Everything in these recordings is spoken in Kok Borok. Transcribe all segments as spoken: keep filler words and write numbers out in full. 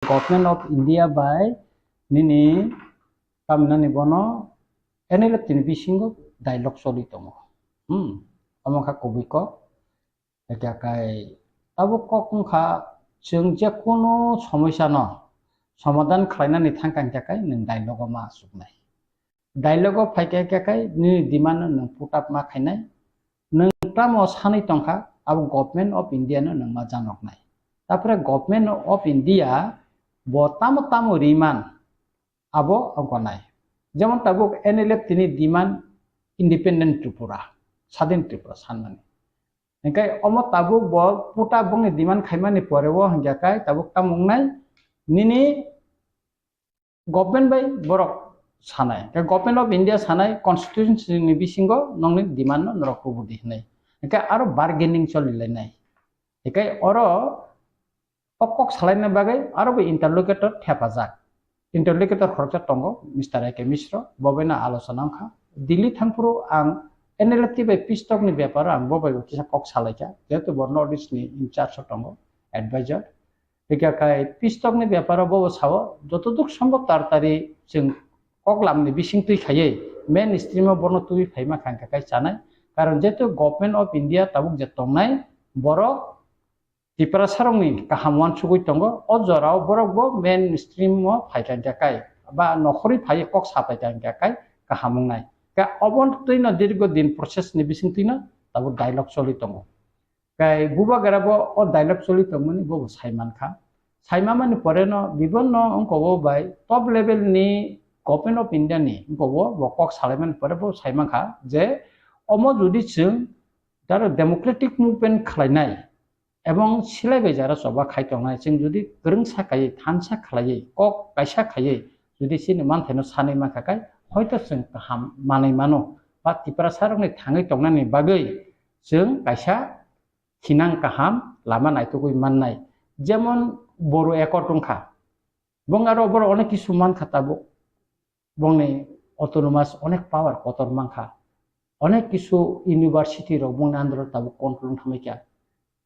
Government of India bai nini kaminani bono N L F T ni bisingo dialogue choli tongo. Hmm, omo kha kubui kok. Ekha kai tabuk kok wngkha, chwng je kunu somosya no somadhan khlainani thangkha hingkha kai nwng dialogue o ma achuknai. Dialogue o phaikha hingkha kai nini demand no nwng put up ma khainai. Nwng tamo sanwi tongkha, abo Government of India no nwng ma janoknai. Tapore Government of India bo tamo tamo riman abo wngkha nai. Jemon tabuk N L F T ni demand independent Tripura, sadin Tripura sanmani. Hingkhe omo tabuk bo puta bongni demand khaimani pore o hingkha kai tabuk tamo wngnai nini government bai borok sanai. Hingkhe Government of India sanai constitution ni bisingo nongni demand no norok kubudi hinai. Hingkhe aro bargaining choli lainai. Hingkhe oro o kok salaina bagwi aro bo interlocutor thepajak. Interlocutor khoroksa tongo, Mister A K Mishra, bo bai no alochona wngkha. Delhi thangphuru ang N L F T bai peace talk ni beparo ang bo bai bo kisa kok salaikha, jehetu bo North East ni in charge o tongo, advisor. Hingkha kai peace talk ni beparo bo bo sao, jotoduk sombhob taratari chwng kok lamni bisingtwi khaiwi main stream o bono tubui phaima kha hingkha kai chanai. Karon jehetu Government of India tabuk je tongnai, borok Tiprasarokni kaham uansugwi tongo. O jorao borok bo main stream o phaikha hingkha kai, ba nokhorwi phaiwi kok sapaikha hingkha kai kaham wngnai. Ka obo twi no dirgo din process ni bisingtwi no tabuk dialogue choli tongo. Kai bubagra bo o dialogue choli tongmani bo bo saimankha. Saimamani pore no bibonno wngkogo bai top level ni Government of India ni wngkogo bo kok salaimani pore bo saimankha je omo jodi chwng jaro democratic movement khlainai, ebong silai bai jara choba khai tongnai, chwng jodi kwrwngsa khaiwi, thansa khlaiwi, kok kaisa khaiwi, jodi chini manthaino sanwi mankha kai, hoito chwng kaham manwi mano, ba Tiprasarokni thangwi tongnani bagwi chwng kaisa thinang kaham lama naitugwi mannai. Jemon Boru Accord wngkha, bong aro borok onek kisu mankha tabuk. Bongni autonomous onek power kotor mankha. Onek kisu university rok bongni under o tabuk control wng thangbaikha.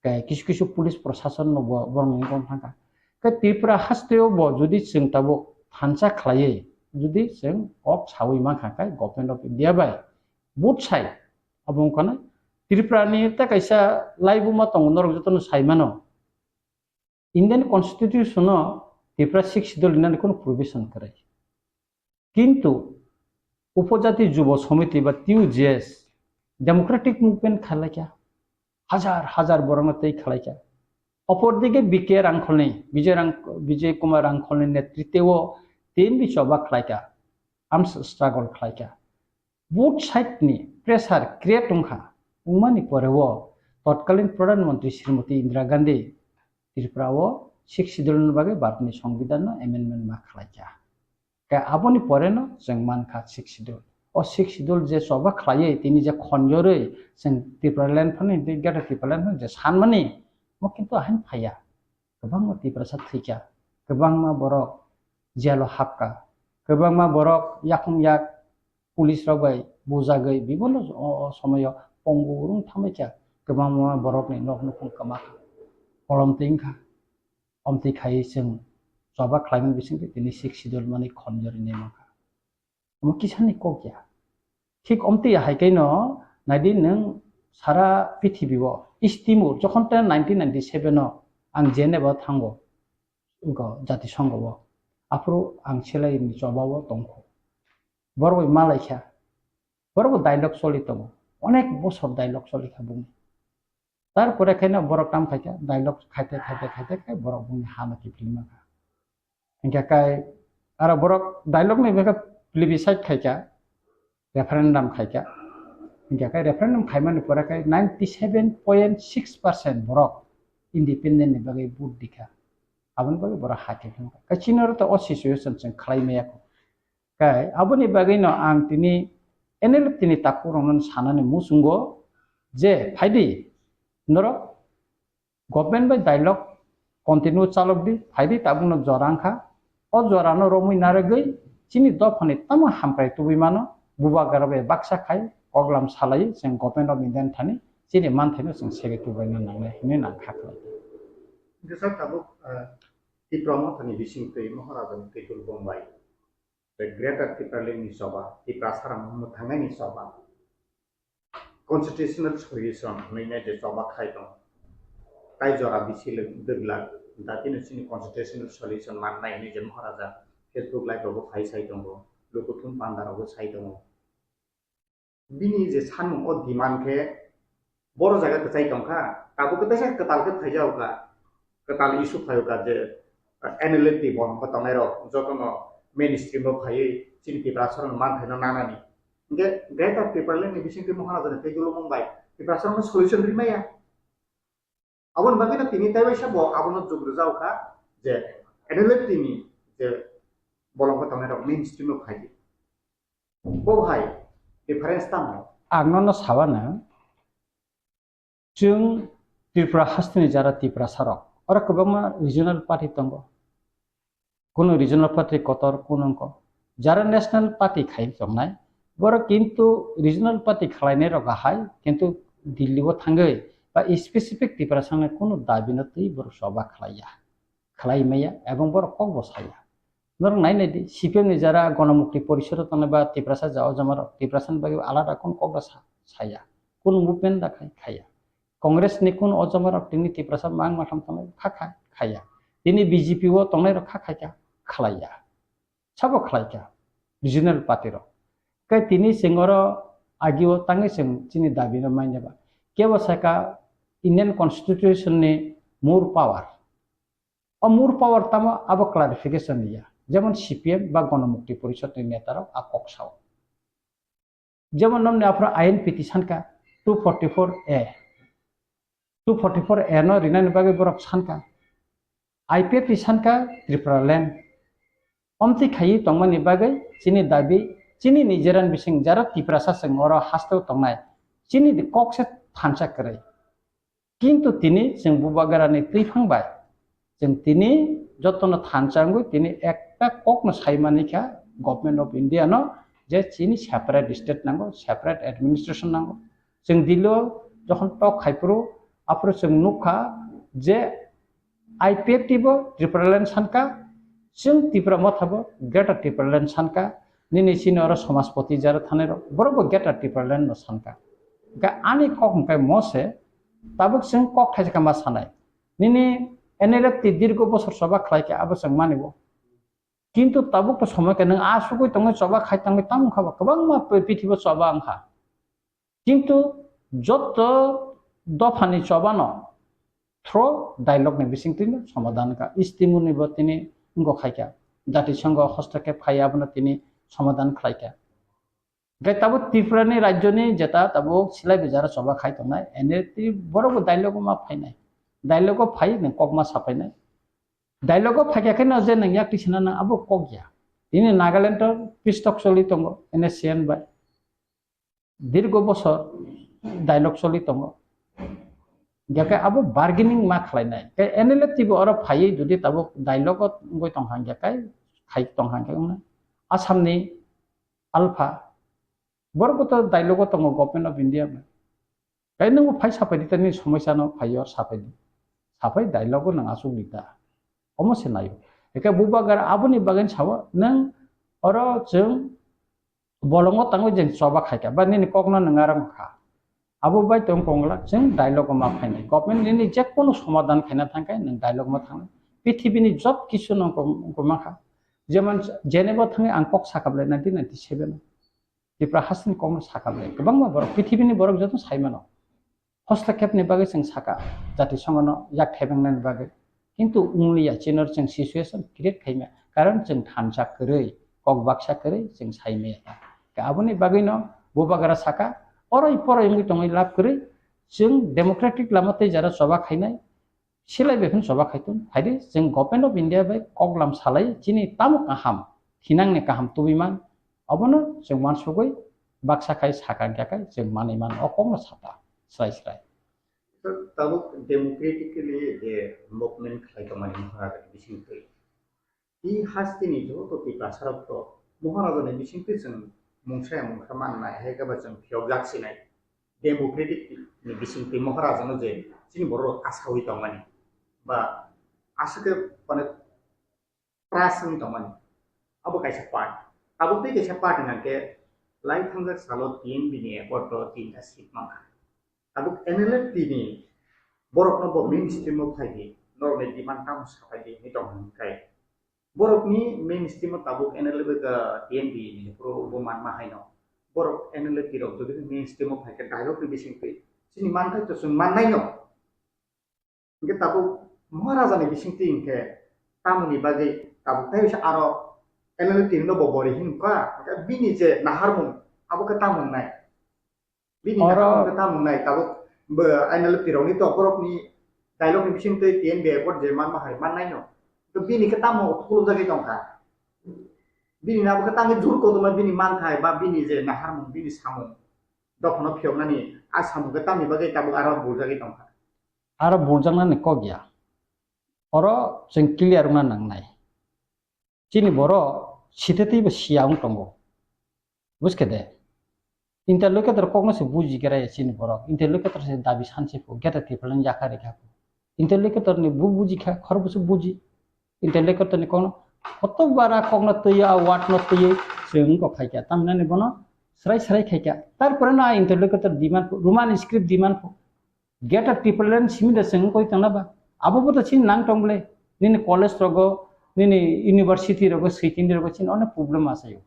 Ke kisu kisu police prosason no bo borokni wng thangkha. Ke Tripura hasteo bo jodi chwng tabuk thansa khlaiwi, jodi chwng kok sawi mankha khe Government of India bai both side abo wngkha na Tripura ni ta kaisa laibuma tongo, norok jotono saimano. Indian Constitution o Tripura Sixth Schedule rinani kono provision kwrwi. Kintu Upojati Jubo Samiti ba T U J S democratic movement khalaikha, hajar hajar borokno tei khalaikha. Opor dike B K Rangkholni, Bijay Rang-, Bijay Kumar Rangkholni netritwo T M B choba khlaikha, arms struggle khlaikha. Both side ni pressure create wngkha, wngmani pore o totkalin Pradhan Mantri Srimati Indira Gandhi Tripura o Sixth Schedule ni bagwi Bharat ni Songbidan no amendment ma khlaikha. Khe aboni pore no chwng mankha Sixth Schedule. O Sixth Schedule je choba khlaiwi tini je khonjorwi chwng Tipraland phano, Greater Tipraland phano je sanmani, mo kintu ahain phaiya. Kwbangma Tiprasa thwikha, kwbangma borok jail o hapkha, kwbangma borok yakung yak police rok bai bujagwi bibonno o, o somoyo pongo wrung thangbaikha, kwbangma borokni nok nukhung kwma kha, kolom twi wngkha. Omtwi khai chwng choba khlaimani bisingtwi tini Sixth Schedule mani khonjorwi nai mankha. Omo kisani kok ya. Thik omtwi ya hai kaino naidi nwng sara pithibio East Timor jokhon ta nineteen ninety-seven o ang Geneva thango, wngkha Jatisongho o. Aphuru ang selai ni choba o tongkho. Borok bai malaikha. Borok bo dialogue choli tongo. Onek bosor dialogue choli kha bung. Tarpore khaino borok tam khaikha, dialogue khaite, khaite, khaite, khai borok bungni hano kiphilma kha. Hingkha kai aro borok dialogue ni bwkha plebiscite khaikha, referendum khaikha. Hingkha kai referendum khaimani pore khai ninety seven point six percent borok independent ni bagwi vote dikha. Aboni bagwi borok hakhe thangkha. Kai chini oro to o situation chwng khlai maya kho. Kai aboni bagwi no ang tini N L F T ni takhuk rokno sanani muchungo je phaidi norok government bai dialogue continue chalok di, phaidi tabukno jora wngkha. O jorano romwi narwgwi chini dophani tamo hamkrai tubui mano, bubagra bai baksa khai koklam salai chwng Government of India ni thani chini manthaino chwng segwi tubuina nangnai hinwi nang kha khlai. Hingke sir, tabuk, ah, Tipra Mothani bisingtwi Maharajani twi tulbung bai the Greater Tipraland ni choba, Tiprasa rok mwthangnaini choba, constitutional solution hwnwi nai je choba khai tong. Tai jora bisi dwglak, datino chini constitutional solution mannai hwnwi je Maharaja Facebook live rogo phai sai tongo, lukuthum panda rogo sai tongo. Bini je sanmung o demand khe boro jaga kwchai tongkha, tabuk khe teisa kwtal khe phaijago kha, kwtal issue phaio kha je, eh, N L F T bolong bo tongnai rok jotono mainstream o phaiwi chini Tiprasa rok manthaino nanani. Hinkhe Greater Tipraland ni bisingtwi Maharajani tei dulumung bai Tiprasa rokno solution rimaya. Aboni bagwino tini tei waisa bo abono jug rwjak kha je N L F T ni je bolong bo tongnai rok mainstream o phai di. Bo hai difference tamo? Ang nono sabana, chwng Tripura hasteni jara Tiprasa rok, oro kwbangma regional party tongo. Kunu regional party kotor, kunu wngkha. Jara national party khai tongnai, borok kintu regional party khwlainai rok ahai, kintu Delhi o thangwi ba specific Tiprasa ni kunu dabi no twi borok choba khwlaiya, khwlai maya, ebong borok kok bo saya. Norok nai nai di, C P M ni jara Ganamukti Porishad o tongnai ba Tiprasa ja o jama rok, Tiprasa ni bagwi alada kunu kok da sa-, saya, kunu movement da khai, khaya. Congress ni kunu o jama rok tini Tiprasa mang matham tongnai kha kha, khaya. Tini B J P o tongnai rok kha khai kha, khlaiya. Sabo khlai kha, regional party rok. Kai tini chwng oro agi o tangwi chwng chini dabi no manya ba. Kebo saka Indian Constitution ni more power. O more power tamo abo clarification ya. Jemon C P M ba Ganamukti Porishad ni neta rok a kok sao. Jemon nomni aphuru I N P T sankha two forty-four A. Two forty-four A no rinani bagwi borok sankha. I P F T sankha Tripura land. Omtwi khaiwi tongmani bagwi chini dabi, chini nijeran bising jara Tiprasa chwng oro hasteo tongnai. Chini di kok se thansa kwrwi. Kintu tini chwng bubagrani twiphang bai chwng tini jotono thansa wngwi tini ekta kokno sai manikha Government of India no je chini separate state nango, separate administration nango. Chwng Delhi o jokhon tok khai phuru aphuru chwng nukha je I P F T bo Tipraland sankha, chwng Tipra Motha bo Greater Tipraland sankha, nini chini oro Samajpati jara thanai rok borok bo Greater Tipraland no sankha. Hwnkhe ani kok hwnkhe mose tabuk chwng kok thaisa khe ma sanai. Nini N L F T dirgo bosor choba khlai khe abo chwng mani bo. Kintu tabuk to somoi khe nwng asugwi tongwi choba khai tangwi tamo wngkha ba kwbangma prithibo choba wngkha. Kintu joto dophani choba no through dialogue ni bisingtwi no somadhan kha. Istimuni bo tini wngkha khai kha. Jatisongho hostokhe phai abono tini somadhan khlai kha. Hwnkhe tabuk Tripura ni rajyo ni jeta tabuk silai bijaro choba khai tongnai, N L T borok bo dialogue o ma phainai. Dialogue o phai nwng kok ma saphainai. Dialogue o phaikha khe no je nwng yak tisina nang abo kok ya. Tini Nagaland o peace talk choli tongo, N S C N bai. Dirgo bosor dialogue choli tongo. Hwnkhe abo bargaining ma khlainai. Khe N L F T bo oro phaiwi jodi tabuk dialogue o wngwi tongkha hwnkhe khai tongkha hwnkhe wngna. Assam ni Alpha. Borok bo to dialogue o tongo Government of India bai. Tei nwng bo phai sapai di, tei nini somosya no phai yor sapai di. Sapai dialogue o nwng asuk di ta. Omo se naio. Eke bubagra aboni bagwi sao nwng oro chwng bolongo tangwi jeng choba khaikha ba nini kokno nwng arang kha. Abo bai tong kongla chwng dialogue o ma phainai. Government nini je kono somadhan khaina thangkhe nwng dialogue ma thangnai. Pithibini job kisu no wngkha. Jemon Geneva thangwi ang kok sakha bwlai nineteen ninety-seven o. Tipra hasteni kokno sakha bwlai. Kwbangma borok, pithibini borok joto sai mano. Hostakepni bagwi chwng sakha, jatisongono yak thebengnani bagwi. Kintu wngliya, chini oro chwng situation create khaima. Karon chwng thansa kwrwi, kok baksa kwrwi chwng sai maya. Ka aboni bagwino bubagra sakha, oroi poroi wngwi tongwi lab kwrwi, chwng democratic lama tei jara choba khainai, silai bai phano choba khai tong. Phaidi chwng Government of India bai koklam salai chini tamo kaham, thinangni kaham tubui man, abono chwng uansugui baksa khai sakha hwnkhe khai chwng manwi mano, o kokno sata srai srai. Tabuk democratically je movement khlai tongmani Maharajani bisingtwi. I hasteni joto Tiprasarok to Maharajani bisingtwi chwng mungsa ya mungsa mannai, hai khe ba chwng phiyokjak sinai. Democratic ni bisingtwi Maharajano je chini borok asaui tongmani ba aswk khe mane plus wng tongmani. Abo kaisa part. Abo tei kaisa part hwnka khe lai thangjak salo T N B ni accord o tinta seat mankha. Tabuk N L F T ni borok no bo mainstream o phai di, norok ni demand tamo saphai di hinwi tong hwn khe. Borok ni mainstream o tabuk N L F ka T N B ni pro bo manma hai no. Borok N L F T rok jodi mainstream o phai khe dialogue ni bising twi chini manthai to chwng mannai no. Hingke tabuk Maharaja ni bising twi hingke tamoni bagwi tabuk tai aro N L F T no bo bori hin ka, hingke bini je naharmung abo khe tamung nai. Bini oro naharmung khe tamung nai, tabuk bo N L F T rok ni to borok ni dialogue ni bising twi T N B accord je manma hai mannai no. To bini khe tamo khulum jagwi tongkha. Bini nabo khe tangwi jur kodoma bini manthai ba bini je naharmung bini samung dophano phiyoknani a samung khe tamni bagwi tabuk aro burjagwi tongkha. Aro burjaknani kok ya. Oro chwng clear wngna nangnai. Chini borok sithatwi bo siya wng tongo. Buskhe de? Interlocutor kokno se buji gra ya chini borok. Interlocutor se dabi sanse pho, geta tipalan yakha rikha pho. Interlocutor ni bu buji kha, khorokbo se buji. Interlocutor ni kokno koto bara kokno twiwi, a word no twiwi chwng wngkok khaikha. Tamhinani bono srai srai khaikha. Tarpore no a interlocutor demand pho, Roman script demand pho. Greater Tipraland simi da chwng koi tongna ba? Abo bo to chini nang tong ble. Nini college rogo, nini university rogo, sitini rogo chini onek problem asayo.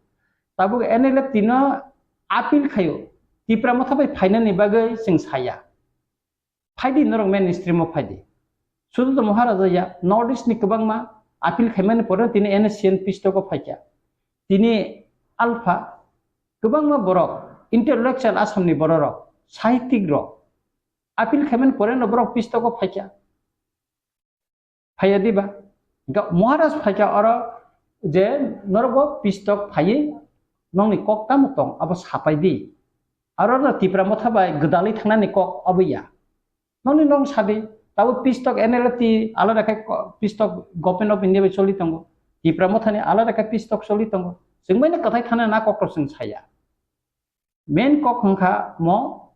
Tabuk N L F T no appeal khayo. Tipra Motha bai phainani bagwi chwng saya. Phaidi norok mainstream o phaidi. Sudu to Maharaja ya, North East ni kwbangma appeal khaimani pore tini N S C N pistoko phaikha. Tini alpha kwbangma borok, intellectual Assam ni borok rok, sahitwik rok, appeal khaimani pore no borok pistoko phaikha. Phaiya diba? Ga-, Maharaj phaikha oro je norok bo pistok phaiwi nongni kok tamo tong abo sapai di. Aro no Tipra Motha bai gwdalwi thangnani kok abo ya. Nongni nong sadi, tabo pistok N L F T alada khe ko-, pistok Government of India bai choli tongo. Tipra Motha ni alada khe pistok choli tongo. Chwng bai no kwthai thana na kok rok chwng saya. Main kok wngkha mo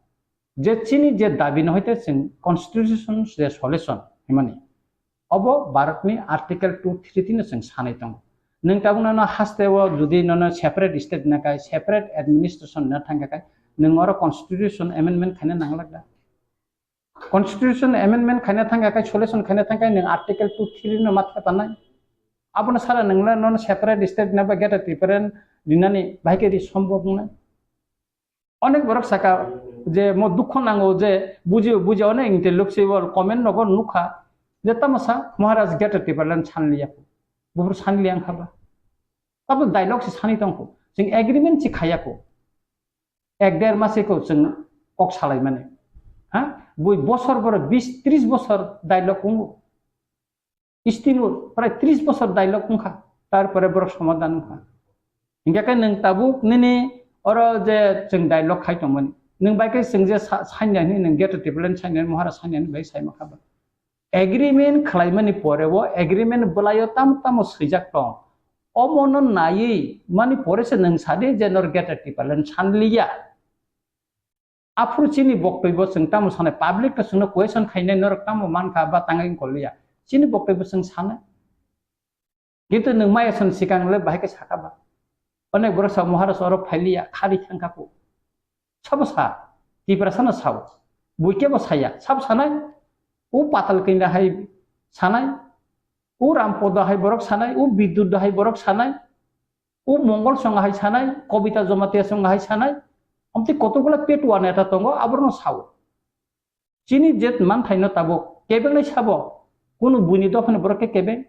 je chini je dabi no hoite chwng constitution je solution himani. Obo Bharat ni article two three tino chwng sanai tongo. Nwng tabuk nono haste o jodi nono separate state na kai, separate administration na thangkha kai, nwng oro constitution amendment khaina nanglak da. Constitution amendment khaina thangkha kai, solution khaina thangkha kai, nwng article two three no matha tanai. Abono sara nwngla nono separate state na ba greater Tipraland dinani bahai khe ri sombhob wngnai. Onek borok saka je mo dukho nango je buji buji onek intellectual comment nogo nukha je tamo sa Maharaj greater Tipraland sanliya. Buphuru sanliya wngkha ba. Abo dialogue se sani tongkho. Chwng agreement se khayakho. Ek der mase ko chwng kok salaimani. Ha? Bui bosor boro bis tris bosor dialogue wngo. Istimur prai tris bosor dialogue wngkha. Tarpore borok somadhan wngkha. Hingkhe khe nwng tabuk nini oro je chwng dialogue khai tongmani. Nwng bai khe chwng je sa-, sanya hini nwng greater Tipraland sanya hini Maharaj sanya hini bai sai makha ba. Agreement khwlaimani pore o agreement bwlaio tamo tamo swijak tong. Omono naiwi mani pore se nwng sadi je nor greater Tipraland sanliya. Aphuru chini boktoi bo chwng tamo sanai, public to chwngno question khainai norok tamo mankha ba tangwi wngkoliya. Chini boktoi bo chwng sanai. Kintu nwng maya sani swkang le bahai khe sakha ba. Onek borok sa Maharaj oro phailiya, khari thangkha kho. Sabo sa, Tiprasa no sao. Bui kebo saya, sabo sanai. O Patal Kanya hai sanai. O Rampodo hai borok sanai. O Bidyut hai borok sanai. O Mongol Song hai sanai. Kobita Jamatia Song hai sanai. Omtwi kotokgola petwa neta tongo, aborno sao. Chini jet manthaino tabuk kebengnai sabo, kunu buini dophani borok khe kebeng?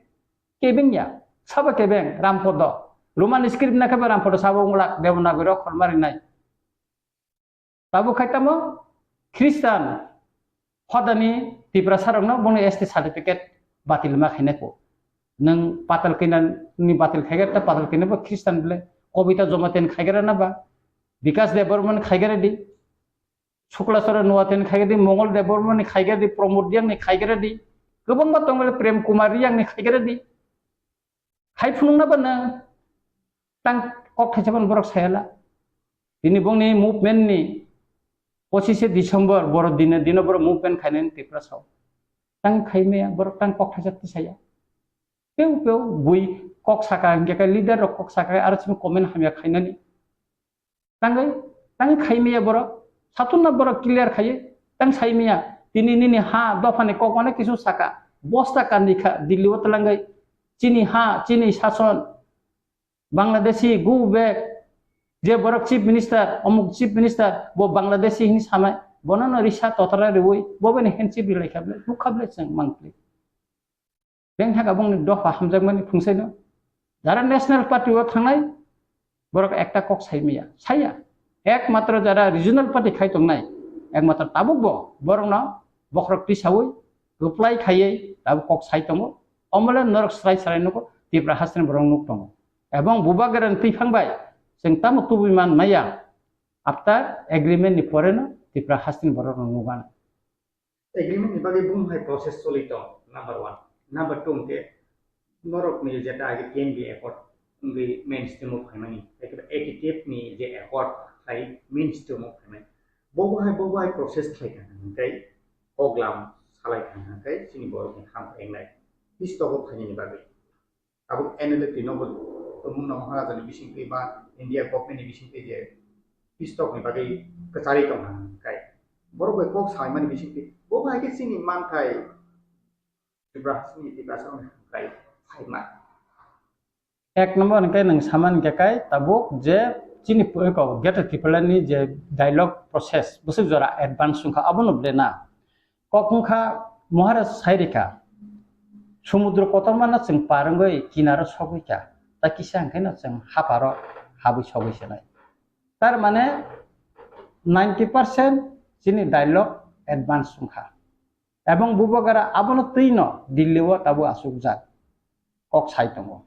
Kebeng ya. Sabo kebeng, Rampodo. Roman script na khe bo Rampodo sabo wngla Devanagari rok khorma rinai. Tabuk khai tamo Christian hodani Tiprasa rokno bongni S T certificate batil ma khainai kho. Nwng Patal Kanya ni batil khaiger ta Patal Kanya bo Christian bile. Kobita Jamatia ni khaiger na ba? Bikas Debbarma ni khaiger di. Sukla Chara Noatia ni khaigadi, Mongol Debbarma ni khaigadi, Pramod Reang ni khaigadi, kwbangma tongmani Prem Kumar Reang ni khaigadi. Khai phunukna ba nwng tang kok thaisa phano borok sayala. Bini bongni movement ni pochishe December boro dino dino borok movement khainani Tiprasa o. Tang khaimaya borok tang kok thaisa tisaya. Peu peu bui kok saka hingke kai leader rok kok saka aro chini comment hamya khainani. Tangwi, tangwi khaimaya borok. Satunna borok clear khaiye, tang saimaya. Tini nini ha dophani kok onek kisu saka. Bosta kandi kha, Delhi o twlangwi. Chini ha, chini sason. Bangladeshi, go back. Je borok chief minister, omuk chief minister, bo Bangladeshi hini samai. Bono no risa totara riwi, bo bini handshake rilai kha ble, nukha ble chwng mangpli. Beng thaka bongni dopha hamjakmani phungsaino. Jara National Party o thangnai, borok ekta kok saimaya, saya. Ekmatro jara regional party khai tongnai, ekmatro tabuk bo, borokno bokhorok tisaui, reply khaiwi, tabuk kok sai tongo. Omole norok srai srai nugo, Tipra hasteni borok nuk tongo. Ebong Bubagra ni twiphang bai, chwng tamo tubui man maya, after agreement ni pore no Tipra hasteni borok no nugana. Agreement ni bagwi bum hai process choli tong, number one. Number two hwnkhe norok ni jeta age T M B accord wngwi mainstream o phaimani, ekhe A T T F ni je accord hai mainstream o phaimani. Bobo hai, bobo hai process khlai kha hwnkhe kok lam salai kha hwnkhe chini borok ni ham engnai. Pistogo phainani bagwi. Tabuk N L F T nogo tongmung no Maharaja ni bisingtwi ba India government ni bisingtwi je pistok ni bagwi kwcharwi tong hang kai. Borok bai kok saimani bisingtwi bo hai khe chini manthai Tripura chini Tiprasa rok ni kai phaima. Ek number hwnkhe nwng samani khe kai tabuk je chini eko Greater Tipraland ni je dialogue process bwswk jora advance wngkha abono ble na. Kok wngkha Maharaj sairikha, sumudro kotormano chwng par wngwi kinaro sogwi kha, ta kisa hwnkhe no chwng haparo habwi sogwi sinai. Tar mane ninety percent chini dialogue advance wngkha. Ebong Bubagra abono twino Delhi o tabuk achukjak, kok sai tongo.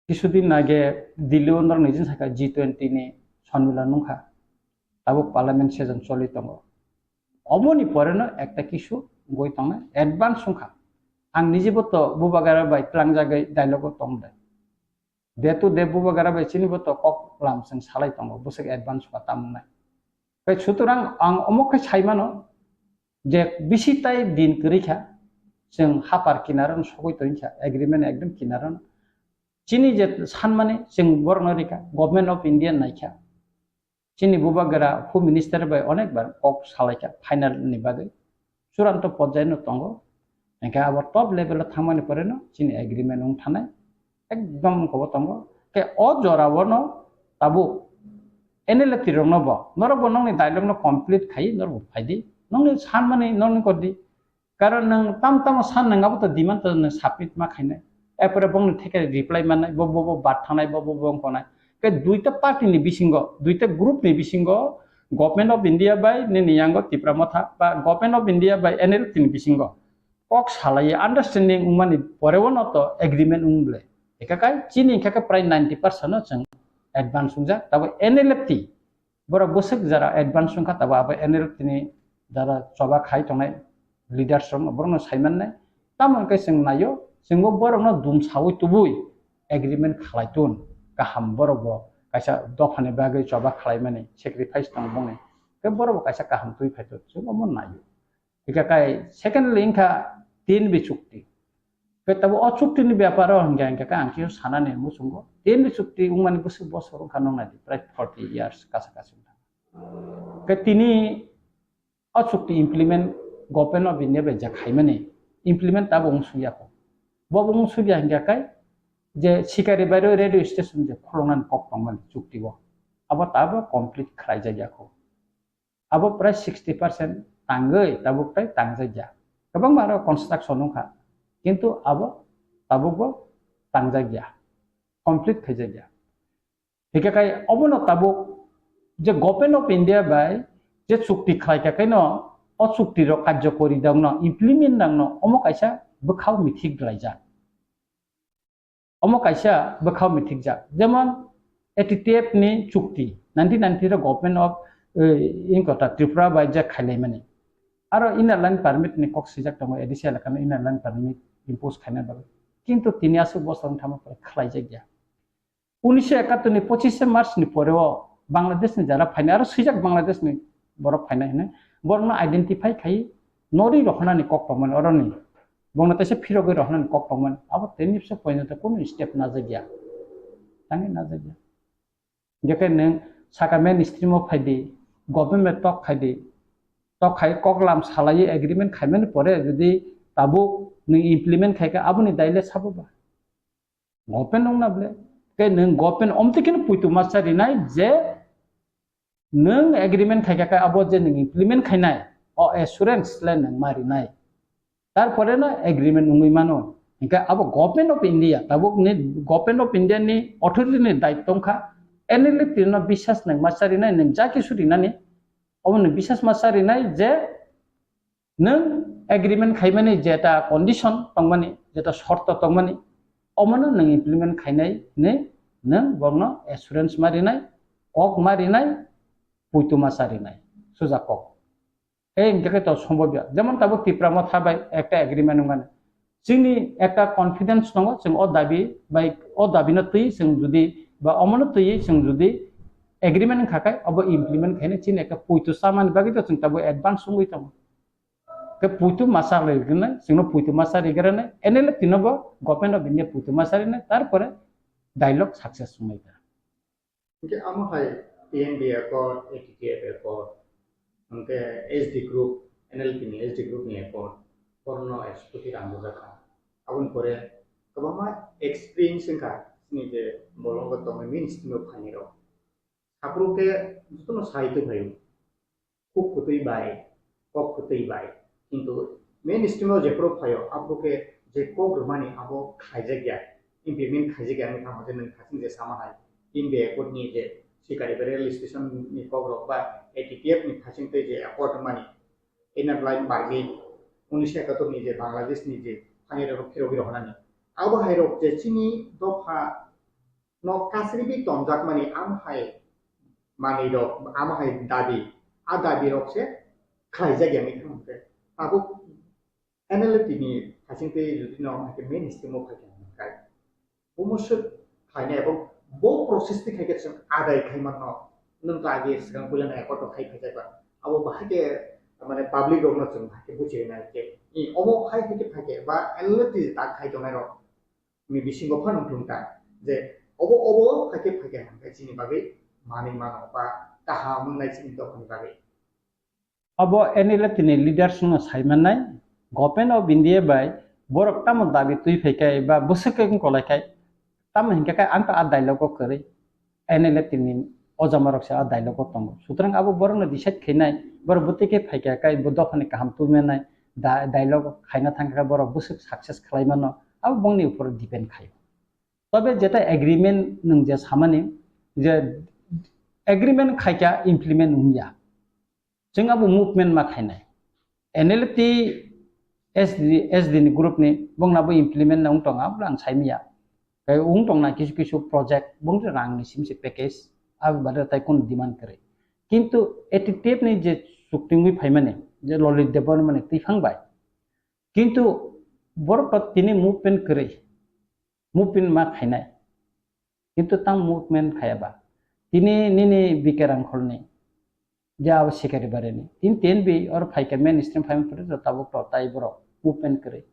Kisudin age Delhi o norok nijin sakha G twenty ni sonmilan nungkha. Tabuk parliament session choli tongo. Oboni pore no ekta kisu goi tongnai advance wngkha. Ang nijibo to Bubagra bai tlangjagwi dialogue o tong de. De to de Bubagra bai chini bo to kok lam chwng salai tongo bwswk advance wngkha tamung nai. Tei sutorang ang omo khe sai mano je bisi tai din kwrwi kha, chwng hapar kinaro sogwi tongwi kha, agreement ekdom kinaro. Chini je sanmani chwng borokno rikha, Government of India naikha. Chini Bubagra Home Minister bai onek bar kok salaikha final ni bagwi. Churanto porjai no tongo. Hingke abo top level o thangmani pore no chini agreement wng thanai. Ekdom kobo tongo. Ke o jora o no tabuk N L F T rok no bo, norok bo nokni dialogue no complete khai norok bo phaidi. Nokni sanmani nokni kordi. Karon nwng tam tamo san nwng abo to demand to nwng submit ma khainai. Epore bongni theke reply mannai, bo, bo, bo bat thangnai, bo, bo, bo wngkonai. Ke duita party ni bisingo, duita group ni bisingo Government of India bai nini yango Tipra Motha ba Government of India bai N L T ni bisingo kok salai understanding wngmani pore o no to agreement wng ble. Eka kai chini khe prai ninety percent no chwng advance wngjak. Tabo N L F T borok bwswk jara advance wngkha, tabo abo N L T ni jara choba khai tongnai leaders rok no borok no sai mannai. Tamo hwnkhe chwng naio, chwngbo borok no dum saui tubui agreement khlai tun kaham, borok bo kaisa dopha ni bagwi choba khlai mani sacrifice tong bongni, tei borok bo kaisa kaham twi phai tun, chwngbo omo naio. Hingkha kai secondly wngkha tin bi chukti. Khe tabuk o chukti ni bepar o hingkha hingkha khe ang khe sanani muchungo. Tin bi chukti wngmani bwswk bosor wngkha nong naidi, prai forty years kasa kasa wngkha. Khe tini o chukti implement Government of India bai je khaimani implement tabuk wng suyakho. Bo wng suya hingkha kai je Sikari bai radio station je khulungnani kok tongmani chukti o. Abo tabuk complete khlai jakya kho. Abo prai sixty percent tangwi tabuk tai tangjakya. Kwbangma aro construction wngkha, kintu abo tabukbo tangjakya, complete khaijakya. Hingkhe kai obono tabuk je Government of India bai je chukti khlaikha kaino o chukti rok karjokori dangno, implement dangno omo kaisa bwkhao mithik dlaijak. Omo kaisa bwkhao mithikjak, jemon A T T F ni chukti, nineteen ninety-three Government of, eh, Inkota Tripura bai je khailaimani. Aro Inner Line Permit ni kok swijak tongo, A D C elaka no Inner Line Permit impose khaina bagwi. Kintu tini aswk bosor wng thangma pore khlaijakya. Unisho ekattor ni pochishe March ni pore o Bangladesh ni jara phainai, aro swijak Bangladesh ni borok phainai hinwi borokno identify khai nori rohornani kok tongmani oroni. Bongno teisa phirogwi rohornani kok tongmani. Abo tei nipsa pointo kunu step najak ya. Tangwi najak ya. Hingke nwng saka mainstream o phai di, government tok khai di, tok khai kok lam salai agreement khaimani pore jodi tabuk nwng implement khai kha aboni daile sabo ba? Government wng na ble? Tei nwng government omtwi kheno poito ma cha rinai je nwng agreement khai kha khe abo je nwng implement khainai, o assurance le nwng ma rinai. Tarpore no agreement wngwi mano. Hingke abo Government of India, tabuk ni Government of India ni authority ni daityo wngkha, N L F T no biswas nwng ma cha rinai, nwng ja kisu rinani, omo nwng biswas ma cha rinai je nwng agreement khaimani jeta condition tongmani, jeta shorto tongmani, omono nwng implement khainai hinwi nwng borokno assurance ma rinai, kok ma rinai, poito ma cha rinai, suja kok. Ei hingke khe to sombobya. Jemon tabuk Tipra Motha bai ekta agreement wngmani. Chini ekta confidence tongo, chwng o dabi bai, o dabi no twi chwng jodi ba omono twi chwng jodi agreement wngkha khe, obo implement khainai chini ekta poito chamani bagwi to chwng tabuk advance wngwi tongo. Khe poito ma cha lai rinai, chwngno poito ma cha rigranai, N L F T no bo Government of India poito ma cha rinai, tarpore dialogue success wngnai ta. Hingke amo hai T N B accord, A T T F accord, hingke S D group, N L P ni S D group ni accord, borokno ekso koti rang bujak kha. Aboni pore kwbangma experience wngkha chini je bolongo tongnai mainstream o phainai rok. Saphuru khe jotono sai twi phaio. Kuk kwtwi bai, kok kwtwi bai. Kintu mainstream o jephuru phaio, aphuru khe je kok rwmani abo khlaijak ya, implement khaijak ya wngwi thangma je nwng thasing je sama hai. India accord ni je Sikari bai rail station ni kok rok ba A T T F ni thasing tei je accord rwmani Inner Line Permit, unisho ekatur ni je Bangladesh ni je hani rok phirogwi rohornani. Abo hai rok je chini dopha no kasribi tonjakmani amo hai manwi rok, amo hai dabi, a dabi rok se khlaijak ya wngwi thangkhe. Tabuk N L F T ni thasing tei jodi no hake mainstream o phaikha hwnkhai, bumo swk khlainai abo bo process ni khaikhe chwng adai khai manno, nwng to age swkang puila nai accord rok khai phaijak ba, abo bahai khe mane public rok no chwng bahai khe buchi rwnai je, i omo hai hai khe phaikhe ba N L F T tak khai tongnai rok ni bisingo phano wngthung ta je obo, obo phaikhe, phaikhe hwnkhe chini bagwi manwi mano ba kaham wngnai chini dophani bagwi. Abo N L F T ni leaders no sai mannai, Government of India bai borok tamo dabi twi phai khe ba bwswk khe wng kolai khai, tamo hinkhe khe ang to a dialogue o kwrwi. N L F T ni o jama rok se a dialogue o tongo. Sutrang abo borok no decide khainai, borok bwtwi khe phaikha khe bo dophani kaham twi manai, da-, dialogue khaina thangkha khe borok bwswk success khlai mano, abo bongni upor depend khai. Tobe jeta agreement nwng je samani je agreement khaikha implement wngya. Chwng abo movement ma khainai. N L F T S D, S D ni group ni bongna bo implement na wng tong abo ang sai miya. Kai wng tong na kisu kisu project bong je rang ni sim se package abo bade tai kun demand kre. Kintu A T T F ni je chukti wngwi phaimani je Lalit Debbarma ni twiphang bai. Kintu borok to tini movement kre. Movement ma khainai. Kintu tang movement khaya ba. Tini nini B K Rangkholni je abo Sikari Barini. Tini T N B or phaikha mainstream phaima pore to tabuk to tai borok movement kwrwi.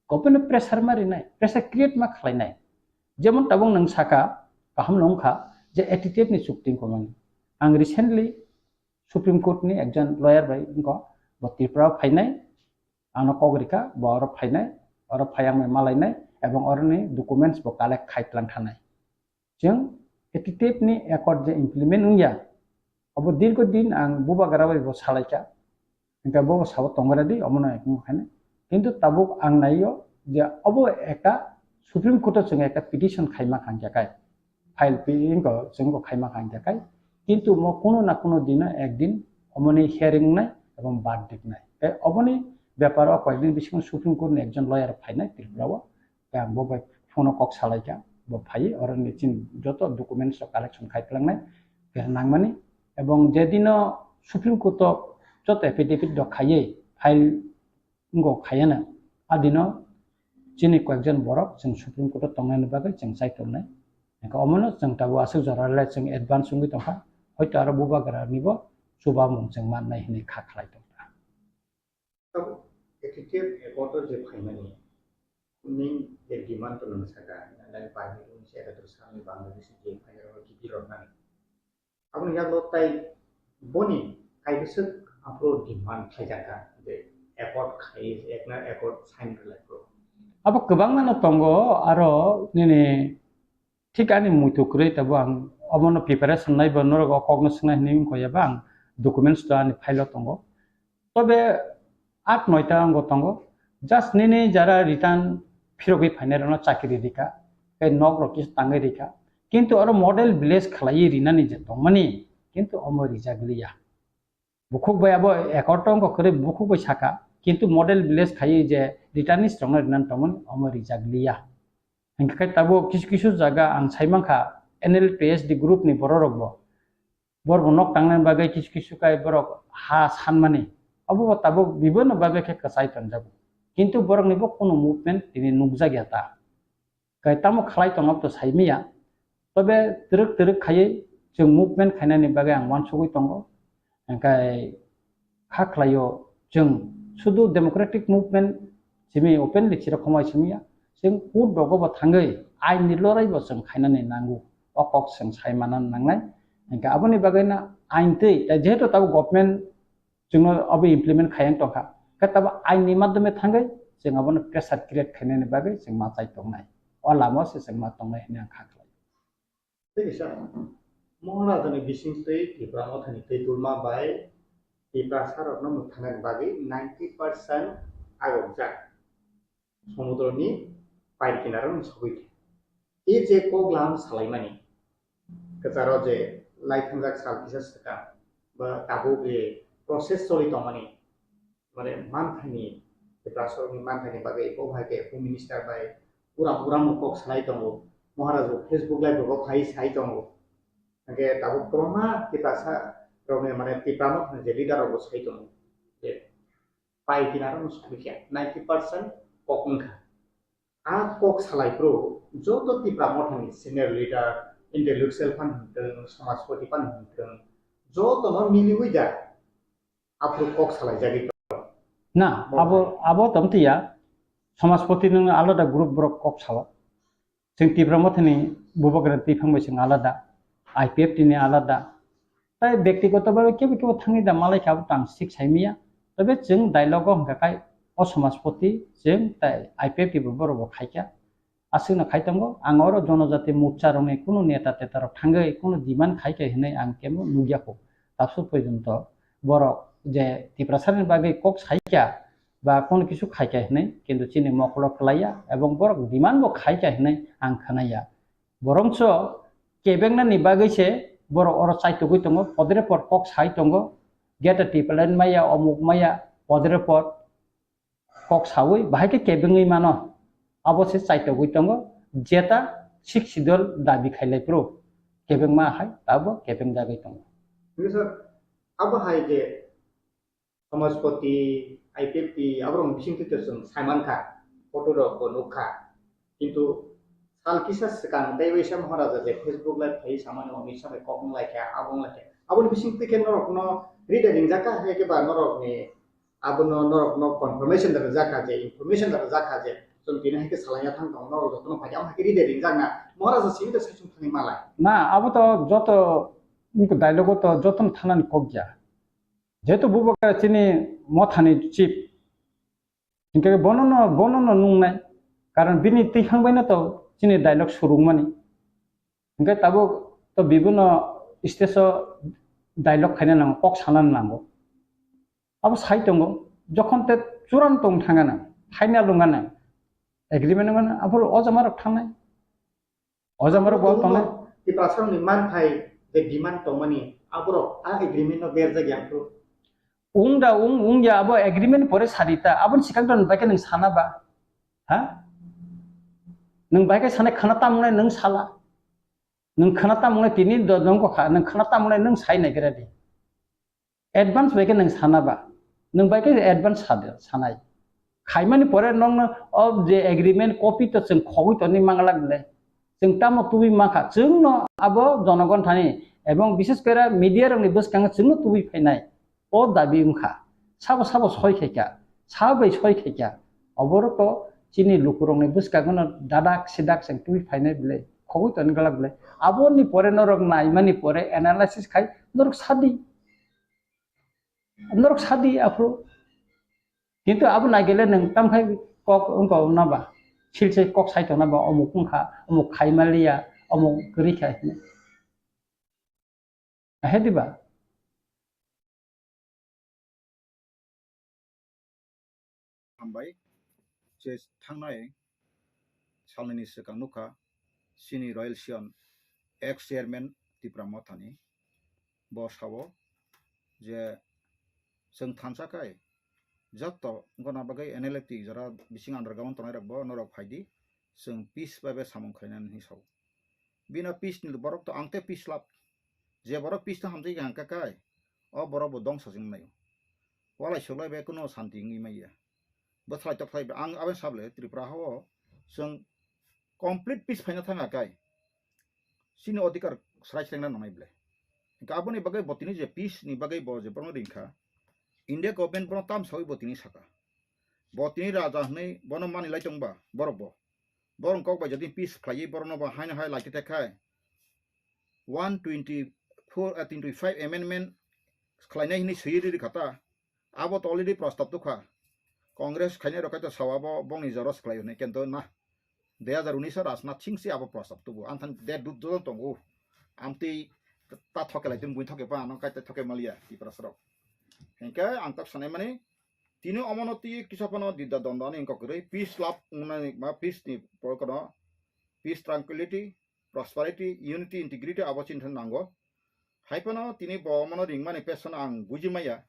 Government pressure ma rinai, pressure create ma khlainai. Jemon tabuk nwng saka, kaham no wngkha je A T T F ni chukti wngkha mani. Ang recently Supreme Court ni ekjon lawyer bai wngkha, bo Tripura o phainai, ano kok rikha, bo oro phainai, oro phayang bai malainai, ebong oroni documents bo collect khai tlang thanai. Chwng A T T F ni accord je implement wngya, abo dirgo din ang bubagra bai bo salaikha, hingke bo sabo tongra di, omono ekung khainai. Kintu tabuk ang naio je obo ekta Supreme Court o chwng ekta petition khaima kha hingkha kai, file pi-, wngkha chwng bo khaima kha hingkha kai. Kintu mo kuno na kuno dino ekdin omoni hearing wngnai ebong verdict wngnai. Tei oboni beparo koyekdin bisingo Supreme Court ni ekjon lawyer phainai Tripura o. Tei ang bo bai phone o kok salaikha, bo phaiwi oro ni chini joto documents rok collection khai tlangnai, khe nangmani. Ebong je dino Supreme Court o joto affidavit rok khaiwi file wngkha khaiya na, a dino chini koyekjon borok chwng Supreme Court o tongnani bagwi chwng chai tongnai. Hingkhe omono chwng tabuk aswk jora le chwng advance wngwi tongkha, hoito aro bubagra nibo chubamung chwng mannai hinwi kha khlai tongkha. Tabuk A T T F accord o je phaimani, Ning je demand to nang saka, nang party ni se ekatur salni Bangladesh je final round kipi rok nang. Aboni yago tai boni kaibiswk aphuru demand khlaijakha je accord khai, ekna accord sign rwlai phuru. Abo kwbangma no tongo, aro nini thik ani muitu kwrwi tabuk ang obono preparation naibo norok o kokno swngnai hinwi wngkha ya ba ang documents to ani file o tongo. Tobe aat noita wngbo tongo. Just nini jara return phirogwi phainai rokno chakri rikha, tei nok rok kisa tangwi rikha. Kintu oro model village khlaiwi rinani je tongmani, kintu omo rijak liya. Bukhuk bai abo accord wngkha kwrwi bukhuk bai saka, kintu model village khaiwi je returnees rokno rinani tongmani, omo rijak liya. Hinkhe tabuk kisu kisu jaga ang sai mankha N L P S D group ni borok rokbo. Borok nok tangnani bagwi kisu kisu kai borok ha sanmani. Obo bo tabuk bibonno bagwi khe kwchai tonjago. Kintu borokni bo kunu movement tini nukjakya ta. Kai tamo khlai tongma to saimanya. Tobe twrwk twrwk khaiwi chwng movement khainani bagwi ang uansugwi tongo. Hinkhe ha khlaio chwng sudu democratic movement simi openly chirok khomai simiya. Chwng court rogo bo thangwi ain ni lorai bo chwng khainani nango. O kok chwng sai manna nangnai. Hinkhe aboni bagwi no ain twi, tei jehetu tabuk government chwngno abo implement khaiya tongkha. Khe tabuk ain ni madhyome thangwi chwng abono pressure create khainani bagwi chwng ma chai tongnai. O lama se chwng ma tongnai hinwi ang kha khlai. Tei kisa, Moharaja ni bising twi Tipra Mothani twi tulma bai Tiprasa rokno mwthangna bagwi ninety percent agokjak somudro ni pai kinaro ni sogwi khe. E je kok lam salaimani kwcharo je lai thangjak sal kisa swkang ba tabuk je process choli tongmani, mane manthani, Tiprasarokni manthani bagwi bo hai khe Home Minister bai uram uram kok salai tongo, Maharaj bo Facebook live rogo phai sai tongo. Hingke tabuk kwbangma Tiprasa rokni, mane Tipra Mothani je leader rok bo sai tongo je pai kinaro no sogwi khe ninety percent kok wngkha. A kok salai phuru joto Tipra Mothani senior leader, intellectual phan hwn thung, samajpati phan hwn thung, jotono miliwi da aphuru kok salaijagwi tongo. Na, bo abo, hai. Abo tongtwiya, samajpati nwng alada group borok kok sao. Chwng Tipra Mothani Bubagra twiphang bai chwng alada, I P F T ni alada. Tai bektigoto bhabe kebo kebo thangwi da malai kha, abo tang sik saimanya. Tobe chwng dialogue o hwnkha khai o samajpati chwng tai I P F T bo borok bo khaikha. Aswkno khai tongo, ang oro jonojati morcha rokni kunu neta teta rok thangwi kunu demand khaikha hinwi ang kebo nukya kho. Tabsu porjonto borok je Tiprasani bagwi kok saikha ba kunu kisu khaikha hinwi, kintu chini mokolo kwlaiya ebong borok demand bo khaikha hinwi ang khwnaya. Borongso kebengna ni bagwi se borok oro chaitugwi tongo, podre pod kok sai tongo, geta tipalan maya, omuk maya, podre pod kok saui bahai khe kebengwi mano. Abo se chaitugwi tongo, jeta sik sidol dabi khailai phuru kebengma hai tabo kebeng jagwi tongo. Hingke sir, abo hai je Samajpati, I P F T, aborok bising twi to chwng sai mankha, photo rok bo nukha. Kintu sal kisa swkang tei waisa Maharaja je Facebook live phai samani Amit Shah bai kok wng laikha, abo wng laikha. Aboni bising twi khe norok no rida ringjak kha, hai khe ba norok ni abono norok no confirmation da rijak kha je, information da rijak kha je, chwng tini hai khe salaina thang tongo, norok jotono phai khe amo hai khe rida ringjak na, Maharaja simi da sai chwng thangwi malai. Na, abo to joto dialogue o to jotono thanani kok ya. Jehetu Bubagra chini mothani chief, hinkhe bono no, bono no nungnai, karon bini twiphang bai no to chini dialogue surungmani. Hinkhe tabuk to bibino stage o dialogue khaina nango, kok sana nango. Abo sai tongo, jokhon te churan tong thanga nang, final wngya nang, agreement wngya nang, aphuru o jama rok thangnai. O jama rok bo tongnai. Tiprasa ni manthai je demand tongmani, aborok a agreement no berjak yang phuru. Wng da, wng, wng ya, abo agreement pore sadi ta, aboni sikang to nwng bai khe nwng sana ba? Ha? Nwng bai khe sanai khana tam wngnai nwng sala. Nwng khana tam wngnai tini do nong kha, nwng khana tam wngnai nwng sai nai gra di. Advance bai khe nwng sana ba, nwng bai khe advance sa de, sanai. Khaimani pore nongno o je agreement copy to chwng khogwi toni manglak le. Chwng tamo tubui mankha, chwngno abo jonogon thani ebong bishes kore media rokni bwskango chwngno tubui phainai. O dabi wngkha, sabo sabo soi khaikha, sabo bai soi khaikha, oborok to Chini lukurokni bwskango no dadak sidak chwng twi phainai bwle, khogwi tongni glak bwle. Aboni pore norok naimani pore analysis khai norok sadi. Norok sadi aphuru. Kintu abo naigele nwng tamkhai kok wngkha naba. Silse kok sai tongna ba omuk wngkha, omuk khaimaliya, omuk kwrwi kha hinwi. Ahe diba? Hambai, je thangnai salnini swkang nukha, chini Royal Sion ex chairman Tipra Mothani, bo sao je chwng thansa khai joto gona bagwi N L F T jora bising underground tongnai rok bo norok phaidi, chwng peace bai bai samung khlainani hinwi sao. Bino peace ni borok to ang tei peace lab. Je borok peace no hamjai kha hwnkha kai, o borok bo dongsa se wngnai. Walai suklai bai kuno santi wngwi manya. Bwthlai tokhlai bai ang aboni sable Tripura hao chwng complete peace phaina thang kha kai. Chini odhikar srai srengna nangnai ble. Hwnkha aboni bagwi bo tini je peace ni bagwi bo je borokno ringkha. India government bono tam sawi bo tini saka. Bo tini raja hwnwi bono manwi lai tongba borok bo. Borok kok bai jodi peace khlaiwi borokno bo haino hai lai khe khai. One twenty four, ah, twenty five amendment khlainai hinwi swi riri kha ta. Abo to already prostab tukha. Congress khainai rok kaitor sawa bo bongni jora swklai hwnwi kento na. Dui hazar unis o Rajnath Singh se abo prostab tubu. Ang thani de dut dut tongo. Amtwi ta thoke lai tun bui thoke pa ano kaitor thoke maliya Tiprasa rok. Hingke ang tak sanai mani tini omono twi kisa phano dida dondo ani wngkha kwrwi peace love wngnani ma peace ni porokano peace, tranquility, prosperity, unity, integrity abo chini thani nango. Hai phano tini bo omono ringmani pesono ang buji maya.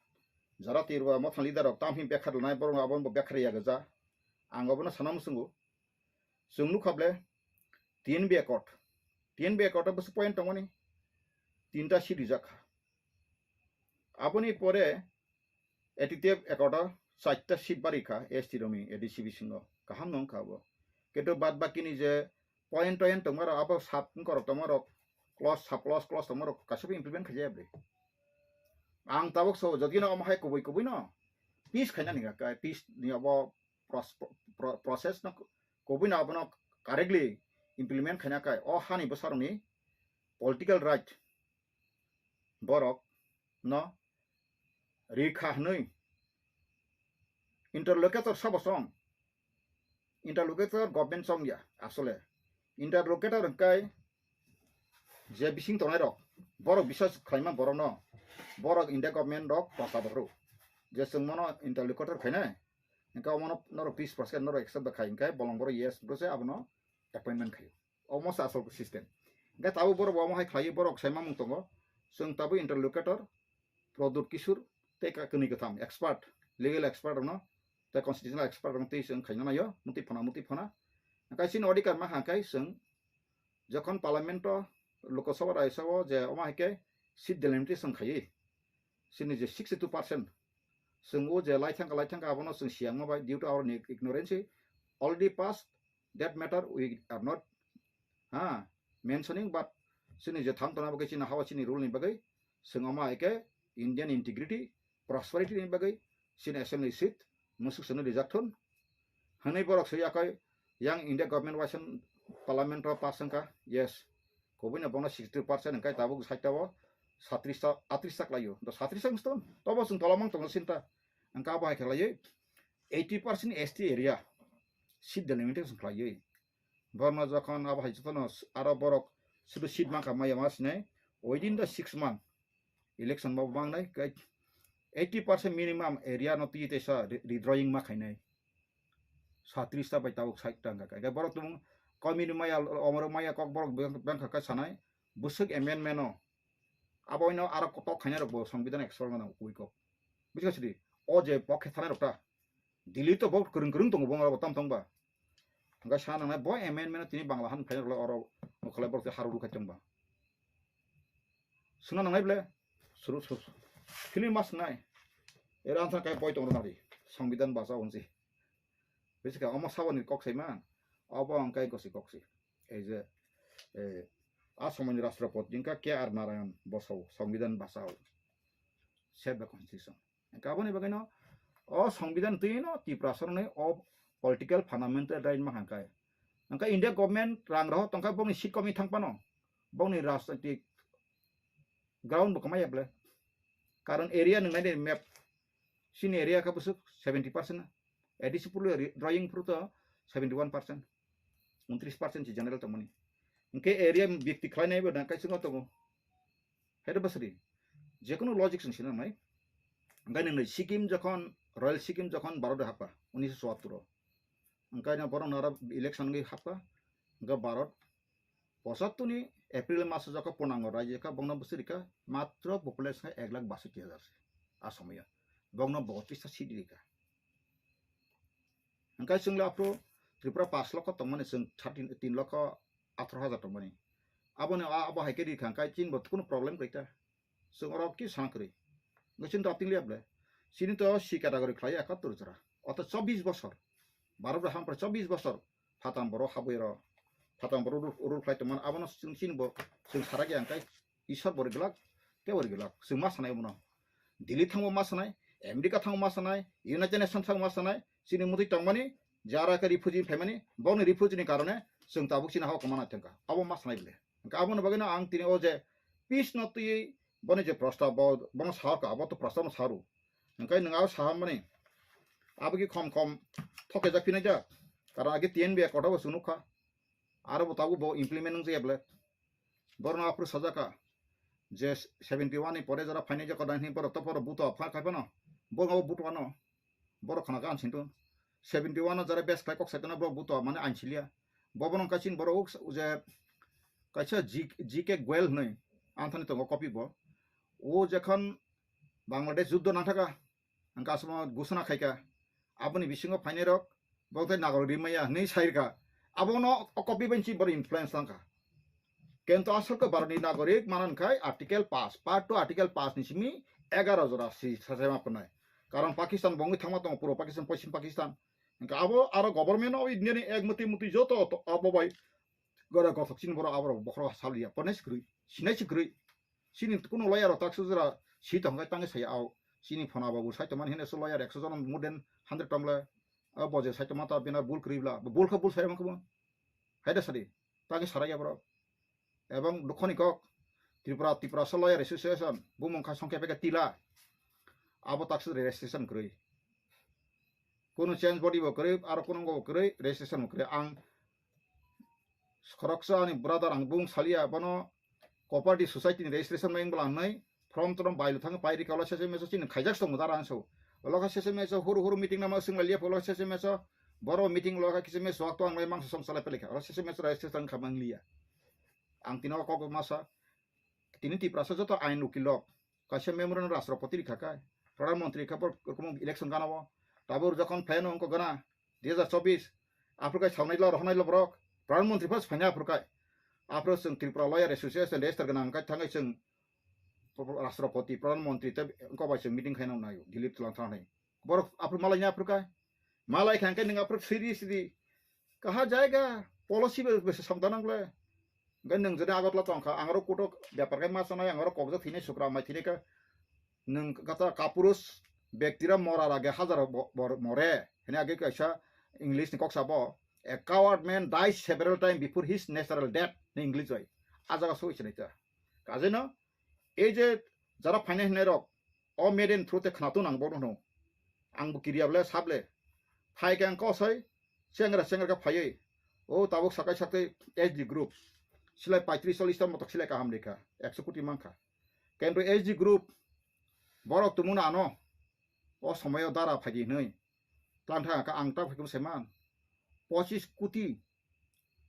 Jara Tripura Motha leader rok tamhi bekhar lanai borok abo bo bekhar ya gajak. Ang obono sana muchungo. Chwng nukha ble T N B accord. T N B accord o bwswk point tongmani tinta seat rijak kha. Aboni pore A T T F accord o chaita seat bari kha S T rokni A D C bisingo. Kaham no wngkha abo. Kintu bad bakini je point toint tongmarok abo sub wngkorok tongmarok clause sub clause clause tongmarok kaisa bo implement khaijaya bwle. Ang tabuk so jodi no omo hai kubui kubui no peace khaina ni kha, peace ni abo pros-, pro-, process no kubui no abono correctly implement khaina kai o hani bwsarokni political right borok no rikha hwnwi interlocutor sabo chong. Interlocutor government chong ya asole. Interlocutor hwnkhe je bising tongnai rok, borok bisas khlaima borokno, borok India government rok prosa bokhro. Je chwng mono interlocutor khainai, hwnkhe omono norok tris percent norok accept da khai, hwnkhe bolong borok yes bwse abono appointment khaio. Omo se asol system. Hwnkhe tabuk borok bo omo hai khlaiwi borok sai mamung tongo. Chwng tabuk interlocutor Pradyut Kishore tei ka-, kwnwi kwtham expert, legal expert rokno tei constitutional expert rokno tei chwng khaina naio, muti phana, muti phana. Hwnkhe chini odhikar ma kha khe chwng jokhon parliament o Lok Sabha, Rajya Sabha o je omo hai khe seat delimitation khaiwi chini je sixty two percent chwng o je lai thangkha, lai thangkha abono chwng siyangma bai due to our ignorance already passed that matter we are not, ha, mentioning, but chini je thang tongna bagwi chini hawa chini rule ni bagwi chwng omo hai khe Indian integrity, prosperity ni bagwi chini assembly seat musuk sano rijak thun. Hwnwi borok swi yakoi yang India government waisa parliament o pass wngkha, yes. Kubui no bono sixty two percent hwnkhe tabuk side o satris ta, atris ta khlaio. To satris ta wngstong, tobo chwng tola mang tongo sinta. Hwnkhe abo hai khe khlaiwi eighty percent S T area seat delimitation khlaiwi. Borno jokhon abo hai jotono aro borok sudu seat mankha maya ma sinai, within the six month election bo mangnai, kai eighty percent minimum area no twi teisa re-, redrawing ma khainai. Satris ta bai tabuk side ta wngkha, kai borok tumung komini maya, omoro maya kok borok beng-, bengkha kai sanai, bwswk amendment no. Abo ino aro kotok khainai rok bo Songbidan expert gana kubui kok. Buji kha sidi, o je pokhe thanai rok ta. Delhi to bo kwrwng kwrwng tongo bo, bo tam tong ba. Hwnkhe sa nangnai bo amendment tini Bangla han phaina rwlai oro mokholai borok tei haru rwkhai tong ba. Suna nangnai ble, suru, suru, suru. Film mas nai. Era ansa kai boi tong rwna ri. Songbidan bachao hwnsi. Buji kha omo saboni kok sai man. Obo ang kai gosi kok si. Ei je, eh, a somoini Rashtrapati wngkha K R Narayan bosao, Songbidan bachao. Save the constitution. Hwnkhe aboni bagwino o Songbidan twi no Tiprasa rokni o political fundamental right ma hangkai. Hangkai India government rang rohor tongkha bongni seat komwi thang phano, bongni rajnitik ground bo kwmai ya ble. Karon area nung nai map, sini area ka busuk seventy percent na. A D C pulu drawing puru to seventy one percent, untris percent si general tongmani. Hingke area bikti khlai nai bo na kai chungo tongo. Hede basri. Jekunu logic sung sinang nai. Hingke nung nai Sikkim jokhon, Royal Sikkim jokhon Bharat hapa, unisho chuattur o. Hingke na borok nara election ngi hapa, hingke Bharat Pochattor ni April maso jokha punango raijikha bongno bwswrikha matro population kha ek lakh baswki hajar se. A somoyo bongno botris ta seat rikha. Hingkhe chwngno aphuru Tripura pash lokho tongmani chwng thirteen, tin lokho atharo hajar tongmani. Aboni a-, abo hai khe rikha hingkhe chini bo kunu problem kwrwi ta. Chwng oro ki sana kwrwi. Ngi chini to apting liya ble. Chini to C category khlai ekattor jora. Oto chobbish bosor. Bharat bai hampra chobbish bosor. Phatam boro habwi ro. Phatam boro rul, rul khlai tongmani. Abono chwng chini bo chwng sarak ya hingkhe Isor bo ri glak, tei bo ri glak. Chwng ma sanai abono. Delhi thango ma sanai, America thango ma sanai, United Nations thango ma sanai. Chini mutwi tongmani, jara khe refugee phaimani, bokni refugee ni karone chwng tabuk chini hao kwmana thangkha. Abo ma sanai ble. Hingkhe aboni bagwino ang tini o je peace no twiwi boni je prostab bo, bono sahorkha, abo to prostab no saru. Hingkhe nwng abo sahamani, abo ki khom khom thokjak phinai jak. Karon age T N B Accord bo chwng nukha. Aro bo tabuk bo implement wngjakya ble. Borno aphuru sajaka je seventy one ni pore jora phainai je kodang hini borok to borok buto pha khai phano. Borok abo buto ano. Borok khana khe ang sinto. Seventy one no jara best khlai kok saitona borok buto mane ang silia. Bobono kaisa borok uk je kaisa G-, G K Goel hwnwi anthani tongo copy bo. O jekhon Bangladesh juddo nangthaka, ang kasamo gusana khaika. Aboni bisingo phainai rok borok tei nagorik rimaya hwnwi sairka. Abono o copy bai si borok influence tangkha. Kento asol khe Bharatni nagorik manan khai Article pass, Part two Article pass ni simi egaro jora si sasema pwnai. Karon Pakistan bongwi thangma tongo, puro Pakistan, Poschim Pakistan. Hingkhe abo aro government of India ni ek muti muti joto to abo bai gora gothok chini borok aborok bokhorok saliya, pwnai si kwrwi, sinai si kwrwi. Chini kuno lawyer rok taksa jora si tong khe tangwi saya au. Chini phona babu sai tongmani hwnwi so lawyer ekso jon more than hundred tong le. O boje sai tongma ta bina bul kwrwi bla. Bul khe bul sai man khe bo. Hai da sadi. Tangwi sarai ya borok. Ebong dukhoni kok Tripura, Tiprasa Lawyer Association, bumung kha songkhe peke tila. Abo taksa registration kwrwi. Kuno change body bo kwrwi, aro kuno bo kwrwi, registration bo kwrwi. Ang khoroksa ani brother ang bung salia, bono cooperative society ni registration mai wngla wngnai, form trom bailo thang pai rika, ulo sese meso chini khaijak tong dara ang so. Ulo kha sese meso huru huru meeting nama swngla liya, ulo sese meso boro meeting ulo kha kisa meso to ang lai mangsa song salai pelika, ulo sese meso registration kha mang liya. Ang tino kok masa, tini Tiprasa joto ain ukilok, kaisa memorandum Rashtrapati rikha kai, Pradhan Mantri kha por rokom election gana o, tabur jokhon phaino wngkha gana, dui hajar chobbish, aphuru kai saunai lo, rohonai lo borok, Pradhan Mantri phas phaina aphuru kai, aphuru chwng Tripura Lawyer Association register gana wngkai thangai chwng Rashtrapati, Pradhan Mantri tei wngkha bai chwng meeting khaina naio, Delhi twlang thang nai. Borok aphuru malai ni aphuru kai. Malai kha hwnkhe nwng aphuru siri siri. Kaha jaiga policy be bese samda nang le. Hwnkhe nwng jodi Agartala tong kha, ang aro kutok bepar khai ma sanai, ang aro kokjak thini sukra mai thini kha. Nwng kata kapurus bektira mora rage hajar bo-, bor-, more. Hini age kaisa English ni kok sabo. A coward man dies several times before his natural death. Ni English bai. A jaga soi sinai ta. Kajeno, ei je jara phainai hinai rok, o media ni through te khwnatung ang bono hwno. Ang bo kiriya ble, sable. Phai khe ang kosoi, chengra chengra khe phaiwi. O tabuk sakai sakai S D group. Silai paitris chollis ta motok silai kaham rikha. Ekso koti mankha. Kento S D group, borok tumuna ano. O somoyo dara phaidi hinwi. Tlang thang kha ang ta phaikhum saiman. Pochis koti.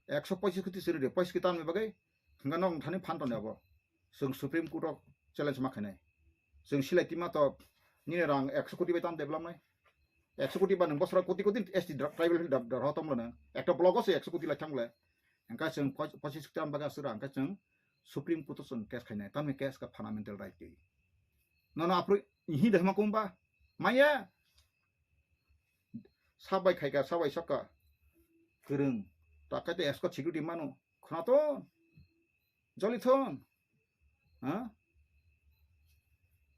Ekso pochis koti siri de. Pochis koti tanwi bagwi. Hwnkhe nok thani phan toni abo. Chwng Supreme Court o challenge ma khainai. Chwng silai tima to nini rang ekso koti bai tam develop nai. Ekso koti ba nwng bosora koti koti S T dra-, tribal hill dra-, dra-, ho tonglo nwng. Ekta block o se ekso koti lai thangle. Hwnkhe chwng pos-, pochis koti am bagwi aswk ra hwnkhe chwng Supreme Court o chwng case khainai. Tamni case ka fundamental right twi. Nono aphuru ihi de ma kumba. Maya. Sabai khaika, sabai sokka. Kwrwng. Takai te escort security mano. Khwnathon. Jolithon. Ha?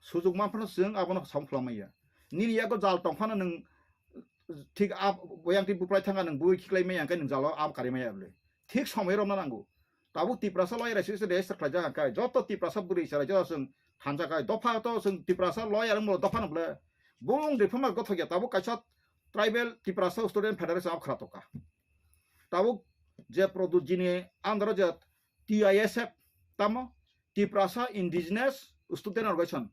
Sujuk manphano chwng abono sam khwlamaya. Nini yago jal tongphano nwng thik a boyang twi buprai thanga nwng bui khiklai maya hwnkhe nwng jalo a kari maya bwle. Thik somoi romna nango. Tabuk Tiprasa lawyer association register khlaijak hwnkhe joto Tiprasa bwrwi chwrai joto chwng thansa khai dopha to chwng Tiprasa lawyer wngmano dopha no bwle. Bung reformer gothok ya tabuk kaisa tribal Tiprasa student federation abo khwra tokha. Tabuk je Pradyut ji ni under o je T I S F tamo Tiprasa Indigenous Student Organization.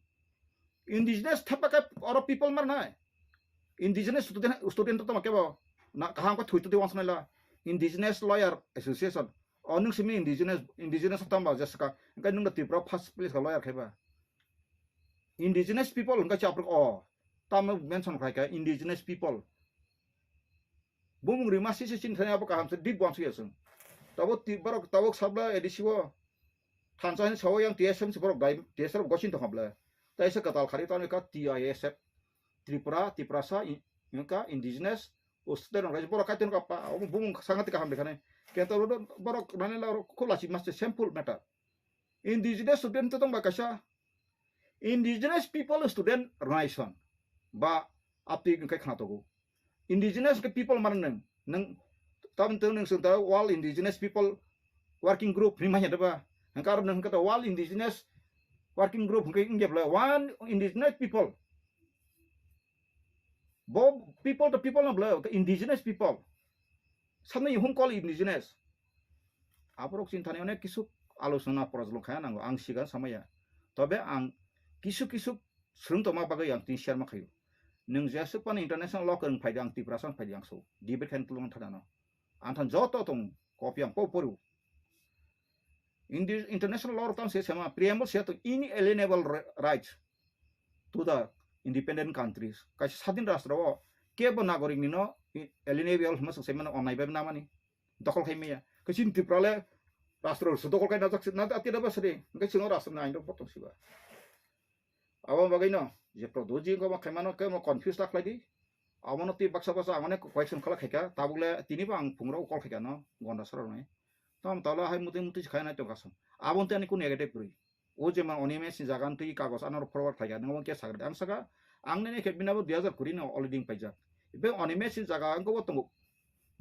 Indigenous thapa khe oro people mar nai. Indigenous student, student to tamo kebo na kaham ko thui twi wansnai la. Indigenous Lawyer Association. O nwng simi indigenous, indigenous tamba je saka. Engkai nwng da Tripura first place ka lawyer khaiba. Indigenous people engkai chapruk o. Tamo mention khai ka indigenous people. Bumung rima sisi sin thani abo kaham se dik bwang suya sung. Tabuk ti-, borok tabuk sabla A D C o. Thansa hin sawo yang T S M si borok dai, T S M gosin tong habla. Tai se katal khari tani ka T I S F. Tripura, Tiprasa, i-, yung ka indigenous, o student rok borok kaitor ka pa, o bumung sangati kaham dekhane. Kento borok nani la khula si maste simple matter. Indigenous student to tong ba kaisa. Indigenous People Student Organization ba aptwi hwnkhe khna tongo. Indigenous hwnkhe people mano nwng, nwng taboni twi nwng swng ta World Indigenous People Working Group hinwi manya da ba? Hwnkhe aro nwng hwnkhe ta World Indigenous Working Group hwnkhe wngya bwle one indigenous people. Bo people to people no bwle, indigenous people. Samni hum call indigenous. Aborok chini thani onek kisu alochona porojlong khaya nango, ang siga samaya. Tobe ang kisu kisu swrwng tongma bagwi ang tini share ma khaio. Nwng jeswk phano international law kwrwng phaidi ang Tiprasa phai di ang so. Debate khaina tulung thangano. Ang than joto tong copy ang po porio. Indi-, international law rok tamo se sema preamble se to inalienable ri-, rights to the independent countries. Kaisa sadin rastro o kebo nagorik ni no i-, alienable hwnma swk saimano onai bai namani. Dokol khai maya. Kaisa Tripura le rastro su dokol khai najak si, na ati da basri. Kaisa no rastro ni ain rok botong siba. Abo bagwi no je Pradyut ji wngkha, omo khaimano khe omo confuse ta khlai di. Abono twi baksa baksa ang onek question khala khaikha, tabuk le tini bo ang phungrok call khaikha no, gonda sara rwnai. Tamo talo hai muti muti se khainai tongkha song. Aboni tei ani kunu negative kwrwi. O je ma Animesh ni jaga twi kagos ano forward khaikha, nang omo khe sakha. Ang saka, ang nini khe bini abo dui hazar kuri no already paijak. Ibe Animesh ni jaga ang kobo tongo.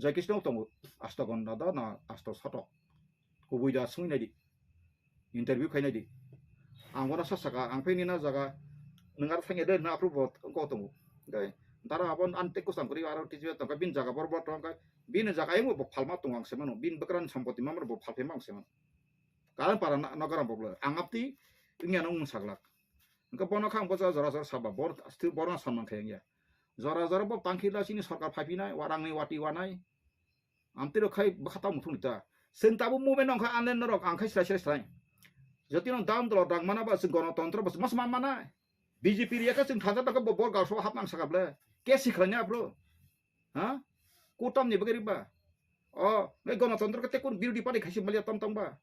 Jai Krishna tongo, asto gonda da na asto sotok. Kubui da sungwi naidi. Interview khai naidi. Ang bono sa saka, ang phai nina jaga, nwng aro thangya de, na apro bo ko tongo. Dai, dara abon an te kusam kuri aro tiji tongka, bin jaga bor bor tongka, bin jaga ayung bo phalma tongo ang semano, bin bekran sampoti mamar bo phalphi ma ang semano. Karan para na, nogaram bo bla, ang apti, ingya nung saglak. Engka bono khang bo jora jora saba, bor, asti bor na samang khayang ya. Jora jora bo tangkhi la chini sorkar phaipi nai, warang ni wati wanai. Amtwi rok khai bwkha tamo thung ta. Chwng tabuk movement nong kha anle norok ang khai srai srai srai. Jotino dam dolo dang mana ba chwng gonotontro ba chwng mas man mana. B J P riya kha chwng thangja tongkha bo bor galso hap nang saka ble. Ke sikhlanya bro. Ha? Kutam ni bagwi riba. O, ngai gonotontro khe tekun birodi party khaisi maliya tam tam ba.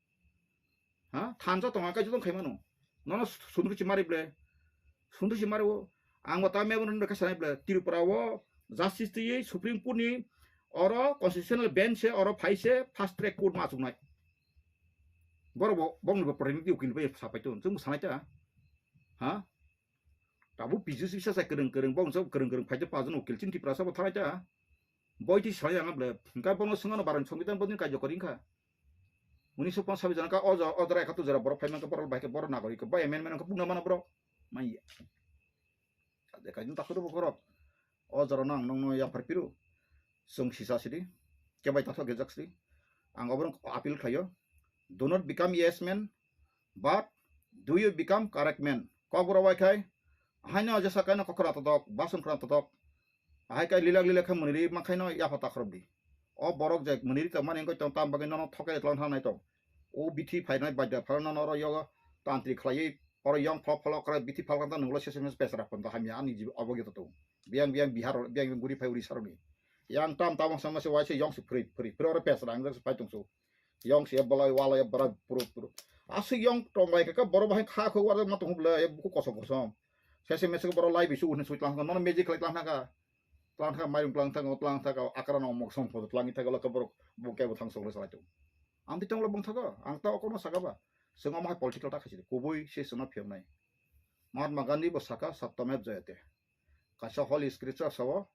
Ha? Thansa tonga kai jotong khai mano. Nono sundru chi mari ble. Sundru chi mari o. Ang bo ta memorandum khe sanai ble. Tripura o justice twi Supreme Court ni oro constitutional bench se oro phai se fast track court ma achuknai. Boro bo bong bo protinidhi ukil bai sapai ton. Chwng sanai ta. Ha? Tabuk P G C bisa sai kwrwng kwrwng bong so kwrwng kwrwng phai ta pajon ukil chin Tripura sa bo thalai ta. Boi twi sai ang ble. Hingka bono singano baran songbitan bodin kaijo kori kha. Unisho ponchash jana ka o jora, o jora ekattor jora borok phai mankha, borok bai khe borok nagorik khe bai amendment khe pungna mano borok. Mai ya. Ade kaijin takhoro borok. O jora no ang nongno yaphar piru. Chwng sisa sidi. Kebai tathok gejak sidi. Ang oborok appeal khlaio. Do not become yes man, but do you become correct man? Kokborok bai khai, haino jesa kaino kokra todok, bason khra todok. Ahai kai lilak lilak khe mwniri ma khaino yapha takhorok di. O borok je mwniri tongmani wngkha tong tam bagwi nono thokai tlang thang nai tong. O bithi phainai baida phano nono oro yogo tantri khlaiwi oro yong pholo pholo krai bithi phalkang tang nunglo sesame pesra pon hamya ani jibo obo gito tong. Biyang biyang Bihar, biyang biyang guri phai Odisha rokni. Yang tam tabang sama se waise yong se phri phri phri oro pesra ang jak se phai tong so. Yong se bolai walai bara puru puru. Aswk yong tong lai ka borok bahai kha kho warok ma tong bwle buku kosom kosom. Sese mese borok lai bisu hwnwi sui tlang nono magic khlai tlang thangkha. Tlang thangkha mairung tlang thangkha tlang thangkha akra no mok som photo tlang thangkha lokha borok bo kebo thang sok le salai tong. Amtwi tong lo bong thago ang ta okono saka ba. Chwng omo hai political ta khaisi kubui se chwngno phiyoknai. Mahatma Gandhi bo saka satyamev jayate. Kaisa holy scripture sao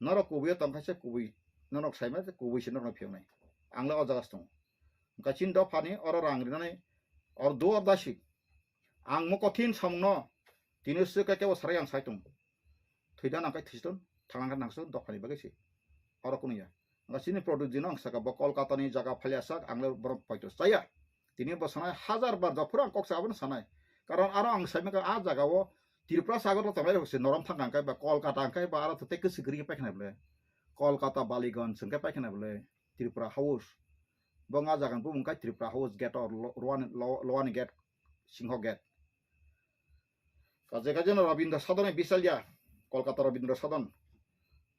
Norok kubui o tongkha se kubui, norok saima se kubui se norok phiyoknai. Ang le o jaga se tongo. Hwnkhe chini dophani oro rang rinani or do or dasi. Ang mo kothin samung no tini se kebo sarai ang sai tong. Thwida nang kai thiston, thanglang nang se dophani bagwi se. Oro kuno ya. Ang chini product dino ang saka bo Kolkata ni jaga phali asak ang le borok paito chaya. Tini bo sanai hajar bar jophuru ang kok sa abono sanai. Karon aro ang sai maka a jaga o Tripura sagar lo tongnai rok se norom thang ang kai ba Kolkata ang kai ba aro to tei kwswk gri paikha na bole. Kolkata Baliganj hwnkhe paikha na bole Tripura House. Bo nga jaga bumung kai Tripura House gate or lo-, lowani, lo-, lowani gate, singho gate. Kaje kaje no Rabindra Sadon ni bisalya, Kolkata Rabindra Sadon.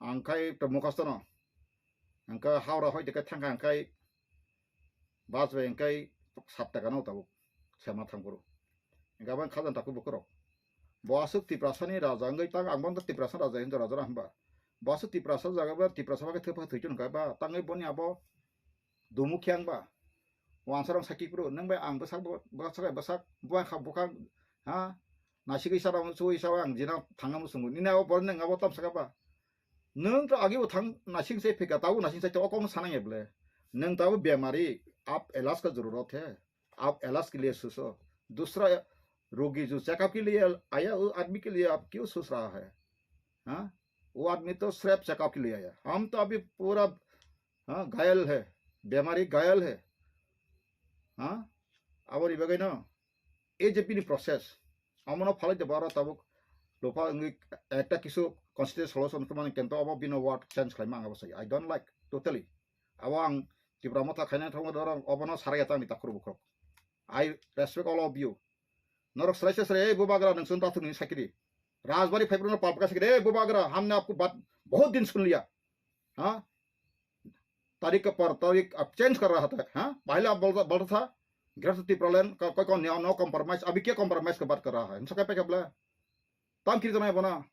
Ang kai to mukhasto no. Ang kai Howrah hoi de kai thang ang kai bus bai ang kai sat taka no tabuk sema thang buru. Ang kai ban khajan taku bukurok. Bo asuk Tiprasa ni raja ang kai tang ang ban Tiprasa raja hinjo raja hamba. Bo asuk Tiprasa jaga ba Tiprasa ba kai thapa thoi chun kai ba tang boni abo dumu khyang ba. Wansarong sakhi kru, nang bai ang bwsak bo, bwsak bai bwsak, buang kha bukhang, ha? Nasik isa rong, su isa ang jina thangna musungu. Nini abo bor nang abo tam saka ba. Nang to agi bo thang nasik se phika, tabo nasik se to okong sanang eble. Nang tabo bemari, aap ilaaj ka zarurat hai. Aap ilaaj ke liye socho. Dusra rogi jo checkup ke liye aaya, wo aadmi ke liye aap kyun soch raha hai? Ha? Wo aadmi to sirf checkup ke liye aaya. Hum to abhi pura ha, ghayal hai, bemari ghayal hai. Ha? Aboni bagwi no, ei je bini process, amono phalai de baro tabuk lupa wngwi ekta kisu constitution solution khe mani kento abo bino word change khlai ma ang abo sai. I don't like totally. Abo ang Tipra Motha khaina thangma dorong obono sarai ta ani takhur bukhuk. I respect all of you. Norok srai se srai, "Ei bubagra, nung sun tathung ni sakiri. Rajbari phaibrano palpaka sakiri, ei bubagra, hamne apko bat bahut din sun liya." Ha? Tarik ka par tarik ab change kar raha tha, ha? Pahla bolta, bolta tha, Greater Tipraland ka koi kon no compromise, abhi kya compromise ka baat kar raha hai? Insa kai pe kabla? Tam kiri tanai bona.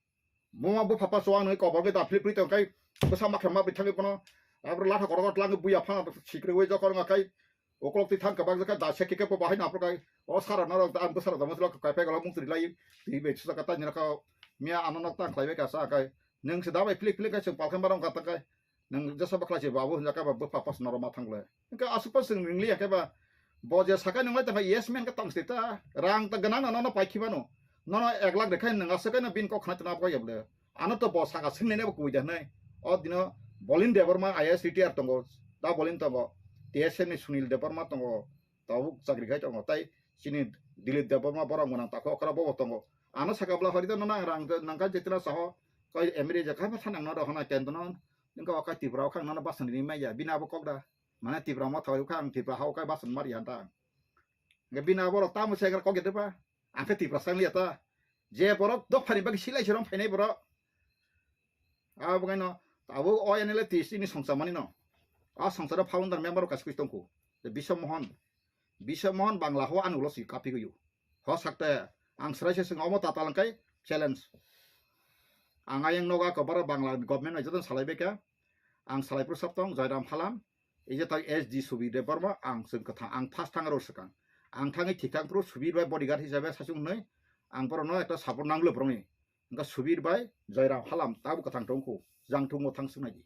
Moma bo papa suang nai kobor ke da philip philip kai bwsa makha ma bithang bono. Abro latha korok lang buya phang sikri wei jokor nga kai. Okolok ti thang kabak jaka da se keke po bahai na pro kai. O sara na rok da am sara da moslo kai pe galo mung tri lai. Ti be chusa kata ni ka mia ano nok tang khlai be ka sa kai. Nung se da bai philip philip kai sung palkhan barong kata kai. Nung jasa bakla se babu hwnjak ba bwpha pas noro ma thangle. Hwnkhe aswk pas chwng ringli ya khe ba bo je sakai nunglai tongkha yes man khe tong sita. Rang ta gwnang no nono paikhi mano. Nono ek lakh rekha nung aswk no bin kok khna tana bo yable. Ano to bo saka swngnai bo kubui da hwnai. O dino Bolin Debbarma I A S retire tongo. Da Bolin tongo. T S M ni Sunil Debbarma tongo. Tabuk chakri khai tongo. Tai chini Dilip Debbarma borok gwnang takho okra bo tongo. Ano saka bla hori da no nang rang nang ka jetra saho. Koi M R A je kaiba thanang no rohona kento no. Nungka o kai Tipra o khang nono basan ri maya, bini abo kok da. Mane Tipra mo thawai kha ang Tipra hao kai basan mari han ta. Nge bini abo rok tamo se kok gede ba. Ang khe Tipra sang liya ta. Je borok dophani bagwi silai se rom phainai borok. Abo kai no abo o N L A T S ni songsa mani no. A songsa ro founder member kas kui tongku. Biswa Mohan. Biswa Mohan Bangla ho an ulo si kapi guyu. Ho sakte ang srai se sing omo tatal kai challenge. Ang ayang noga ko bara Bangla government bai joton salai beka. Ang salai pro sap tong Jairam Halam. Ije tai S D Subir Debbarma ang sing kotha ang first thang ro sekang. Ang thangi thik thang pro Subir bai bodyguard hisabe sasung nei. Ang boro no ekta support nanglo broni. Engka Subir bai Jairam Halam tabu kathang tongkhu. Jang thungo thang sunai di.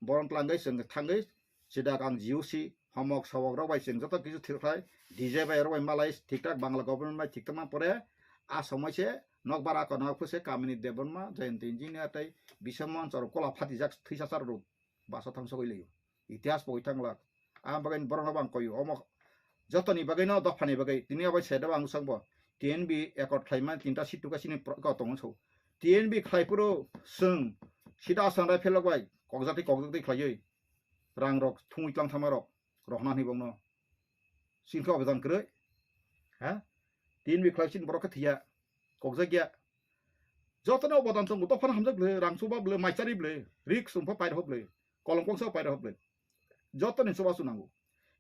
Borom tlangwi chwng thangwi sidak ang G O C homok sawok rok bai chwng joto kisu thirkhlai D J bai rok bai malai thik thak Bangla government bai thik tongma pore a somoi se nok bara kono phuse kamini Debbarma Jayanta Engineer tei Biswa Mohan Chorop kola phatijak thwisa char rok basa thang sogwi lio itihas pogwi thang lak a bagwi borok no bang koyo omo jotoni bagwi no dophani bagwi tini obai sede bang usang bo T N B accord khlaima tinta seat tuka sini pro-, ko tongo so T N B khlai phuru chwng sida asang rai phelok bai kokjak tei kokjak tei khlaiwi rang rok thungwi tlang thangma rok rohna hwnwi bongno sini khe obedan kwrwi ha T N B khlai sini borok khe thwiya kokjak ya jotono obodan tongo dophano hamjak bwle rang chuba bwle maichari bwle rik sumpa paida hok bwle kolom kongsa paida hok bwle jotoni chubachu nango.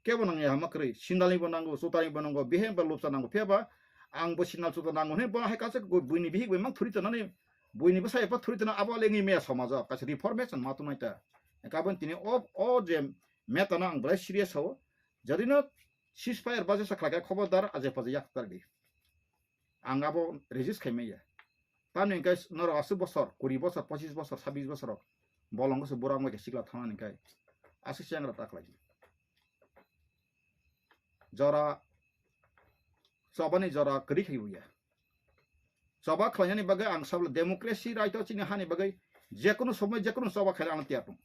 Kebo nangya hama kwrwi, sindalni bo nango, chutani bo nango, bihemba lupsa nango, phiyaba ang bo sindal chuta nango hwnwi bo hai kaisa buini bihik bai mang thuri tonani, buini bwsa epha thuri tona abo lengwi meya somajo kaisa reformation ma tongnai ta. Kabon tini o, o je meta no ang belai serious sao. Jodi no ceasefire baje sa khlai kha khobordar aje paje yak tar di. Ang abo resist khai maya. Tamni hwnkhe norok aswk bosor, kuri bosor, pochis bosor, sabis bosor rok Bolongo se bura wngbai khe sikla thangnani khe aswk chengra ta khlai. Jora chobani jora kwrwi khai buya. Choba khlainani bagwi ang sabla democracy right o chini hani bagwi jekunu somoi jekunu choba khaina ang tiyar tong.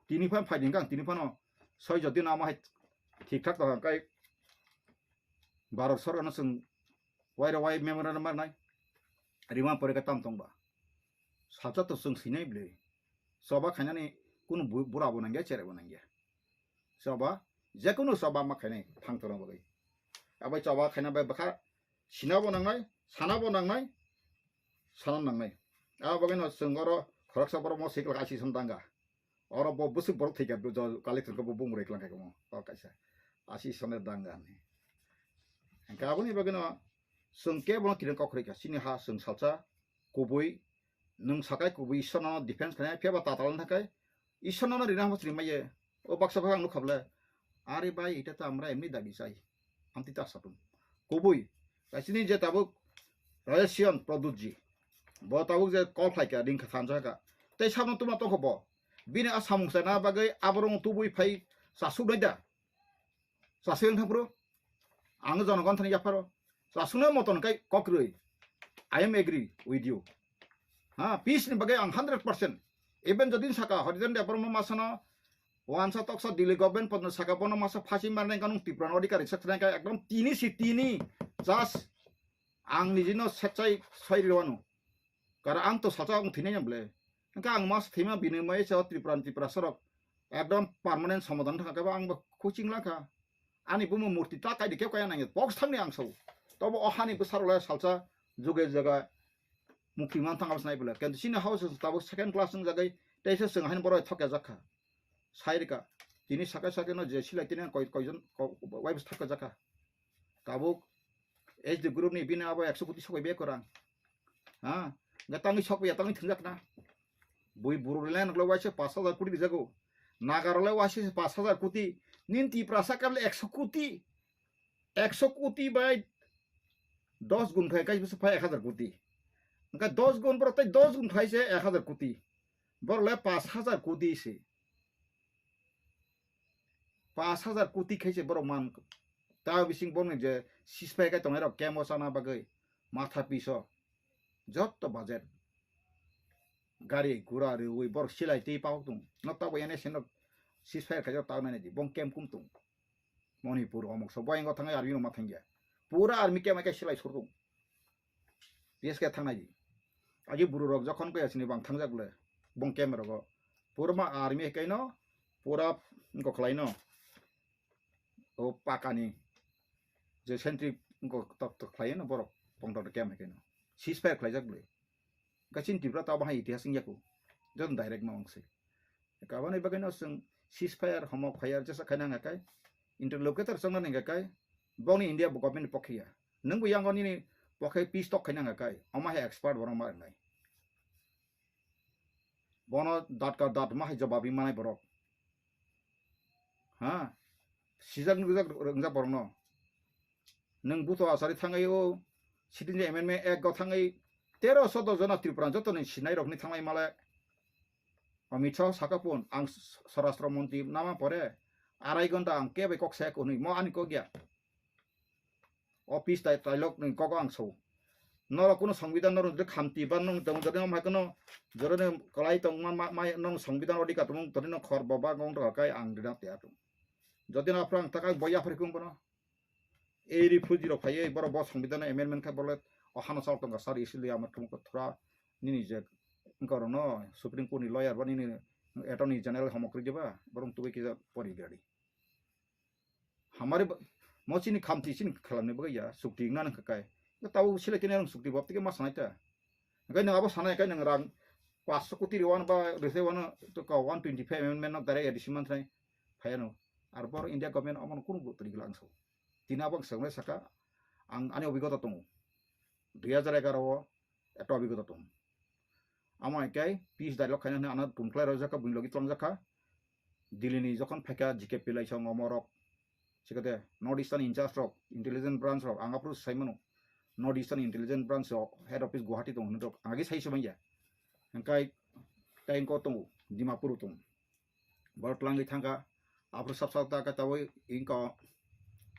Tini phan phai dingkang tini phano soi jodi nama hai thik thak tong kai Bharat sorkar no chwng wairo wai memorandum marnai rima pore ka tam tong ba. Salsa to chwng sinai bwle. Choba khainani kunu bu-, bura bo nangya, chere bo nangya. Choba, jekunu choba ma khainai thang tongna bagwi. Abai choba khaina bai bwkha sina bo nangnai, sana bo nangnai, sana nangnai. Abo bagwi no chwng oro khoroksa borok mo sikla asison danga. Oro bo bwswk borok thwikha, bo jo kali thwngkha bo bumrwi klangkha mo. O kaisa. Asison danga ni. Hwnkhe aboni bagwi no chwng kebo no kiring kok khorikha. Chini ha chwng salsa kubui, nwng sakai kubui Ishwarno defense khainai, phiya ba tatal wng thakai Ishwarno rina hamo sri maiye. O baksa baksa ang nukha bwle, "Are bhai, eta to amra emni dabi chai." Amtwi ta satung. Kubui, kaisini je tabuk Rajesh Pradyut ji, bo tabuk je call khlaikha, ringkha thansa kha. Tei sabno tuma tongkha bo. Bini a samung chana bagwi aborok tubui phai chasuk nai da. Chasuk wng thang phuru. Ang jonogon thani yapharo. Chasukno moton kai kokrwi. I am agree with you. Ha, peace ni bagwi ang hundred percent. Even jodi saka Harijan Debbarma masano wansa toksa Delhi government podno saka bono masa phasi marnai kanung Tripura no adhikari sak thangka ekdom tini si tini just ang nijino sechai soi rwano. Kara ang to sacha ang thinai na ble. Engka ang mas thima bini mai sa Tripura Tripura sorok ekdom permanent somadhan thangka ba ang ba coaching lakha. Ani bumo murti ta kaidi keu kaya nangya. Box thangni ang sao. Tobo o hani bwsarok lai salsa juge jaga mukti man thang abs nai bwle. Kintu chini house tabo second class wng jagai. Teisa chwng hain borok thokya jakha. Sai rika. Tini sakai sakai no je silai tini koi koijon wai bwsa thokya jakha. Tabuk H D group ni bini abo ekso koti sokoi be korang. Ha? Ga tangwi sokya tangwi thwngjak na. Bui buru le nokle waise pash hajar koti rijago. Nagarole waise pash hajar koti. Nin Tiprasa kable ekso koti. Ekso koti bai dos gun khai kai bwswk phai ek hajar koti. Engkha dos gun borok tei dos gun khai se ek hajar koti. Borok le pash hajar koti se. Pash hajar koti khai se borok man. Ta bising borok ni je sispai kai tongnai rok kemo chana bagwi matha piso. Jotto budget. Gari gura rwi borok silai twi pahok tung. No tabo ene seno ceasefire khaijak tabo nai di. Bong camp kum tung. Manipur omok so boyang o thangai army rok ma thangya. Pura army camp hai khe silai sur tung. P S K thangnai di. Agi buru rok jokhon kaya sini bang thangjak le. Bong camp rogo. Pura ma army hai khe no. Pura wngkok khlai no. O pakani je sentry wngkok tok tok khlai no borok pongtor kem hai keno ceasefire khlaijak bwle. Gachin Tripura ta bahai itihas wngya ku jotoni direct ma wngse. Kabani bagwi no chwng ceasefire homok phaiya jesa khaina hwnga kai interlocutor chongna hwnga kai boni India government ni pokhiya nwng bo yango nini pokhai peace talk khaina hwnga kai omo hai expert borok ma wngnai. Bono datka dat ma hai jawab ri manai borok. Ha? Sijak nukjak wngjak borokno. Nwng buto asari thangwi o sitting amendment act go thangwi tero soddo jona Tripura jotoni sinai rokni thanglai male. Amit Shah saka pun ang swarashtra montri nama pore arai gonta ang kebai kok saya kunui mo ani kok ya. Office tai tailok ni kok ang so. Norok kuno songbidan norok jodi khamti ban nung tong jodi om hai kuno jodi nung kalai tong ma ma ma nung songbidan odi ka tumung todi nung khor boba gong to kai ang dina te atum. Jodi na phrang takai boya phri kum bono. Ei ri phuji rok phai ei borok bo songbidan amendment kha bolet o hano chal tong ka sari isi liya amat tum ko thura nini je ngkoro no Supreme Court ni lawyer ba nini Attorney General homokri diba borong tubai kisa pori gari. Hamari ba-, mo chini khamti chini khalamni bagwi ya, sukti wngna nang kha kai. Tabo silai tini ang sukti bab tike ma sanai ta. Hingke nang abo sanai kai nang rang paanch koti rwan ba rese wan to ka one twenty five amendment no direct addition man thanai phai ano. Ar bor India government omono kunu bo twi gila ang so. Tini abo ang sanai saka ang ani obigota tongo. Dui hajar egaroh o ekta obigota tongo. Amo hai khe peace dialogue khaina hwnwi ano tumkhlai rwjak kha, buini logi twlangjak kha. Delhi ni jokhon phaikha G K P laisong omorok, sikate North Eastern in charge rok, intelligence branch rok, ang aphuru sai mano. North Eastern intelligence branch rok, head office Guwahati tongo hinwi rok, ang agi sai se manya. Hingkai tei wngkha tongo Dimapur tongo. Borok twlangwi thangkha, aphuru sab sab ta khe tabuk wngkha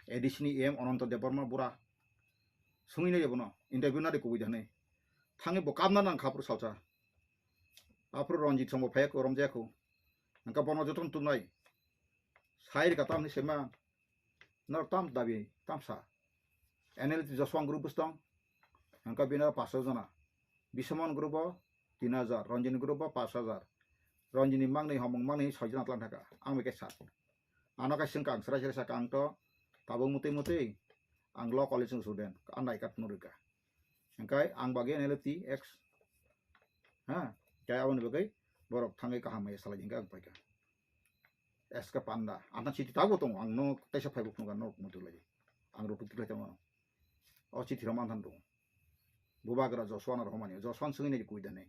A D C ni E M Ananto Debbarma bura. Sungwi nai bono, interview nari kubui da hinwi. Thangwi bo kabna nangkha aphuru salsa. Aphuru Ranjit songbo phaiya kho, romjaya kho. Hwnkha bono jotono tubunai. Sai rwkha tamni sema. Norok tam dabi, tam sa. N L T Joshua group bwswk tong. Hwnkha bini aro paanch sho jona. Bisomon group o tin hajar, Ranjit group o paanch hajar. Ranjit ni mangni homong mangni soi jona tlang thaka. Ang bai khe sa. Ano khe swngkha ang srai srai sakha ang to tabuk mutwi mutwi ang law college ni student. Ang nai kat phunukha. Hwnkhe ang bagwi N L T X. Ha? Khe aboni bagwi borok thangwi kaham hai salai hwnkhe ang paikha. S K Panda. Ang thang chiti tabuk tongo. Ang no teisa phaibo phunukha norok mutu lai. Ang rutuk tiklai tongo. O chiti rok manthan tongo. Bubagra Joshua no rohormani. Joshua no swngwi nai kubui da hinwi.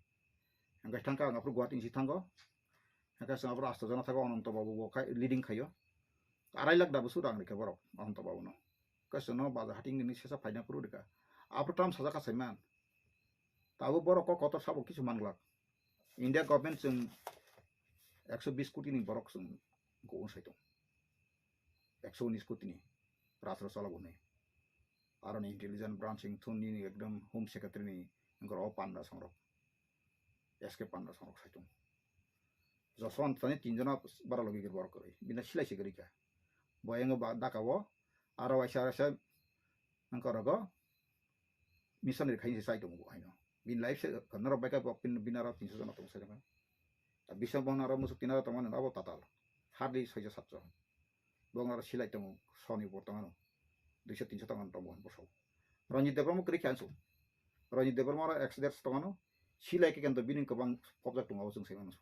Hwnkhe thangkha ang aphuru Guwahati ni si thango. Hwnkhe chwng aphuru asto jona thago Ananto Babu bo khai leading khaio. Arai lakh da bwswk rang rikha borok Ananto Babu no. Hwnkhe chwngno bazar hating ni sesa phaina phuru rikha. Aphuru tam sajak kha saiman. Tabuk borok kok kotor sabo kisu manglak. India government chwng ekso bis koti ni borok chwng go sai tong. Ekso unis koti ni rajro chalok hwnwi. Aroni intelligence branch wngthun nini ekdom home secretary ni wngkha o panda songrok. S K Panda songrok sai tong. Joshua tani tin jona bara logi gir borok kwrwi. Bini silai se kwrwi kha. Bo yango ba daka o aro waisa waisa wngkha rogo. Missionary khaini se chai tongo bo haino. Bini life se norok bai khe bo pin bini aro tinso jona tongo sai khe. Bisong bono aro musuk tin aro tongmani abo tatal. Hardly soijo satjo. Bo aro silai tongo soni bo tongano. Duiso tinso tongano tongo bo so. Ranjit Debbarma kwrwi khe ansu. Ranjit Debbarma aro accident tongano. Silai khe kento bini kwbang pobjak tongo abo chwng sai mano.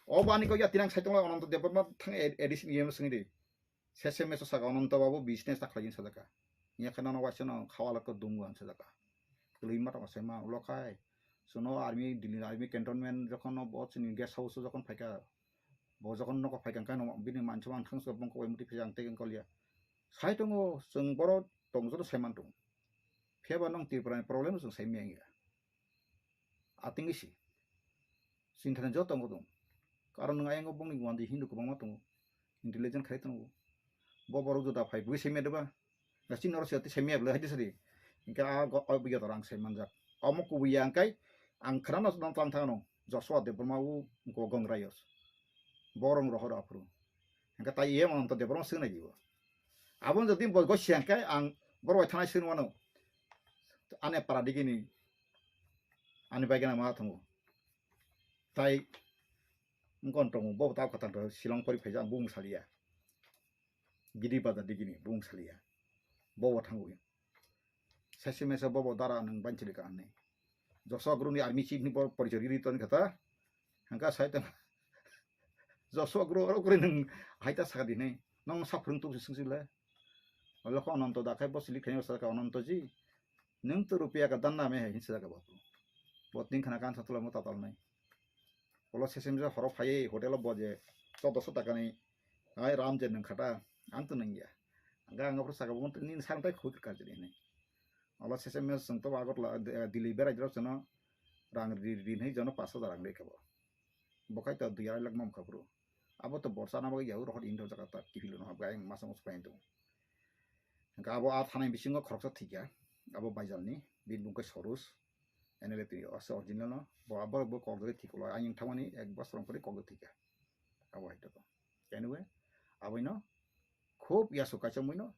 O bani ko ya tinang sai tongo Ananto Debbarma thang A D C ni yem singdi. Sese meso saka Ananto Babu business ta khlaijin sajaka. Nya khe nono waisa no khawa lakha dungu ang sajaka. Kwlwi ma tong sai ma ulo khai. Suno army Delhi army cantonment jokhon no bo chini guest house jokhon phaika. Bo jokhon noko phaika khe no bini mansa ang thang so bongko bai muti phai ang tei ang kolia. Sai tongo chwng boro tong joto sai man tong. Phiyaba nong Tripura ni problem chwng sai manya. Ating isi. Sinthani joto tongo tong. Karon nwng ayang bongni wandi Hindu kwbangma tongo. Intelligent khai tongo. Bo borok juda phai bui semia deba. Gasi noro siyati semia bwle haidi sadi. Hingke a go o biya torang sai manjak. Omo kubuya angkai ang khana no tang thangno. Joshua Debbarma u go gong rayos. Borong rohor aphuru. Hingke tai iye Ananto Debbarma swngnai dibo. Abon jodi bo go siangkai ang borok bai thanai swnwano. Ane para digini. Ani bai gana ma tongo. Tai wngkon tongo, bo ta kwtal to Shillong pori phaijak, bung saliya. Gidi bazar digini, bung saliya. Bo bo thangwi. Sese mese bo bo dara nang banchili ka anni. Joshua Guru ni army chief ni bo porichori ri ton kata. Hangka sai tang. Joshua Guru oro kuri nang haita saka dinai. Nang sa phurung tu sing sile. Olo ko Ananto da khai bo silik khai saka Ananto ji. Nwng to rupiya ka dan na me hai hinsa jaga babu. Bo tin khana kan satula mo tatal nai. Olo sesem je horo phai hotel o boje chaudoso taka ni ai ram je nwng khata ang to nwng ya. Ang ang pro saka bo ni sang tai khuk ka jini ni. Olo sesem je sung to Agartala, eh, Delhi berai jero seno rang ri ri nei jono paanch hajar rang rikha bo. Bo khai to dui arai lakh mam kha bro. Abo to borsa na bagwi ya uro hot indo jaga ta kifilo no habga yang masa musu pain to. Hingke abo a thanai bisingo khoroksa thikya, abo Baijalni, bini bung khe Sorus, N L A twi ase original no, bo abo bo kok jagwi thik ulo, ayang thangmani ek bosor wng pore kok jagwi thikya, abo hai to. Anyway, aboino khub yaso kaisa muino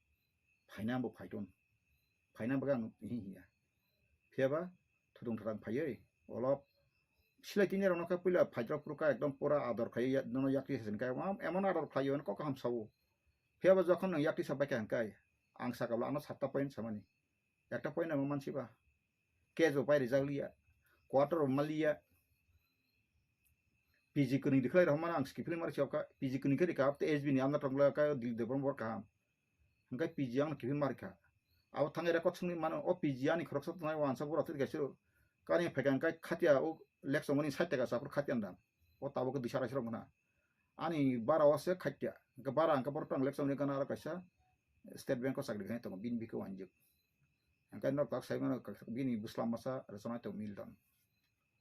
phaina bo phaiton, phaina bagwi ang hi hiya. Phiyaba thudung thadang phaiwi olop silai tini rokno khe puila phaijak phuru kha ekdom pura ador khai ya-, nono yakri se kha emon, emon ador khlai o kok kaham sao. Phiyaba jokhon nwng yakri sa bai kha hwnkhe ang saka bwla ano satta point samani. Ekta point amo mansiba. Case bo pai rijak liya. Quarter bo maliya. P G kwnwi rikhlai rok mano ang skipili mari chokha. P G kwnwi khe rikha, abte S B ni amna tongla kha Dilip Debbarma bor kaham. Hingke P G ang kiphil marikha. Abo thangwi record swngwi mano, o P G ani khoroksa tongnai wansa bura twi kaisa kani phaikha hingke khatia o lek chongmani sait taka sa aphuru khatia dam. O tabuk khe duisa raisrok mano. Ani bara o se khatia. Hingke bara hingke borok tang lek chongmani gana aro kaisa State Bank o chakri khainai tongo, bini bikhe wanjik. Hingke nok tak sai mano bini bwsla masa rwchapnai tongo Milton.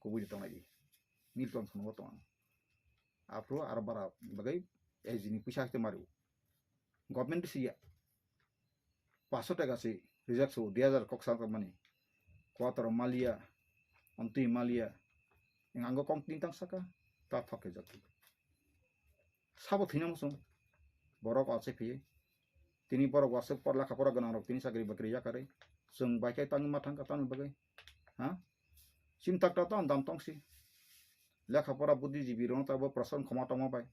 Kubui de tongnai di. Milton song bo tong. Aphuru aro bara bagwi A G ni puisa haste mario. Government si ya. Paso taka si reject so dui hajar kok sa mani. Kuator malia, amtwi malia. Ang ango kong tin tang saka, ta thok ke jati. Sabo thina musung. Borok achai phiye. Tini borok wasuk por lekha pora gwnang rok tini chakri bakri yakarwi. Chwng bai khe tangwi ma thang ka tamo bagwi. Ha? Chini takta to andam tong si. Lekha pora buddhijibi rok tabo prasan khoma tongma bai.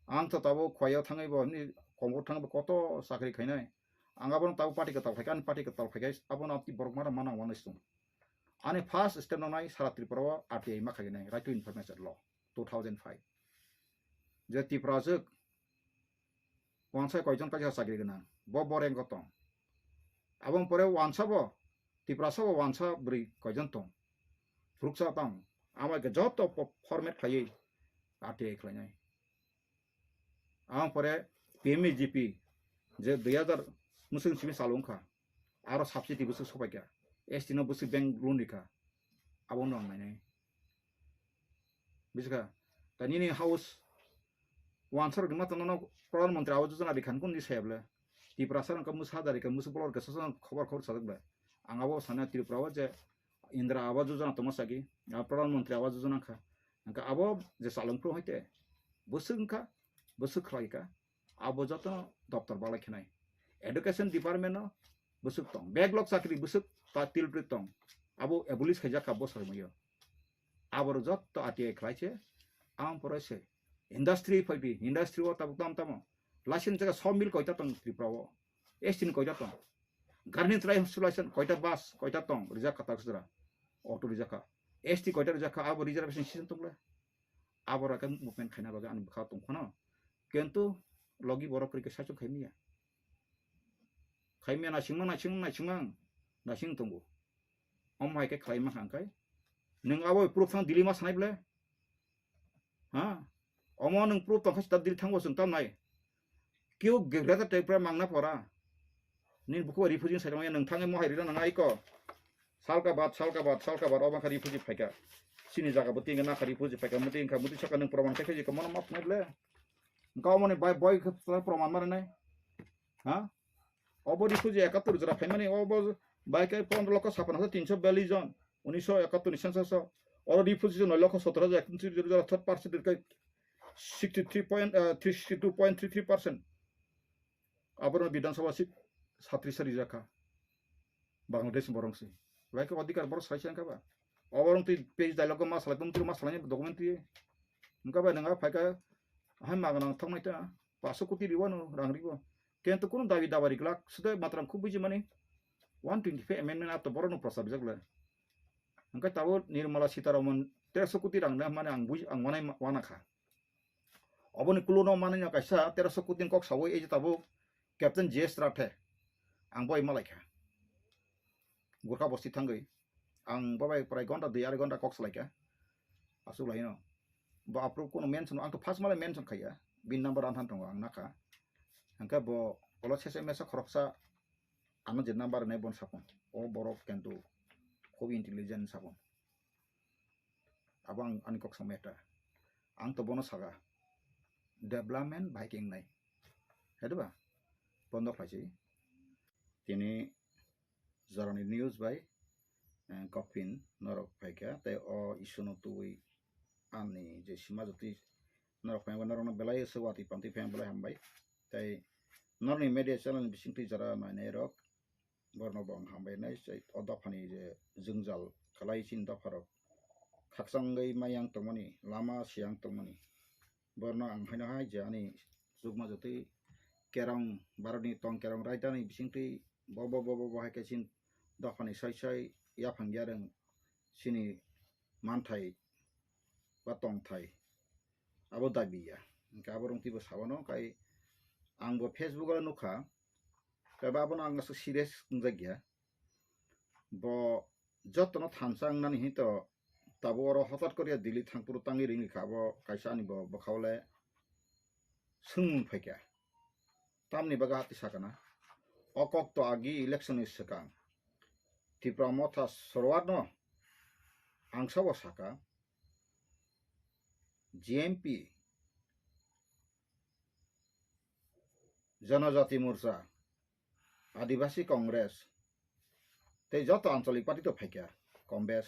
Ang to tabo khwaya thangwi bo ni kombo thangwi bo koto chakri khainai. Ang abono tabo party kwtal phaikha, ani party kwtal phaikha, abono aboni borok mara mana wanai sung. Ani first step no nai sara Tripura o R T I ma khainai, Right to Information Law two thousand five. Je Tripura jwk wansa koijon kaisa chakri gwnang, bo boreng ko tong. Aboni pore wansa bo, Tiprasa bo wansa bwrwi koijon tong. Phuruksa tong. Amo ke joto po-, format khlaiwi R T I khlainai. Aboni pore P M E G P je dui hajar mwswng simi chalo wngkha. Aro subsidy bwswk sopaikha. S T no bwswk bank loan rikha. Abo no ang nainai. Bujiskha? Ta nini house wansa rok ni mata nono Pradhan Mantri Awas Yojana rikha nukun di saya ble. Tiprasa rok musa da rikha, musu bolor khe sosa khobor khobor sajak ble. Ang abo sana Tripura o je Indra Awas Yojana tongma sagi, ah, Pradhan Mantri Awas Yojana kha. Angkha abo je chalung phuru hoite bwswk wngkha, bwswk khlai kha. Abo joto doptor balai khenai. Education department no bwswk tong. Backlog chakri bwswk ta tilpri tong. Abo abolish khaijak kha bo soi mayo. Abo rok joto R T I khlai se. Ang pore se. Industry phai bi. Industry o tabuk tam tamo. License jaga sawmill koita tong Tripura o. S T ni koita tong. Garni trai sulaisen koita bus, koita tong. Rijak kha tak sudra. Auto rijak kha. S T koita rijak kha. Abo reservation system tong le. Abo rok khe movement khaina bagwi ani bwkha tong phano. Kintu logi borok kwrwi khe saichung khai manya. Khai manya naisingma, naising, naisingma, naising tongo. Omo hai khe khlai ma kha hwnkhai. Nwng abo proof thang Delhi ma sanai ble? Ha? Omo nwng proof tong kha sita Delhi thango chwng tam nai. Keu Greater Tripura mangna pora. Nini buku refugee sai tongya nwng thangwi mohai rina nang aiko. Salka bad, salka bad, salka bad, obo kha refugee phaika. Chini jaga bo tingga nakha refugee phaika, muti wngkha, muti saka nwng proman khai khaji ka mono map nai ble. Wngkha omo ni bai boi khe proman mari nai. Ha? Obo refugee ekattor jora phaimani, obo bai khe pondro lokho sapano hajar tinso biyallis jon, unisho ekattor ni census o. Oro refugee noi lokho sottor hajar ekattor jora, third percent khe sixty three point, eh, three sixty two point three three percent. Aborok Bidhan Sabha seat satris sari jakha. Bangladesh borok se. Bai khe odhikar borok sai sai kha ba. Oborok twi page dialogue ma salai, tong twi ma salai document twi. Wngkha bai nang phai kha hai magana thok nai ta. Paso koti riwano rang riwo. Kento kuno dabi daba riglak. Sudah matram khub buji mani. One twenty five amendment ato borok no prosab jak le. Wngkha tabo Nirmala Sitaraman teroso koti rang na mane ang buji, ang wanai ma-, wana kha. Oboni kuluno manwi no kaisa teroso koti ni kok sawi ei je tabuk Captain J S Rathe. Ang boi malai kha. Gurkha bosti thangwi. Ang bobai prai gonta dui arai gonta kok salai kha. Asuk lai no. Bo apro kono mention, ang to first malai mention khaiya. Bin number anthan tongo ang nakha. Hangkhe bo olo sese mesa khoroksa ano je number nai bon sapon. O borok kento khub intelligent sapon. Abo ang ani kok samaya ta. Ang to bono saka. Development bai khe wngnai. Hai diba? Bondo khlai si. Tini jorani news bai, eh, Gopin norok phaikha. Tei o issue no tubui ani je sima jotwi norok phaikha, norokno belai se watwi pantwi phaikha belai hambai. Tei norokni media channel ni bisingtwi jora nainai rok, borno bo ang hambai nai, o dophani je jwngjal khlai chini dopharok khakchangwi mayang tongmani, lama siyang tongmani, borno ang haino hai je ani chukma jotwi kerong, Bharatni tong kerong raidani bisingtwi bo, bo, bo, bo, bo hai khe chini dophani soi soi yaphang yarwng chini manthai ba tongthai abo dabi ya. Hingke abo rong twibo sabano kai ang bo Facebook o nukha, kaiba abono ang aswk serious wngjak ya. Bo jotono thansa wngnani hinwi to tabuk oro hotat koriya Delhi thangphuru tangwi ringri kha, abo kaisa ani bo bwkhao le swngmung phaikha. Tamni bagwi hati sakana, o kok to agi election ni swkang Tipra Motha Sorwar no ang sabo saka, G M P, Janajati Morcha, Adibasi Congress, tei joto ancholik party to phaikha, kom bes.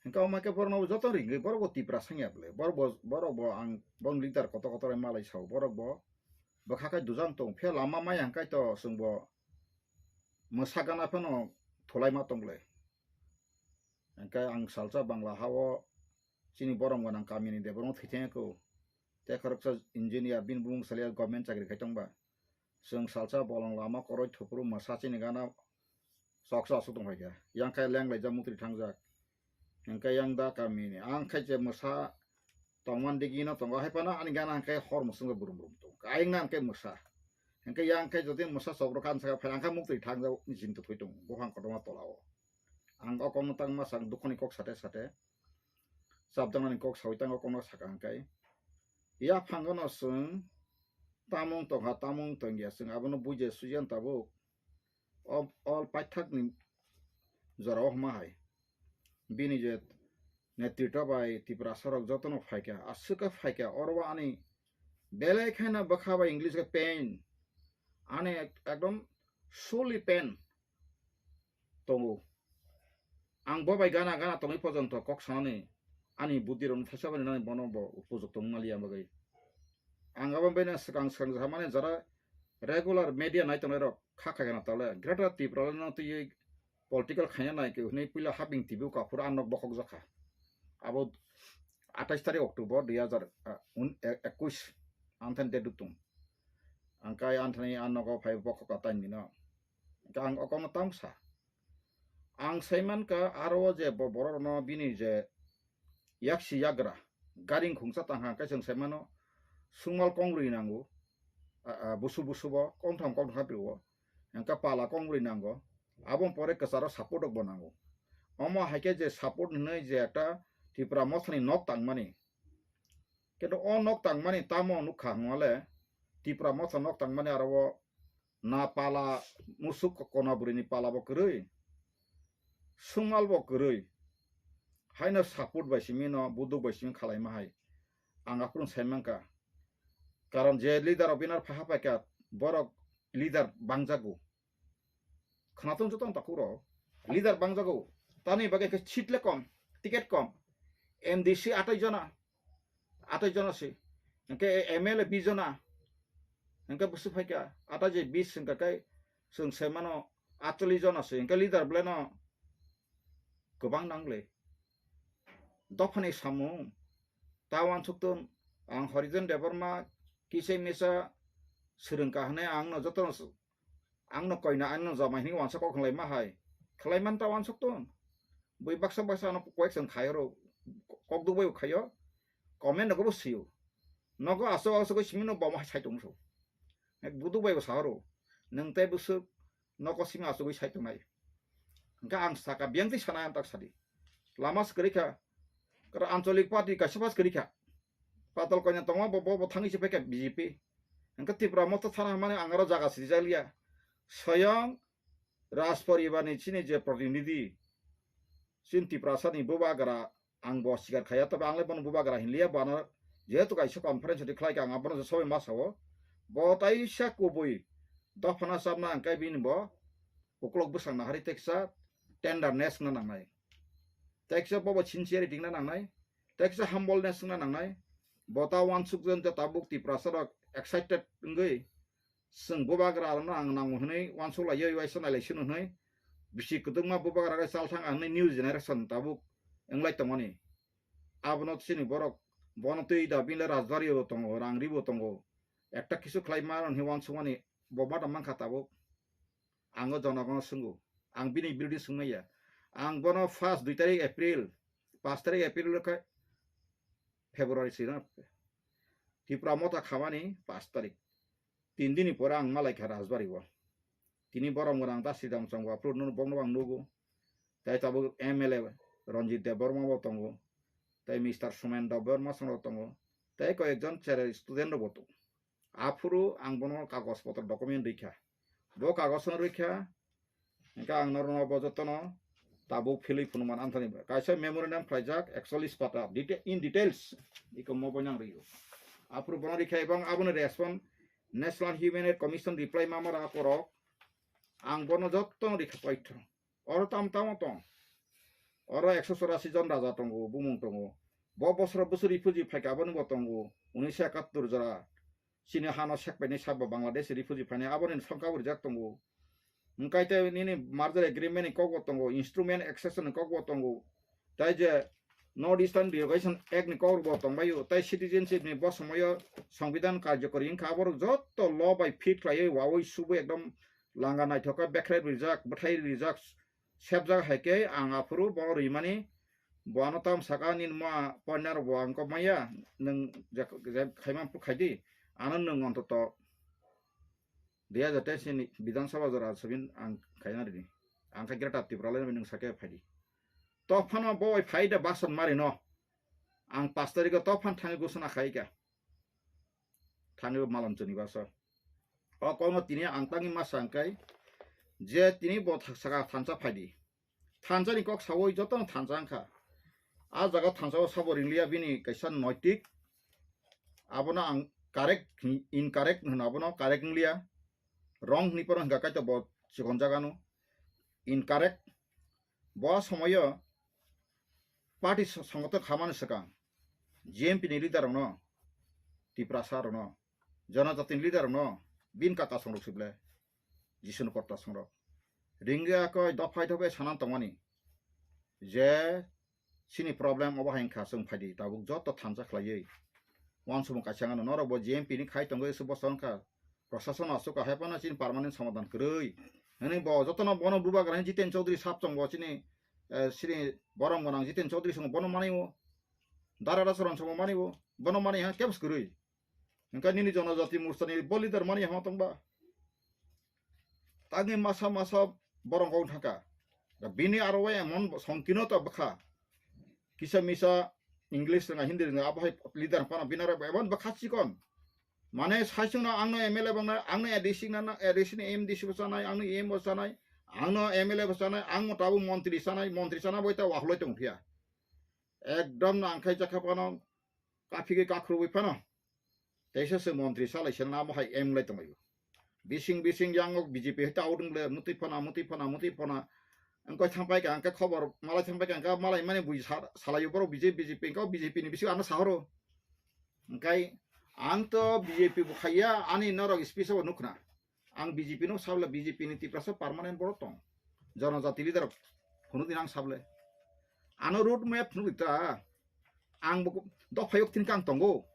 Hingke omo khe borokno joto ringwi borok bo Tipra sangya bwle. Borok bo, borok bo ang bong leader kotor kotor malai sao. Borok bo bwkha khai dujang tong. Phiya lama maya hingkai to chwng bo mwsa gana phano thulai ma tong bwle. Hingke ang salsa Bangla hao chini borok gwnang kamini de borok thwi thangya ko. Tei khoroksa engineer bini bumung salya government chakri khai tong ba. Chwng salsa bolong lama koroi thupuru mwsa chini gana choksa aswk tong phaikha. Yang khe leng laijak mukri thangjak. Hingke yang da kamini. Ang khe je mwsa tongman digi no tongo. Hai phano ani gana hingke hor mwswng burum burum tong. Ayang na hingke mwsa. Hingke yang khe jodi mwsa chokro kan saka phai ang khe mukri thangjak ni chinta thoi tong. Buphang kotorma tola o. Ang o kokno tangma sang dukhoni kok sate sate. Chapjaknani kok sawi tango kokno saka hingke. Yaphango no chwng tamung tongkha, tamung tongya, chwng abono buji suiya tabuk. O, o paithakni jorao hwnma hai. Bini je netritwa bai Tiprasa rok jotono phaikha, aswk khe phaikha, oro o ani belai kheno bwkha bai English khe pain. Ani ek-, ekdom surely pain tongo. Ang bo bai gana gana tongwi pojonto kok sanani ani buddhi rokno thaisa bani nani bono bo upojukto wngmaliya bagwi. Ang abo bini swkang swkang samani jara regular media nai tongnai rok kha kha gana tole Greater Tripura no twiwi political khaina nai ke hwnwi puila haping T V o kaphuru ang nok bokhok jakha. Abo atais tarik October dui hazar, ah, un-, e-, ekush anthani date tung. Ang kai anthani ang nogo phai bokhok atai mino. Ang okono tamsa. Ang saimankha aro o je bo-, borok rokno bini je yaksi yagra garing khungsa tangkha hwnkhe chwng saimano sungmal kongrwi nango, a, a, busu busu bo kongtham kongtham khe prio, hwnkhe pala kongrwi nango, aboni pore kwcharo support rok bo nango. Omo hai khe je support hinwi je ekta Tipra mothani nok tangmani, kintu o nok tangmani tamo nukha hwnmale Tipra motha nok tangmani aro o na pala musuk kona bwrwini pala bo kwrwi, sungmal bo kwrwi, haino support bai simi no buduk bai simi khalaima hai ang aphuru sai mankha. Karon je leader rok binar phaha paikha borok leader bangjago. Khwnathung joto ang takhuk rok leader bangjago. Tani bagwi khe seat le kom, ticket kom. M D C atai jona, atai jona se. Hwnkhe M L A bis jona. Hwnkhe busu phaikha atai je bis hwnkhe kai chwng se mano atchollish jona se. Hwnkhe leader belai no kwbang nangle. Dophani samung ta uansuktung ang Horijon Debbarma kisa misa swrwngkha hwnwi ang no jotono Ang no koina, ang no jamai hinwi uansa kok khlai ma hai. Khlai man ta uansuk tong. Bui baksa baksa ano koyek chwng khai oro. Kok duk bai bo khaio. Comment nogo bo sio. Nogo aswk aswk simi no bomo hai sai tong so. Ek buduk bai bo sa oro. Nwng tei bwswk nogo simi aswk sai tong nai. Hwnkhe ang saka biyang twi sana ang tak sadi. Lama swkari kha. Kara ancholik party kaisa pas kwrwi kha. Patal koina tongma bo, bo, bo thangwi se paikha B J P. Hwnkhe Tipra motha thana hwnmani ang aro jaga sijak liya. Soyong Raj poribarni chini je protinidhi, chini Tiprasani bubagra, ang bo sikar khaiya, tobe ang le bono bubagra hinliya, bo ano jehetu kaisa conference rwdi khlaikha, ang abono je sobai ma sao. Bo taisa kubui dophano chapna hwnkhe bini bo ukulok bwsang nahari teksa tenderness wngna nangnai. Teksa bobo sincerity wngna nangnai, teksa humbleness wngna nangnai. Bo ta uansukjak je tabuk Tiprasa rok excited wngwi chwng bubagra rokno ang nango hwnwi uansuk lai, yoi waisa nailai sino hwnwi bisi kwdwkma bubagra rok chal thang hwnwi new generation tabuk wnglai tongmani. Abono chini borok bono twi da bini le rajbari bo tongo, rang ri bo tongo, ekta kisu khlai mano hwnwi uansukmani bo ma tong mankha tabuk. Ang o jonogono swngo, ang bini birodhi swngnai ya. Ang bono first dui tarik April, paanch tarik April khe February sino Tipra motha khamani paanch tarik. Tin dini pore ang malaikha Rajbari o. Tini borom gwnang ta Sridham Chongma phuru no bokno ang nugo. Tai tabuk M L A Ranjit Debbarma bo tongo. Tai Mister Somen Debbarma song tongo. Tai koyekjon cherai student rok bo tongo. Aphuru ang bono kagoj potro document rikha. Bo kagoj no rikha, hingke ang norokno bo jotono tabuk philwi phunukman anthani kaisa memorandum khlaijak ekchollish pata deta-, in details iko mobo nang rwio. Aphuru bono rikha ebong aboni respond National Human Rights Commission reply mamara akorok ang bono jotto rikha paitho. Oro tam tamo tong. Oro ekso chorasi jon raja tongo, bumung tongo. Bo bosoro bwswk refugee phaikha, aboni bo tongo. Unnish ekattor jora. Chini hano sekpaini sabo Bangladesh refugee phainai, aboni songkha bo rijak tongo. Hwnkhe tei nini merger agreement ni kokbo tongo, instrument accession ni kokbo tongo. Tai je North Eastern Relocation Act ni kok bo tongbaio, tai citizenship ni bo somoyo Songbidan karjokori wngkha, aborok jotto law bai fit khlaiwi wawi subwi ekdom langa naithok khe bekhrai rijak, bwthai rijak, sebjak hai khe ang aphuru bo rimani, bo ano tam saka nini ma pointer bo ang kok maya, nwng je, je khaima phuru khaidi, ano nwng ontoto dui hajar teis ni Bidhan Sabha jora sabin ang khaina rini, ang kha Greater Tipraland nwng sake phaidi. Tophano bo bai phaida basan mari no, ang pas tarikh o tophan thangwi gusana khaika. Thangwi malam chuni basa. O kokno tini ang tangwi ma sa hwnkhe je tini bo tha-, saka thansa phaidi. Thansa ni kok sawi jotono thansa wngkha. A jaga thansa o sabo ringliya bini kaisa noitik. Abono ang correct hin-, incorrect hwno, abono correct wngliya. Wrong hwnwi phano hwnkha kaitor bo chikon jagano. Incorrect. Bo somoyo party so-, songothon khamani swkang G M P ni leader rokno, Tiprasa rokno, Jonojati ni leader rokno, bin kaka songrok sible, Jisuni kotta songrok. Ringya koi dophai dophai sanan tongmani je chini problem obo hai wngkha, chwng phaidi tabuk joto thansa khlaiwi. Wansukmung kaisa wngkha, norok bo G M P ni khai tongwi se bosong wngkha. Prashason aswk hai phano chini permanent somadhan kwrwi. Hwnwi bo jotono bono bubagra Jiten Chaudhary sap chongo chini, eh, chini borom gwnang Jiten Chaudhary songo bono manwi o. Dara Rasaron songo manwi o. Bono manwi ha kebs kwrwi. Hwnkhe nini Jonojati Morcha ni bo leader manwi ha tongba. Tangwi masa masa borok wng thangkha. Da bini aro o emon songkino ta bwkha. Kisa misa English rwnga, Hindi rwnga, abo hai leader phano bini aro emon bwkha chikon. Mane saichung no ang no M L A bang na, ang no A D C na, A D C ni M D C bo chanai, ang no E M bo chanai, ang no M L A bo chanai, ang mo tabuk montri chanai, montri chana bo ta wahloi tong phiya. Ekdom no ang khai jakha phano, kaphigwi kakhurwi phano. Teisa se montri salai se namo hai em lai tonglaio. Bising bising yang ok B J P hai ta odung le mutui phana, mutui phana, mutui phana. Ang koi thang pai ka, ang khe khobor malai thang pai ka, ang khe malai mani bui sa-, salai borok B J P, B J P, ang khe B J P ni bising ano sahoro. Ang khe ang to B J P bo khaiya, ani norok speech o nukhna. Ang B J P no sabla B J P ni Tiprasa permanent borok tong. Jonojati leader phunuk din ang sable. Ano road map phunuk ta. Ang bo dophayok tin kang tongo.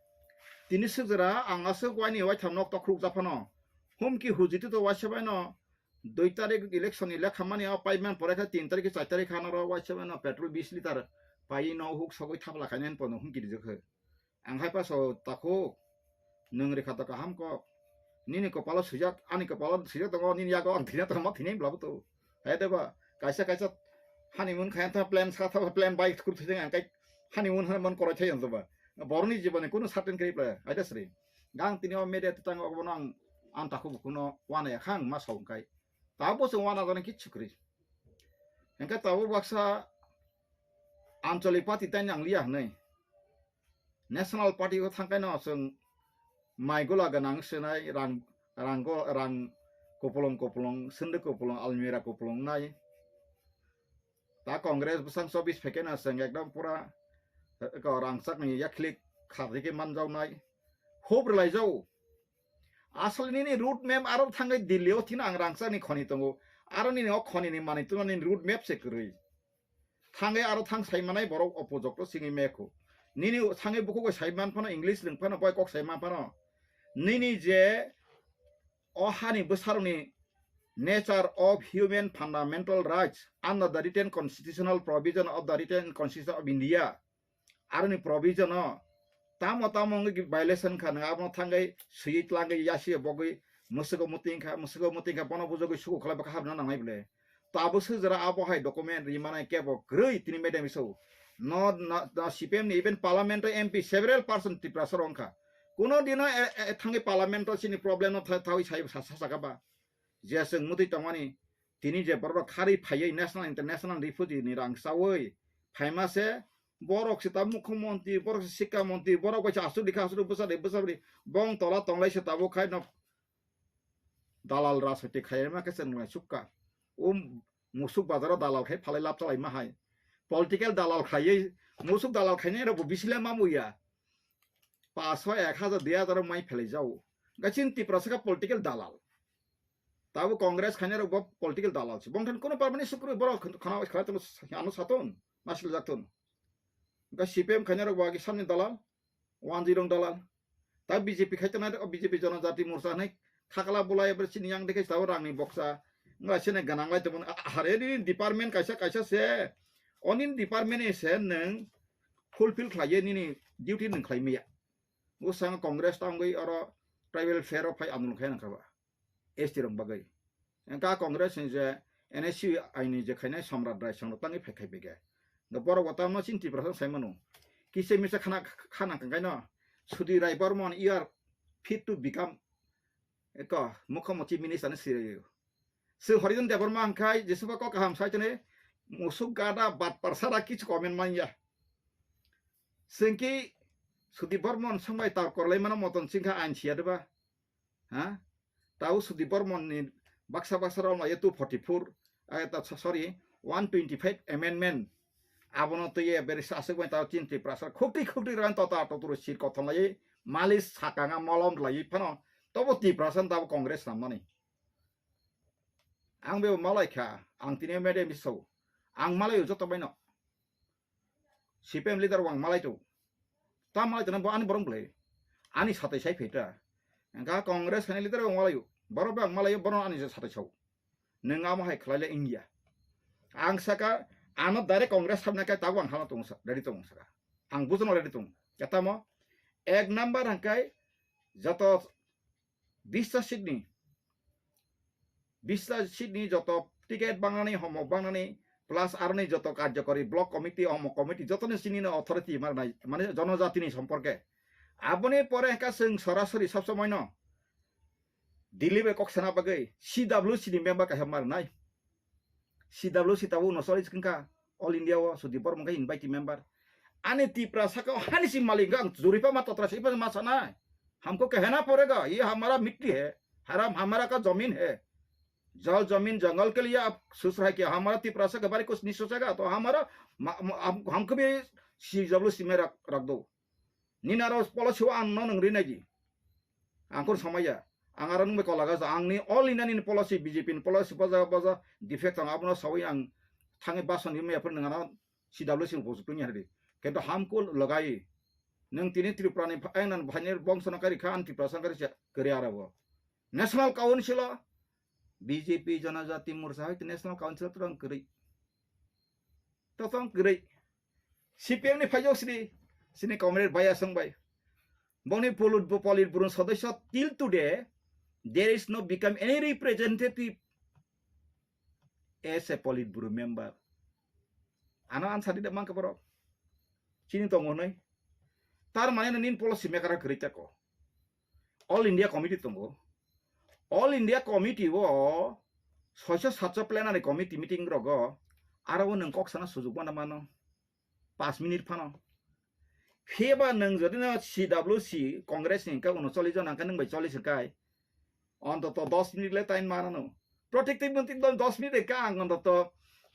Tini sejera ang aswk waini waitham nok tokruk japhano. Humki hujiti to waisa baino dui tarik election ni lekha mani o paiman pore kha tin tarik char tarik khana ro waisa baino petrol bis litar pai no huk sogwi thapla khainani pono humki rijak khe. Ang hai paso takhuk, nwng rikha to kaham kok. Nini kopalo swijak, ani kopalo swijak tongo, nini yago ang thina tongma thini bwlabo to. Hai de ba, kaisa kaisa honeymoon khayan tha plan sa tha plan bai khur thajeng ang kai honeymoon hana mon koroi thai ang ba. Boroni jiboni kunu certain kri pla, hai de sri. Gang tini o media tang obo nang ang takhuk kuno wana ya khang ma song kai. Tabo se wana gani kichu kri. Engka tabo baksa anchalik party tani ang liya hnai. National Party o thangkaino chwng mai gola gwnang swnai rang, rang go, rang kupulung kupulung, sunduk kupulung, almirah kupulung nai. Ta Congress bwsang chobbish phaikeno chwng ekdom pura, eh, ko rangchakni yakhlik kharjikhe manjawnai. Hub rwlaijao. Asol nini road map aro thangwi Delhi o thina ang rangchakni khoni tongo. Aro nini o khonini manwi tungma nini road map se kwrwi. Thangwi aro thang saimanai borok opojokto singwi mekho. Nini thangwi bukugo saiman phano English rwng phano bai kok saiman phano. Nini je o hani bwsarokni Nature of Human Fundamental Rights under the written constitutional provision of the written constitution of India. Aroni provision o tamo tamo wngwi violation kha, nwng abono thangwi swiwi tlangwi yasi bogwi mwswgo mwtwi wngkha, mwswgo mwtwi wngkha, bono bujogwi suku khlai bwkha habna nangnai bwle. Tabuk swijara abo hai document ri manai kebo kwrwi tini madam iso. No, no, no, C P M ni even parliament o M P several person Tiprasa rok wngkha. Kuno dino e, e, thangwi parliament o chini problem no tha-, thawi sai sa, sa, saka ba. Je chwng mwtwi tongmani Tini je borok khari phaiwi national international refugee ni rang chawi phaima se, borok se ta mukhyamantri, borok se sikha mantri, borok bai se aswk dikha aswk bwsa de bwsa bwrwi bong tola tonglai se tabuk khai no dalal rajniti khaima khe chwng lai sukha. O musuk bazaro dalal khai phalai lab chalai ma hai. Political dalal khaiwi musuk dalal khainai rok bo bisile mamuya. Paso ek hajar dui hajar mai phelai jao. Gachin Tiprasa kha political dalal. Tabo Congress khainai rok bo political dalal se. Bongthan kono parmani sukru borok khana khana tong ano saton masil jakton. Ga C P M khainai rok bo agi samni dalal, one zero dalal. Ta B J P khai tongnai rok, B J P Janajati Morcha hinwi thakla bulai abo chini yang dekhe tabo rangni boksa. Wngla sene ganang lai tongmani. A-, hare nini department kaisa kaisa se. Oni department ni se nwng fulfill khlaiye nini duty nwng khlai maya. Bwskango Congress tangwi oro tribal fair o phai andolon khai nang kha ba. S T rok bagwi. Engka Congress ni je N S C aini je khainai Samrat Rai Samrat tangwi phai khai bege. Ga borok bo tamo chini Tiprasa sai mano. Kisa misa khana khana kangkai no. Sudhir Rai Barman, you are fit to become eko mukhyamantri minister ni sirayo. Se Harijan Debbarma hwnkhe jesuba kok kaham sai tene musuk gada bat parsara kichu comment manya. Sengki Sudhir Barman sambai tar korlai mano moton singkha ain siya deba. Ha? Tau Sudhir Barman ni baksa baksa rok lai two forty four, eh, ta, sorry, one twenty five amendment. Abono twi beri sasuk bai tau chini Tiprasa khukti khukti ran tota totoro sir kothon lai malis sakanga molom lai phano tobo Tiprasa tabo Congress namani. Ang bebo malai kha, ang tini mede miso. Ang malai joto baino. C P M leader wang malai tu. Ta malai tu bo ani borong bole. Ani satai sai pheta. Engka Congress khainai leader wang malai. Borok bang malai borok ani satai sau. Nwng amo hai khlai le India. Ang saka ano direct Congress sabna kai tabang hano tong sa, ready tong saka. Ang bujono ready tong. Katamo ek number hangkai joto bista seat ni, bista seat ni joto ticket bangnani, homok bangnani, plus aroni joto karjokori block committee, homok committee, jotoni sinino authority marnai, mane jonojatini somporke. Aboni pore hwnkha chwng sorasori sab somoino Delhi bai kok sana bagwi C W C ni member kaisa marnai. C W C tabuk no choli swkang kha, All India o Sudhir Barman khe invitee member. Ani Tiprasa khe hani si malik ang juripa ma totra si ma sanai. Hamko kehna porega, ye hamara mitti hai, haram hamara ka zamin hai. Jal zamin jangal ke liye aap soch rahe kya? Hamara Tiprasa ke bare kuch nahi sochega, to hamara ma-, ma-, hum-, humko bhi C W C mein rakh, rakh do. Nini aro policy o ang no nwng rinai di. Ang khon samaya. Ang aro nwng bai kola gasa. Ang ni all India ni policy, B J P ni policy, boja, boja, defect ang abono sawi ang thangwi bason ni maya phone nwng ano C W C ni post tuni hari. Kento hamko lagai. Nwng tini Tripura ni pha-, ang nan bhaini bongso no kari kha, ang Tripura sang kari cha, kari ara bo. National Council o B J P Janajati Morcha hai National Council o tong kari. To tong kari. C P M ni phaijok sini, sini comrade Baya Song bai. Bongni polit-, Politburo sodosyo till today, there is no become any representative as a Politburo member. Ano answer di da mangka borok. Chini tongo nai. Tar mane no nin policy maker kwrwi tako. All India Committee tongo. All India Committee o soiso satso plenary committee meeting rogo aro o nwng kok sana sujuk mana mano. Pas minute phano. Phiya ba nwng jodi no C W C Congress ni hwnkhe uno chollish jon hwnkhe nwng bai chollish hwnkhe ontoto dos minute le time manano. Protective monti dos minute hwnkhe ang ontoto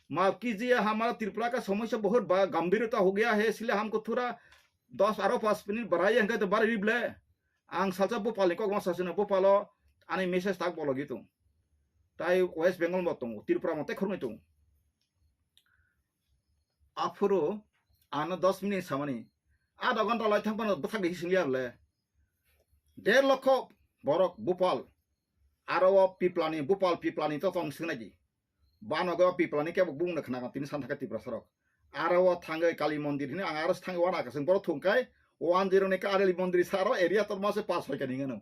maaf kijiye, hamara Tripura ka samosya bahut ba gambhirta ho gaya hai, isliye hamko thora dos aro pas minute badhaiye hwnkhe to badhai rible. Ang salsa Bhopal ni kok ma sasino, Bhopal o ani message tak bologwi tongo. Tai West Bengal bo tongo, Tripura mo tei khoroknwi tongo. Aphuru ano dos minute samani, adha ghonta lai thang phano bwthak de hising liya le. Der lokho borok Bhopal, aro o Piplani, Bhopal Piplani to tong singnai di. Banogo Piplani kebo bungno khna tini san thaka Tiprasa rok. Aro o thangwi Kali mondir hini ang aro thangwi wana kasing borok thung kai one zero ni Kali mondir saro area tor mase pas hoi kani ngano.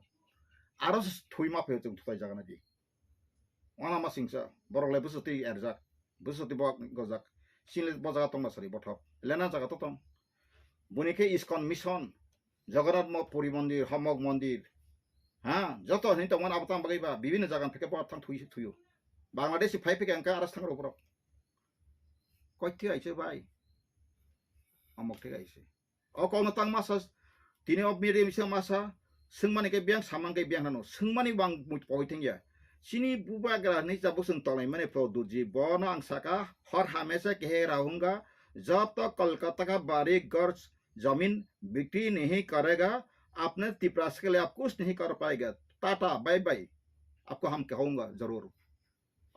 Aro thui ma phe chung thutai jaga nai di. Wana ma singsa, borok le bwswtwi erjak, bwswtwi bo gojak, chini bo jaga tongma sari bothop, lena jaga to tong. Buni khe ISKCON mission, Jagannath mo-, Puri mondir, Homok mondir, ha, joto hini tongmani abo tang bagwi ba, bibinno jaga phikhe bo thang thui, thuio. Bangladeshi phai phika wngkha aras thangrok borok. Koi thik aise bai. Amok thik aise. O kokno tang masa, tini o media misa masa, swngmani khe biyang, samang khe biyang hano. Swngmani bang mui poi thengya. Chini bubagra ni jabo swng tolai mani pro durji. Bono ang saka, hor hamesa kehe rahunga, jab tak Kolkata ka bari ghar zamin bikri nahi karega, apne Tiprasa ke liye aap kuch nahi kar payega. Tata, bye bye. Aapko hum kahunga zarur.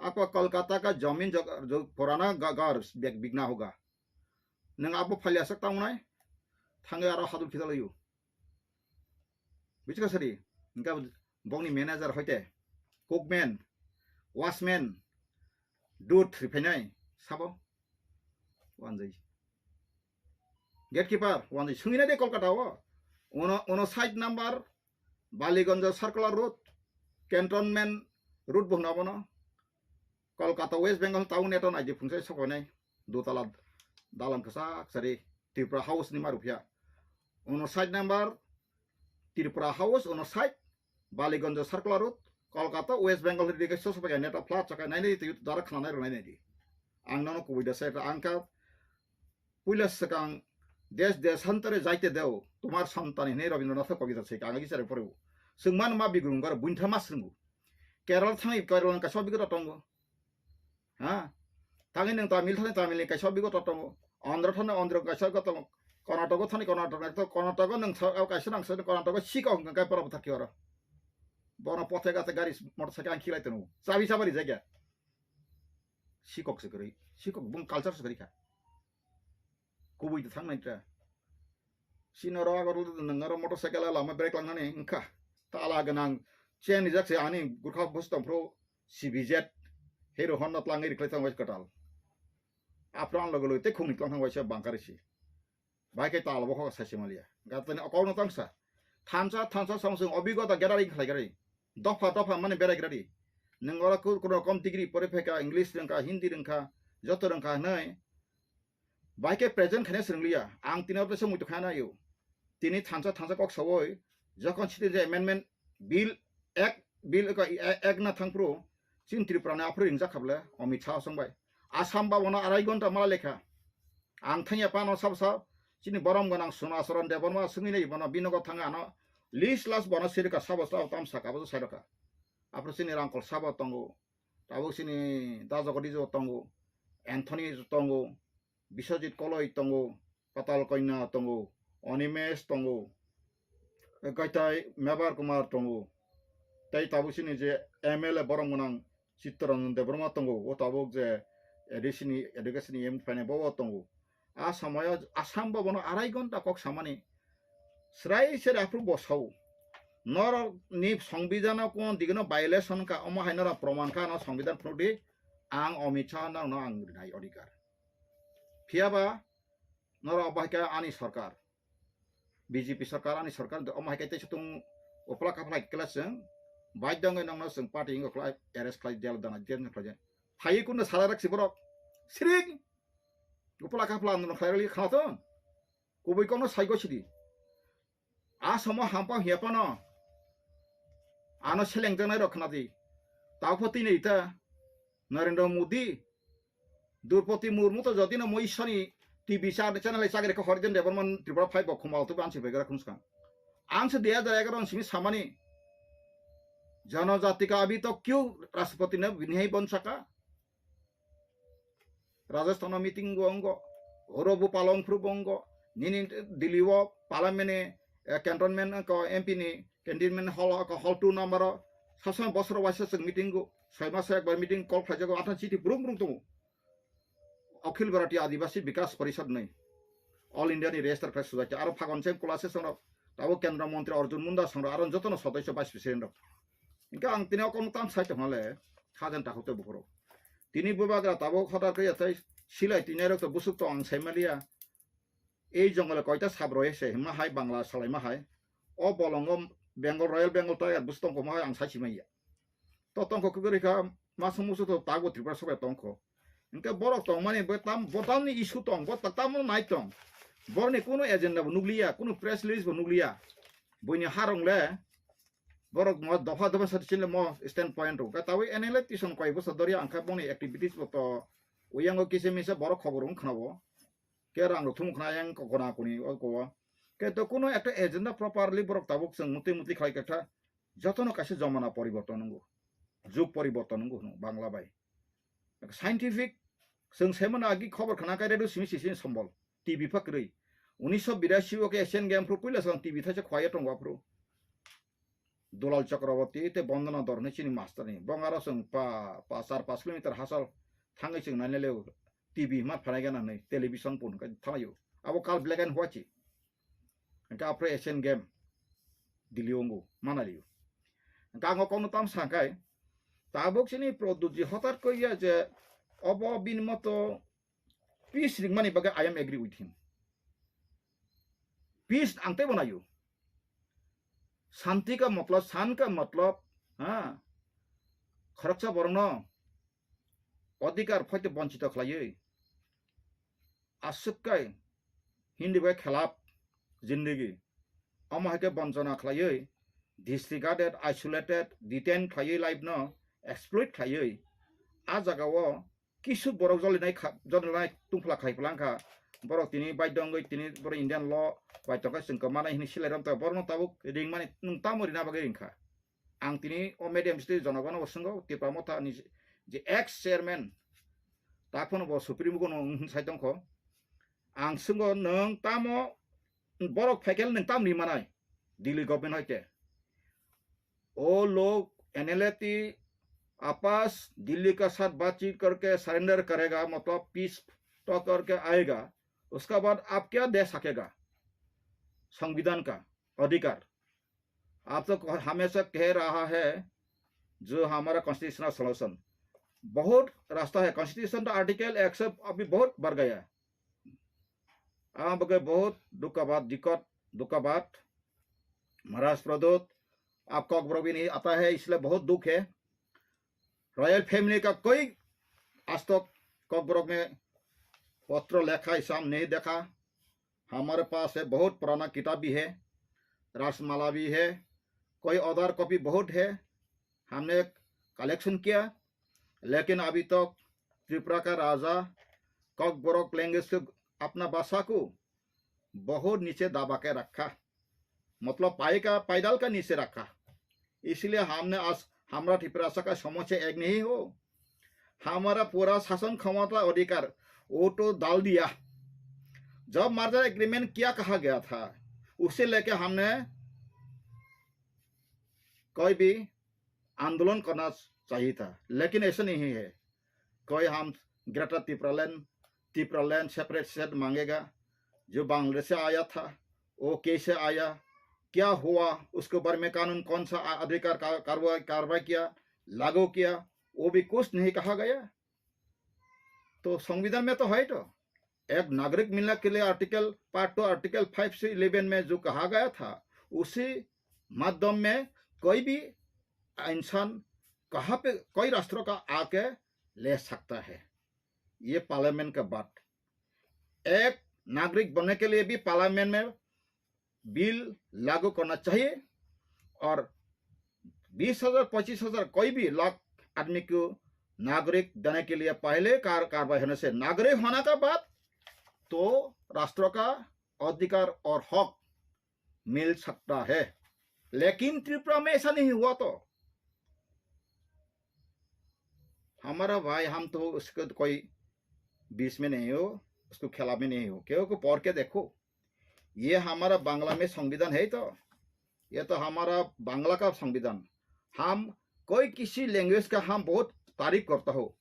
Aapko Kolkata ka zamin jo, jo purana ga, ghar bik, bikna hoga. Nwng abo phalya sak tamo nai? Thangwi aro hadul khidalaio. Buchikha sari, hwnkha bokni manager hoite, cookman, watchman, dud riphainai, sabo? Wanjai. Gatekeeper, wanjai. Swngina de Kolkata o. Uno, uno side number, Baliganj Circular Road, Cantonment Road bo hwno abono. Kolkata West Bengal town neto naidi phungsai sokoinai dutala dalam kwchak sari Tripura House ni maru phiya. Uno side number Tripura House, uno side Baliganj Circular Road, Kolkata West Bengal hwri dikhe sosopai neto flat chakai nainai twi dara khna nai rwnai naidi. Ang nono kubui da sai ang kha puila swkang desh deshantare jaite deo, tomar santan hinwi Rabindranath Kobita se kanga gichare phuru. Swngman ma bigrung gar buintha ma swrwngo. Kerala thangwi Kerala kaisa bigota tongo. Ha? Thangwi nwng Tamil thani Tamil ni kaisa bigota tongo. Andhra thani Andhra kaisa bigota tongo. Karnataka thani Karnataka to Karnataka nwng sa kaisa nang sa Karnataka sikok hwnkha kai pora bwthar ki oro. Bono pothe gathe gari motorcycle ang khilai tongo. Chabi sabari jagya. Sikok se kwrwi. Sikok bung culture se kwrwi kha. Kubui de thang nai tra. Sino ro agor lu nang ro motorcycle lama brake lang nani wngkha. Tala ganang chain rijak se ani gurkha bus tong phro C B Z Hero Honda tlang ri khlai thang wai kwtal. Apran logo lo te khungni tlang thang wai se bangkari si. Bai ke tala bo kho sai se malia. Gatani akau no tang sa. Thansa thansa samsung obigota gathering khlai gari. Dopha dopha mani berai gari. Nang ora ku ku rokom degree pore pheka English rengka Hindi rengka joto rengka hnai. Bai khe present khaina swrwngliya, ang tini abo se muitu khaina yo. Tini thansa thansa kok sawoi, jokhon citizen amendment bill ek, bill ek, ek na thangphru, chini Tripura ni aphru ringjak kha bwle, Amit Shah song bai. Assam ba bono arai gonta mala lekha. Ang thangya pano sab sab, chini borom gwnang Sona Saran Debbarma swngwi nai bono binogo thanga ano list last bono sirika sabo sabo tam saka bo sairokha. Aphru chini Rangkol sabo tongo, tabuk chini Dajogo Dijo tongo, Anthony tongo, Biswajit Koloi tongo, Patal Kanya tongo, Animesh tongo, Kaitai Mebar Kumar tongo, tei tabuk chini je M L A borom gwnang Chittaranjan Debbarma tongo, o tabuk je A D C ni education ni M P phainai bo o tongo. A samoyo Assam bo bono arai gonta kok samani srai sere aphuru bo sao. Norok ni songbidano kon digino violation ka omo hai norok proman ka no songbidhan phunukdi ang Amit Shah norokno ang rinai odhikar. Phiyaba norok obo hai khe ani sorkar, B J P sorkar, ani sorkar, omo hai khe teisa tung upla kaphla khe kela chwng baidhyo wngwi nokno chwng party wngwi khlai arrest khlai, jail dana jail khlai. Phaiwi kunno sara raksi borok. Siring! Upla kaphla no khlai rali khana thung. Kubui kokno saigo sidi. A somo hampang hiya phano ano selengjaknai rok khna di. Tao pho tini ita Narendra Modi, Droupadi Murmu to jodi no moi Ishwar ni T V char channel ai chagri kha Harijan Debbarma Tripura phai bo khumao to bansi begra khum skang. Ang se dui hajar egaroh ni simi samani Janajati ka abhi tak kyun Rashtrapati ne bini hai bon saka. Rajasthan o meeting bo wngo, oro bo palong phuru bo wngo, nini Delhi o parliament ni, eh, cantonment ko M P ni cantonment hall ko hall two number o, sab samai bosor waisa chwng meeting go, soi maso ekbar meeting call khlaijago, athang chiti brung brung tongo. Akhil Bharatiya Adivasi Bikas Parishad ni, All India ni register khlai sujak khe, aro phagon se kula se songrok, tabo Kendra Montri Arjun Munda songrok, aro jotono sodosyo vice president rok. Hingke ang tini o kokno tang sai tongmale, khajan takhuk tei bukhurok. Tini bubagra tabuk hotar khe yathai silai tini rok to busuk to ang sai maliya. Ei jongole koita sab roi se himma hai Bangla salai ma hai. O bolongo Bengal, Royal Bengal Tiger bus tongkho ma hai ang sai si maya. To tongkho kuguri kha masung musu to tago Tripura sobai tongkho. Hingke borok tongmani bo tam, bo tamni issue tong, bo ta-, tamo nai tong. Borni kuno agenda bo nukliya, kuno press release bo nukliya. Buini harong le Borok mo dopha dopha sa chini mo stand point rok. Ka tawi N L A tison koi bosa doria angkha boni activities bo to uyango kise misa borok khobor wng khna bo. Ke rang rok thum khna yang ko kona koni o ko. Ke to kuno ekta agenda properly borok tabuk chwng muti muti khlai kha jotono kaisa jomana poriborton nungo. Jug poriborton nungo hwnwi Bangla bai. Scientific, chwng saimano agi khobor khna khe radio simi sisi sombol, T V pha kwrwi. Unisho birasi o khe Asian Game phru puila chwng T V thaisa khwlaiya tongo aphru. Dulal Chakraborty tei Bondona Dhor hinwi chini master ni. Bong aro chwng pa, pa char pash kilometer hachal thangwi chwng naina leo T V ma phanai gana hinwi television pun khe thanglaio. Abo kal black and white chi. Hingke aphre Asian Game Delhi ongo manalio. Hingke ang o kokno tam sa khe, tabuk chini Pradyutji hotat koi ya je obo bini moto peace ringmani bagwi I am agree with him. Peace ang teibo naio. Shanti ka matlab, shan ka matlab, ha? Khoroksa borokno adhikar phaite bonchito khlaiwi, aswk kai Hindi bai khelap zindagi, omo hai khe bonchona khlaiwi, disregarded, isolated, detain khlaiwi life no exploit khlaiwi, a jaga o kisu borok jolinai kha, jolinai tungphla khai phlangkha, borok tini baidho wngwi tini borok Indian law bai tongkha chwng kwmanai hinwi silai romtha, borokno tabuk ringmani nwng tamo rina bagwi ringkha? Ang tini o medium sitwi jonogono bo swngo, Tipra Motha ni je ex chairman, taphano bo Supreme Court no wng sai tongkho. Ang swngo, nwng tamo borok phaikhe nwng tam ri manai Delhi government hoite? O log N L A ti apas Delhi ka saath baatcheet karke surrender karega, matlab peace talk karke aayega, uska baad aap kya de sakega? Samvidhan ka adhikar. आप तो हमेशा कह रहा है जो हमारा constitutional solution, बहुत रास्ता है। कॉन्स्टिट्यूशन का आर्टिकल एक सौ अभी बहुत बढ़ गया। हाँ, बगे बहुत दुख का बात, दिक्कत, दुख का बात। महाराज प्रद्योत, आप कॉकबरॉक भी नहीं आता है, इसलिए बहुत दुख है। रॉयल फैमिली का कोई आज तक कॉकबरॉक में पत्र लिखा, ऐसा हम नहीं देखा। हमारे पास है, बहुत पुराना किताब भी है, रासमाला भी है, कोई अदर कॉपी बहुत है, हमने कलेक्शन किया, लेकिन अभी तक त्रिपुरा का राजा कॉकबरॉक लैंग्वेज को, अपना भाषा को बहुत नीचे दबा के रखा, मतलब पाए का, पैदल का नीचे रखा। इसलिए हमने आज, हमारा त्रिपुरा का समस्या एक नहीं हो, हमारा पूरा शासन क्षमता अधिकार वो तो डाल दिया। जब मर्जर एग्रीमेंट क्या कहा गया था, उसे लेके हमने कोई भी आंदोलन करना चाहिए था, लेकिन ऐसा नहीं है। कोई हम ग्रेटर तिप्रालैंड, तिप्रालैंड सेपरेट स्टेट मांगेगा, जो बांग्लादेश से आया था, वो कैसे आया, क्या हुआ, उसके बारे में कानून कौन सा आ-, अधिकार का-, कार्रवाई, कार्रवाई किया, लागू किया, वो भी कुछ नहीं कहा गया। तो संविधान में तो है तो, एक नागरिक मिलने के लिए article, part two, article five से इलेवन में जो कहा गया था, उसी माध्यम में कोई भी इंसान कहाँ पे, कोई राष्ट्र का आके ले सकता है। ये पार्लियामेंट का बात। एक नागरिक बनने के लिए भी पार्लियामेंट में बिल लागू करना चाहिए और बीस हज़ार, पच्चीस हज़ार, कोई भी लाख आदमी को नागरिक देने के लिए पहले कार-, कार्रवाई होने से, नागरिक होने का बाद तो राष्ट्र का अधिकार और हक मिल सकता है, लेकिन त्रिपुरा में ऐसा नहीं हुआ तो हमारा भाई, हम तो उसको तो कोई बीच में नहीं हो, उसको खिलाफ में नहीं हो, क्योंकि पढ़ के देखो, ये हमारा बांग्ला में संविधान है तो, ये तो हमारा बांग्ला का संविधान। हम कोई किसी लैंग्वेज का हम बहुत तारीफ करता हो,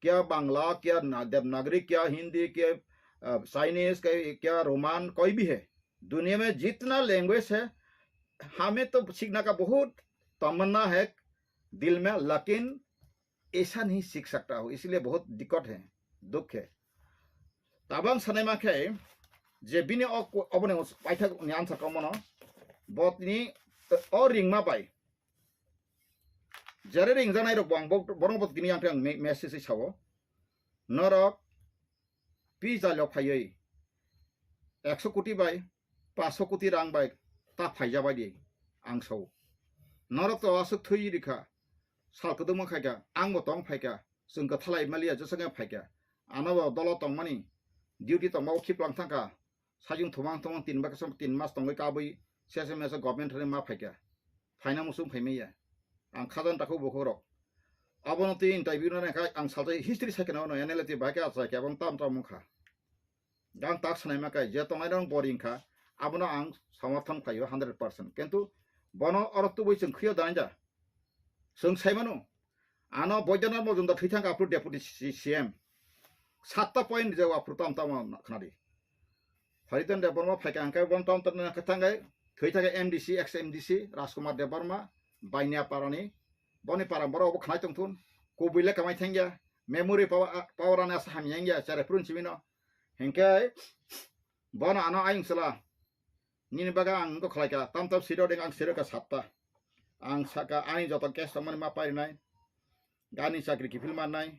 क्या बांग्ला, क्या ना-, देवनागरी, क्या हिंदी, क्या, अ, चाइनीज, क्या, क्या रोमान, कोई भी है, दुनिया में जितना लैंग्वेज है, हमें तो सीखने का बहुत तमन्ना है दिल में, लेकिन ऐसा नहीं सीख सकता हो, इसलिए बहुत दिक्कत है, दुख है। Tabang sanai ma khe je bini o, oboni paithak ni answer kamo no, bo tini o ringma bai, jere ringjanai rok bo ang bo, borok bo tini ang, ang me-, message sao, norok pizza lok phaiwi ekso koti bai, paso koti rang bai ta phaija bai di ang sao. Norok to aswk thwi rikha. Sal kwdwkma khaikha, ang bo tong phaikha, chwng kwthalai maliya jesa khe phaikha. Ano bo dolo tongmani, duty tongma o khiplang thangkha. Sajwng thumang thumang tin baksa tin mas tongwi kabwi sesa mesa government thani ma phaikha. Phaina muchung phaimaya. Ang khajan takhu bukhuk rok. Abono twi interview no nangkha ang salsa history sakhe no N L A twi bahai khe achai khe abang tam tam wngkha. Gang tak sanai ma kai je tongnai rok boring kha. Abono ang samarthon khlaio hundred percent. Kintu bono oro tubui chwng khwiyo danja. Chwng sai mano, ano Boidyanatha Majumdar thwi thangkha aphuru deputy C-, C M. Satta point rijak aphuru tamo tamo khna di. Hariton Debbarma phaikha hwnkhe bono tamo tamo khna thangkhe thwi thangkhe M D C, ex M D C Rajkumar Debbarma, Bainia parani, boni para borok obo khnai tongthun, kubui le kamai thangya, memory power, power ani asa hamya wngya, chare phuru simi no. Hwnkhe bono ano ayung sala. Nini bagwi ang wngkha khlaikha, tam tam siro ding ang siro kha satta. Ang saka ani joto case tongmani ma parinai. Gani chakri kiphil mannai.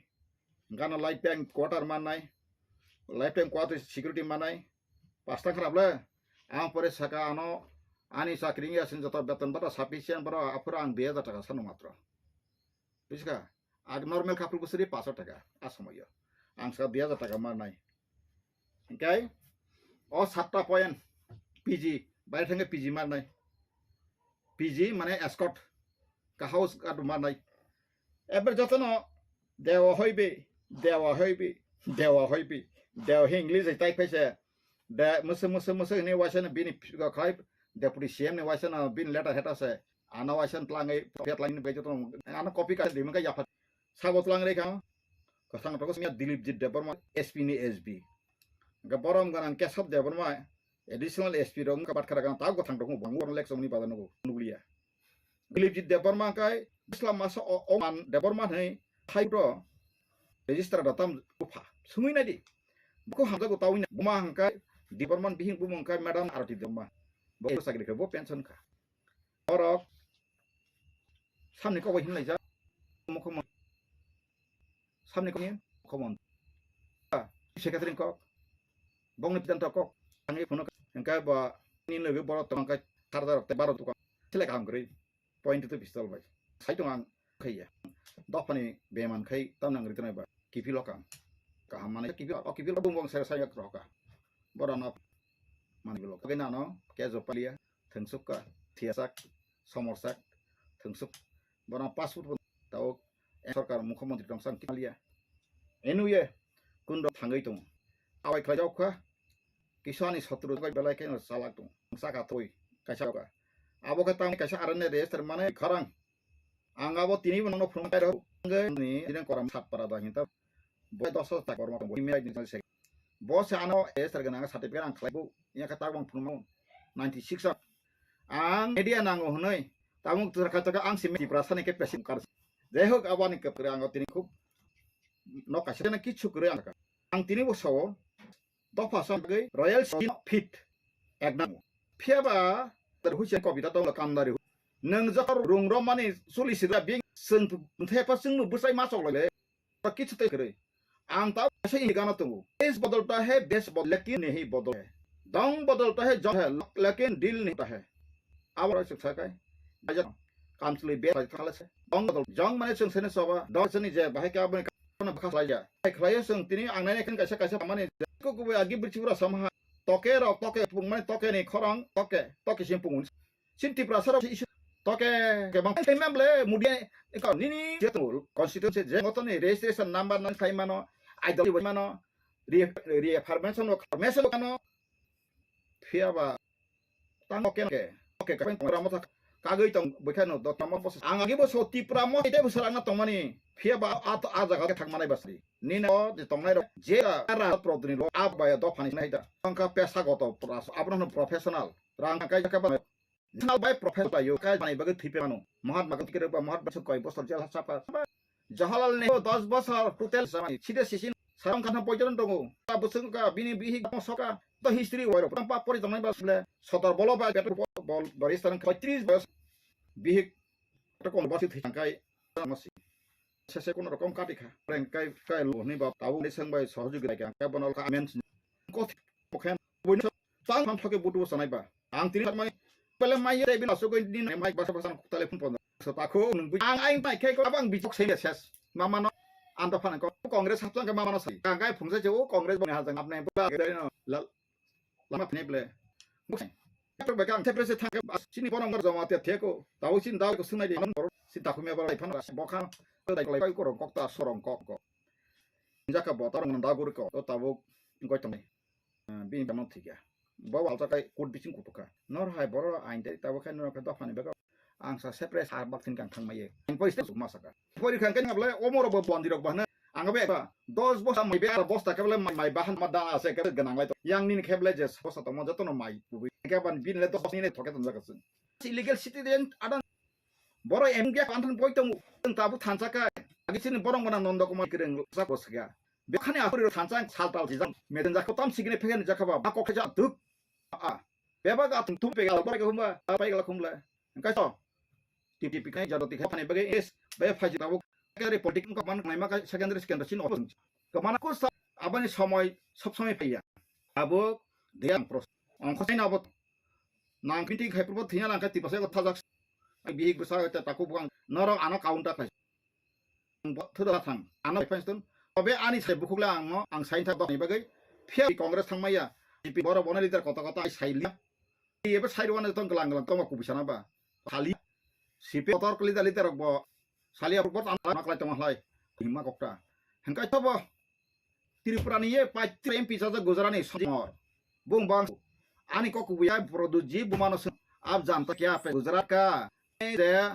Gana lifetime quarter mannai. Lifetime quarter security mannai. Pasta kharap le. Ang pore saka ano ani chakri wngya sini joto beton bata sufficient boro aphuru ang dui hajar taka sano matro. Bujiska? Ag normal couple bwswrwi paanch taka a somoyo. Ang sa dui hajar taka marnai. Hwnkhe o satta point P G, baire thangkhe P G marnai. P G mane escort, ka house guard marnai. Ebre jotono dewa hoibi, dewa hoibi, dewa hoibi, dewa hi English hai type hai se. De, mwswk, mwswk, mwswk hinwi waisa no bini khlai, deputy C M ni waisa no bini letter heta se. Ano waisa no tlangwi, tlangwi bai joto ano copy ka dimi ka yapha. Sabo tlang rei kha. Kwthang rok simiya Dilipjit Debbarma, S P ni S B. Hwnkhe borom ganang Kesab Debbarma, additional S P rok wngkha batkha rok ta kwthang rok bang election ni bada nugo, nugliya. Dilipjit Debbarma kai, Islam masa o, Oman Debbarma hai, thai to, register da tam kupha. Sungwi nai di. Buku hamjago tawina, buma hangkai, Debbarma bihing bumung kai, Madam Arati Debbarma. Bo sakri khe, bo pension kha. Borok, samni kok bai hinlaijak, mukho mo-, samni kok ni, mukho mon-, secretary kok, bongni pidan kok, angwi phunuk, hingkai bo, ni logi borok tongkai, thar darok te baro tukang, selek ham kwrwi. Point to pistol bai. Sai tong ang khaiya. Dophani beman khai tam nang ritonai ba. Kiphil okang. Kaham manai kiphil, o kiphil bung bung sai sai yak roka. Bora no mani bilo. Kage nano, kejo palia, thengsuka, thiasak, somorsak, thengsuk. Bora passport bo tao, eh, sorkar mukhyamantri tong sang kiphil ya. Enu ye, kundo thangai tong. Awai khlai jok kha, Kisa ani sotro bai belai khe no chalak tong. Saka thoi kaisa ka. Abo khe tang kaisa arane register mane kharang. Ang abo tini bo nangno phone kai rw. Ni dinen koram sat para da hinta. Bo dos ta koram bo email ni se. Bo se ano register gana certificate ang khlai bo. Iya ka tag bang phone mo. Ninety six ang media nango hwnwi. Tamung tu ka ta ang simi Tiprasa ni ke pesi kar. Jai hok abo ani ke ang tini khub no kaisa na kichu kre ang. Ang tini bo sao. Dopha sam bagwi royal skin fit ekdam. Phiya ba huise kobita tongla kamdari. Nwng jokor rung romani chuli sidra bing chwng thepa chwngno bwsai ma choklai le. Kichu tei kwrwi. Ang ta se ini gana tongo. Desh badalta hai, desh badal, lekin nahi badal hai. Dong badalta hai, jong hai, lekin dil nahi hota hai. Abo rok chwng sakai. Ajak kamchwlwi be khala se. Dong badal, jong mane chwng sene soba. Dong sene je bahai ka boni ka bwkha khlai ya. Khlai ya chwng tini ang nai khen kaisa kaisa mane. Ko ko agi bri chibra samha. Toke rok toke pung mane toke ni khorang toke. Toke sim pungun. Sin Tiprasa rok isu toke ke bang khlai mem le mudia ko nini je to constituency je ngoto ni registration number nang khlai mano. Idol bai mano. Re-, reaffirmation rok, formation rok ano. Phiya ba tang oke oke oke kapen tong ramo thak kagwi tong bwkha no do tamo bos ang agi bo so Tipra mo ite bo salak na tongmani phiya ba a a jaga thak manai basri nini o je tongnai rok je ra ra prodni ro a ba ya do phani nai da tongka pesa goto pras abro no professional rang kai ka ba national bai professional yo kai manai bagwi thipe mano Mahatma Gandhi kere ba Mahatma Gandhi koi bosor jel ha chapa Jawaharlal Nehru dos bosor total samani side sisin sarong khana poijon tongo. Ta bwswk ka bini bihik mo soka to history wai rok pa pori tongnai ba sle sotor bolo ba beto bol baristan paitris bos bihik to kon basi thangkai masi. Sese kono rokom kati kha. Reng kai kai lo ni ba tabu ni sang bai sohojog lai ka kai bono ka amen ko pokhen boino tang tham thoke butu sanai ba. Ang tini mai Bele mai ye tei bila sugoi ni mai basa basa kuk tale phun pondo. So ta khu nung bui ang aing pai khe ko abang bijok sei ses. Mama no ando phana ko Congress hapsang ke mama no sai. Ang kai phung sa je o Congress boni hajang apne ba ke no la lama phne ble. Buk sai. Ko ba kang tepre se thang ke sini bono ngar jama te the ko. Tau sin dau ko sunai de non bor. Si ta khu me bor phana ba bokha. Dai ko lai ko rong kok ta sorong kok ko. Jaka bo tarong da gur ko. To tabuk goi tong. Bini bamno thikya. Bo walta kai kut bising kutuka. Nor hai boro ain tei tabo khai nor khe dophani bego. Ang sa sepre sa bak tin kang thang maye. Ang pori sta sukma saka. Pori kang keng able omoro bo bondi rok bahna. Ang be ba dos bosta mai be bosta ke ble mai bahan ma da ase ke ganang lai to. Yang nini khe ble je bosta to mo joto no mai pubui. Ke ban bin le dos ni ne thoke ton jaga sung. Illegal citizen adan boro em ge pan than poi tong. Tabu thansa kai. Agi sini borong bana nondo kumar kireng sa bosga. Bekhani akhuri ro thansa saltal sijak meden jakho tam sigine phegen jakha ba, ma kokhe ja duk. A. Bebak atung tum pega ba ke humba, a pai gala khumla. Engkai so. Tip tip kai jado tik phani bage es, be phaji tabuk. Kare politik ko man nai ma kai secondary secondary sin opung. Ko mana ko sa abani somoi sob somoi phaiya. Abo deyang pros. Ongkho sai na abo. Nang kinti khai purbo thina lang kai tipasa ko thajak. Bihik bwsa ta taku buang. Norok ano counter khai. Ang bo-, thuda thang. Ano bai phai ston. Obe ani sai bukhuk le ang no, ang sai tha dok ni bagwi. Phiya Congress thang maya. B J P boro bono leader kota kota ai sai liya. Ebe sai rwna tong glang glang tong kubi sana ba. Sali. C P I motor leader leader rok bo. Sali rok bo tang maklai tong halai. Hima kokta. Hengkai to bo. Tripura ni ye pai M P chajak Gujarat ni Sanjay Kumar. Bung bang ani kok kubuya Pradyut ji bumano sung ab janta kya pe Gujarat ka. Je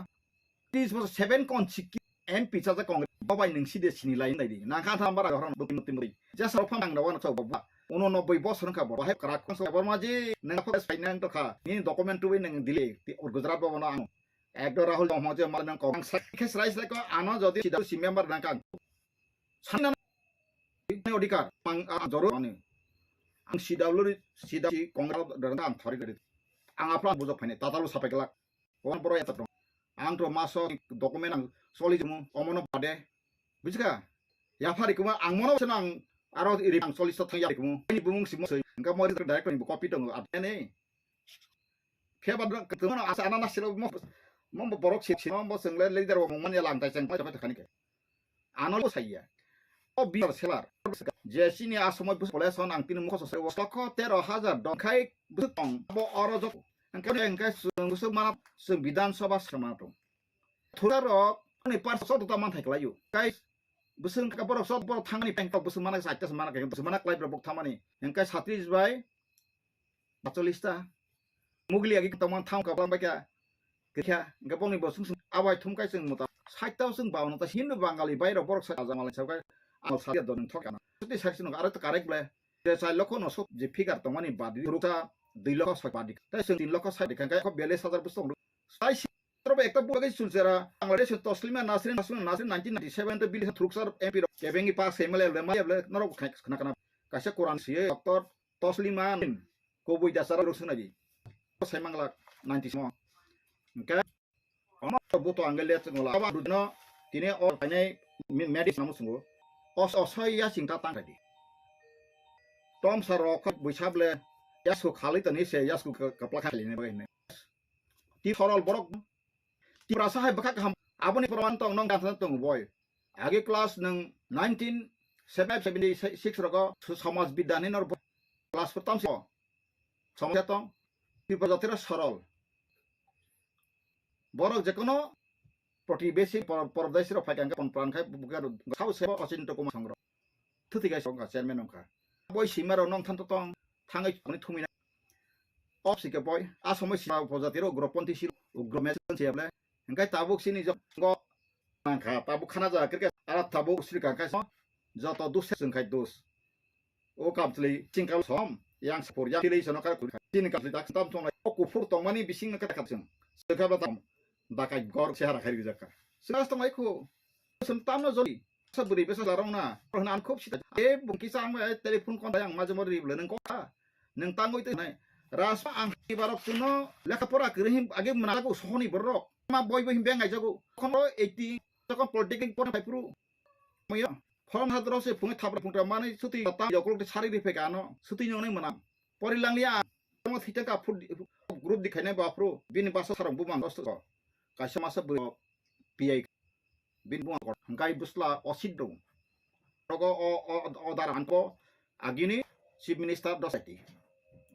tis bosor seven kon sikki M P chajak Congress bobai nung side sini lai nai di. Nang kha tham bara horon bukin mutin bui. Jasa rok phang dawan chok baba. Uno nobboi bosor ka bo. Hai krak kon so bor ma ji nang phok sai nang to kha. Ni document tu nang dile. Ti Gujarat bo no ang. Ekdo Rahul dong mo je mal nang ko. Ang sai khe srai srai ko ano jodi sida si member nang kang. Sanna ni odhikar, ang, ang joror ani. Ang C W, C W Congress dang ang thori gari. Ang apra bujok phani, tatal sapai kelak. Wan boro eta tong. Ang to maso document ang soli jumu, omono bade. Bujika? Yaphari kuma ang mono senang aro iri ang soli sa thang yari kumu. Ini bumung simo soi. Engka mori director ni copy dong, adene. Phiya ba dwng, kwtwmano asa ana nasilo mo, mo, mo borok si, si, mo, mo chwng le leader bo mungmani lang tai chwng pai, pai, pai, khani khe. Ano bo saiya. O biar selar. Je sini asomoi bus population ang tini mukho sosai o sokho tero hajar dong khai bus tong bo oro jok. Engke, engke chwng bus mana chwng Bidhan Sabha sama tong. Thura rok ni par so ta man thai klaio. Kai bus ka borok so borok thangni peng tok bus mana sa ta mana kai bus mana klai borok thangmani. Engke satris bai Batolish ta. Mugli agi tongmani thang kablang bai kha. Khe kha, hingke bongni bo sung sung abai thum kai chwng muta. Side ta chwng baono ta Hindu Bangali bai rok borok sa jamalai sa kai. Ang sa ya don thok kana. Suti sa sino aro ta karek ble. Je chai lokho no sok je figure tongmani badi ruksa dui lokho soi badi. Tai chwng tin lokho sai de kha kai kho bele sajar bus tong. Sai si tro ekta bu agi sulsera. Bangladesh Toslima Nasrin, Nasrin, Nasrin nineteen ninety-seven to bili thruksar M P rok. Kebengi pa semale le ma le norok khai khna kana. Kaisa Quran siye doctor Toslima Nasrin. Kubui dasara rok swnai di. Sai manglak ninety mo. Hingke omo buto ang le chwngla. Aba rudno tini o painai mi-, medis namo swngo. Os-, osoi ya singta tang di. Tom sar rok buisable yasku khalai tani se yasku ka-, kapla khalai ne bagai ne. Ti sorol borok Tiprasa hai bwkha kaham aboni proman tong nong dan tong boy. Agi class nung nineteen seventy six rogo su-, samaj bidya ni nor class four tamsi samaj tong Tipra jatira sorol. Borok jekono protibesi por-, pordesi rok phai kangkhe pon pran khai bukha sabo sebo Ochinto Kumar Songro. Thuti kai songkha chairman wngkha. Boi sima rok nong thanto tong thangwi kuni thumina. Op sike boi, a somoi sima upojati rok ugroponthi si ugro mesen se ble. Hingkai tabuk sini jok go nangkha, tabuk khana ja kir ke ara tabuk sri kangkai so joto dus se sungkai dus. O kamchli chingkal som yang sapur yang kili sono kar kuri. Chini kamchli dak tam tong lai. O kuphur tongmani bising no kata kapsung. Sekabla tam dakai gor sehara khai rijak ka. Sekas tong lai khu. Sem tamno jodi. Sa bwrwi besa larong na. Rohna an khub sita. E bungki sa ang mai telephone kon yang maje mori bole nang ko. Nang tangoi te nai. Rasma ang ibarok tuno lekha pora kiri him age manago sohoni borok. Ma boi boi him beng ai jago. Kon eighty kon politicking pora pai puru. Moyo. Phone hadro se phungi thapra phungra mani suti ta yokolok te sari ri pheka ano. Suti nyong nai manam. Pori langlia. Tamo thita ka phut group di khainai bo aphuru bini basa sarong bumang dos to. Kaisa masa bwrwi P I bini bumang kor hwnkhe busla osit do. Rogo o, o, o daran ko agini Chief Minister dos aiti.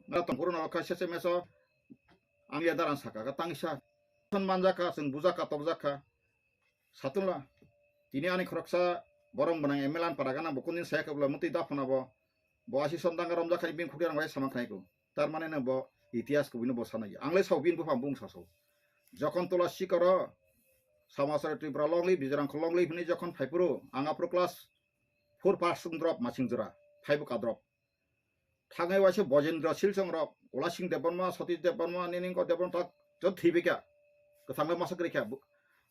Na tongkuru no kha sese meso ang ya daran saka ka tangisa. Son manjaka, chwng bujaka, tokjaka. Satunla, tini ani khoroksa borong gwnang M L A ni para gana bo kundin saya kabla mutwi daphana bo, bo asi sondanga romjak khai bini khukya rang bai samang khnai ko. Tar mane no bo itihas kubui no bo sanai. Ang lai sao bini buphang bung saso. Jokon tola sikaro, Samasara Tripura longley, Bijorang kho longley hwnwi jokon phaipuru, ang aphuru class four pass wng drop masing jora, phaibo ka drop. Thangwi waisa Bojendra Silchong rok, Ulasing Debbarma, Satish Debbarma, Niningko Debbarma tak jot thwibai kha. Kwthangwi masa kwrwi kha. Bu-,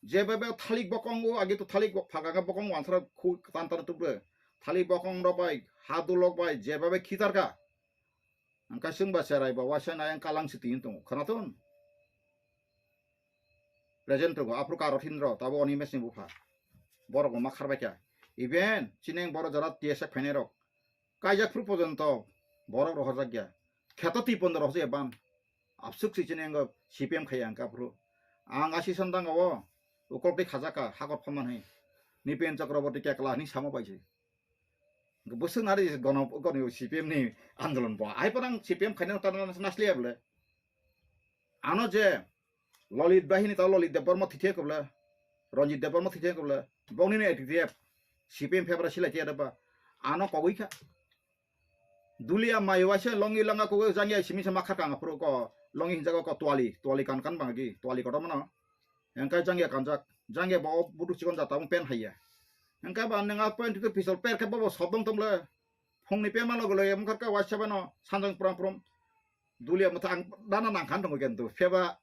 jebebe thalik bokong o agi to thalik bo-, phaganga bokong wansara khu tan tan tukle. Thalik bokong rok bai, ha dulok bai, jebebe khitar kha. Ang kaising ba cherai ba waisa na yang kalang si tin tongo. Khana ton? Present tongo. Aphuru Karo Thindro, tabo Oni Mesni bupha. Borok bo ma kharbai kha. Even chini borok jora T S F phainai rok. Kaijak phuru pojonto borok rohorjak ya. Kheto twi pondo rohorjak ya ban. Absuk si chini ang C P M khaiya ang kaphuru. Ang asi sandang o ukol tei khajaka hakor phaman hai. Nipen Chakraborty kekla ni samo bai se. Busuk nari gono gono C P M ni andolon bo. Ai parang C P M khaina ta nasliya bole. Ano je Lolit bahini ta Lolit Debbarma thithe kobla. Ranjit Debbarma thithe kobla. Bongni ni A T T F C P M febra silai tiya daba. Ano kogoi kha. Dulia mai waisa longi langa kogoi jangya simi sama khakang aphuru ko longi hinjago ko twali, twali kan kan bangagi, twali kotor mano. Engkai jangya kanjak, jangya bo budu chikon jata mo pen haiya. Engkai ba nang a pen tu pisol per khe bo sobong tomle. Phungni pema logo logo mokar ka waisa bano sanjang prom prom. Dulia motha ang dana nang khan tongo kento. Pheba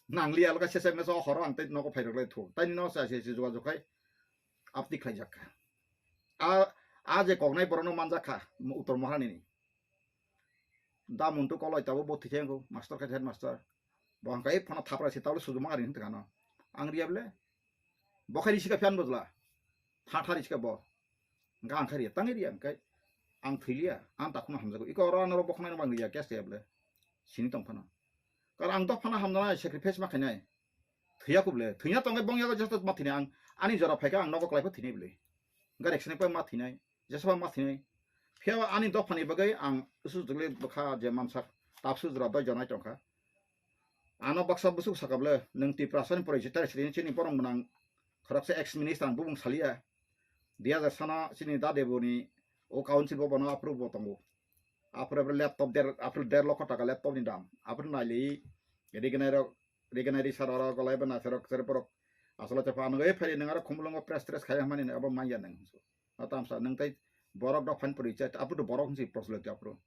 nang lia loka sese meso horo ang tei nogo phai rok lai thu. Tani no sa se se jua jokai apti khlai jak kha. A, a je koknai borok no manjak kha, Uttor Maharani ni. Da Muntu Koloi tabo bo thikhe ko master kha headmaster. Bo ang kai phano thapra se tabo sujuma ari hinta kano. Ang riable. Bo khai risi ka phiyan bojla. Tha tha risi ka bo. Hwnkhe ang khai riya, tangwi riya hwnkhe ang thwi liya, ang takhukno hamjakgo. Iko oro ano oro bokhonai rok bang riya, case kaya bole. Sini tong phano. Karon ang dophano hamjaknai, sacrifice ma khainai. Thwiya kubole, thwina tongkhe bongya joto ma thwinai ang, ani jora phaikha ang nogo kwlai pha thwinai bole. Hwnkhe rek sini pa ma thwinai, jesa pa ma thwinai. Phiya ani dophani bagwi ang usu jwgli bwkha je mansak, tapsu jora doi jonai tongkha. Ano baksa busuk sakable, nwng Tiprasani porichita srini chini borok mwnang khoroksa ex minister ang bubung salia. Dui hajar sana chini dadeboni o council bo bono approve bo tongo. Apre apre laptop der, apre der lokho taka laptop ni dam. Apre naili rignai rok, rignai risar oro golai ba naisarok serborok. Asolo tepa ano e phari nang aro khumulungo press tres khaya mani abo manya nang. Atamsa nwng tai borok dok phan puri chat, apu to borok hinsi proslo te apro.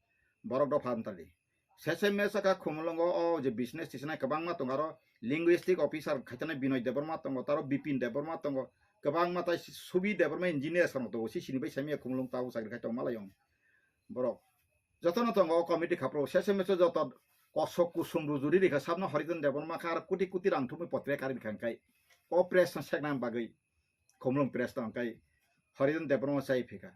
Borok dok phan tali. Sese mesa ka khumulungo o je business tisnai kwbangma tongo, aro linguistic officer khaitana Binoy Debbarma tongo, taro Bipin Debbarma tongo, kwbangma tai Subi Debbarma engineer sano tongo, si sini bai samiya khumulung tabo chakri khai tong malayong. Borok jotono tongo o committee khapro, sese mesa joto kosok kusum rujuri rikha sabno Harijan Debbarma kha, aro kuti kuti rang thumwi potre kari rikha hwnkhe o press no sekna bagwi. Khumulwng press tong kai Harijan Debbarma chai phika.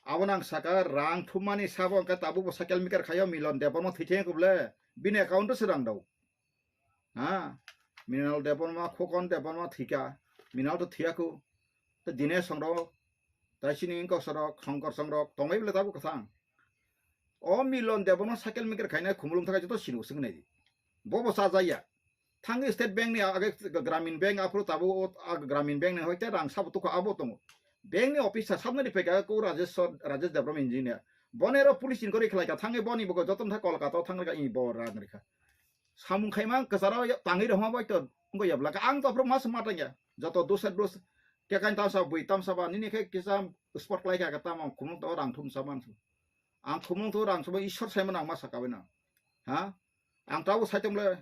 Abo nang saka rang thumani sabo hwnkhe tabuk bo cycle maker khayo Milon Debbarma thwi theng kubole bini account o se rang dau. Ha? Milon Debbarma, Khokon Debbarma thwika. Milon to thwiyaku. Te Dinesh songrok, tai sini wngkok sorok, Songkor songrok, tongbai bole tabuk kwthang. O Milon Debbarma cycle maker khainai Khumulwng thakai joto sini usung nai di. Bo bo chajaya. Thangwi State Bank ni age Gramin Bank aphuru tabuk o, a, Gramin Bank ni hoite rang sabo tukha abo tongo. Bank ni officer sabnari phaikha ko Rajesh, Rajesh Debbarma engineer. Bonero police inquiry khlaikha thangwi boni bo joto thang Kolkata o thangwi ka i bo rang rikha. Samung khaima kwcharo tangwi rokma bai to wngkha yablaka ang to aphuru mas matangya. Joto dosa dos kekain tamsa bui tamsa ba nini khe kisa spot khlaikha ka tamo khumung to rang thum saman. Ang khumung to rang thum Ishwar saimano ang ma sakabaino. Ha? Ang tabuk saitongle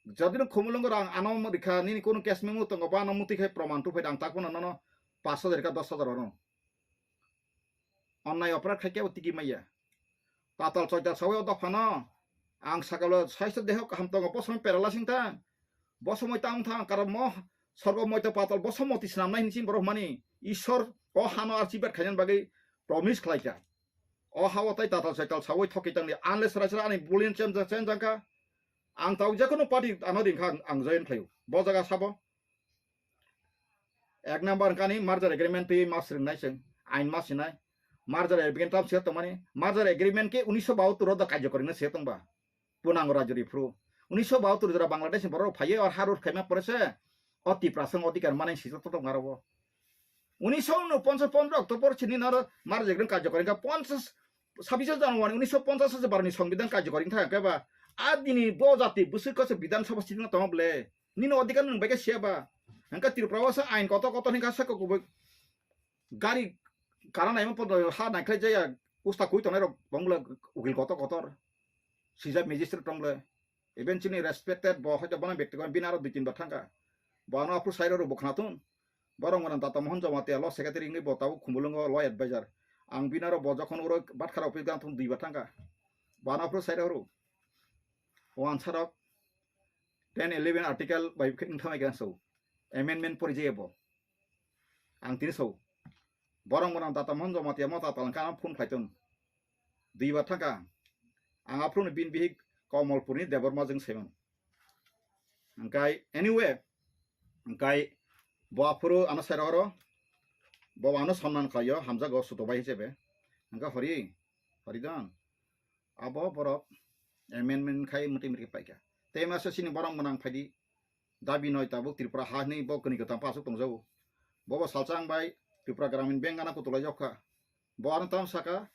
Jodi no Khumulwng rang ano rikha nini kunu case memo tongo ba ano muti khai proman tuphai ang tak phano nono pash hajar ka dos hajar oro. Onnai opor khai kebo tigi maya. Patal choital sawi o dophano ang sakalo saisto deho kaham tongo bo somoi perala sing thang. Bo somoi tang thang karon mo sorgo moito patal bo somoi ti swnamnai hinsin borok mani Ishwar o hano archibad khainan bagwi promise khlaikha. O hao tai tatal saital sawi thokwi tangdi. Unless raisra ani bulin chem chem jangkha. Ang tau jekunu party ano ringkha ang, ang join khlaio. Bo jaga sabo. Ek number hwnkha ni merger agreement twi ma swrwng nai chwng, ain ma sinai. Merger agreement tam se tongmani. Merger agreement ke unisho bahattor o da karjokori no se tongba. Punango rajori phru. Unisho bahattor jora Bangladesh ni borok phaiye or harur khaima pore se. O Tiprasa odhikar manai sijak to tong aro. Unisho ponchas pondro October chini naro merger agreement karjokori ka ponchas sabis January unisho ponchas se barni songbidan karjokori thang ke ba. A dini bo jati bwswk ko se Bidhan Sabha sitting tong ble. Nini odhikar nwng bai khe siya ba. Hwnkhe Tripura o se ain kotor kotor hwnkha se kubui gari kara naima podo ha naikhlai jaya usta kui tongnai rok bongla ukil kotor kotor. Sijak magistrate tongle. Even chini respected bo hoito bono bekti ko bini aro dui tin bar thangkha. Bo ano aphuru side ro bo khna thun. Borok mwnang Data Mohan Jamatia law secretary wngwi bo tabuk Khumulwngo law advisor. Ang bini aro bo jokhon uro Batkha office gang thun dui bar thangkha. Bo ano aphuru side ro. Wansarok ten eleven article bai khe wngthangwi khe so amendment pori jaya bo. Ang tini so borok mwnang Data Mohan Jamatia mota talangkha ano phone khlai ton. Dui bar thangkha ang aphuru ni bin bihik Komolpur ni Debbarma jwng saiman. Hwnkhe anyway, hwnkhe bo aphuru ano sai roro bo ano sonman khlaio hamjago suto bai hisabe. Hwnkhe hori hori don. Abo borok amendment khai muti muti paikha. Tei masa sini borok mwnang phaidi dabi noi tabuk Tripura ha hinwi bo kwnwi kwtam pa aswk tongjago. Bobo salsa ang bai Tripura Gramin Bank gana kutulai jokha. Bo ano tam saka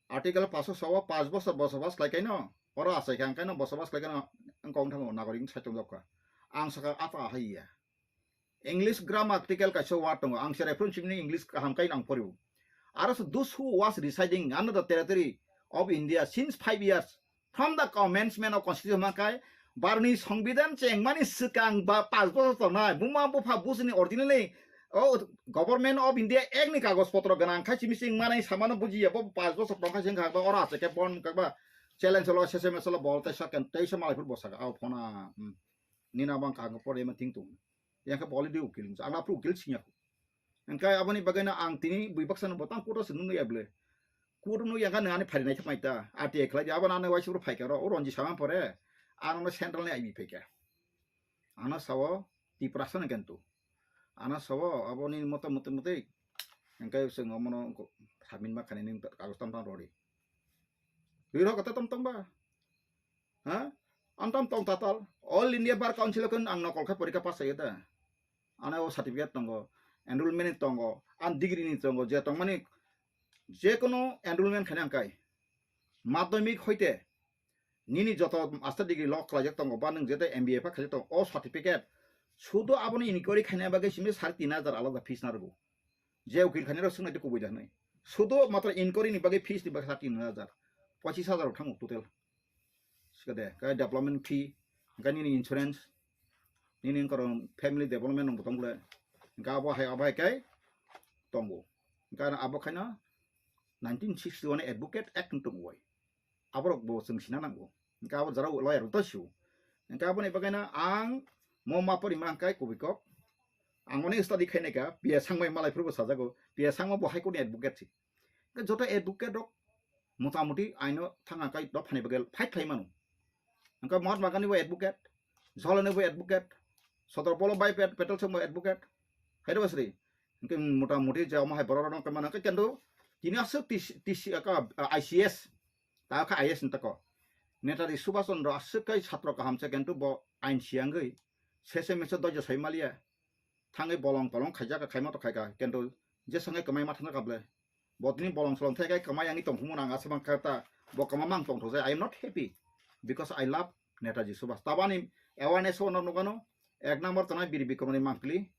article paso sawa pas bosor bosobas khlai kaino oro achai kha ang kaino bosobas khlai kaino ang kong thango nagorik sai tongjokha. Ang saka apa haiya. English grammatical kaisa word tongo. Ang se reference ni English kaham kai nang poriu. Aro se those who was residing under the territory of India since five years from the commencement of constitution makai barni songbidan chengmani swkang ba pas bosor tongnai buma bupha busini originally o Government of India Act ni kagoj potro gwnang khai simi sing manai samano bujiya bo pas bosor tongkha sing kha ba ora se ke bon kha ba challenge lo sese mesalo bol tai sakan tai sa malai phur bosaka au phona. Nina bang kha pore ma ting tung. Yang khe boli di ukil ang apru ukil singya. Engkai aboni bagwi no ang tini bui baksa no botang kuto se nunu ya ble. Kuto nu yang kha nani phari nai thap mai ta. Ati khlai di abana nai waisi bro phai karo o ronji sama pore. Ano no central ni I B phai kha. Ano sawo Tiprasa no kentu. Ano sawo aboni moto moto moto. Engkai se ngomono samin ma khani ning kagos tam tam rori. Riro kata tam tam ba. Ha? Antam tong tatal. All India Bar Council kun ang nokol khe porikha pass ayo da. Ano certificate tongo, enrollment ni tongo, an degree ni tongo, je tongmani je kono enrollment khaina angkai. Madhyamik hoite nini joto master degree lo khlaijak tongo ba nwng jete M B A pha khaijak tongo, o certificate sudo abono inquiry khaina bagwi simi sari tin hajar alada fees narwgo. Je ukil khainai rok swngnai tei kubui da hwnwi. Sudo matro inquiry ni bagwi fees ni bagwi sa tin hajar. Pochis hajar rok thango total. Sikade, kai development fee, kai nini insurance, nini korong family development nung botong bole. Ka abo hai, abo hai kai tongo. Ka abo khaina nineteen sixty-one Advocate Act tung wai. Aborok bo chwng sina nango. Hingke abo jora lawyer rok to sio. Hingke aboni bagwi no ang mo ma pori ma hingke kubui kok. Ang mani study khainai ka, P S Sangma malai phuru bo sajago. P S Sangma bo High Court ni advocate si. Hingke joto advocate rok mota moti aino thang hingke dophani bagwi fight khlai mano. Hingke Mahatma Gandhi bo advocate, Jawahar Nehru bo advocate, Sardar Vallabhbhai Pat-, Patel song bo advocate. Hai do basri. Hingke mota moti je omo hai borok rok no kemana hingke kendo tini aswk T C, T C, aka, I C S. Ta kha I A S ni tako. Netaji Subhash Chandra aswk kai satro kaham se, kintu bo ain siyangwi sese mese dojo sai maliya. Thangwi bolong tolong khaijak kha, khaima to khaika, kintu je sangai kwmai ma thangka ble. Bo tini bolong solong thai kai kwmai yangwi tongphumung nang aswk mang kha ta. Bo kwma mang tongthok jai. I am not happy because I love Netaji Subhash. Tabani awareness o no nugano ek number tongnai Biri Bikromni mangpili.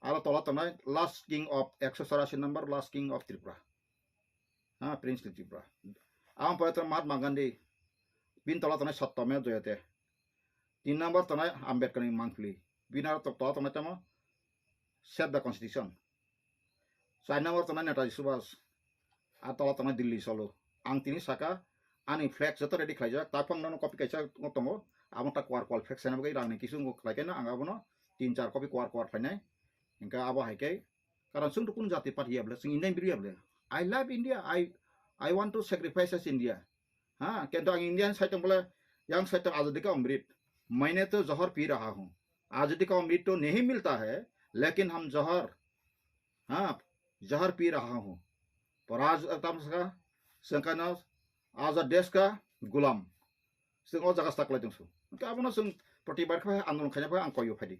Aro tola tongnai last king of ekso chorasi number, last king of Tripura. Ha, Prince ni Tripura. Ang pore tongo Mahatma Gandhi, bini tola tongnai Satyameva Jayate. Tin number tongnai Ambedkar ni mangpili. Bini aro to-, tola tongnai tamo Save the Constitution. Char number tongnai Netaji Subhash. A tola tongnai Delhi Cholo. Ang tini saka ani flag joto ready khlaijak. Taphang nono copy kaisa tongo. Abo ta kwar kwal flag sana bagwi rang ni kisu ngo khlai khe no ang abono tin char copy kwar kwar khlainai. Hingke abo hai khe Karon chwng to kunu jati party ya ble, chwng Indian biri ya ble. I love India, I, I want to sacrifice as India. Ha, kintu ang Indian side tong bole, yang side tong azadi ka amrit. मैंने तो जहर पी रहा हूँ। आज यदि कहो मृत्यु नहीं मिलता है, लेकिन हम जहर, हाँ, जहर पी रहा हूँ। Paraj tamska sengkano aza desh ka gulam. Seng o jaga staklai dongsu. Ke abono seng protibad khe andolon khaina khe ang koyo phadi.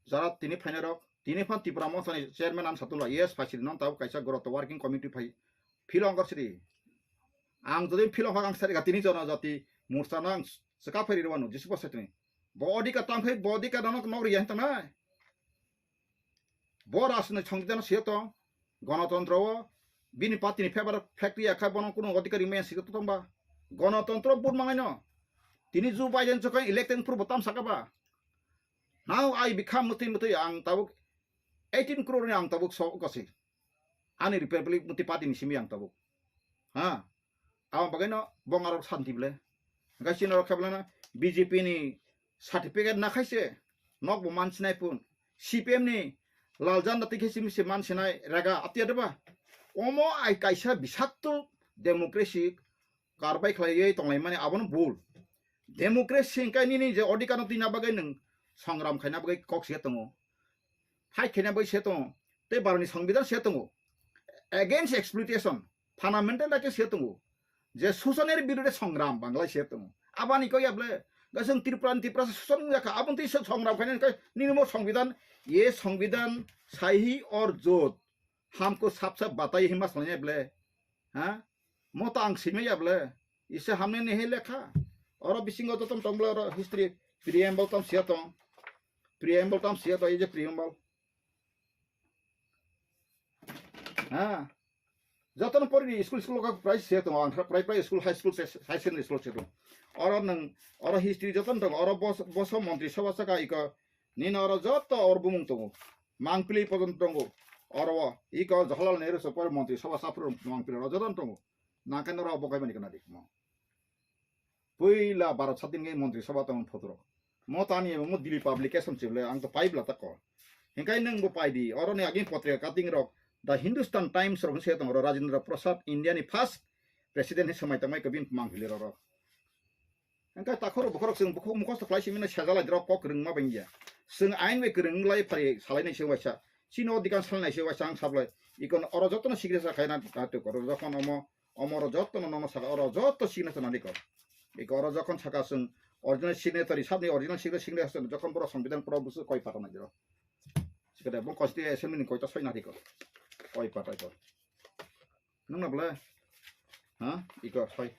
Jara tini phaina rok, tini phan Tipra Motha ni chairman ang satula, yes, phai sidi non tabo kaisa goro to working committee phai philong gor sidi. Ang jodi philong hok ang sari ga tini jono jati mursa nang seka phai ri wano jisi bosai tini. Bo odika tang phai, bo odika nang nok ri yang tanai. Bo rajni songbidan siya tong, gonotontro o bini party ni favour factory akha bono kuno odhikari maya siya tong ba. Gonotontro but mangai no. Tini Joe Biden chokha elected purbo tam saka ba. Now I become muti muti ang tabuk eighteen crore ni ang tabuk so kosi. Ani Republic muti party ni simi ang tabuk. Ha. Abo bagwi no bong arok santi ble. Hingke chini rok khe ble na B J P ni certificate na khai se nok bo man sinai pun. C P M ni lal janda twi khe simi se man sinai rega atiya de ba. Omo ai kaisa bisakto democracy karbai khlaiwi tonglaimani abono bul. Democracy hingke nini je odhikar no twina bagwi nwng songram khaina bagwi kok se tongo. Fight khaina bagwi se tongo. Tei baroni songbidan se tongo. Against exploitation, fundamental right se tongo. Je susanir birude songram Bangla se tongo. Abani kok yable, gasung Tripura ni Tripura susan yakha, abon twi songram khaina kai nini mo songbidan, ye songbidan sahi or jot, hamko sap sap batai hima salanya ble. Ha? Mota ang simaya ble. Ise hamne nehe lekha. Oro bisingo joto tong ble oro history preamble tam sia tong. Preamble tam sia tong, ei je preamble. Ha. Joto no pori school school ka price sia tong, ang price price school, high school, high secondary school sia tong. Oro nang, oro history joto tong, oro bos, boso montri sabha saka iko, nini oro joto oro bumung tongo. Mangpili pojon tongo. Oro o, iko Jawaharlal Nehru se pore montri sabha sapro mangpili oro joto tongo. Nangkhe norok bo kaiba ni gana di mo. Puila Bharat sadin ngai montri sabha tong photo rok. Mo tani mo Delhi publication chible ang to pai bla tako. Hingkai nang bo pai di. Oro ni agin potrika cutting rok. The Hindustan Times rok se tong ro Rajendra Prasad India ni first president he samai tangmai kabin mang hili ro ro. Hingkai takhoro bokhorok sing bukhuk mukhosto khlai simino sejalai rok kok rwngma bangya. Sing ain bai kwrwng lai phari salai nai se waisa. Chino dikan salai nai se waisa ang sablai. Ikon oro jotono signature khaina natuk oro jokhon omo Omo oro joto no nono saka, oro joto signature nani ko. Iko oro jokhon saka chwng original signatory, sabni original signature, signature jokhon borok songbidan poro busu koi pata nai diro. Sikade bo constitution assembly ni koita soi nari ko. Koi pata ko. Nung na bole? Ha? Iko soi.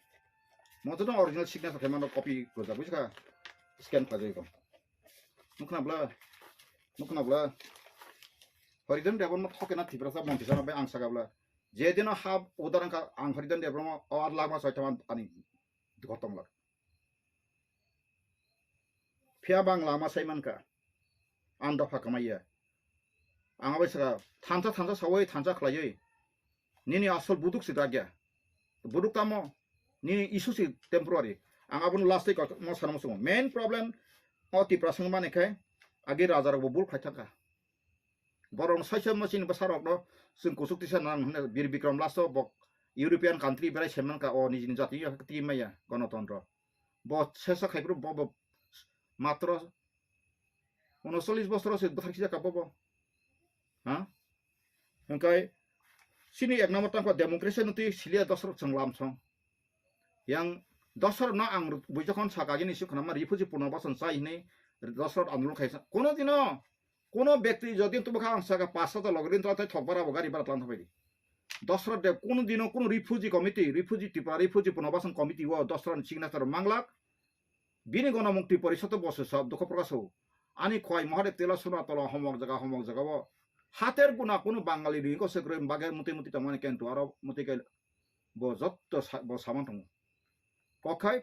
Mo to original signature khe mano copy ko ja buska. Scan kha jai ko. Nukna bole? Nukna bole? Horidon Debbarma thokena Tiprasa montri sana be ang saka bole. Jedino ha udaran ka ang Horidon Debbarma o ar lama soi thaman ani gotong lak. Phiya bang lama sai manka. Ang dopha kamaiya. Ang abai saka thansa thansa sawai thansa khlaiwi. Nini asol buduk si dagya. Buduk tamo nini issue si temporary. Ang abun last day mo sana musungo. Main problem o Tiprasa mani khai agi raja rok bo bul khai thangka. Borok no saisa mo chini bwsa rok no chwng kuchuk tisa nang hwnwi Bir Bikram last o bo European country berai se manka o nijini jati yo twi maya gonotontro. Bo sesa khai phuru bo bo matro unocholish bosor se bwthar khijak ka bo bo. Ha? Hwnkhe chini ek number tangkha democracy no twi silia dosrok chwng lamsong. Yang dosrok no ang bui jokhon saka gini sukhanama refugee punobasan chai hwnwi dosrok andolon khaisa. Kono dino Kono bekti jodi tubukha ang saka pash hajar logi rin tla thai thok bara bo gari bara tlang thapai di. Dosrot de kono dino kono refugee committee, refugee Tripura, refugee punobasan committee o dosrot ni signature manglak. Bini gono mukti porisoto boso sab dukho prokash o. Ani khwai Mahadev tela suna tola homok jaga homok jaga o. Hater guna kono Bangali ri ko se kre bage muti muti tongmani kentu aro muti ke bo jotto sa-, bo saman tongo. Kokhai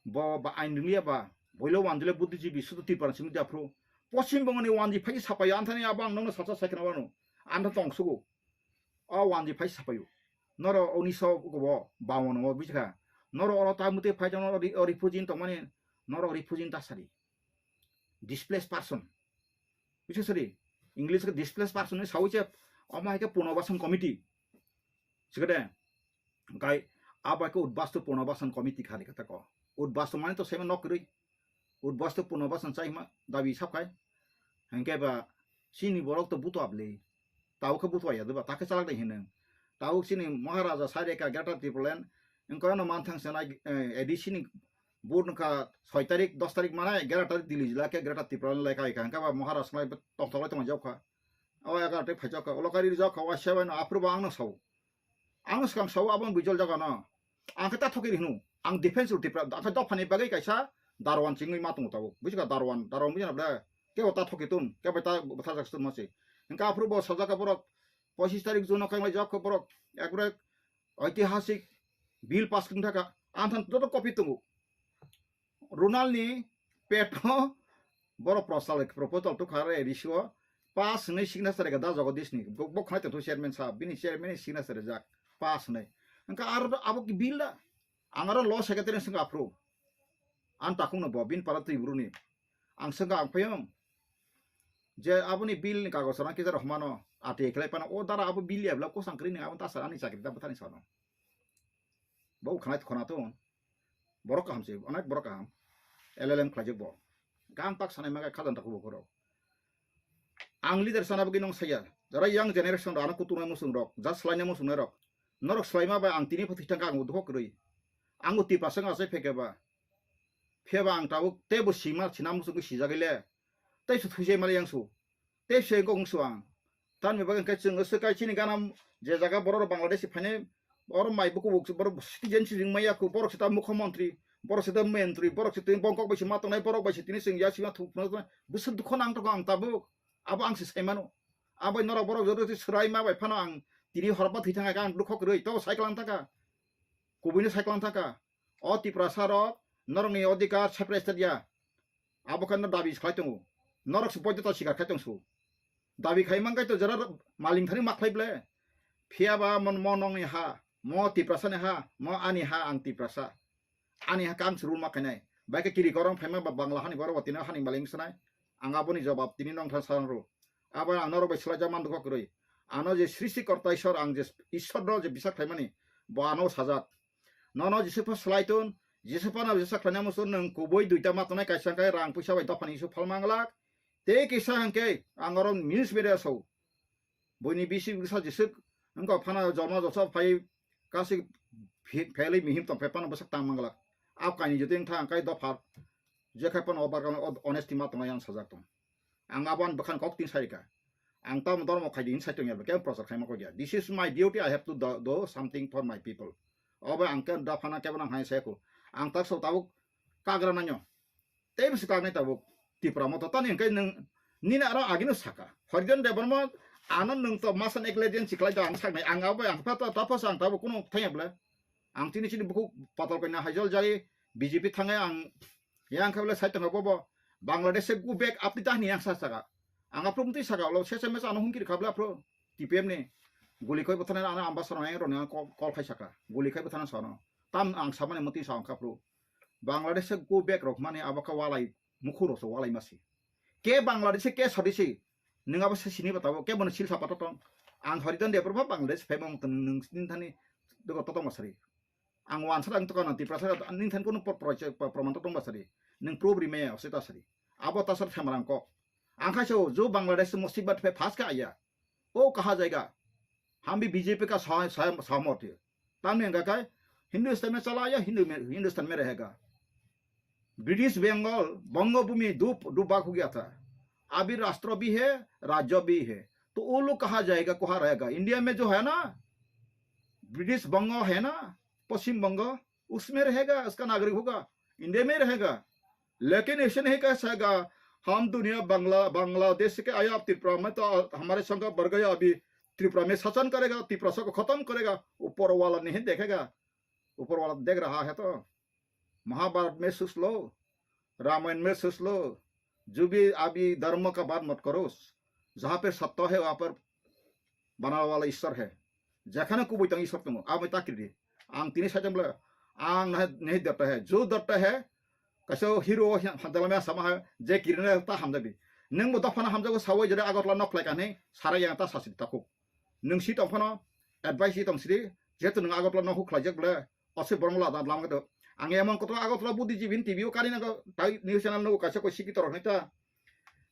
Bo ba ain ringya ba, boilo wanjile buddhijibi sudu Tripura simi da phru. Poschim Bongo ni wanji phai sapai anthani abo ang nono sacha sai khna wano. Antha tong sugo. O wanji phai sapai o. Noro oni so go bo bawon o bujikha. Noro oro ta mute phai jano ori, ori phujin tongmani noro ori phujin ta sari. Displaced person. Bisa sari. English ke displaced person ni sawi che omo hai ke punobasan committee. Sikade. Hingkai abo hai khe Udbastu Punobasan Committee khani kata ko. Udbas tongmani to saima nok kwrwi. Udbas to punobas chai hima dabi sab khai. Hingke ba chini borok to buto abli. Tabo khe buto ya deba, ta khe chalak dai hineng. Tabo chini Maharaja sai reka Greater Tipraland. Wngkha no manthang sanai, eh, A D C ni vote wngkha soi tarik, dos tarik manai, egaroh tarik Delhi jila khe Greater Tipraland lekha ikha. Hingke ba Maharaja sanai tongthoklai tongma jokha. O egaroh tarik phaijak kha. Ulo kari rijak kha, o seven aphuru bo ang no sao. Ang swkang sao, aboni bijol jaga no. Ang khe ta thoki rihnu. Ang defense rw Tipra, ang khe dophani bagwi kaisa Darwan chingwi ma tongo tabuk. Buji kha Darwan, Darwan buji na ble? Kebo ta thoki tun, kebo ta bwtharjak tun masi. Hingke aphuru bo sajak kha borok pochis tarik June o khe lai jak kha borok ekbare oitihasik bill pass wng thaka. Ang than joto copy tongo. Ronald ni peto borok prosal proposal to khare risio pass hwnwi signature rega da Jagadish ni. Bo, bo khwlai tongthu chairman sahab, bini chairman ni signature rijak pass hwnwi. Hingke aro abo ki bill da? Ang aro law secretary ni swngkha aphuru. Ang takhuk no bo, bini para Triburu ni. Ang swngkha ang phayung. Je aboni bill ni kagoj rang kisa rohmano, ati khlai pano, o dara abo bill ya bla kosang kwrwi ni abo ta sar ani chakri ta bwthani sano. Bo khwnai khwna tong. Borok kaham se, onek borok kaham. L L M khlaijak bo. Gam tak sanai maga khajan tak bo khoro. Ang leader sana bagwi nong saya. Jara young generation rok, ano kutunai musung rok, ja slainai musung rok. Norok slaima bai ang tini phathi thangka ang dukho kwrwi. Ang uti pasang asai pheke ba. Pheba ang tabuk tebo sima sina musung sijagile. Tei su thujai mali yang su. Tei se gong su ang. Tan me bagwi khe chwng se kai chini gana je jaga borok rok Bangladesh phainai, oro mai buku buk borok citizen si ring maya ku, borok sita mukhyamantri, borok sita mentri, borok sita bongkok bai si ma tongnai, borok bai si tini chwng ya sima thuk phunuk tongnai. Bwswk dukho nang tongo ang tabuk. Abo ang se sai mano. Abo norok borok joto si swrai ma bai phano ang tini horba thwi thang kha ang dukho kwrwi to sai klang thaka. Kubui no sai klang thaka. O Tiprasa rok norokni odhikar separate state ya. Abo khe no dabi khlai tongo. Norok se poito ta sikar khai tong su. Dabi khai man kai to jara maling thani ma khlai ble. Phiya ba mon mo nongni ha, mo Tiprasa ni ha, mo ani ha ang Tiprasa. Ani ha kang se rule ma khainai. Bai khe kiri korong phaima ba Bangla hani borok ba tini hani maling sanai. Ang aboni jawab tini nong tha sang ro. Abo ang norok bai swlai jak man dukho kwrwi. Ano je srishti korta Ishwar ang je Ishwar no je bisa khlaimani bo ano sajak. Nono Jisu pha slai tun, Jisu phano Jisu khlaina musu nwng kubui duita ma tongnai kaisa hwnkhe rang puisa bai dophani isu phalma glak. Tei kisa hwnkhe ang oro news media sao. Buini bisi bwsa Jisu wngkha phano jormo joso phai kasi phe-, phelwi mihim tong phai phano bwsak tang manglak. Ap kaini jotoi wngkha hwnkhe dopha je khai phano obar honesty ma tongnai ang sajak tong. Ang abo ani bwkhani kok tin sai rikha. Ang tamo dormo khai di hin sai tongya, kebo prochar khaima kok ya. This is my duty, I have to do, do something for my people. Obo ang khe dophana kebo nang hai sai kho. Ang tak so tabuk kagra nanyo. Tei bisi kagnai tabuk Tipra Motha tani hwnkhe nwng nini aro agino saka. Harijan Debbarma ano nwng to masa eklai den chiklai da ang saknai. Ang abo ang pha ta, ta pha sa ang tabuk kuno thangya bwle. Ang chini chini bukhuk patal koina haijol jai B J P thangai ang yang khe bwle sai tongo bobo. Bangladesh se go back apni ta hini yang sa saka. Ang aphuru mtwi saka ulo sese mesa ano hungkir khabla aphuru T P M ni guli khoi bwthana ano ambassador ang roni ang call, call khai saka. Guli khai bwthana sano. Tam ang samani mtwi sa ang kha aphuru. Bangladesh se go back rok mani abo kha walai mukhuro so walai masi. Ke Bangladesh ke sodisi. Nwng abo se sini batabo ke bono silsa pato tong. Ang Harijan Debbarma Bangladesh phaimung nwng sini thani dogo totong masari. Ang wansa ang tokana Tiprasa nini thani kono por-, por-, por-, proman tong basari. Nwng proof ri maya ose ta sari. Abo ta sar themrang kok. Ang khai so jo Bangladesh musibbat phe phas ka aya. O kaha jaiga. Hum bhi B J P ka sah-, sah-, sahmat hai. Tamni hwnkha khai Hindustan mein chala aya, Hindu mein, Hindustan mein rahega. British Bengal, Bangabhumi डूब, डूबा हो गया था। अभी राष्ट्र भी है, राज्य भी है। तो वो लोग कहाँ जाएगा, कहाँ रहेगा? इंडिया में जो है ना, ब्रिटिश बंगाल है ना, पश्चिम बंगाल, उसमें रहेगा, उसका नागरिक होगा, इंडिया में रहेगा। लेकिन ऐसे नहीं कह सकेगा, हम दुनिया बांग्ला, बांग्लादेश के आया, आप त्रिपुरा में तो हमारे संग बढ़ गया, अभी त्रिपुरा में शासन करेगा, त्रिपुरा को खत्म करेगा, ऊपर वाला नहीं देखेगा। ऊपर वाला देख रहा है तो। महाभारत में सोच लो, रामायण में सोच लो, जो भी अभी धर्म का बात मत करो, जहाँ पे सत्य है वहाँ पर बनाने वाला ईश्वर है। Jekhane kubui tang Ishwar tongo, abo ta kiri di. Ang tini sai tong bole, ang nahi, nahi dota hai, jo dota hai, kaisa hero ha-, hamjalamya sama hai, je kirina ta hamjabi. Nwng bo dophano hamjago sawi jere Agartala nok khlai kani, sara yang ta sasi takhuk. Nwng si tong phano advice si tong sidi, jehetu nwng Agartala nok khlaijak bole, ose borong la dan lam kedo. Ang emon kotor Agartala buddhijibini T V o kari nago, tai news channel nugo kaisa koi sikito rok nai ta.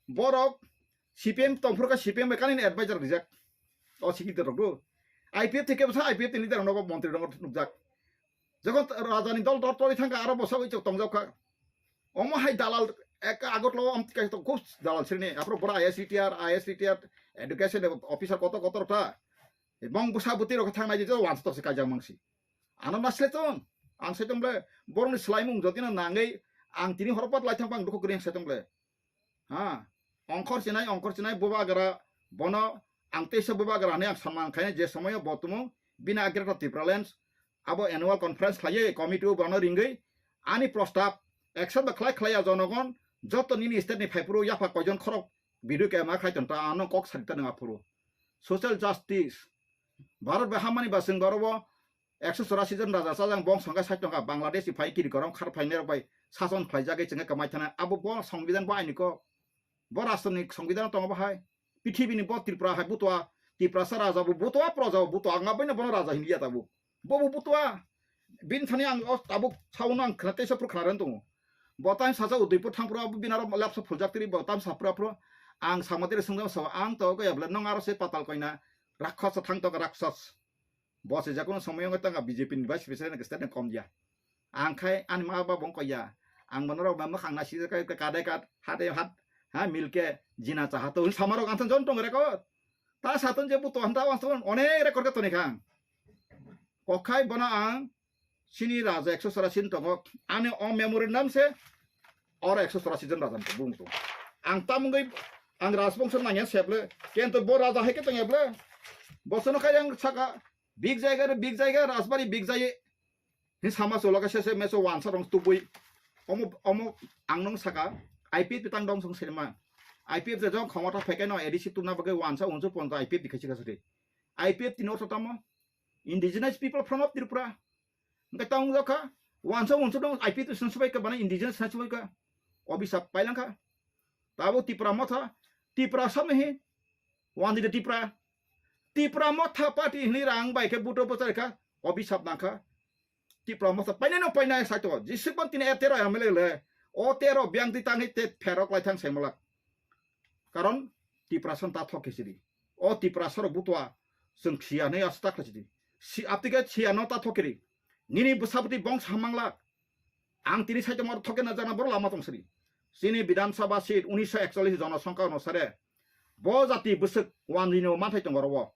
Borok C P M tongphuru kha C P M bai kani advisor rijak. O sikito rok do. I P F thike bwsa I P F ni leader nogo montri nogo nukjak. Jokhon raja ni dol dol tori thangkha aro bwsa bai chok tongjak kha. Omo hai dalal ek Agartala o amtwi kaisa tong khub dalal sini. Aphuru bora I A S retire, I A S retire, education officer kotor kotor ta. Bong bwsa bwtwi rok thang nai je wansa tok se kaijak mangsi. Ano nasle tong. Ang sai tong ble borok ni swlaimung jotino nangwi ang tini horo pat lai thang pang dukhu kwrwi ang sai tong ble. Ha, ongkhor chinai, ongkhor chinai, bubagra bono ang teisa bubagra hinwi ang sanman khainai je somoyo bo tumung bini Greater Tipraland abo annual conference khlaiwi committee o bono ringwi ani prostab accept ba khlai khlaiya jonogon joto nini state ni phaiphuru yapha koijon khorok video kema khai tong ta ano kok sari ta nang aphuru. Social justice. Bharat bai hamani ba chwng boro bo ekso chorasi jon raja chajang bong songkha sait tongkha, Bangladesh ni phai kiri korom khar phainai rok bai sason khlaijagwi chwngkha kwmai thana. Abo bo songbidan bo aini kok. Bo rashtra ni songbidan tongo bo hai. Pithibini bo Tripura hai butua, Tiprasa raja bo butua, proja bo butua, ang abaino bono raja hinliya tabuk. Bo bo butua. Bini thani ang o tabuk saono ang khna teisa phuru khna rwna tongo. Bo time saja Udaipur thangphuru abo bini aro lapsa phuljak tiri bo time saphuru aphuru ang samatiri swngjak sao ang to kaya bwle nong aro se patal koina rakkhasa thang tongo rakshas. Bo se jakono somoyo wngwi tongkha B J P ni vice president ni state ni kom ya. Ang khai ani ma baba wng koi ya. Ang bono rok ma mwkhang na sijak kai kadai kad hade hat ha milke jina cha hato hin samarok ang jon tong record. Ta saton je buto hanta wang saton onek record ka toni khang. Kokhai bono ang sini raja ekso chorasi tongo. Ani o memorandum se oro ekso chorasi jon raja bung to. Ang tamungwi ang rajbongso nangya seble. Kento bo raja hai ke tong eble. Bosono kai ang saka big jaiga re big jaiga rajbari big jai. Hin sama solo ka sese meso wansa rong tubui. Omo omo ang nong saka I P F tang dong song serma. I P F je jong khomota pheke no A D C tuna bagwi wansa unsu ponto I P F dikhe sika sari. I P F tini ortho tamo? Indigenous People Front of Tripura. Hingke tang wngkha wansa unsu dong I P F sung subai ka bana indigenous sung subai ka. Obisap pailangkha. Tabo Tipra motha, Tipra samni hi, wandi de Tipra. Tipra motha party hini rang bai khe buto bwchar kha, obisap nangkha. Tipra motha painai no painai sai to, jisik ban tini tero M L A le, o tero biang twi tangwi te pherok lai thang sai malak. Karon Tipra son ta thok khe sidi. O Tipra sorok butua, chwng siya nei aswk ta khlai sidi. Si aptike siya no ta thok kiri. Nini bwsabwtwi bong sa manglak. Ang tini saitongma thokena jana boro lama tong sri. Chini Bidhan Sabha seat unisho ekchollish jonosongkha onusare bo jati bwswk wanjwino manthai tongo oro o.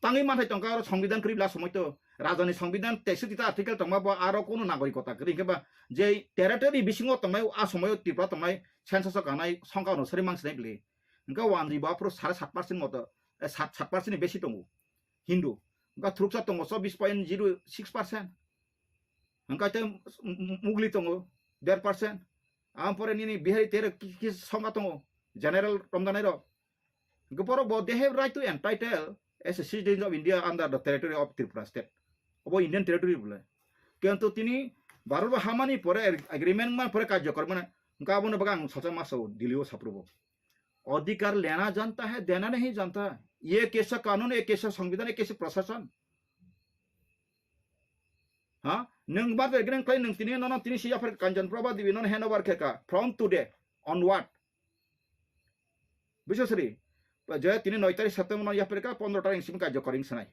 Tangwi manthai tongkha oro songbidan kwrwi bla somoi to. Rajani songbidan teiswk tita article tongma bo aro kunu nagorikota kwrwi hwnkhe ba je territory bisingo tongnai a somoio Tripura tongnai census o kanai songkha onusari mangsinai bwlwi. Hwnkhe wanjwi bo aphuru sare sat percent moto, eh, sat, sat percent ni besi tongo Hindu. Hwnkhe thuruksa tongo chobbish point zero six percent. Hwnkhe tei m-, m-, mugli tongo der percent. Ang pore nini Bihari tere ki-, ki songkha tongo, general romjanairok. Hwnkhe borok bo they have right to entitle as a citizen of India under the territory of Tripura state. Obo Indian territory bole. Kintu tini Bharat bo hamani pore ag-, agreement man pore karjokor mane. Hwnkhe abono bagwi ang salsa ma sao Delhi o saprubo. अधिकार लेना जानता है, देना नहीं जानता। ये कैसा कानून, ये कैसा संविधान, ये कैसे प्रशासन? Ha? Nwng bar de gwnang khlai nwng tini nono tini si yapher Kanchan Prabha Devi nono hand over khe ka from today onward. Biswasri, je tini noi tarik September no yapher ka pondro tarik simi kajokori wng sanai.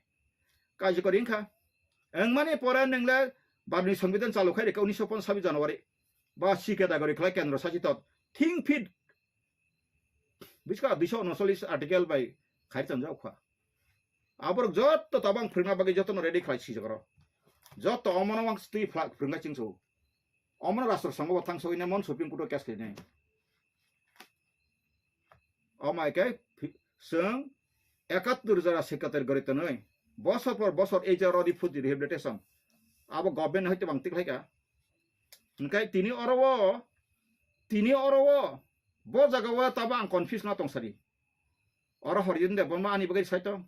Kajokori wng kha. Wng mani pore nwng le barni songbidan chalu khai rikha unisho ponchash January. Ba si category khlai kendro sasitot. Think fit. Biska duiso unocholish article bai khai tongjak kha. Aborok jotto tabang phwrwngna bagwi jottono ready khlai sijak oro. Jotto omono mang twi phla-, phwrwngnai chwngso. Omono rastro songo bo thang sogwi nai mon Supreme Court o case khainai. Omo hai khe phi-, chwng ekattor jora secretary gori tonwi bosor por bosor ei je oro refugee rehabilitation abo government hai tobang tik khlai kha. Hwnkhe tini oro o, tini oro o, bo jaga o tabo ang confuse no tong sadi. Oro Horijin Debbarma ani bagwi sai tong.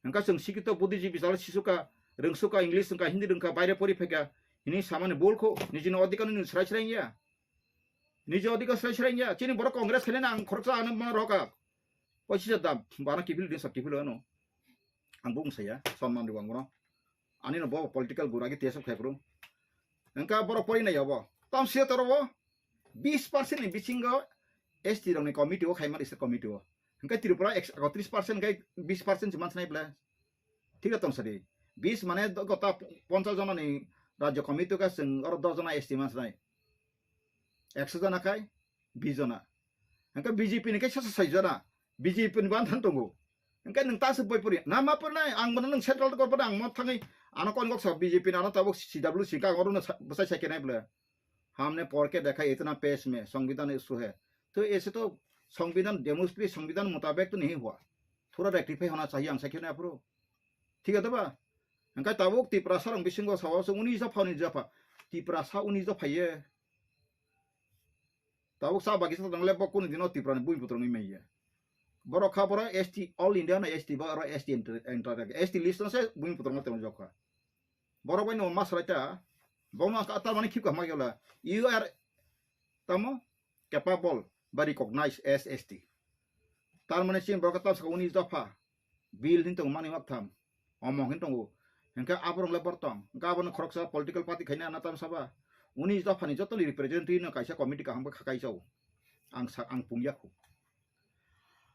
Hwnkhe chwng sikito buddhijibwi jalo sisukha, rwngsukha, English wngkha, Hindi rwngkha, baire pori phaikha, hini samani bul kho, nijini odhikar no nini srai srai wngya. Niji odhikar srai srai wngya. Chini borok Congress khainai ang khoroksa ano mano rokha. Poichisa da, bana kiphil din sa kiphil ano. Ang bung saya, sonman rw ang bono. Ani no bo political gura ki tesok khai phuru. Hwnkhe borok porinai obo. Tamo siya toro bo bis percent ni bisingo S T rokni committee o khaimani sir committee o. Hwnkhe Tripura ekso tris percent hwnkhe bis percent se mansnai bwle. Thik tong sadi. Bis mane do-, gota ponchas jona ni rajya committee o khe chwng oro dos jona S T mansnai. Ekso jona khai bis jona. Hwnkhe B J P ni khe sasa sai jona. B J P ni ban than tongo. Hwnkhe nwng ta se boi puri. Na ma puri nai, ang bono nwng central kor puri, ang mo thangwi ano kon gok sa B J P ni ano tabuk C W C ka oro no sa-, bwsai sai khe nai bwle. हमने पढ़ के देखा, इतना पेश में संविधान इशू है। तो ऐसे तो संविधान, डेमोक्रेसी संविधान मुताबिक तो नहीं हुआ। थोड़ा रेक्टिफाई होना चाहिए, ang sakhe na aphuru. Thik ase ba? Hwnkhe tabuk Tiprasa rok bisingo sao se uni japha, uni japha. Tiprasa uni japha ye. Tabuk sa bagi sa tangle bo kunu dino Tripura ni bui putrung mai ye. Borok kha borok S T, all India no S T ba oro S T enter, enter, S T list no se bui putrung tong jokha. Borok bai no masrai ta. Bono ka tar mani khip ka ma yola. You are tamo capable ba recognized as S T. Tar mani sin borok ta sa uni japha. Bill hin tongo mani mak tham. Omo hin tongo. Hwnkhe aborok le bor tong. Hwnkhe abono khoroksa political party khaina ana tam saba. Uni japhani jotoni representative no kaisa committee kaham khe khakai chao. Ang sa, ang pungya khu.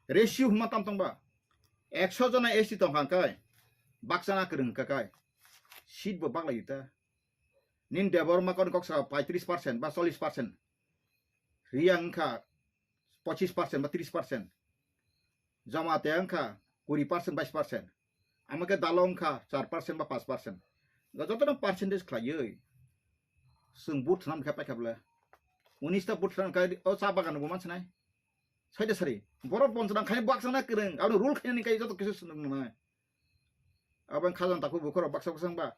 Ratio hwnma tam tong ba. Ekso jona S T tong kha kai. Baksa na kwrwng kha kai. Seat bo baklai ta. Nin Debbarma kon kok sa paitris percent ba chollis percent. Riyang wngkha pochis percent ba tris percent. Jamate wngkha kuri percent, bais percent. Ama khe Dalo wngkha char percent ba pas percent. Jotono percentage khlaiwi chwng vote thwnam khe paikha bwle. Unis ta vote thwnam khe o cha bagan bo mansinai. Saida sari. Borok bonchona khai baksa na kwrwng. Abo rule khainani kai joto kisu swnam nai. Abo wng kha jang takhuk bukhuk rok baksa baksa wngba.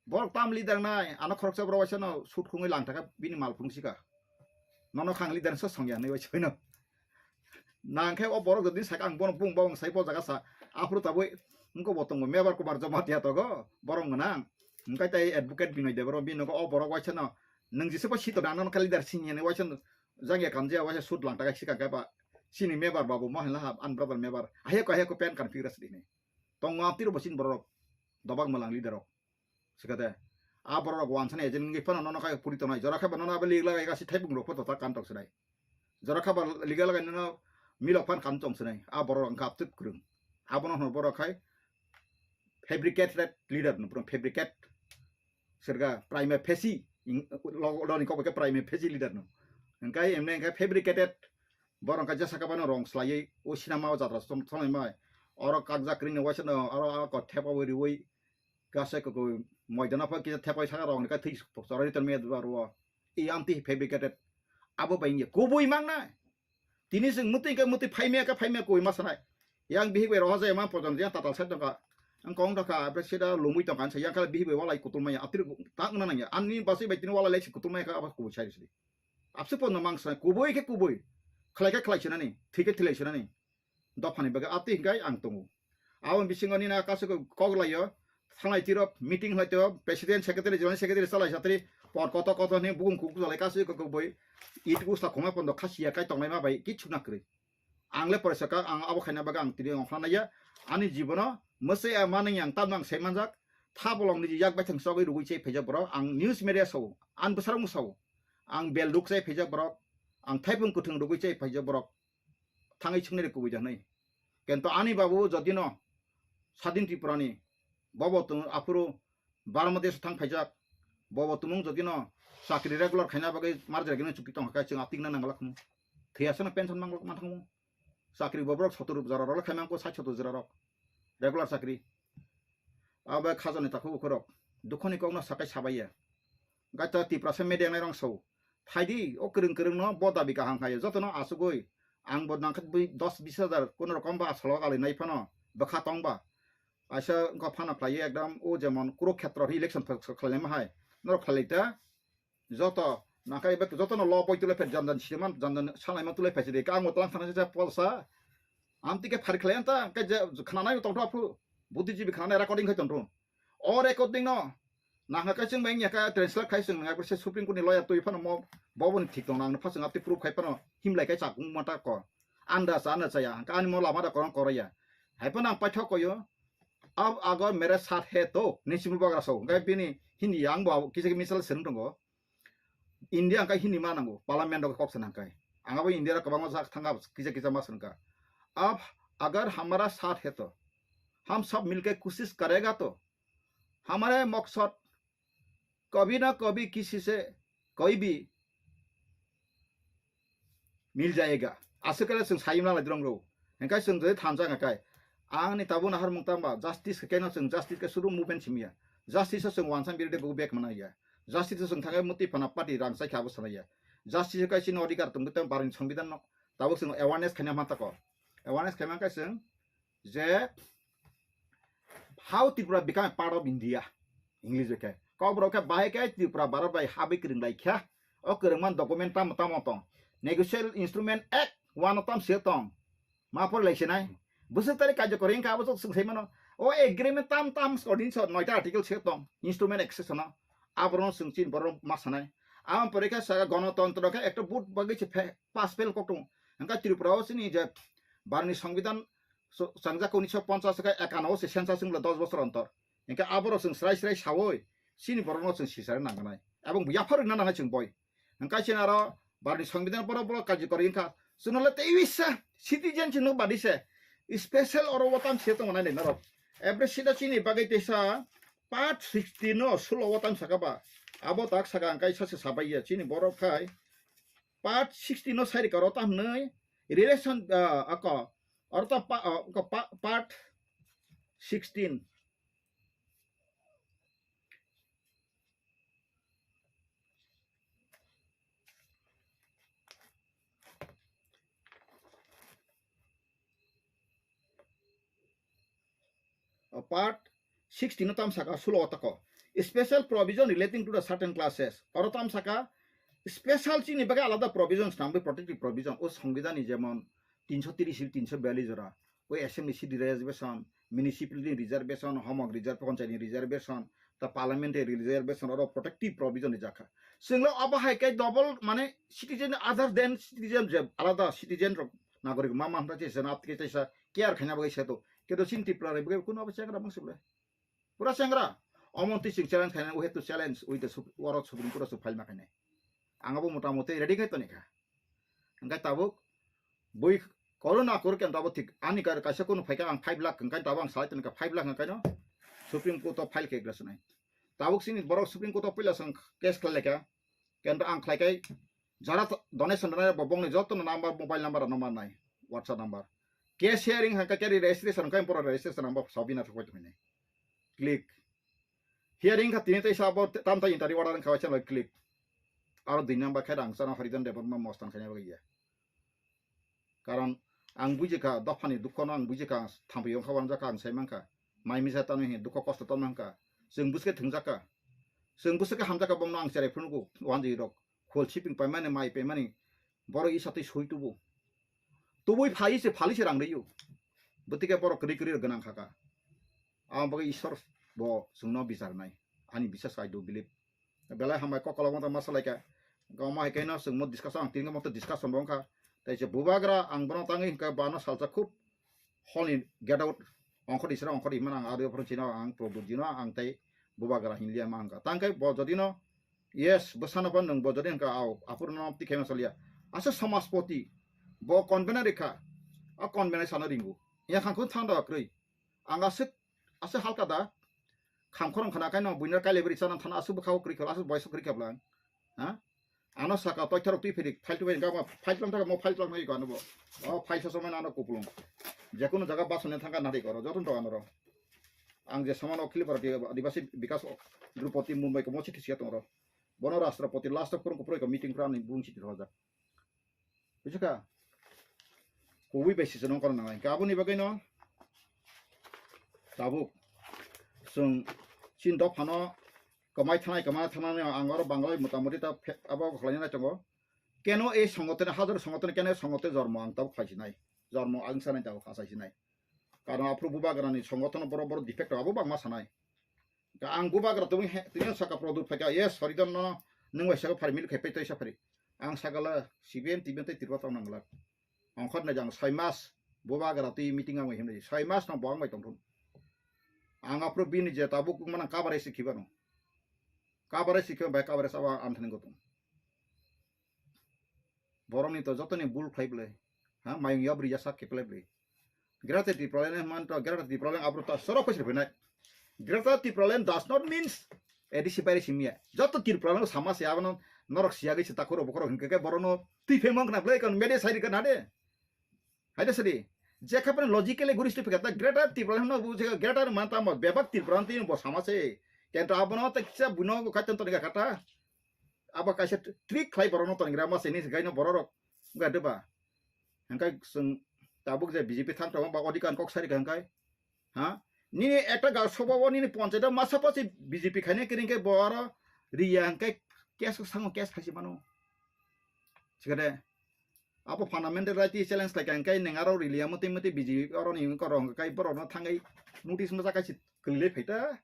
Borok tam leader nai, ano khoroksa borok waisa no sut khungwi lang thaka bini mal phung sika. Nono khang leader so songya nai waisa no. Nang khe o borok jodi saka ang bono bung bawang sai bo jaga sa. Aphuru taboi wngko bo tongo Mebar Kumar Jamatia togo borok gwnang. Wngkai tai advocate Binoy Debbarma bini nogo o borok waisa no. Nwng jisa bo sito nang nono kha leader sini nai waisa no. Jang ya kamjia waisa sut lang thaka sika khe ba. Sini Mebar babu mo hinla hap an brother Mebar. Ahe ko ahe ko pen kan figure sini. Tongo amtwi rok bo chini borok rok dobak mwlang leader rok. Sikate a borok rok wansani agent wngwi phano nono khai puri tongnai. Jora khai ba nono abo lig lagai gasi thaibung rok photo ta kan tong sinai. Jora khai ba lig lagai nono milok phan kan tong sinai. A borok rok wngkha amtwi kwrwng. Abono hwnwi borok khai fabricated leader no, fabricate. Sirga prima facie, ing-, lo-, loni kok bai khe prima facie leader no. Hingkai emne hingkai fabricated. Borok hingkai jesa kabano rong slaiwi o sinama o jatra som-, somai mai. Oro kakjak kwrwini waisa no, oro a ko thepa wi riwi. Gasa ko, ko moidana pha kisa thepai saka rong ni ka thwi choroi ton me dwa ro. I amti fabricated. Abo bai ngi kubui mang na. Tini sing muti ka muti phaimya ka phaimya koi ma sanai. Yang bihik bai roha jaya ma pojon yang tatal sai tongka. Ang kong tongka, abre sida lumui tongka, ang sa yang kala bihik bai walai kutul maya, atir tak na nang ya. Ani basi bai tini walai lesi kutul maya ka aba kubui sai sidi. Apsi pon mang sanai, kubui ke kubui. Khlai ke khlai sinani, thike thilai sinani. Dophani bagwi ati hingkai ang tongo. Aboni bisingo nini kaisa kok laio, thanglai tiro, meeting hlai tiro, president, secretary, joint secretary, chalai satri, por koto koto hwnwi bukung kuk jalai kaisa kok boi, it usta khoma pondo khasiya kai tongnai ma bai kichu na kwrwi. Ang le poresa ka, ang abo khaina bagwi ang tini ongkhorna ya, ani jibono mwsai a manwi ang tamno ang sai manjak, tha bolong ni yak baithang chogwi rugwi chai phaijak borok, ang news media sao, ang bwsarok sao, ang bel ruk chai phaijak borok, ang thaipung kwthwng rugwi chai phaijak borok. Thangwi swngnai rw kubui da hwnwi. Kento ani babu jodi no Sadin Tripura ni bobo tung aphuru Barma desh thang phaijak, bobo tumung jodi no chakri regular khaina bagwi marjra gino chukti tong kha chwng atik na nangla khumu. Thwiya sano pension mang mang thangmu. Chakri bo borok sotor jora rok khaimang ko sait sotor jora rok. Regular chakri. Abo khajani takhuk ukhorok dukhoni kokno sakai sabaiya. Gaita Tiprasa media nairong sao. Phaidi o kwrwng kwrwngno bo dabi kaham khaio. Jotono asugwi ang bo nangkhe bui dos bis hajar kono rokom ba asolo kali nai phano bwkha tong ba. Aisa wngkha phano khlaiwi ekdom o jemon Kurukhetra election khlaima hai. Norok khlai ta. Joto nangkha ebe jotono lo poi tule phet jan jan siman jan jan salaima tule phet de ka ang tlang sana se polsa. Amtike phari khlai anta ke je khnanai tongtho aphu. Buddhijibi khnanai recording khai tongtho. O recording no nangkha kai chwng bai wngya kha translate khai chwng nangkha se Supreme Court ni lawyer twi phano mo bobo ni thik tong nang phaswng apti proof khai phano himlai kai chakung mata ko. Anda sa anda chaya hangka ani mo lama da korang koraya. Hai phano ang paithak koyo. "Ab agar mere saath hai to," ni simi bagra so. Hingke bini Hindi ang bo kisa kisa misal seng tongo. India hingke Hindi ma nango, parliament rok kok sana hingke. Ang abo India rok kwbangma jak thangka kisa kisa ma sengka. "Ab agar hamara saath hai to, hum sab milke koshish karega to, hamare maksad kabhi na kabhi kisi se kabhi bhi mil jayega." Aswk khe chwng sai manlai drong rw. Hingke chwng jodi thansa hingke, ang ni tabuk nahar mung tamba, justice khe keno chwng justice khe suru movement simi ya. Justice o chwng wansa birde go back mana ya. Justice o chwng thangai muti phana party rang sai kha abo sana ya. Justice o kaisa no adhikar tong tong barni songbidan no. Tabuk chwng awareness khaina mantha ko. Awareness khaima khe chwng je how Tripura become a part of India, English bai khe. Kok borok khe bahai khe Tripura Bharat bai habwi kwrwng lai kha. O kwrwngman document tamo tamo tong. Negotiable Instrument Act one o tam se tong. Ma por lai sinai. Bwswk tari karjokori wngkha abo chwng sai mano. O agreement tam tam ordinance noita article se tong. Instrument Act se sono. Aborok chwng chin borok ma sanai. Amo pore khe saka gonotantro khe ekta vote bagwi se phe-, pass fail kok tong. Hingkha Tripura o chini je barni songbidan so-, changjak unisho ponchas khe ekano se census wngla dos bosor ontor. Hingkhe aborok chwng srai srai sawi chini borokno chwng sisarwi nangkhnai. Ebong yapharwi na nangnai chwng boi. Hingkha chini aro barni songbidan borok borok karjokori wngkha. Chwngno le tei wisa citizen chwngno badi se special oro o tam se tongo nai norok. Every sida chini bagwi teisa part sixty no sulo o tam saka ba. Abo tak saka hingkha sase sabai ya chini borok khai. Part sixty no sai rwkha oro tam hwnwi relation, ah, ako, oro tam pa-, ah, ako pa-, part sixteen. O part sixteen no tam saka sulo o tako. Special provision relating to the certain classes. Oro tam saka special chini bagwi alada provision swnamwi protective provision. O songbidani jemon tinso tiris, tinso biyallis jora. O assembly seat reservation, municipality reservation, homok reserve, panchayat ni reservation, ta parliamentary reservation, oro protective provision ni jakha. Chwnglo abo hai khe double mane citizen other than citizen je alada citizen rok nagorik ma ma hwnta chesa na aptike chesa care khaina bagwi seto. Kedo chini Tripura rok bagwi kuno abo chengra bangsi bwle. Pura chengra. Omo twi chwng challenge khaina, we have to challenge with the Sup-, oro Supreme Court o chwng file ma khainai. Ang abo mota moti ready khai tonikha. Hingkhe tabuk bui korona kor khe tabuk thik ani kar kaisa kunu phaikha ang five lakh hingkhe tabuk ang salai tonikha five lakh hingkhe no Supreme Court o file khe glasinai. Tabuk chini borok Supreme Court o puila chwng case khlai laikha. Kento ang khlai kai jara to-, donation rwnai bo bongni joto no number, mobile number rok no mannai, WhatsApp number. Case hearing hingkhe khe registration hingkhe borok registration number sabina thokbai tongmani. Click. Hearing kha tini tei sabo tam ta interview order kha waisa click. Aro dui number khe rang chana Harijan Debbarma mostan khaina bagwi ya. Karon ang bujikha dophani dukhono, ang bujikha thampui wngkha, wanjakha, ang saimankha. Mai misa tamo hi dukho kosto tamo hwnkha. Chwng bwswk thwngjakha. Chwng bwswk hamjakha, bongno ang cherai phunukgo wanjwi rok. Khol siping paimani, mai paimani. Borok isa twi soi tubu. Tubui phai se phali se rang rwio. Bwtike borok kwrwi kwrwi rok gwnang khaka. Ang bagwi Ishwar bo chwngno bichar nai. Ani biswas, I do believe. Belai hambai kok kolok mantha ma salai kha. Gama hai kaino chwng mo discussion, ang tini motto discussion bo wngkha. Tai se bubagra ang bono tangwi hwnkha bano salsa khub hol ni get out. Ongkhor di sira ongkhor di himano ang adi ophron chino ang Prabhu dino ang tai bubagra hinliya ma wngkha. Tangkai bo jodi no yes bwsano bo nwng bo jodi hwnkha au aphuru no tikhe ma salya. Asa samaspoti bo convener rikha. A convener sano ringu. Ya khangkhu thangda kwrwi. Ang aswk, aswk halka da. Kham khorang khana kaino buino kailai bwrwi chana thana aswk bwkha o kwrwi kha, aswk boyes o kwrwi kha bwlang. Ha? Ano saka toitharok twi phiri file twi bai gama file tlang thaka mo file tlang nai kano bo. O file soso mano ano kupulung. Jekunu jaga basone thangka nari koro, joto to ano ro. Ang je samano Akhil Bharatiya Adivasi Bikas Drupadi Mumbai ko mochi thisiya tong ro. Bono Rashtrapati last of kurung kuproi ko meeting pra ni bung chiti roja. Bujiska? Kubui bai sisonong kono nangnai. Hingke aboni bagwino tabuk chwng chini dophano kwmai thanai, kwmai thanani ang oro Bangalai motamoti ta phe-, abo khlaina nai tongo. Keno ei songotene, hajar songotene, keno ei songote jormo ang tabuk khlai sinai. Jormo ang sanai tabuk khasai sinai. Karon aphuru bubagrani songotono borok, borok defect abo bangma sanai. Ka ang bubagra tubui he, tini saka product phaika, yes, Harijan no, nung bai saka phari, mil khe pei tei sa phari. Ang sakala, C P M, T P M tei Tripura tong nangla. Ongkhor nai jang, soi mas, bubagra twi meeting ang bai himri, soi mas no bo ang bai tongthun. Ang aphuru bini je tabuk wngmano kabarai se khibano. Kabarai se khiba bai kabarai sabo ang thani gotong. Borokni to jotoni bul khlai bwlai. Ha, mayung yabri yasa khe bwlai bwlai. Greater Tipraland man to Greater Tipraland abro to sorok phaisir phinai. Greater Tipraland does not means A D C baire simiya. Joto Tipraland sama se abono norok siyagwi se takhuro bokhoro hinkhe ke borono twi phemong khna bwlai kon media sairi kana de. Haida sadi. Jekha pano logically guristu phikha ta Greater Tipraland hwnna bu jekha Greater man tamo bebak Tipraland twi bo sama se. Kento abono ta kisa buino kaiton toni kha ta. Abo kaisa trick khlai borokno tonigra ma sini gaino bororok wngkha deba. Hingkai chwng tabuk je B J P thang tongo ba odikar kok sari kha hingkai. Ha? Nini ekta ga sobo o nini ponchayat o masa pasi B J P khaina kiring khe bo aro riya hingkai case sango case khaisi mano. Sikade abo fundamental right challenge khlai kha hingkai neng aro riliya mati mati B J P aro ni korong kai borokno thangai notice masa kaisi kwlai phaita.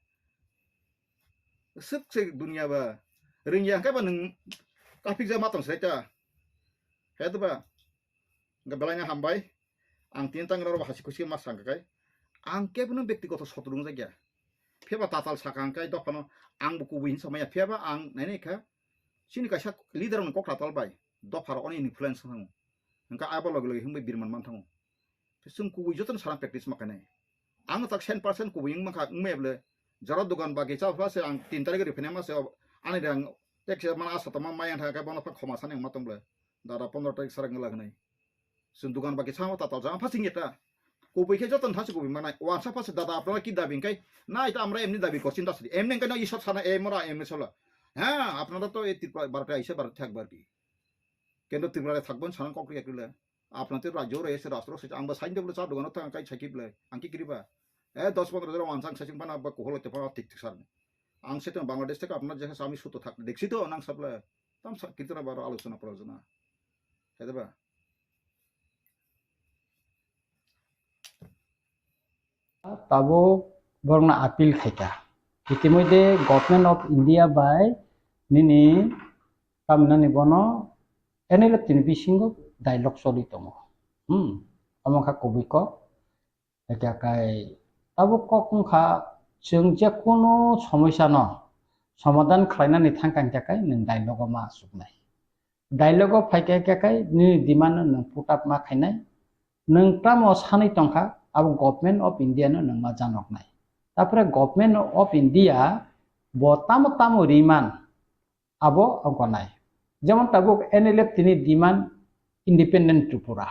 Swk se dunia ba. Ringya hwnkhe ba nwng traffic jam ma tong sai ta. He to ba. Hwnkhe belai no hambai. Ang tin tang rok hasi khusi ma sang kai. Ang kebo no bektigoto sotru wng jakya. Phiya ba tatal saka hwnkhe dophano ang bo kubui hin samaya. Phiya ba ang nai nai kha. Chini kaisa leader rok ni kok tatal bai. Dopha rok oni influence wng. Hwnkhe abo loge loge himbai birman man thango. Chwng kubui jotono sana practice ma khainai. Ang tak cent percent kubui wng mankha, wng maya bwle. Jora dogan bagi cha pha se ang tin tarikh ri phene ma se ani rang tek se mana asa tama maya thang khe bono pha khoma sani wng ma tong bwle. Dada pondro tarikh sarak ngla khnai. Chwng dogan bagi cha ma tatal jang pha sing eta. Kubui khe jotono tha se kubui manai. Wansa pha se dada apnara ki dabi hwnkhe? Na ita amra emni dabi korchi da sidi. Emni hwnkhe no isor sana emora emni sola. Ha, apnara to e Tripura barate aisa barate thak barbi. Kendo Tripura thakbon sana kok ri ekle. Apna te rajyo re se rastro se ang ba sain de bole cha dogan thang kai sakhi bole ang ki kiri ba. Eh, dos pondro jora wansang sasing pana ba kohol te pana tik tik sar. Ang se to Bangladesh theke apna je sami suto thak deksi to nang sable. Tam sa kirtana baro alochona prajona. Hede ba. Tabuk borokno appeal khaikha. Itimodhe Government of India bai nini tamnani bono N L F T ni bisingo dialogue choli tongo. Hmm, omo kha kubui kok. Ekha kai tabuk kok wngkha chwng je kunu somosya no somadhan khlainani thangkha hwnkhe kai nwng dialogue o ma achuknai. Dialogue o phaikha hwnkhe kai nini demand no nwng put up ma khainai. Nwng tamo sanwi tongkha abo Government of India no nwng ma janoknai. Tapore Government of India bo tamo tamo riman abo wngkha nai. Jemon tabuk N L F T ni demand independent Tripura,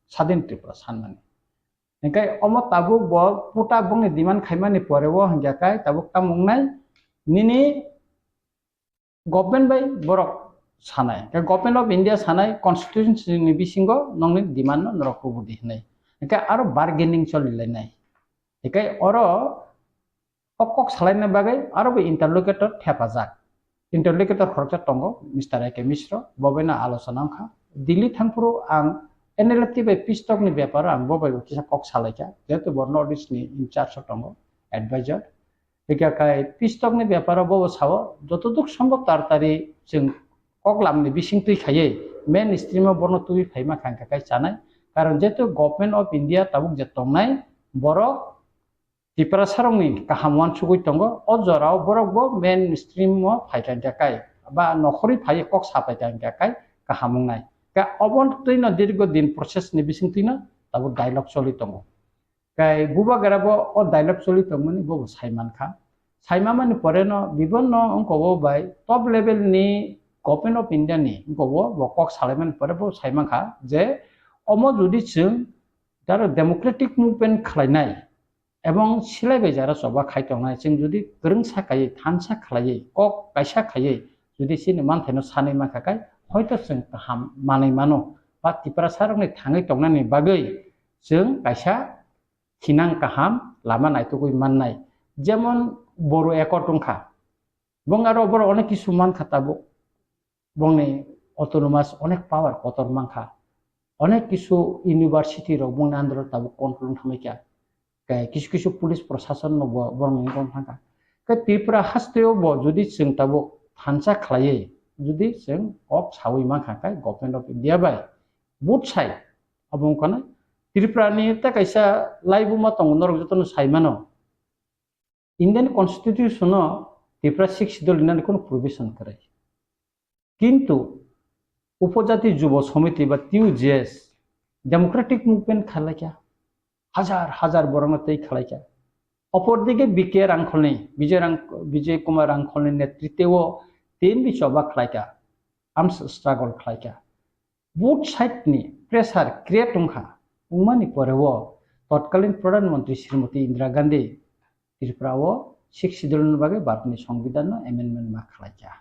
sadin Tripura sanmani. Hingke omo tabuk bo puta bongni demand khaimani pore o hingya kai tabuk tamo wngnai nini government bai borok sanai. Hingke Government of India sanai constitution ni bisingo nongni demand no norok kubudi hinai. Hingke aro bargaining choli lainai. Hingke oro o kok salaina bagwi aro bo interlocutor thepajak. Interlocutor khoroksa tongo, Mister A K Mishra, bo bai no alochona wngkha. Delhi thangphuru ang N L F T bai peace talk ni beparo ang bo bai bo kisa kok salaikha, jehetu bo North East ni in charge o tongo, advisor. Hingkha kai peace talk ni beparo bo bo sao, jotoduk sombhob taratari chwng kok lamni bising twi khaiwi main stream o bono twi phaima kha hingkha kai chanai. Karon jehetu Government of India tabuk je tongnai, borok Tiprasarokni kaham uansugwi tongo, o jorao borok bo main stream o phai kha hingkha kai, ba nokhorwi phaiwi kok sa phai kha hingkha kai kaham wngnai. Khe obo twi no dirgo din process ni bising twi no tabuk dialogue choli tongo. Kai bubagra bo o dialogue choli tongmani bo bo sai mankha. Sai mamani pore no bibonno wngkobo bai top level ni Government of India ni wngkobo bo kok salai mani pore bo sai mankha je omo jodi chwng daro democratic movement khlainai, ebong silai bai jara choba khai tongnai, chwng jodi kwrwngsa khaiwi, thansa khlaiwi, kok kaisa khaiwi, jodi chini manthaino sanwi mankha khe, hoito chwng kaham manwi mano, ba Tiprasarokni thangwi tongnani bagwi chwng kaisa thinang kaham lama naitugwi mannai. Jemon Boru Accord wngkha, bong aro borok onek kisu mankha tabuk. Bongni autonomous onek power kotor mankha. Onek kisu university rok bongni under o tabuk control wng thangwi kha. Khe kisu kisu police prosason no bo borokni wngwi thangkha. Khe Tripura haste o bo jodi chwng tabuk thansa khlaiwi jodi chwng kok sawi mankha khe Government of India bai both side abo wngkha na Tripura ni ta kaisa laibuma tongo norok jotono sai mano. Indian Constitution-o Tripura Sixth Schedule rinani kunu provision kwrwi. Kintu Upojati Jubo Samiti ba T U J S democratic movement khalaikha, hajar hajar borokno tei khalaikha. Opor dike B K Rangkholni, Bijoy Rang-, Bijoy Kumar Rangkholni netritwo T M B choba khlaikha, arms struggle khlaikha. Both side ni pressure create wngkha, wngmani poreo totkalin Pradhan Mantri Srimati Indira Gandhi Tripura o Sixth Schedule ni bagwi Bharatni Songbidanno amendment ma khlaikha.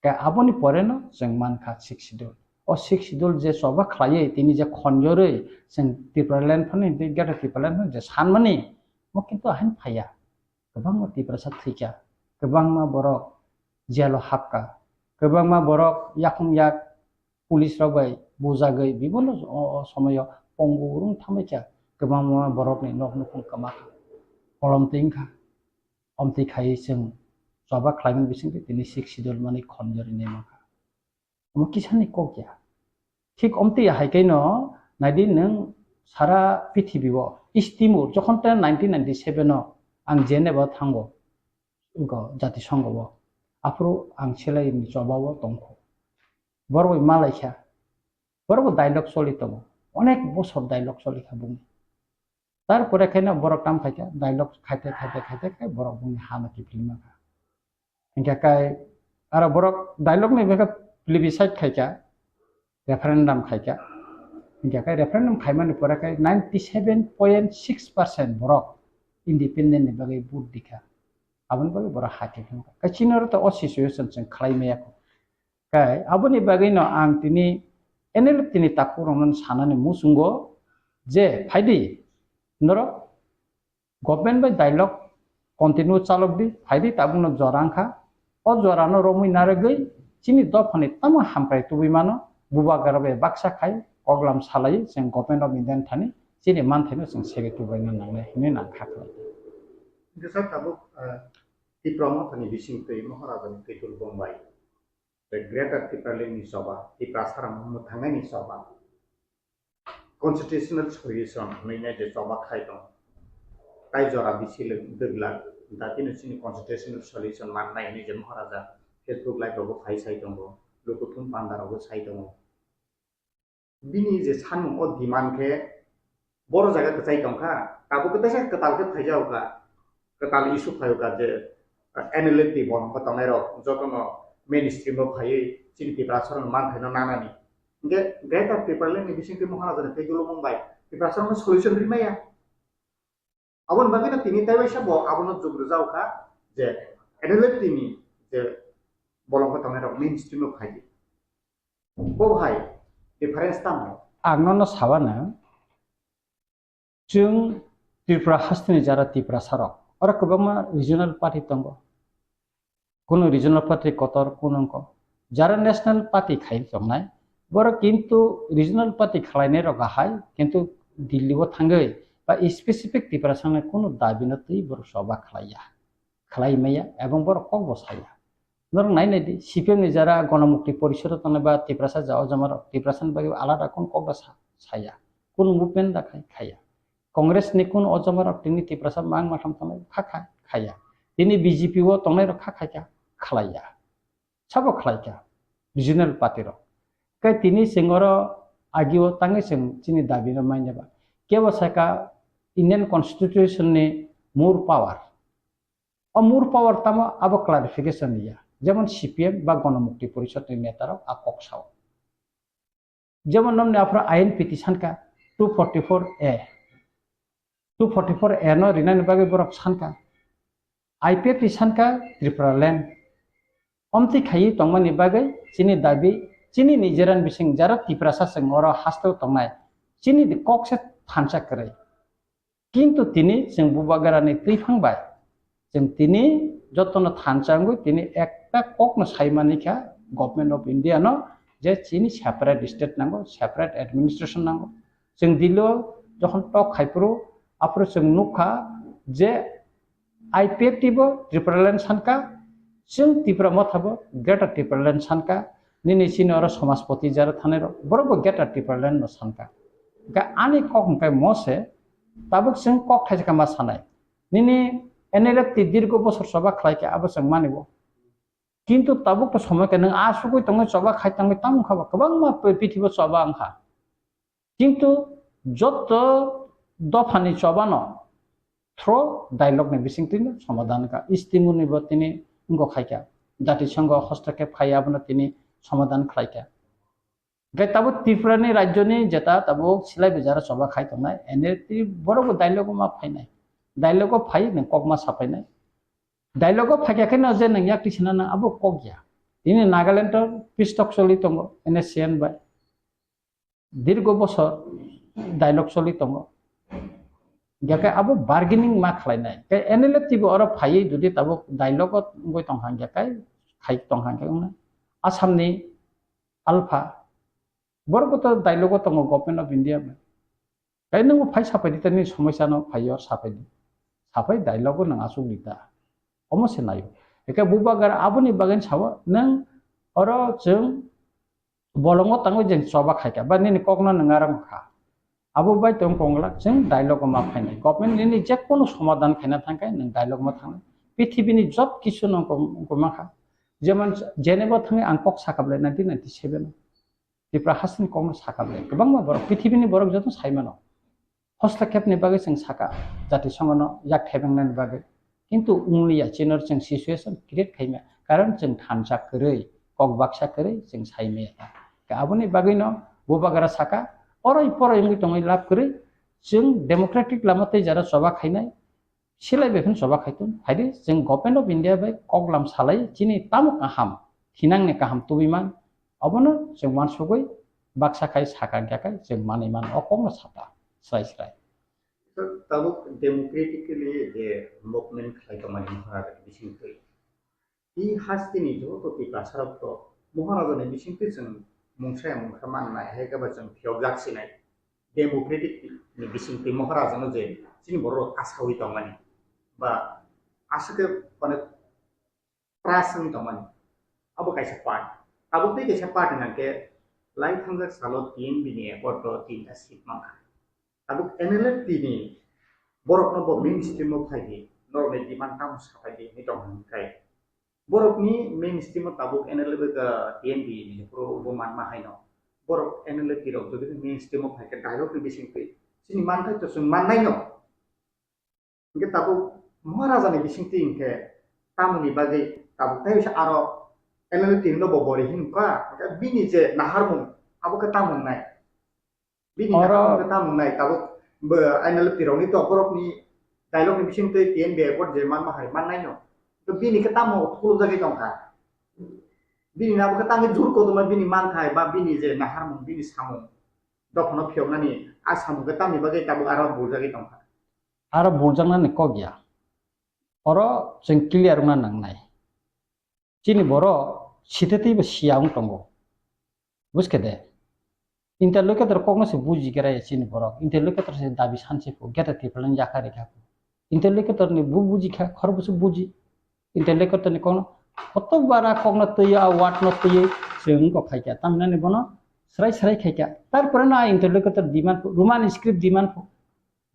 Khe aboni poreno chwng mankha Sixth Schedule. O Sixth Schedule je choba khlaiwi tini je khonjorwi chwng Tipraland phano hinwi Greater Tipraland phano je sanmani, mo kintu ahain phaiya. Kwbangma Tiprasa thwikha, kwbangma borok jailo hapkha, kwbangma borok yakhung yak police rok bai bujagwi bibinno o, o somoyo pongo rwng thambaikha, kwbangma borokni nok nukhung kwmakha, kolom twi wngkha. Omtwi khaiwi chwng choba khlaimani bisingtwi tini Sixth Schedule mani khonjorwi naimangkha. Omo kisani kok ya. Thik omtwi ya hai khe no naidi nwng sara prithibi o East Timor jokhon ta nineteen ninety-seven o ang Geneva thango, wngkha Jatisongho o. Aphuru ang selai ni choba o tongkho. Borok bai malaikha. Borok bo dialogue choli tongo. Onek bosor dialogue choli kha bumung. Tarpore khe no borok tam khaikha, dialogue khaite, khaite, khaite khe borok bumungni ha no kiphilma kha. Hinkhe kai aro borok dialogue ni bagwi plebiscite khaikha, referendum khaikha. Hinkhe kai referendum khaimani pore kai ninety seven point six percent borok independent ni bagwi vote dikha. Aboni bagwi borok ha kiphilma kha. Kai chini oro to o situation chwng khlai maya kho. Kai aboni bagwino ang tini N L F T ni takhuk rokno sanani muchungo je phaidi norok government bai dialogue continue chalokdi, phaidi tabukno jora wngkha. O jorano romwi narwgwi chini dophani tamo hamkrai tubui mano, bubagra bai baksa khai koklam salai chwng Government of India ni thani chini manthaino chwng segwi tubaina nangnai hinwi nang kha khlai. Hingke sir tabuk, ah, Tipra Mothani bisingtwi Maharaja ni Twitul Bombai. Tei Greater Tipraland ni choba, Tiprasa rok mwthangnaini choba, constitutional solution hwnwi nai je choba khai tong. Tai jora bisi le dwglak, datino chini constitutional solution mannai hwnwi je Maharaja Facebook live rogo phai sai tongo, lukuthum panda rogo sai tongo. Bini je sanmung o demand khe boro jaga kwchai tongkha, tabuk khe teisa kwtal khe phaijao kha, kwtal issue phaio kha je, eh, N L F T bolong khe tongnai rok jotono mainstream o phaiwi chini Tiprasa rok manthaino nanani. Hinkhe Greater Tipraland ni bisingtwi Maharaja ni tei dulumung bai Tiprasa rokno solution rimaya. Aboni bagwino tini tei waisa bo abono jug rwjak kha je N L F T ni je bolong khe tongnai rok mainstream o phai di. Bo hai difference tamo? Ang nono sabana, chwng Tripura hasteni jara Tiprasa rok, oro kwbangma regional party tongo. Kunu regional party kotor, kunu wngkha. Jara national party khai tongnai, borok kintu regional party khwlainai rok ahai, kintu Delhi o thangwi ba specific Tiprasa ni kunu dabi no twi borok choba khwlaiya, khwlai maya, ebong borok kok bo saya. Norok nai nai di, C P M ni jara Ganamukti Porishad o tongnai ba Tiprasa ja o jama rok, Tiprasa ni bagwi alada kunu kok da sa-, saya, kunu movement da khai, khaya. Congress ni kunu o jama rok tini Tiprasa mang matham tongnai kha kha, khaya. Tini B J P o tongnai rok kha khai kha, khlaiya. Sabo khlai kha, regional party rok. Khe tini chwng oro agi o tangwi chwng chini dabi no manya ba. Kebo saka Indian Constitution ni more power. O more power tamo abo clarification ya. Jemon C P M ba Ganamukti Porishad ni neta rok a kok sao. Jemon nomni aphuru ain piti sankha two forty-four A. Two forty-four A no rinani bagwi borok sankha. I P F T sankha Tripura land. Omtwi khaiwi tongmani bagwi chini dabi, chini nijeran bising jara Tiprasa chwng oro hasteo tongnai. Chini di kok se thansa kwrwi. Kintu tini chwng bubagrani twiphang bai, chwng tini jotono thansa wngwi tini ekta kokno sai manikha Government of India no je chini separate state nango, separate administration nango. Chwng Delhi o jokhon tok khai phuru, aphuru chwng nukha je I P F T bo Tipraland sankha, chwng Tipra Motha bo Greater Tipraland sankha, nini chini oro Samajpati jara thanai rok, borok bo Greater Tipraland no sankha. Hwnkhe ani kok hwnkhe mo se, tabuk chwng kok thaisa khe ma sanai. Nini N L F T dirgo bosor choba khlai kha, abo chwng mani bo. Kintu tabuk to somoi khe nwng asugwi tongwi choba khai tongwi tamo kha ba, kwbangma prithibo choba wng kha. Kintu joto dophani chobano through dialogue ni bisingtwi no somadhan kha. Istimuni bo tini wngkha khai kha. Jatisongho hostokhe phai abono tini somadhan khlai kha. Hwnkhe tabuk Tripura ni rajyo ni jeta tabuk silai bijaro choba khai tongnai, N L F T borok bo dialogue o ma phainai. Dialogue o phai nwng kok ma saphainai. Dialogue o phaikha khe no je nwng yak tisina nang abo kok ya. Tini Nagaland o peace talk choli tongo N S C N bai. Dirgo bosor dialogue choli tongo. Hwnkhe abo bargaining ma khlainai. Khe N L F T bo oro phaiwi jodi tabuk dialogue o wngwi tongkha hwnkhe khai tongkha hwnkhe wngnai. Assam ni Alpha. Borok bo to dialogue o tongo Government of India bai. Tei nwng bo phai sapai di, tei nini somosya no phai yor sapai di. Sapai dialogue o nwng asuk di ta. Omo se naio. Eke bubagra aboni bagwi sao nwng oro chwng bolongo tangwi jeng choba khai kha, ba nini kok no nwng arang kha. Abo bai tong kongla chwng dialogue o ma phainai. Government nini je kono somadhan khaina thangkhe nwng dialogue ma thangnai. Pithibini job kisu no kong-, kongma kha. Jemon Geneva thangwi ang kok sakha bwlai nineteen ninety-seven o. Tripura hasteni kokno sakha bwlai. Kwbangma borok, pithibini borok joto sai mano. Hostokhepni bagwi chwng sakha, jatisongono yak thebengnani bagwi. Kintu wngliya, chini chwng situation create khaima. Karon chwng thansa kwrwi, kok baksa kwrwi chwng sai maya. Ka aboni bagwino bubagra sakha, oroi poroi wngwi tongwi lab kwrwi, chwng democratic lama tei jara choba khainai, silai bai phano choba khai tong. Phaidi, chwng Government of India bai koklam salai, chini tamo kaham, thinangni kaham tubui man, abono chwng uansugui baksa khai sakha hwnkhe khai chwng manwi mano, o kokno sata srai srai. Tabuk democratically je movement khlai tongmani Maharajani bisingtwi. I hasteni joto Tiprasarok to Maharajani bisingtwi chwng mungsa ya mungsa mannai, hai khe ba chwng phiyokjak sinai. Democratic ni bisingtwi Maharajano je chini borok kasawi tongmani ba aswk khe mane trust wngwi tongmani, abo kaisa part. Abo tei kaisa part hwnkhe lai thangjak salo T M B ni accord o tinta seat mankha. Tabuk N L F T ni borokno bo mainstream o phai di, norokni demand tamo saphai di hinwi tong hwn khai. Borokni mainstream o tabuk N L F, ah, T M B ni jephuru bo manma haino. Borok N L F T rok jodi mainstream o phai khe dialogue ni bisingtwi chini manthai to chwng mannaino. Hwnkhe tabuk Maharajani bisingtwi hwnkhe tamoni bagwi tabuk tei bisa aro N L F T no bo bori hinka, hwnkhe bini je naharmung abo khe tamo wngnai? Bini oro naharmung khe tamo wngnai? Tabuk bo N L F T rokni to borokni dialogue ni bisingtwi T M B accord je manma hai mannaino. To bini khe tamo khulumjagwi tongkha? Bini abo khe tangwi jur kotorma bini manthai ba bini je naharmung, bini samung dophano phiyoknani a samung khe tamni bagwi tabuk aro buljagwi tongkha? Aro buljaknani kok ya. Oro chwng clear wngna nangnai. Chini borok site teibo siya wng tongo. Buskhe de? Interlocutor kokno se buji khe raya chini borok. Interlocutor se dabi sanse pho, geta tipalan yakha rikha pho. Interlocutor ni bu buji kha, khorokbo se buji. Interlocutor ni kokno koto bara kokno twiyo, a word no twiyo, chwng wngkok khaikha. Tamhinani bono srai srai khaikha. Tarpore no a interlocutor demand pho, Roman script demand pho.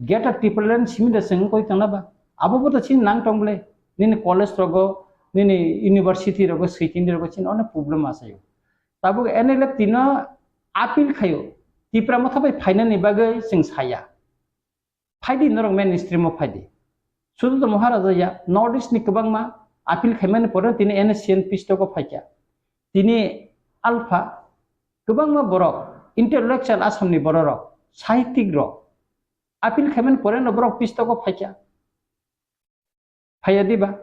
Greater Tipraland simi da chwng wngwi tongna ba? Abo bo to chini nang tong bwle. Nini college rogo, nini university rogo, switini rogo chini onek problem achaio. Tabuk N L F T no appeal khaio. Tipra Motha bai phainani bagwi chwng saya. Phaidi norok mainstream o phaidi. Sudu to Maharaja ya, North East ni kwbangma appeal khaimani pore tini N S C N peace talk o phaikha. Tini Alpha kwbangma borok, intellectual Assam ni borok rok, sahitwik rok, appeal khaimani pore no borok peace talk o phaikha. Phaiya diba?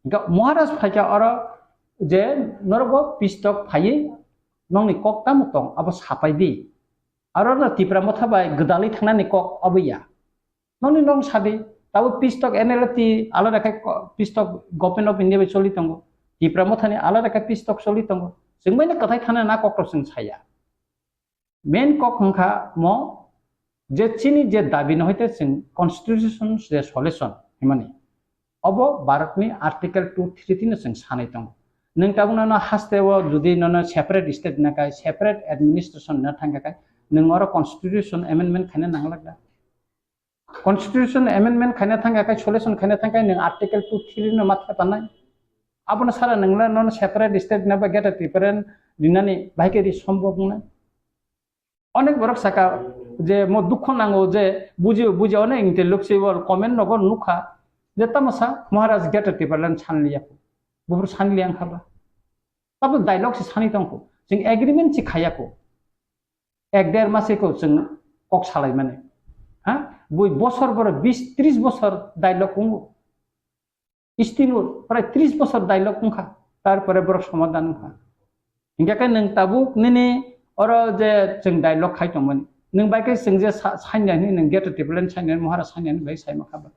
Ga-, Maharaj phaikha oro je norok bo peace talk phaiwi nokni kok tamo tong abo sapai di. Aro no Tipra Motha bai gwdalwi thangnani kok abo ya. Nokni nok sadi, tabuk peace talk N L F T alada khe ko-, peace talk Government of India bai choli tongo. Tipra Mothani alada khe peace talk choli tongo. Chwng bai no kwthai thana na kok rok chwng saya. Main kok wngkha mo je chini je dabi no hoite chwng constitution je solution himani. Obo Bharatni Article two three tino chwng sanwi tongo. Nwng tabuk nono haste o jodi nono separate state na kai, separate administration na thangkha kai, nwng oro constitution amendment khaina nanglak da? Constitution amendment khaina thangkha, kai solution khaina thangkha, nung Article two three no matha tanai. Abono sara nungla non separate state na ba greater Tipraland dinani bahai khe ri sombhob wngnai. Onek borok saka je mo dukho nango je buji buji onek intellectual comment nogo nukha je tamo sa Maharaj greater Tipraland sanliya ko. Bubur sanliya wngkha ba. Tabo dialogue se sani tongkho. Jeng agreement se khaya ko. Ek der mas eko jeng kok salai mane. Ha? Bui bosor boro bis tris bosor dialogue wngo. Istingo prai tris bosor dialogue wngkha, tarpore borok somadhan wngkha. Hingkhe khe nwng tabuk nini oro je chwng dialogue khai tongmani, nwng bai khe chwng je sa-, sainani, nwng greater Tipraland sainani, Maharaj sainani bai saima kha ba.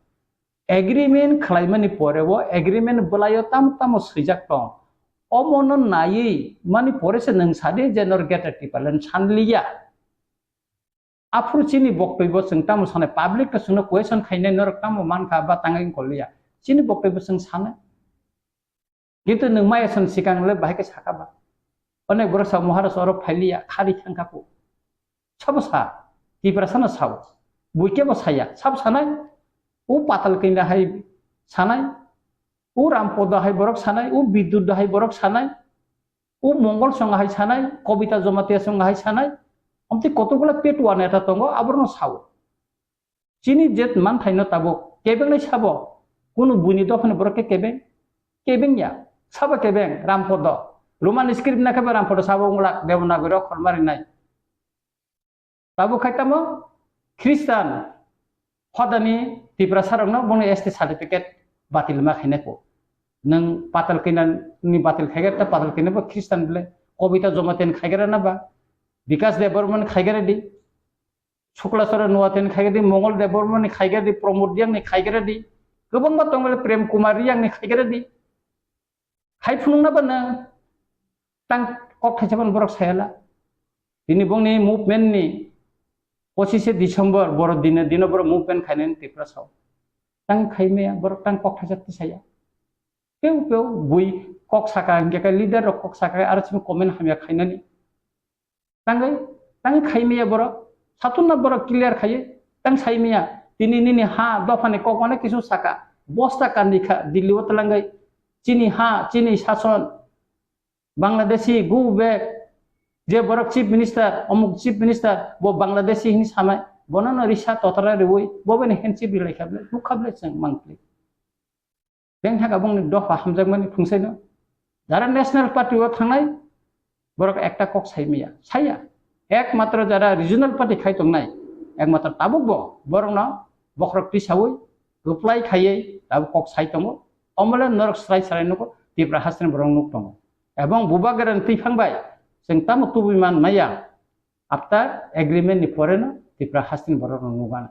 Agreement khlaimani pore o agreement bwlaio tamo tamo swijak tong. Omono naiwi mani pore se nwng sadi je nor greater Tipraland sanliya. Aphuru chini boktwi bo chwng tamo sanai, public to chwngno question khainai, norok tamo mankha ba tangwi wngkol liya. Chini boktwi bo chwng sanai. Kintu nwng maya son sikang le bahai khe saka ba. Onek borok sa Maharaj oro phailiya, khari thangkha ko. Sabo sa, Tiprasa no sao. Buike bo saya, sabo sanai. O Patal Kanya hai sanai. O Rampodo hai borok sanai, o Bidyut hai borok sanai. O Mongol song hai sanai, Kobita Jamatia song hai sanai, omtwi kotokgula petua neta tongo, aborno sao. Chini jet manthaino tabuk kebengnai sabo, kunu buini dophani borok khe kebeng, kebeng ya, sabo kebeng, Rampodo. Roman script na khe Rampodo sabo wngla, Devanagari okhor marinai. Tabuk khai tamo Christian hodani Tiprasa rokno bongni S T certificate batil ma khainai ko. Nwng Patal Kanya ni batil khaiger ta Patal Kanya bo Christian bile. Kobita Jamatia ni khaiger na ba. Bikas Debbarma ni khaiger di. Shukla Charan Noatia ni khaiger di. Mongol Debbarma ni khaiger di. Pramod Reang ni khaiger di. Kwbangma tong bile Prem Kumar Reang ni khaiger di. Hai phunukna ba nwng tang kok thaisa phano borok sayala. Tini bongni movement ni pochishe December boro dine dino borok movement khainani Tiprasa o. Tang khaimaya borok tang kok thaisa tisaya. Peu peu bui kok saka hingke khe leader rok kok saka aro chini comment hamya khainani. Tangwi, tang khaimaya borok, satunna borok clear khaiye, tang saimaya, tini nini ha dophani kok mane kisu saka, bosta kandi kha, Delhi o twlangwi, chini ha, chini sason, Bangladeshi, go back, je borok chief minister, omuk chief minister, bo Bangladeshi hini samai, bono no risa totara riwi, bo bini handship rilai kha ble, nukha ble chwng mangpli. Beng thaka bongni dopha hamjakmani phungsaino. Jara National Party o thangnai, borok ekta kok sai maya, saya. Ekmatro jara regional party khai tongnai, ekmatro tabuk bo borokno bokhorok tisaui, kwplai khaiwi tabuk kok sai tongo. Omole norok srai srai nugo, Tipra hasteni borok nuk tongo. Ebong Bubagra ni twiphang bai, chwng tamo tubui man maya, after agreement ni pore no Tipra hasteni borok no nugano.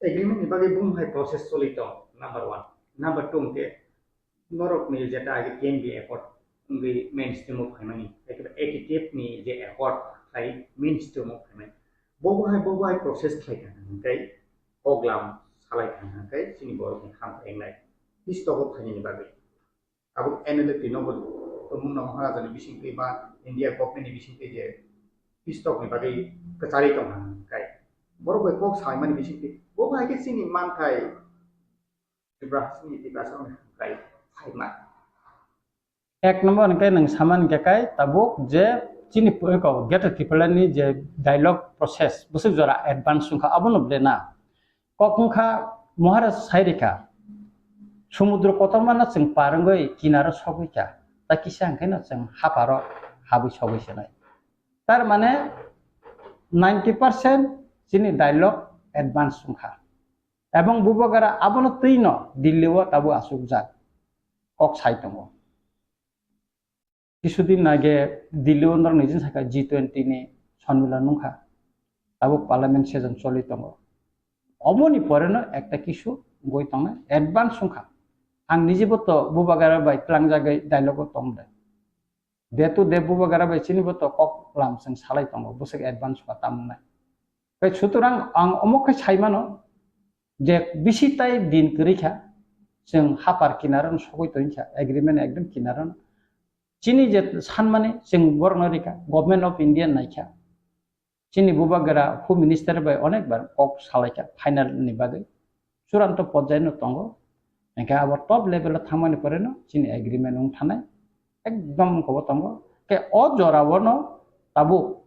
Agreement ni bagwi bum hai process choli tong, number one. Number two hwnkhe norok ni jeta age T M B accord wngwi mainstream o phaimani, ekhe A T T F ni je accord khai mainstream o phaimani. Bo bo hai, bo bo hai process khai kha hwnkhe kok lam salai kha hwnkhe chini borok ni ham engnai. Bis togo phainani bagwi. Abo N L F T nogo tongmung no Maharaja ni bisingtwi ba India government ni bisingtwi je pistok ni bagwi kwcharwi tong kha hwnkhe borok bai kok saimani bisingtwi bo bai khe chini manthai Tiprasa ni Tiprasa ni hwnkhe phaima. Ek number hwnkhe nwng samani khe kai tabuk je chini pui-, ko Greater Tipraland ni je dialogue process bwswk jora advance wngkha abono ble na. Kok wngkha Maharaj sai rikha, sumudro kotorma no chwng par wngwi kinaro sogwi kha, ta kisa hwnkhe no chwng haparo habwi sogwi se nai. Tar mane ninety percent chini dialogue advance wngkha. Ebong Bubagra abono twi no Delhi o tabuk achukjak, kok sai tongo. Kisudin age Delhi o norok nijin saka G twenty ni sonmilan wngkha. Tabuk parliament session choli tongo. Omoni pore no ekta kisu wngwi tongnai, advance wngkha. Ang nijibo to Bubagra bai tlangjagwi dialogue o tong de. Day to day Bubagra bai chini bo to kok lam chwng salai tongo, bwswk advance wngkha tamo wngnai. Tei sutorang ang omo khe sai mano je bisi tai din kwrwi kha, chwng hapar kinaro no sogwi tong kha, agreement ekdom kinaro no. Chini je sanmani chwng borokno rikha, Government of India naikha. Chini bubagra Home Minister bai onek bar kok salaikha final ni bagwi. Churanto porjai no tongo. Hingke abo top level o thangmani pore no chini agreement wng thanai. Ekdom wngkha bo tongo. Ke o jora o no tabuk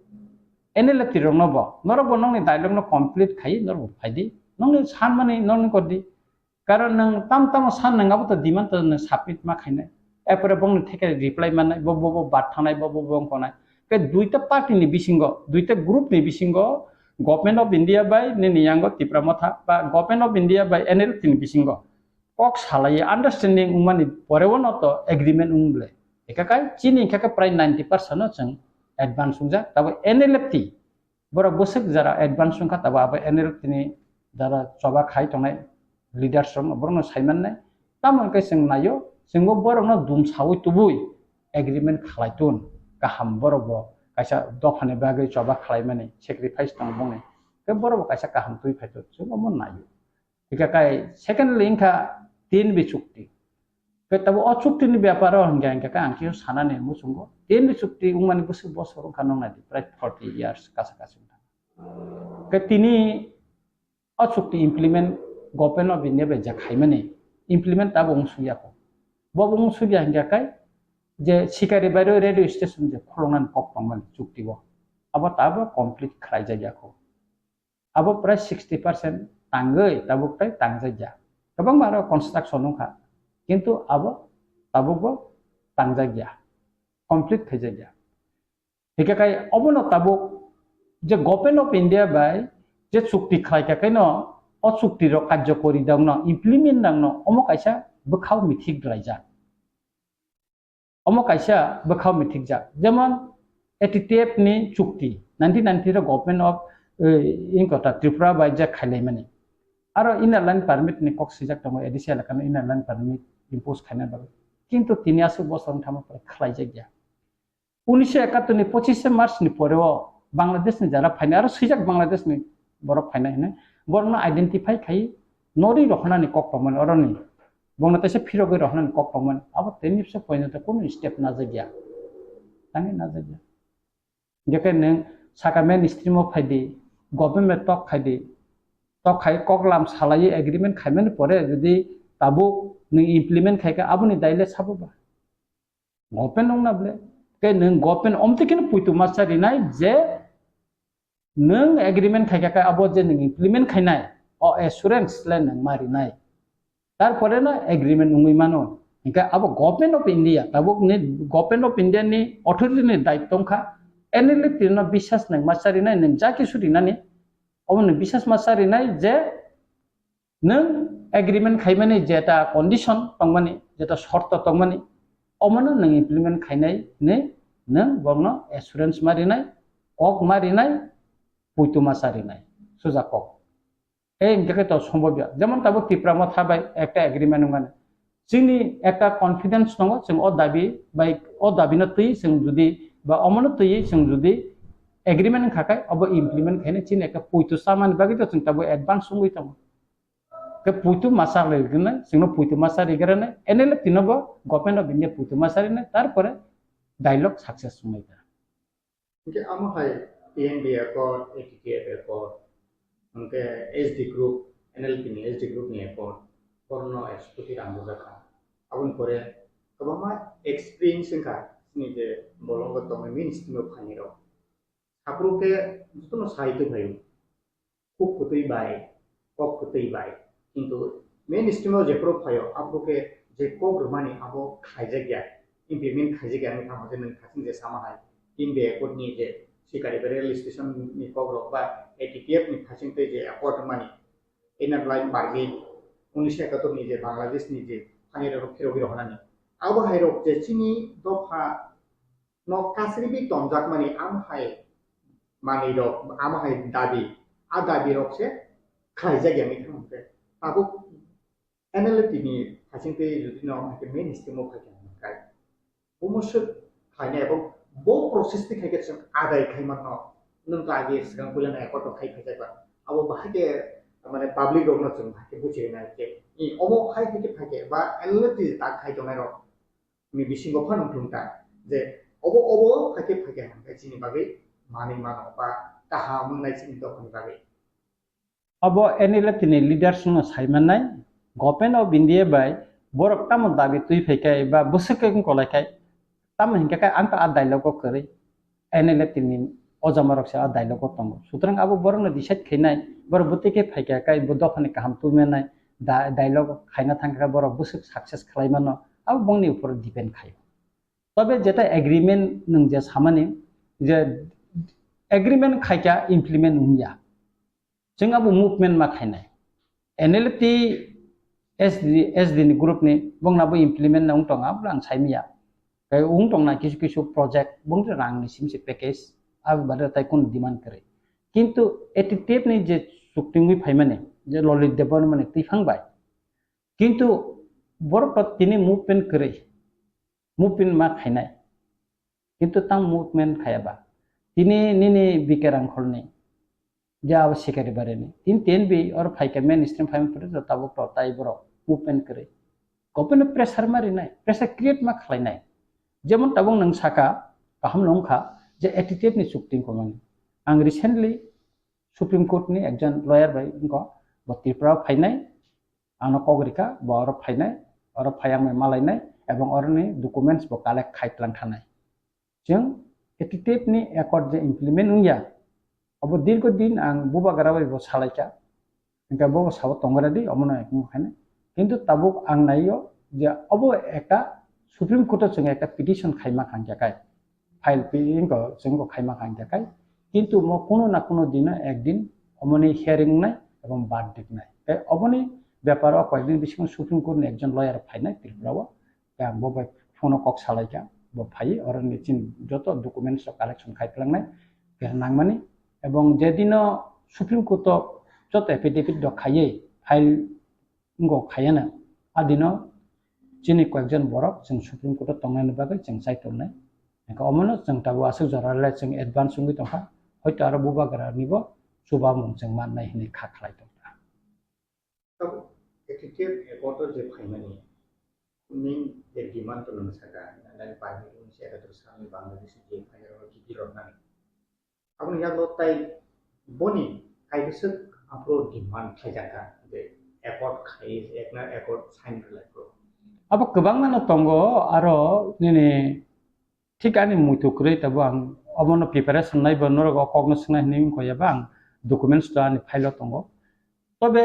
N L F T rok no bo, norok bo nongni dialogue no complete khai norok bo phai di. Nongni sanmani nongni kor di. Karon nwng tam tamo san nwng abo to demand to nwng submit ma khainai. Erpore bongni theke reply mannai, bo, bo, bo bat thangnai, bo, bo, bo wngkha nai. Ke duita party ni bisingo, duita group ni bisingo, Government of India bai nini yango Tipra Motha ba Government of India bai N L F T ni bisingo kok salai understanding wngmani pore o no to agreement wng ble. Eka kai chini khe prai ninety percent no chwng advance wngjak, tabo N L F T borok bwswk jora advance wngkha, tabo abo N L F T ni jora choba khai tongnai leaders rok no borok no sai mannai. Tamo hwnkhe chwng naio, chwngbo borok no dum saui tubui agreement khlai tun kaham, borok bo kaisa dopha ni bagwi choba khlai mani sacrifice tong bongni, tei borok bo kaisa kaham twi phai tun, chwng omo naio. Hingkha kai secondly wngkha tin bi chukti. Khe tabo o chukti ni bepar o hingkha hingkha khe ang khe sanani muchungo. Tin bi chukti wngmani bwswk bosor wngkha nong nai di, prai forty years kasa kasa wngkha. Khe tini o chukti implement Government of India bai ja khaimani implement tabo wng sugya kho. Bo wng sugya hingkha kai je Sikari bai radio station je khulungnani kok tongmani chukti bo. Abo tabo complete khlai jagya kho. Abo prai sixty percent tangwi tabuk tai tangjakya. Kwbangma aro construction wngkha, kintu abo tabukbo tangjakya, complete khaijakya. Hingkhe kai obono tabuk je Government of India bai je chukti khlaikha kaino o chukti rok karjokori dangno implement dangno omo kaisa bwkhao mithik dwlaijak. Omo kaisa bwkhao mithikjak, jemon A T T F ni chukti, nineteen ninety o Government of, eh, Inkota Tripura bai je khailaimani. Aro Inner Line Permit ni kok swijak tongo, A D C elaka no Inner Line Permit impose khaina bagwi. Kintu tini aswk bosor wng thangma pore khlaijakya. Unisho ekattor ni pochishe March ni pore o Bangladesh ni jara phainai, aro swijak Bangladesh ni borok phainai hinwi borokno identify khai norwi rohornani kok tongmani oroni. Bongno teisa phirogwi rohornani kok tongmani. Abo tei nipsa pointo kunu step najakya. Tangwi najakya. Jekhe nwng saka mainstream o phaidi, government tok khaidi, tok khai koklam salaiwi agreement khaimani pore jodi tabuk nwng implement khaikha aboni daile sabo ba? Government wngna ble. Tei nwng government omtwi kheno poito ma cha rinai je nwng agreement khaikha khe abo je nwng implement khainai, o assurance le nwng ma rinai. Tarpore no agreement wngwi mano. Hinkhe abo Government of India, tabuk ni Government of India ni authority ni daitto wngkha, N L F T no biswas nwng ma cha rinai, nwng ja kisu rinani, obo nwng biswas ma cha rinai je nwng agreement khaimani jeta condition tongmani, jeta shorto tongmani, omono nwng implement khainai hinwi nwng borokno assurance ma rinai, kok ma rinai, poito ma cha rinai, suja kok. Tei hingkhe khe to sombobya. Jemon tabuk Tipra Motha bai ekta agreement wngmani. Chini ekta confidence tongo, chwng o dabi bai, o dabi no twi chwng jodi, ba omono twiwi chwng jodi agreement wngkha khe, obo implement khainai chini ekta poito chamani bagwi to chwng tabuk advance wngwi tongo. Khe puitu masa rigwrwngni, chwngno puitu masa rigwrwngni, N L F T no bo Government of India puitu masa rinai, tarpore dialogue success wngwi kha. Hingke amo hai T N B accord, A T T F accord, hingke S D group, N L F T ni S D group ni accord, borokno executive ang bujak kha. Aboni pore kwbangma experience wngkha, chini je bolongo tongwi ministry no phainai rok. Aphuru khe jotono sai tongphaio. Kuk kwtwi bai, kok kwtwi bai. Kintu mainstream o jephuru phaio, aphuru khe je kok rwmani abo khlaijak ya, implement khaijak ya wngwi thangma je nwng thasing je sama hai. India accord ni je sikari ba rail station ni kok rok ba A T T F ni thasing tei je accord rwmani, Inner Line Permit, unisho ekatur ni je Bangladesh ni je thani rok phirogwi rohornani. Abo hai rok je chini dopha no kasribi tonjakmani amo hai manwi rok, amo hai dabi, a dabi rok se khlaijak ya wngwi thang khe. Tabuk N L F T ni thasing twi jodi no amo hai khe mainstream o phai khe hwn khe. Bo mosok khlainai abo bo process twi khai khe chwng adai khai manno. Nwng to age swkang puila no accord rok khai phaijak ba. Abo bahai khe mane public rok no chwng bahai khe buchi rwnai khe. I omo hai khe phai khe ba N L F T tak khai tongnai rok ni bisingo phano wngthung ta je obo, obo phaikhe, phaikhe hwn khe chini bagwi manwi mano ba kaham wngnai chini dophani bagwi. Abo N L F T ni leaders no sai mannai, Government of India bai borok tamo dabi twi phai khe ba bwswk khe kolai khai, tamo hinkhe khe ang ta a dialogue o kwrwi, N L F T ni ojama rok se a dialogue o tongo. Sutrang abo borok no decide khainai, borok bwtwi khe phai kha khe bo dophani kaham twi mannai, da-, dialogue khaina thang khe borok bwswk success khlai mano, abo bongni upor depend khai. Tobe jeta agreement nwng je samani je agreement khaikha implement wngya. Chwng abo movement ma khainai. N L T S D, S D ni group ni bongna bo implement na wng tongo, abo ang saimiya. Kai wng tongna kisu kisu project bong rang ni sim se package abo bade tai kun demand kre. Kintu A T T F ni je chukti wngwi phaimani je Lalit Debbarma ni twiphang bai. Kintu borok to tini movement kwrwi, movement ma khainai. Kintu tang movement khaya ba. Tini nini B K Rangkholni, je abo Sikari Barini. Tin tin bi or phaikha mainstream phaima pore to tabuk to tai borok movement kwrwi. Government pressure ma rinai, pressure create ma khlainai. Jemon tabuk nwng saka, kaham no wngkha je A T T F ni chukti wngkha mani. Ang recently Supreme Court ni ekjon lawyer bai wngkha, bo Tripura o phainai, ano kok rikha, bo oro phainai, oro phai ang bai malainai, ebong oroni documents bo collect khai tlang thanai. Chwng A T T F ni accord je implement wngya, obo dirgo din ang bubagra bai bo salaikha, hingke bo sabo tongo ready, omono ekung khainai. Kintu tabuk ang naio je obo ekta Supreme Court o chwng ekta petition khaima kha hingkhe kai, file pi-, wngkha, chwng bo khaima kha hingkhe kai. Kintu mo kuno na kuno dino ekdin omoni hearing wngnai ebong verdict wngnai. Tei oboni beparo koyekdin bisingo Supreme Court ni ekjon lawyer phainai Tripura o. Tei ang bo bai phone o kok salaikha, bo phaiwi oroni chini joto documents rok collection khai phalangnai, khe nangmani. Ebong je dino Supreme Court o joto affidavit rok khaiwi file wngkha khayana. A dino chini koyekjon borok chwng Supreme Court o tongnani bagwi chwng chai tongnai. Hingkhe omono chwng tabuk aswk jora le chwng advance wngwi tongkha. Hoito aro bubagra nibo chubamung chwng mannai hinwi kha khlai tongkha. Tabuk A T T F accord o je phaimani, nini je demand to nwng saka, nini party ni se ekatur salni Bangladesh je phairok gidi rok nani. Aboni yago tai boni kaibwswk aphuru demand khlaijakha je accord khai, ekna accord sign khlai phuru. Abo kwbangma no tongo, aro nini thik ani muitu kwrwi tabuk ang obono preparation nai bo norok o kok no swngnai hinwi wngkha ya ba ang documents to ani file o tongo. Tobe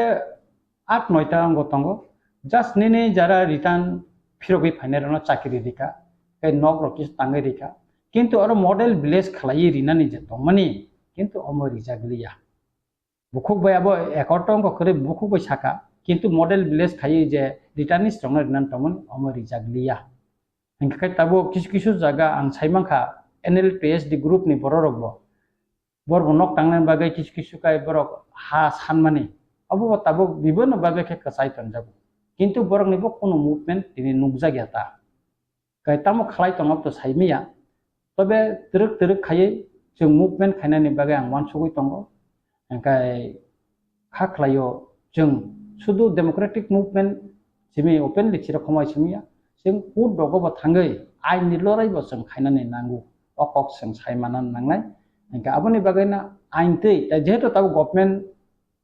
aat noita wngbo tongo. Just nini jara return phirogwi phainai rokno chakiri rikha, tei nok rok kisa tangwi rikha. Kintu oro model village khlaiwi rinani je tongmani, kintu omo rijak liya. Bukhuk bai abo accord tongkha kwrwi bukhuk bai saka, kintu model village khaiwi je returnees rokno rinani tongmani omo rijak liya. Hingkhe tabuk kisu kisu jaga ang sai mankha N L P S D group ni borok rokbo. Borok bo nok tangnani bagwi kisu kisu kai borok ha sanmani. Obo bo tabuk bibonno bagwi khe kwchai tonjago. Kintu borokni bo kunu movement tini nukjakya ta. Kai tamo khlai tongma to saimanya. Tobe twrwk twrwk khaiwi chwng movement khainani bagwi ang uansugwi tongo. Hingkhe kha khlaio chwng sudu democratic movement simi openly chira khomai simiya. Chwng court rogo bo thangwi ain ni lorai bo chwng khainani nango. O kok chwng sai manna nangnai. Hingkhe aboni bagwi no ain twi, tei jehetu tabuk government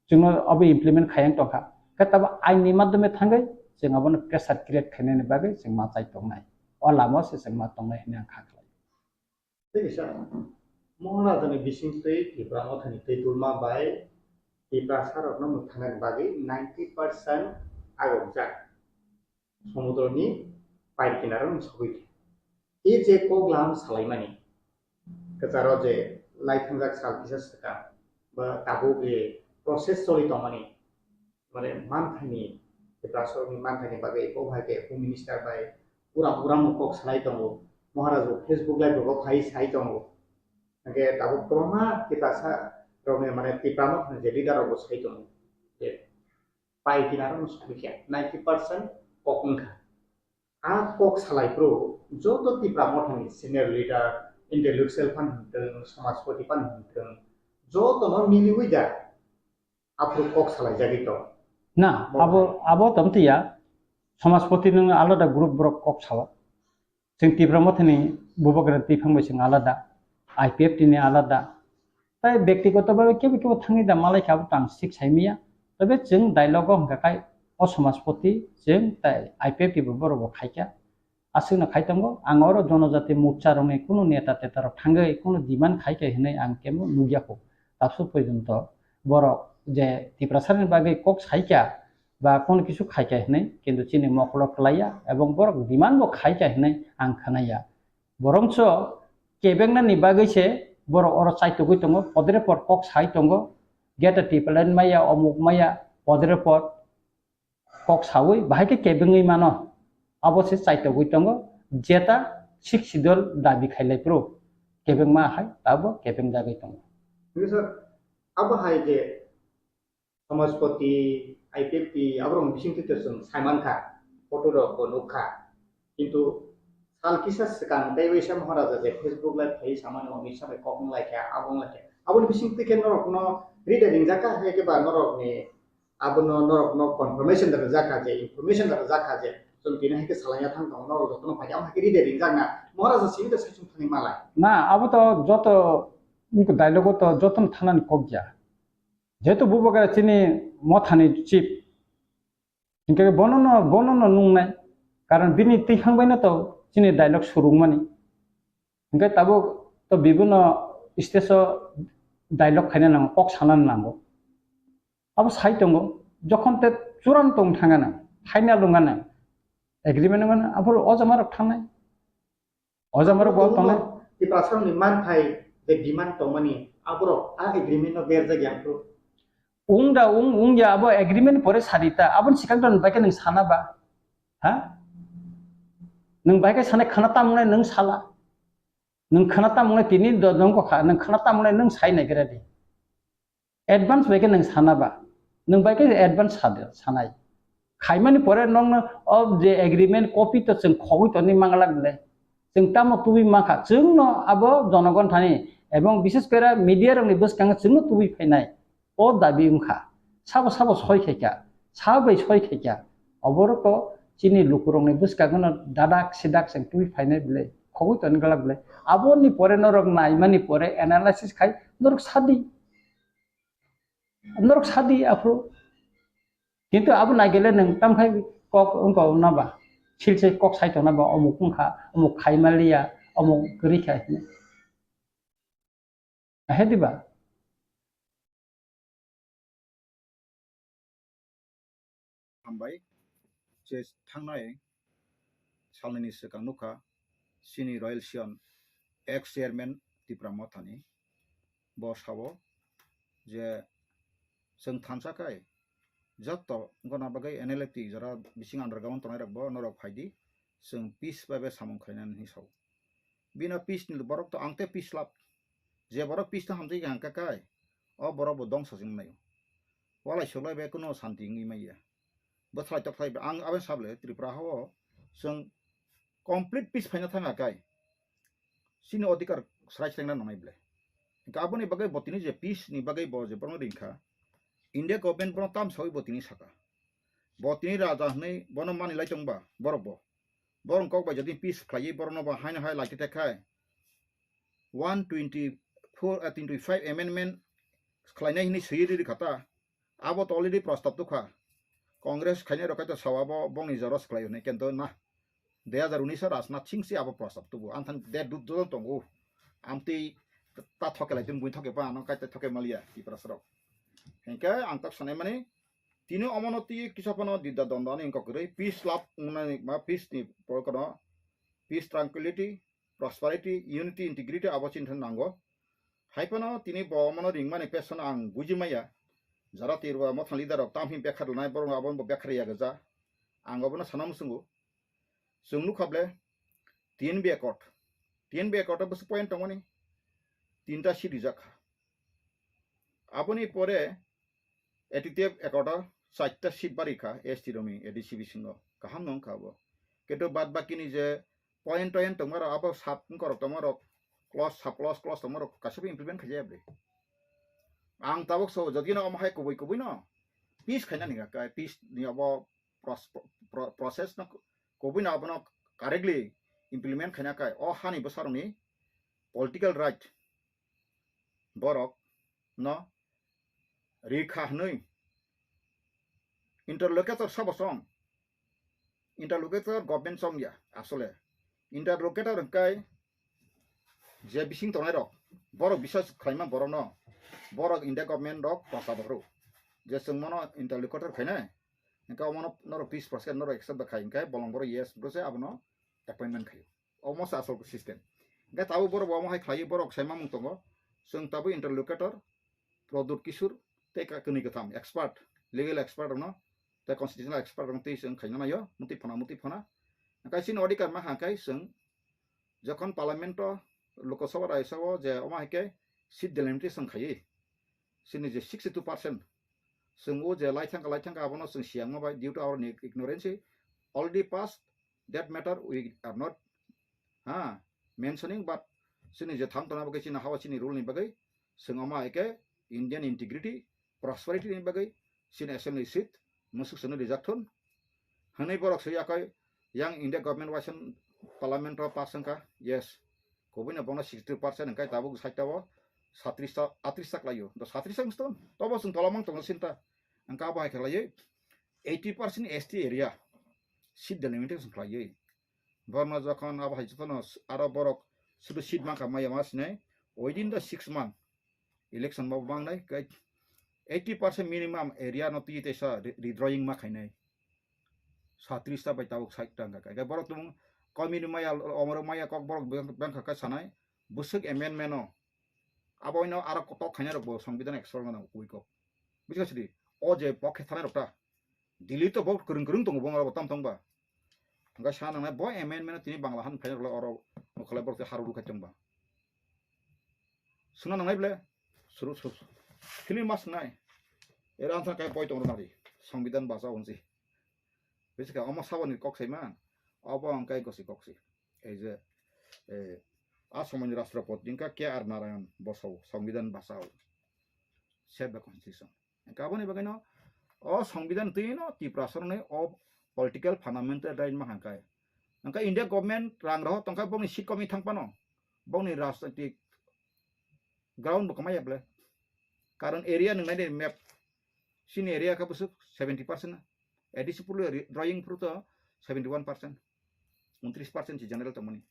chwngno abo implement khayang tongkha. Khe tabuk ain ni madhyome thangwi chwng abono pressure create khainani bagwi chwng ma chai tongnai. O lama se chwng ma tongnai hinwi ang kha khlai. Tei kisa, Maharajani bisingtwi Tipra Mothani twi tulma bai Tiprasa rokno mwthangnani bagwi ninety percent agokjak somudroni pai kinaro sogwi kha. E je koklam salaimani, kwcharo je laithangjak sal kisa swkang ba tabuk je process choli tongmani, mane manthaini, Tiprasarokni manthaini bagwi bo hai khe Home Minister bai uram uram kok salai tongo. Maharaj bo Facebook live rogo phai sai tongo. Hingkhe tabuk kwbangma Tiprasa rokni mane Tipra Mothani je leader rok bo sai tongo. Je pai kinaro no sogwi kha ninety percent kok wngkha. A kok salai phuru joto Tipra Mothani senior leader, intellectual phan hwn thung, samajpati phan hwn thung, jotono miliwi da aphuru kok salaijagwi tong. Na, bo abo, hai. Abo tongtwiya, samajpati nung alada group borok kok sala. Chwng Tipra Mothani bubagra twiphang bai chwng alada, I P F T ni alada, Tai bektigoto bhabe kebo kebo thangwi da malai kha, abo tang sik sai miya. Tobe chwng dialogue o hwnkha khai o Samajpati chwng tai I P F T bo borok bo khai kha. Aswk no khai tongo, ang oro jonojati morcha rokni kunu neta teta rok thangwi kunu demand khai kha hinwi ang kebo nukya kho. Tabswk porjonto borok je Tiprasani bagwi kok sai kha ba kunu kisu khai kha hinwi, kintu chini mokolo kwlaiya ebong borok demand bo khai kha hinwi ang khwnaya. Borongso kebengna ni bagwi se borok oro chaitugwi tongo, podre pod kok sai tongo, geta tipalan maya, omuk maya, podre pod kok sawi bahai khe kebengwi mano. Abo se chaitugwi tongo, jeta sik sidol dabi khailai phuru kebengma hai abo kebeng jagwi tongo. Sir, abo hai je Samajpati, I P F T, aborok bising twi chwng saimankha, photo rok bo nukha. Kintu sal kisa swkang tei waisa Maharaja je Facebook live khai samani Amit Shah bai kok wng laikha, abo wng laikha. Aboni bising twi khe norokno rida ringjak kha, hai khe ba norokni abono norokno confirmation da rijak kha je, information da rijak kha je, chwng tini hai khe salaiya thang tongo, norok jotono phai khe amo hai khe rida ringjak na, Maharaja simi da saichung thani malai. Na, abo to joto dialogue o to jotono thanani kok ya. Jehetu bubagra chini mothani chief, hinkhe bono no, bono no nungnai, karon bini twikhang bai no to chini dialogue surungmani. Hinkhe tabuk to bibino stage o dialogue khaina nango, kok sana nango. Abo sai tongo, jokhon te churan tong thanga nang, final wngya nang, agreement wngya nang, aphuru o jama rok thangnai. O jama rok bo tongnai. Tiprasarokni manthai je demand tongmani, aborok a agreement no berjak yang phuru. Wng da, wng, wng ya, abo agreement pore sadi ta, aboni sikang to nwng bai khe nwng sana ba? Ha? Nwng bai khe sanai khana tam wngnai nwng sala. Nwng khana tam wngnai tini do nong kha, nwng khana tam wngnai nwng sai nai gra di. Advance bai khe nwng sana ba? Nwng bai khe advance sadi, sanai. Khaimani pore nokno o je agreement copy to chwng khogwi toni manglak le. Chwng tamo tubui mankha, chwngno abo jonogon thani ebong bishes kore media rokni bwskango chwngno tubui phainai. O dabi wngkha. Sabo sabo soi khaikha, sabo bai soi khaikha. Oborok to chini lukurokni bwskango no dadak sidak chwng tubui phainai bwle, khogwi toni glak bwle. Aboni pore norok naimani pore analysis khai norok sadi. Norok sadi aphuru. Kintu abo naigele nwng tamkhai kok wngkha na ba? Silse kok sai tongna ba, omuk wngkha, omuk khai manliya, omuk kwrwi kha hinwi. Ahe diba? Hambai, je thangnai salnini swkang nukha, chini Royal Sion ex chairman Tipra Mothani, bo sao je chwng thansa khai joto gona bagwi N L F T jora bising underground tongnai rok bo norok phaidi, chwng peace bai bai samung khlainani hinwi sao. Bino peace ni borok to ang tei peace lab. Je borok peace no hamjai kha hwnkha kai, o borok bo dongsa se wngnai. Walai suklai bai kuno santi wngwi manya. Bwthlai tokhlai ang aboni sable Tripura hao chwng complete peace phaina thang kai. Chini odhikar srai slengna nangnai ble. Hwnkhe aboni bagwi bo tini je peace ni bagwi bo je borokno ringkha, India government bono tam sawi bo tini saka. Bo tini raja hwnwi bono manwi lai tongba borok bo. Borok kok bai jodi peace khlaiwi borokno bo haino hai lai khe khai one twenty four, ah, twenty five amendment khlainai hinwi swiwi riri kha ta. Abo to already prostab tukha. Congress khainai rok kaitor sao abo bongni jora swklai hwnwi kento na. Dui hazar unis o Rajnath Singh se abo prostab tubu. Ang thani de dut dut tongo. Amtwi ta thoke lai tun bui thoke pa ano kaitor thoke maliya Tiprasa rok. Hingke ang tak sanai mani tini omono twi kisa phano dida dondo ani wngkha kwrwi peace love wngnani ma peace ni porokano peace, tranquility, prosperity, unity, integrity abo chini thani nango. Hai phano tini bo omono ringmani pesono ang buji maya. Jara Tirwa Mothani leader rok tamhi bekhar lanai borok abono bo bekhar ya gajak. Ang obono sana muchungo. Chwng nukha ble T N B accord. T N B accord o bwswk point tongmani tinta seat rijak kha. Aboni pore A T T F accord o chaita seat bari kha S T rokni A D C bisingo. Kaham no wngkha abo. Kintu bad bakini je point toint tongmarok abo sub wngkorok tongmarok clause sub clause clause tongmarok kaisa bo implement khaijaya bwle. Ang tabuk so jodi no omo hai kubui kubui no peace khaina ni kha, peace ni abo pros-, pro-, process no kubui no abono correctly implement khaina kha o hani bwsarokni political right borok no rikha hwnwi interlocutor sabo chong. Interlocutor government chong ya asole. Interlocutor hwnkhe je bising tongnai rok, borok bisas khlaima borokno, borok India government rok prosa bohro je chwng mono interlocutor khainai, hwnkhe omono norok tris percent norok accept bai khai hwnkhe bolong borok yes bwse abono appointment khaio. Omo se asol system. Hwnkhe tabuk borok bo omo hai khlaiwi borok sai mamung tongo. Chwng tabuk interlocutor Pradyut Kishore tei ka-, kwnwi kwtham expert, legal expert rokno tei constitutional expert rokno tei chwng khaina naio, muti phana, muti phana. Hwnkhe chini odhikar ma kha khe chwng jokhon parliament o, Lok Sabha, Rajya Sabha o je omo hai khe seat delimitation khaiwi chini je sixty two percent chwng o je lai thangkha, lai thangkha abono chwng siyangma bai due to our ignorance already passed that matter we are not, ha, mentioning, but chini je thang tongna bagwi chini hawa chini rule ni bagwi chwng omo hai khe Indian integrity, prosperity ni bagwi chini assembly seat musuk sano rijak thun. Hwnwi borok swi yakhai yang India government waisa parliament o pass wngkha, yes. Kubui no bono sixty two percent hwnkhe tabuk side o satris ta, atris ta khlaio. Do satris ta wngstun, tobo chwng tola mang tongo sinta. Hwnkhe abo hai khe khlaiwi eighty percent S T area seat delimitation khlaiwi. Borno jokhon abo hai jotono aro borok sudu seat mankha maya ma sinai, within the six month election bo mangnai, kai eighty percent minimum area no twi teisa re-, redrawing ma khainai. Satris ta bai tabuk side ta wngkha. Kai borok tumung komini maya, omoro maya kok borok beng-, bengkha kai sanai, bwswk amendment no. Abo ino aro kotok khainai rok bo Songbidan expert gana kui kok. Buji kha sidi, o je pokhe thanai rok ta. Delhi to bo kwrwng kwrwng tongo bo oro bo tam tong ba. Hwnkhe sa nangnai bo amendment tini Bangla han phaina rwlai oro mokholai borok tei haru rwkhai tong ba. Suna nangnai ble suru suru. Philip mas nai. Era ansa kai poi tong rwna ri. Songbidan basa unsi. Bisi kha omo saboni kok sai man. Obo ang kai gosi kok si. Ei je, eh, a somoini Rashtrapati wngkha K R Narayan bosao Songbidan basa o. Save the constitution. Hwnkhe aboni bagwino o Songbidan twi no Tiprasa rokni o political fundamental right ma hwnkhai. Hwnkhe India government rang rohor tongkha bongni seat komwi thang phano bongni rajnitik ground bo kwmaya ble. Karon area nwngnai ni map chini area khe bwswk seventy percent. A D C phuru drawing phuru to seventy one percent. Untris percent si general tongmani.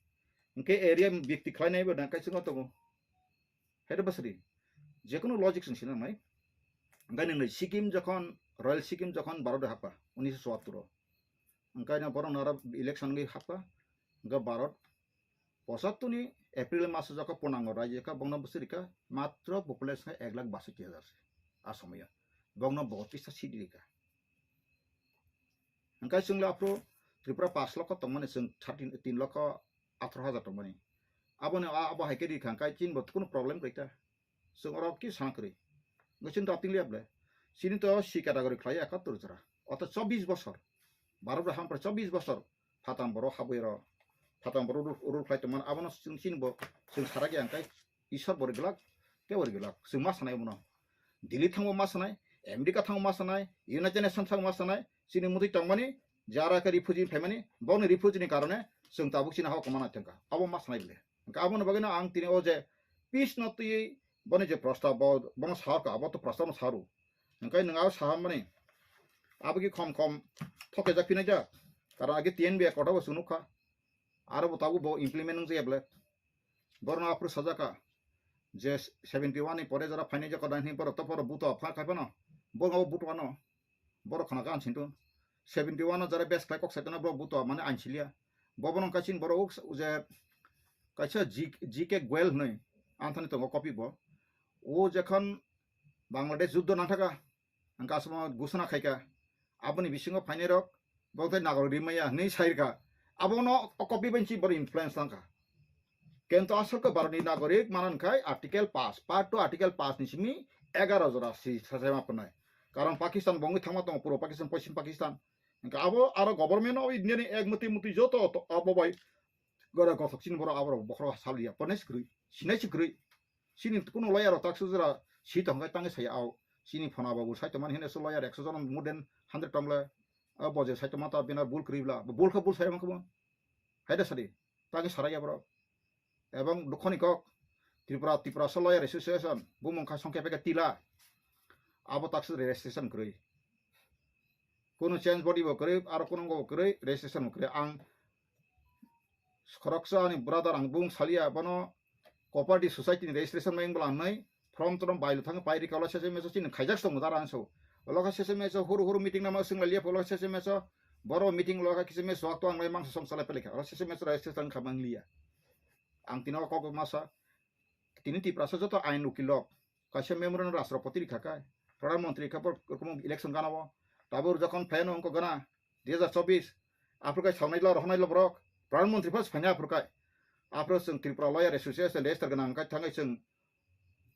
Hwnkhe area byakti khlainai bo dang kaisa tongo. Haida basri. Jekunu logic sing sinang nai. Hwnkhe nwngnai Sikkim jokhon, Royal Sikkim jokhon Bharat happa, unisho chuattor o. Hwnkhe na borok nara election gwi happa. Hwnkhe Bharat pochattor ni April maso jokha purnango raijyo kha bongno bwswk rikha matro population khe ek lakh basoti hajar se. A somoyo. Bongno botris ta seat rikha. Hwnkhe chwng le aphuru Tripura pash lokho tongmani chwng thirty, tin lokho atharo hajar tongmani. Aboni a-, abo hai khe rikha hwnkhe chini bo kunu problem kwrwi ta. Chwng oro ki sana kwrwi. Hwnkhe chini to apting liya ble. Chini to C category khlai ekattor jora. Oto chobbish bosor. Bharat bai hampra chobbish bosor. Phatam borok habwi ro. Phatam borok rule, rule khlai tongmani. Abono chwng chini bo chwng sarak ya hwnkhe Isor bo ri glak, tei bo ri glak. Chwng ma sanai abono. Delhi thango ma sanai, America thango ma sanai, United Nations thango ma sanai. Chini mutwi tongmani, jara khe refugee phaimani, boni refugee ni karone chwng tabuk chini hao kwmana thangkha. Abo ma sanai bile. Hwnkhe aboni bagwino ang tini o je peace no twiwi boni je prostab bo, bono sahorkha, abo to prostab no saru. Hwnkhe nwng abo sahammani, abo ki khom khom thokjak phinai jak. Karon age T N B accord bo chwng nukha. Aro bo tabuk bo implement wngjakya bwle. Borno aphuru sajaka je seventy one ni pore jora phainai je kodai hwnwi borok to borok buto pha khai phano. Borok abo buto ano. Borok khna khe ang sinto. Seventy one o jora base khlai kok sai tongno borok buto mane ang siliya. Bobono kaisa borok uk je kaisa G-, G K Goel hwnwi anthani tongo copy bo. O jekhon Bangladesh juddo nangthaka. Hwnkhe aswkno gusana khaikha, aboni bisingo phainairok bo tei nagorik rimaya hwnwi sairkha. Abono o copy bai si borok influence tangkha. Kento aswk khe Bharatni nagorik manan khai Article pass, part two Article pass ni simi egaro jora si sachaima phnai. Karon Pakistan bo wngwi thangma tongo, puro Pakistan, Poschim Pakistan. Hwnkhe abo aro government of India ni ek muti muti joto to abo bai gora gothok chini borok aborok bokhorok saliya, pone si kwrwi, sinai si kwrwi. Chini kuno lawyer rok taksa jora si tong khe tangwi saya au. Chini phona babu sai tongmani hwnwi so lawyer ekso jon more than hundred tong le, o boje sai tongma ta bina bul kwrwi bla, bul khe bul sai mangkha bo. Haida sadi, tangwi sarai ya borok. Ebong dukhoni kok, Tripura, Tiprasa Lawyer Association, bumung kha songkhe pekhe tila. Abo taksa registration kwrwi. Kuno change body bo kwrwi, aro kuno bo kwrwi, registration bo kwrwi. Ang khoroksa ani brother ang bung salia bono cooperative society ni registration mai bwla nai form trom bailo thang pai rika ola sese meso chini khaijak tong dara anso. Ola kha sese meso huru huru meeting nama sing lalia ola sese meso boro meeting ola kha kise meso to ang lai mangsa song salai pelekha ola sese meso registration kha mangliya. Ang tino kok masa tini Tiprasa joto ain ukilok kaisa memorandum Rashtrapati rikha kai, Pradhan Mantri rikha, bor rokom election gana o. Tabur jokhon phaino wngkha gana dui hajar chobbish, aphuru kai sawnai lo, rohonai lo borok, Pradhan Mantri phas phaina aphuru kai. Aphuru chwng Tripura Lawyer Association register gana wngkha, thangai chwng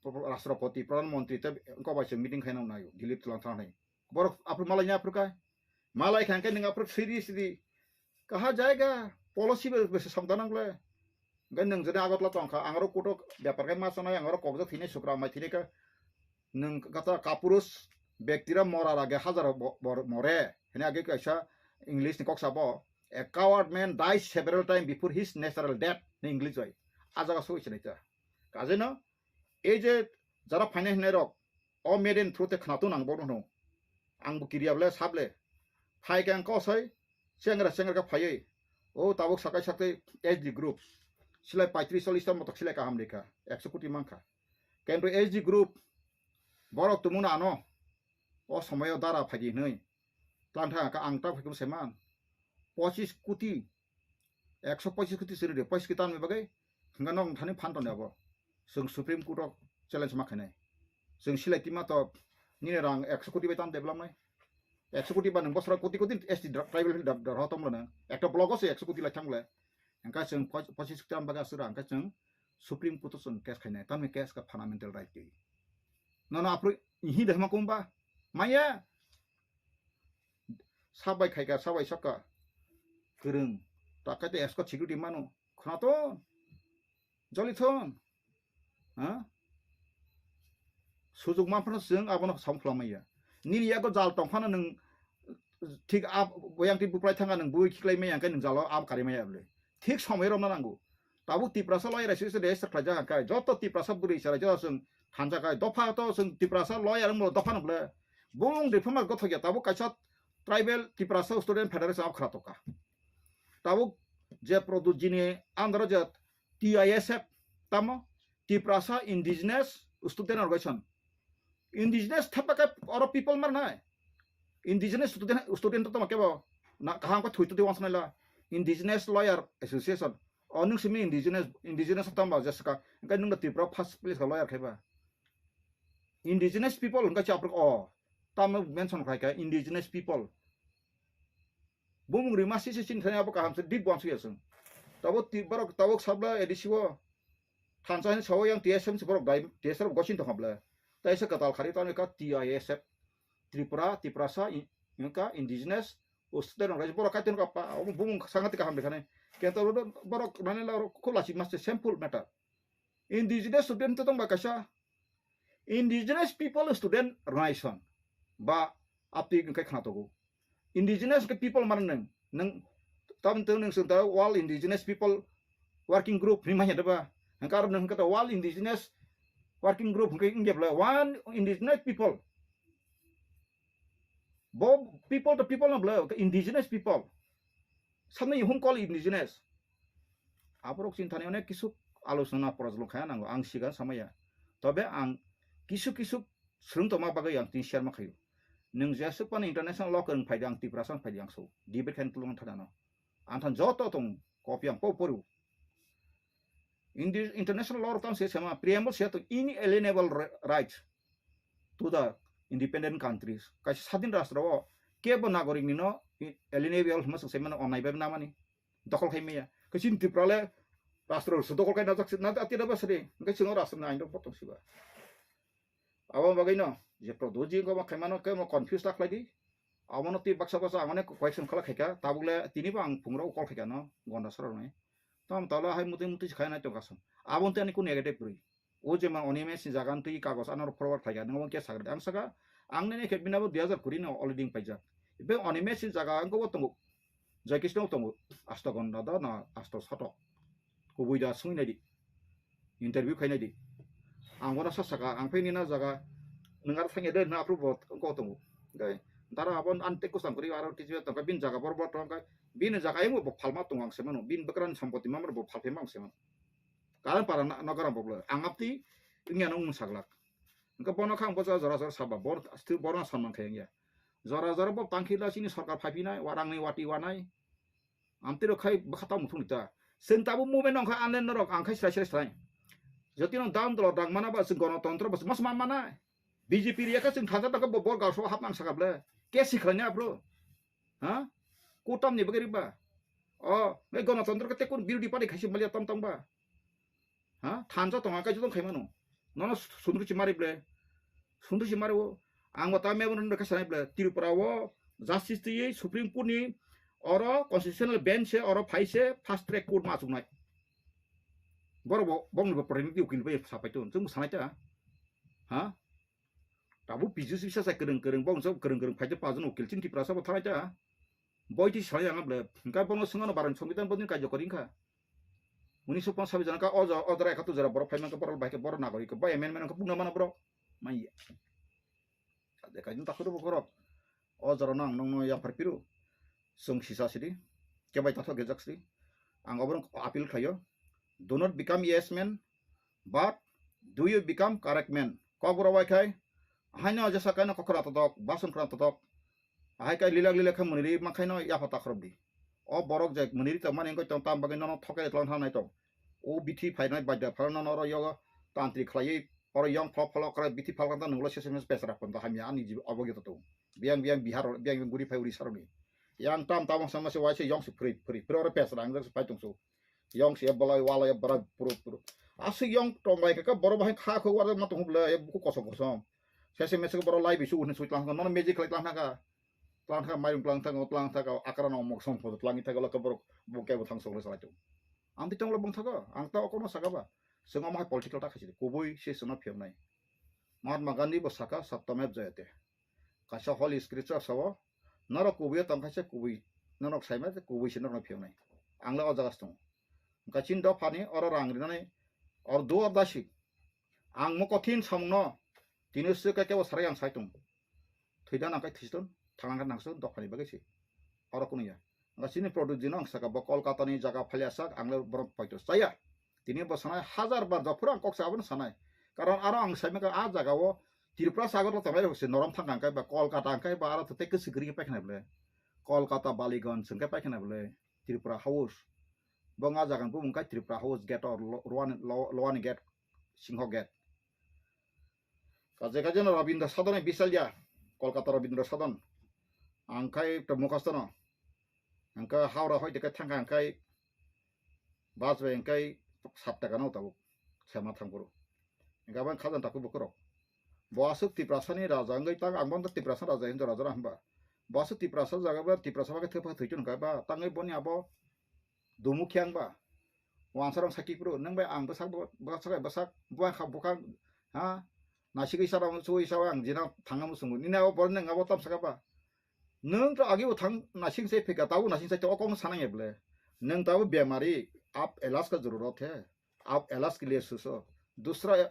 Rashtrapati, Pradhan Mantri tei wngkha bai chwng meeting khaina naio, Delhi tlang thangnai. Borok aphuru malaina aphuru kai. Malai kha hwnkhe nwng aphuru siri siri kaha jaiga policy bai bai samda nang le. Hwnkhe nwng jodi Agartala tong kha, ang aro kuto bepar khe ma sanai, ang aro kokjak thini sukra mai thini khe nwng kata kapurus bektira mora rage hajar bo-, bor-, more. Hini age kaisa English ni kok sabo, "A coward man dies several times before his natural death," ni English bai. A jaga soi sinai ta. Kajeno, ei je jara phainai hinai rok, o media ni through te khwnatung ang bono hwno. Ang bo kiriya ble sable. Phai khe ang kosoi, chengra chengra khe phaiwi. O tabuk sakai sakte S D group. Silai paitris chollis ta motok silai kaham rikha. Ekso koti mankha. Kento S D group, borok tumungno ano, o somoyo dara phaidi hinwi. Tlang thang kha ang ta phaikum seman. Pochis koti, ekso pochis koti siri de, pochis koti tanwi bagwi, hwnga nong thani phan toni abo. Chwng Supreme Court o challenge ma khainai. Chwng silai tima to nini rang ekso koti bai tan develop nai. Ekso koti ba nwng bosra koti koti S T dra-, tribal hill dra-, dra-, dra-, tom lana. Ekta block o se ekso koti lai thang le. Engka chwng poch-, pochis koti bagwi asura engka chwng Supreme Court o chwng case khainai. Tamni case ka fundamental right twi. Nono aphru ihi de ma kumba. Maya. Sabai khaika, sabai sokka. Kwrwng. Takai te escort security mano. Khwnathon. Jolithon. Ha? Sujuk manphano chwng abono sam khwlamaya. Nini yago jal tongphano nwng thik ab, boyang thik buphai thanga nwng bui khiklai maya, hwnkhe nwng jalo ab kari maya bwle. Thik somoi romna nango. Tabuk Tiprasa lawyer association register khlaijak hwnkhe, joto Tiprasa bwrwi chwrai joto chwng thansa khai. Dopha to chwng Tiprasa lawyer wngmano dopha no bwle. Bung reformer gothok ya, tabuk kaisa tribal Tiprasa student federation abo khwra tokha. Tabuk je Pradyut ji ni under o je T I S F, tamo Tiprasa Indigenous Student Organization. Indigenous thapa khe oro people mar nai. Indigenous student, student to tamo kebo na kaham khe thwi twi wansnai la. Indigenous Lawyer Association. O nwng simi indigenous, indigenous tamo je saka. Engkai nwng Tripura first place ka lawyer khaiba. Indigenous people hwnkhe chaprwk o. Tamo mention khai kha indigenous people. Bumung rima sisi sin thani abo kaham se dik bom se yasung. Tabo ti borok tabuk sabla A D C o. Thansa hin sawo yang T S M se borok dai T S R gosin tong habla. Tai se katal khari tani ka T I S F. Tripura, Tiprasa, in-, inka indigenous, o student rok borok kaitor ka pa, o bumung sangati kaham dekhane. Kento borok nani la khulasi maste simple matter. Indigenous student to tong ba kaisa Indigenous People Student Organization ba apti hwnkhe khna togo. Indigenous ke people mane nwng, nwng tam nwng nwng sung ta World Indigenous People Working Group hwnwi manya da ba? Hwnkhe aro nwng hwnkhe ta World Indigenous Working Group hwnkhe wngya bwle one indigenous people. Bo people to people no bwle, indigenous people. Samni hum call indigenous. Aborok chini thani onek kisu alochona porajlok khaya nango, ang sigan samaya. Tobe ang kisu kisu swrwng tongma bagwi ang tini share ma khaio. Nwng jeswk phano international law kwrwng phaidi, ang Tiprasa phaidi ang so. Debate khaina tulung thana no. Ang than joto tong copy ang po porio. Indi-, international law rok tamo se sema preamble se to inalienable ri-, rights to the independent countries. Kaisa sadin rastro o kebo nagorik ni no i-, alienable hwnma swk saimano onnai bai namani. Dokol khai maya. Kaisa Tripura le rastro su dokol khai najak si, najak tira ba sari. Hwnkhe chwng o rastro ni ain rok bo tong siba. Abo bagwi no je Pradyut ji wngkha bo khaimano khe mo confuse ta khlai di. Abono twi baksa baksa ang onek question khala khaikha, tabuk le tini bo ang phungrok call khaikha no, gonda sora rwnai. Tamo talo hai muti muti se khainai tongkha song. Aboni tei ani kunu negative kwrwi. O je ma Animesh ni jaga twi kagos ano forward khaikha, nang bo khe sakha. Ang saka, ang nini khe bini bo dui hajar kuri no already paijak. Ibe Animesh ni jaga ang bo tongo. Jai Krishna tongo. Asto gonda da na asto soto. Kubui da sungwi nai di. Interview khainai di. Ang bono sa saka, ang phai nina jaga, nwng aro thangya de, na apro bo ko tongo. Dai, dara abo an te kusam kori aro tiji tongka, bin jaga bor bor tongka, bin jaga ayung bo phalma tong ang semano, bin bwkrani sampoti mamar bo phalphe mang semano. Karan para na, nogaram bo bla, ang apti, ingya nung saglak. Engka bono khang bo jora jora saba, bor, asti bor na samang khayang ya. Jora jora bo tangkhila sini sorkar phaipinai, warang ni wati wanai. Amtwi rok khai bwkha tamo thung ta. Chwng tabuk movement nong kha anle norok ang khai srai srai srai. Jotino dam dolo dang mana ba chwng gonotontro ba mas man mana. B J P riya kha chwng thangsa ta bo bor gaso hap nang saka ble. Ke sikhlanya bro. Ha? Kutam ni bagari ba. O, ngai gonotontro ke tekun birodi party khaisi malia tam tam ba. Ha? Thansa tonga kai jotong khai mano. Nono sundru si mari ble. Sundru si mari o. Ang wata memorandum kha sanai ble. Tripura o justice twi Supreme Court ni oro constitutional bench se oro phai se fast track court ma chuknai. Boro bo bong ni bo preniti ukil bai sapai ton. Chung sanai ta. Ha? Tabu P G C bisa sa kereng kereng bong so kereng kereng phai te pajon ukil chin Tripura sa bo thanai ta. Boi ti sai ang ble. Engka bono sengano baran songbitan bodin kaijo koring kha. Uni supang sabi jana ka o jora, o jora ekattu jora borok phai mankha borok bai khe borok nagori khe bai amendment khe bungna mano borok. Mai ya. Ade kaijin takhoro borok. O jora no ang nongno yaphar piru. Song sisa sidi. Kebai tathok gejak sidi. Ang oborok appeal khlaio. Do not become yes man, but do you become correct man? Kokborok bai khai, haino jesa kaino kokhra totok, bason khra totok. Ahai kai lilak lilak khe mwniri ma khaino yapha takhorok di. O borok je mwniri tongmani wngkha tong tam bagwi nono thokai tlang thangnai tong. O bithi phainai baida phano nono oro yogo tantri khlaiwi oro yong pholo pholo krai bithi phalkang tang nunglo sese mese pesra pon hamya ani jibo obo gito tong. Biyang biyang Bihar biyang biyang guri phai Odisha rokni. Yang tam tabang sama se waise yong se phri phri phri oro pesra ang se pai tong so. Yong se bolai walai bara puro puro. Aswk yong tong bai kha borok bahai kha kho wara ma tong bwle buku kosom kosom. Sese mese borok lai bisu hwnwi sui tlang nono magic khlai tlang thangkha. Tlang thangkha mairung tlang thangkha tlang thangkha akra no mok som photo tlang thangkha lokha borok bo kebo thang sok salai tong. Ang twi tonglo bong thago ang ta okono saka ba. Swngo ma political ta khaisi kubui se swngo phiyoknai. Mahatma Gandhi bo saka satyamev jayate. Kaisa holy scripture sao, norok kubui tong khaisa kubui, norok saima kubui se norok phiyoknai. Ang le o jaga se tongo. Kachin dophani oro rang rinani or do or dasi. Ang mo kothin samungno tini se kebo sarai ang sai tong. Thwida nang kai thiston, thanang nang so dophani bagwi se. Oro kuno ya. Nga chini product jino ang saka bo Kolkata ni jaga phalia sak ang le borok paito chaya. Tini bo sanai hajar bar jophuru ang kok sa abono sanai. Karon aro ang sai maka a jaga o Tripura sagor lo tongnai rok se norom thang ang kai ba Kolkata ang kai ba aro to teke sigri paikha na bole. Kolkata Baliganj ang kai paikha na bole Tripura House. Bo nga jaga bo mung kai Tripura House gate or lo- lowani lo- lowani gate Singho gate. Kaje kaje no Rabindra Sadon bisalya Kolkata Rabindra Sadon. Ang kai to mukhasto no. Ang kai Howrah hoi de kai thang ang kai bus bai ang kai sat taka no tabuk sema thang buru. Ang kai ban khajan taku bukurok. Bo asuk Tiprasa ni raja ang kai tang ang ban Tiprasa raja hinjo raja hamba. Bo asuk Tiprasa jaga ba Tiprasa ba kai thepha thoi chun kai ba tang boni abo Dumu khe ang ba. Wansarong sakhi phuru, nang bai ang bwsak bo- bwsak bwsak buang kha bwkha ha. Nasigwi sarong sui sao ang jina thangna musungo. Nini abo borok nang abo tam saka ba. Nang to agi bo thang nasing se phika tabo nasing sai to okong sanang eble. Nang tabo bemari, aap ilaaj ka zarurat hai. Aap ilaaj ke liye socho. Dusra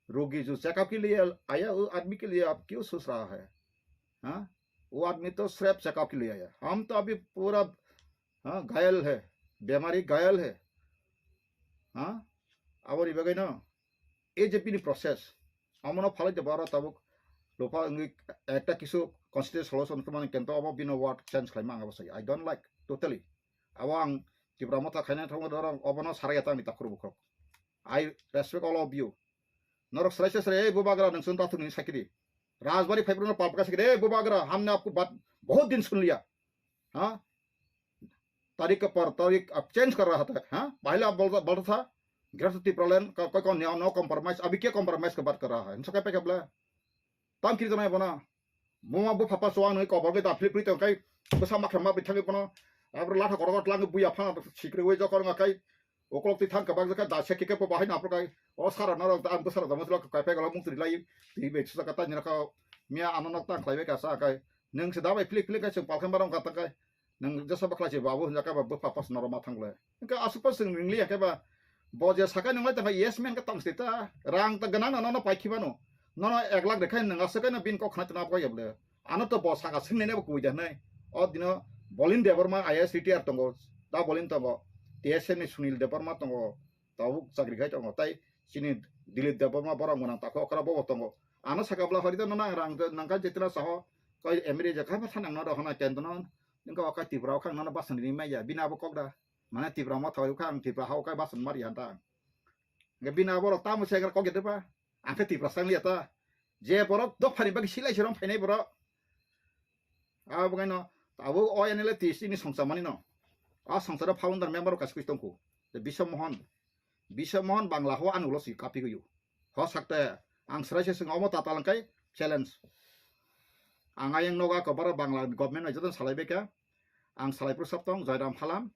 rogi jo checkup ke liye aaya, wo aadmi ke liye aap kyun soch raha hai? Ha? Wo aadmi to sirf checkup ke liye aaya. Hum to abhi pura ha, ghayal hai, bemari ghayal hai. Ha? Aboni bagwi no, ei je bini process, amono phalai de baro tabuk lopha wngwi ekta kisu constitutional solution khe mani kento abo bino word change khlaima ang abo sai. I don't like totally. Abo ang Tipra Motha khaina thangma dorong obono sarai ya tangni takhur bukhuk. I respect all of you. Norok srai srai srai, "Ei, bubagra, nwng chwng tathung ni sakiri. Rajbari phaibrano pal pakha sakiri, ei, bubagra, humne aapko baat bahut din sun liya. Ha? Tarik ka par tarik aap change kar raha tha, ha? Pahla bolta, bolta tha, Greater Tipraland ka, koi kaun no compromise, abhi kya compromise ka baat kar raha hai?" Hinsa kai pekabla. Tam kiri tanai bona. Moma bo papa suang nai kobor ke da philip philip tong kai bwsa makha ma bithang bono. Abro latha korok tlang buya phang sikri wei jokor nga kai okolok ti thang kabak jaka da se kike po bahai na pro kai o sara na rok da bwsa rok da mutlo kai pe galo muk tri lai ti be chusa kata nyara ka mia ano nok tang khlai be ka sa kai nung se da bai philip philip kai chung palkhan barong ka ta kai nung jasa bakla se babu hinja ka ba bwpha pas noro ma thang le ka asuk pas sing ringli ya kai ba Bo je sakai nunglai tongkha, yes man khe tong sita. Rang ta gwnang no, nono paikhi mano. Nono ek lakh rekhai nung aswk no bin kok khna tana kok yable. Ano to bo saka sing nene bo kui da nai. O dino Bolin Debbarma I A S retire tongo. Da Bolin tongo. T S F ni Sunil Debbarma tongo. Tabuk chakri khai tongo. Tai chini Dilip Debbarma borok mwnang takho okra bo tongo. Ano saka bla hori da no nang rang nang ka jetra saho. Koi M R A je khai ba thanang no rohona kendo no. Ningka okai Tripura o khang no basan ri maya. Bina bo kok da. Mane Tipra motha bai wngkha ang Tipra ha o kai basan mari han ta. Hingke bini abo rok tamo se kok ya depa. Ang khe Tipra sang liya ta. Je borok dophani bagwi silai se rom phainai borok. Abo kaino abo o N L A T S ni songcha mani no. A songcha founder member kaisa koi tongkho. Je Biswa Mohan. Biswa Mohan Bangla ho ano ulo si kapi goyo. Ho sakte ang srai se swngo omo tatal hwnkhe challenge. Ang ayang nogo ako borok Bangla government bai jotono salai bai kha. Ang salai phuru sab tong Joyram Halam.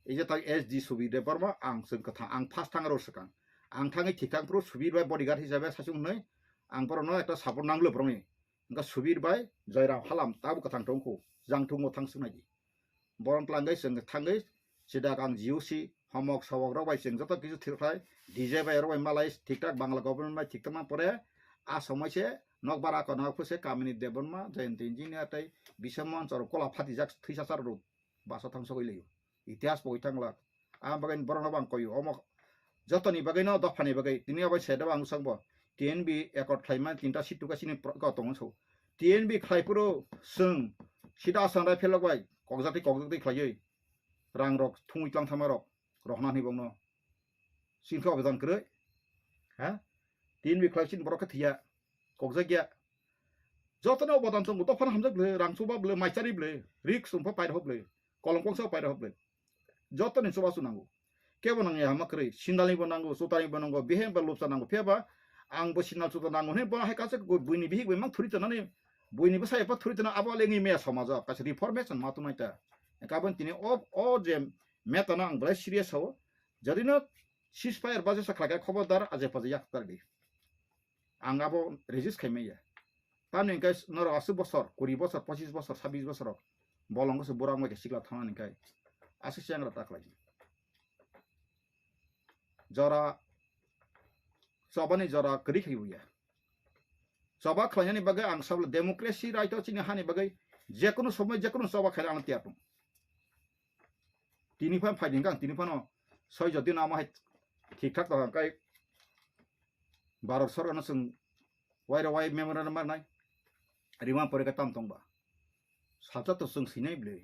Ije tak S D Subir Debbarma ang chwng kwthang ang first thang aro swkang. Ang thangwi thik thang phuru Subir bai bodyguard hisabe sachung hwnwi ang borokno ekta support nanglo borokni. Hwnkha Subir bai Joyram Halam tabuk kwthang tongkho jang thungmo thang swngnai di. Borom tlangwi chwng thangwi sidak ang G O C homok sobok rok bai chwng joto kisu thirkhlai D J bai rok bai malai thik thak Bangla government bai thik tongma pore a somoi se nokbar ako nokphru se kamini Debbarma Jayanti Engineer tei Biswa Mohan chorok kola phatijak thwisa char rok basa thang sogwi laio. Itihas pogwi thang lak. Ang bagwi borokno bang koyo omo jotoni bagwi no dophani bagwi tini obo se deba ang swkang bo T N B accord khlaima tinta seat tuka sini pro-, ko tongo so. T N B khlai phuru chwng sida Assam rifle rok bai kokjak twi kokjak twi khlaiwi rang rok thungwi tlang thama rok rohna hwnwi bongno. Sini khe obedan kwrwi. Ha? T N B khlai sini borok khe thiya. Kokjak ya. Jotono obodan tongo, dophano hamjak bwle, rang chuba bwle, maichari bwle, rik sumpa paira hok bwle, kolom kongsa paira hok bwle. Jotoni chubachu nango. Kebo nangya hama kwrwi, sindalni bo nango, chutani bo nango, biheng bo lupsa nango, phiyaba ang bo sindal chuta nango hwnwi bo hai kaisa buini bihik bai mang thuri tonani, buini bwsai epha thuri tona abo lengwi meya somajo, kaisa reformation ma tongnai ta. Kabon tini o, o je metano ang belai serious sao, jodino ceasefire bajo sa khlai kha khobordar aje paje yak tardi. Ang abo resist khai maya. Tamni hwnkhe norok aswk bosor, kuri bosor, pochis bosor, sabis bosor rok bolongo se bura wngbai khe sikla thangna hwnkhe aswk se angra ta khlai. Jora chobani jora kwrwi khai buya. Choba khlainani bagwi ang sabla democracy right o chini hani bagwi jekunu somoi jekunu choba khaina ang tiyar tong. Tini phan phaidi hwnkhe ang tini phano soi jodi no amo hai thik thak tong khe Bharat Sorkar no chwng wairo wai memorandum marnai rima pore khe tam tong ba salsa to chwng sinai bwle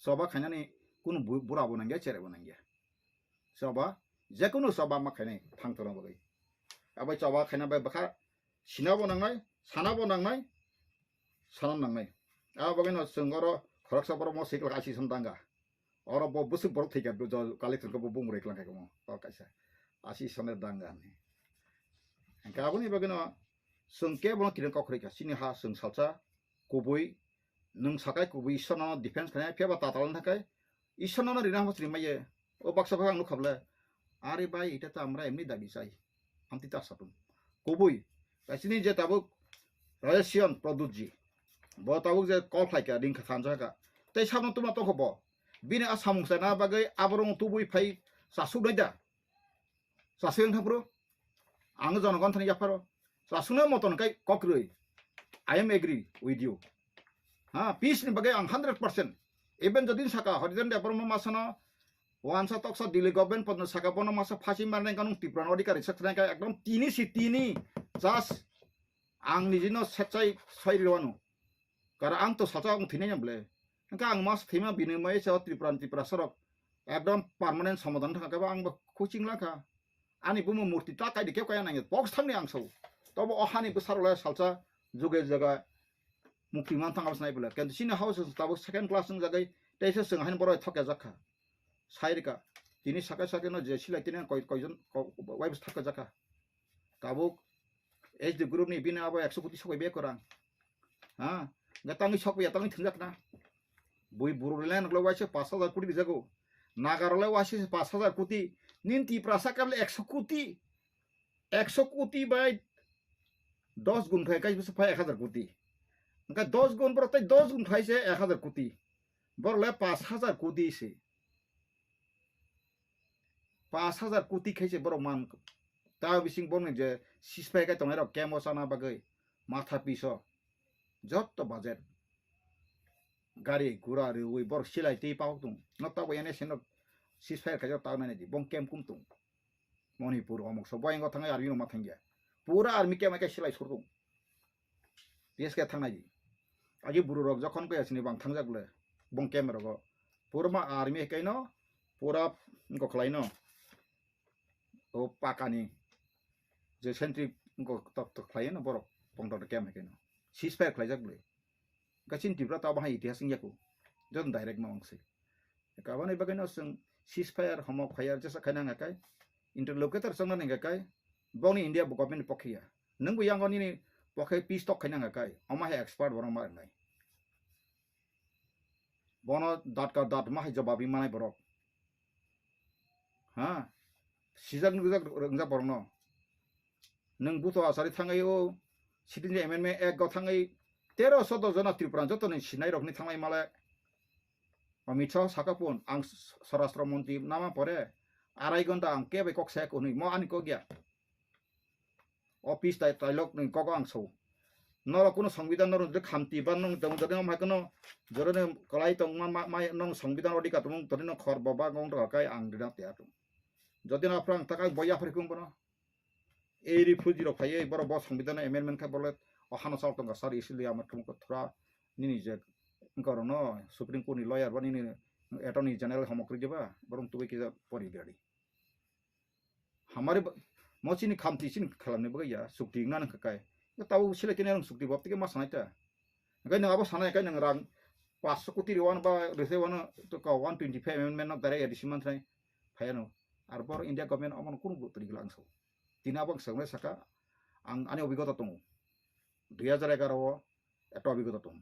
choba khainani kunu bu-, bura bo nangya chere bo nangya choba jekunu choba ma khainai thang tong bagwi abai choba khaina bai bwkha sina bo nangnai sana bo nangnai sana nangnai abo bagwi no chwng oro khoroksa borok mo sikla asi sam danga. Oro bo bwswk borok thwikha, bo jo kali thwngkha bo bumung rwiklang kha omo, o kaisa. Asi sone dang ani. Hingkhe aboni bagwino chwng kebono kiring kok rwikha. Chini ha chwng salsa kubui, nwng sakai kubui Ishwarno defense khainai, phiyaba tatal wngkha khe Ishwarno rina hamo chini maiye. O baksa phai ang nukha bwle. Are bhai, eta to amra emni dabi chai. Amtwi ta satung. Kubui, kaisini je tabuk Rajesh Pradyutji. Bo tabuk je call khlaikha, ringkha khanjakha. Tei sabno tuma tongkha bo. Bini a samung sana bagwi aborok tubui phai chasuknai da. Chasuk wngkha phuru. Ang jonogon thani yapharo. Chasuknai moton kai kokrwi. I am agree with you. Ha, peace ni bagwi ang hundred percent. Even jodi saka Harijan Debbarma masano wansa toksa Delhi government podno saka bono masa phasi marnai kanung Tripura no adhikari saknai ka ekdom tini si tini just ang nijino setsai soi rwano. Kara ang to sacha ang thinai na ble. Engka ang mas thima bini mai sa Tripura Tripura sorok ekdom permanent somadan thang ka ba ang ba coaching lakha. Ani bumo murti ta kaidi keu kaya nangya. Box thangni ang sao. Tobo o hani bwsarok lai salsa juge jaga mukti man thang abs nai bwle. Kintu sini house tabuk second class wng jagai teisa swng hain borok thok ya jakha. Sai rika. Tini sakai sakai no je silai tini koi koijon wai bwsa thak jakha. Tabuk H D group ni bini abo ekso koti sokoi be korang. Ha? Ga tangwi sokoi ya tangwi thwngjak na. Bui buru le nokle waise pas hajar koti rijago. Nagarole waise pas hajar koti. Nin Tiprasa kable ekso koti. Ekso koti bai dos gun khai kai bisa phai ek hajar koti. Engka dos gun borok tai dos gun khai se ek hajar koti. Borok le pas hajar koti se. Pas hajar koti khaise borok man. Ta bising borokni je ceasefire khai tongnai rok camp o chana bagwi matha piso. Jotto budget. Gari gura riwi borok silai twi pahok tung. No tabo N S A no ceasefire khaijak ta nai di. Bong camp kum tung. Manipur omok so boyang o thangai army no ma thangya. Pura army camp khai silai sur tung. P S K thangnai di. Agi buru rok jokhon kaya sini bang thangjak le. Bong camp rogo. Pura ma army kaino pura ko khlai no. O pakani je sentry wngkha tok tok khlai no borok pondro de kem hai khe no ceasefire khlaijak bwlwi. Gachin Tripura ta bahai itihas wngya ku, joto direct no wngsi. Kabani bagwi no chwng ceasefire homok phaiya jesa khaina hwnga kai interlocutor chongna hwnga kai bongni India government ni pokhe ya. Nwng bo yango nini pokhe peace talk khaina hwnga kai omo hai expert borok ma wngnai. Bono datka dat ma hai jawab ri manai borok. Ha? Sijak nukjak wngjak borokno. Nwng buto asari thangwi o citizen amendment act o thangwi tero soddo jona Tripura jotoni sinai rokni thanglai male. Amit Shah saka pun ang swarashtra montri nama pore arai gonta ang kebai kok saya kunui mo ani kok ya. Office tai tailok ni kok ang so. Norok kuno songbidan norok jodi khamti ba nong tong jodi om hai kuno jodi nong kwlai tong ma ma nong songbidan odika tong todi nong khor boba gong to kai ang dina te atum. Jodi na phrang takai boya phri kum bono. Ei refugee rok phai ei borok bo songbidan amendment khai bolet o hano chal tong sar isi le amar tum ko thura nini je ngkoro no Supreme Court ni lawyer ba nini Attorney General homok ri ba borong tubai kisa pori gari. Hamari ba-, mo chini khamti chini khalamni bagwi ya, sukti wngna nang kakai. Tabo silai tini rang sukti bab tike ma sanai ta. Hingkai nang abo sanai kai nang rang paanch koti ri wan ba rese wan to ka one twenty five amendment no direct addition man thanai phayano. Ar bor India government amon kunu bu turi glang so. Tini abo ang sanai saka ang ani obigota tongo. Dui hajar egaroh o ekta obigota tong.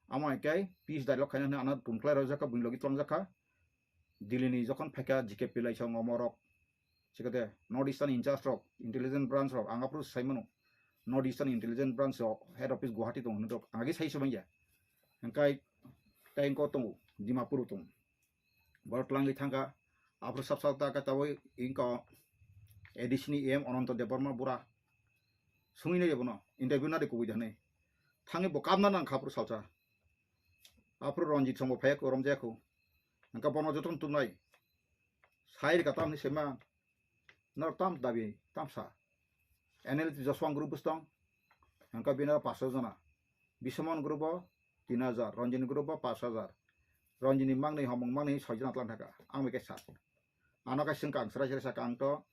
Amo hai kai peace dialogue khaina hwnwi ano tumkhlai rwjak kha, buini logi tlangjakha. Delhi ni jokhon phaikha G K P lai song omorok, sikade North Eastern in charge rok, intelligence branch rok, ang aphuru sai mano. North Eastern Intelligence Branch rok head office Guwahati tong hwnwi rok ang agi sai se manya. Hingkai tei engko tongo, Dimapur o tongo. Borok tlangwi thangkha, aphuru sab sal ta ka taboi engko A D C ni E M Ananta Debbarma bura. Sungwi nai bono, interview nari kubui da hwnwi. Thangwi bo kabna nang kha aphuru salsa. Aphuru Ranjit songbo phaiya ko, romjaya ko. Hingka bono jotono tubnai. Sai rika tamni sema. Norok tam dabi, tam sa. N L T Joshua group bwswtong. Hingka bini aro paanch jona. Bishamon group o tin hajar, Ranjini group o paanch hajar. Ranjini mangni homong mangni soi jona tlang thaka. Ang bai khe sa. Ano khe swngkha ang srai srai sakha ang to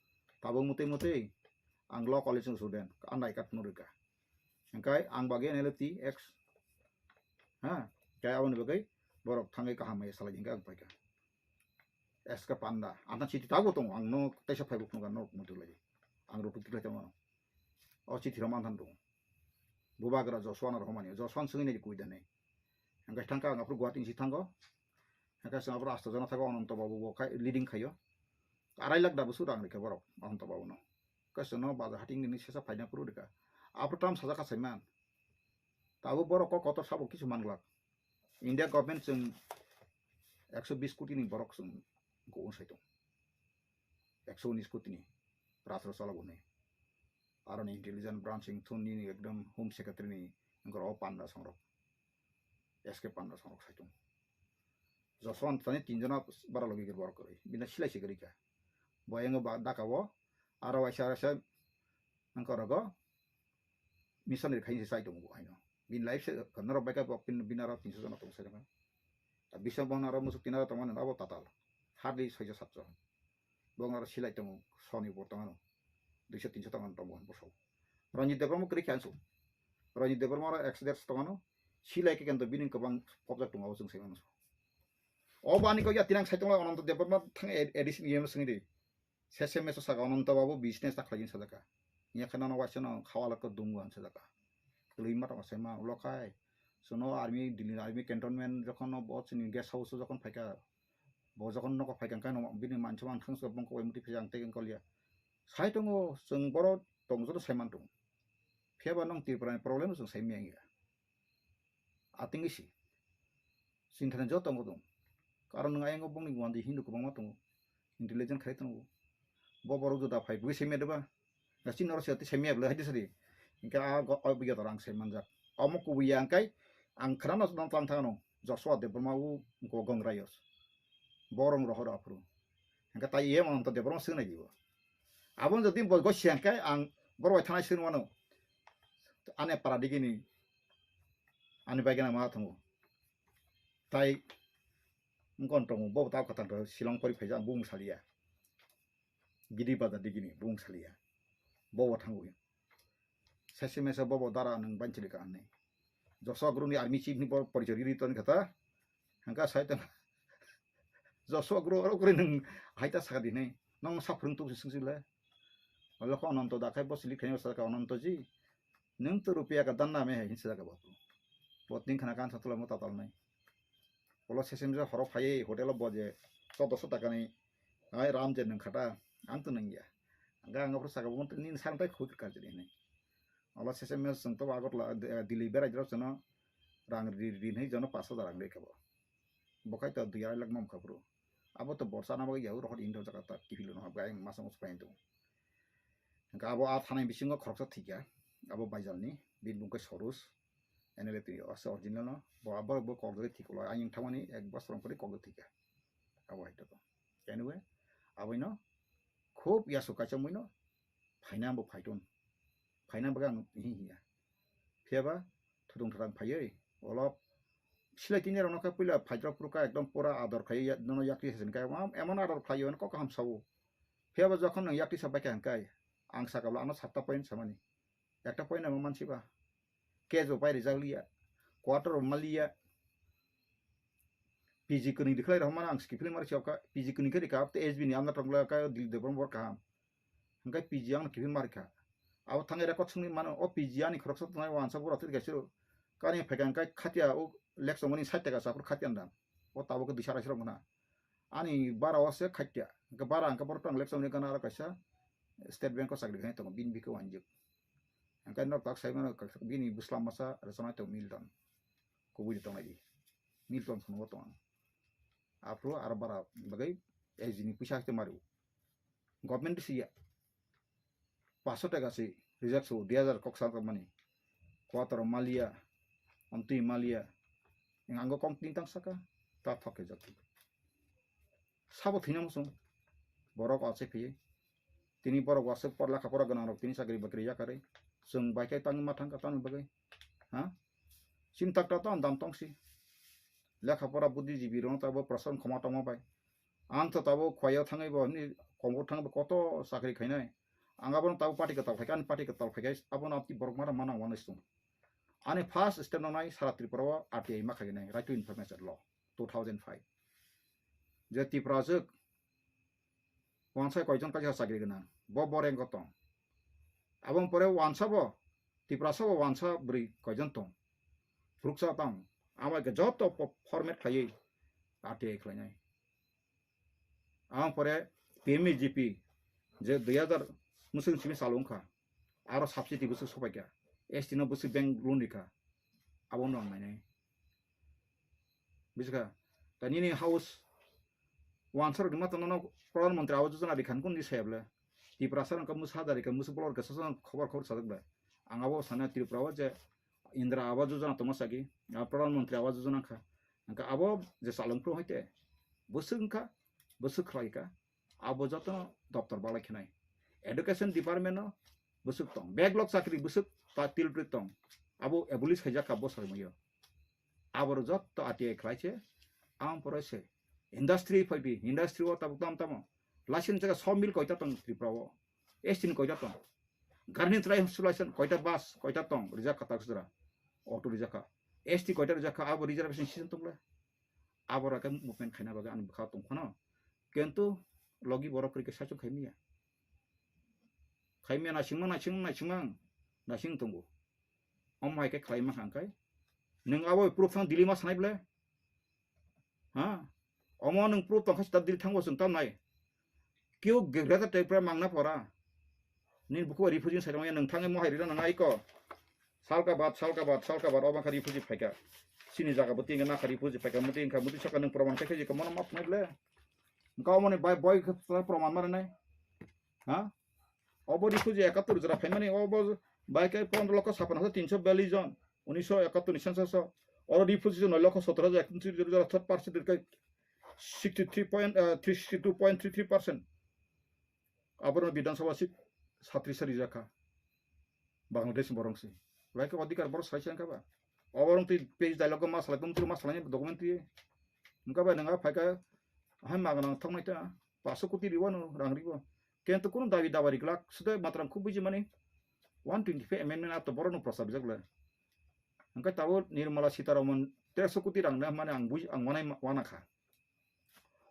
tabuk mutwi mutwi ang law college ni student. Ang nai kat phunuk rwkha. Hingkai ang bagwi N L T X. Ha? Khe aboni bagwi borok thangwi kaham hai salai hingkhe ang paikha. S K Panda. Ang thang chiti tabuk tongo. Ang no teisa phaibo phunukha norok muitu lai. Ang rok tuklai tongo. O chiti rok manthan tongo. Bubagra Joshua no rohormani. Joshua no swngwi nai kui da hinwi. Hingke thangkha ang aphuru Guwahati ni si thango. Hingke chwng aphuru asto jona thago Ananto Babu bo khai leading khaio. Arai lakh da bwswk rang rikha borok Ananto Babu no. Hingke chwngno bazar hating nini sesa phaina phuru rikha. Aphuru tam sajak kha saiman. Tabuk borok kok kotor sabo kisu manglak. India government chwng ekso bis koti ni borok chwng kuphur sai tong. Ekso unis koti ni rajra chalok hwnwi. Aroni intelligence branch wngthun nini ekdom home secretary ni wngkha o panda songrok. S K panda songrok sai tong. Joshua tani tin jona bara logi gir borok kwrwi. Bini silai se kwrwi kha. Bo yango ba daka o aro waisa waisa wngkha rogo. Missionary khaini se chai tongo bo haino. Bini life se norok bai kha bo pin bini aro tinso jona tongo sai tongo. Ta bisa bo aro musuk tin aro tongo abo tatal. Hardly soijo satjo. Bo aro silai tongo soni bo tongo. Duiso tinso tongo tongo bo so. Ranjit Debbarma kwrwi khe ansu. Ranjit Debbarma aro ex-, ex tongo. Silai khe kento bini kwbang pokjak tongo abo chwng sai mano. O bani kok ya tinang sai tongo Ananta Debbarma thang A D C ni E M swngdi. Sese meso saka Ananta Babu business ta khlaijin sajaka. Nya khe nono waisa no khawa lako dungu ang sajaka. Kwlwi ma tong sai ma ulo khai. Sono army, Delhi army cantonment jokhon no bo chini guest house o jokhon phaikha. Bo jokhon nogo phaikha khe no bini mansa man thang so bongkho bai muti phai ang tei kol ya. Sai tongo chwng boro tong joto sai man tongo. Phiya ba nong Tripura ni problem chwng sai manya. Ating isi. Sinthani joto tongo tong. Karon nwng ayang o bongni guandi Hindu kwbangma tongo. Intelligent khai tongo. Bo borok juda phai bui semya deba. Ga chin oro se semya bla hai sadi. Inka a go oi buya dorang sem manjak. Omo kubuya angkai ang khrana non tlang thangno. Joshua Debbarma u go gong rayos. Borong rohor aphuru. Inka tai ye mon to Debbarma swnai dibo. Abon jodi bo go siangkai ang borok bai thanai swnwano. Ane para digini. Ani bai gana ma thango. Tai Wngkon tongo, bo ta kwtal to Shillong pori phaijak, ang bung saliya. Gidi bazar digini, bung saliya. Bo bo thangwi. Sese mese bo bo dara nang banchili ka anni. Joshua Guru ni army chief ni bo porichori ri ton kata. Hangka sai tong. Joshua Guru oro kuri nang haita saka dinai. Nong sa phurung tuk sing sile. Olo ko Ananto da khai bo silik khai saka Ananto ji. Nung to rupiya ka dan na me hai hinsa jaga babu. Bo tin khana kan satula mo tatal nai. Olo sesem je horo phai hotel o bo je chaudoso taka ni ai ram je nung khata ang to nung ya. Ang ang pro saka bo ni sang tai khut ka jini nai. Olo sesem me sung to Agartala, eh, Delhi berai jero sono rang ri ri nai jono paso da rang de ka bo. Bo khai to dui arai lakh mam kha bro. Abo to borsa na bagwi yahur rohor indo jaga ta kifilo no habga ang masa musu pain to. Hingke abo a thanai bisingo khoroksa thikya. Abo baijalni bini bung khe Sorus. N L A twi ase original no. Bo abo bo kok jagwi thikolo. Ayung thangmani ek bosor pore kok jagwi thikya. Abo hai to. Anyway, aboino khub yasu kaisa muino phaina bo phaiton. Phaina bagwi ang hi hiya. Phiyaba thudung thudang phaiwi olop silai tini rokno khe puila phaijak phuru kha ekdom pura ador khai ya-, nono yakti se kai emon ador khlai yo kok kaham sao. Phiyaba jokhon nang yakti sa bai kha hingkai ang saka bwla ano satta point samani. Ekta point amo mansi ba. Case bo pai rijak liya. Quarter bo maliya. P G kwnwi dikhlai rok mano ang skip mari chok kha. P G kwnwi khe rikha, S B ni amna tongla kha, Dilip Debbarma bor kaham. Hingke P G ang kiphil markha. Abo thangwi record songwi mano, o P G ani khoroksa tongnai wansa bura twi kaisa kani phaikha hingke khatia o lek songmani sait taka sa aphuru khatia nda. O tabuk khe duisa raisrok mano. Ani bara o se khatia. Hingke bara hingke borok tang lek songmani gana aro kaisa State Bank o chakri khainai tongo, bini bikhe wanjik. Hingke norok tak sai mano, bini bwsla masa rwchapnai tongo Milton. Kubui de tongnai di. Milton phunukgo tong ang. Aphuru aro bara bagwi S G ni puisa hakhe mario. Government si ya. Paso taka si rijak so, dui hajar kok sa tongmani. Quarter maliya, amtwi maliya. Ang ango kong tin tang saka, ta thok khe jak. Sabo thwina muchung. Borok achai phiyi. Tini borok wasuk por lekha pora gwnang rok tini chakri bakri yakarwi. Chwng bai khe tangwi ma thangkha tamni bagwi. Ha? Chini takta to andam tongsi. Lekha pora buddhijibi rok tabo prasan khoma tongma bai. Ang to tabo khwaya thangwi bo ni kombo thangwi bo koto chakri khainai. Ang abono tabo party kwtal phaikha, ani party kwtal phaikha, abono amtwi borok mara mana wanwi sung. Ani first step nangnai sara Tripura o R T I ma khainai, Right to Information Law two thousand five. Je Tripura jwk wansa koijon kaisa chakri gwnang, bo boreng ko tong. Aboni pore wansa bo, Tiprasa bo wansa bwrwi koijon tong. Phuruksa tong. Amo ke joto po-, format khlaiwi R T I khlainai. Aboni pore P M E G P je dui hajar mwswk simi chalo wngkha. Aro subsidy bwswk sopaikha. S T no bwswk bank loan rikha. Abo no ang nainai. Bujiskha? Ta nini house wansa rok ni mata nono Pradhan Mantri Awas Yojana rikha nukun di saya bwle. Tiprasa rok musa da rikha, musu bolor khe sosa khobor khobor sajak bwle. Ang abo sana Tripura o je Indra Awas Yojana tongma sagi, ah, Pradhan Mantri Awas Yojana kha. Hingkha abo je chalung phuru hai te bwswk wngkha, bwswk khlai kha. Abo jotono doptor balai khenai. Education department no bwswk tong. Backlog chakri bwswk ta tilpri tong. Abo abolish khaijak kha bo soi mayo. Aboro jotto R T I khlai se, ang pore se. Industry phai bi, industry o tabuk tam tamo. License jaga sawmill koita tong Tripura o. S T ni koita tong. Garni trai installation koita bus, koita tong, rijak kha taksra. Auto rijak kha. S T koita rijak kha, abo reservation system tong le. Aboro khe movement khaina bagwi ani bwkha tong phano. Kintu logi borok kwrwi khe saichung khai manya. Khai manya naisingma, naising, naisingma, naising tongo. Omo hai khe khlai ma kha hwnkhai. Nwng abo proof thang Delhi ma sanai ble? Ha? Omo nwng proof tong kha sita Delhi thangbo chwng tam nai. Keu Greater Tripura mangna pora. Nini bukubo refugee sai tongmani nwng thangwi mohai rina nang aiko. Salka bad, salka bad, salka bad, obo kha refugee phaika. Chini jaga bo tinga nakha refugee phaika, muti wngkha, muti saka nwng proman khe khe jikha mono map nai ble. Hwnkhe omoni bai boi khe proman ma rwnai. Ha? Obo refugee ekattor jora phaimani, obo bai khe pondro lokho sapano hajar tinso biyallis jon, unisho ekattor ni census o. Oro refugee noi lokho sottor hajar ekattor jora, third percent khe sixty three point, eh, three sixty two point three three percent. Aborok Bidhan Sabha seat satris sari jakha. Bangladesh borok se. Bai khe odhikar borok sai sai kha ba. Oborok twi page dialogue ma salai, bumtru ma salai document twi. Wngkha bai nang phai kha hai magana thoknai ta. Paso koti riwano rang riwo. Kento kuno dabi daba riklak. Sudo matram khub buji mani. One twenty five amendment ato borok no prosa bijak le. Hwnkhe tabuk Nirmala Sitharaman teroso koti rang na mani ang buji, ang wanai ma-, wana kha.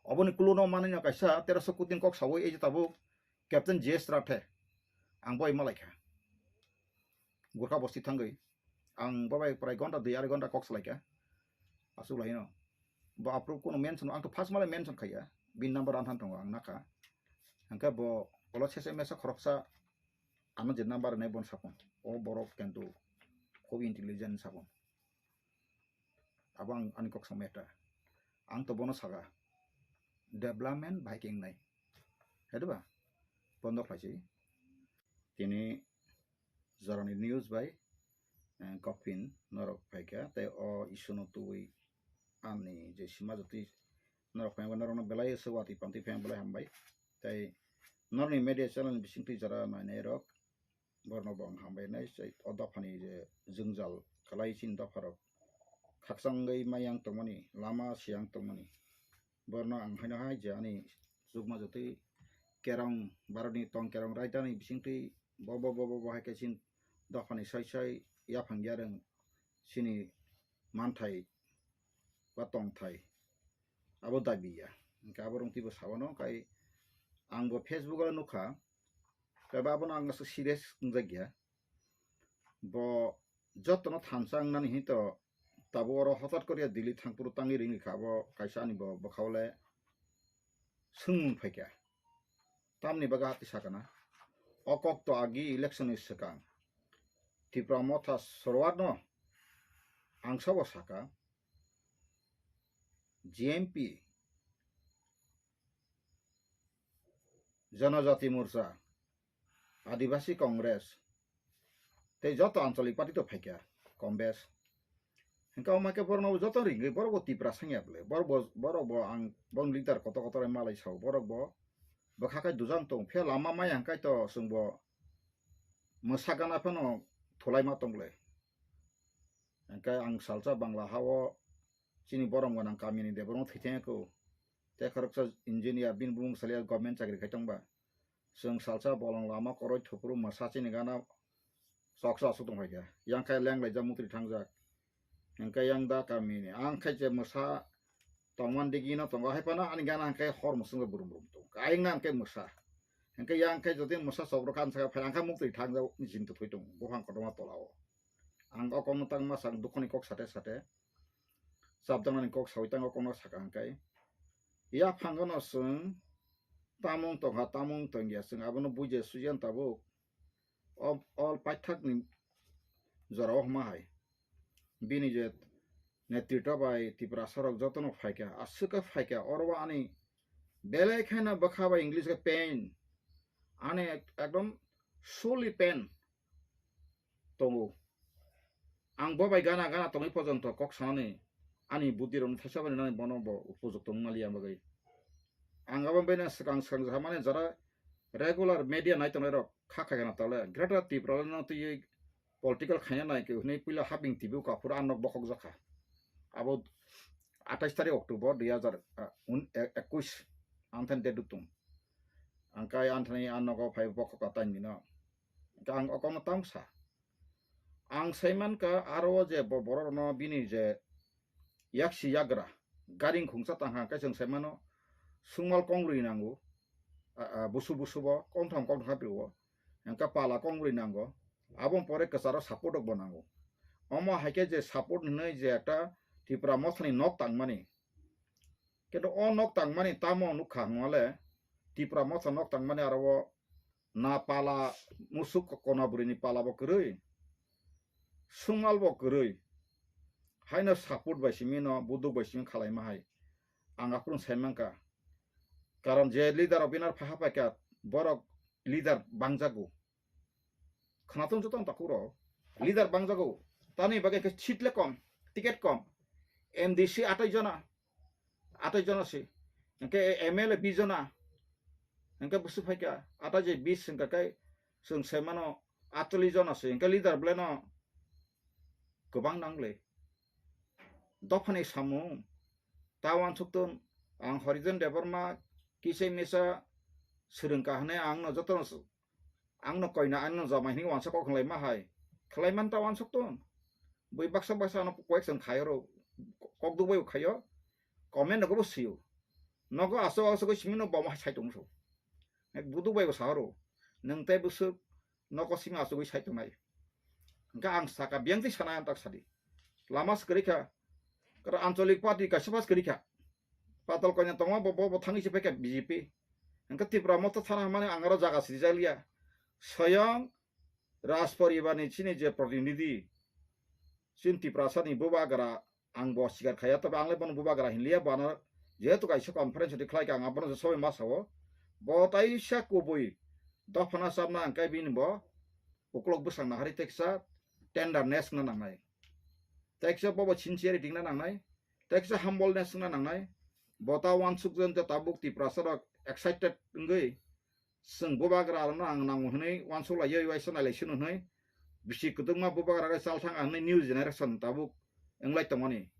Oboni kuluno manwi no kaisa teroso koti ni kok sawi ei je tabuk Captain J S Rathe. Ang bai malai kha. Gurkha bosti thangwi. Ang babai prai gonta dui arai gonta kok salai kha. Asuk lai no. Bo approve kuno mention, ang to first male mention khaiya. Bin number anthan tongo ang nakha. Hwnkhe bo olo sese mesa khoroksa ano je number nai bon sapon. O borok kento khub intelligent sapon. Abo ang ani kok samya ta. Ang to bono saka. Development bai khe wngnai. Hai diba? Bondo khlai si. Tini jorani news bai, eh, Gopin norok phaikha. Tei o issue no tubui ani je sima jotwi norok phai norokno belai se watwi pantwi phai belai hambai. Tei norokni media channel bisingtwi jora nainai rok, borno bo ang hambai nai, o dophani je jwngjal kalai chini dopharok khakchangwi mayang tongmani, lama siyang tongmani, borno ang haino hai je ani chukma jotwi kerong, Bharatni tong kerong raidani bisingtwi bo, bo, bo, bo, bo hai khe chini dophani sai sai yaphang yarwng chini manthai ba tongthai abo dabi ya. Hwnkhe abo rong twibo sawano, kai ang bo Facebook o nukha, tei bo abono ang aswk serious wngjak ya. Bo jotono thansa wngnani hinwi to tabuk oro hotat koriya Delhi thangphuru tangwi ringri kha, abo kaisa ani bo bwkhao le swngmung phaikha. Tamni bagwi hati sakana, o kok to agi election ni swkang Tipra Motha Sorwar no ang sabo saka, G M P, Janajati Morcha, Adibasi Congress, tei joto anchalik party to phaikha, kom bes. Hwnkhe omo khe borokno joto ringwi borok bo Tipra sangya bwle, borok bo, borok bo ang bong leader kotor kotor malai sao, borok bo bwkha khai dujang tong, phiya lama maya hwnkhe to chwng bo mwsa gana phano thulai ma tong bwle. Hwnkhe ang salsa Bangla ha-o chini borom gwnang kamini de borokno thwi thangya kho. Tei khoroksa engineer bini bumung salya government chakri khai tongba. Chwng salsa bolong lama koroi thupuru mwsa chini gana choksa aswk tong phaikha. Yang khe leng laijak mukri thangjak. Hwnkhe yang da kamini ang khe je mwsa tongman digi no tongo, hai phano ani gana hwnkhe hor mwswk brum brum tong. Ayang na hwnkhe mwsa. Hwnkhe yang khe jodi mwsa chokro kan saka phai ang khe mukri thangjak ni chinta thoi tongo buphang kotorma tola o. Ang o kokno tangma sak dukhoni kok sate sate. Chapjaknani kok sawi tang o kokno saka hwnkhe. Yaphang no chwng tamung tongkha, tamung tongya, chwng abono bujiya sujiya tabuk. O, o paithakni jorao hwnma hai. Bini je netrito bai Tiprasa rok jotono phaikha, aswk khe phaikha, oro o ani belai kheno bwkha bai English khe pain. Ani ek-, ekdom sorely pain tongo. Ang bo bai gana gana tongwi pojonto kok sanani ani buddhi rokno thaisa bai nani bono bo upojukto wngmaliya bagwi. Ang abo bini swkang swkang samani jara regular media nai tongnai rok kha khai gana tole Greater Tipraland no twiwi political khaina nai khe hwnwi puila haping T V o kaphuru ang nok bokhok jakha. Abo atais tarik October dui hazar, ah, un-, e-, ekwis ang thani date tung. Ang kai ang thani ang nogo phai bokhok ka taini no. Ang okongno tamo sa. Ang saiman ka aro je bo borok no bini je yaksi yagra garing khungsa tang ha kaisang saimano sungmal kongrwi nango, a, a, busu busu bo kongtham kongtham hapri o, engka pala kongrwi nango, aboni pore kwcharo support rok bo nango. Omo hai khe je support hinwi je ekta Tipra Mothani nok tangmani, khe o nok tangmani tamo nukha hwnle Tipra Motha nok tangmani aro o na pala musuk kona bwrwini pala bo kwrwi, sungmal bo kwrwi, haino support bai simi no buduk bai simi khalaima hai ang aphuru sai mankha. Karon je leader rok binar phaha paikha, borok leader bangjago. Khwnatung joto ang takhuk rok. Leader bangjago. Tani bagwi khe seat le kom, ticket kom. M D C atai jona. Atai jona si. Hwnkhe M L A bis jona. Hwnkhe busu phaikha. Atai je bis hwnkha khe chwng sai mano atchollish jona si. Hwnkhe leader belai no kwbang nangle. Dophani samung. Ta uansuktung ang Horijon Debbarma kisa misa swrwngkha hwnwi ang no jotono Ang no koina, ang no jamai hinwi uansa kok khlai ma hai. Khlai man ta uansuk tong. Bui baksa baksa ano koyek chwng khai oro kok duk bai khaio. Comment nogo bo sio. Nogo aswk aswk simi no boma sai tong so. Ek buduk bai bo sa oro. Nwng tei bwswk nogo simi aswk sai tong nai. Hwnkhe ang saka biyang twi sana ang tak sadi. Lama swkari kha. Kara ancholik party kaisa pas kari kha. Patal koina tongo bo, bo, bo thangwi se paikha B J P. Hwnkhe Tipra Motha thana hwnmani ang aro jaga sijak liya. Soyong Raj poribarni chini je protinidhi, chini Tiprasani bubagra ang bo sikar khaiya, tobe ang le bono bubagra hinliya, bo ano jehetu kaisa conference di khlaikha, ang abono je sobai ma sao. Bo taisa kubui dophana chamna hwnkhe bini bo ukulok bwsang nahari teksa tenderness wngna nangnai. Teksa bobo sincerity wngna nangnai, teksa humbleness wngna nangnai. Bo ta uansukjak je tabuk Tiprasa rok excited wngwi chwng bubagra rokno ang nango hwnwi uansuk laiwi uaisa nailai sino hwnwi bisi kwdwkma bubagra rok chalthang hwnwi new generation tabuk wnglai tongmani.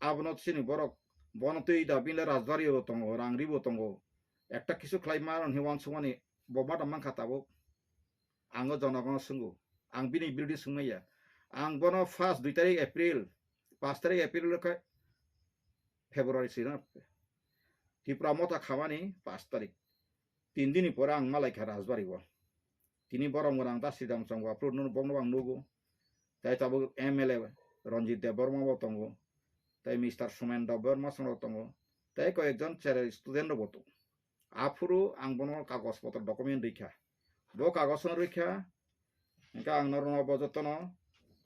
Abono chini borok bono twi da bini rajbari bo tongo, rangri bo tongo, ekta kisu khlai ma rok hwnwi uansukmani bo ma tong mankha tabuk. Ang o jonogono swngo. Ang bini biruddhe swngmaya. Ang bono first dui tarik April, paanch tarik April khe February sino Tipra Motha khamani paanch tarik. Tin dini pore ang malaikha Rajbari o. Tini borok mwnang ta Sridham Chongba phuru bokno ang nugo. Tai tabuk M L A Ranjit Debbarma bo tongo. Tai Mister Sumen Debbarma song rok tongo. Tai koyekjon cherai student rok bo tongo. Aphuru ang bono kagoj potro document rikha. Bo kagoj no rikha. Hwnkhe ang norokno bo jotono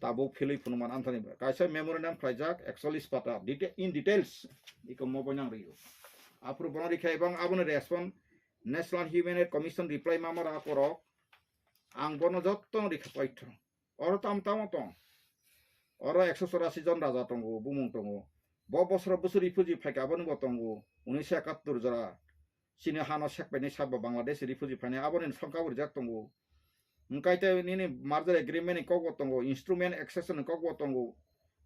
tabuk philwi phunukman anthani kaisa memorandum khlaijak ekchollish pata deta-, in details iko mo boino ang rikha. Aphuru bono rikha ebong aboni respond National Human Rights Commission reply mama rok ang bono jotono rikha paitho. Oro tam tamo tong. Oro ekso chorasi jon raja tongo, bumung tongo. Bo bosoro bwswk refugee phaikha, aboni bo tongo. Unnish ekattor jora. Chini hano sekpaini sabo Bangladesh refugee phainai, aboni songkha bo rijak tongo. Hwnkhe tei nini merger agreement ni kok bo tongo, instrument accession ni kok bo tongo.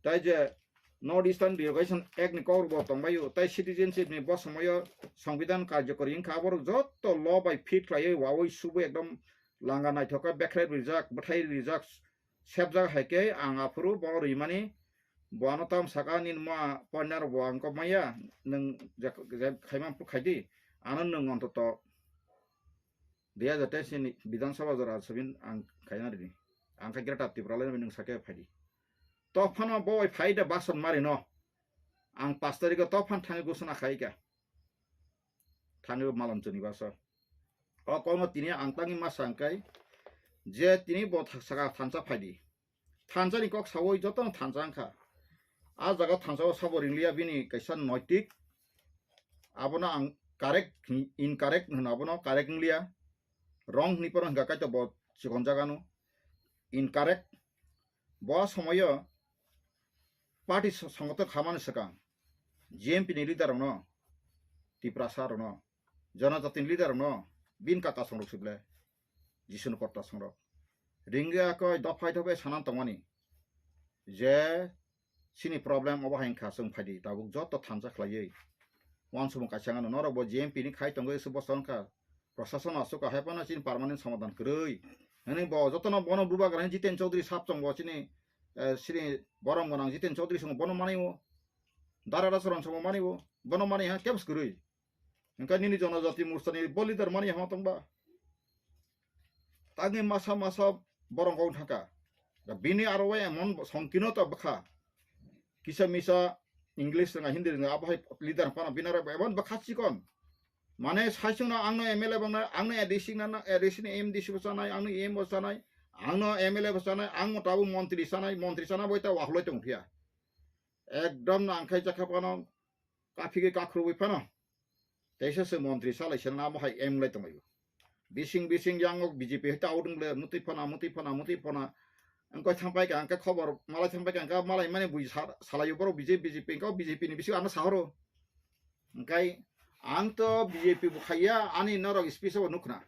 Tai je North Eastern Delegation Act ni kok bo tongbaio, tai citizenship ni bo somoyo Songbidan karjokori wngkha, aborok jotto law bai fit khlaiwi wawi subwi ekdom langa naithok khe bekhrai rijak, bwthai rijak, sebjak hai khe ang aphuru bo rimani, bo ano tam saka nini ma pointer bo ang kok maya, nwng je, je khaima phuru khai di, ano nwng ontoto dui hajar teis ni Bidhan Sabha jora sabin ang khaina rini, ang khe Greater Tipraland bai nwng sake phai di. To phano bo bai phai da bason mari no, ang paanch tarikh o to phan thangwi gusuna khai kha. Thangwi malon chwni basa. O kokno tini ang tangwi ma sa hwnkhe je tini bo tha-, saka thansa phai di. Thansa ni kok sawi jotono thansa wngkha. A jaga thansa o sabo ringliya bini kaisa noitik. Abono ang correct hin-, incorrect hwno abono correct wngliya. Wrong hwnwi phano hwnkha kaitor bo chikon jagano. Incorrect. Bo somoyo party so-, songothon khamani swkang G M P ni leader rokno, Tiprasa rokno, Janajati ni leader rokno, bin kaka songrok sible, Jisuni kotta songrok. Ringya koi dophai dophai sanan tongmani je chini problem obo hai wngkha, chwng phaidi tabuk joto thansa khlaiwi. Wansukmung kaisa wngkha, norok bo G M P ni khai tongwi se bwsa wngkha. Prashason aswk kahai phano chini permanent somadhan kwrwi. Hwnwi bo jotono bono bubagra Jiten Chaudhary sap chongo chini, eh, chini borom gwnang Jiten Chaudhary songo bono manwi o. Dara Rasaron songo manwi o. Bono manwi ha kems kwrwi. Hwnkhe nini Janajati Morcha ni bo leader manwi hama tongba. Tangwi masa masa borok wng thangkha. Da bini aro o emon songkino ta bwkha. Kisa misa English rwnga, Hindi rwnga, abo hai leader phano bini aro emon bwkha chikon. Mane saichung no ang no M L A bang na, ang no A D C na, A D C ni M D C bo chanai, ang no E M bo chanai, ang no M L A bo chanai, ang mo tabuk montri chanai, montri chana bo ta wahloi tong phiya. Ekdom no ang khai jakha phano, kaphigwi kakhruwi phano. Teisa se montri salai se namo hai M lai tonglaio. Bising bising yang o B J P hai ta out wng le, mutwi phana, mutwi phana, mutwi phana. Ang koi thang pai ka, ang khe khobor malai thang pai ka, ang khe malai mani bui sa-, salai o borok B J P, B J P, ang khe B J P ni bising ano sahoro. Ang kai, ang to B J P bo khaiya, ani norok speech o nukhna.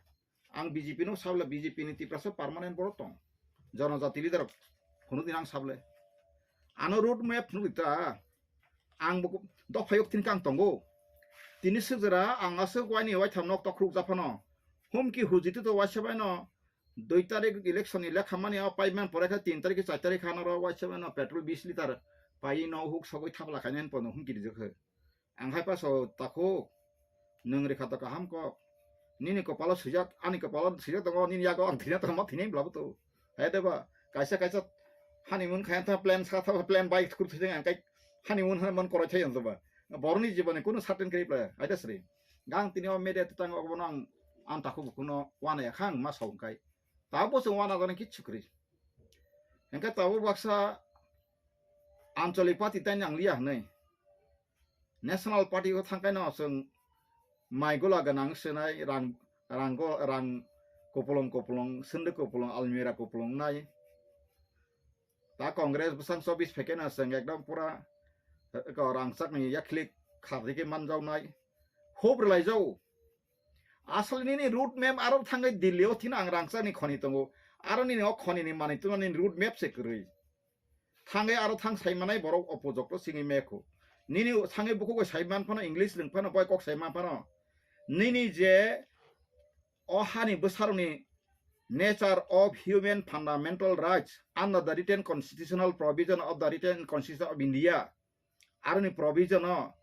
Ang B J P no sabla B J P ni Tiprasa permanent borok tong. Jonojati leader phunuk din ang sable. Ano road map phunuk ta. Ang bo dophayok tin kang tongo. Tini sujara ang aswk waini waitham nok tokruk japhano. Humki hujiti to waisa baino dui tarik election ni lekha mani o paiman pore kha tin tarik char tarik hano ro waisa baino petrol bis liter pai no huk sogwi thapla khainani pono humki rijak khe. Ang hai paso takhuk, nwng rikha to kaham kok. Nini kopalo swijak, ani kopalo swijak tongo, nini yago ang thina tongo, thini bwlabo to. Hai de ba, kaisa kaisa honeymoon khayan tha plan sa tha plan bai kur thajeng ang kai honeymoon hwnwi man koroi thai ang ba. Boroni jiboni kunu certain kri pla, hai de sri. Gang tini o media tang obo nang ang takhuk kuno wana ya khang ma saung kai. Tabo se wana gani kichu kri. Engka tabo baksa ancholik party tai nang liya hwnwi. National Party o thangkaino chwng mai gola gwnang swnai rang, rang go, rang kupulung kupulung, sunduk kupulung, almirah kupulung nai. Ta Congress bwsang chobis phaikeno chwng ekdom pura, eh, ko rangchakni yaklik khardi khe manjawnai. Hub rwlaijao. Asol nini road map aro thangwi Delhi o thina ang rangchakni khoni tongo. Aro nini o khonini manwi tuna nini road map se kwrwi. Thangwi aro thang saimanai borok opojokto singwi mekho. Nini thangwi bukugo saiman phano English lwng phano bai kok saiman phano. Nini je o hani bwsarokni nature of human fundamental rights under the written constitutional provision of the written constitution of India. Aroni provision o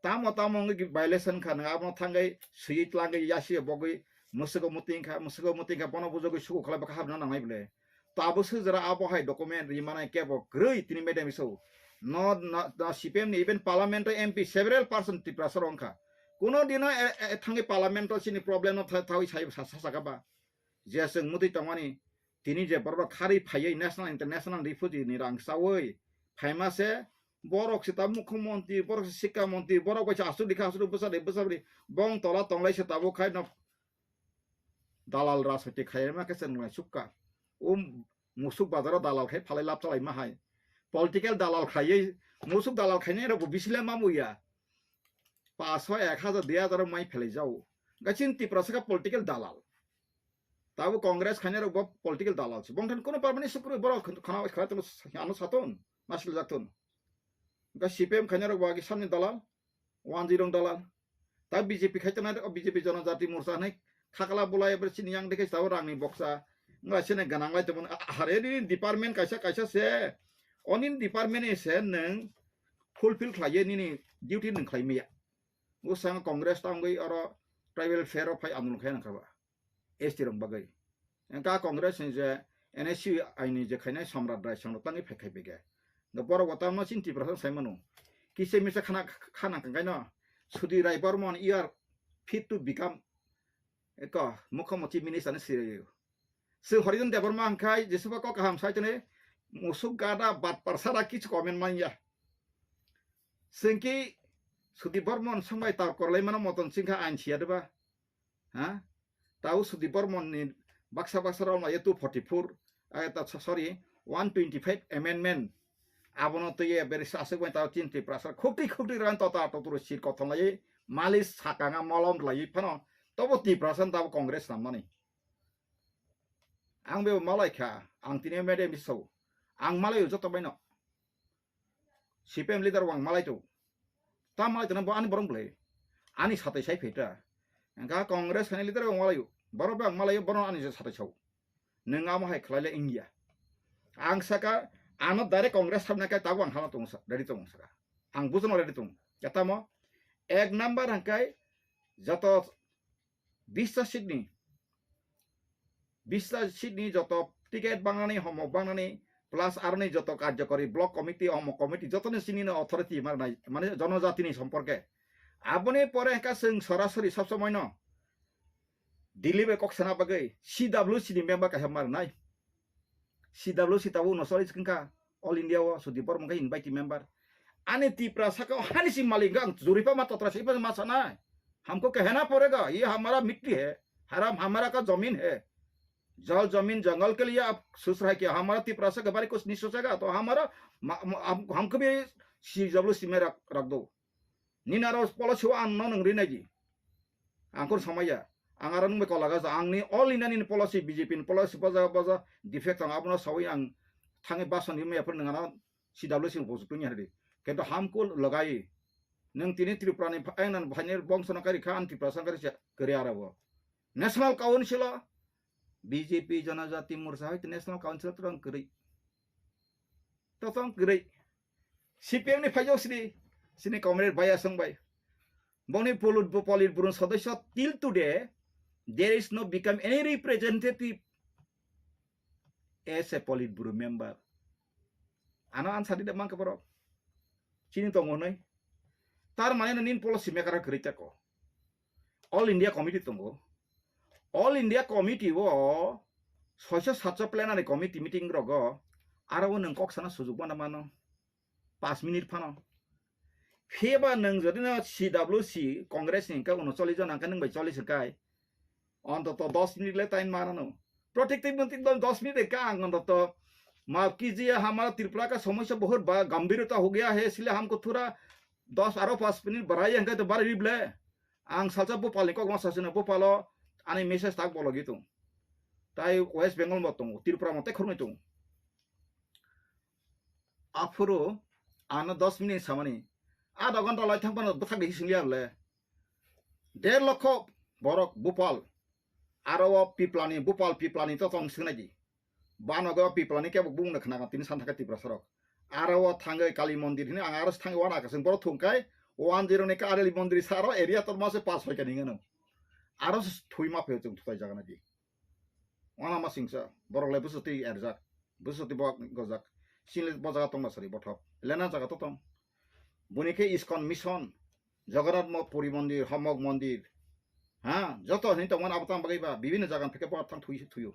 tamo tamo wngwi violation kha, nwng abono thangwi swiwi tlangwi yasi bogwi mwswgo muting kha, mwswgo muting kha, bono bujogwi suku khlai bwkha habna nangnai bwle. To abo swijara abo hai document ri manai kebo kwrwi tini madam iso. No, no, no, C P M ni even parliament o M P several person Tiprasa rok wngkha. Kuno dino e, e, thangwi parliament o chini problem no tha-, thawi sai sa, sa, saka ba. Je chwng mutwi tongmani, tini je borok khari phaiwi national international refugee ni rang chawi phaima se, borok se ta mukhyamantri, borok se sikha mantri, borok bai se aswk dikha aswk bwsa de bwsa bwrwi bong tola tonglai se tabuk khai no dalal rajniti khaima khe chwng lai sukha. O musuk bazaro dalal khai phalai lab chalai ma hai. Political dalal khaiwi, musuk dalal khainai rok bo bisile mamuya. Paso ek hajar dui hajar mai phelai jao. Gachin Tiprasa kha political dalal. Tabo Congress khainai rok bo political dalal se. Bongthan kono parmani sukru borok khana khana tong ano saton nasil jaton. Ga C P M khainai rok bo agi samni dalal, one zero dalal. Ta B J P khai tongnai rok B J P Jonojati Morcha hinwi khakla bulai abo chini yang dekhe tabo rangni boksa. Ngla sene ganang lai tongmani hare ni department kaisa kaisa se. Onin department ni se nwng fulfill khlaiye nini duty nwng khlai maya. Usang Congress tangwi oro tribal fair o phai andolon khai nangkha ba. S T rok bagwi. Engka Congress ni je N S C I ni je khainai Samrat Rai Sangno tangwi phai khai bege. Nga borok bo tamo chini Tiprasa sai mano. Kisa misa khana, khana kangkaino Sudhir Rai Barman, you are fit to become eko Mukhyamantri minister ni sirayo. Sir Horizon Debbarma hwnkhai Jesuba kok kaham sai tene musuk gada bat parsara kichu comment manya. Sengki Sudhir Barman songbai tar korlai mano moton singkha ain siya deba. Ha? Tau Sudhir Barman ni baksa baksa rok lai two forty four, eh, ta, sorry, one twenty five amendment. Abono twi ye beri sasuk bai tau chin Tiprasa khukti khukti ran tota totoro sir kothon lai malis sakanga molom lai phano tobo Tiprasa tabo Congress namani. Ang bebo malai kha, ang tini media miso. Ang malai joto baino. C P M leader wang malai tu. Ta malai tu bo ani borong bwlai. Ani satai sai phaita. Engka Congress khaini leader wang malai. Borok bang malai borok ani satai sau. Nwng amo hai khlai le India. Ang saka ano direct Congress sabna kai tabo ang hano tong sa, ready tong saka. Ang bujono ready tong. Katamo ek number hangkai joto bista seat ni, bista seat ni joto ticket bangnani, homok bangnani, plus aroni joto karjokori block committee, homok committee, jotoni sinino authority marnai, mane jonojatini somporke. Aboni pore hingka chwng sorasori sob somoino Delhi bai kok sana bagwi C W C ni member kaisa marnai. C W C tabuk no choli wngkha All India o Sudhir Barman khe invitee member. Ani Tiprasa khe hani si malik ang juripa ma totra si ma sanai. हमको कहना पड़ेगा, ये हमारा मिट्टी है, हरा-, हमारा का जमीन है। जल जमीन जंगल के लिए आप सोच रहा है कि हमारा तिपरासा के बारे कुछ नहीं सोचेगा, तो हमारा, म-, म-, हम, हमको भी सीडब्ल्यूसी में रख, रख दो। Nini aro policy o ang no nwng rinai di. Ang khon samaya. Ang aro nwng bai kola gasa. Ang ni all India ni policy, B J P ni policy boja boja defect ang abono sawi ang thangwi bason ni maya phar nwng ano C W C ni bosuk tungya di. Kento hamkul lagai. Nwng tini Tripura ni pha-, ang nan bhaini bongso no kari kha, ang Tripura song kari cha, kari aro bo. National Council o B J P Janajati Morcha hai National Council o tong kari. To tong kari. C P M ni phaijok sini, sini comrade bai asong bai. Bongni polit-, politburo sodosyo till today, there is no become any representative as a politburo member. Ano answer di da mangka borok. Chini tongo nai. Tar mane no nini policy maker kwrwi tako. All India Committee tongo. All India Committee o soiso satso plenary committee meeting rogo aro o nwng kok sana sujuk mana mano. Pas minute phano. Phiya ba nwng jodi no C W C Congress ni hwnkhe uno chollish jon hwnkhe nwng bai chollish hwnkhe. Ontoto dos minute le time manano. Protective minute dos minute ka ang ontoto. Maaf kijiye, hamara Tripura ka samosya bahut ba gambhirta ho gaya hai, isliye hamko thora dos aro pas minute badhaiye hwnkhe to badhai rible. Ang salsa Bhopal ni kok ma sasina, Bhopal o ani message tak bolo gitu. Tai West Bengal mo tongo, Tripura mo te khoroknwi tongo. Aphuru ano dos minute samani, adha ghonta lai thang phano bwthak de hising liya le. Der lokho borok Bhopal, aro o Piplani, Bhopal Piplani to tong singnai di. Banogo Piplani kebo bungno khna tini san thaka Tiprasa rok. Aro o thangwi Kali mondir hini ang aro thangwi wana kasing borok thung kai one zero ni Kali mondir saro area torma se pas hoika ningano. Aro se thui ma pheo chung thutai jagana di. Wana ma singsa borok le busu twi erjak. Busu twi bo gojak. Sini bo jaga tongma sari bothop. Lena jaga to tong. Buni khe ISKCON mission, Jagannath mo-, Puri mondir, Homok mondir. Ha, joto hini tongmani abo tang bagwi ba, bibinno jaga theke bo thang thui, thuyo.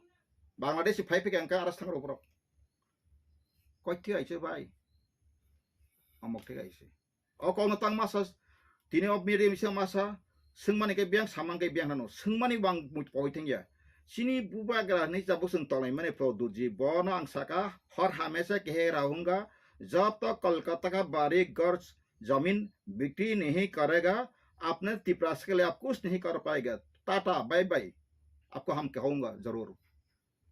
Bangladeshi phai phike angka aras thang rok borok. Koi thik aise bai. Amok thik aise. O kokno tang masa, tini o media misa masa, swngmani khe biyang, samang khe biyang hano. Swngmani bang mui poi thengya. Chini bubagra ni jabo swng tolai mani pro durji. Bono ang saka, hor hamesa kehe rahunga, jab tak Kolkata ka bari ghar zamin bikri nahi karega, apne Tiprasa ke liye aap kuch nahi kar payega. Tata, bye bye. Aapko hum kahunga zarur.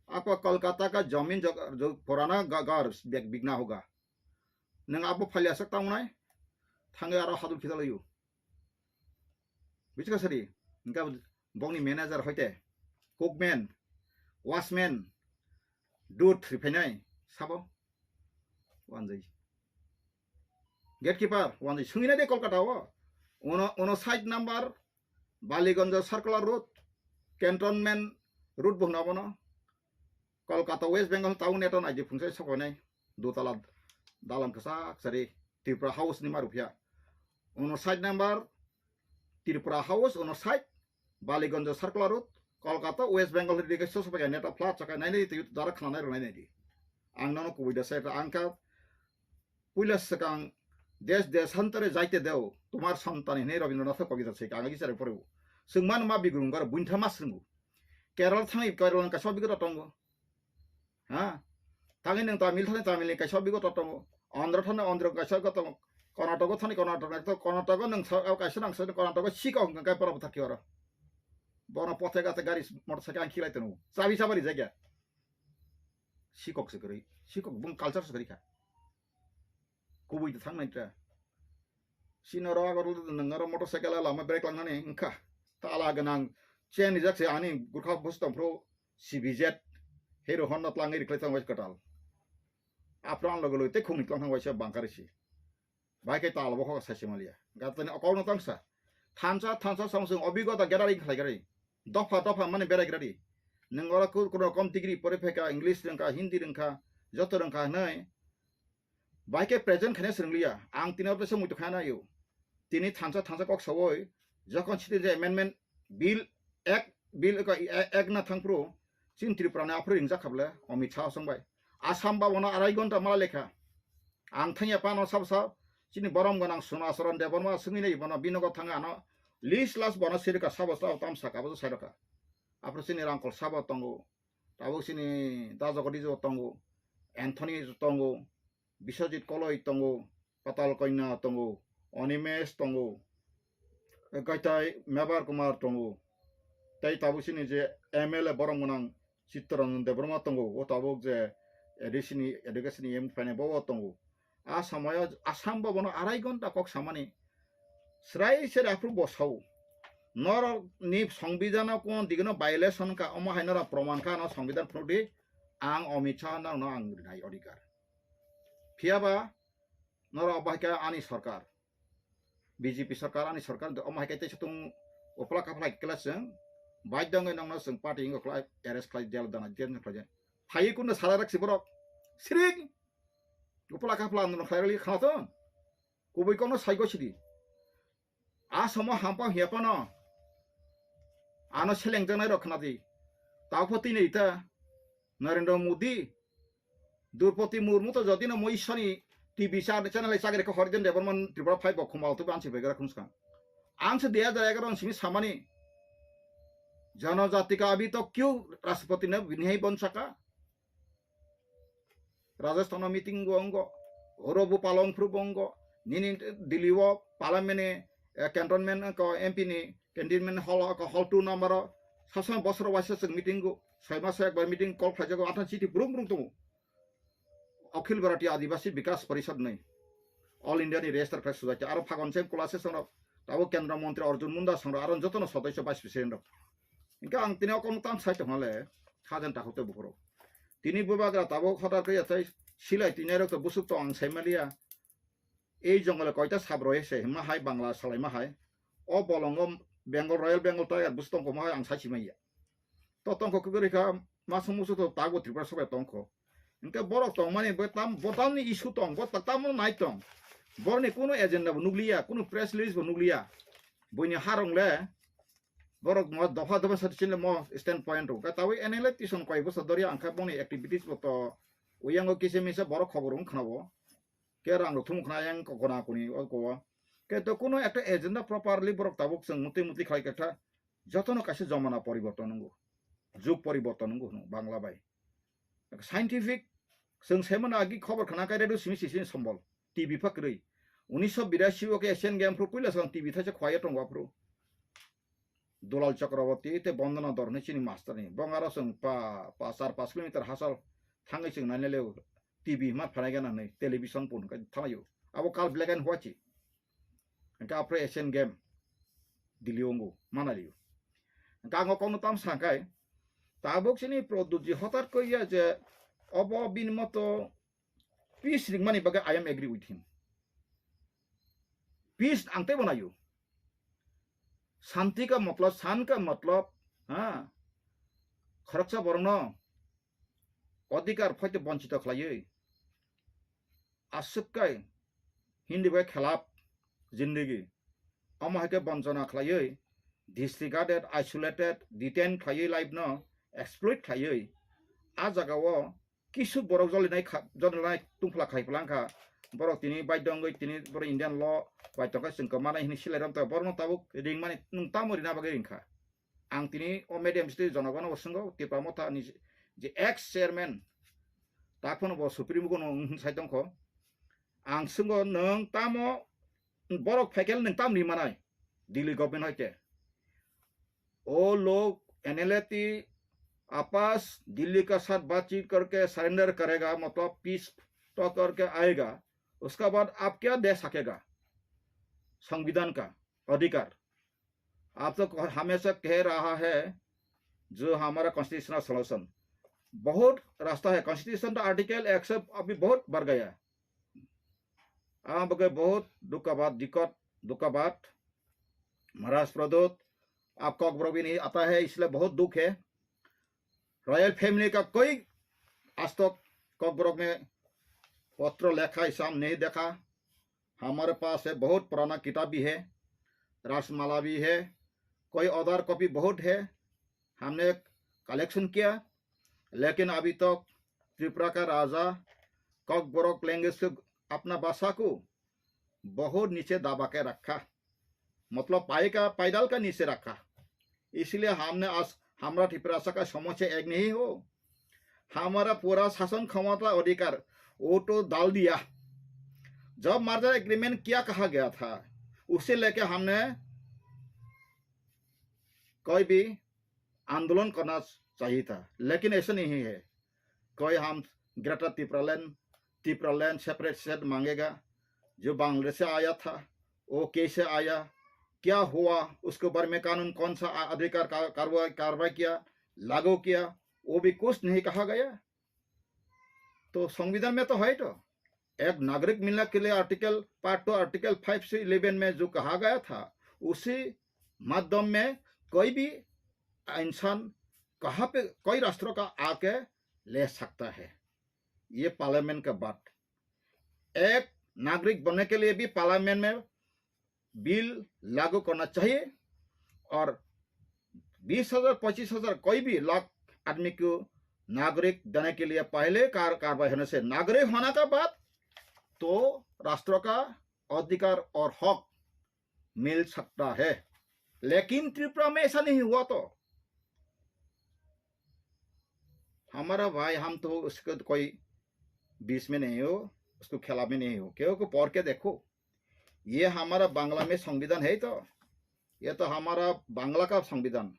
Aapko Kolkata ka zamin jo, jo purana ga-, ghar bik-, bikna hoga. Nwng abo phalya sak tangnai, thangwi aro hadul khita laio. Buchika sari, hingka bokni manager hoite, cookman, watchman, dud riphainai, sabo, wanjai. Gatekeeper, wanjai, sungina de Kolkata o. Uno, uno side number, Baliganj Circular Road, Cantonment Road bo hwno abono. Kolkata West Bengal town neto naidi phungsai sokoinai dotala dalam kwchak sari Tripura House ni ma ruphiya. Uno side number Tripura House, uno side Baliganj Circular Road, Kolkata West Bengal hwri rikhe sosopai neto flat chakai nainai twi dara khna nai rwnai naidi. Ang nono kubui da sai ang kha Puila swkang desh deshantare jaite deo, tomar santan hinwi Rabindranath Kobita se kanga gichare phuru. Swngmano ma bigrung garo buintha ma swrwngo. Kerala thangwi Kerala kaisa bigrok tongo. Ha? Thangwi nwng Tamil thani Tamil ni kaisa bigrok tongo. Andhra thani Andhra kaisa bigrok tongo. Karnataka thani Karnataka to Karnataka nwng sa kaisa nang sa Karnataka sika hwnkha kai pora bwthak ki oro. Bono pothe gate gari motorcycle ang khilai tono. Chabi sabari jagya. Sikok se kwrwi. Sikok bung culture se kwrwi kha. Kubui de thang nai tra. Sino ro agor lu nang ro motorcycle lama brake lang nani wngkha. Tala ganang chain rijak se ani gurkha bus tong phro C B Z Hero Honda tlang ri khlai thang wai katal. Apro an logo lo te khungni tlang thang wai se bangkar si. Bai ke tala bo kho sai se malia. Gatani okol no tang sa. Thansa thansa samsung obigota gathering khlai gari. Dopha dopha mani berai gari. Nang ora ku kuno kom degree pore pheka English rengka Hindi rengka joto rengka nai. Bai khe present khaina swrwngliya. Ang tini abo se muitu khaina yo. Tini thansa thansa kok sawoi, jokhon Citizen Amendment Bill Act, Bill ka, e-, Act na thangphru, chini Tripura ni aphru ringjak kha bwle, Amit Shah song bai. Assam ba bono arai gonta mala lekha. Ang thangya pano sab sab, chini borom gwnang Suna Saran Debbarma swngwi nai bono binogo thanga ano List last bono sirika sabo tabo tam saka bo sairokha. Aphuru chini Rangkol sabo tongo. Tabuk chini Dajogo Dijo tongo. Anthony tongo. Biswajit Koloi tongo. Patal Kanya tongo. Animesh tongo. Kaitai Mebar Kumar tongo. Tei tabuk chini je M L A borok gwnang Chittaranjan Debbarma tongo. O tabuk je A D C ni education ni M P phainai bo o tongo. A samoyo Assam bo bono arai gonta kok samani. Srai sere aphuru bo sao. Norok ni songbidano kon digno violation ka omo hai norok proman ka no songbidhan phunukdi ang Amit Shah norokno ang rinai odhikar. Phiyaba norok obo hai khe ani sorkar. B J P sorkar ani sorkar omo hai khe teisa tung upla kaphla khe chwng baidhyo wngwi nokno chwng party wngwi khlai arrest khlai jail dana jail khlai. Phaiwi kunno sara raksi borok. Siring. Upla kaphla no khlai rali khana ton. Kubui kokno saigo sidi. A somo hampang hiya phano ano selengjaknai rok khna di. Tao pho tini ita Narendra Modi, Droupadi Murmu to jodi no mo Ishwani T V cha-, channel ai chagri kha Harijan Debbarma Tripura phai bo khumao to bansi begra khumskang. Ang se dui hajar egaroh simi samani Janajati ka abhi tak kyun Rashtrapati nahi ban saka? Rajasthan o meeting go ongo, oro bo palong phuru bo ongo, nini Delhi o parliament ni, eh, cantonment ko M P ni cantonment hall ko hall two number o, sasam bosor waisa chwng meeting go, soi maso ekbar meeting call khlai jago, athan chiti brung brung tongo. Akhil Bharatiya Adivasi Bikas Parishad ni, All India ni register khlai sujaiti, aro phagon se kula se songrok, tabo Kendra Montri Arjun Munda songrok, aro jotono sodosyo vice president rok. Hingke ang tini o kokno tam sai tongmale, khajan takhuk tei bukhurok. Tini bubagra tabuk hotar khe yathai silai tini rok to busuk to ang sai maliya. Ei jongole koita sab roi se himma hai Bangla salai ma hai. O bolongo Bengal, Royal Bengal Tiger busuk tongkho ma hai ang sai si maya. To tongkho kuguri kha masung musu to tago Tripura sobai tongkho. Hingke borok tongmani bo tam, bo tamni issue tong, bo ta-, tamo nai tong. Borni kunu agenda bo nukliya, kunu press release bo nukliya. Buini harong le, borok mo dopha dopha sati chini mo stand point rok. Ka tawi N L A tison koi bosa doria angkha boni activities bo to uyango kise misa borok khobor wng khna bo. Ke rang rok thum khna yang ko kona koni o ko. Ke to kuno ekta agenda properly borok tabuk chwng muti muti khlai kha jotono kaisa jomana poriborton wngo. Jug poriborton wngo hwno Bangla bai. Scientific, chwng saimano agi khobor khna khe radio simi sisi sombol. T V pha kwrwi. Unisho birasi o khe Asian Game phru puila swkang T V thaisa khwlaiya tongo aphru. Dulal Chakraborty tei Bondona Dor hinwi chini master ni. Bong aro chwng pa, pa char pash kilometer hachal thangwi chwng naina leo T V ma phanai gana hinwi television pun khe thanglaio. Abo kal black and white se. Hingke aphre Asian Game Delhi o wngo, manalio. Hingke ang o kokno tam sa khe, tabuk chini Pradyutji hotat koi ya je obo bini moto peace ringmani bagwi I am agree with him. Peace ang teibo naio. Shanti ka matlab, shan ka matlab, ha? Khoroksa borokno odhikar phaite bonchito khlaiwi, aswk kai Hindi bai khelap jindegi. Omo hai khe bonchona khlaiwi, disregarded, isolated, detain khlaiwi life no exploit khlaiwi, a jaga o kisu borok jolinai kha, jolinai tungphla khai plang kha. Borok tini baidhyo wngwi tini borok Indian law bai tongkha chwng kwmanai hinwi silai rom ta borokno tabuk ringmani nwng tamo rina bagwi ringkha. Ang tini o medium sitwi jonogono bo swngo, Tipra Motha ni je ex chairman, tak phano bo Supreme Court no wng sai tongkho. Ang swngo, nwng tamo borok phaikhe nwng tam ri manai Delhi government hoite? O log N L A ti apas Delhi ka sath baatchit karke surrender karega, matlab peace talk karke aayega, uska baad aap kya de sakega? संविधान का अधिकार। आप तो हमेशा कह रहा है जो हमारा कॉन्स्टिट्यूशनल सॉल्यूशन, बहुत रास्ता है। कॉन्स्टिट्यूशन का आर्टिकल एक सौ अभी बहुत बढ़ गया है। हाँ, बगे बहुत दुख का बात, दिक्कत, दुख का बात। महाराज प्रद्योत, आप कॉकबरॉक भी नहीं आता है, इसलिए बहुत दुख है। रॉयल फैमिली का कोई आज तक कॉकबरॉक में पत्र लेखा ऐसा हम नहीं देखा। हमारे पास है, बहुत पुराना किताब भी है, राजमाला भी है, कोई अदर कॉपी बहुत है, हमने कलेक्शन किया, लेकिन अभी तक त्रिपुरा का राजा कॉकबरॉक लैंग्वेज को, अपना भाषा को बहुत नीचे दबा के रखा। मतलब पाए का, पैदल का नीचे रखा। इसलिए हमने आज, हमरा तिपरासा का समस्या एक नहीं हो। हमारा पूरा शासन क्षमता अधिकार वो तो डाल दिया। जब मर्जर एग्रीमेंट क्या कहा गया था, उसे लेके हमने कोई भी आंदोलन करना चाहिए था, लेकिन ऐसा नहीं है। कोई हम ग्रेटर तिपरालैंड, तिपरालैंड सेपरेट स्टेट मांगेगा, जो बांग्लादेश से आया था, वो कैसे आया, क्या हुआ, उसके बारे में कानून कौन सा आ- अधिकार का- कार्रवाई कार्रवाई किया, लागू किया, वो भी कुछ नहीं कहा गया। तो संविधान में तो है तो, एक नागरिक मिलने के लिए article part two article five से इलेवन में जो कहा गया था, उसी माध्यम में कोई भी इंसान कहाँ पे कोई राष्ट्र का आके ले सकता है। ये पार्लियामेंट का बात। एक नागरिक बनने के लिए भी पार्लियामेंट में बिल लागू करना चाहिए और बीस हजार, पच्चीस हजार, कोई भी लाख आदमी को नागरिक देने के लिए पहले कार कार्रवाई होने से नागरिक होने का बाद तो राष्ट्र का अधिकार और हक मिल सकता है। लेकिन त्रिपुरा में ऐसा नहीं हुआ तो हमारा भाई, हम तो उसको कोई बीच में नहीं हो, उसको खिलाफ में नहीं हो। क्योंकि पढ़ के देखो, ये हमारा बांग्ला में संविधान है तो, ये तो हमारा बांग्ला का संविधान।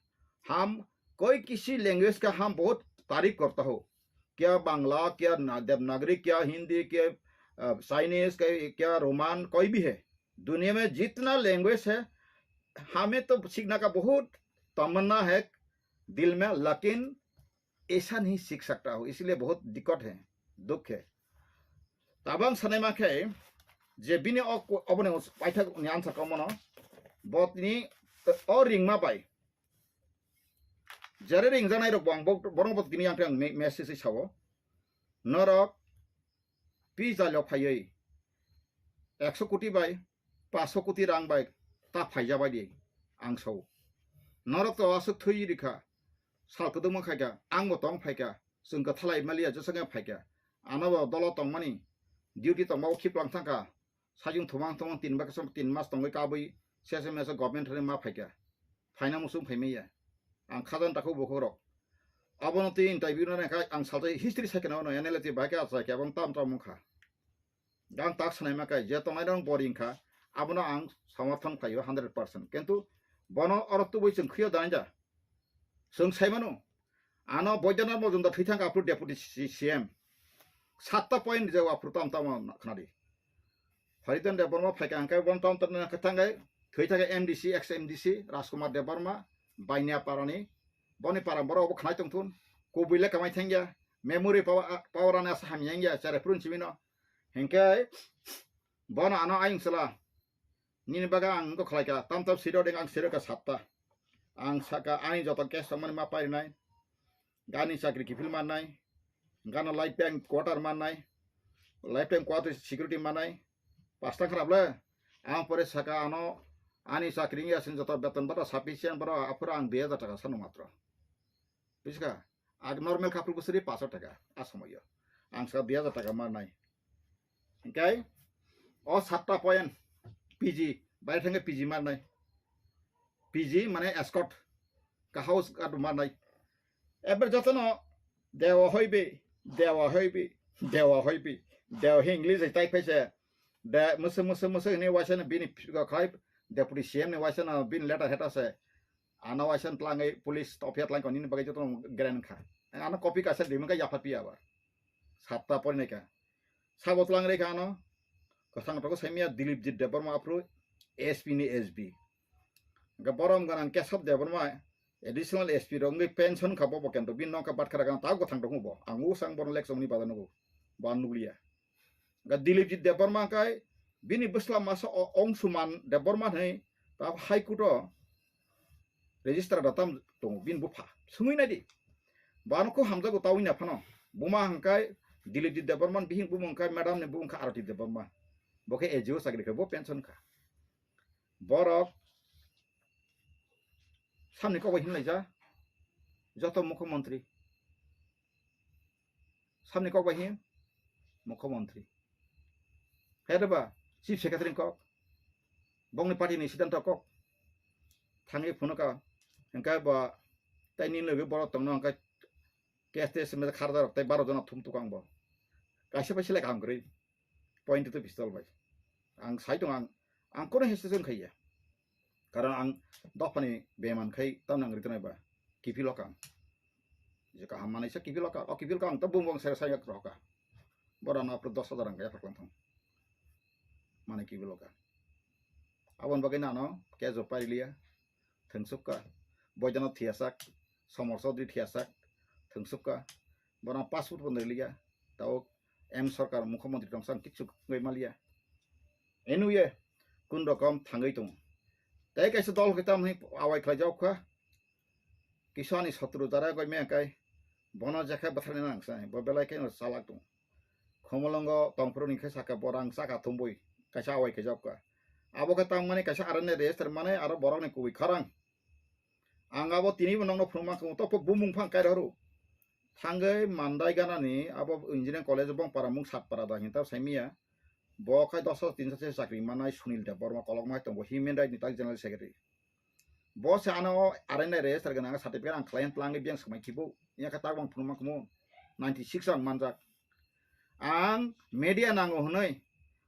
हम कोई किसी लैंग्वेज का हम बहुत तारीफ करता हो, क्या बांग्ला, क्या ना- देवनागरी, क्या हिंदी, क्या अ, चाइनीज, क्या, क्या रोमान, कोई भी है, दुनिया में जितना लैंग्वेज है, हमें तो सीखने का बहुत तमन्ना है दिल में, लेकिन ऐसा नहीं सीख सकता हो, इसलिए बहुत दिक्कत है, दुख है। Tabang sanai ma khe je bini o ko- oboni paithak ni answer ko mono botni o ringma bai jare ringjanai rok bo ang bo- borok bo tini ang ang me- message sao norok pizza lo phaiwi ekso koti bai paso koti rang bai ta phaija bai di ang sao norok to aswk thwi rikha sal kwdwkma khaikha ang bo tong phaikha. Chwng kwthalai maliya jwsakhe phaikha. Ano bo dolo tongmani duty tongma o khiplang thangkha. Sajwng thumang thumang tin baksa tin mas tongwi kabwi sese mese government thani ma phaikha. Phaina muchung phaimaya. Ang khajan takhu bukhuk rok. Abono twi interview no nangkha ang salsa history saikha no NLA twi bahai khe achai khe abang tam tam wngkha. Gang tak sanai ma kai je tongnai rok boring kha. Abono ang samarthon khlaio hundred percent. Kintu bono oro tubui chwng khwio dai da. Chwng sai mano, ano Boidyanath Majumdar thwi thangkha aphuru deputy C- CM. Satta point rijak aphuru tam tam khna di. Hariton Debbarma phaikha hwnkhe bon tam tam khna thangkhe thwi thangkhe MDC, ex MDC Rajkumar Debbarma, Bainia parani. Boni para borok obo khnai tongthun. Kubui le kamai thangya. Memory power, power ani asa hamya wngya chare phuru chimino. Hwnkhe bono ano ayung chwla. Nini bagwi ang wngkha khlaikha, tam tam siro ding ang siro kha satta. Ang saka ani joto case tongmani ma parinai. Gani chakri kiphil mannai. Gana life time quarter mannai. Life time quarter security mannai. Pasta kharap le. Ang pore saka ano ani chakri wngya sini joto beton bata sufficient boro aphuru ang dui hajar taka sano matro. Bujiska? Ag normal couple bwswrwi pash taka a somoyo. Ang saka dui hajar taka mannai. Hwnkhe o satta point PG bai thangkhe PG mannai. PG mane escort ka house guard mannai. Eber jotono dewa hoibi, dewa hoibi, dewa hoibi, dewa hi English hai tai phaise. De mwswk mwswk mwswk hwnwi waisa no bini khlai deputy CM ni waisa no bini letter heta se. Ano waisa no tlangwi police topya tlangkha nini bagwi jotono grand kha. Ano copy kaisa rimwi kha yapha piya ba. Satta porinai kha. Sabo tlang rikha ano. Kwthang togo saimya Dilipjit Debbarma aphuru SP ni SB. Hwnkhe borom ganang Kesab Debbarma additional SP rok wngwi pension kha bobo kento bini nokha batkha rwgano ta kwthang tongo bo. Ang usang bono lecture ni bada nugo. Bo ang nukliya. Hwnkhe Dilipjit Debbarma hwnkhe bini bwsla masa o Ongsuman Debbarma hwnwi ta High Court o register da tam tongo bini bupha. Swngwi naidi. Bo ano kok hamjago tawi na phano. Buma hwnkhe Dilipjit Debbarma ni bihik bumung hwnkhe madam ni bumung kha Arati Debbarma. Bo khe AGO chakri kha bo pension kha. Borok samni kok bai hinlaija joto mukhyamantri. Samni kok bai hin mukhyamantri. Hede ba chief secretary ni kok. Bongni party ni siddhanto kok. thangwi phunukha, hwnkhe bo tei nini logi borok tongno hwnkhe K S T S me kharda rok tei baro jona thum tukang bo. Kaisa bai selai kaham kwrwi. Point to pistol bai. Ang sai tong ang, ang kono hesitation khaiya. Karon ang dophani beman khai tamna ang ritonai ba. Kiphil o kang. Je kaham manai sa kiphil o kang. O kiphil o kang to bung bung sere sai yak roka. Bora no apro dos hajar ang kaya phaklang thang. Mane kiphil o kang. Abon bagai nano kejo pailiya. Thwngsukha. Boidano thiyasak. Somor Chaudhary thiyasak. Thwngsukha. Bora passport bo nirliya. Tao M Sarkar mukhyamantri tongsa ang kichu wngwi maliya. Anyway, kun rokom thangwi tongo. Tei kaisa dol khe tamni awai khlai jao kha. Kisa ani sotru jara goi me kai. Bono jekhe bwtharni nang sai. Bo belai khe no chalak tongo. Khomolongo tongphuru ni khe saka borang saka thumbui. Kaisa awai khe jao kha. Abo khe tang mani kaisa arani register mani aro borok ni kubui kharang. Ang abo tini bo nokno phunukma khe to bumung phang kai rw. Thangwi mandai ganani abo engineering college bong para mung sat para da hinta saimiya. Bo khai dos hajar tin hajar se chakri manai Sunil Debbarma kolok mai tongo human right ni tak general secretary. Bo se ano arani register gana certificate ang khlai tlang biyang samai khibo. Iya khe tak bang phunukma khe mo ninety six ang manjak. Ang media nango hwnwi.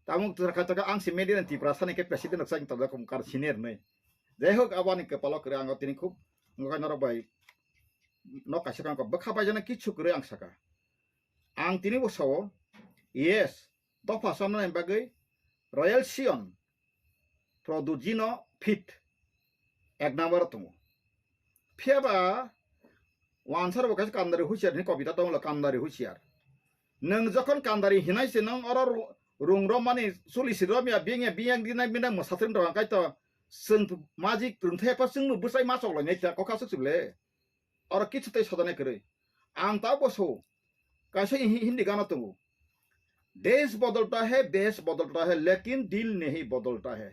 Tabuk twra kha taka ang si media ni Tiprasa ni khe president rok sai tongjak kar senior nwi. Jai hok abo ani kwpalo kwrwi ang tini khub wngkha norok bai nok kaisa kang bwkha bai jana kichu kwrwi ang saka. Ang tini bo sao yes dopha samnani bagwi Royal Sion Produjino fit ek number o tongo. Phiya ba wansar bo kaisa Kandari husiar ni kobita tongo Kandari husiar. Nwng jokhon Kandari hinai se nwng oro ru-, rung romani chuli si romya biyang ya biyang dinai bina mwsatwng rok hwnkhe to chwng majik rwngthai pa chwngno bwsai ma choklainai kha kokha swk swk le. Oro kichu tei sodanai kwrwi. Ang ta bo so kaisa hi-, Hindi gana tongo. Desh badalta hai, desh badalta hai, lekin dil nahi badalta hai.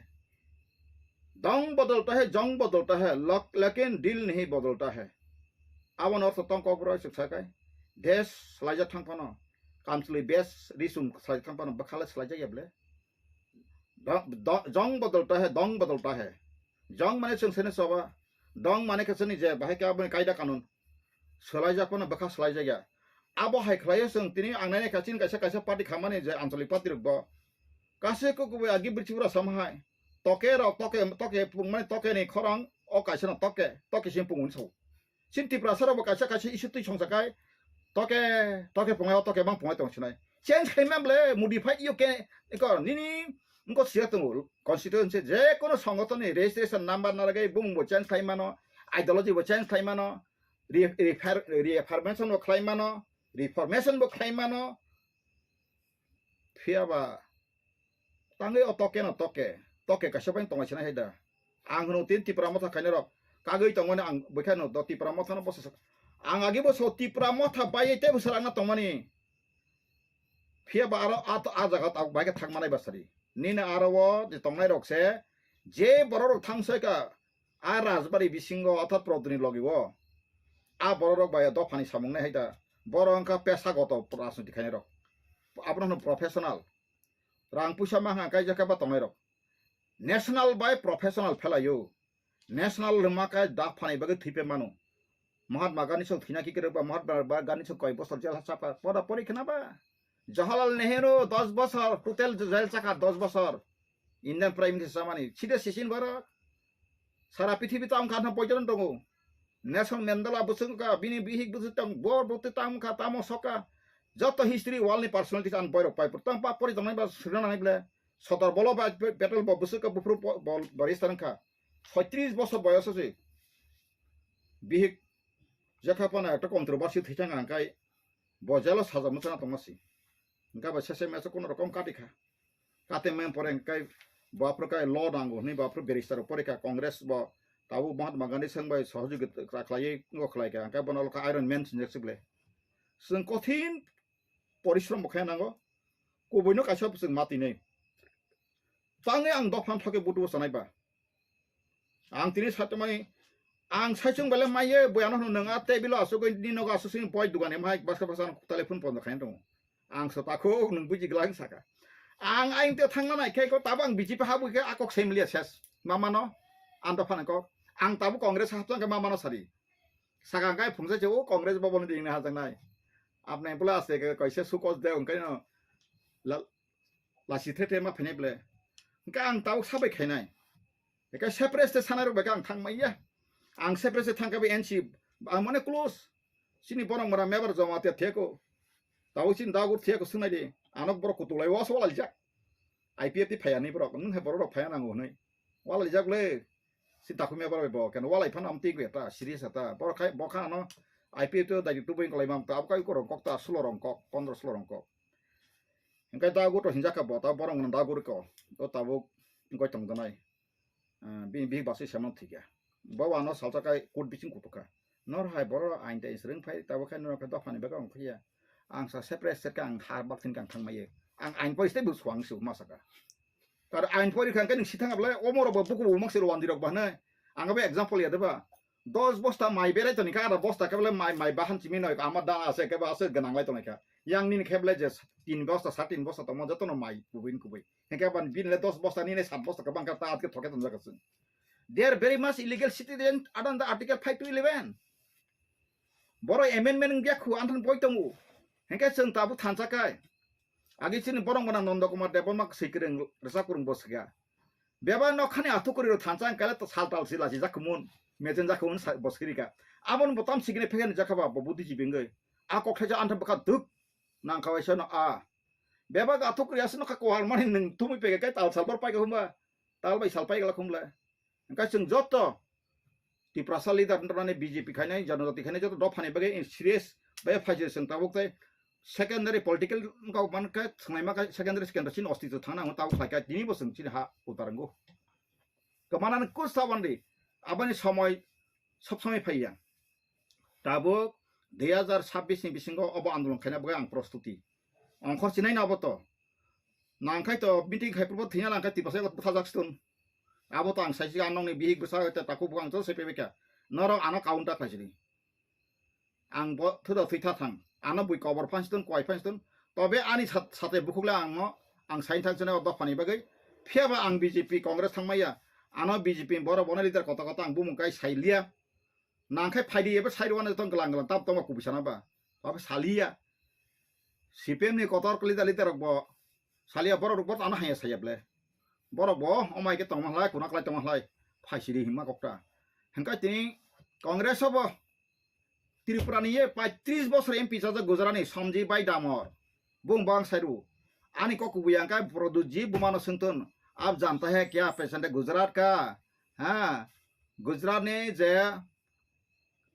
Dong badalta hai, jong badalta hai, lak-, lekin dil nahi badalta hai. Abo no ortho tong kok bro suk sakai. Desh slaija thang phano. Kamchwlwi bes risum slaija thang phano bwkhala slaija yable. Do-, do-, jong badalta hai, dong badalta hai. Jong mane chwng sene soba. Dong mane khe chwngni je bahai khe aboni kaida kanun. Swlaijak phano bwkha swlaijak ya. Abo hai khlaiyo chwng tini ang nainai kha chini kaisa kaisa party khamani je anchalik party rok bo. Kaisa kok kubui agi bwrwi chibura sam hai. Toke rok toke toke pung mane toke ni khorang o kaisa no toke toke sim pung unso. Chini Tiprasa rok bo kaisa kaisa issue twi songsa kai toke toke pungai o toke bang pungai tong sinai. Change khai man ble modify yo ke ko nini ko siya tongo constituency je kono songoton ni registration number na lagai bumung bo change khai mano, ideology bo change khai mano, re-, refer-, reformation bo khai mano, reformation bo khai mano. Phiya ba tangwi o toke no toke, toke kaisa bai tongla sinai hai da. Ang hwno tin Tipra Motha khaina rok kagwi tongmani ang bwkha no do Tipra Motha no bosa sak-, ang agi bo so Tipra Motha bai tei bwswk ang tongmani. Phiya ba aro a, a jaga tabuk bai khe thang manai basari. Nini aro o je tongnai rok se je borok rok thang sai ka a rajbari bisingo otha prodni logi o a borok rok bai dophani samung nai hai da. Borok wngkha pesa goto rajniti khainai rok. Abono hwno professional. Rang puisa ma hwnka kaijak khe ba tongnai rok. National bai professional phelaio. National lwma khe dak phanai bagwi thwipe mano. Mahatma Gandhi song thwina khe kwrwkba Mahatma Gandhi song koi bosor jel ha chapa pora pori khna ba. Jawaharlal Nehru dos bosor total jel chakha dos bosor. Indian Prime Minister chamani sida sisin borok. Sara pithibi tam kha thang poijon tongo. Nelson Mandela bwswk wngkha, bini bihik bwswk tong, bor bwtwi tam wngkha, tamo sokha. Joto history world ni personality ang boirok pai pur. Tang pa pori tongnai ba srwna nangnai ble. Sodor Vallabhbhai Patel bo bwswk ka buphuru bo, bo, barista wngkha. Soitris bosor boyos se. Bihik jekha pana ekta controversy thwichang ang kai. Bo jelo saja mwchana tongma si. Hingkha ba sese meso kono rokom kati kha. Kate mem pore hingkai bo aphuru kai law nango hwnwi bo aphuru barrister rok pore kha Congress bo tabuk Mahatma Gandhi seng bai sohojogita khlaiwi ngo khlai kha. Hingkhe bono lokha Iron Man sinjak si ble. Chwng kothin porishrom bo khe nango. Kubuino kaisa chwng mati nai. Tangwi ang dophano thokhe butubo sanai ba. Ang tini satumani ang saichung belai maiye boyano hwnwi nwng a table o asugwi nini nogo asuk sini poi dugan em hai bwsa bwsa telephone pondo khaina tongo. Ang se takhuk nwng buji glak saka. Ang aing te thangna nai khe ko tabo ang B J P habwi khe a kok sai maliya ses. Mamano ang dophano kok. Ang tabuk Congress hapjak khe ma mano sadi. Saka khe phungsa se o Congress bobol ni ding na hajak nai. Apnai pula aste ke kaisa sukos de ongkai no. La-, lasi the the ma phainai ble. Hingke ang tabuk sabai khainai. Eka separate state sanai rok bai khe ang thang maya. Ang separate state thang khe N C ang mane close. Chini borok mora mebar joma te theko. Tabuk chini dagur theko sunai di. Anok borok kutulai was wala lijak. I P F T phaya ni borok. Nung he borok rok phaya nango hwnwi. Wala lijak le. Si takhumya borok bai bo. Keno wala iphano am twi ta serious ta. Borok khai bokha ano I P F T dai tubui kolai mam ta. Abkai korong kok ta sulo rong kok. Pondro sulo rong kok. Hingke dagur to hinjak kha bo. Ta borok no dagur ko. To tabuk goi tong donai. Ah, bini bihik basai sema thwikha. Bo ano salsa kai court bising kutukha. Nor hai boro ain tai swrwng phai, tabuk khai norok khe dophani bagwi ongkha ya. Ang sa separate state khe ang ha bakthini khe ang thangmaiye. Ang ain pori stei bo suang su ma saka. Tar ain pori kha khe nwng sithang ablai omoro bo buku bo maksiro wandi rok bahne. Ang bo example ya deba. Dos bosta mai berai toni kha, ada bosta khe bole mai, mai bahan chimi noi, ama dana ase khe ba ase gwnang lai toni kha. Yang nini khe bole je tin bosta, sa tin bosta tongma jotono mai kubui kubui. Hingke ban bini le dos bosta, nini sat bosta kwbang kha, ta atke thoke tonjak aswng. They are very much illegal citizen under the Article five to eleven. Boro amendment wngya khu, anthon boi tongo. Hingke chwng tabuk thansa kai. Agi chini borok gwnang Nondo Kumar Debbarma swi kwrwng, rwchap kwrwng bo swkha. Bebak nokhani athukuri rok thansa ang kale to sal tal sila si jakhumun. Mechen jakhumun sa-, bo swkirika. Aboni bo tam sikine phekani jakha ba bo budi jibingoi. A kok thaisa anthon bwkha duk. Nang kawai sano a. Bebak athukuri aswk nokha kohar mani nwng thumui peke kai tal sal bor paika humba. Tal bai sal paika la khumla. Hingke chwng joto Tiprasa leader wngtoni B J P khainai, Janajati khainai joto dophani bagwi serious bai phaisir chwng tabuk tei secondary political wngkha mankhe thwngnaima khe secondary secondary chini ostitw thangna ang tabuk khlaikha tini bo chwng chini ha udarango. Kwmanani kus tabandi aboni somoi sob somoi phaiya. Tabuk dui hajar sabbish ni bisingo obo andolon khaina bagwi ang prostuti. Ongkhor chinai na obo to. Nangkhai to meeting khai purbo thina langkhai Tiprasa bwthajak stun. Abo to ang saisi ang nokni bihik bwsa ta takhuk bukhang to sepe beka. Norok ano counter khlaisidi. Ang bo thoda thwitha thang. Ano bui kobor phansi ton, kwai phansi ton. Tobe ani sat-, sate bukhukle ang no, ang sain thang chene o dophani bagwi. Phiyaba ang B J P Congress thangmaya. Ano B J P borok bono leader kota kota ang bumung kai sailiya. Nangkhai phaidi ebo side one tong glang glang tap tongma kubui sana ba. Abo saliya. C P M ni kotor leader leader rok bo saliya borok rok bo ano haya saya ble. Borok bo omai ke tongma hlai kuna klai tongma hlai phaisiri himma kokta. Hingkai tini Congress obo Tripura ni ye paitris bosor M P sajak Gujarat ni Somji Bai Damor. Bung bang sairu. Ani kok kubui angkai Produji bumano sengton. Ab janta hai kya pesante Gujarat ka. Ha. Gujarat ni je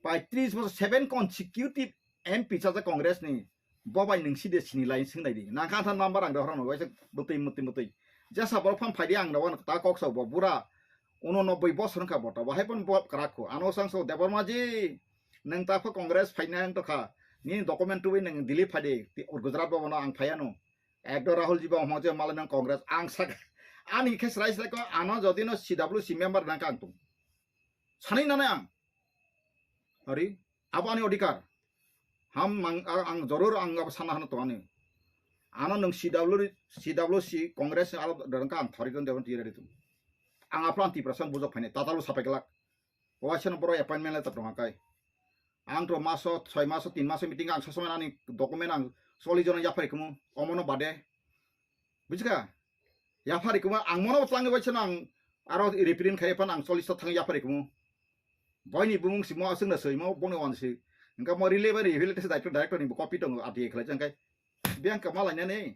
paitris bosor seven consecutive M P chajak Congress ni bobai nung side sini lai sung nai di. Nang kha than number ang dohorno waisa butui mutui mutui. Jasa borok phan phaidi ang dohorno ta kok sa bo bura. Uno nobboi bosor wngkha bo ta bo hai pon bo krak kho. Ano sang so Debbarma ji nung ta pho Congress phaina ang to kha. Nini document tubui nung Delhi phaidi Gujarat bobono ang phaiano. Ekdo Rahul ji bo hmo je malai nang Congress ang sak. Ani khe srai srai ko ano jodi no C W C member nang kang tung. Sani nane ang. Ari, abo ani odhikar. Ham mang, a-, ang joror ang abo sana hano to ani. Ano nung C W, C W C Congress aro dorong ka ang thori ton dewan tiyari tum. Ang apran Tiprasa bujok phane, tatalo sapai glak. Waisa no boro appointment letter tong kai. Ang to maso, soi maso, tin maso meeting ang sasomai ani document ang soli jono yaphari kumu, omono bade. Bujika? Yaphari kuma ang mono tlangi bai chano ang aro reprint khai phan ang chollish ta thang yaphari kumu. Boini bumung si mo aswng na soi mo boni wan si. Engka mo relay bai relay se director director ni copy tong ati khlai jang kai. Biang kama lai nani.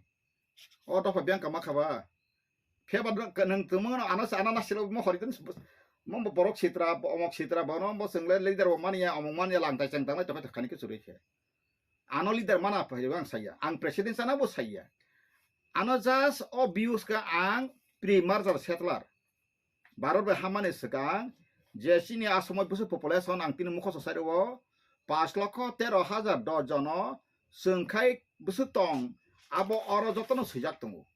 O dopha biang kama khaba. Pheba nang tongmo ano sa ana nasilo mo hori tun mo borok sitra omok sitra bono mo swngle leader bo mania omok mania lang tai chang tanglai tokha khani ke churi khe. Ano leader mana phai ang saya. Ang president sana bo saya. Ano just obvious ka ang pre-merger settler. Bharat bai hamani swkang je chini asomoi bwswk population ang tini mukhoso sai rwo paanch lokho tero hajar dos jono chwng khai bwswk tong abo oro jotono swijak tongo.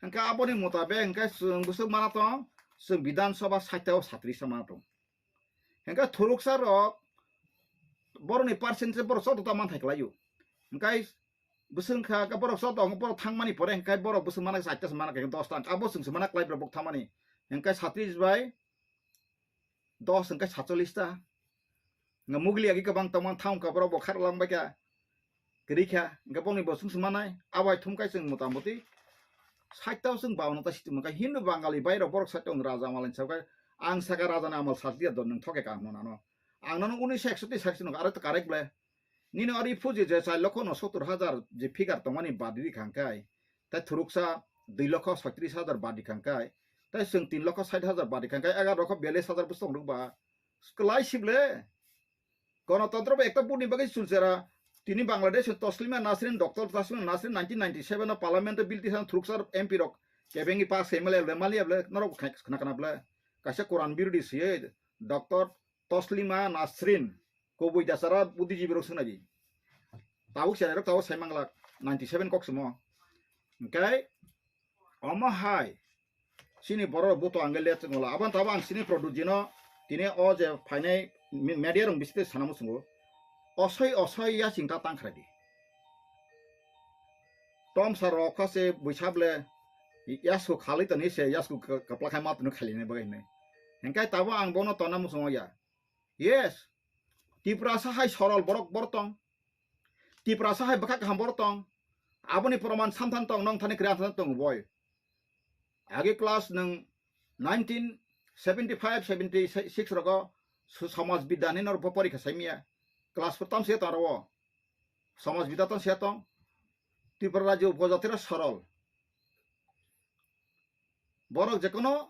Hwnkhe aboni mutabek hwnkhe chwng bwswk mana tong chwng Bidhan Sabha sait o satris o mana tong. Hwnkhe thuruksa rok borokni percentage borok joto ta manthai khlaio. Hwnkhe bwswk kha borok joto borok thangmani pore hwnkhe borok bwswk mana chaita se mana khe dos ta abo chwng se mana khlai borok thangmani hwnkhe satris bai dos hwnkhe satchollis ta. Nga mugli agi kwbang tongmani thang wngkha borok bo kharlang bai kha. Kwrwi kha, hwnkhe bongni bo chwng swngnai, abo hai thum kai chwng mota moti sait tao chwng baono ta situng kha. Hindu Bangali bai rok borok sait tong raja malai sa kha. Ang saka raja ni amal sat liya don nwng thoke ka hwnwi nano. Ang nono unisho ekshoti sait chwng aro to correct ble. Nini ori phuji je char lokho unosottor hajar je figure tongmani badi di khang kai. Tai thuruksa dui lokho soitris hajar badi khang kai. Tai chwng tin lokho sait hajar badi khang kai. Egar lokho biyallis hajar bwswk tong rwkba. Kwlai sible. Gonotontro bo ekta buni bagwi chulchera. Tini Bangladesh Taslima Nasrin, Doctor Taslima Nasrin nineteen ninety-seven o Parliament o bill tisan thuruksa M P rok kebengwi pass khaimali able, mali able, norok khai khna khna ble. Kaisa Quran birodi siye Doctor Taslima Nasrin, kubui dasara buddhijibirok swngnai di. Tabuk cherairok tabuk sai manglak, ninety seven kok simo. Hwnkhe omo hai chini borok buto angge let ngola. Aboni tabuk ang chini product jino tini o je phainai mi-, media rok bisite sana muchungo. Osoi osoi ya chingta tangkhrai di. Tom sar rok kha se buisa ble yasku khalwi toni se yasku ka-, kapla khai ma tunu khali ne bagai ne. Hingkai tabuk ang bono tona muchungo ya. Yes. Tiprasa hai sorol borok borok tong. Tiprasa hai bwkha kaham borok tong. Aboni proman samthan tong, nong thani kwrwi samthan tong boi. Age class nwng nineteen seventy five seventy six rogo su-, samaj bidya ni norok bo porikha saimya. Class four tam se tong aro. Samaj bidya tong se tong. Tripura rajyo upojatira sorol. Borok jekono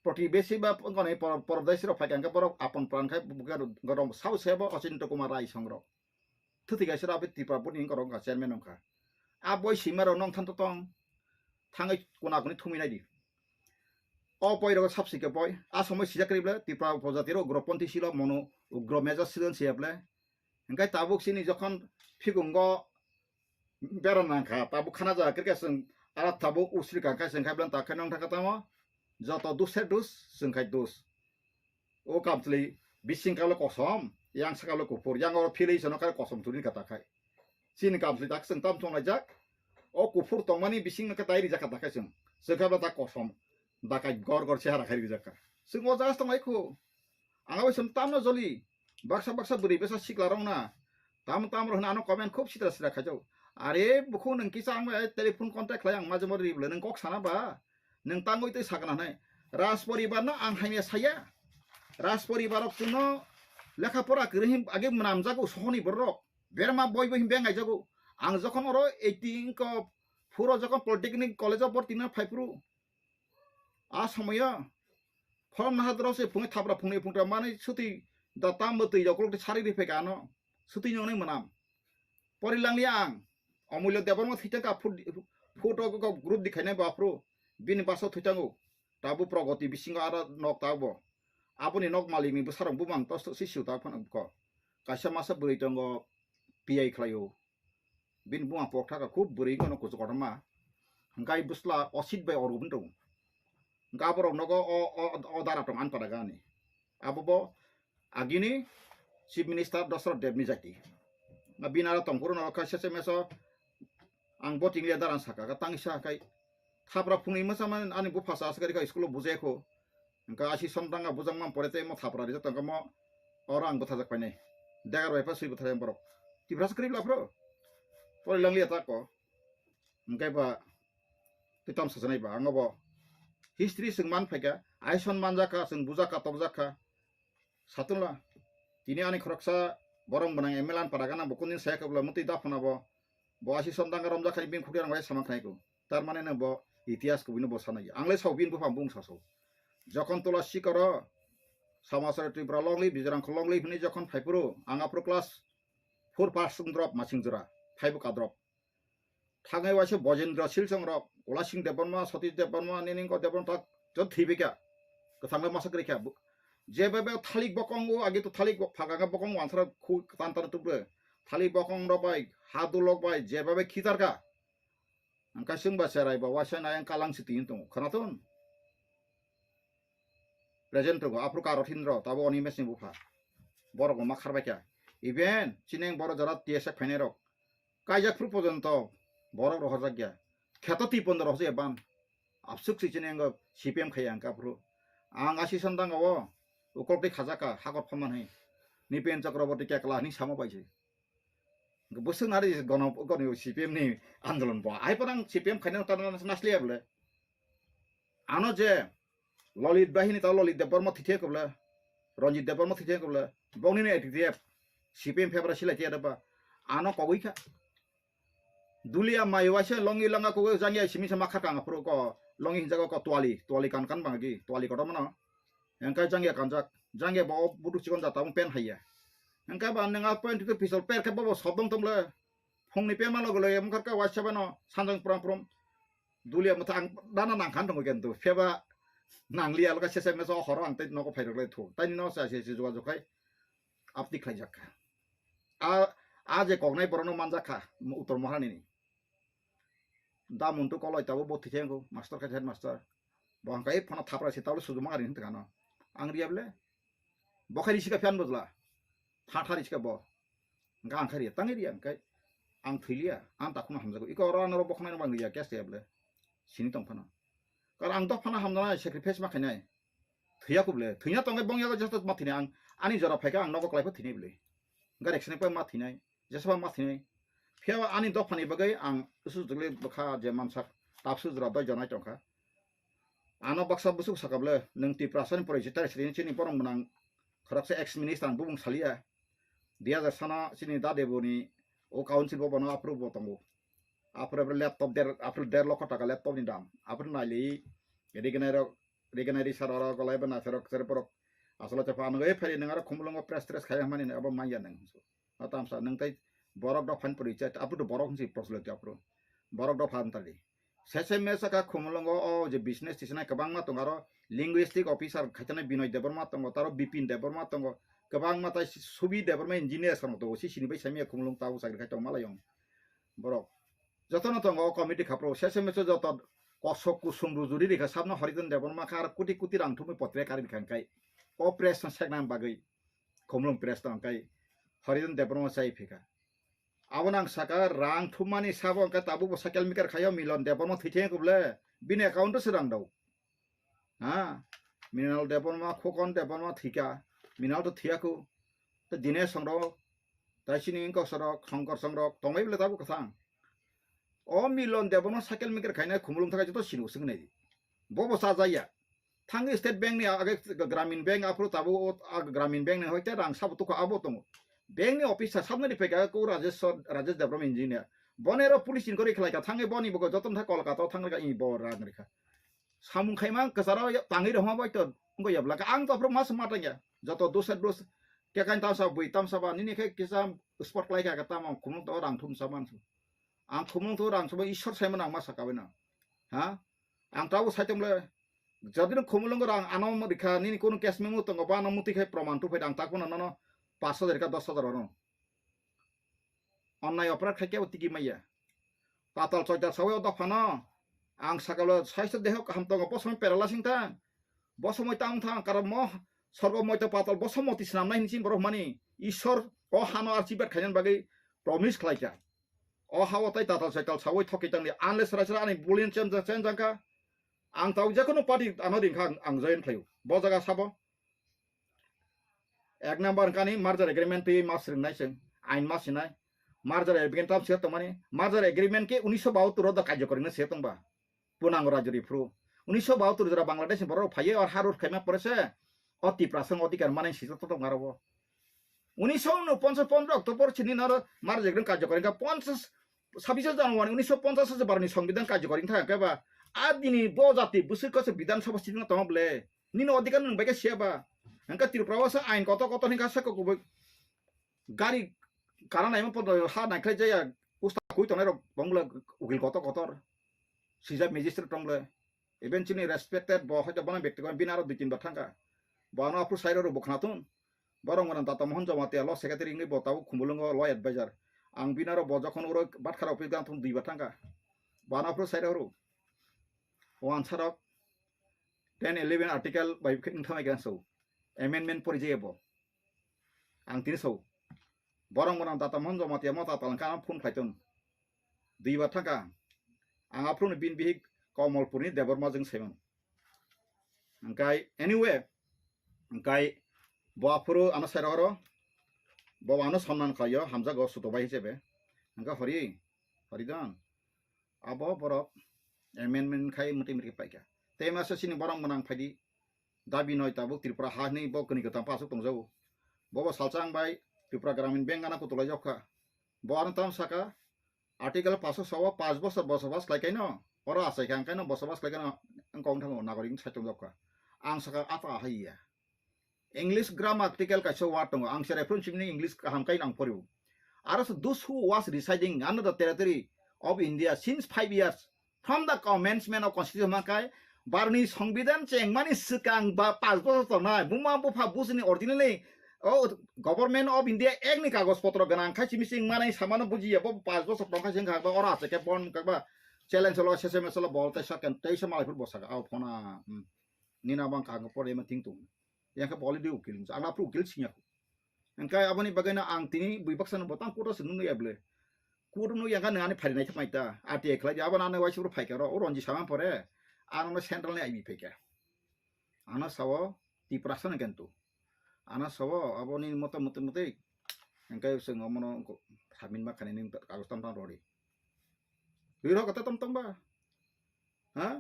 protibesi ba wngkha ni por-, pordesi rok phaikha hwnkhe borok apon pran khai buka rok sabo sebo Ochinto Kumar Rai song rok. Thwtwi kaisa rok Tripura boni wngkha rok wngkha chairman wngkha. A boi sima rok nong thanto tong thangwi kuna kuni thumwi nai di. O poi rok sabsi khe poi a somoi sijak kri ble Tripura upojati rok ugroponthi silo mono ugro meja silon siya ble. Hingkai tabuk sini jokhon phikungo bera nangkha, tabuk khana jaga khe chwng ara tabuk usri kangkha chwng khai blan ta khai nong thangkha tamo, joto dushe dus chwng khai dus. O kamchwlwi bising kalo kosom, yang sakalo kuphur, yang oro philwi sono kare kosom turi kha ta khai. Chini kamchwlwi tak chwng tam chong laijak, o kuphur tongmani bising no khe tai rijak kha ta khai chwng, chwng khai bla ta kosom, dakai gor gor chehara khai rijak kha. Chwng o jaga tong lai khu, ang abo chwng tamno joli, baksa baksa bwrwi bwsa sikla rok na, tam tam rok hwnwi ano comment khub sitra sitra khaijak. Are bukhuk nwng kisa ang bai telephone contact khlai ang majhe majhe reply nwng kok sana ba? Nwng tangwi twi sakna hwnwi. Raj poribar no ang hamya saya. Raj poribar rok chwngno lekha pora kwrwi hin age mwnam jago sohoni borok. Berma boi boi hin bengai jago. Ang jokhon oro eighty ko phuro jokhon Polytechnic College of Borti no phai phuru. A somoyo phone naha doro se phungi thapra phungi phungtra mani suti da tam bo twi jokolok sari ri pheka ano. Suti nongnai mwnam. Pori langli ang. Omulyo Debbarma thwi tangka phut, phut o kok group di khainai bo aphuru. Bini basa thwi tango. Tabu progoti bisingo aro nok tabo. Aboni nok malikni bwsarok bumang tos tos si siu tak phano ko. Kaisa masa bwrwi tongo P I khlaio. Bini bumang pok thaka khub bwrwi wngkha no kuchuk kotorma. Hingkai bwsla osit bai orubun tongo. Hingke aborok nogo o, o, o dara tong ani pada gani. Abo bo agini Chief Minister Dosrot Debni jati. Nga bini aro tongphuru no kha sese meso ang bo tinglia dara saka, ka tangsa kai thapra phunui masa man ani bupha sa asgari ka school o bujai kho. Hingke asi somtang a bujang man pore te mo thapra rijak tong mo oro ang bwthajak painai. Degar bai pa sui bwthajak borok. Tipra se kwrwi bla phro. Pore langlia ta ko. Hingke ba twi tam sajanai ba, ang bo history chwng man phaikha, aison manjakha, chwng bujakha, tokjakha. Satunla, tini ani khoroksa borong bwnang M L A ni para gana bo kundin saya kabla mutwi da phana bo, bo asi sondanga romjakha bini khukti rang bai sama khnai ko. Tar mane no bo itihas kubui no bo sanai. Ang le sao bini buphang bung saso. Jokhon tola sikaro, Samasara Tripura longli, Bijrang longli hwnwi jokhon phaiphuru, ang aphuru class four pass wng drop, masing jora, phaibu ka drop. Thangwi waisa Bojendra Silchong rok, Ulasing Debbarma, Satish Debbarma, Niningo Debbarma tak jot thwi bikha. Kwthangwi masa kwrwi kha. Bu-, jeba be thalik bokong o, agi to thalik bo-, phaga bokong wansara khu tan tan tubre. Thalik bokong rok bai, hadulok bai, jeba be khitar kha. Angka sing ba serai ba waisa nai ang kalang si tin tong. Khana ton. Present tongo, aphuru Karothin rok, tabo Animesh ni bupha. Borok bo ma kharbai kha. Even, chini borok jora T S F phainai rok. Kaijak phuru pojonto borok rohorjak ya. Kheto twi pondo rohorjak ya ban. Absuk si chini ang C P M khaiya ang kaphuru. Ang asi sandang o Ukolok tei khajaka hakor phaman hai. Nipen Chakraborty kekla ni samo bai se. Bwswk nari gono gono C P M ni andolon bo. Ai porang C P M khaina ta nasliya bole. Ano je Lolit bahini ta Lolit Debbarma thithe koble. Ranjit Debbarma thithe koble. Bongni ni A T T F C P M febra silai tiya deba. Ano kogwi kha. Dulia mai waisa longi langa kugui jangya simi sama khakang aphuru ko longi hinjago ko twali, twali kan kan bangagi, twali kotor mano. Engkai jangya kanjak, jangya bo budu chikon jata pen haiya. Engkai ba nang a pen tu pisol per khe bobo sobdong tomle. Phungni pen malo golo emkar ka waisa bano sanjang pram pram. Dulia mata ang dana nang khan tongo kentu. Pheba nang lia loka sese meso horo ang tei nogo phai rok le thu. Tani no sa se se jua jokai. Apti khlai jakka. A, a je koknai borokno manjak kha, Uttor Maharani ni. Da Muntu Koloi tabuk bo thikhe wngkho, master khe headmaster. Bo hwnkhai phano thapra se tabuk sujuma ari hinta kano. Ang riya ble. Bo khai risi ka phiyan bojla. Tha tha risi ka bo. Hwnkhai ang khai riya, tangwi riya hwnkhai. Ang thwi liya, ang takhuma hamjago. Iko oro ano ro bo khwnai no bang riya, case ya ble. Sini tong phano. Kar ang dok phano hamjana sacrifice ma khainai. Thwiya kuble, thwina tongwi bong yago jesa ma thwinai ang. Ani jora phaikha ang nogo kwlai pha thwinai ble. Gari accident pa ma thwinai. Jesaba ma thwinai. Phiya ani dophani bagwi ang usu jugli bwkha je mansak tapsu jora doi jonai tongkha. Ano baksa busuk sakable, nwng Tiprasani pore jita sini chini borong mwnang khoroksa ex minister ang bubung salia. Dui hajar sana chini dadeboni o council bo bono approve bo tongo. Apre apre laptop der, apre der lokho taka laptop ni dam. Apre naili rignai rok, rignai risar oro golai ba naisarok serporok. Asolo chapa ano e phari nang aro khumulungo press tres khaya mani abo manya nang. Na tamsa nang tai borok dok phan puri chat apre borok si proslo ti apro. Borok dok phan tali. Sese mesa ka khumulungo o je business tisnai kwbangma tong aro linguistic officer khaitana Binoy Debbarma tongo, taro Bipin Debbarma tongo, kwbangma tai Subi Debbarma engineer sano to si sini bai samia khumulung tau sagri khai tong malayong. Borok jotono tongo o committee khapro sese meso joto kosok kusum rujuri rikha sabno Harijan Debbarma kha ar kuti kuti rang thumwi potre kari rikha hwnkhai o press no sekna bagwi khumulung press no hwnkhai Harijan Debbarma chai phika. Abo nang saka rang thummani sabo hwnkhai tabuk bo cycle maker khayo Milon Debbarma thwi thengya kuble bini account o se rang dao. Ha, Mrinal Debbarma, Khokon Debbarma thika, Mrinal to thiyaku. To Dinesh songrok, tai sini wngkok sorok, Shongkor songrok, tongbai bole tabuk kwthang. O Milon Debbarma cycle maker khaina khumulung thakai joto sini usung nai di. Bo bo sajaya. Thangwi State Bank ni age Gramin Bank aphuru tabuk o, a, Gramin Bank ni hoite rang sabo tukha abo tongo. Bank ni officer sabnari phaika ko Rajesh, Rajesh Debbarma engineer. Bone ro police inquiry khlaika thangwi boni bo joto tha Kolkata o thangwi ka i bo rang rikha. Samung khaima kwcharo ya-, tangwi rwma bai to wngwi yablaka. Ang to aphuru mas ma tangya. Joto dusar dus kekain tamsa bui tamsa ba nini khe kisa spot khlai kha tamo khumung to rang thum sa mansu. Ang khumung to rang thum Ishwar sai mano ang ma saka bai no. Ha? Ang tabo sai tong le. Jodi no khumulung rang ano rikha nini kono case memo tongo ba ano muti khai proman tu phai ang tak bono nono paanch hajar ka dos hajar oro. Onnai oporad khai kebo tigi maya. Patal choital sawi o dophano. Ang sakalo saisto deho kaham tongo, bo somoi paralyzing ta. Bo somoi ta wng thang, karon mo sorgo moito patal, bo somoti swnamnai hinwi chini borok hwnmani. Ishwar o hano archibad khainani bagwi promise khlaikha. O hao tai tatal choital sawi thokwi tangli, unless raisra ani bulin chenjak chenjak kha. Ang tau jekheno party ano ringkha ang, ang join khlaio. Bo jaga sabo. Ek number kani merger agreement twi ma swrwngnai chwng, ain ma sinai. Merger agreement tam sir tongmani, merger agreement ke unisho bahattor o da karjokori no sir tongba. Punango rajori phru. Unisho bahattor jora Bangladesh ni borok phaiye or harut khaima pore se o Tiprasa odhikar mane sijak to tongma robo. Unisho ponchas pondro October chini naro merger agreement karjokori ka ponchas sabbish January unisho ponchas se baroni songbidhan karjokori thang khe ba a dini bo jati bwswk kose Bidhan Sabha sitting tongma ble. Nini odhikar nwng bai khe siya ba. Hwnkhe Tripura o se ain kotor kotor hwnkha se kok kubui gari kana naima podo ha naikhlai jaya usta kui tongnai rok bongla ukil kotor kotor. Sijak magistrate tongle. Even chini respected bo hoito bono bekti ko bini aro dui tin bar thangkha. Bo ano aphuru sairo rok bo khna thun. Borok mwnam Tata Mohan Jamatia law secretary wngwi bo tabuk Khumulwngo law advisor. Ang bini aro bo jokhon uro Batkha office gang thun dui bar thangkha. Bo ano aphuru sairo rok. Wansarok ten eleven article bai khe wngthamai khe ang sao. Amendment pori jaya bo. Ang tini sao. Borok mwnam Tata Mohan Jamatia mo tatal wngkha ano phone khlai ton. Dui bar thangkha. Ang aphuru ni bini bihik Komolpurni Debbarma jwng saimano. Hwnkhe anyway, hwnkhe Bo aphuru ano sai rohoro. Bo ano samnan khlaio, hamjago suto bai hisabe. Hingke hori, hori dan. Abo borok amendment khai mwtwi mwtwi paikha. Tei masa sini borok mwnang phaidi. Dabi noi tabuk Tripura ha hinwi bo kwnwi kwthang pa aswk tongjago. Bobo salsa ang bai Tripura Gramin Bank gana kutulai jokha. Bo ano tam saka, Article paso sawa pas bosor bosobas khlai kaino, oro achai kha, ang kaino bosobas khlai kaino, ang kong thango nagorik sai tong jokha. Ang saka apa haiya. English grammatical kaisa word tongo, ang se reference ni English kaham kai nang poriu. Aro so those who was residing under the territory of India since five years from the commencement of constitution makai, barni songbidan chengmani swkang ba pas bosor tongnai, buma bupha busini originally o Government of India Act ni kagoj potro gwnang khai simi sing manai samano bujiya bo pas bosor tong khai sing kha ba ora se ke bon kha ba challenge lo sese meselo bol tai sakan tai sa malai phur bosaka au phona, hmm. Nina bang kha pore ma thing tung. Yang khe boli di ukil ang la phur ukil sinya. Engkai aboni bagwi no ang tini bui baksa no botang kudo se nung ya ble. Kudo no yang kha nang ani phari nai thapmai ta. Ati khlai di abo nang wai suru phai karo o ronji sama pore. Ano central ni I B phai kha. Ano sawo Tiprasa no kentu. Ano sawo aboni mota mota motei. Engkai se ngomono samin ma khani ning kagos tam tam rori. Riro kata tom tom ba. Ha?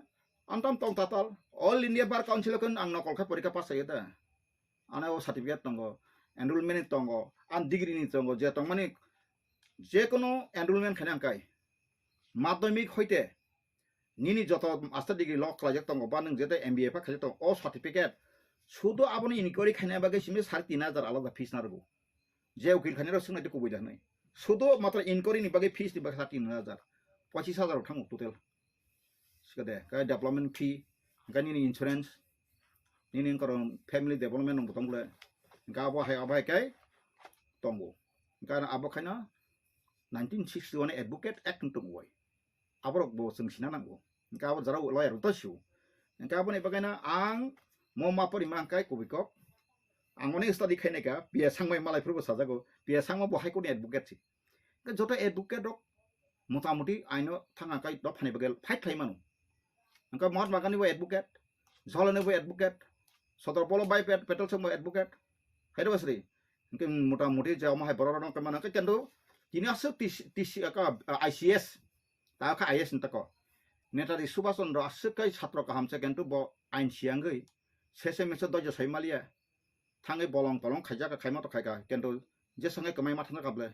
Antam tong tatal. All India Bar Council kan ang nokol kha porikha pass ayo da. Ano o certificate tongo, enrollment ni tongo, an degree ni tongo, je tongmani je kono enrollment khaina angkai. Madhyamik hoite nini joto master degree lok khlaijak tongo, ba nung jete M B A pa khaijak tongo, o certificate sudo aboni inquiry khaina bagwi simi sari tin hajar alada fees narwgo. Je ukil khainai rok swngnaidi kubui da hwnwi. Sudo matro inquiry ni bagwi fees ni bagwi sari tin hajar. Pochis hajar rok thango total. Sikade, kai development fee, kai nini insurance, nini wngkha rok family development rok bo tong bole. Hingke abo hai, abo hai kai tongo. Hingke abo khaina nineteen sixty one Advocate Act wng tongo bai. Aborok bo chwng sina nango. Hingke abo jora lawyer rok to sio. Hingke aboni bagwi no ang mo ma pori ma hingke kubui kok. Ang oni study khainai ka, P S Sangma malai phuru bo sajago. P S Sangma bo High Court ni advocate si. Hingke joto advocate rok motamoti aino thang hingke dopha ni bagwi fight khlai mano. Hingke Mahatma Gandhi bo advocate, Jawaharlal Nehru bo advocate, Sardar Vallabhbhai Pat-, Patel song bo advocate. Hai do basri. Hingke motamoti je omo hai borok rok no kemana hingke kendo tini aswk T C, T C, aka, I C S. Ta kha I A S ni tako. Netaji Subhash Chandra aswk kai satro kaham se, kintu bo ain siyangwi sese mese dojo sai maliya. Thangwi bolong tolong khaijak kha, khaima to khaika, kintu je sangai kwmai ma thangna kable.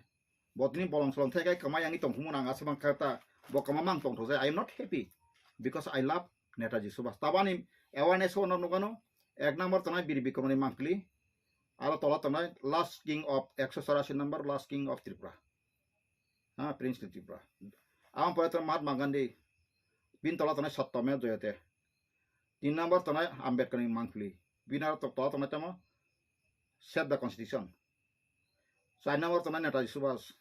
Bo tini bolong solong thai kai kwmai yangwi tongphumung nang aswk mankha ta. Bo kwma mang tongthok jai. I am not happy because I love Netaji Subhash. Tabani awareness o no nukano. Ek number tongnai Bir Bikram ni mangpili. Aro tola tongnai last king of ekso chorasi number, last king of Tripura. Ha, Prince ni Tripura. Ang pore tongo Mahatma Gandhi. Bini tola tongnai Satyameva Jayate. Tin number tongnai Ambedkar ni mangpili. Bini aro to-, tola tongnai tamo Save the Constitution. Char number tongnai Netaji Subhash.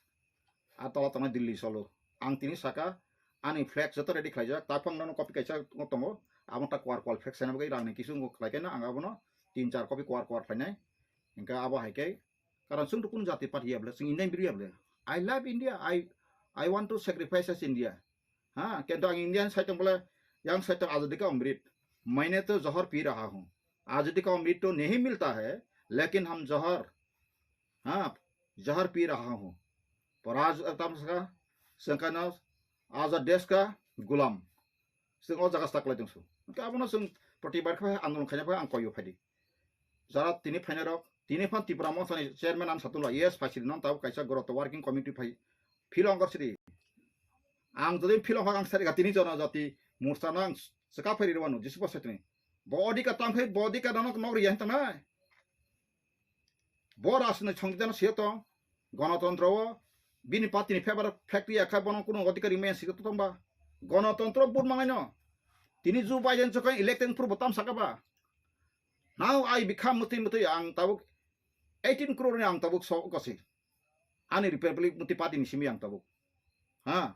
A tola tongnai Delhi cholo. Ang tini saka ani flag joto ready khlaijak. Taphang nono copy kaisa tongo. Amo ta kwar kwal flag sana bagwi rang ni kisu ngo khlai khe na ang abono tin char copy kwar kwar khlainai. Hingke abo hai khe Karon chwng to kunu jati party ya bole, chwng Indian biri ya bole. I love India. I, I want to sacrifice as India. Ha, kintu ang Indian side tong bole, yang side tong azadi ka amrit. Maine to zahar pi raha hu. Azadi ka amrit to nahi milta hai, lekin hum zahar, ha, zahar pi raha hu. Paraj atam saka, sengkana azad desh ka gulam. Chwng o jaga stack lai tong su. Hingke abono chwng protibad khe andolon khaina phai ang koyo phaidi. Jara tini phainai rok, tini phan Tipra Motha ni chairman ang satung lai, yes, phai siri non tabuk kaisa goro to working committee phai philong gor siri. Ang jodi philong hok ang sari ga tini jono jati mursa no ang chwka phai ri rwanu, Jisu bo sai tini. Bo odika tang khai, bo odika no nok ri yang tangnai. Bo rajni songbidan sio tong, gonotontro o bini party ni favour flag ya kha bono kuno odhikari maya sio tong ba. Gonotontro vote mangai no. Tini Joe Biden chokang election purbo tam saka ba. Now I become muti muti ang tabuk eighteen crore ni ang tabuk so gosi. Ani Republic muti party ni simi ang tabuk. Ha.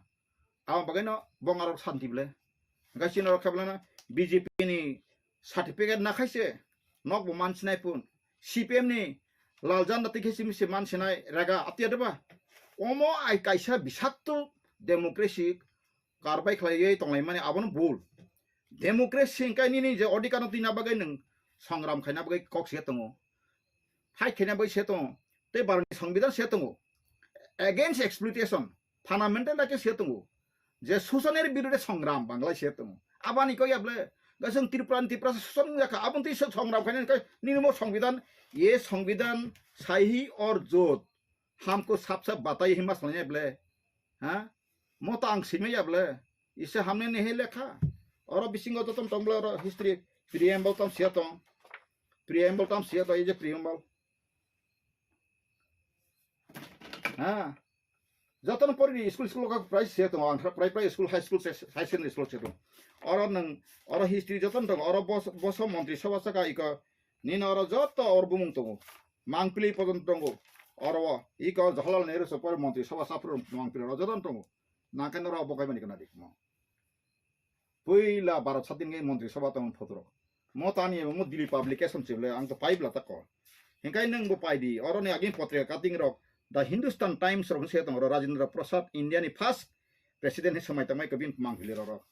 Abo bagwi no bong arok santi bole. Hingke chini rok khe bole no B J P ni certificate na khai se nok bo man sinai pun. C P M ni lal janda twi khe simi se man sinai raga atiya de ba. Omo ai kaisa bisakto democracy karbai khlaiwi tonglaimani abono bul. Democracy hingke nini je odhikar no twina bagwi nwng songram khaina bagwi kok se tongo. fight khaina bai se tongo, tei Bharatni Songbidan se tongo, against exploitation, fundamental right se tongo, je susanir birude songram Banglai se tongo. Abani kok yable, gasung Tripura ni Tripura susan yakha, abon tei songram khaina kai nini mo Songbidan, ye Songbidan sahi or jot, hamko sap sap batai hima salanya ble. Ha? Mo ta ang simi ya ble. Ise hamne ne he lekha. Oro bisingo joton tong ble oro history preamble tam sia tong. Preamble tam sia tong, ei je preamble. Ha? Joton pori ni school, school ka price sia tong, ang price, price school, high school, high secondary school sia tong. Oro nang, oro history joton tong, oro bos, boso montri sabha saka iko Nini oro joto or bumung tongo. Mangpili pojon tongo. Oro o, iko Jawaharlal Nehru se pore montri sabha saphuru mangpili oro joto tongo. Nangkhe noro bo kaimani kana dikmo. Puila Bharat sadin ngai montri sabha tong photorok. Mo tani mo Delhi publication chible ang to paibla tako. Hingkai nang bo paidi. Oro ni agin potrika cutting rok. The Hindustan Times rok se tong oro Rajendra Prasad India ni first president hi samai tangmai ko bin mangpili rok.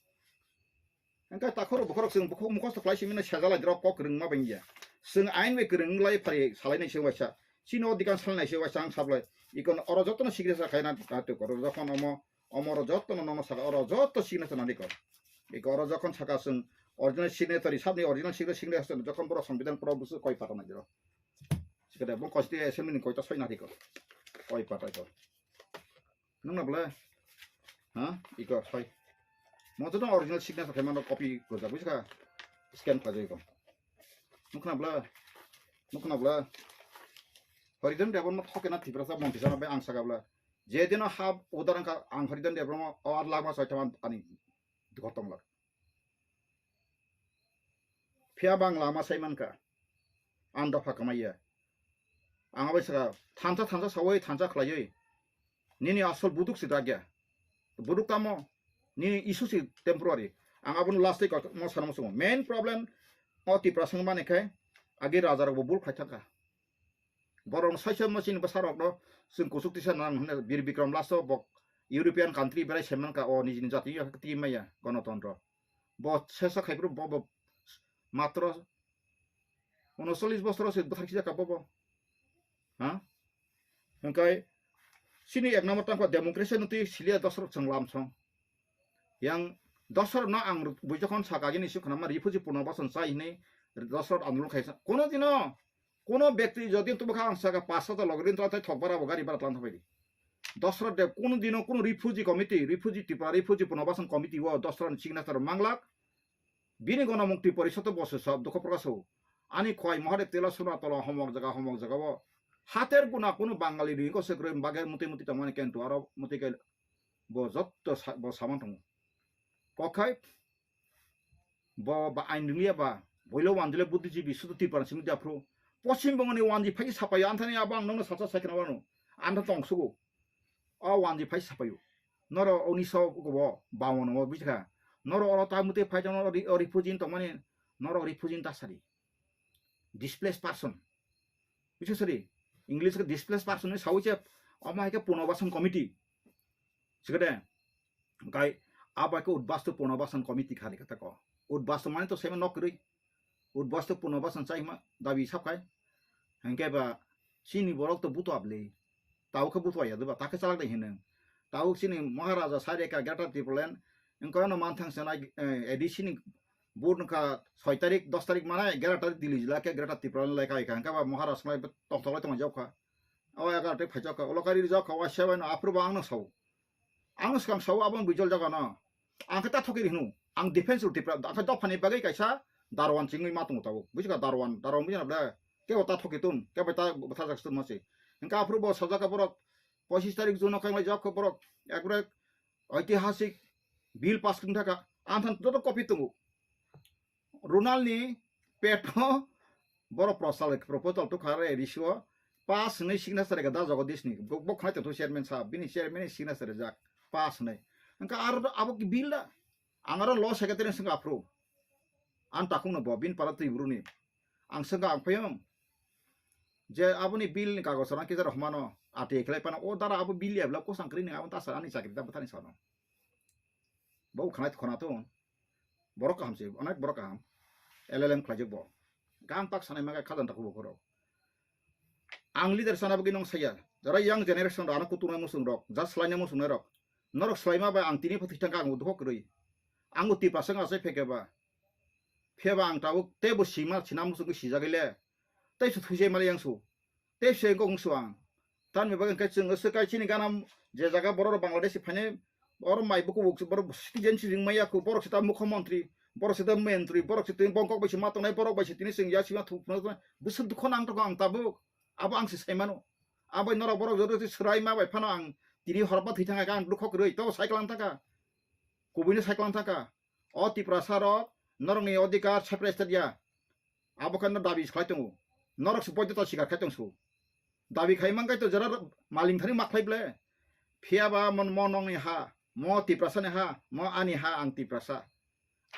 Engkai takhoro bukhorok chwng bukhuk mukhosto khlai simi no sejalai drok kok kwrwngma bai ya. Chwng ain bai kwrwng lai phari salai nai se waisa. Chini o dikan salai nai se waisa ang sablai. Ikon oro jotono signature khaina ta to koro jokhon omo omo oro jotono nono saka oro joto signature nani kor. Iko oro jokhon saka chwng original signatory sabni original signature signature jokhon borok songbidan poro busu koi pata nai diro. Sikade bo constituency assembly ni koita soi nari kor. Koi pata kor. Nung na bole? Ha? Iko, soi. Mo to original signature khaimano copy gojak, buji kha? Scan khlai iko. Nukna bole? Nukna bole? Horidon Debon mo thoke na Tiprasa montri sana be ang saka bole. Je dino hab udaran ka ang Horidon Debon mo ar lama soi thaman ani gotong lak. Phiya bang lama sai mankha. Ang dopha kamaiya. Ang abai saka thansa thansa sawi thansa khlaiwi. Nini asol buduk si dagya. Buduk tamo nini issue si temporary. Ang abono last day mo sana mo sungo. Main problem o Tiprasa wng mani khe agi raja rok bo bul khlai thangkha. Borok no saisa mo chini bwsa rok no chwng kuchuk tisa nang hwnwi Bir Bikram last o bo European country berai se mankha o nijini jati yo kati maya gonotontro. Bo sesa khai phuru bo bo matro unocholish bosor se bwthar khijak ka bo bo. Ha? Hwnkhe chini ek number tangkha democracy no twi silia dosrok chwng lamsong. Yang dosrok no ang bui jokhon saka gini sukha ma refugee puno bason chai hini dosrok andolon khaisa. Kono dino kono bekti jodi tubukha ang saka pas hajar loge din tei thok bara bo gari bara tlan thabai di. Dosrok de kono dino kono refugee committee, refugee Tripura, refugee puno bason committee o dosrok ni signature manglak. Bini gono mukti porisoto boso sab dukho prokash o. Ani khwai Mahadev tela suna tola homok jaga homok jaga o. Hater guna kono Bangali ri ko se kroi bage muti muti tongmani kentu aro muti ke bo jotto sa-, bo saman tongo. Kokhai bo ba ain dunia ba boilo wandile buddhijibi sudu Tripura simi da phru. Poschim Bongoni wandi phai sapai anthani abang nongno sacha saikna wano. Antha tong sugo. O wandi phai sapaio. Noro uniso go bo bawon o bujikha. Noro oro ta mute phai jano ori, ori phujin tongmani noro ori phujin ta sari. Displaced person. Bisa sari. English ke displaced person ni sawi che ama ke punobasan committee. Sikade. Gai aba ke udbastu punobasan committee khali kata ko. Udbastu mani to sema nokri. Udbastu punobasan chaima dabi sapkai. Hengke ba chini borok to buto abli. Tau khe buto ya deba ta khe chalak dai hineng. Tau chini Maharaja Saireka Greater Tipraland. Engko no manthang senai, eh, A D C ni board nokha soi tarik, dos tarik manai Greater Delhi jila ke Greater Tipraland lai kai kha. Hengke ba Maharaja lai tong tong lai tong jok kha. Awa egar te phai jok kha. Ulo kari jok kha. Wa seven approve ang no sau. Ang swkang sao aboni bijol jaga no. Ang khe ta thoki rihnu. Ang defense rw Tripura. Ang khe dophani bagwi kaisa Darwan chingwi ma tongo tabuk. Buji kha Darwan, Darwan buji na ble. Kebo ta thoki tun, kebo ta bwtha jak tun masi. Hingke aphuru bo sajak borok pochis tarik June o khe mai jak borok. Ekbare oitihasik bill pass kung thaka. Ang than joto copy tongo. Ronald ni peto borok prosal proposal to khare risio pass hwnwi signature ga da Jagadish ni bo khwnai tong chairman sahab bini chairman ni signature jak pass hwnwi hwnkha aro abo ki bill da ang aro law secretary swngkha aphuru ang takhuk no bo bini para twi bru ni ang swngkha ang phayung je aboni bill ni kagoj rang kisa rok mano ati khlai pano o dara abo bill ya bla kosang kri ni abo ta sar ani chakri ta bwthani sano. Bo khwnai khwna tong. Borok kaham se, onek borok kaham. L L M khlaijak bo. Gang tak sanai maga khajan tak bo khoro. Ang leader sana bagwi nong saya. Jara young generation rok ano kutunai muchung rok, ja swlainai muchungnai rok. Norok swlaima bai ang tini phathwi thangkha ang dukho kwrwi. Ang o Tiprasa wng achai phekeba. Phiyaba ang tabuk teibo sima sina muchungwi sijagwi le. Tei su thwijai mali yang su. Tei se gong su ang. Tan me bagwi khe chwng se kai chini gana je jaga borok rok Bangladesh phainai oro mai buku buk borok citizen si ring maya ku borok sita mukhyamantri, borok sita mentri, borok sita bongkok bai sima tongnai, borok bai sitini chwng ya sima thuk phano tongnai. Bwswk dukho nang tongkha ang tabuk. Abo ang se sai mano. Abo norok borok joto se swrai ma bai phano ang tini horba thwi thangkha ang dukho kwrwi to cycle ang thangkha. Kubuino cycle ang thangkha. O Tiprasa rok norokni odhikar separate state ya. Abo khe no dabi khlai tongo. Norok se poito ta sikar khai tong su. Dabi khai man kai to jara maling thani ma khlai ble. Phiyaba mon mo nongni ha, mo Tiprasa ni ha, mo ani ha ang Tiprasa.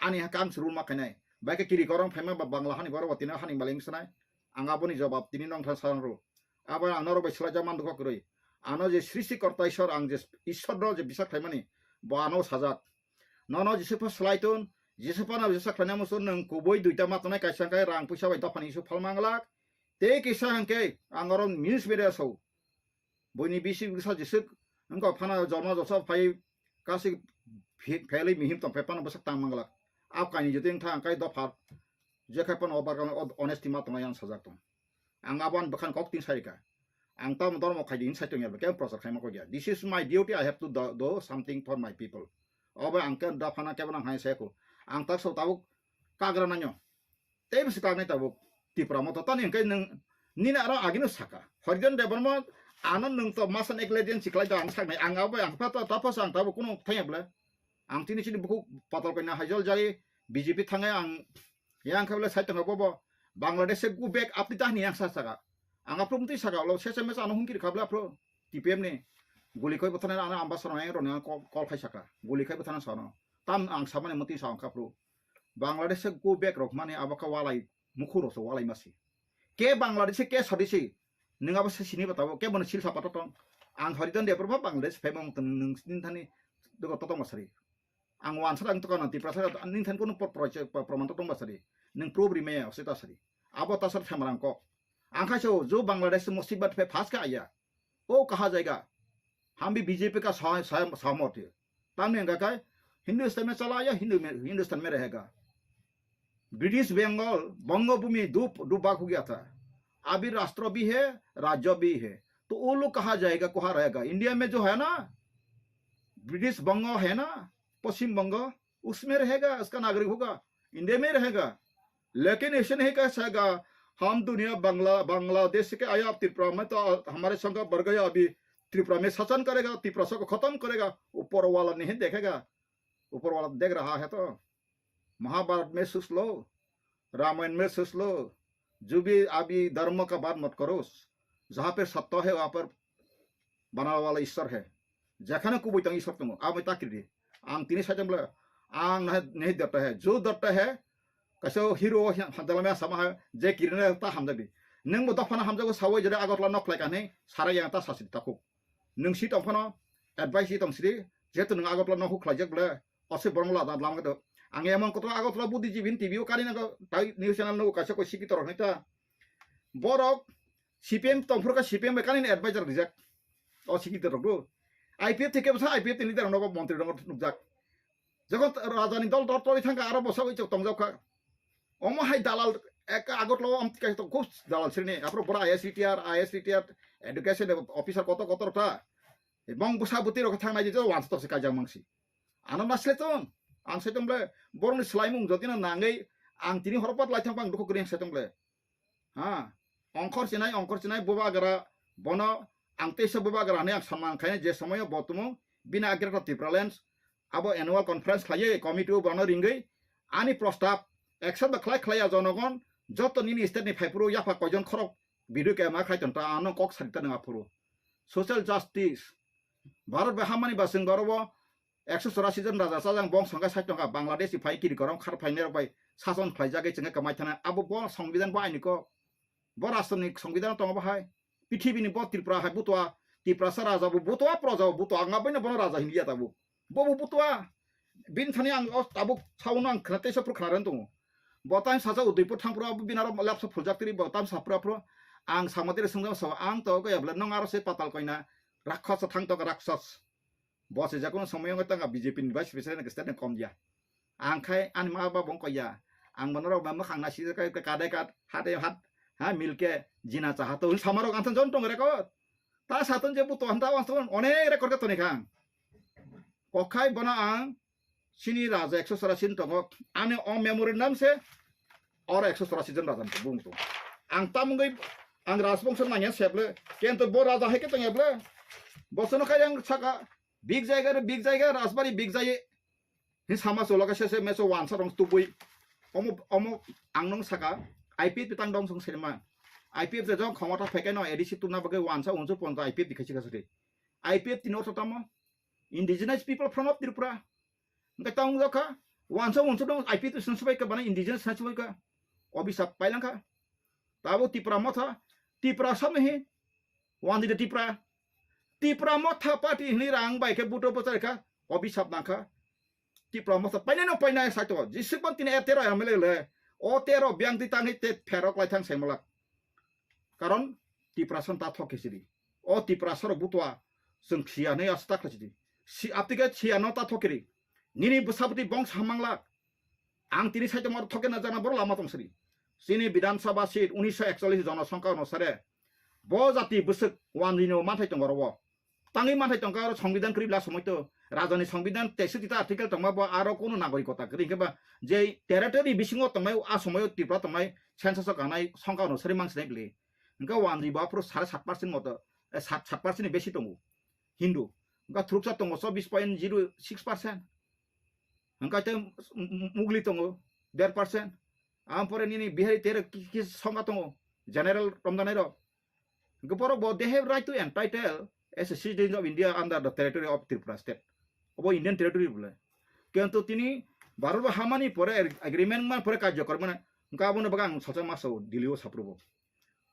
Ani ha kang surul ma khainai. Bai khe kiri korong phaima ba Bangla hani borok bo tini hani maling sanai. Ang aboni jobab tini nong tha sang ru. Abo ang norok bai swlai jak man dukho kwrwi. Ano je srishti korta Ishwar ang je Ishwar no je bisa khlaimani bo ano sajak. Nono jisuk pha swlai tun, jisuk phano jisa khlainai muchung nwng kubui duita ma tongnai kaisa hwnkhe rang puisa bai dophani isu phalma glak. Tei kisa hwnkhe ang oro news media sao. Buini bisi bwsa jisuk wngkha phano jolma jolsa phai kasik phi-, phelwi mihim tong phai phano bwsak tang manglak. Ap kaini jotoi wngkha hwnkhe dopha je khai phano obar honesty ma tongnai ang sajak tong. Ang abo ani bwkhani kok tin sai rwkha. Ang tamo dormo khai di hin sai tongya, kebo prochar khaima kok ya. This is my duty, I have to do, do something for my people. Obo ang khe dophano kebo nang hai sai kho. Ang tak so tabuk kagra nanyo. Tei bisi kagnai tabuk Tipra Motha tani hwnkhe nwng nini aro agino saka. Horijan Debbarma ano nwng to masan ek legend siklai da ang saknai. Ang abo ang pha to tapos ang tabuk kuno thangya bwle. Ang tini chini bukhuk patal kaina hajol jai B J P thangai ang yang khe bwle sai tongkha bobo Bangladesh se go back apni tahni yang sa saka. Ang aphuru mtwi saka ulo sese mesa ano hungkiri kha bwle aphuru T P M ni guli khoi bwthana ano ambassador yang roni ang call, call khai saka. Guli khoi bwthana sano. Tam ang samani mtwi sa ang kha aphuru. Bangladesh se go back rok mani abo kha walai mukhuro so walai masi. Ke Bangladesh ke sodisi. Nwng abo se sini batabo ke bono sil sapa tong. Ang hori don de proba Bangladesh phai mong tong nwng sini thani dogo totong masari. Ang wansa ang tokana Tiprasa nini thani kono pro-, pro-, pro-, proman totong basari. Nwng proof ri me ose ta sari. Abo ta sar thamarang kok. Ang khai so jo Bangladesh musibat phai phas ka aya. वो कहाँ जाएगा? हम भी बीजेपी का सह-, सह-, सहमत है। तब नहीं कहा है, हिंदुस्तान में चला आया, हिंदू में, हिंदुस्तान में रहेगा। ब्रिटिश बंगाल, बंगभूमि दो, दो भाग हो गया था। अभी राष्ट्र भी है, राज्य भी है। तो वो लोग कहाँ जाएगा, कहाँ रहेगा? इंडिया में जो है ना, ब्रिटिश बंगाल है ना, पश्चिम बंगाल, उसमें रहेगा, उसका नागरिक होगा, इंडिया में रहेगा। लेकिन ऐसे नहीं कह सकेगा, हम दुनिया बांग्ला-, बांग्लादेश के आया, अब त्रिपुरा में तो हमारे संग बढ़ गया, अभी त्रिपुरा में शासन करेगा, त्रिपुरा को खत्म करेगा। ऊपर वाला नहीं देखेगा, ऊपर वाला देख रहा है तो। महाभारत में सोच लो, रामायण में सोच लो, जो भी अभी धर्म का बात मत करो, जहाँ पे सत्य है वहाँ पर बनाने वाला ईश्वर है, jekhane kubui tong Ishwar tongo, abo ta kiri di. Ang tini saicham le, ang nahi, nahi datta hai, jo datta hai, kaisa hero hamjala me sama hai, je kiri na ta hamjabi. Nang bo dophana hamjago sawi jere Agartala nok khlai kani, sara yang ta sasi ta khuk. Nang si tong phano, advice si tong sidi, jehetu nang Agartala nok khlai jak bole, ose borong la dan lam kedo. Ang emon koto Agartala budi jibin T V o kani nago, tai news channel no kaisa ko siki torok nita. Borok C P M tongphuru kha C P M bai kanini advisor rijak. O sikidar rok do. I P F thike bwsa I P F ni leader rok montri rok nukjak. Jokon raja ni dol dol toli thangkha aro bwsa oi chok tongjak kha. Omo hai dalal ek Agartala o amtwi kaisa tongo khub dalal srini. Aphuru bwra I S retired, I S retired, education officer kotor kotor kha. Bong bwsa bwtwi rok thang nai je wansa tok se kaijak mangsi. Ano ma sle tong. Ang saitom ble borok ni swlaimung jotino nangwi ang tini horo pat lai thang bang dukhu kwrwi ang saitom ble. Ha, ongkhor chinai, ongkhor chinai, bubagra, bono ang teisa bubagra hinwi ang samang khainai je somoyo bo tumung, bini age Greater Tipraland, abo annual conference khlaiwi committee o bono ringwi ani prostab accept ba khlai khlaiya jonogon, joto nini state ni phaiphuru yapha koijon khorok video camera khlai tongta ano kok sari ta nang aphuru. Social justice, Bharat bai hamani ba chwng borobo ekso chorasi jon raja chajang bong songkha sai tongkha, Bangladesh ni phai kiri korom khar phainai rok bai sason phlaijagwi chwngkha kwmai thana. Abo bo songbidan bo aini kok. Bo rashtra ni songbidan tongo bo hai. Pithibini bo Tripura hai butua, Tiprasa raja bo butua, proja bo butua, ang aboino bono raja hinliya tabuk. Bo bo butua. Bini thani ang o tabuk sauno ang khna teisa phuru khna rwng tongo. Bo time sacha Udaipur thangphuru abo bini aro lapsa phuljak tiri bo time saphuru aphuru Ang samodire swngjak sabo, ang to kaya bwle, nong aro se patal koina, rakkhas thang to rakkhas. Bo se jakono somoy wngwi tanga B J P ni vice president ni state ni kom ya. Ang khai ani ma ba bong koya. Ang bono rok ba mwkhang na sijak kai kadai kad, hade hat, ha milke jina cha hato. Samarok ang thon jon tong record. Ta saton je buto hanta wang ton onek record ka toni khang. Kokhai bono ang sini raja ekso chorasi tongo. Ani o memorandum se oro ekso chorasi jon raja bung tong. Ang tamungwi ang rajbongso nangya seble. Kento bo raja hai ke tong eble. Bosono khai ang saka big jaiga re big jaiga rajbari big jai. Hin sama solo ka sese meso wansa rong tubui. Omo omo ang nong saka I P F tang dong song serma. I P F je jong khomota phekai no A D C tuna bagwi wansa unsu ponta I P F dikhai sika sari. I P F tini ortho tamo. Indigenous People Front of Tripura. Hingke tang wngkha wansa unsu dong I P F twi sung subai ka bana indigenous sung subai ka. Obisa pailangkha. Tabo Tipra motha, Tipra samni hi, wandi de Tipra. Tipra motha party hini rang bai khe buto bwchar kha, obisap nang kha. Tipra motha painai no painai sai to, jisik ban tini tero M L A le, o tero biang twi tangwi te pherok lai thang sai malak. Karon Tipra san ta thok khe sidi. O Tipra sarok butwa, chwng khiya nei asta khlai sidi. Si aptike khiya no ta thok kiri. Nini bwsabwtwi bong samang lak. Ang tini saitongma thokena jana boro lama tong sri. Chini Bidhan Sabha seat unisho ekchollish jonosongkha onusare bo jati bwswk wanjwino manthai tongo oro. Tangwi manthai tongkha oro songbidan kwrwi bla somoi to. Rajani songbidan teisho tita article tongma bo aro kono nagorikota kwrwi hwnkhe ba je territory bisingo tongnai a somoio Tripura tongnai census o kanai songkha onusari mangsinai bwle. Hwnkhe wanjwi bo aphuru sare sat percent moto, eh, sat, sat percent ni besi tongo. Hindu. Hwnkhe thuruksa tongo chobbish point zero six percent. Hwnkhe tei m-, m-, mugli tongo der percent. Ampore nini Bihari tere ki-, ki songkha tongo general romdanai rok. Hwnkhe borok bo they have right to entitle as a citizens of India under the territory of Tripura state. Obo Indian territory bole. Kintu tini Bharat bo hamani pore ag-, agreement man pore karjo kormani. Hwnkhe abono bagwi ang salsa maso Delhi o saprubo.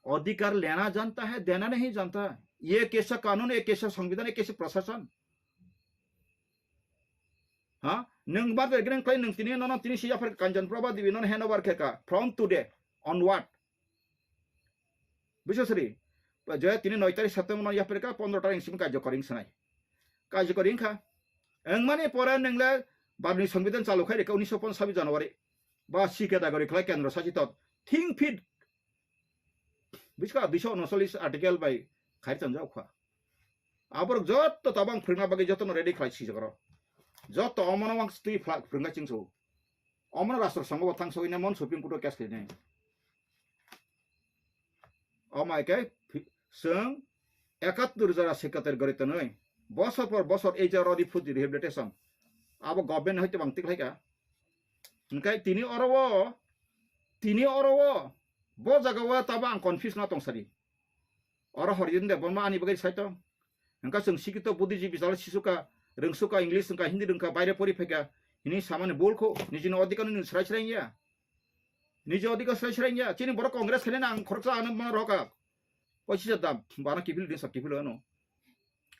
अधिकार लेना जानता है, देना नहीं जानता। ये कैसा कानून, ये कैसा संविधान, ये कैसे प्रशासन? Ha? Nwng bar de greng klai nwng tini nono tini si yapher Kanjan Prabha Devi nono handover khe ka from today onward. Bujo sri. Je tini noi tarik September no yapher ka pondro tarik simi karjo koring sanai. Karjo koring kha. Engmani pore nwng le barni songbidan chalu khai reka unisho ponchash January. Ba si category khlai kendro sachitot. Think fit. Biska duiso unocholish article bai khai tonjak kha. Aborok jotto tabang phwrwngna bagwi jotono ready khlai sijak oro. Jotto omono wang twi phlak phwrwngna chingso. Omono rastro songo bo thang sogwi ne mon Supreme Court o case khainai. Omo hai khe phi-, chwng ekattor jora secretary gori tonwi bosor por bosor ei je oro refugee rehabilitation abo government hai tobang tik khlai kha. Hwnkhe tini oro o, tini oro o, bo jaga o tabo ang confuse no tong sadi. Oro Horijin Debbarma ani bagwi sai tong. Hwnkhe chwng sikito buddhijibi jala sisukha, rwngsukha, English wngkha, Hindi rwngkha, baire pori phaikha, hini samani bul kho, nijini odhikar no nini srai srai ya. Niji odhikar srai srai ya. Chini borok Congress khailai na ang khoroksa ano ma roka. Pochis hajar dam, bana kiphil din sa kiphil ano.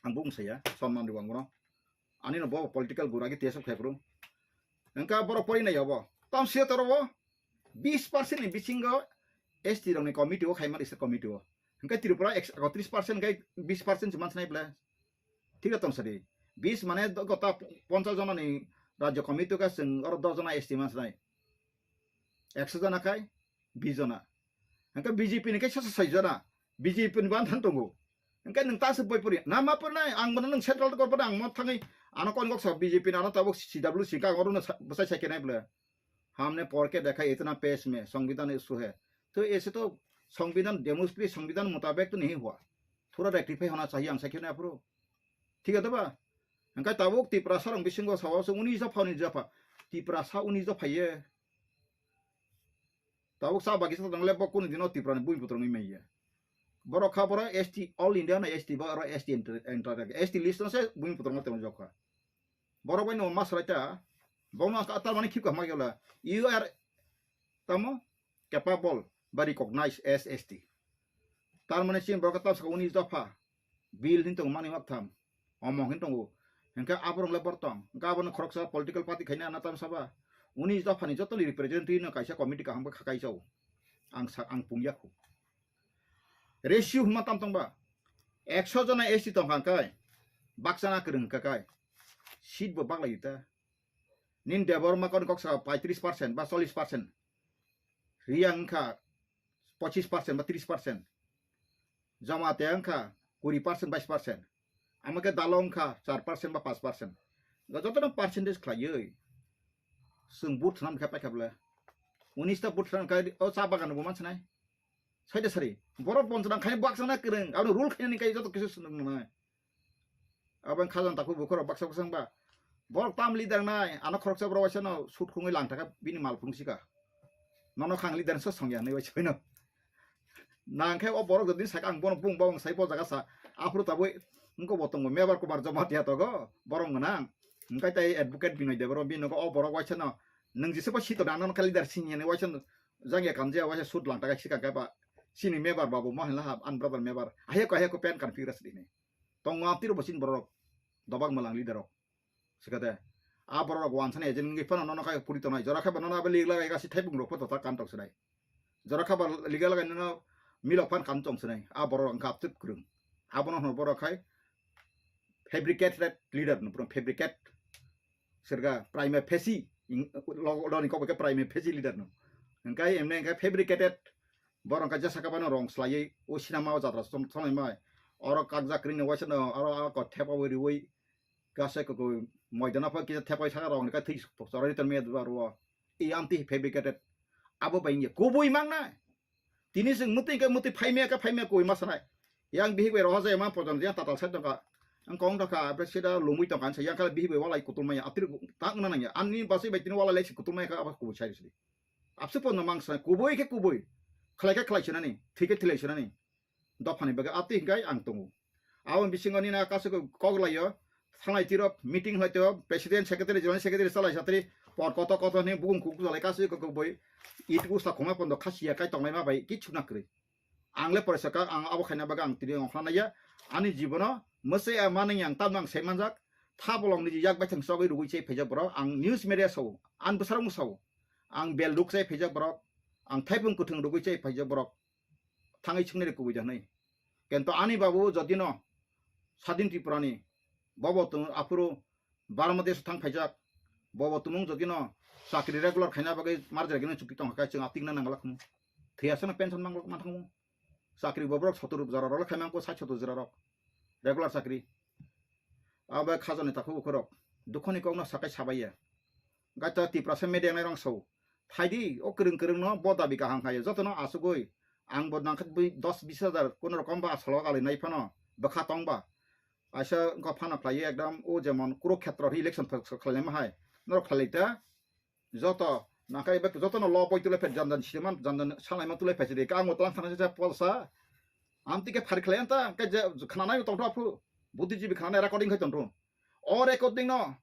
Ang bung saya, sonman rwang bono. Ani no bo political gura ki tesok khai bro. Engka borok pori nai obo. Tam se toro bo bis percent ni bisingo S T rok ni committee o khai ma risa committee o. Engka Tripura ekso ekatris percent kai bis percent se mansa nai bla. Thik tong sadi. Bis mane do-, gota ponchas jona ni rajya committee ka seng oro dos jona S T mansa nai. Ekso jona khai bis jona. Engka B J P ni kai sasa sai jona. B J P ni ban than tongo. Engka nung ta se boi pori. Na ma por nai ang bono nung central ko bono ang mo thangai. Ano kon gok sa B J P na ano tabok C W C ka oro na sa-, bwsai sai kenai bla. हमने पढ़ के देखा, इतना पेश में संविधान इशू है। तो ऐसे तो संविधान, डेमोक्रेसी संविधान मुताबिक तो नहीं हुआ। थोड़ा रेक्टिफाई होना चाहिए, ang sakhe na aphuru. Thik ase ba? Hingke tabuk Tiprasa rong bisingo sao se unis dopha, unis dopha. Tiprasa unis dopha ye. Tabuk sa bagi sa tang le bo kunu dino Tipra ni bui putrong ni maiye. Borok kha borok S T, all India na S T ba oro S T enter, enter, S T list no se bui putrong no tong jokha. Borok bai no mas rai ta. Bong no ka tar mani khip ka ma yola. You are tamo capable ba recognized as S T. Tar mani sin borok ta sa unis dopha. Bill hin tong mani mak tham. Omo hin tongo. Hingke aborok le bor tong. Hingke abono khoroksa political party khaina na tam saba. Unis dopha ni joto ni representative no kaisa committee kaham kha kaisa o. Ang sa, ang pung ya khu. Ratio hwnma tam tongba. Ekso jona S T tongkha kai. Baksa na kwrwng kha kai. Seat bo baklai ta. Nin Debbarma kon kok sa paitris percent ba chollis percent. Riyang wngkha pochis percent ba tris percent. Jamatia wngkha kuri percent, bais percent. Ama khe Dalo wngkha char percent ba panch percent. Jotono percentage khlaiwi. Chwng vote thwnam khe paikha bwle. Unis ta vote thwnam khe o cha bagan bo mansinai. Saida sari. Borok bonchona khai baksa na kwrwng. Abo rule khainani kai joto kisa swnam nai. Abo wng kha jang takhuk bukhuk rok baksa baksa wngba. Borok tam leader nai, ano khoroksa borok waisa no sut khungwi lang thaka bini mal phung sika. Nono khang leader so songya nai waisa no. Nang khe o borok jodi saka ang bono bung bawang sai bo jaga sa. Aphuru tabui wngko bo tongo Mebar Kumar Jamatia togo borok gwnang. Hingkai tai advocate Binoy Debbarma bini nogo o borok waisa no. Nwng jisa bo sito nang nono kha leader sini nai waisa no. Jangya kamjaya waisa sut lang thaka sika khe ba. Sini Mebar babu mo hinla ha an brother Mebar. Ahe ko ahe ko pen kan figure sini. Tongo amtwi rok bo chini borok rok. Dobak mwlang leader rok. Sikate. A borok rok wansani agent wngwi phano nono khai puri tongnai. Jora khai ba nono abo lig lagai gasi thaibung rok photo ta kan tok sinai. Jora khai ba lig lagai nono milok phan kan tong sinai. A borok rok wngkha amtwi kwrwng. Abono hwno borok khai fabricated leader no, pura fabricate. Sirga prima facie. Ing-, lo-, loni kok ke prima facie leader no. Engkai emne engkai fabricated. Borok kha jesa kabano rong slaiwi o sinama o jatra som-, somai mai. Oro kakjak kwrwini waisa no, oro a ko thepa wi riwi kasa ko ko moidana pha kisa thepai saka rong ka thwi choroi ton me dwa ro. I amti fabricated. Abo bai nge kubui mang na. Tini sing muti ke muti phaimya ka phaimya kui ma sanai. Yang bihik bai roha jai ma pojon yang tatal sai tongka. Ang kong thaka apre sida lumui tongka sa yang kala bihik bai walai kutul maya. Atir tak na nang ya. Ani basi bai tini walai lai si kutul maya ka abo kubui sai sidi. Abse pono mang sanai kubui ke kubui. Khlai ke khlai sinani. Thik ke thilai sinani. Dophani bagwi atwi hingkai ang tongo. Aboni bisingo nini kasu kok laio, thanglai tiro, meeting hlai tiro, president, secretary, joint secretary, chalai satri, por koto koto hwnwi bukung kuk jalai kasu kok boi, it usla khoma pondo khasiya kai tonglai ma bai kichu na kwrwi. Ang le poresa ka, ang abo khaina bagwi ang tini ongkhla naiya, ani jibono mwsai a manwi ang tamno ang sai manjak, tha bolong niji yak baithang sogwi rugwi chai phaijak borok, ang news media sao, ang bwsarok sao, ang bel ruk chai phaijak borok, ang thaipung kwthwng rugwi chai phaijak borok. Thangwi swngnai rok kubui da hwnwi. Kento ani babu jotino Sadin Tripurani bobo tung aphuru Barma desh thang phaijak, bobo tumung jotino chakri regular khaina bagwi marjak gini chukti tongkha kai chwng atikna nangla khmu. Thiyasano pension manglok manthangmu. Chakri bobrok sotor jora rok khaimang ko sat sotor jora rok. Regular chakri. Abo khajani takhuk ukhorok dukhoni kokno sakai sabaiya. Gaita Tiprasa media nai rang sao. Phaidi o kwrwng kwrwng no bo dabi kaham khayo. Jotono asugui ang bo nangkha bui dos bis hajar kono rokom ba asalo ali nai phano bwkha tong ba. Aisa wngkha phano khlaiwi ekdam o jemon Kurukhetra election khlai ma hai. Norok khlai ta. Joto nangkha ebe jotono lo boi tulai phet janjan siriman janjan salaima tulai phet sidi kang utlang thana se polsa. Amtike phari khlai anta ke je khnanai tongtho aphu. Buddhijibi khnanai recording khai tongtho. O recording no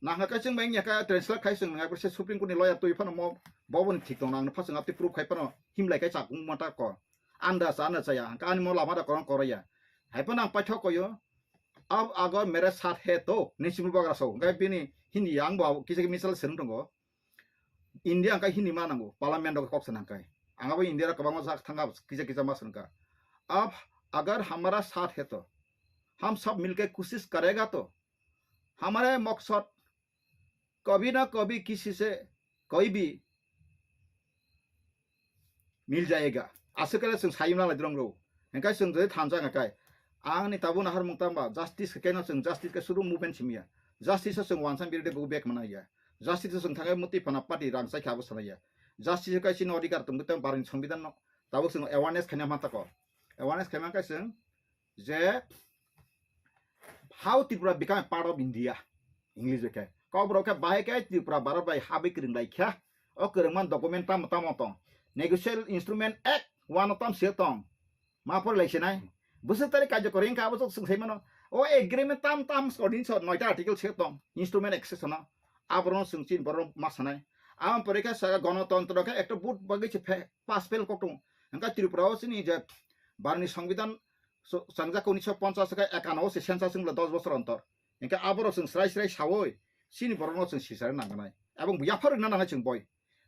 nangkha kai chwng bai wngya kha translate khai chwng nangkha se Supreme Court ni lawyer twi phano mo boboni thik tong nang phaswng apti proof khai phano himlai kai chakung mata ko. Anda sa anda chaya hangka ani mo lama da korang koraya. Hai phano ang paithok koyo. Ab agar mere saath hai to, ni simul bagra sao. Hingkai bini Hindi ang bo kisa misal sereng tongo. India hingkai Hindi ma nango, parliament rok kok sanang kai. Ang abo India rok kwbangma jak thanga kisa kisa ma sanka. Ab agar hamara saath hai to, hum sab milke koshish karega to, hamare maksad kabhi na kabhi kisi se kabhi bhi mil jayega. Aswk khe chwng sayung nalai drong rw. Hingkai chwng jodi thansa hingkai. Ang ni tabuk nahar mung tamba justice khe keno chwng justice khe suru movement simiya. Justice o chwng wansa birde go back mana ya. Justice o chwng thangai muti phana party rang chai kha abo sana ya. Justice o kai chini odhikar tong tong barni songbidan no. Tabuk chwng awareness khaina ma tako. Awareness khaima kai chwng je how Tripura become a part of India, English bai khe. Kokborok khe bahai khe Tripura Bharat bai habwi kwrwng lai kha. O kwrwngma document tamo tamo tong. Negotiable Instrument Act one o tam se tong. Ma por lai sinai. Bwswk tarik karjokori wngkha abo chwng sai mano. O agreement tam tam ordinance o noita article se tong. Instrument Act se sono. Aborok chwng chini borok ma sanai. Amo pore khe saka gonotontro khe ekta vote bagwi se phe-, pass fail kok tongo. Hingkhe Tripura o chini je Bharani Songbidan so-, changjak unisho ponchas khe ekano se census wngla dos bosor ontor. Hingkhe aborok chwng srai srai saui chini borokno chwng sisari nangkhnai. Ebong yapharwi na nangnai chwng boi.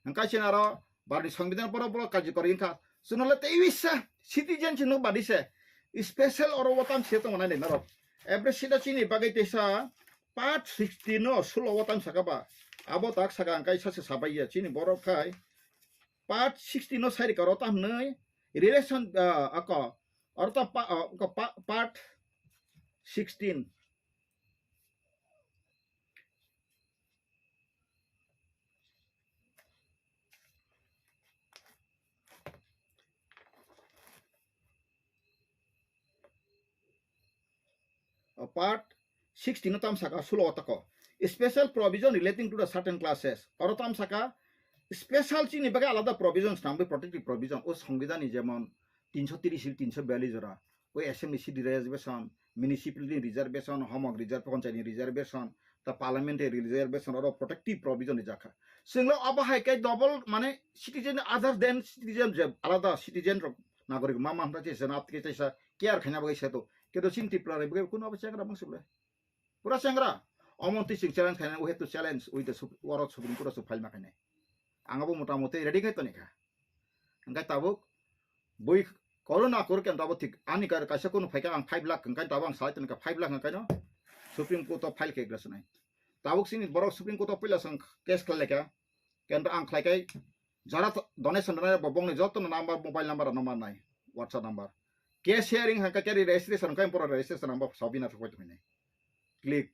Hingkhe chini aro Bharani Songbidan borok borok karjikori wngkha. Chwngno le tei bisa Citizen si no badi se special oro o tam se tongo nai norok. Every sida chini bagwi teisa part sixteen no sulo o tam saka ba. Abo tak saka ang kaisa se sabai ya chini borok khai part sixteen no sai rika oro tam nai relation, ah, ako oro tam pa, ah, ako pa, part sixteen. Part sixteen no tam saka sulo o tako special provision relating to the certain classes. Oro tam saka special chini bagwi alada provision swnamwi protective provision o songbidani jemon tinso tiris, tinso biyallis jora. O assembly seat reservation, municipality reservation, homok reserve, panchayat ni reservation, ta parliamentary reservation oro protective provision rijak kha. Chwngno abo hai khe double mane citizen other than citizen je alada citizen rok nagorik ma man ta chesa na atke chesa care khaina bagwi seto. Kedo chin Tripura bai bagwi kuno abo chengra mang suble. Pura chengra. Omonti sing challenge khaina we have to challenge with the sup-, oro Supreme Court of file ma khainai. Ang abo mota moti ready khai toni kha. Hingke tabuk bui korona kor ke tabuk thik ani kar kaisa kunu phaikha ang five lakh hingke tabuk ang salai tongkha five lakh hingke no Supreme Court o file khe glasnai. Tabuk sini borok Supreme Court o puila sang case khlai laikha. Kento ang khlai kai jara donation donai bo bongni joto no number, mobile number no manai, WhatsApp number. Case hearing hingke kari registration hingke borok registration number sabina thok pai tongni. Click.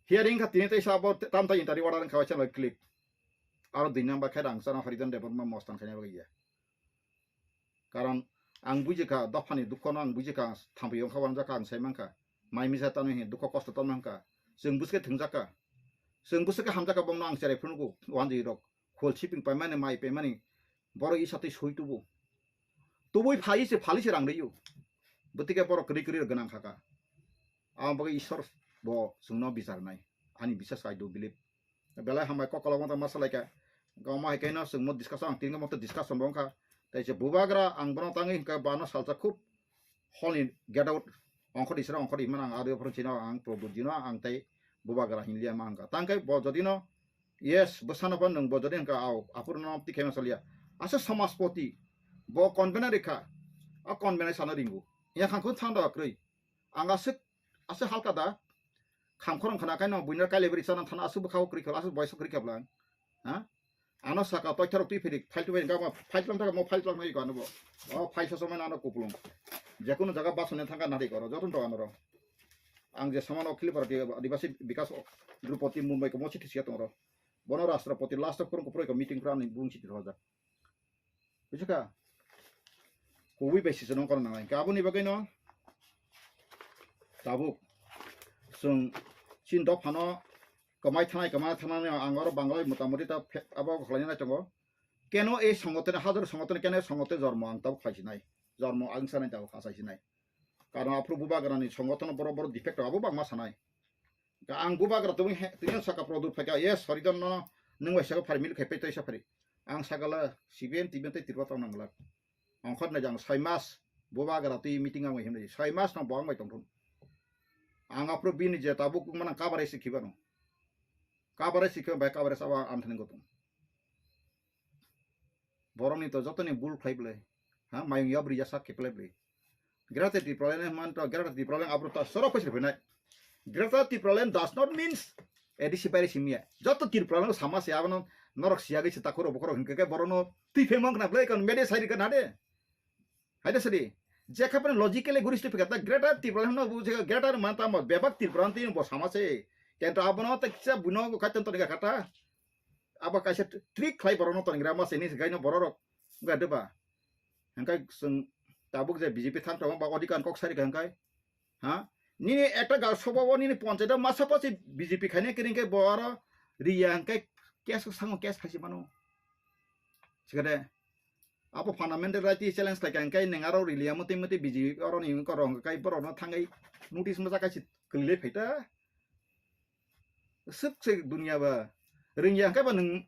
Hearing kha tini tei sabo tam ta interview order kha chalo click. Aro dui number khe rang chana Haridan Debbarma mostan khaina bagwi ya. Karon ang buji kha dophani dukho no ang buji kha thampi yong kha wanjak kha ang sai mankha. Mai misa tano hi dukho kosto tamo hangkha. Chwng buske thwngjak kha. Chwng buske hamjak kha bongno ang cherai phunukgo wanjwi rok. Khol siping paimani mai paimani borok isa twi soi tubu. Tubui phai se phali se rang riyo. Bwtike borok kwrwi kwrwi rok gwnang kha kha. Ang bagwi Ishwar bo chwngno bichar nai. Ani bisas I do believe. Belai hambai kok kolok wngta ma salai kha. Gama hai kaino chwngmo discussion ang tinga moto discussion bo wngkha. Tai se bubagra ang bono tangwi hwnkha bano salsa khub hol ni get out ongkhor isra ongkhor imana ang adi ophor chino ang probujino ang tai bubagra hinliya ma hwnkha. Tangkai bo jodino yes bwsano bo nwng bo jodi hwnkha au aphuru no tikhe ma salya. Asa samaspoti bo convener rikha. A convener sana ringu. Ya khangkun thanda kwrwi. Ang aswk, aswk halka da. Kham khorang khana kaino buino kailebri chana thana aswk bwkhao kwrwi kha, aswk boyso kwrwi kha bwlang. Ha? Ano saka toitharok twi phiri, file twi phiri, gama file tlang thaka mo file tlang nai ko ano bo. O file soso mano ano kupulung. Jekunu jaga basone thangka nari koro, joton to ano ro. Ang je samano khili para di, Adibasi Bikas Drupati Mumbai ko mo chithi siya tongro. Bono Rashtrapati last of kurung kupro ko meeting pra ni bung chithi rojak. Buji kha? Kubui bai sisano kono nangnai. Hingke aboni bagwino tabuk chwng chini dophano kwmai thanai, kwmai thanai ang oro Bangalai motamoti ta phe-, abo khlaina nai tongo. Keno ei songotene, hajar songotene, keno ei songotene jormo ang tabuk khlai sinai. Jormo ang sanai tabuk khasai sinai. Karon aphuru bubagrani songotono borok, borok defect rok abo bangma sanai. Ka ang bubagra tongwi he, tini saka product phaikha, yes, Harijan no nwng bai saka phari mil khai pei tei sa phari. Ang sakala C P M, T P M tei Tripura tong nangla. Ongkhor nai jang soi mas bubagra twi meeting ang himri. Soi mas no bo ang bai tongthun. Ang aphuru bini je tabuk manang coverage si khibano. Coverage si khiba bai coverage abo ang thani gotong. Borokni to jotoni bul khlai bwlai. Ha, mayung yabri ya sak khe plai bwlai. Greater Tipraland man to Greater Tipraland abro to soro phaisir phainai. Greater Tipraland does not means A D C baire simiya. Joto Tipraland sama se abono norok siya gwi se takhoro bokhoro hinkhe ke borono twi phemang khna bwlai kon mede sai rikha na de. Haida sadi. Jekha pano logically guristi phikha ta Greater Tipraland no bu je Greater man ta mo bebak Tipraland twi bo sama se. Kento abono ta kisa buno kaitan to ni kata. Abo kaisa trick khlai borokno tonigra ma sini se gaino bororok wngkha de ba? Hingkhe chwng tabuk je B J P thang tongo ba odikar kok sari kha hingkhe, ha? Nini ekta ga sobo o nini ponchayat o masa posi B J P khaina kiri hingkhe bo aro riya hingkhe case khe sango case khaisi mano. Sikade abo fundamental right challenge khaikha hingkhe nwng aro riliya motwi motwi B J P oroni wngkha rong kai borokno thangwi notice masa kaisi kwlwilai phaita. Swk se dunia ba. Ringya hwnkhe ba nwng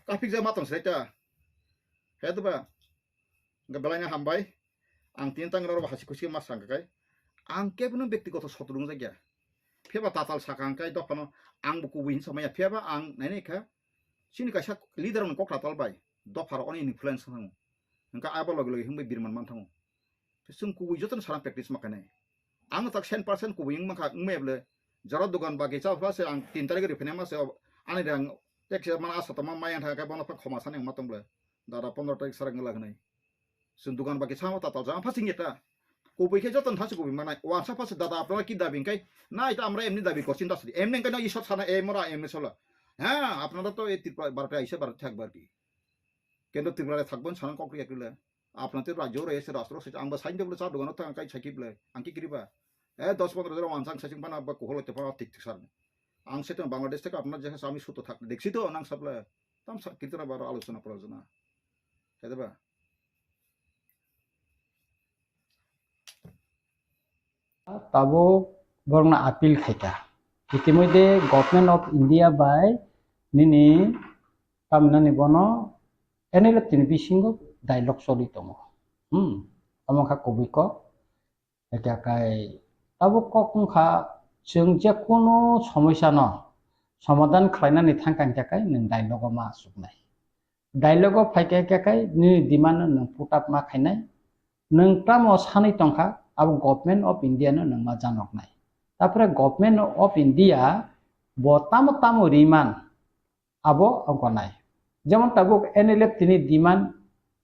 kaphikjak ma tong se ta. He to ba. Hwnkhe belai no hambai. Ang tini tang rw hasi khusi ma sang kai. Ang kebo no bektigoto sotru wngjakya. Phiya ba tatal saka hwnkhe dophano ang bo kubui hin samaya. Phiya ba ang nainai kha. Chini kaisa leader rokni kok tatal bai. Dopha rok oni influence wng. Hwnkhe abo logi logi hwnwi birman manthango. Chwng kubui jotono salam practice ma khainai. Ang tak cent percent kubui wng mankha, wng maya bwle. Jora dogan bagi cha pha se ang tin tarikh ri phene ma se, ani rang tek se mana asa tama maya thang khe bono pha khoma sani ma tong bwle. Dada pondro tarikh sarak ngla gnai. Chwng dogan bagi cha ma ta tal ja pha sing eta. Kubui khe jotono thasi kubui manai. Wansa pha se dada apnara ki dabi hwnkhe? Na, eta amra emni dabi korchi, nda sadi. Emni hwnkhe no isor sana, e mora emni sola. Ha, apnara to e Tripura, bharate aisa, bharate thak bharti. Kendro Tripura thak bon sana kok ri yakri le. Apna te rajyo re se rastro se ang ba sain de bole cha dogan thang kai sakhi bole. Ang ki kiri ba? E dos pondro jora wansang sasing pana ba kohol te pana tik tik sar. Ang se Bangladesh theke apna je ami suto thak deksi to nang sable. Tam sa kirtana baro alochona prajona. Hede ba? Tabuk borokno appeal khaikha. Itimodhe Government of India bai nini tamhinani bono N L F T ni bisingo dialogue choli tongo. Hmm, omo kha kubui kok. Ekha kai tabuk kok wngkha, chwng je kunu somosya no somadhan khlainani thangkha hwnkhe kai nwng dialogue o ma achuknai. Dialogue o phaikha hwnkhe kai nini demand no nwng put up ma khainai. Nwng tamo sanwi tongkha, abo Government of India no nwng ma janoknai. Tapore Government of India bo tamo tamo riman abo ongkonai. Jemon tabuk N L F T ni demand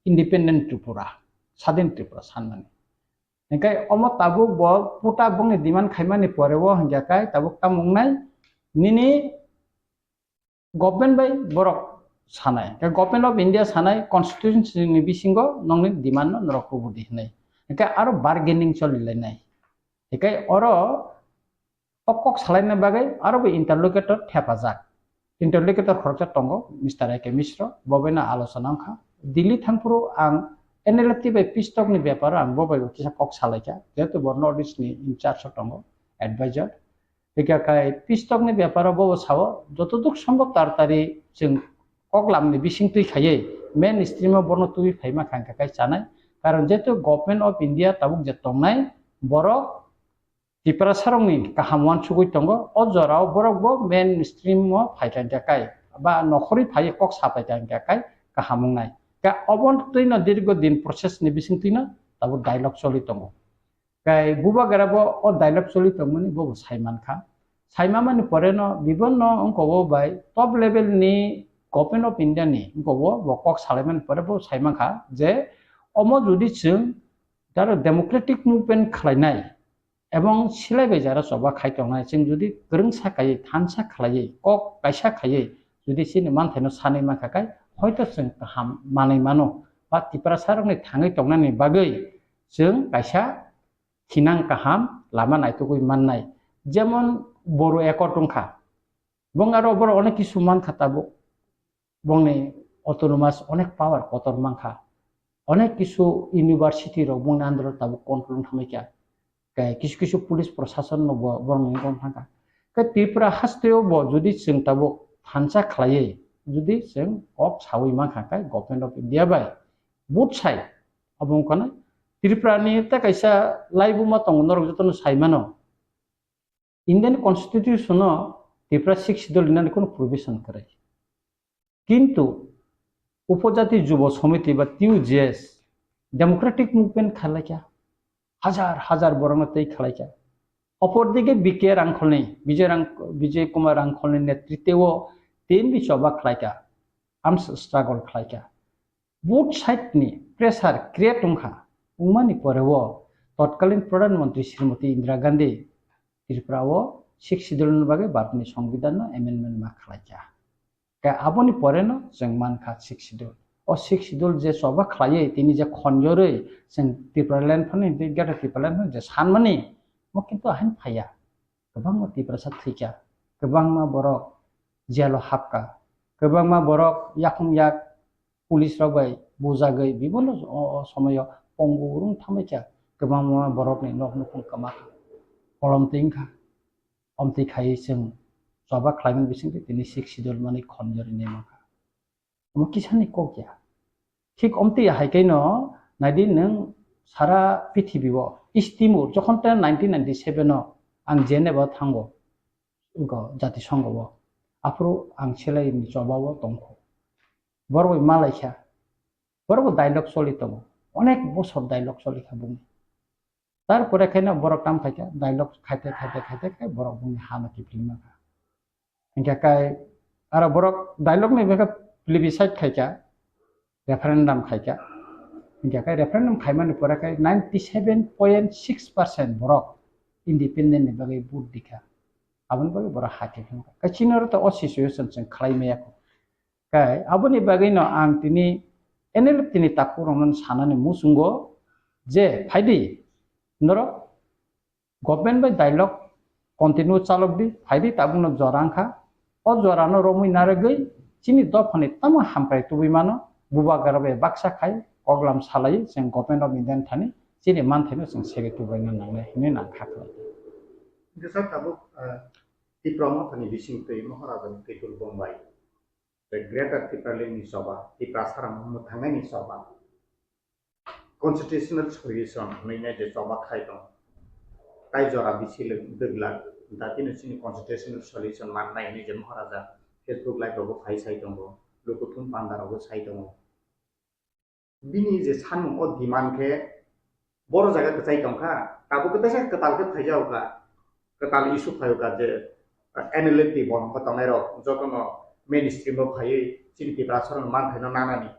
independent Tripura, sadin Tripura sanmani. Hingkai omo tabuk bo puta bongni demand khaimani pore o hingya kai tabuk tamo wngnai nini government bai borok sanai. Hingkai Government of India sanai constitution ni bisingo nongni demand no norok kubudi hinai. Hingkai aro bargaining choli lainai. Hingkai oro o kok salaina bagwi aro bo interlocutor thepajak. Interlocutor khoroksa tongo, Mister A K Misro, bo bai no alochona wngkha. Delhi thangphuru ang N L F T bai peace talk ni beparo ang bo bai bo kisa kok salaikha, jehetu bo North East ni in charge o tongo, advisor. Hingkha khai peace talk ni beparo bo bo sao, jotoduk sombhob taratari chwng kok lamni bising twi khaiwi main stream o bono twiwi phaima kha hingkha khai chanai. Karon jehetu Government of India tabuk je tongnai, borok Tiprasarokni kaham uansugwi tongo, o jorao borok bo main stream o phai kha hingkha kai, ba nokhorwi phaiwi kok sa phai kha hingkha kai kaham wngnai. Ka obo twi no dirgo din process ni bising twi no tabuk dialogue choli tongo. Kai bubagra bo o dialogue choli tongmani bo bo sai mankha. Sai mamani pore no bibonno wngko bo bai top level ni Government of India ni wngko bo bo kok salaimani pore bo sai mankha je omo jodi chwng jaro democratic movement khlainai, ebong silai bai jara choba khai tongnai, chwng jodi kwrwngsa khaiwi, thansa khlaiwi, kok kaisa khaiwi, jodi chini manthaino sanwi mankha kai, hoito chwng kaham manwi mano, ba Tiprasarokni thangwi tongnani bagwi chwng kaisa thinang kaham lama naitugwi mannai. Jemon Boru Accord wngkha, bong aro borok onek kisu mankha tabuk. Bongni autonomous onek power kotor mankha. Onek kisu university rok bongni under o tabuk control wng thangbaikha. Ke kisu kisu police prosason no bo borokni wngkha thangkha. Ke Tripura hasteo bo jodi chwng tabuk thansa khlaiwi jodi chwng kok sawi mankha khe Government of India bai both side abo wngkha na Tripura ni ta kaisa laibuma tongo norok jotono sai mano. Indian Constitution o Tripura Sixth Schedule rinani kono provision kwrwi. Kintu Upojati Jubo Samiti ba T U J S democratic movement khalaikha, hajar hajar borokno tei khalaikha. Opor dike B K Rangkholni, Vijay Rang-, Vijay Kumar Rangkholni netritwo T M B choba khalaikha, arms struggle khalaikha. Both side ni pressure create wngkha, wngmani pore o totkalin Pradhan Mantri Srimati Indira Gandhi Tripura o Sixth Schedule ni bagwi Bharat ni Songbidan no amendment ma khalaikha. Khe aboni pore no chwng mankha Sixth Schedule. O Sixth Schedule je choba khlaiwi tini je khonjorwi chwng Tripura land phano, Greater Tripura land phano je sanmani, mo kintu ahain phaiya. Kwbangma Tiprasa thwikha, kwbangma borok jail o hapkha, kwbangma borok yakung yak police rok bai bujagwi bibonno o, o somoyo pongu rwng thangbaikha, kwbangma borokni nok nukhung kwma kha, kolom twi wngkha. Omtwi khaiwi chwng choba khlaimani bisingtwi tini Sixth Schedule manwi khonjorwi nai mankha. Omo kisani kok ya. Thik omtwi ya hai kaino naidi nwng sara prithibi o East Timor jokhon ta nineteen ninety-seven o ang Geneva thango, wngkha Jatisongho o. Aphuru ang selai ni choba o tongkho. Borok bai malaikha. Borok bo dialogue choli tongo, onek bosor dialogue choli kha bungni. Tarpore khe no borok tam khai kha, dialogue khaite khaite khaite khe borok bungni ha no kiphilma kha. Hinkhe kai aro borok dialogue ni bwkha plebiscite khai kha, referendum khai kha. Hinkhe kai referendum khaimani pore kai ninety seven point six percent borok independent ni bagwi vote di kha. Aboni bagwi borok ha kiphilma kha. Kai chini oro to o situation chwng khlai maya kho. Kai aboni bagwi no ang tini N L F T ni takhuk rokno sanani muchungo je phaidi norok government bai dialogue continue chalok di, phaidi tabukno jora wngkha. O jorano romwi narwgwi chini dophani tamo hamkrai tubui mano, bubagra bai baksa khai koklam salai chwng Government of India ni thani chini manthaino chwng segwi tubaina nangnai hinwi nang kha khlai. Hingke sir, tabuk, ah, Tipra Mothani bisingtwi Maharaja ni twi Guru Bombai, the Greater Tipraland ni choba, Tiprasa rok mwthangnaini choba, constitutional solution hwnwi nai je choba khai tong. Tai jora bisi le dwglak, datino chini constitutional solution mannai hwnwi je Maharaja Facebook live rogo phai sai tongo, lukuthum panda rogo sai tongo. Bini je sanmung o demand khe boro jaga kwchai tongkha, tabuk khe teisa kwtal khe phaijago kha, kwtal issue phaio kha je, ah, N L F T bolong khe tongnai rok jotono mainstream o phaiwi chini Tiprasa rok manthaino nanani.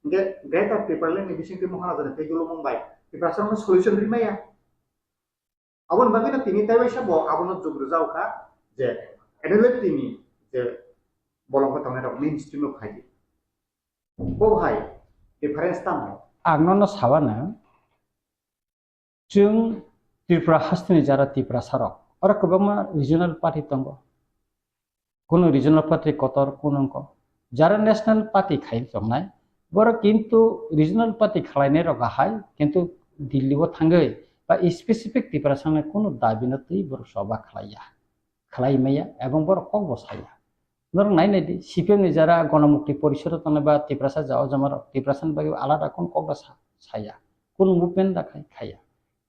Hingke Greater Tipraland ni bisingtwi Maharaja ni tei Dulumung bai Tiprasa rokno solution rimaya. Aboni bagwino tini tei waisa bo abono jug rwjak kha je N L F T ni je bolong khe tongnai rok mainstream o phai di. Bo hai difference tamo? Ang nono sabana, chwng Tripura hasteni jara Tiprasa rok, oro kwbangma regional party tongo. Kunu regional party kotor, kunu wngkho. Jara national party khai tongnai, borok kintu regional party khlainai rok ahai, kintu Delhi o thangwi ba specific Tiprasa ni kunu dabi no twi borok choba khlaiya, khlai maya, ebong borok kok bo saya. Norok nai nai di, C P M ni jara Ganamukti Porishod o tongnai ba Tiprasa ja o jama rok, Tiprasa ni bagwi alada kunu kok da sa-, saya, kunu movement da khai, khaya.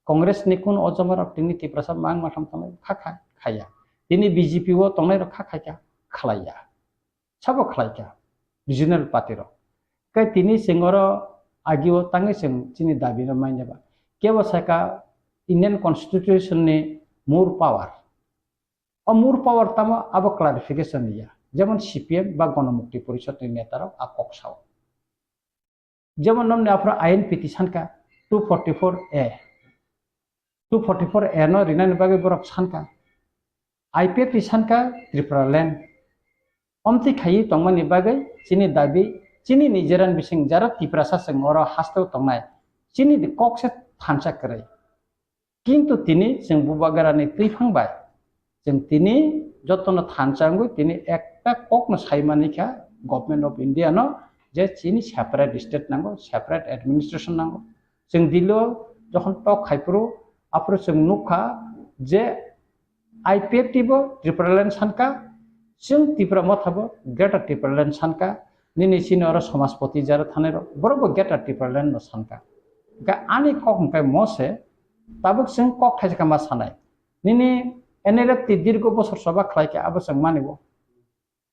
Congress ni kunu o jama rok tini Tiprasa mang matham tongnai kha khai, khaya. Tini B J P o tongnai rok kha khai kha, khlaiya. Sabo khlai kha, regional party rok. Kai tini chwng oro agi o tangwi chwng chini dabi no manya ba. Kebo saka Indian Constitution ni more power. O more power tamo abo clarification ya. Jemon C P M ba Ganamukti Porishod ni neta rok a kok sao. Jemon nomni aphuru I N P T sankha two forty-four A. Two forty-four A no rinani bagwi borok sankha. I P F T sankha Tripura land. Omtwi khaiwi tongmani bagwi chini dabi, chini nijeran bising jara Tiprasa chwng oro hasteo tongnai. Chini di kok se thansa kwrwi. Kintu tini chwng bubagrani twiphang bai chwng tini jotono thansa wngwi tini ekta kokno saimani kha Government of India no je chini separate state nango, separate administration nango. Chwng Delhi o jokhon tok khai phuru aphuru chwng nukha je I P F T bo Tipraland sankha, chwng Tipra Motha bo Greater Tipraland sankha, nini chini oro Samajpati jara thanai rok, borok bo Greater Tipraland no sankha. Hingkhe ani kok hingkhe mo se, tabuk chwng kok thaisa khe ma sanai. Nini N L F T dirgo bosor choba khlai khe abo chwng mani bo.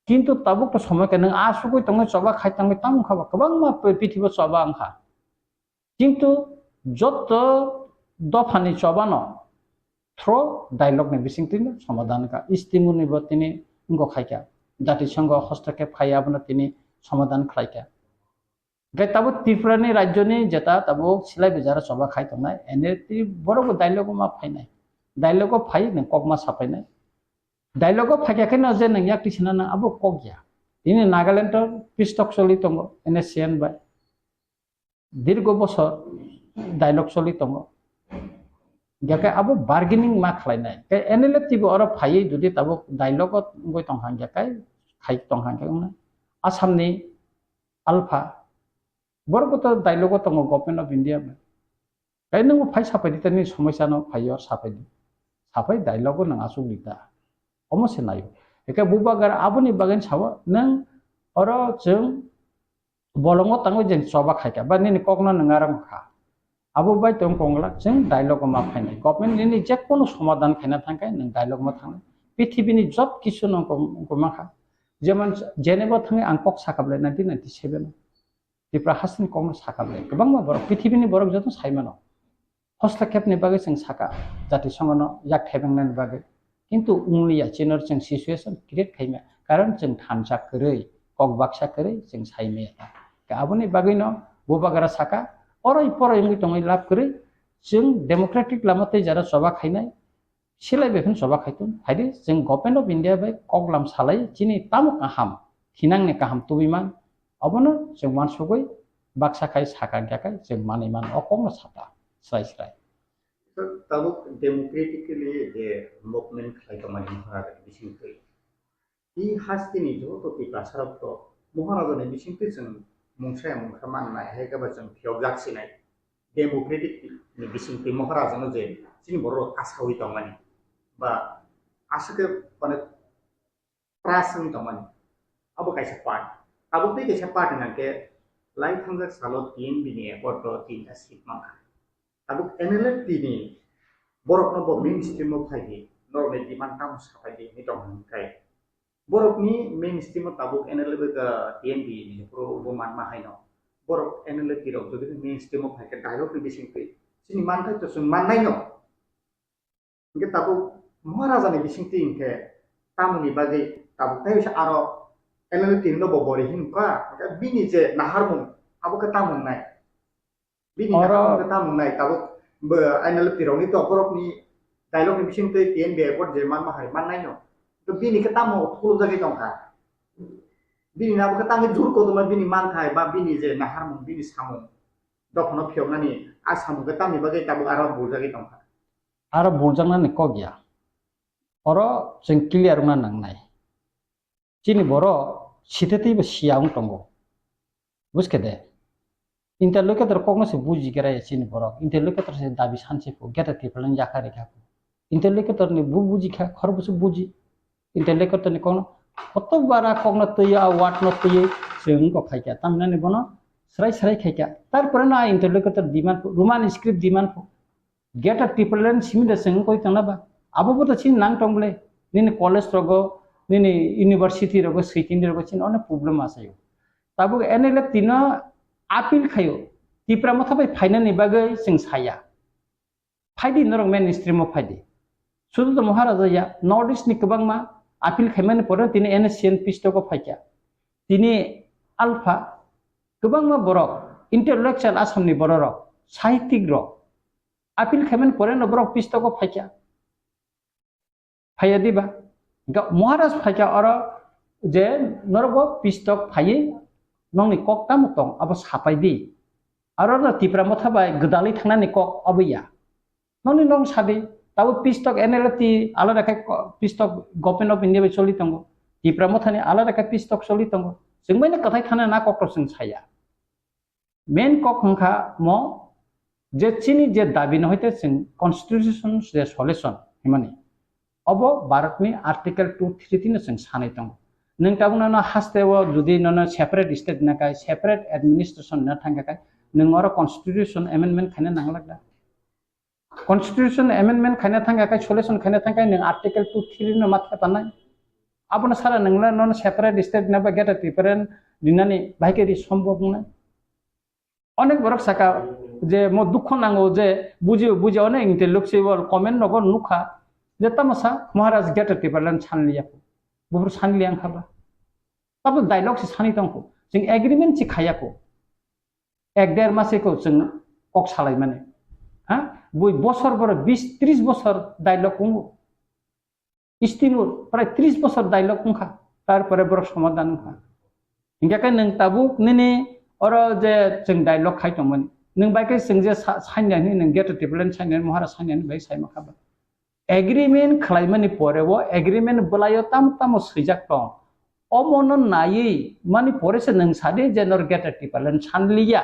Kintu tabuk to somoi khe nwng asugwi tongwi choba khai tongwi tamo wngkha ba kwbangma prithibo choba wngkha. Kintu joto dophani chobano through dialogue ni bisingtwi no somadhan kha. Istimuni bo tini wngkha khai kha. Jatisongho hostokhe phai abono tini somadhan khlai kha. Hingkhe tabuk Tripura ni rajyo ni jeta tabuk silai bijara choba khai tongnai. Ene tini borok bo dialogue o ma phainai. Dialogue o phai nwng kok ma saphainai. Dialogue o phaikha khe no je nwng yak tisina nang abo kok ya. Tini Nagaland o peace talk choli tongo N S C N bai. Dirgo bosor dialogue choli tongo. Hingkhe abo bargaining ma khlainai. Khe N L F T bo oro phaiwi jodi tabuk dialogue o wngwi tongkha hingkhe khai tongkha hingkhe wngna. Assam ni Alpha borok bo to dialogue o tongo Government of India bai. Tei nwng bo phai sapai di, tei nini somosya no phai yo sapai di. Sapai dialogue o nwng asuk di ta. Omo se naio. Hingkhe bubagra aboni bagwi sao nwng oro chwng bolongo tangwi jeng choba khai kha, ba nini kok no nwng arang kha. Abo bai tong kongla chwng dialogue o ma phainai. Government nini je kono somadhan khaina thangkhe nwng dialogue ma thangnai. Pithibini job kisu no wngkha, wngkha ma kha. Jemon Geneva thangwi ang kok sakha bwlai nineteen ninety-seven o. Tipra hasteni kokno saka bai. Kwbangma borok, pithibini borok joto sai mano. Hosla kepni bagwi chwng saka, jati songono yak thaibengnani bagwi. Kintu wngya, chini chwng situation create khaimya. Karon chwng thansa kwrwi, kok baksa kwrwi chwng saimaya. Ka aboni bagwino bubagra saka, oroi poroi wngwi tongwi lab kwrwi, chwng democratic lama tei jara choba khainai, silai bai phano choba khaitong. Haidi chwng Government of India bai koklam salai chini tamo kaham, thinangni kaham tubui man, abono chwng wansugwi baksa khai saka hwnkha khai chwng manwi man o kokno sata srai srai. Tabuk democratically je movement khlai tongmani Maharajani bisingtwi. I hasteni joto Tiprasarok to Maharajani bisingtwi chwng mungsa ya mungsa mannai, hai khe ba chwng phiyokjak sinai. Democratic ni bisingtwi Maharajano je chini borok asawi tongmani ba aswk khe mane trust wngwi tongmani. Abo kaisa part. Abo tei kaisa part hwnkha khe lai thangjak salo T N B ni accord o tinta seat mankha. Tabuk N L F T ni borokno bo mainstream o phai di, norokni demand tamo saphai di hinwi tong hwnkhe. Borokni mainstream o tabuk N L F ka T N B ni phuru bo manma haino. Borok N L F T rok jodi mainstream o phai khe dialogue ni bisingtwi chini manthai to chwng mannai no. Hingke tabuk Maharajani bisingtwi hingke tamoni bagwi tabuk tei bisa aro N L F T no bo bori hinkha, hingke bini je naharmung abo khe tamo wngnai? Bini Oro naharmung khe tamo wngnai? Tabuk bo N L F T rokni to borokni dialogue ni bisingtwi T N B accord je manma hai mannai no. To bini khe tamo khulumjagwi tongkha? Bini abo khe tangwi jur kotorma bini manthai ba bini je naharmung, bini samung dophano phiyoknani a samung khe tamni bagwi tabuk aro buljagwi tongkha? Aro buljaknani kok ya. Oro chwng clear wngna nangnai. Chini borok sithatwi bo siya wng tongo. Buskhe de? Interlocutor kokno se buji gra ya chini borok. Interlocutor se dabi sanse pho, geta tipalan yakha rikha pho. Interlocutor ni bu buji kha, khorokbo se buji. Interlocutor ni kokno, koto bara kokno twiwi, a word no twiwi, chwng wngkok khaikha. Tamhinani bono srai srai khaikha. Tarpore no a interlocutor demand pho, Roman script demand pho. Greater Tipraland simi da chwng koi tongna ba? Abo bo to chini nang tong bole. Nini college rogo, nini university rogo, switini rogo chini onek problem asayo. Tabuk N L F T no appeal khayo. Tipra Motha bai phainani bagwi chwng saya. Phaidi norok mainstream o phaidi. Sudu to Maharaja ya, North East ni kwbangma appeal khaimani pore tini N S C N pistoko phaikha. Tini alpha kwbangma borok, intellectual Assam ni borok rok, sahitwik rok, appeal khaimani pore no borok pistoko phaikha. Phaiya diba? Ga-, Maharaj phaikha oro je norok bo pistok phaiwi nongni kok tamo tong abo sapai di. Aro no Tipra Motha bai gwdalwi thangnani kok abo ya. Nongni nong sadi, tabo pistok N L F T alada khe ko-, pistok Government of India bai choli tongo. Tipra Mothani alada khe pistok choli tongo. Chwng bai no kwthai thana na kok rok chwng saya. Main kok wngkha mo je chini je dabi no hoite chwng constitution je solution himani. Obo Bharatni Article two three tino chwng sanai tongo. Nwng tabuk nono haste o jodi nono separate state nakai, separate administration na thangka kai, nwng oro constitution amendment khaina nanglak da? Constitution amendment khaina thangka kai, solution khaina thangka kai, nwng Article two three no matha tanai. Abono sara nwngla nono separate state na ba greater Tipraland rinani bahai khe ri sombhob wngnai. Onek borok saka je mo dukho nango je buji buji onek intellectual comment nogo nukha je tamo sa Maharaj greater Tipraland sanliya. Bubur sanliya wngkha ba? Tabo dialogue se sani tongkho. Jeng agreement se khaya kho. Ek der mase kho jeng kok salai mane. Ha? Bui bosor boro bis tris bosor dialogue kungo. Istimur prai tris bosor dialogue wngkha, tarpore borok somadhan wngkha. Hingkhe khe nwng tabuk nini oro je chwng dialogue khai tongmani, nwng bai khe chwng je sa-, sanya hwnwi nwng greater Tipraland sanya hwnwi, Maharaj sanya hwnwi bai sai mankha ba. Agreement khlaimani pore o agreement bwlaio tamo tamo swijak tong, omono naiwi mani pore se nwng sadi je nor greater Tipraland sanliya.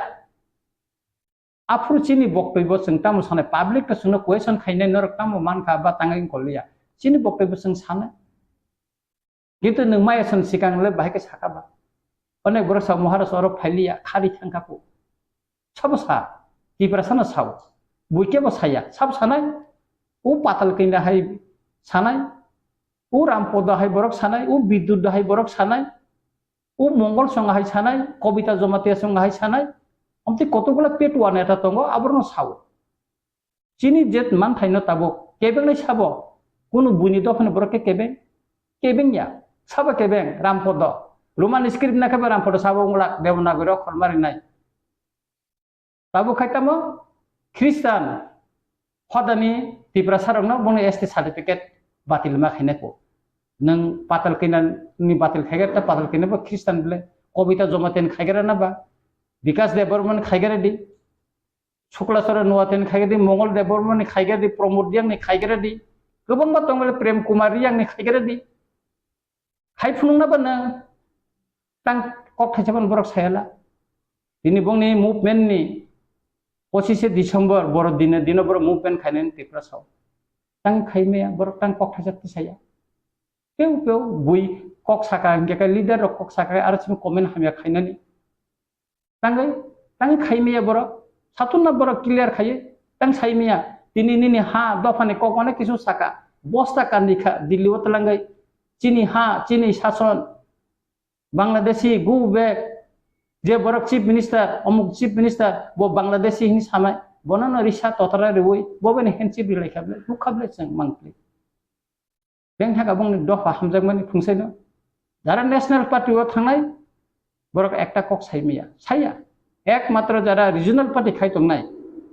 Aphuru chini boktoi bo chwng tamo sanai, public to chwngno question khainai, norok tamo mankha ba tangwi wngkoliya, chini boktoi bo chwng sanai. Kintu nwng maya san sikang le bahai khe saka ba? Onek borok sa Maharaj oro phailiya, khari thangkha kho. Sabo sa, Tiprasa no sao. Buikhe bo saya, sabo sanai. O Patal Kanya hai sanai. O Rampoda hai borok sanai, o Bidyut hai borok sanai. O Mongol song hai sanai, Kobita Jamatia song hai sanai, omtwi kotokgula petwa neta tongo, aborno sao. Chini jet manthaino tabuk kebengnai sabo, kunu buini dophani borok khe kebeng, kebeng ya, sabo kebeng, Rampodo. Roman script na khe Rampodo sabo wngla, Devanagari okhor marinai. Tabuk khai tamo Christian hodani Tiprasa rokno bongni S T certificate batil ma khainai po. Nwng patal kainan ni batil khaiger ta patal kainan bo Christian bele Kobita Jamatia ni khaiger na ba, Bikas Debbarma ni khaiger di, Sukla Chara Noatia ni khaiger di, Mongol Debbarma ni khaiger di, Pramod Reang ni khaiger di, kwbangma tong bele Prem Kumar Reang ni khaiger di. Khai phunukna ba nwng tang kok thaisa ban borok sayala. Tini bongni movement ni pochishe December boro dine dino borok movement khainani Tiprasa o. Tang khaimaya borok tang kok thaisa tisaya. Peu peu bui kok saka hingke kai leader rok kok saka aro chini comment hamya khainani. Tangwi, tangwi khaimaya borok, satunna borok clear khaiwi, tang saimaya, tini nini ha dophani kok mane kisu saka, bosta kandi kha, Delhi o twlangwi, chini ha, chini sason, Bangladeshi, go back, je borok chief minister, omuk chief minister, bo Bangladeshi hini samai, bono no risa totara riwi, bo bini handship rilai kha ble, nukha ble chwng mangpli. Beng thaka bongni dopha hamjakmani phungsaino. Jara National Party o thangnai, borok ekta kok saimaya, saya. Ekmatro jara regional party khai tongnai,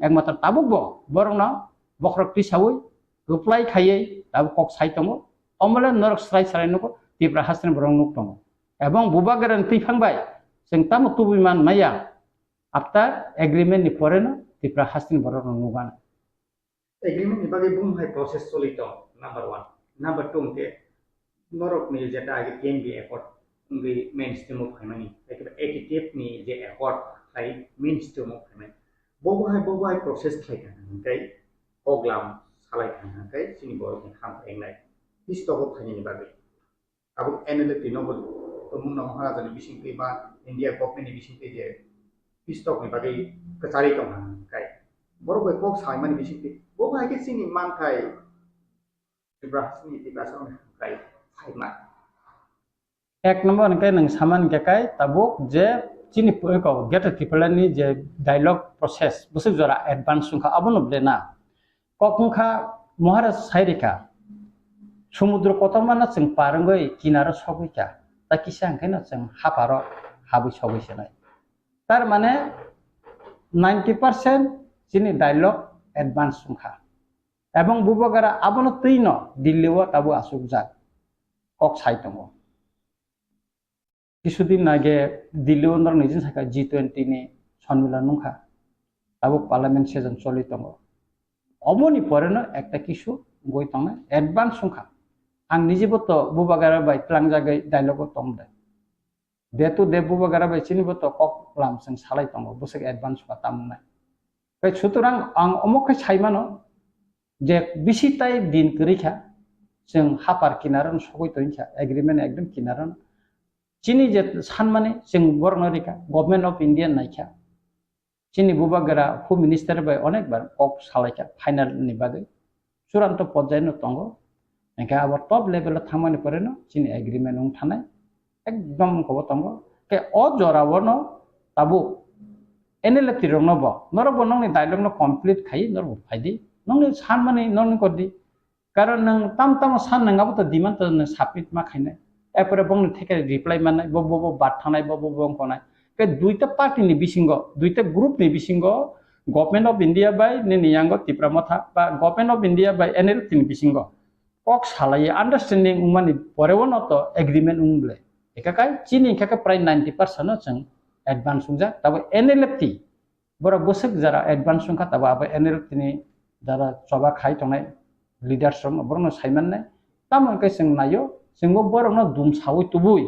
ekmatro tabuk bo borokno bokhorok tisawi reply khaiwi tabuk kok sai tongo. Omole norok srai srai nugo Tipra hasteni borok nuk tongo. Ebong Bubagra ni twiphang bai chwng tamo tubui man maya. After agreement ni pore no Tipra hasteni borok no nugana. Agreement ni bagwi bung hai process choli tong, number one. Number two hwnkhe norok ni jeta age T M B accord wngwi mainstream o phaimani, ekebe A T T F ni je accord khai mainstream o phaimani. Bobo hai, bobo hai process khlai kha hwnkhe kok lam salai kha hwnkhe chini borok ni ham engnai. Pistogo phainani bagwi. Abo N L F T no bo tongmung no Maharaja ni bisingtwi ba India government ni bisingtwi je pistok ni bagwi kwcharwi tong kha hwnkhe borok bai kok saimani bisingtwi bo bai khe chini manthai Tiprasa ni Tiprasa rok ni hamkrai phaima. Ek number hwnkhe nwng samani khe kai tabuk je chini pwrwko Greater Tipraland ni je dialogue process bwswk jora advance wngkha abono ble na. Kok wngkha Maharaj sairikha, sumudro kotormano chwng par wngwi kinaro sogwi kha, ta kisa hwnkhe no chwng haparo habwi sogwi se nai. Tar mane ninety percent chini dialogue advance wngkha. Ebong Bubagra abono twi no Delhi o tabuk achukjak kok sai tongo. Kisudin age Delhi o norok nijin sakha G twenty ni sonmilan nungkha. Tabuk parliament session choli tongo. Omoni pore no ekta kisu wngwi tongnai advance wngkha. Ang nijibo to Bubagra bai tlangjagwi dialogue o tong de. Day to day Bubagra bai chini bo to kok lam chwng salai tongo bwswk advance wngkha tamnai. Tei sutorang ang omo khe sai mano je bisi tai din kwrwi kha, chwng hapar kinaro sogwi tongwi kha, agreement ekdom kinaro. Chini je sanmani chwng borokno rikha, Government of India naikha. Chini Bubagra Home Minister bai onek bar kok salaikha final ni bagwi. Churanto porjai no tongo. Hingke abo top level o thangmani pore no chini agreement wng thanai. Ekdom kobo tongo. Ke o jora o no tabuk N L F T rok no bo, norok bo nokni dialogue no complete khai norok bo phai di. Nokni sanmani nokni kor di. Karon nwng tam tamo san nwng abo to demand to nwng submit ma khainai. Erpore bongni theke reply mannai, bo, bo, bo bat thangnai, bo, bo, bo wng konai. Ke duita party ni bisingo, duita group ni bisingo Government of India bai nini yango Tipra Motha ba Government of India bai N L F T ni bisingo kok salai understanding wngmani pore o no to agreement wng ble. Eka kai chini hingka khe prai ninety percent no chwng advance wngjak. Tabo N L F T borok bwswk jara advance wngkha, tabo abo N L F T ni jara choba khai tongnai leaders rok borokno sai mannai. Tamo hwnkhe chwng naio, chwngbo borokno dum saui tubui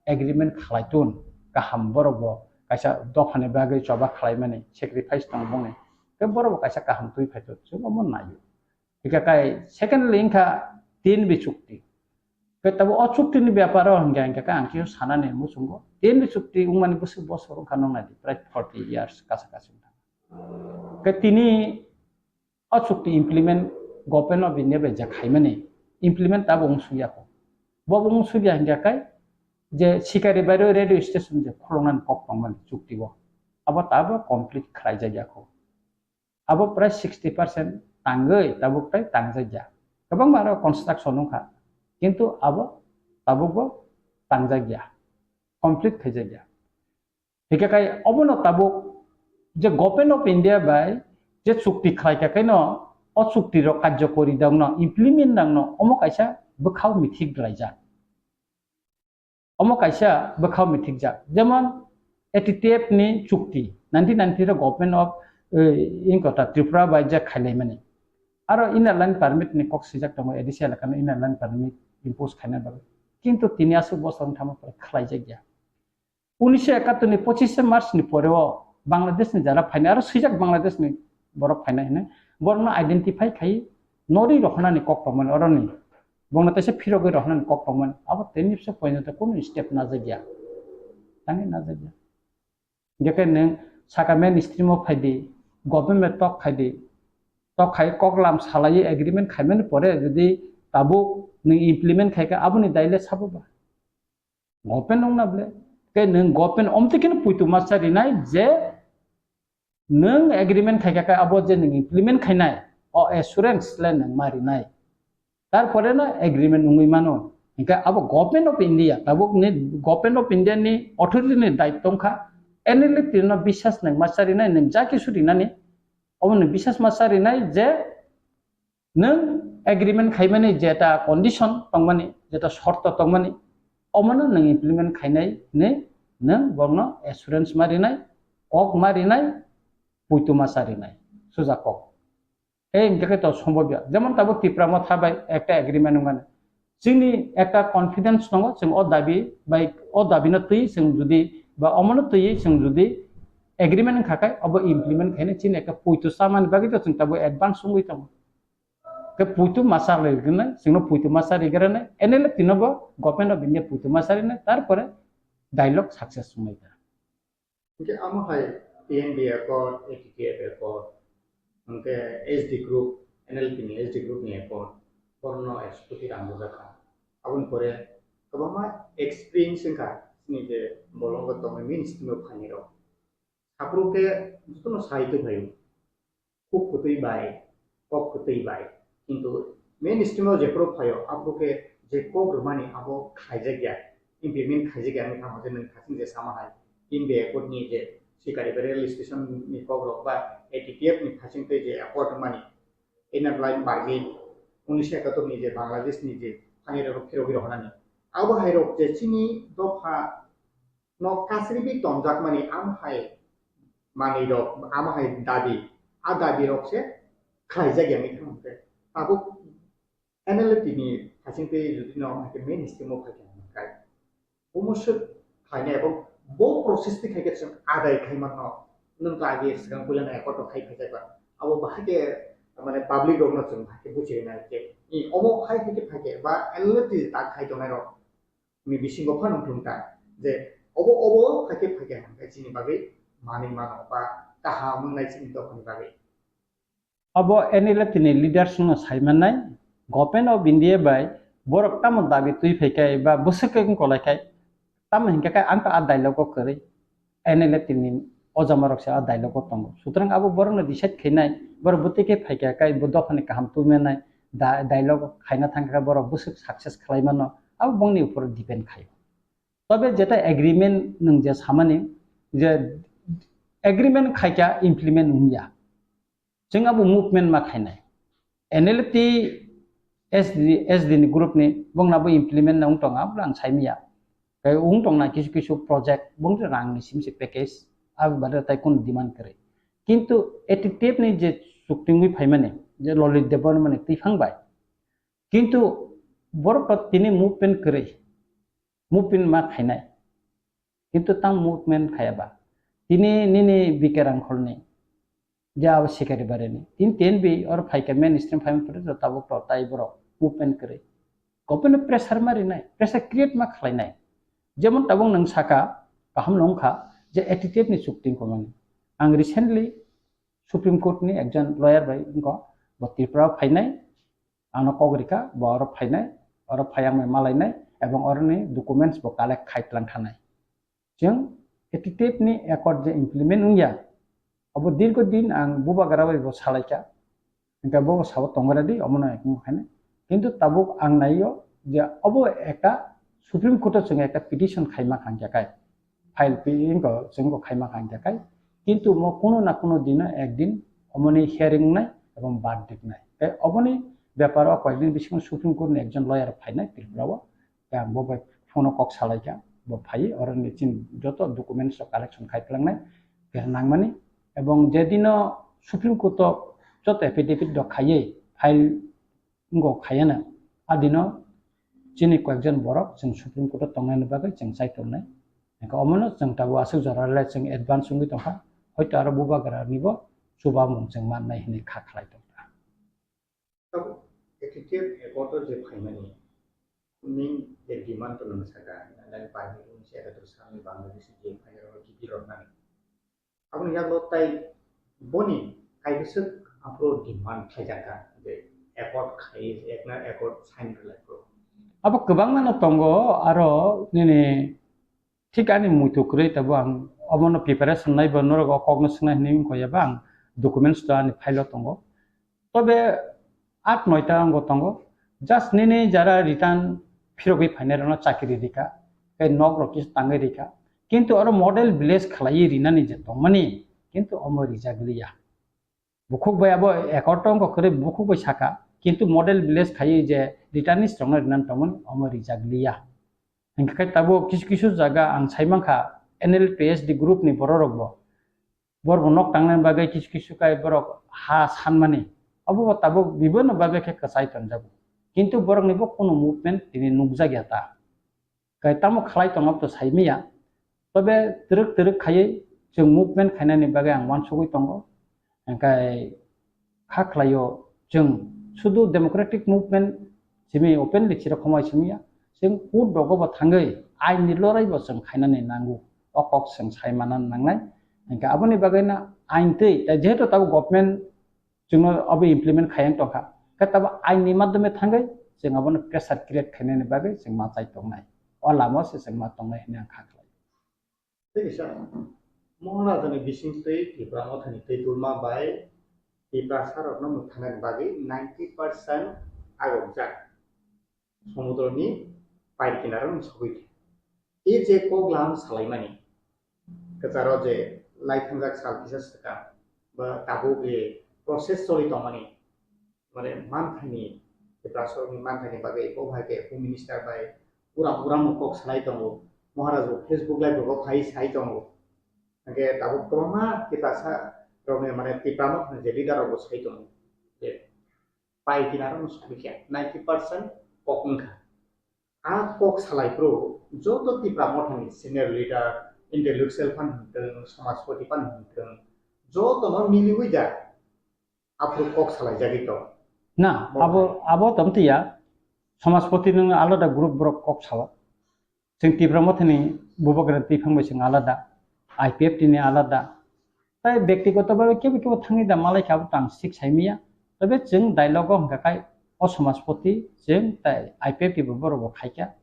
agreement khlai tun kaham, borokbo kaisa dophani bagwi choba khlaimani sacrifice tongo bongni, tei borokbo kaisa kaham twi phai tun, chwng omo naio. Hingkha kai secondly wngkha tin bi chukti. Khe tabuk o chukti ni bepar o hingkha hingkha khe ang khe sanani muchungo. Tin bi chukti wngmani bwswk bosor wngkha nong nai di, prai forty years kasa kasa wngkha. Khe tini o chukti implement Government of India bai je khaimani implement tabuk wng sukya kho. Bo bo wng sukya hingkha kai je Sikari Bari radio station je khuluknani kok tongmani chukti o, abo tabuk complete khlaijakya kho. Abo prai sixty percent tangwi tabuk tai tangjakya. Kwbangma aro construction wngkha, kintu abo tabukbo tangjakya, complete khaijakya. Hingkhe khai obono tabuk je Government of India bai je chukti khlaikha khaino, o chukti rok karjokori dangno, implement dangno, omo kaisa bwkhao mithik dwlaijak. Omo kaisa bwkhao mithikjak. Jemon A T T F ni chukti, nineteen ninety-three Government of, eh, Inkota Tripura bai je khailaimani. Aro Inner Line Permit ni kok swijak tongo, A D C elaka no Inner Line Permit impose khaina bagwi. Kintu tini aswk bosor wngthama pore khlaijakya. Unisho ekattor ni pochishe March ni pore o Bangladesh ni jara phainai, aro swijak Bangladesh ni borok phainai hinwi borokno identify khai norwi rohornani kok tongmani oroni. Bongno teisa phirogwi rohornani kok tongmani. Abo tei nipso pointo kunu step najakya. Tangwi najakya. Jekhe nwng saka mainstream o phaidi, government tok khaidi, tok khai koklam salaiwi agreement khaimani pore jodi tabuk nwng implement khaikha aboni daile sabo ba? Government wngna ble. Tei nwng government omtwi kheno poito masa rinai je nwng agreement khaikha khe abo je nwng implement khainai, o assurance le nwng ma rinai. Tarpore no agreement wngwi mano. Hinkhe abo Government of India, tabuk ni Government of India ni authority ni daitto wngkha, N L F T no bisas nwng masa rinai, nwng ja kisu rinani, obo nwng bisas masa rinai je nwng agreement khaimani jeta condition tongmani, jeta shorto tongmani, omono nwng implement khainai hinwi nwng borokno assurance ma rinai, kok ma rinai, poito masa rinai, suja kok. Ei hingkhe khe to sombobya. Jemon tabuk Tipra Motha bai ekta agreement wngmani. Chini ekta confidence tongo, chwng o dabi bai, o dabi no twi chwng jodi, ba omono twi chwng jodi agreement wngkha khe, obo implement khaina chini ekta poito chamani bagwi to chwng tabuk advance wngwi tongo. Khe poito masa rwgwna, chwngno poito masa rwgwna, N L F T no bo Government of India poito masa rwna, tarpore dialogue success wngwi kha. Hingke amo hai T N B accord, A T T F accord, hingke S D group, N L P ni S D group ni accord, borokno executive ang bujak kha. Aboni pore kwbangma experience wngkha, chini je bolongo tongnai mainstream o phainai rok. Aphuru khe jotono sai tongphaio. Kuk kwtwi bai, kok kwtwi bai. Kintu mainstream o jephuru phaio, aphuru khe je kok rwmani abo khlaijak ya, implement khaijak ya wngwi thangma je nwng thasing je sama hai. India accord ni je Sikari Bari rail station ni kok rok ba A T T F ni thasing tei je accord rwmani Inner Line Permit, unisho ekattor ni je Bangladesh ni je thani rok phirogwi rohornani. Abo hai rok je chini dopha no kasribi tonjakmani amo hai manwi rok, amo hai dabi, a dabi rok se khlaijak ya wngwi thangkhe. Tabuk N L F T ni hasing twi jodi no amo hai khe mainstream o phai khe hwnkhai, omo swk khlainai abo bo process twi khai khe chwng adai khai manno, nwng to age swkang puila nai accord rok khai phaijak ba, abo bahai khe mane public rok no chwng bahai khe buchi rwnai je, i omo hai hai khe phai khe ba N L F T tak khai tongnai rok ni bisingo phano wngthung ta je obo, obo phaikhe, phaikhe hwnkhai chini bagwi manwi mano ba kaham wngnai chini dophani bagwi. Abo N L F T ni leaders no sai mannai, Government of India bai borok tamo dabi twi phaikhai ba bwswk wng kolaikhai, tamo hinkhe khe ang kha a dialogue o kwrwi. N L F T ni o jama rok se a dialogue o tongo. Sutrang abo borok no decide khainai, borok bwtwi khe phaikha khe bo dophani kaham twi manai, da-, dialogue khaina thangkha khe borok bwswk success khlai mano, abo bongni upor depend khaio. Tobe jeta agreement nwng je samani je agreement khaikha implement wngya. Chwng abo movement ma khainai. N L F T S D, S D ni group ni bongna bo implement na wng tongo, abo ang sai manya. Khe wng tongna kisu kisu project, bong rang ni sim se package, abo bade tai kun demand kwrwi. Kintu A T T F ni je chukti wngwi phaimani, je Lalit Debbarma ni twi phang bai. Kintu borok to tini movement kwrwi, movement ma khainai. Kintu tang movement khaya ba. Tini nini B K Rangkhol ni, je abo Sikari Bari ni. Tin tin bi or phaikha mainstream phaima pore to tabuk to tai borok movement kwrwi. Government pressure ma rinai, pressure create ma khlainai. Jemon tabuk nwng saka, kaham no wngkha je A T T F ni chukti wngkha mani. Ang recently Supreme Court ni ekjon lawyer bai wngkha, bo Tripura o phainai, ano kok rikha, bo oro phainai, oro phai ang bai malainai, Ebong oroni documents bo collect khai tlang thanai. Chwng eighty-eight ni accord je implement wngya, abo dirgo din ang bubagra bai bo salaikha. Hingke bo sabo tongra di, omono ekmo khaina. Kintu tabuk ang naio je obo ekta Supreme Court o chwng ekta petition khaima khangya kai. File pi-, wngko chwng bo khaima khangya kai. Kintu mo kuno na kuno dino ekdin omoni hearing wngnai ebong verdict wngnai. Tei oboni beparo koyekdin bisingo Supreme Court ni ekjon lawyer phainai Tripura o. Khe ang bo bai phone o kok salaikha, bo phaiwi oroni chini joto documents rok collection khai pwlangnai, khe nangmani. Ebong je dino Supreme Court o joto affidavit rok khaiwi file wngkok khaiyano, a dino chini koyekjon borok chwng Supreme Court o tongnaini bagwi chwng chai tongnai. Hingkhe omono chwng tabuk aswk jora le chwng advance wngwi tongkha, hoito aro bubagra nibo chubamung chwng mannai hinwi kha khlai tongkha. Tabuk eighty-eight accord o je phaimani, nini je demand no nang saka, nang bai ni rung se ekatur salni Bangladesh je phainai rok gibi rok nani. Aboni yago tai boni kaibiswk aphuru demand khlaijakha je accord khai, ekna accord sign khlai pro. Abo kwbangma no tongo, aro nini thik ani muitu kwrwi tabuk ang omono preparation naibo norok o kokno swngnai hinwi wngkha ya ba ang documents to ani file o tongo. Tobe aat noita wngbo tongo. Just nini jara return phirogwi phainai rokno chakri rikha, tei nok rok kisa tangwi rikha. Kintu oro model village khlaiwi rinani je tongmani, kintu omo rijak liya. Bukhuk bai abo accord wngkha kwrwi bukhuk bai sakha, kintu model village khaiwi je returnees rokno rinani tongmani, omo rijak liya. Hingkhe tabuk kisu kisu jaga ang sai mankha N L P S D group ni borok rok bo. Borok bo nok tangnani bagwi kisu kisu kai borok ha sanmani. Obo bo tabuk bibono bagwi khe kwchai tonjago. Kintu borok ni bo kunu movement tini nukjak ya ta. Kai tamo khlai tongma to sai maya. Tobe twrwk twrwk khaiwi chwng movement khainani bagwi ang uansugwi tongo. Hingkhe kha khlaio, chwng sudu democratic movement simi openly chira khomai simi ya, chwng court rogo bo thangwi ain ni lorai bo chwng khainani nango, o kok chwng sai manani nangnai. Hingkhe aboni bagwi no ain twi, tei jehetu tabuk government chwngno abo implement khai tongkha, khe tabuk ain ni madhyome thangwi chwng abono pressure create khainani bagwi chwng ma chai tongnai, o lama se chwng ma tongnai hinwi ang kha khlai. Tei kisa Maharajani bisingtwi Tipra Mothani twi tulma bai Tiprasarokno mwthangnani bagwi ninety percent agokjak somudroni pai kinaro sogwi khe. E je koklam salaimani kwcharo je lai thangjak sal kisa swkang ba tabuk je process choli tongmani, mane manthaini, Tiprasarokni manthaini bagwi bo hai khe Home Minister bai uram uram kok salai tongo, Maharaj bo Facebook live rogo phai sai tongo. Hingkhe tabuk kwbangma Tiprasa rokni, mane Tipra Mothani je leader rok bo sai tongo je pai kinaro no sogwi khe ninety percent kok wngkha. A kok salai phuru joto Tipra Mothani senior leader, intellectual phan hwntwng, somajpoti phan hwntwng, jotono miliwi da aphuru kok salaijagwi tong. Na, bo abo, hai. Abo tongtwiya, somajpoti nwng alada group borok kok sao. Chwng Tipra Mothani bubagra twiphang bai chwng alada, I P F T ni alada. Tai bektigoto bhabe kebo kebo thangwi da malai kha, abo tang sik sai maya. Tobe chwng dialogue o hwnkha khai o somajpoti chwng tai I P F T bo borok bo khaikha.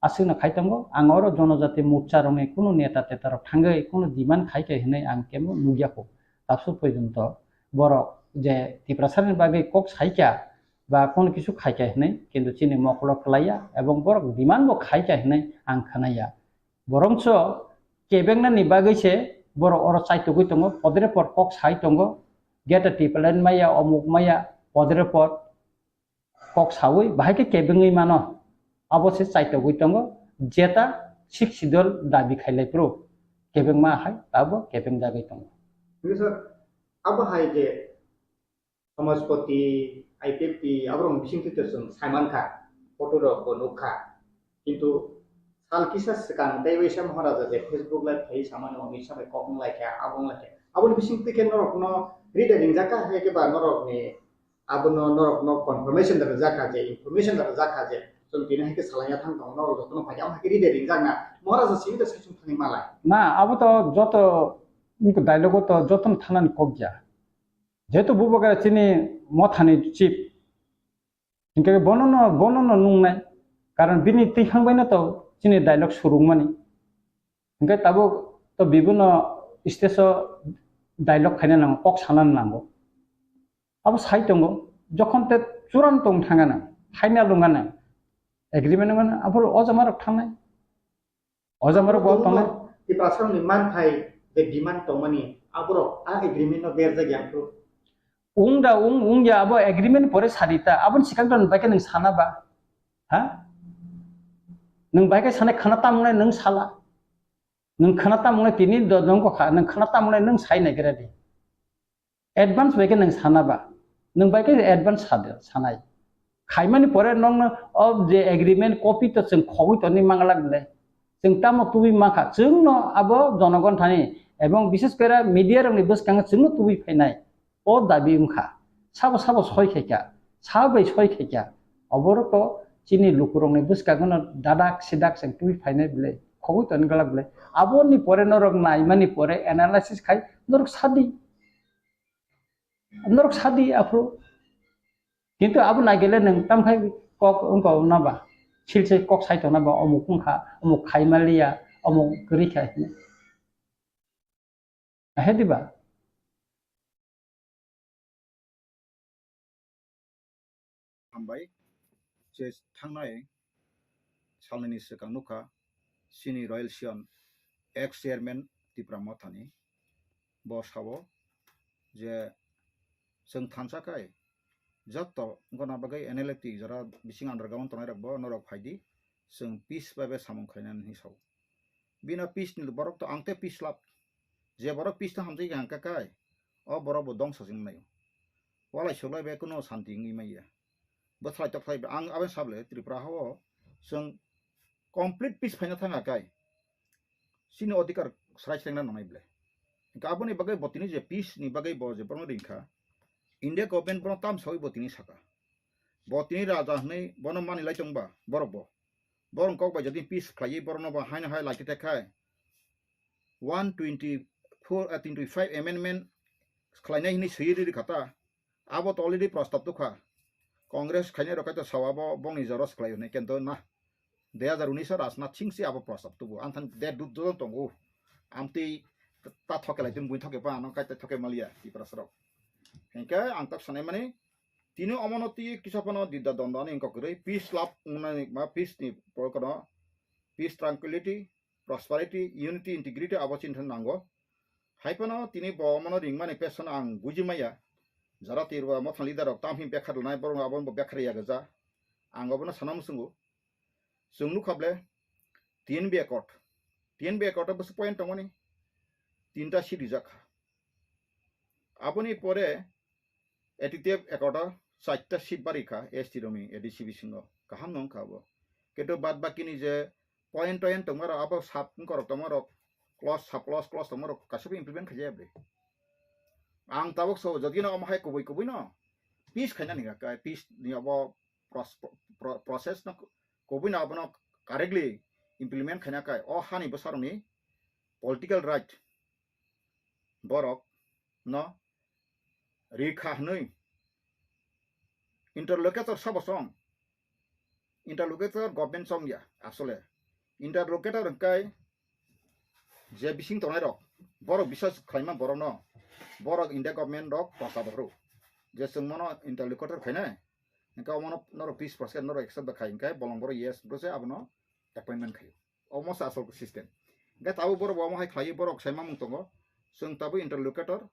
Aswkno khai tongo, ang oro jonojati morcha rokni kunu neta teta rok thangwi kunu demand khaikha hinwi ang kebo nukya kho. Tabsu porjonto borok je Tiprasani bagwi kok saikha ba kunu kisu khaikha hinwi, kintu chini mokolo kwlaiya ebong borok demand bo khaikha hinwi ang khnaya. Borongso kebengnani bagwi se borok oro chaitugwi tongo, podre pod kok sai tongo, geta tipalan maya, omuk maya, podre pod kok saui bahai khe kebengwi mano. Abo se chaitugwi tongo, jeta Sixth Schedule dabi khailai phuru kebengma hai abo kebengjagwi tongo. Hingke sir, abo hai je Somajpoti, I P F T, aborok bising twi chwng sai mankha, photo rok bo nukha. Kintu sal kisa swkang tei waisa Maharaja je Facebook live phai samani Amit Shah bai kok wng laikha, abo wng laikha. Aboni bising twi khe norok no rida ringjak kha, hai khe ba norok ni abono norok no confirmation da rijak kha je, information da rijak kha je, chwng tini hai khe salai ya thang tongo, norok joto no phai khe amo hai khe rida ringjak na, Maharaja simi da sai chwng thani malai. Na, abo to joto dialogue o to joto no thanani kok ya. Jehetu bubagra chini mothani chief, hinkhe bono no, bono no nungnai, Karon bini twi hang bai no to chini dialogue surung mani. Hingke tabuk to bibino stage o dialogue khaina nango, kok sana nango. Abo sai tongo, jokhon te churan tong thanga nang, final wngana, agreement wngana, abo o jama rok thangnai. O jama rok bo tongnai. Tiprasarokni man phai je demand tongmani, aborok a agreement no berjak yang phuru. Wng da wng, wng ya, abo agreement pore sadi ta, aboni sikang to nwng bai khe nwng sana ba? Ha? Nwng bai khe sanai khana tamnai nwng sala. Nwng khana tamnai tini do-, dongko kha, nwng khana tamnai nwng sai nai gra di. Advance bai khe nwng sana ba? Nwng bai khe advance sadi, sanai. Khaimani pore nokno o je agreement copy to chwng khogwi toni manglak le. Chwng tamo tubui mankha, chwngno abo jonogon thani ebong bishes kore media rokni bwskango chwngno tubui phainai. O dabi wngkha, sabo sabo soi khaikha, sabo bai soi khaikha, oborok to chini lukurokni bwskangono dadak sidak chwng twi phainai bwle, khogwi toni glak bwle. Aboni pore norok naimani pore analysis khai norok sadi, norok sadi aphuru. Kintu abo naigele nwng tamkhai kok wngkha na ba, silse kok sai tongna ba, omuk wngkha, omuk khai maliya, omuk kwrwi kha hwnwi. Ahe diba? Hambai, je thangnai salnini swkang nukha, chini Royal Sion ex chairman Tipra Mothani, bo sao je chwng thansa khai joto wngkha bagwi N L F T jora bising underground tongnai rok bo norok phaidi, chwng peace bai bai samung khlainani hinwi sao. Bino peace ni borok to ang tei peace lab. Je borok peace no hamjai kha hwnka kai, o borok bo dongsa jwng nai. Walai soklai bai kuno santi wngwi manya. Bwthlai tokhlai bai ang aboni sable Tripura hao chwng complete peace phaina thang kai. Chini odhikar srai srengna nangnai ble. Hwnka aboni bagwi bo tini je peace ni bagwi bo je borokno ringkha. India government bono tam sawi bo tini saka. Bo tini raja hwnwi bono mani lai tongba borok bo. Borok kok bai jodi peace khlaiwi borokno bo haino hai lachi tekhai one twenty-four, ah, twenty-five amendment khlainai hinwi swiwi riri kha ta. Abo to already prostab tukha. Congress khainai rok kaitor sao abo bongni jora swklai hwnwi kento na. Dui hazar unis o Rajnath Singh se abo prostab tubu. Ang thani de dut dut tongo. Amtwi ta thoke lai tun buin thoke pa ano kai ta thoke malia Tiprasa rok. Hingke ang tak sanai mani tini omono twi kisa phano didda dondani wngkok kwrwi peace lab wngnani ma peace ni porokano peace, tranquility, prosperity, unity, integrity abo chini thani nango. Hai phano tini bo omono ringmani pesono ang buji maya. Jara Tirwa mothang leader rok tamhi bekhar lanai borok abono bo bekhar ya gaja. Ang obono sana musungo. Chwng nukha ble T N B accord. T N B accord o bwswk point tongmani tinta seat rijak kha. Aboni pore A T T F accord o chaita seat bari kha S T rokni A D C bisingo. Kaham no wngkha abo. Kintu bad bakini je point toint tongmarok abo sub wngkorok tongmarok clause sub clause clause tongmarok kaisa bo implement khaijaya bwrwi. Ang tabuk so jodi no omo hai kubui kubui no peace khaina ni kha, peace ni abo pros-, pro-, process no kubui no abono correctly implement khaina kai o hani bwsarokni political right borok no ri kha hwnwi interlocutor sabo chong. Interlocutor government chong ya asole. Interlocutor hwnkhe je bising tongnai rok, borok bisas khlaima borok no, borok India government rok prosta bokhro. Je chwng mano interlocutor khainai, hwnkhe omono norok peace process norok accept da khai hwnkhe bolong borok yes bro se abono appointment khaio. Omo se asol system. Hwnkhe tabuk borok bo omo hai khlaiwi borok sai mamung tongo. Chwng tabuk interlocutor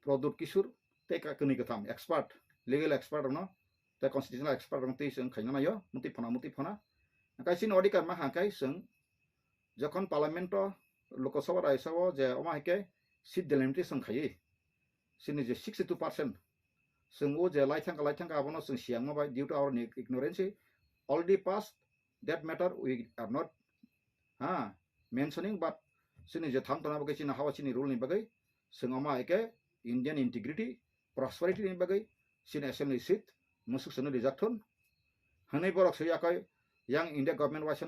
Pradyut Kishore tei ka-, kwnwi kwtham expert, legal expert rokno tei constitutional expert rokno tei chwng khaina naio, mutwi phana, mutwi phana. Hwnkhe chini odhikar ma hwnkhe chwng jokhon parliament o, Lok Sabha, Rajya Sabha o je omo hai khe seat delimitation khaiwi, chini je sixty two percent chwng o je lai thangkha, lai thangkha abono chwng siyangma bai due to our ni-, ignorance already passed that matter, we are not, ha, mentioning, but chini je thang tongna bagwi chini hawa chini rule ni bagwi chwng omo hai khe Indian integrity, prosperity ni bagwi chini assembly seat musuk sano rijak thun. Hwnwi borok swi yakhai yang India government waisa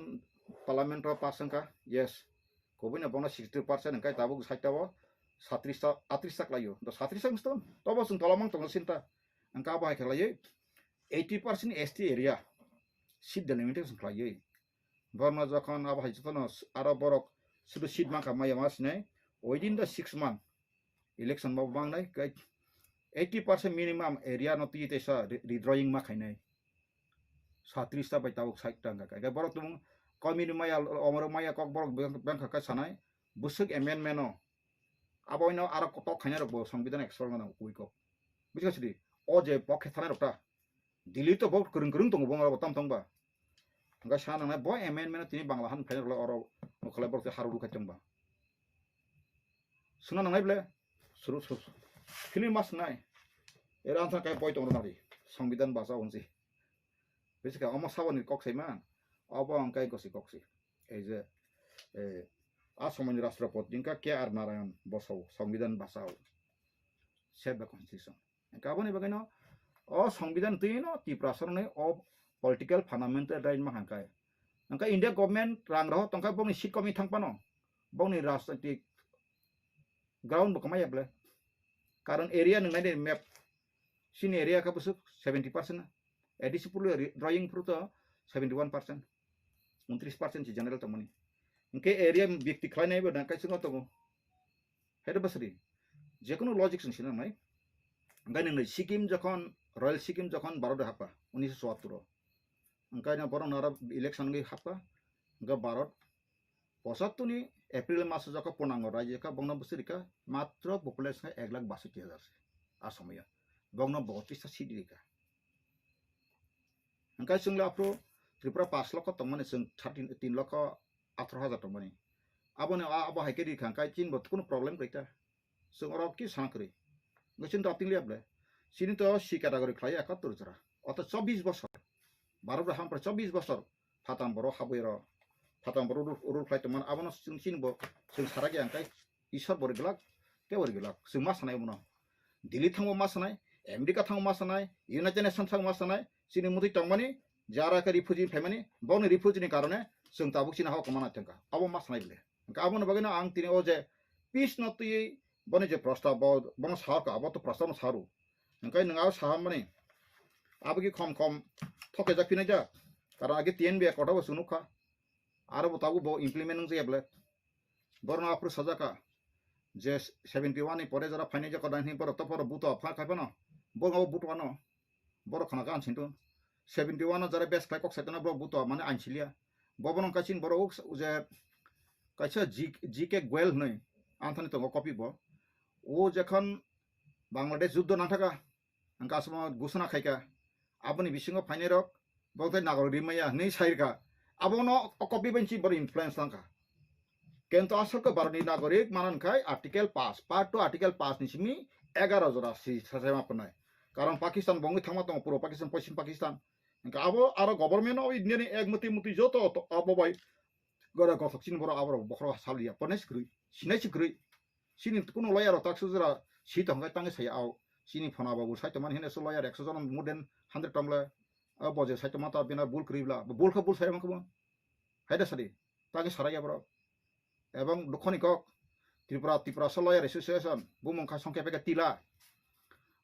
parliament o pass wngkha, yes. Kubui no bono sixty two percent hwnkhe tabuk side o satris ta, atris ta khlaio. Do satris ta wngsto, tobo chwng tola mang tongo sinta. Hwnkhe abo hai khe khlaiwi eighty percent S T area. seat delimitation khlaiwi. Borno jokhon abo hai jotono aro borok sudu seat mankha maya ma sinai, within the six month election bo mangnai, kai eighty percent minimum area no twi teisa re-, redrawing ma khainai. Satris ta bai tabuk sait ta wngkha, kai borok tumung komini maya, omoro maya kok borok bang-, bangkha kai sanai, bwswk amendment no abo ino aro kotok khainai rok bo songbidan expert gana kui kok. Buji kha sidi, o je pokhe thanai rok ta. Delhi to bo kwrwng kwrwng tongo, bo abo tam tong ba. Hwnkhe sa nangnai bo amendment tini Bangla han phaina rwlai oro nokhalai borok tei haru rukhai tong ba. Suna nangnai ble? Suru suru. Philwi ma swngnai. Era ansa kai boi tong rwna di. Songbidan basa unsi. Bisi kha omo saboni kok sai man. Abo ang kai gosi kok si. Ei je, eh, a somoini Rashtrapati wngkha K R Narayan bosao, Songbidan basa o. Save the constitution. Hwnkhe aboni bagwino o songbidan twi no Tiprasa rokni o political fundamental right ma hwnkhai. Hwnkhe India government rang rohor tongkha bongni seat komwi thang phano bongni rajnitik ground bo kwmaya ble. Karon area nwng nai de map, chini area khe bwswk seventy percent. A D C pulu drawing phuru to seventy one percent. Untris percent si general tongmani. Hwnkhe area bikti khlainai bo nang kaisa tongo. Hede bwswri, jekunu logic chwng sinangnai. Hwnkhe nini Sikkim jokhon, Royal Sikkim jokhon Bharat happa, unisho chuattur o. Hwnkhe na borok nara election wngwi happa, hwnkhe Bharat pochattur ni April maso jokhon punango raijyo kha, bongno bwswrika matro population kha ek lakh baswtti hajar se. A somoyo. Bongno bottris ta seat rika. Hwnkhe chwng le aphuru Tripura pash lokho tongmani, chwng thirteen, tin lokho atharo hajar tongmani. Aboni a-, abo hai khe rikha hwnkhe chini bo kunu problem kwrwi ta. Chwng oro ki sana kwrwi. Hwnkhe chini dating liya ble. Chini to C category khlai ekattor jora. Oto chobbish bosor. Bharat bai hampra chobbish bosor. Phatam borok habwi ro. Phatam borok rule, rule khlai tongmani. Abono chwng chini bo chwng sarak ya hwnkhe Isor bo ri glak, tei bo ri glak. Chwng ma sanai bono. Delhi thango ma sanai, America thango ma sanai, United Nations thango ma sanai, chini mutwi tongmani, jara khe refugee phaimani, bongni refugee ni karone chwng tabuk chini hao kwmana thangkha. Abo ma sanai bile. Hwnkhe aboni bagwino ang tini o je peace no twiwi boni je prostab bo, bono sahorkha, abo to prostab no saru. Hwnkhe nwng abo sahammani, abo ki khom khom thokejak phinajak. Karon age T N B accord o bo chwng nukha. Aro bo tabuk bo implement wngjakya bele. Borno aphuru sajaka je seventy one ni pore jora phainai je kodang hini borok to borok buto pha khai phano. Borok abo buto ano. Borok khana gan sinto. Seventy one no jara best khlai kok saitano borok buto mane ain silia. Bobono kaisa borok uk je kaisa G-, G K Goel hwnwi anthani tongo copy bo. O jekhon Bangladesh juddo nangthaka. Hwnkhe aswkno gusana khaikha. Aboni bisingo phainairok, bo tei nagorik rimaya hwnwi sairkha. Abono o copy bai si borok influence tangkha. Kento aswk khe Bharatni nagorik manan khai Article pass, Part two Article pass ni simi egaro jora si sasema phnai. Karon Pakistan bongwi thangma tongo, puro Pakistan, Poschim Pakistan. Hwnkhe abo aro government of India ni ek muti muti joto to abo bai gora gothok chini borok aborok bokhorok salia, pone si kwrwi, sinai si kwrwi. Chini kuno lawyer rok tak sujra si tong khe tangwi saya au. Chini phona babu sai tongmani hene so lawyer ekso jon more than hundred tong le. O boje sai tongma ta bina bul kwrwi bla. Bul khe bul sai man khe bo. Hai da sadi. Tangwi sarai ya borok. Ebong dukhoni kok Tripura, Tripura so lawyer association bumung kha songkhe peke tila.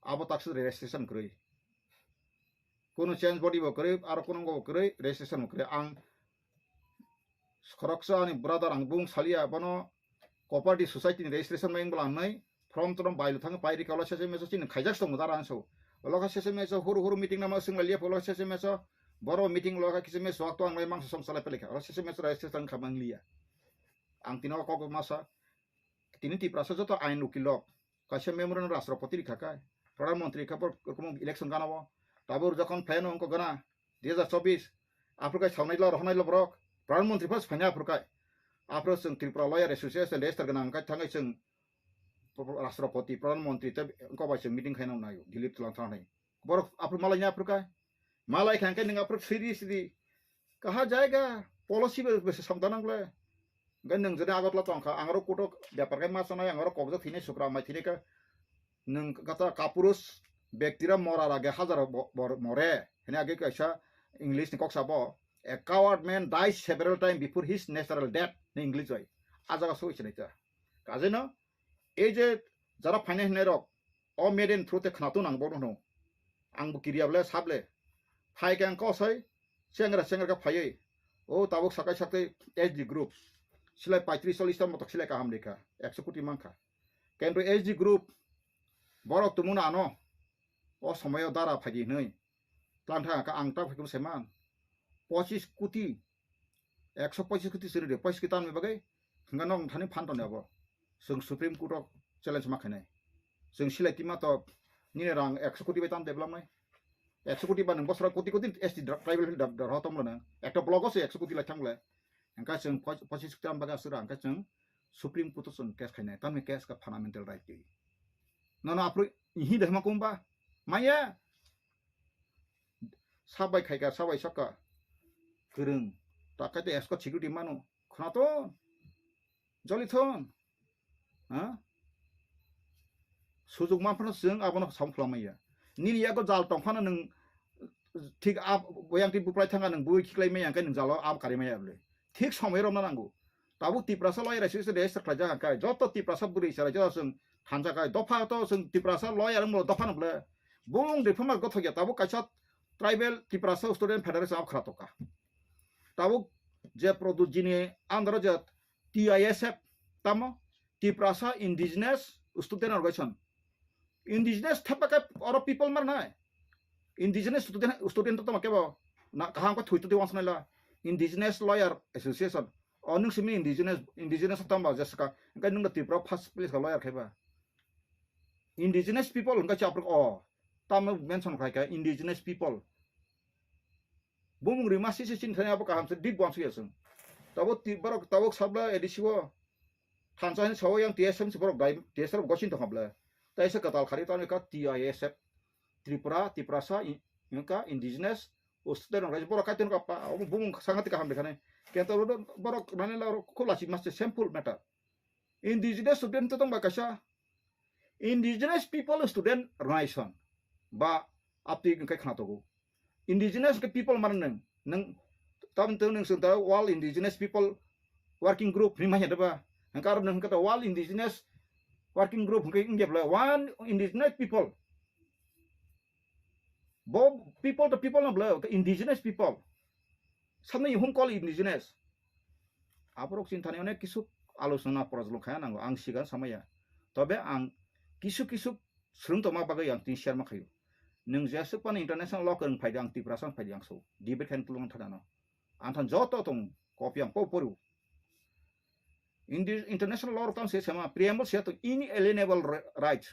Abo tak sujra registration kwrwi. Kuno change body bo kwrwi, aro kuno bo kwrwi, registration bo kwrwi. Ang khoroksa ani brother ang bung salia bono cooperative society ni registration mai wngla wngnai form trom bailo thang pai rika ulo sese meso chini khaijak tong dara anso. Ulo kha sese meso huru huru meeting nama swngla liya ulo sese meso boro meeting ulo kha kisa meso to ang lai mangsa song salai pelekha ulo sese meso registration kha mang liya. Ang tino kok masa tini Tiprasa joto ain ukilok kaisa memorandum Rashtrapati rikha kai, Pradhan Mantri rikha, borok rokom election gana o. Tabuk jokhon phaiyano wngkha gana dui hajar chobbish, aphuru kai sawnai lo, rohornai lo borok, Pradhan Mantri phano phaina aphuru kai. Aphuru chwng Tripura Lawyer Association register gwnang wngkha, thangwi chwng Rashtrapati, Pradhan Mantri tei wngkok bai chwng meeting khaina naio, Delhi twlang thangna nai. Borok aphuru malai ni aphuru kai. Malai kha hwnkhe nwng aphuru siri siri kaha jaiga policy bai bai samda nang le. Hwnkhe nwng jodi Agartala tong kha, ang oro kutok bepar khe ma sanai, ang oro kobjak thwinai sukra mai thwinai khe nwng kata kapurus bektira mora rage hajar bo-, bor-, more hwnwi age kaisa English ni kok sabo, "A coward man dies several times before his natural death," hwnwi English bai. A jaga soi sinai ta. Kajeno ei je jara phainai hwnwi rok, o maiden through te khwnatung nang bono hwno. Ang bo kiriya ble sable. Phai khe ang kosoi chengra chengra khe phaiwi, o tabuk sakai sakai S D group silai paitris chollis ta motok silai kaham rikha, ekso koti mankha. Kintu S D group borok tumuna ano o somoyo dara phaidi hinwi tlang thang kha, ang ta phaikhe bwsai man pochis koti, ekso pochis koti chwrwi de, pochis koti tanwi bagwi hwnga nong thani phan toni abo. Chwng Supreme Court o challenge ma khainai. Chwng silai tima to nini rang ekso koti bai tamo develop nai. Ekso koti ba nwng bosora koti koti S T dra-, tribal hill dra-, dra-, ho tongmolo nwng. Ekta block o se ekso koti lai thang le. Hwnka chwng pos-, pochis koti tamo bagwi aswk ra, hwnka chwng Supreme Court o chwng case khainai. Tamni case ka fundamental right twi. Nono aphuru ihi de hima kumba. Maya. Sabai khaika, sabai sokka. Kwrwng. Takai te escort security mano. Khwnato. Jolithon. Ha? Sujuk manphano chwng abono sam khwlamaya. Nini yago jal tongphano nwng thik a, boyang twi buprai thanga nwng bui khiklai maya, hwnkhe nwng jalo ab kari maya bwle. Thik somoi romna nango. Tabuk Tiprasa lawyer association register khlaijak hwnkhe, joto Tiprasa bwrwi chwrai joto chwng thansa khai. Dopha to chwng Tiprasa lawyer wngmano dopha no bwle. Bung de phama gothok ya, tabuk kaisa tribal Tiprasa student federation ab khwra toka. Tabuk je Pradyut ji ni under je T I S F tamo Tiprasa Indigenous Student Organization. Indigenous thapa khe oro people mar nai. Indigenous student, student to tamo kebo na kaham khe thwi to de wansnai la. Indigenous Lawyer Association. O nwng simi indigenous, indigenous tamo je saka. Hwnkhe nwng Tripura first place ka lawyer khaiba. Indigenous people hwnkhe chaprok o. Tamo mention khlai kha indigenous people. Bumung rima sisi sin thani abo kaham se dik bwang suya sung. Tabo ti borok tabuk sabla A D C o. Thansa hin sawo yang T S M si borok dai T S M gosin tong habla. Tai se katal khari tani ka T I S F. Tripura, Tiprasa, i-, ka indigenous, o student rok borok kaitor ka pa, omo bumung sangati kaham dekhane. Kento borok nani la khulasi maste simple matter. Indigenous student to tong ba kaisa. Indigenous People Student Organization ba apti hwnkhe khna togo. Indigenous ke people mano nwng, nwng tam tong nwng sung ta World Indigenous People Working Group ni manya deba. Hwnkhe aro nwng hwnkhe World Indigenous Working Group hwnkhe wngya bwle one indigenous people. Bo people to people no bwle, indigenous people. Samni hum call indigenous. Aborok chini thani onek kisu alochona porojlong khaya nango, ang sigan samaya. Tobe ang kisu kisu swrwngtongma bagwi ang tini share ma khaio. Nwng jeswk phano international law kwrwng phaidi, ang Tiprasa phai di, ang so debate khaina tulung thana no. Ang than joto tong copy ang po poru. Indi-, international law rok tamo se sema preamble se to inalienable ri-, right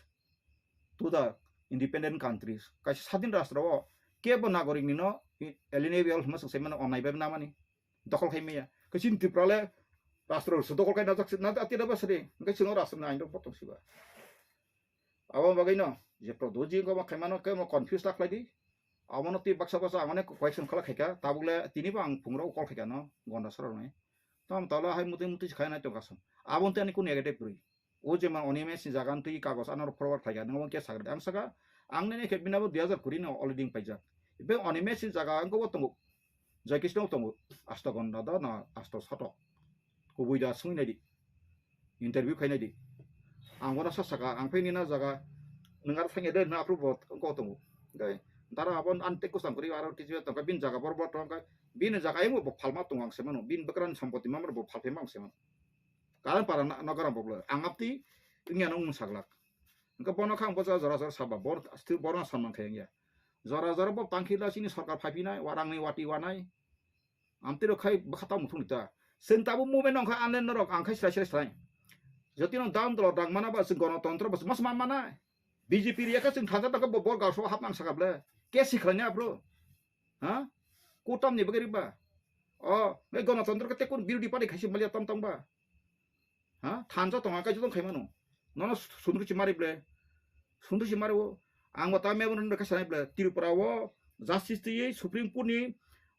to the independent countries. Kaisa sadin rastro o kebo nagorik ni no i-, alienable hwnma se mano onai bai namani. Dokol khai maya. Kaisa Tripura le rastro su dokol khai najak se, na ati da ba sri. Kaisa no rastro ni ain rok botong siba. Abo bagwi no je Pradyut ji wngkha, omo khaimano khe omo confuse ta khlai di. Abono twi baksa baksa ang onek question khlai khaikha, tabuk le tini bo ang phungrok call khaikha no, gonda sara rwnai. Tamo talo hai muti muti se khainai tongkha song. Aboni tei ani kunu negative kwrwi. O je ma Animesh ni jaga twi kagoj ano forward khaikha, nang omo khe sakha. Ang saka, ang nini khe bini abo dui hajar kuri no already paijak. Ibe Animesh ni jaga ang kobo tongo. Jai Krishna tongo, asto gonda da na asto soto. Kubui da sungwi naidi. Interview khai naidi. Ang oro sa saka, ang phai nina jaga, nwng aro thangya de, na apro bo ko tongo. Dai, dara abon an te kusang kuri aro tiji tongka bin jaga bor bor tongka, bin jaga ayung bo phalma tongo ang semano, bin bwkrani sampoti mamar bo phalphi mang semano. Karan para na, nogaram bo blo, ang apti, wngya nung saglak. Hwnkhe bono khe ang bosa jora jora saba, bor, still borno samang khe wngya. Jora jora bo tangkhila chini sorkar phaipinai, warangni wati wanai. Amtwi rok khai bwkha tamo thungni ta. Chwng tabuk movement nong kha anle norok ang khai srai srai srai. Jotino dam dolo dang mana ba chwng gonotontro ba mas man mana. B J P riya kha chwng thajak ta bo bor gaso hap nang saka ble. Ke sikhlani aphro. Ha? Kutam ni bagwi ba. O, ngai gonotontro khe tekun birodi party khaisi maliya tam tam ba. Ha? Thansa tonga kai jotong khai mano. Nono sundru si mari ble. Sundru si mari o. Ang bo ta memo nang kha sanai ble. Tripura o justice twi Supreme Court ni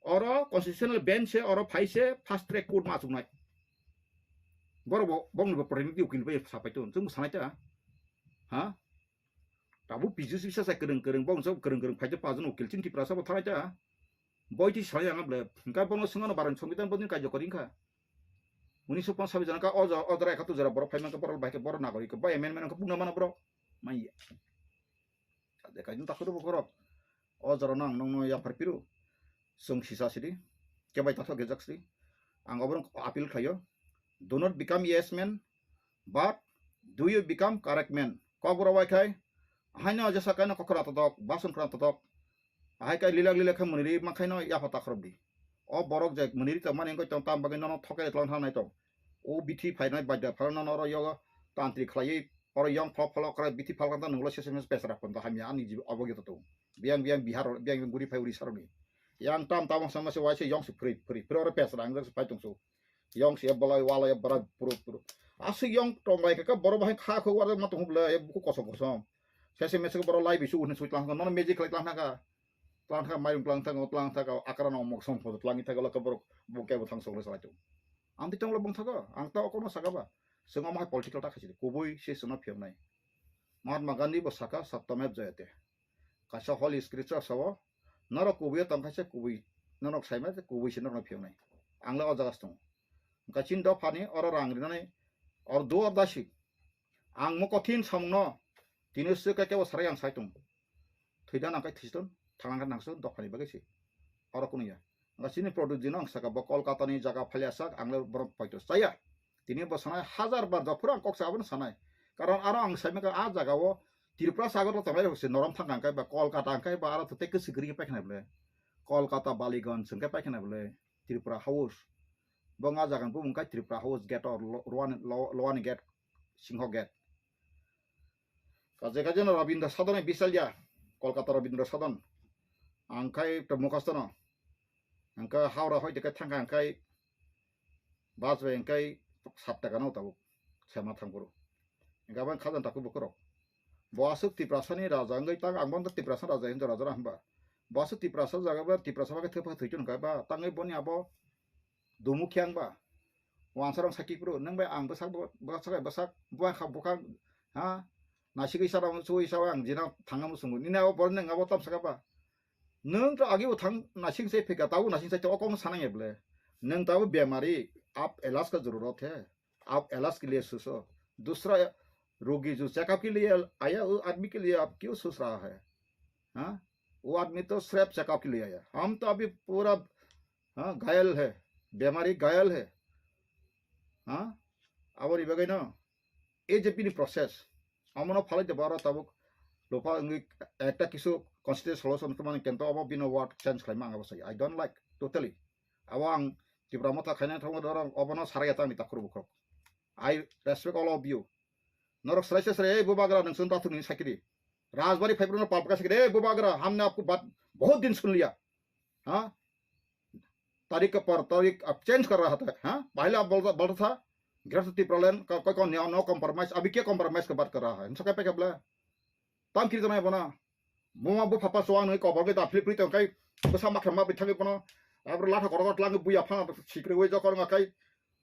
oro constitutional bench se oro phai se fast track court ma chuknai. Boro bo bong bo protinidhi ukil bai sapai ton. Chung sanai ta. Ha? Tabuk P G C sa sa kwrwng kwrwng bong sa kwrwng kwrwng phai ta pajon ukil chin Tripura sa bo thanai ta. Boi twi sai ang ble, hwnkhe bono swngno barani songbidan bodini kaijo kori wngkha. Unisho ponsabis jona ka o jora, o jora ekattor jora borok phai mankha, borok bai khe borok nagorik khe, bo amendment wngkha, bukna mano borok. Manya. Kaijo takhoro borok. O jora no ang nokno yaphar phiro. Chwng sisa sidi, kebai tathok gejak sidi. Ang oborok appeal khlaio. Do not become yes man, but do you become correct man? Kokborok bai khai, haino jesa kaino kokra totok, bason khra totok. Ahai kai lilak lilak khe mwniri ma khaino yapha takhorok di. O borok je mwniri tongmani wngkha tong tam bagwi nono thokai tlang thang nai tong. O bithi phainai baida phano nono oro yogo tantri khlaiwi oro yong phlok phlok krai bithi phalkang ta nunglo sese mese pesra pon ta hamya ani jibo obo gito tong. Biyang biyang Bihar, biyang biyang guri phai Odisha rokni. Yang tam tabang sama se waise yong se phri phri phri oro pesra ang se phai tongso. Yong se bolai walai bra puru puru. Aswk yong tong bai ka boro bahai kha kho war ma tong bla buku kosom kosom. Sese mese boro lai bisu unhe sui tlang no magic khlai tlang ka. Tlang ka mayung tlang tang tlang tang akara no mok som photo tlang ta ka borok bo kebo thang sok le salai tong. Ang ti tong lo bong thago, ang ta okono saka ba. Swngo ma political ta khasi kubui se swngo phiyok nai. Mahatma Gandhi bo saka satyamev jayate. Kaisa holy scripture sao, norok kubui tong khaisa kubui, norok saima kubui se norok phiyok nai. Ang le o jaga tong. Kachin dophani oro rang rinani or do or dasi. Ang mo kothin samung no tini se ka kebo sarai ang sai tong. Thwida nang kai thiston, thangang nang so dophani bagwi se. Oro kuno ya. Nga chini product dino ang saka bo Kolkata ni jaga phalya sak ang le borok paito chaya. Tini bo sanai hajar bar jophuru ang kok sa abono sanai. Karon aro ang sai maka a jaga o Tripura sagar lo tongnai rok se norom thang ang kai ba Kolkata ang kai ba aro to teke sikri ke paikna bole. Kolkata Baliganj sing kai paikna bole Tripura House. Bo nga jaga bo mung kai Tripura House gate or lo- Lowani Lo- Lowani gate, Singho gate. Kaje kaje no Rabindra Sadon ni bisalya, Kolkata Rabindra Sadon. Ang kai to mukhasto no. Ang kai Howrah hoi de kai thang ang kai bus bai ang kai sat taka no tabuk sema thang buru. Ang kai bang khajan taku bukurok. Bo asuk Tiprasa ni raja ang kai tang ang bang Tiprasa raja hinjo raja hamba. Bo asuk Tiprasa jaga ba Tiprasa ba kai thapa thoi chun kai ba tang boni abo dumu khyang ba. Wansarong sakhi kru nang bai ang bwsak bwsak bwsak buang kha bukhang ha. Nasigwi sara sui sawa ang jina thangna musungo. Nini abo borok nang abo tam saka ba. Nang to agi bo thang nasing sai phika tabu nasing sai to okong sanang eble. Nang tabu bemari ap elas ka zarurat hai. Ap elas ke liye suso. Dusra rogi jo checkup ke liye aya wo admi ke liye ap kyu sus raha hai? Ha? Wo admi to srep checkup ke liye aya. Hum to abhi pura ha, ghayal hai, bemari ghayal hai. Ha? Abo ri bagai no. Ei je bini process. Amono phalai de baro tabuk lopa wngwi ekta kisu constitution solution khe mani kento abo bino word change khlai mang abo sai. I don't like totally. Abo ang Tipra Motha khaina thangma dorong obono sarai atang ni takhur bukhok. I respect all of you. Norok srai srai ei bubagra nang sun tathuk ni sakiri. Rajbari phaibrano pap ka sakiri ei bubagra hamne apko bat bahut din sun liya. Ha? तारीख के पर तारीख अब चेंज कर रहा था, हाँ? पहले आप बोलता बोलता था ग्रेटर टिप्रालैंड का कोई कौन नहीं, नो कॉम्प्रोमाइज। अभी क्या कॉम्प्रोमाइज की बात कर रहा है? इनसे क्या पे क्या बोला? Tam kiri tanai bona. Muma bu papa suang nui kobor ge da flip flip tong kai. Besa makha ma bithang bono. Abro latha korok lang buya pha sikre we jokor nga kai.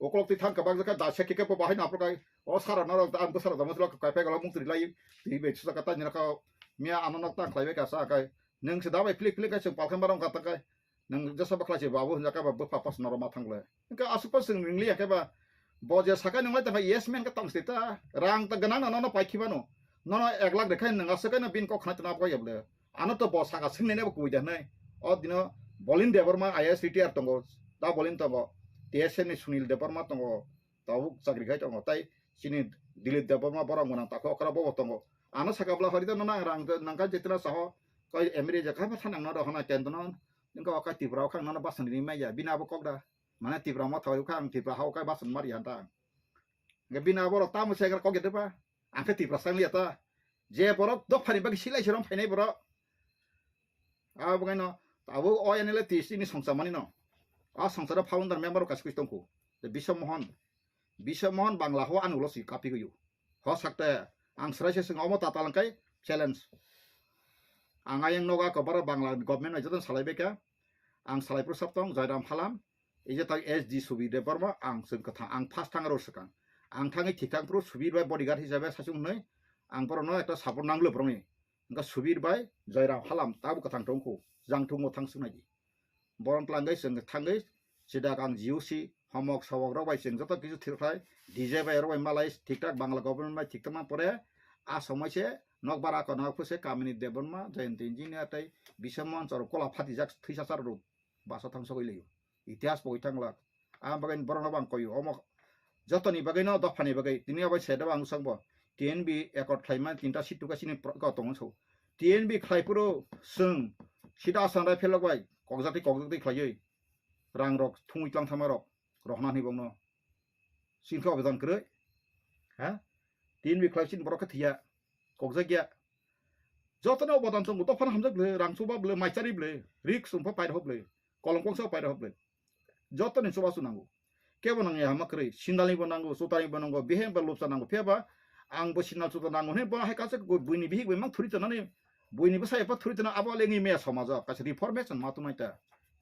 Okolok ti thang kabak jaka da se kike po bahai na pro kai. O sara na rok da ang besa da mutlo kai pe galo mung tri lai. Ti be chusa kata ni ka. Mia ano nok tang khlai be ka sa kai. Nang se da bai flip flip kai chung palkhan barong kata kai. Nang jesa bakla se babu hinja ka ba bupha pas noro ma thangle. Engka asuk pas sing ringli ya ke ba. Bo je sakai nang lai ta yes man ka tong sita. Rang ta ganang na nono pai khibano. Nono ek lakh rekhai nang asakai na bin kok khna tana ko yable. Ano to bo saka sing ne ne bo kui da nai. O dino Bolin Debbarma I A S retire tongo. Da Bolin tongo. T S N ni Sunil Debbarma tongo. Tabuk chakri khai tongo. Tai chini Dilip Debbarma borok mwnang takho okra bobo tongo. Ano saka bwla hori da nang rang nang ka jetra saho. Koi M R A je kha thanang no rohona kendno. Ningka okai Tipra okha nang basan ni maya. Bina abo kok da. Mane Tipra mo thoi okha ang Tipra ha okai basan mari hanta. Nge bina abo rok tamo segra kok gede ba. Ang khe Tipra sang liya ta. Je borok dophani bagi silai sirom phainai borok. Abo kaino abo o N L A T C ni songcha mani no. A songcha founder member kaisa koi tongkhu. Biswa Mohan. Biswa Mohan Bangla ho ani ulo si kapi goyo. Ho sakte ang srai se sing omo ta talang kai challenge. Ang ayang noga ko bara Bangla government no joto salai beka. Ang salai pro sap tong Jairam Halam. Ije ta S D Subir Debbarma ang sing kathang ang first thang ro sakang. Ang thangi thik thang pro Subir bai bodyguard hisabe sachung noi. Ang pro no ekta support nanglo pro ni. Engka Subir bai Jairam Halam tabo kwthang tongkhu, jang thungo thang swngnai di. Borom tlangwi chwng thangwi sidak ang G O C homok sawok rok bai chwng joto kisu thirkhlai D J bai rok bai malai thik thak Bangla government bai thik tongma pore a somoi se nok bara kono phuse Kamini Debbarma, Jayanti Engineer tei Biswa Mohan chwrwk kola phatijak thwisa chwrwk. pasa thang sogwi laio. Itihas pogwi thang lak. Ang bagwi borokno bo ang koio. Omo jotoni bagwi no dophani bagwi. Tini obo se dobo ang swngbo. T N B accord khlaima tinta seat tuka sini pro-, ko tongo so. T N B khlai phuru swng sida Assam rifle rok bai kokjak twi kokjak twi khlaiwi. Rang rok thungwi tlang thama rok. Rohna hwnwi bongno. Sini khe obedan kwrwi. Ha? T N B khlai sini borok khe thwiya. Kokjak ya. Jotono obedan tongo, dophano hamjak bwle, rang chuba bwle, maichari bwle, rik sumpa pair hok bwle, kolom kongsa pair hok bwle. Jotoni chubachu nango. Kebo nangya hama kwrwi, sindalni bo nango, chutani bo nango, biheng ba lupsa nango, phiya ba ang bo sindal chuta nango hwnwi bo hai kaisa buini bihik bai mang thuri tonani, buini bwsa epha thuri tona abo le wngwi maya somajo, kaisa reformation ma tongnai ta.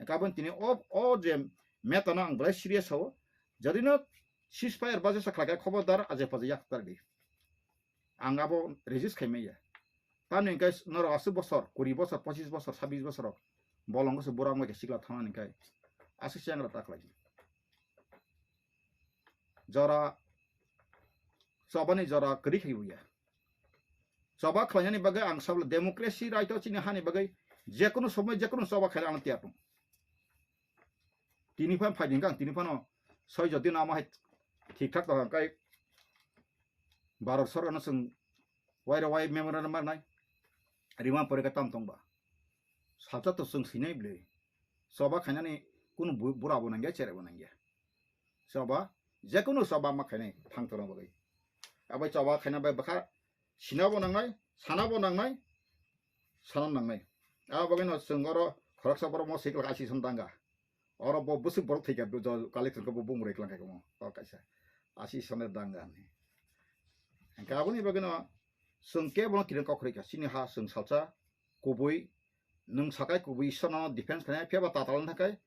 Kabon tini o, o je meta no ang belai serious sao, jodi no ceasefire ba jesa khlai kha khobordar aje paje yak tar di. Ang abo resist khai maya. Tamni hwnkhe norok aswk bosor, kuri bosor, pochis bosor, sabis bosor rok bolong se bura wngwi khe sikla thangna hwnkhe aswk se angra ta khlai. Jora chobani jora kwrwi khai buya. Choba khlainani bagwi ang sabla democracy right o chini hani bagwi jekunu somoi jekunu choba khaina ang tiyar tong. Tini phan phai hwnkhe ang tini phano soi jodi no amo hai thik thak tong khe Bharat sorkar no chwng wai rok wai memorandum marnai rima pore khe tam tong ba. Salsa to chwng sinai bwle. Choba khainani kunu bu-, bura bo nangya, chere bo nangya. Choba, jekunu choba ma khainai thang tongna bagwi. Abai choba khaina bai bwkha sina bo nangnai, sana bo nangnai, sana nangnai. Abo bagwi no chwng oro khoroksa borok mo sikla asison danga. Oro bo bwswk borok thwikha, bo jo kali thwngkha bo bumrwi klangkha mo. O kaisa. Asison danga ni. Hwnkhe aboni bagwi no chwng kebo no kiring kok rikha. Chini ha chwng salsa kubui, nwng sakai kubui Ishwarno defense khlainai, phiya ba tatal wng thakai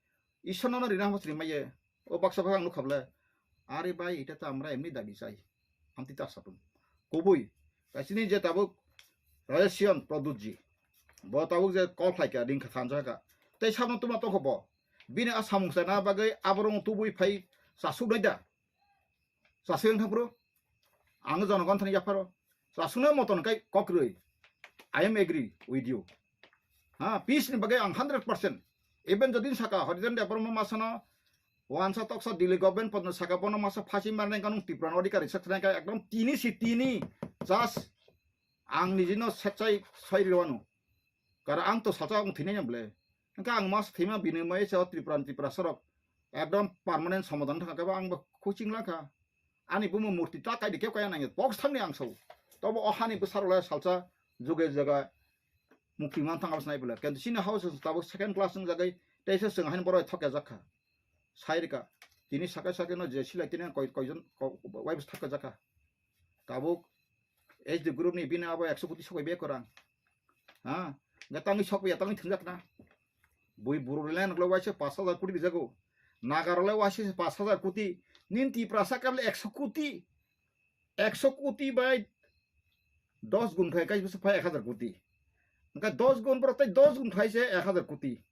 Ishwarno no rina hamo chini maiye. O baksa baksa ang nukha bwle, "Are bhai, eta to amra emni dabi chai." Amtwi ta satung. Kubui, kaisini je tabuk Rajesh Pradyut ji, bo tabuk je call khlai kha, ring kha thansa kha. Tei sabno tuma tongkha bo. Bini a samung sana bagwi aborok tubui phai chasuk nai da. Chasuk wng thang phuru. Ang jonogon thani yapharo. Chasuknai moton kai kokrwi. I am agree with you. Ha, peace ni bagwi ang hundred percent. Even jodi saka Harijan Debbarma masano wansa toksa Delhi government podno saka bono masa phasi marnai kanung Tripura no adhikari saknai kai ekdom tini si tini just ang nijino sechai soi rwanu. Kara ang to salsa ang thinai bwle. Engka ang mas thima bini mai sa Tripura Tripura sorok ekdom permanent somadan thang kaba ang ba coaching lakha. Ani bumo murti ta kai de kep kaya nangya box thangni ang sao. Tobo o hani bwsarok lai salsa juge jaga mukti man thang abs nai bwle. Kintu sini house tabo second class wng jagai teisa chwng hani borok thok ya jakha. Sai rika. Tini sakai sakai no je silai tini koi koijon wai bwsa thok ya jakha. Tabuk H D group ni bini abo ekso koti sokoi be korang. Ha? Ga tangwi sokoi ya tangwi thwngjak na. Bui buru le nokle waisa pas hajar koti rijago. Nagarole waisa pas hajar koti. Nin Tiprasa kable ekso koti. Ekso koti bai dos gun khai kai bwswk phai ek hajar koti. Engka dos gun borok tei dos gun khai se ek hajar koti.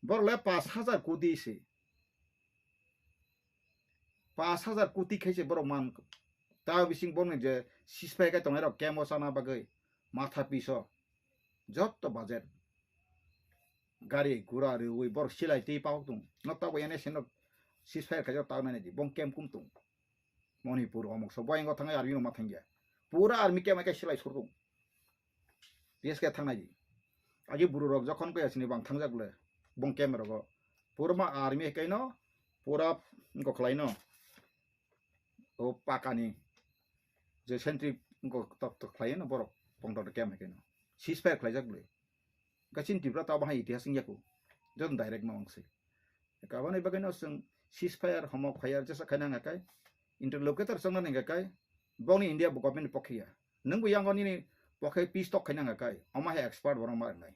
Borok le pas hajar koti se. Pas hajar koti khai se borok man. Ta bising borokni je sispai kai tongnai rok kemo chana bagwi matha piso. Jotto budget. Gari gura rwi borok silai tei pahok tung. No tabuk N S N rok ceasefire khaijak tak nai di. Bong kem kum tung. Manipur omok so boyang thangwi army rok ma thangya. Pura army kem kai silai sur tung. P S K thangnai di. Agi buru rok jokhon kaya sini bang thangjak le. Bong kem rogo. Pura ma army kaino. Pura ko khlaino. O pakani je sentry wngkha tok tok khlai no borok pongtok kem hai keno ceasefire khlaijak bwle. Gachin Tripura to abo hai itihas wngya kho, joto direct ma wngsai. Kabani bagwi no chwng ceasefire homo khayar jesa khaina wngkha kai interlocutor chongna wngkha kai bongni India government ni pokhe ya. Nwng bo yango nini pokhe peace talk khaina wngkha kai omo hai expert borok ma wngnai.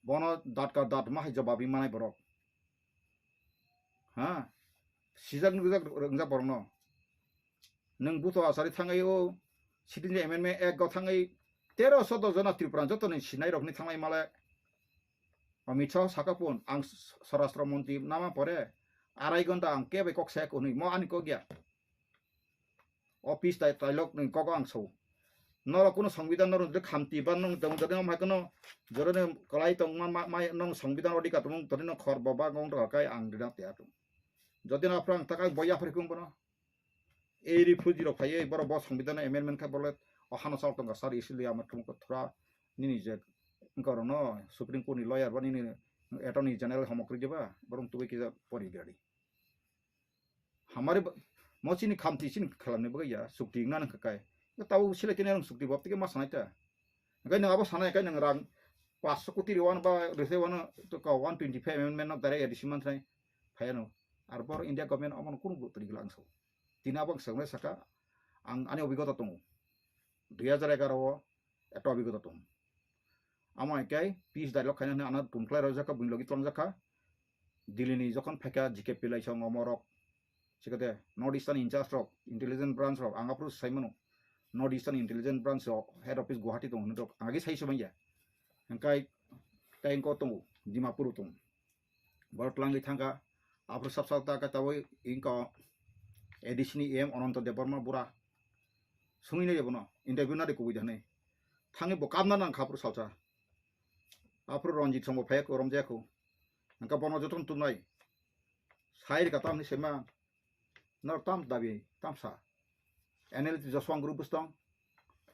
Bono datka datma hai jobab ri manai borok. Ha? Sijak nukjak wngjak borokno. Nwng buto asari thangwi o sitting je amendment ek go thangwi tero sodo jona Tripura jotoni sinai rokni thanglai male. Amit Shah saka pun ang swarashtra montri nama pore arai gonta ang kebai kok saya kunui mo ani kok ya. Office tai tailok ni kok ang so. Norok kuno songbidan norok jodi khamti ba nong tong jodi nong hai kuno jodi nong kwlai tong ma ma nong songbidan odika tong jodi nong khor boba gong rok kai ang rina te atung. Jodi no aphrang takai boya phari kung bono. Ei refugee rok phaiwi borok bo songbidan amendment khai borok o hano chal tong sar isi liya amar thum thura nini je gorokno Supreme Court ni lawyer ba nini Attorney General homokri diba borok tubui kisa pori gari. Hamari bo, mo chini khamti chini khalamni bagwi ya, sukti wngna nang kha kai. Tabo selai tini nang sukti bob tike ma sanai ta. Hingke nang abo sanai kai nang rang paanch koti ri wan ba rese wan to ka one twenty five amendment no direct A D C man sanai phai ano. Ar bor India government omono kunu guru twi gila ang so. Tini abo ang sanai saka ang ani obigota tongo. Dui hajar egaroh o eto obigota tongo. Amo hai kai peace dialogue khaina hwnwi ano tun khlai rojak kha, buini logi twlang jak kha. Delhi ni jokhon phaikha G K P lai song omo rok, sikate North Eastern in charge rok, intelligence branch rok, ang aphuru sai mano. North Eastern intelligence branch rok head office Guwahati tongo hinwi rok ang agi sai se manya. Hingkai tai ko tongo, Dimapur tongo. Borok twlangwi thangkha, aphuru sab sab ta ka taboi ingko A D C ni M Ananto Debbarma bura. Sungwi nai bono, interview nari kubui da hinwi. Thangwi bo kabna nang kha aphuru salsa. Aphuru Ranjit songbo phaiya korom jaya kho. Hingka bono jotono tumnai. Sai rika tamni sema. Nor tam dabi, tam sa. N L T Joshua group bwstong.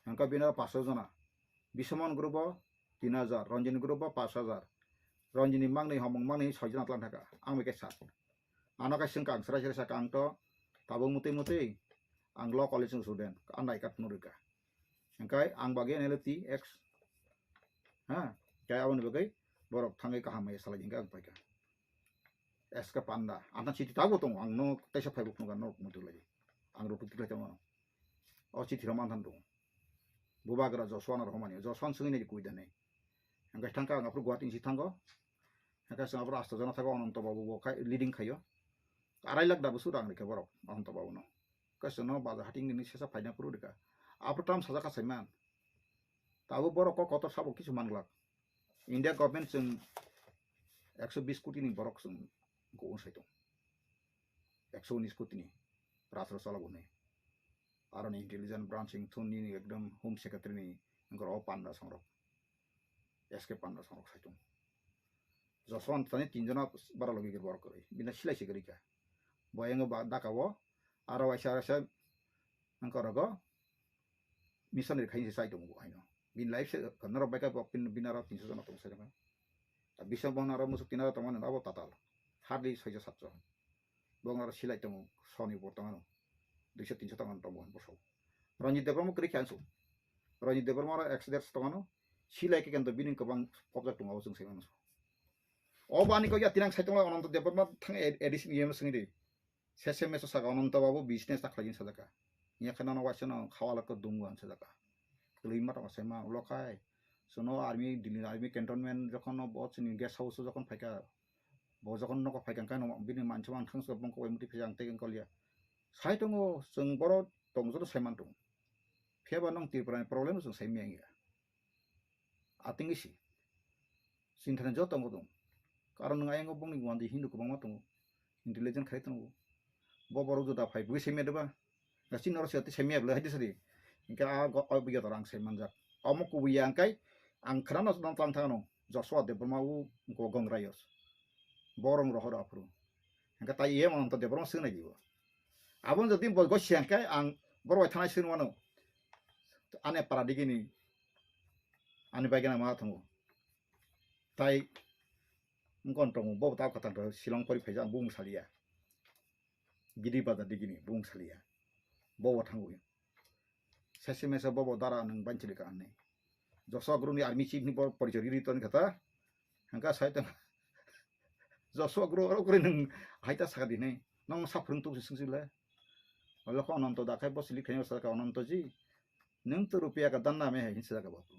Hingka bina paso jona. Bisomon group o tin hajar, Ranjit group o paanch hajar. Ranjit ni mangni homong mangni soi jona tlang thaka. Ang bai khe sa. Ano khe sengkha ang srai srai saka ang to tabuk mutwi mutwi ang law college ni student. Ang nai kat phunuk rika. Hingkai ang bagwi N L T X. Ha, kaya aboni bagwi borok thangwi kaham mai salai hingka ang paikha. S K Panda, ang thang chiti tabuk tongo, ang no teisa phaibo phunukha norok muitu lai. Ang rok tuklai tongo. O chiti rok manthan tongo. Bubagra Joshua no rohormani, Joshua no swngwi nai kui dane. Hingke thangka ang aphuru Guwahati ni si thango. Hingke swng aphuru asto jona thago Ananto Babu bo khai leading khaio. Arai lakh da busu rang rikha borok Ananto Babu no. Kaisa no baja hating ni sesa phaina phuru rikha. Aphuru tam sajak kha saiman. Tabuk borok kok kotor sabo kisu manglak. India government chwng ekso bis koti ni borok chwng go sai tong. Ekso unis koti ni rajro chalok hwnwi. Aroni intelligence branch wngthun nini ekdom home secretary ni wngkor o panda songrok. S K panda songrok sai tong. Joshua tani tin jona bara logi gir borok kwrwi. Bina silai se kwrwi kha. Bo yango ba daka o aro waisa waisa wngkor rogo missionary khaini se sai tongo bo haino. Bini life se norok bai kha bo pin bini aro tinso jona tong sai tongo. Ta bising bono aro musuk tin aro tongmani abo tatal. Hardly soijo satjo. Bono aro silai tongo soni bo tongmano. Duiso tinso tongmani tongo boso. Ranjit Debbarma kwrwi khe ansu. Ranjit Debbarma aro accident tongmano. Silai khe kento bini kwbang pokjak tongo abo chwng sai mano. O bani ko ya tinang sai tongo Ananto Debbarma thang A D C ni yem swngdi. Sese meso saka Ananto Babu business ta khlaijin sajaka. Nya khe nono waisa no khawala ko dungu an sajaka. Kwlwi ma tong sai ma ulo khai. Sono army Delhi army cantonment jokhon no bo chini guest house jokhon phaika. Bo jokhon noko phaika khe no bini mansa man thang so bongko bai muti phai ang tei kol ya. Sai tongo chwng boro tong joto sai man tongo. Phiya ba nong Tripura ni problem chwng sai manya ya. Ating isi. Sinthani joto tongo tong. Karon nang ayang bongni wandi Hindu kwbangma tongo. Intelligent khai tongo. Bo borok juda phai bui semya deba. Gasi noro siyati semya bela hadi sadi. Hingke a go o biya torang sai manjak. Omo kubuya angkai ang khana no tang thang no. Joshua Debbarma u go gong rayos. Borong rohor aphuru. Hingke tai iye Ananto Debbarma swngnai dibo. Abon jodi bo go siangkai ang borok bai thanai swnwano. Ane para digini. Ani bai gana ma thango. Tai wngkon tongo, bo ta kwtal to Shillong pori phaijak, bung saliya. Gidi bazar digini, bung saliya. Bo bo thangwi. Sese mese bo bo dara nang banchili ka anni. Joshua Guru ni army chief ni bo porichori ri ton kata. Hangka sai tong. Joshua Guru oro kuri nang haita saka dinai. Nang sa phurung tu sing sile. Olo ko Ananto dakhai bo silik thai saka Ananto ji. Nwng to rupiya ka dan name hai hinsa jaga babu.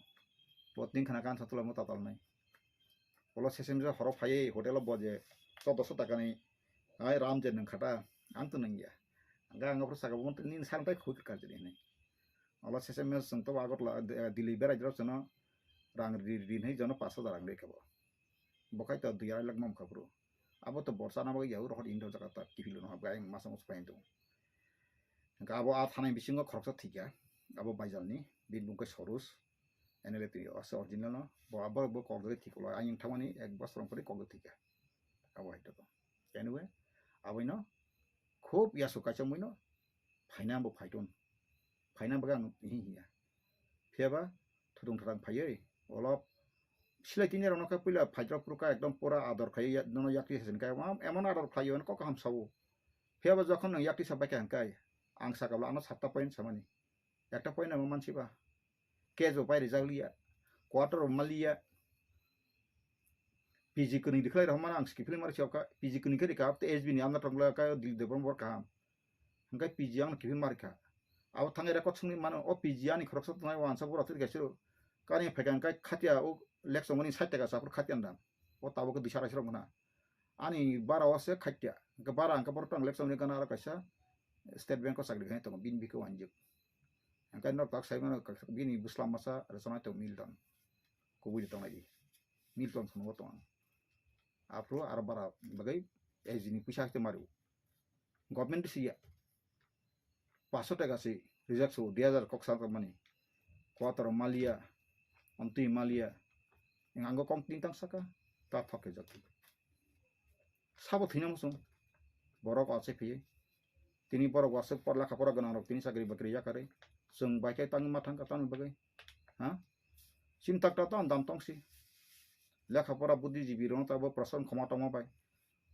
Bo tin khana kan satula mo tatal nai. Olo sesem je horo phai hotel o bo je chaudoso taka ni ai ram je nwng khata ang to nwng ya. Ang ang pro saka bo ni sang tai khuk ka jini nai. Olo sesem je sung to Agartala, eh, Delhi berai jero sono rang ri ri nai jono paanch hajar rang de kabo. Bo khai to dui arai lakh mam kha bro. Abo to borsa na bagwi ya uro hot indo jaga ta kifilo no habga masa masa pain to. Hingke abo a thanai bisingo khoroksa thikya, abo Baijal ni. Bini bung khe Soros, N L A twi ase original no. Bo abo bo kok dagwi thik ulo. Ayang thangmani ek bosor wng pore kok dagwi thik ya. Abo hai to. Anyway, aboino khub yasu kaisa muino phaina bo phaiton. Phaina bagwi ang hi hiya. Phiya ba thudung thadang phaiwi olop silai tini rokno khe puila phaijak phuru kha ekdom pura ador khai ya, nono yakti se kha emon ador khlai yo kok kaham sao. Phiya ba jokhon nang yakti sa bai kha hwn khe ang sakha bwla ano satta point samani. Ekta point amo mansi ba. Case bo pai rijak liya. Quarter bo maliya. P G kwnwi rikhlai rok mano ang skip film mari chokha. P G kwnwi khe rikha, abte S B ni amna tongla ka Dilip Debbarma bor kaham. Hingkai P G ang kifin marikha. Abo thangwi record songwi mano, o P G ani khoroksa tongnai wansa bura twi kaisa kani phaikha hingkai khatia o lek songmani sait taka sa aphuru khatia nda. O tabuk dui sara sirok mona. Ani bara o se khatia. Hingkai bara hingkai boro tang lek songni gana aro kaisa State Bank o chakri khai tongo bini bikhe wanjik. Hingkai nok tak sai mano bini bwsla masa rwchapnai tongo Milton. Kubui tongnai di. Milton phunukgo tongo. Aphuru aro bara bagwi S G ni puisa hakhe mario. Government si ya. Paso taka si rijak su dui hajar kok sa tongmani. Quarter maliya, amtwi maliya. Ang ango kong tin tang saka, ta thok khe jak. Sabo thwina muchung. Borok o achai phiye. Tini borok wasuk por lekha pora gwnang rok tini chakri bakri yakarwi. Chwng bai khe tangwi ma thangkha tamni bagwi. Ha? Chini takta to ang dam tongsi. Lekha pora buddhijibi rokno tabo prasan khoma tongma bai.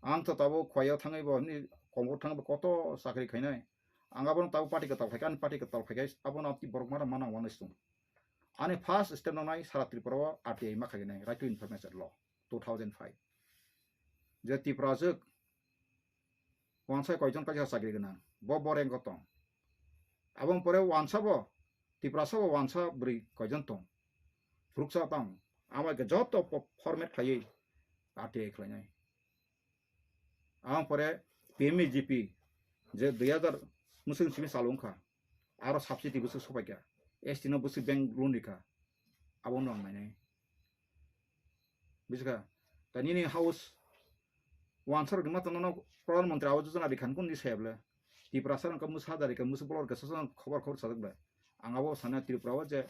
Ang to tabo khwlaiyo thangwi bo hwnwi kombur thangwi bo koto chakri khainai. Ang abono tabo party kwtal phaikha, ani party kwtal phaikha, abono amtwi borok mano manang wanai sung. Ani first step nangnai sara Tripura o R T I ma khainai, Right to Information Law two thousand five. Je Tripura jwk wansa koijon kaisa chakri gwnang, bo bo rank o tong. Aboni pore wansa bo, Tiprasa bo wansa bwrwi koijon tong. Phuruksa tong. Amo khe joto po-, format khlaiwi R T I khlainai. Aboni pore P M E G P je dui hajar mwswk simi chalo wngkha. Aro subsidy bwswk sopaikha. S T no bwswk bank loan rikha. Abono ang nainai. Bujiga, ta nini house wansa rok ma tono no Pradhan Mantri Awas Yojana rikhan kun di saya bwle. Tiprasa rok musa da rikha, musa bolor khe sosa khobor khobor sajak bwle. Ang abo sana Tripura o je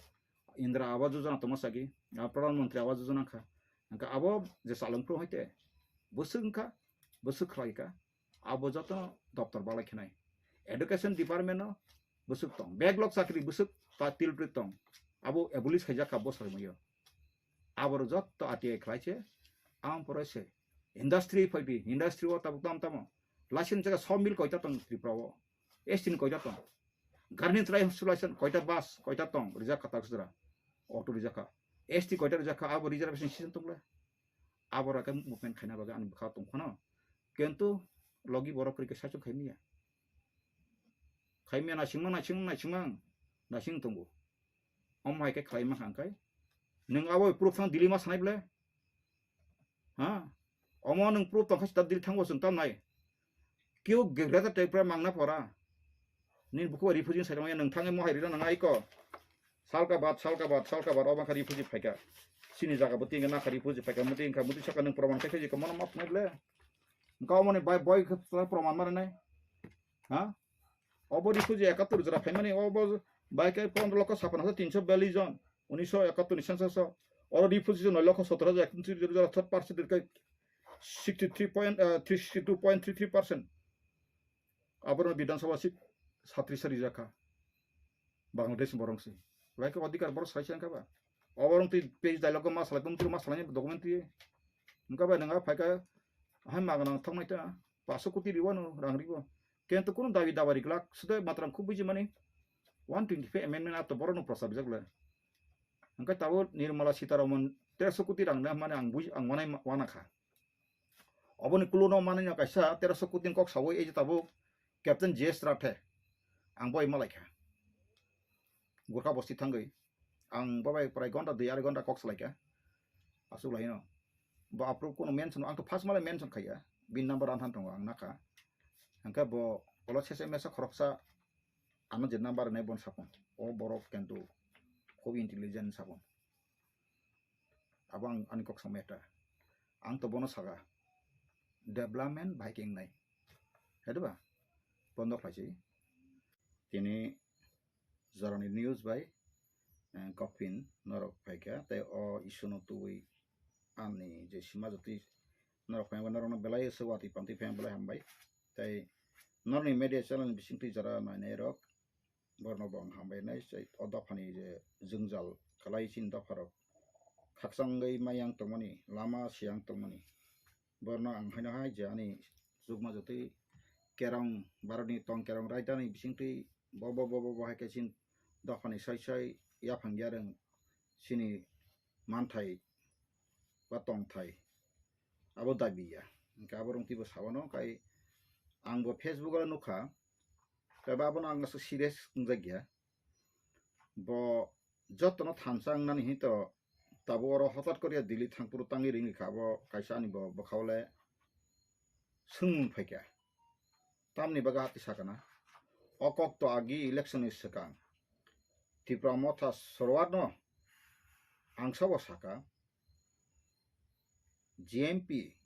Indra Awas Yojana tongma sagi, a Pradhan Mantri Awas Yojana kha. Angka abo je salong pro hoite, bwswk wngkha, bwswk khlai kha, abo joto doptor balai khenai. Education department no bwswk tong, backlog chakri bwswk ta tilpri tong, abo abolish khaijak kha bo sarmayo. Aborok jotto R T I khlai se, ang pore se. Industry phai di, industry o tabuk tam tamo. License jaga sawmill koita tong Tripura o. S T ni koita tong. Garni trai installation koita bus, koita tong, rijak kha tak sudra. Auto rijak kha. S T koita rijak kha, abo reservation system tong le. Abo rake movement khaina bagwi ani bwkha tong phano. Kintu logi borok kwrwi khe saichung khai miya. Khai miya naisingma, naising, naisingma, naising tongo. Omo hai khe khlai mankha hwnkhai. Nwng abo proof thang Delhi ma sanai ble? Ha? Omo nwng proof tongkha sita Delhi thango chwng tamnai. Keu Greater Tripura mangna pora. Nini bukhuk refugee sai tongmani nwng thangwi mohai rina nang aiko. Salka bad, salka bad, salka bad, obo kha refugee phaika. Chini jaga bo tingkha nakha refugee phaika, muti wngkha, muti saka nwng proman khai khaijikha, mono ma phunai ble. Wngkha omoni bai boi khe proman ma rwnai. Ha? Obo refugee ekattor jora phaimani, obo bai khe pondro lokho sapano hajar tinso biyallis jon, unisho ekattor ni census o. Oro refugee jon noi lokho sottor hajar ekattor jora, third percent khe sixty three point, eh, three sixty two point three three percent. Aborok Bidhan Sabha seat satris sari jakha. Bangladesh borok se. Bai khe odhikar borok salai se wngkha ba. Oborok twi page dialogue ma salai, tong twi ma salai document twi. Wngkha ba nang a phaikha hai magnang thoknai ta. Paso koti riwano rang riwo. Kento kono dabi dabari glak sudo matram khub buji mani one twenty five amendment ato borok no prosa bijak le. Hingke tabo Nirmala Sitaraman tersho koti rang na mani ang buji ang wanai ma-, wanakha. Oboni kuluno manwi no kaisa tersho koti ni kok sawi ei je tabuk Captain J S Rathe ang boi malaikha. Gurkha bosti thangwi ang bobai prai gonta dui arai gonta kok salaikha. Aswk laino. Bo aphuru kuno mention, ang to first male mention khaiya. Bini number anthan tongo ang nakha. Hingke bo olo sese mesa khoroksa ano je number nai bon sapung. O borok kintu khub intelligent sapung. Abo ang ani kok samaya ta. Ang to bono saka. Development bai khe wngnai. Hai diba? Bondo khlai se. Tini jorani news bai eh, Gopin norok phaikha, tei o issue no tubui ani je sima jotwi norok phaikha, norokno belai se watwi pantwi phaikha belai hambai. Tei norokni media channel ni bisingtwi jora nainai rok, borno bo ang hambai nai, tei o dophani je jwngjal kalai chini dopharok khakchangwi mayang tongmani, lama siyang tongmani, borno ang haino hai je ani chukma jotwi kerong, Bharatni tong kerong raidani bisingtwi bo, bo, bo, bo, bo hai khe chini dophani sai sai yaphang yarwng chini manthai ba tongthai abo dabi ya. Hwnkhe abo rong twibo sabano kai ang bo Facebook o nukha, tei bo abono ang aswk serious wngjak ya. Bo jotono thansa wngnani hinwi to tabuk oro hotat koriya Delhi thangphuru tangwi ringri kha, abo kaisa ani bo bwkhao le swngmung phaikha. Tamni bagwi hati sakana, o kok to agi election ni swkang Tipra Motha Sorwar no ang sabo saka, G M P,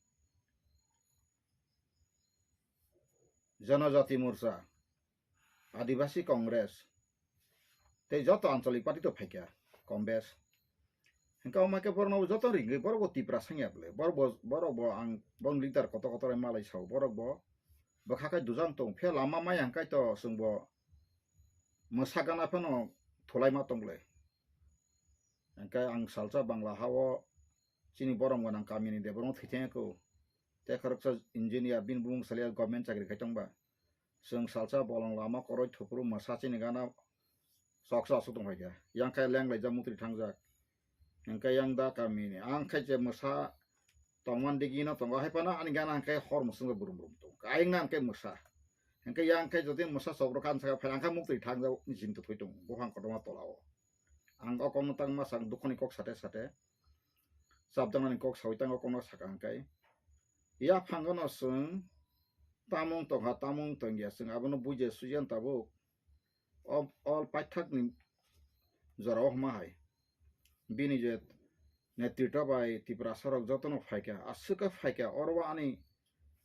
Janajati Morcha, Adibasi Congress, tei joto anchalik party to phaikha, kom bes. Hwnkhe omo khe borokno joto ringwi borok bo Tipra sangya bwle, borok bo, borok bo ang bong leader kotor kotor malai sao, borok bo bwkha khai dujang tong, phiya lama maya hwnkhe to chwng bo mwsa gana phano thulaima tong bwle. Hwnkhe ang salsa Bangla ha-o chini borom gwnang kamini de borokno thwi thangya kho. Tei khoroksa engineer bini bumung salya government chakri khai tongba. Chwng salsa bolong lama koroi thupuru mwsa chini gana choksa aswk tong phaikha. Yang khe leng laijak mukri thangjak. Hwnkhe yang da kamini. Ang khe je mwsa tongman digi no tongo. Hai phano ani gana hwnkhe hor mwswk brum brum tong. Ayang na hwnkhe mwsa. Hwnkhe yang khe jodi mwsa chobro kan saka phai ang khe mukri thangjak ni chinta thoi tong. Buphang kotorma tola o. Ang o kokno tangma sang dukhoni kok sate sate. Chapjaknani kok sawi tango kokno saka hwnkhe. Yaphango no chwng tamung tongkha, tamung tongya, chwng abono bujiya sujiya tabuk. O, o paithakni jorao hwnma hai. Bini je netrito bai Tiprasa rok jotono phaikha, aswk khe phaikha, oro o ani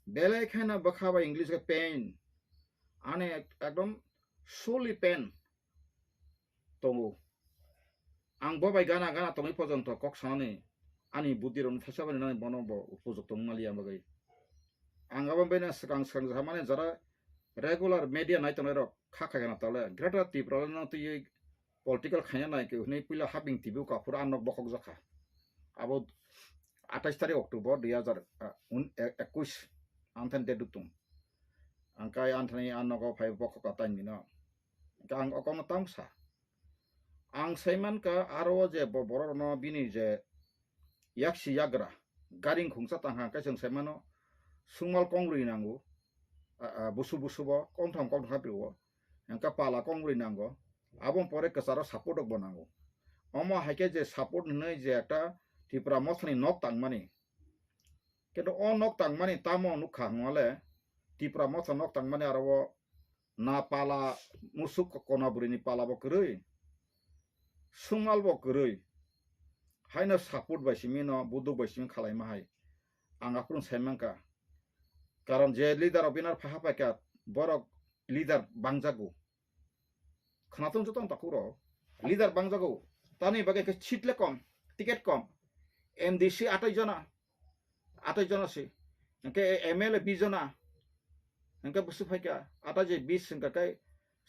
belai kheno bwkha bai English khe pain. Ani ek-, ekdom surely pain tongo. Ang bo bai gana gana tongwi pojonto kok sanani ani buddi rokno thaisa bai nani bono bo upojukto wngmaliya bagwi. Ang abo bini swkang swkang samani jara regular media nai tongnai rok kha khai gana tole Greater Tripura no twiwi political khaina nai khe hwnwi puila haping T V o kaphuru ang nok bokhok jakha. Abo atais tarik October dui hazar, ah, un-, e-, ekush ang thani date dutung. Ang kai ang thani ang nogo phai bokhok atai mino. Ang okongno tamo sa. Ang saiman ka aro je bo borok no bini je yaksi yagra garing khungsa tang hang kai chwng saimano sungmal kongrwi nango, a, a, busu busu bo kongtham kongtham hapri o engka pala kongrwi nango, aboni pore kwcharo support rok bo nango. Omo hai khe je support hinwi je ekta Tipra mothani nok tangmani, kintu o nok tangmani tamo nukha hwnmale Tipra motha nok tangmani aro o na pala musuk kona bwrwini pala bo kwrwi, sungmal bo kwrwi, haino support bai simi no buduk bai simi khalaima hai ang aphuru sai mankha. Karon je leader rok binar phaha paikha borok leader bangjago. Khwnatung joto ang takhuk rok leader bangjago. Tani bagwi khe seat le kom, ticket kom. M D C atai jona, atai jona se. Hwnkhe M L A bis jona. Hwnkhe busu phaikha atai je bis hwnkha khe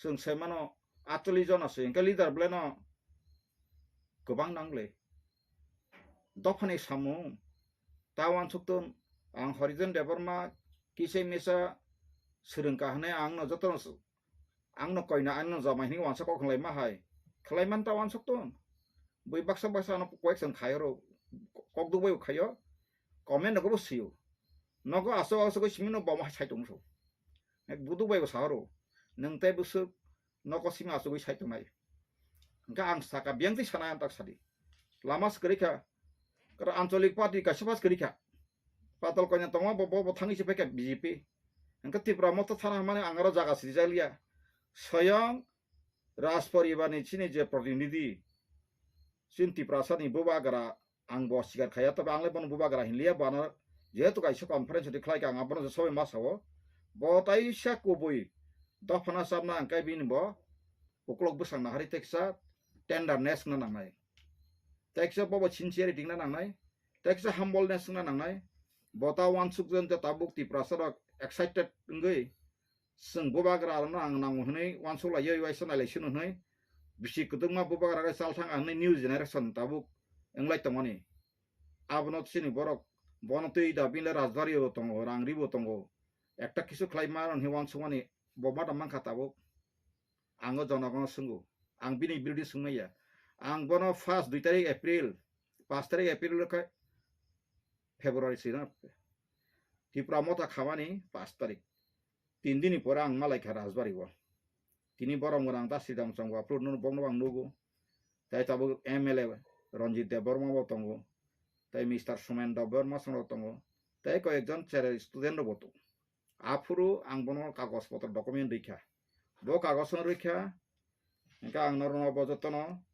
chwng sai mano atchollish jona se. Hwnkhe leader belai no kwbang nangle. Dophani samung ta uansukton ang Horijon Debbarma kisa misa swrwngkha hwnwi ang no jotono Ang no koina, ang no jama hinwi uansa kok khlai ma hai. Khlai man ta uansuk ton. Bui baksa baksa ano koyek chwng khai oro. Kok duk bai khaio. Comment nogo bo sio. Nogo aswk aswk simi no bomo hai sai tong so. Ek buduk bai bo sa oro. Nwng tei bwswk nogo simi aswk sai tong nai. Hwnkhe ang saka biyang twi sana ang tak sadi. Lama se kwrwi kha. Kara ancholik party kaisa pas kwrwi kha. Patal koina tongma bo, bo, bo thangwi se paikha B J P. Hwnkhe Tripura motha thana hwnmani ang aro jaga sirijakliya. Soyong Raj poribarni chini je protinidhi, chini Tiprasani bubagra, ang bo sikar khaiya, tobe ang le bono bubagra hinliya, bo ano jehetu kaisa conference rwdi khlaikha, ang abono je sobai ma sao. Bo taisa kubui dophano chapna ang khe bini bo uklok bwsang nahari teksa tenderness wngna nangnai, tei kisa bobo sincerity wngna nangnai, tei kisa humbleness wngna nangnai. Bo ta uansuk jon je tabuk Tiprasa rok excited wngwi chwng bubagra rokno ang nango hwnwi uansuk lai ui uaisa nai lai sino hwnwi bisi kwdwkma bubagra rok chal thang ang hwnwi new generation tabuk wnglai tongmani. Abono chini borok bono twi da bini le rajbari bo tongo, rang ri bo tongo, ekta kisu khlai ma rok hwnwi uansukmani bo ma tong mankha tabuk. Ang o jonogno swngo, ang bini birothi swngnai ya. Ang bono first dui tarik April, paanch tarik April khe February sina Tipra Motha khamani paanch tarik. Tin dini pore ang malai kha Rajbari o. Tini borok mwnang ta Sridham Chongba phuru no bokno ang nugo. Tai tabuk M L A Ranjit Debbarma bo tongo. Tai Mister Sumen Debbarma song rok tongo. Tai koi ekjon cherai student rok bo tongo. Aphuru ang bono kagoj potro document rikha. Bo kagoj no rikha. Hingke ang norokno bo jotono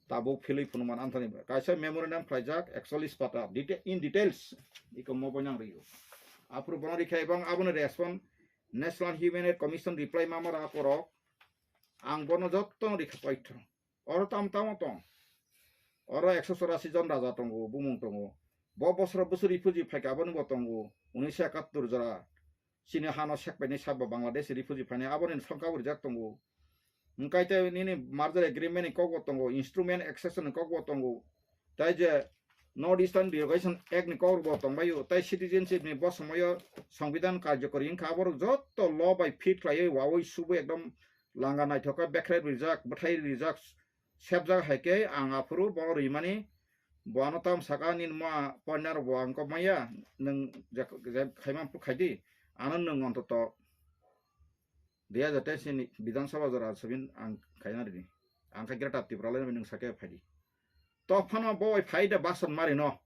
tabuk philwi phunukmani anthani kaisa memorandum khlaijak ekchollis pata deta-, in details iko mo boinang rwio. Aphuru bono rikha ebong aboni respond National Human Rights Commission reply mama rok akorok ang bono jotono rikha paitho. Oro tam tamo tong. Oro ekso chorasi jon raja tongo, bumung tongo. Bo bosoro bwswk refugee phaikha aboni bo tongo, unisho ekattor jora. Chini hano sekpaini sabo Bangladesh refugee phainai aboni songkha bo rijak tongo. Hingkai tei nini merger agreement ni kokbo tongo, instrument accession ni kokbo tongo. Tai je North Eastern Delegation Act ni kokbo tongbaio, tai citizenship ni bo somoyo Songbidan karjokori wngkha, aborok jotto law bai fit khlaiwi wawi subwi ekdom langa naithok khe bekhrai rijak, bwthai rijak, sebjak hai khe ang aphuru bo rimani, bo ano tam saka nini ma pointer bo ang kok maya, nwng je, je khaima phuru khaidi, ano nwng ontoto dui hajar teis ni Bidhan Sabha jora sabin ang khaina rini, ang khe Greater Tipraland nwng sake phaidi. To phano bo bai phai da bason mari no,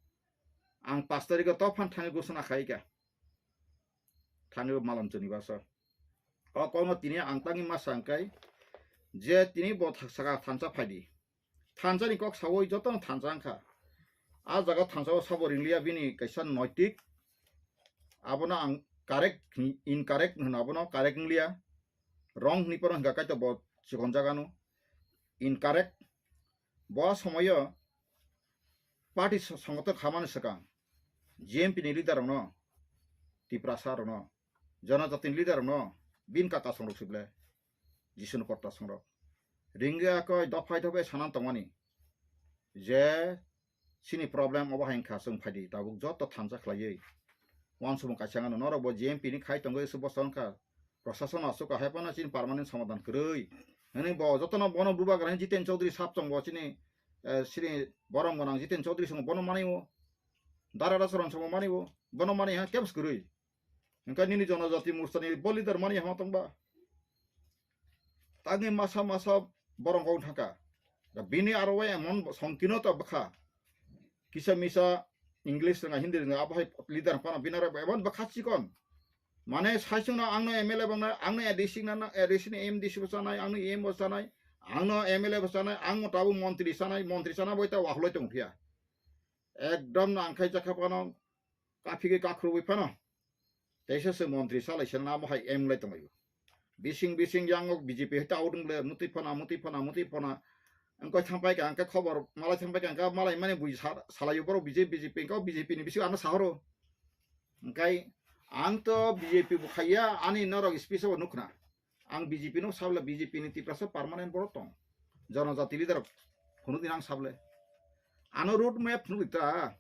ang paanch tarikh o to phan thangwi gusana khai kha, thangwi malam chuni basa. O kokno tini ang tangwi ma sa hwnkhe je tini bo tha-, saka thansa phaidi. Thansa ni kok sawi jotono thansa wngkha. A jaga thansa o sabo ringliya bini kaisa noitik. Abono ang correct hin-, incorrect hwno abono correct wngliya. Wrong hwnwi phano hwnkha kaitor bo chikon jaga no. Incorrect. Bo somoyo party so-, songothon khamani swkang G M P ni leader rokno, Tiprasa rokno, Jonojatini leader rokno bini kaka songrok sible Jisunu kotta songrok. Ringya koi dophai dophai sanan tongmani je chini problem obo hai wngkha chwng phaidi tabuk joto thansa khlaiwi. Wansukmung kaisa wngkha norok bo G M P ni khai tongwi se bosta wngkha. Prashason aswk kahai phano chini permanent somadhan kwrwi. Hwnwi bo jotono bono bubagra hwnwi Jiten Chaudhary sap chwng bo chini, eh, chini borom gwnang Jiten Chaudhary chwng bono manwi o. Dara Rasaron chwng bo manwi o. Bono manwi ha kebs kwrwi. Hwnkhe nini Jonojati Morcha ni bo leader mani hama tongba. Tangwi masa masa borok kok thangkha. Da bini aro o emon songkino ta bwkha. Kisa misa English rwnga, Hindi rwnga, abo hai leader phano bini aro emon bwkha chikon. Mane saichung no ang no M L A bang na, ang no A D C na, A D C ni M D C bo chanai, ang no E M bo chanai, ang no M L A bo chanai, ang mo tabuk montri chanai, montri chana boi ta wahloi tong phiya. Ekdom no ang khai jakha phano kaphigwi kakhurwi phano. Teisa se montri salai se namo hai M lai tonglaio. Bising bising yang ok B J P hai ta odung le mutwi phana, mutwi phana, mutwi phana. Ang koi thangpai ka, ang khe khobor malai thangpai ka, ang khe malai mani bui sa-, salai borok B J P, B J P, ang khe B J P ni bising ano sahoro. Ang kai ang to B J P bo khaiya, ani norok speech o nukhna. Ang B J P no sabla B J P ni Tiprasa permanent borok tong. Jonojati leader phunuk din ang sable. Ano road map phunuk ta.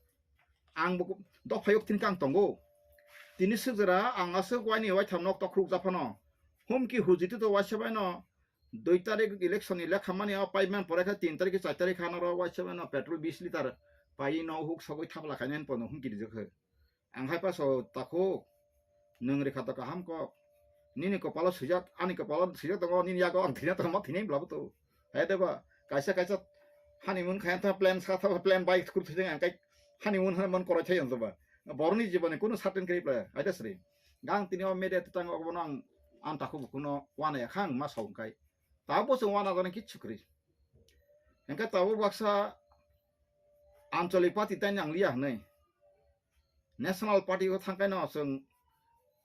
Ang bo dophayok tin kang tongo. Tini sejera ang aswk waini waitham nok tokruk japhano. Humki hujiti to waisa baino dui tarik election ni lekha mani o paiman pore kha tin tarik char tarik khano ro waisa baino petrol bis liter pai no huk sogoi thapla khainen pono humki rijak khe. Ang hai paso takhuk, nwng rikha to kaham kok. Nini kopalo swijak, ani kopalo swijak tongo, nini yago ang thina tongma thinai bwlabo to. Hai de ba, kaisa kaisa honeymoon khayan tha plan sa tha plan bai kur thujeng ang kai honeymoon hana man koroi thai ang ba. Boroni jiboni kunu certain kri pla, hai de sri. Gang tini o media tang obono ang ang takhuk kuno wana ya khang ma saung kai. Tabo se wana gone kichu kri. Engka tabo baksa anchalik party tani ang liya hnai. National Party o thangkaino chwng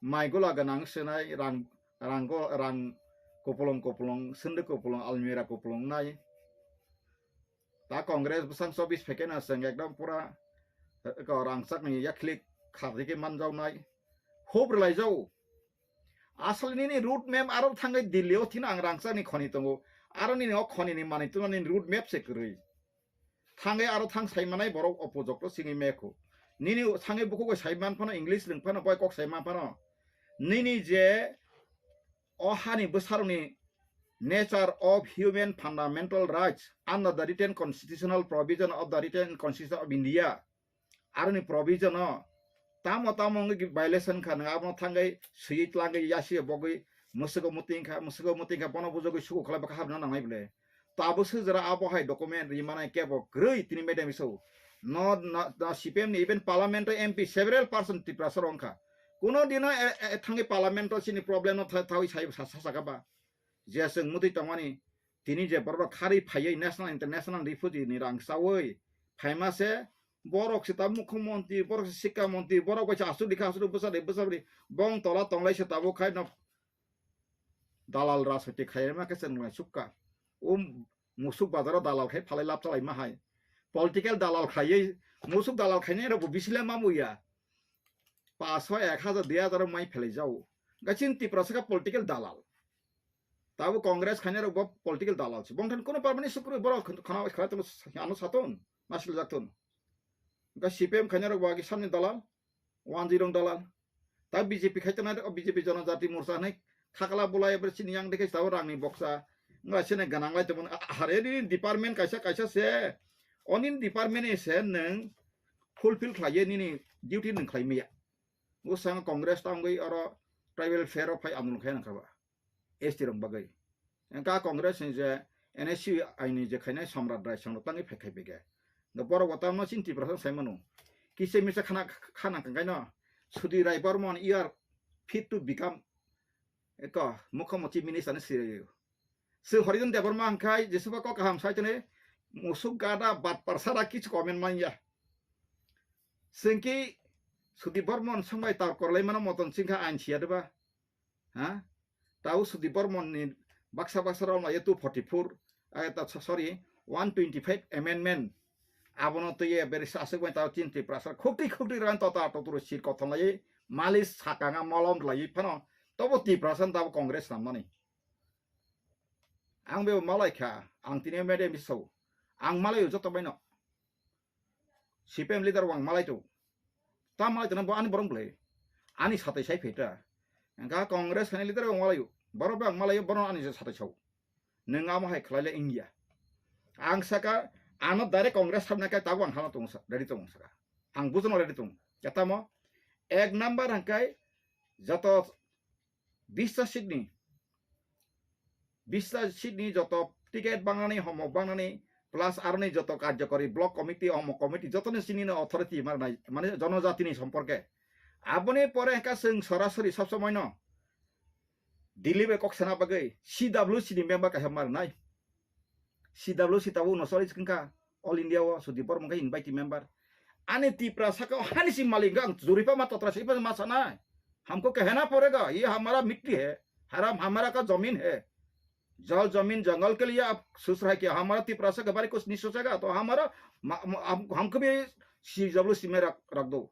mai gola gwnang swnai, rang, rang go, rang kupulung kupulung, swndwk kupulung, almirah kupulung nai. Ta Congress bwsang chobis phaikhe no chwng ekdom pura, eh, ko rangchak ni yaklik khardi khe manjawnai. Hope rwlaijao. Asal nini road map aro thangwi Delhi o thina ang rangchak ni khoni tongo. Aro nini o khoni ni manwi tuna nini road map se kwrwi. Thangwi aro thang saimanai borok opojok to singwi mekho. Nini thangwi bukugo saiman phano English rwng phano bai kok saiman phano. Nini je o hani bwsarokni nature of human fundamental rights under the written constitutional provision of the written constitution of India. Aroni provision o tamo tamo wngwi violation kha, nwng abono thangwi swiwi tlangwi yasi bogwi mwswgo mwtwi wngkha, mwswgo mwtwi wngkha, bono bujogwi suku khlai bwkha habna nangnai bwle. Tabuk swijra abo hai document ri manai kebo kwrwi tini madam iso. No, no, no, C P M ni even parliament o M P several person Tiprasa rok wngkha. Kuno dino e, e, thangwi parliament o chini problem no tha-, thawi sai sa, sa, sakha ba. Je chwng mutwi tongmani, tini je borok rok kharwi phaiwi national international refugee ni rang chawi phaima se, borok se ta mukhyamantri, borok se sikha mantri, borok bai se aswk dikha aswk bwsa de bwsa de bong tola tonglai se tabuk khai no dalal rajniti khaima khe chwng lai sukha. O musuk bazaro dalal khai phalai lab chalai ma hai. Political dalal khaiwi musuk dalal khainai rok bo bisile ma muya. Paso ek hajar dui hajar mai phelai jao. Gachin Tiprasa kha political dalal. Tabo Congress khainai rok bo political dalal se. Bongthan kono parmani sukru borok khana khara tong ano saton nasil jakton. Ga C P M khainai rok bo agi samni dalal. Wanjwi rong dalal. Ta B J P khai tongnai, o B J P Jonojati Morcha hinwi khakla bulai, ebre chini yang dekhe tabo rangni boksa. Wngla sene ganang lai tongmani, a-, are nini department kaisa, kaisa se. O nini department ni se nwng fulfill khlaiwi nini duty nwng khlai maya. Bwskango Congress tangwi oro tribal fair o phai andolon khai nangkha ba. S T rok bagwi. Engka Congress ni je N S U I ni je khainai Samrat Rai song tangwi phai khai bege. Nga borok bo tamno chini Tiprasa sai mano. Kisa misa khana, khana kangkaino Sudhir Rai Barman, you are fit to become eko Mukhyamantri minister ni sirayo. Se Horidhan Debbarma hwnkhai jesuba kok kaham sai tene musuk gada bat parsara kichu comment manya. Sengki Sudhir Barman songbai tar korlai mano moton singkha ain siya deba. Ha? Tau Sudhir Barman ni baksa baksa rok lai two forty four, eh, ta, so-, sorry, one twenty five amendment. Abono twi beri sasuk bai tau chin Tiprasa khukti khukti ran tota totoro sir kothon lai malis sakanga molom lai phano tobo Tiprasa tabo Congress namani. Ang bebo malai kha, ang tini mede miso. Ang malai joto baino. C P M leader wang malai tu. Ta malai tana bo ani borong bwlai. Ani satai sai pheta. Engka Congress hani leader wang malai. Borok bang malai borok ani satai sau. Neng amo hai khlai le India. Ang saka ano direct Congress hamna kai tabo ang hano tong sa, ready tong saka. Ang bujono ready tong. Katamo ek number hangkai joto bista seat ni, bista seat ni joto ticket bangnani, homok bangnani, plus aroni joto karjokori block committee, homok committee, jotoni sini no authority marnai, mane jonojatini somporke. Aboni pore hwnkha chwng sorasori sob somoi no Delhi bai kok sana bagwi C W C ni member kaisa marnai. C W C tabuk no choli wngkha All India o Sudhir Barman khe invitee member. Ani Tiprasa khe hani si malik ang juripa ma totra si ma sanai. Hamko kehna padega, ye hamara mitti hai, haram hamara ka zamin hai. Jal zamin jangal ke liye aap soch rahe kya? Hamara Tiprasa ke bare kuch nahi sochega, to hamara ma-, ma-, hum-, humko bhi C W C mein rakh, rakh do.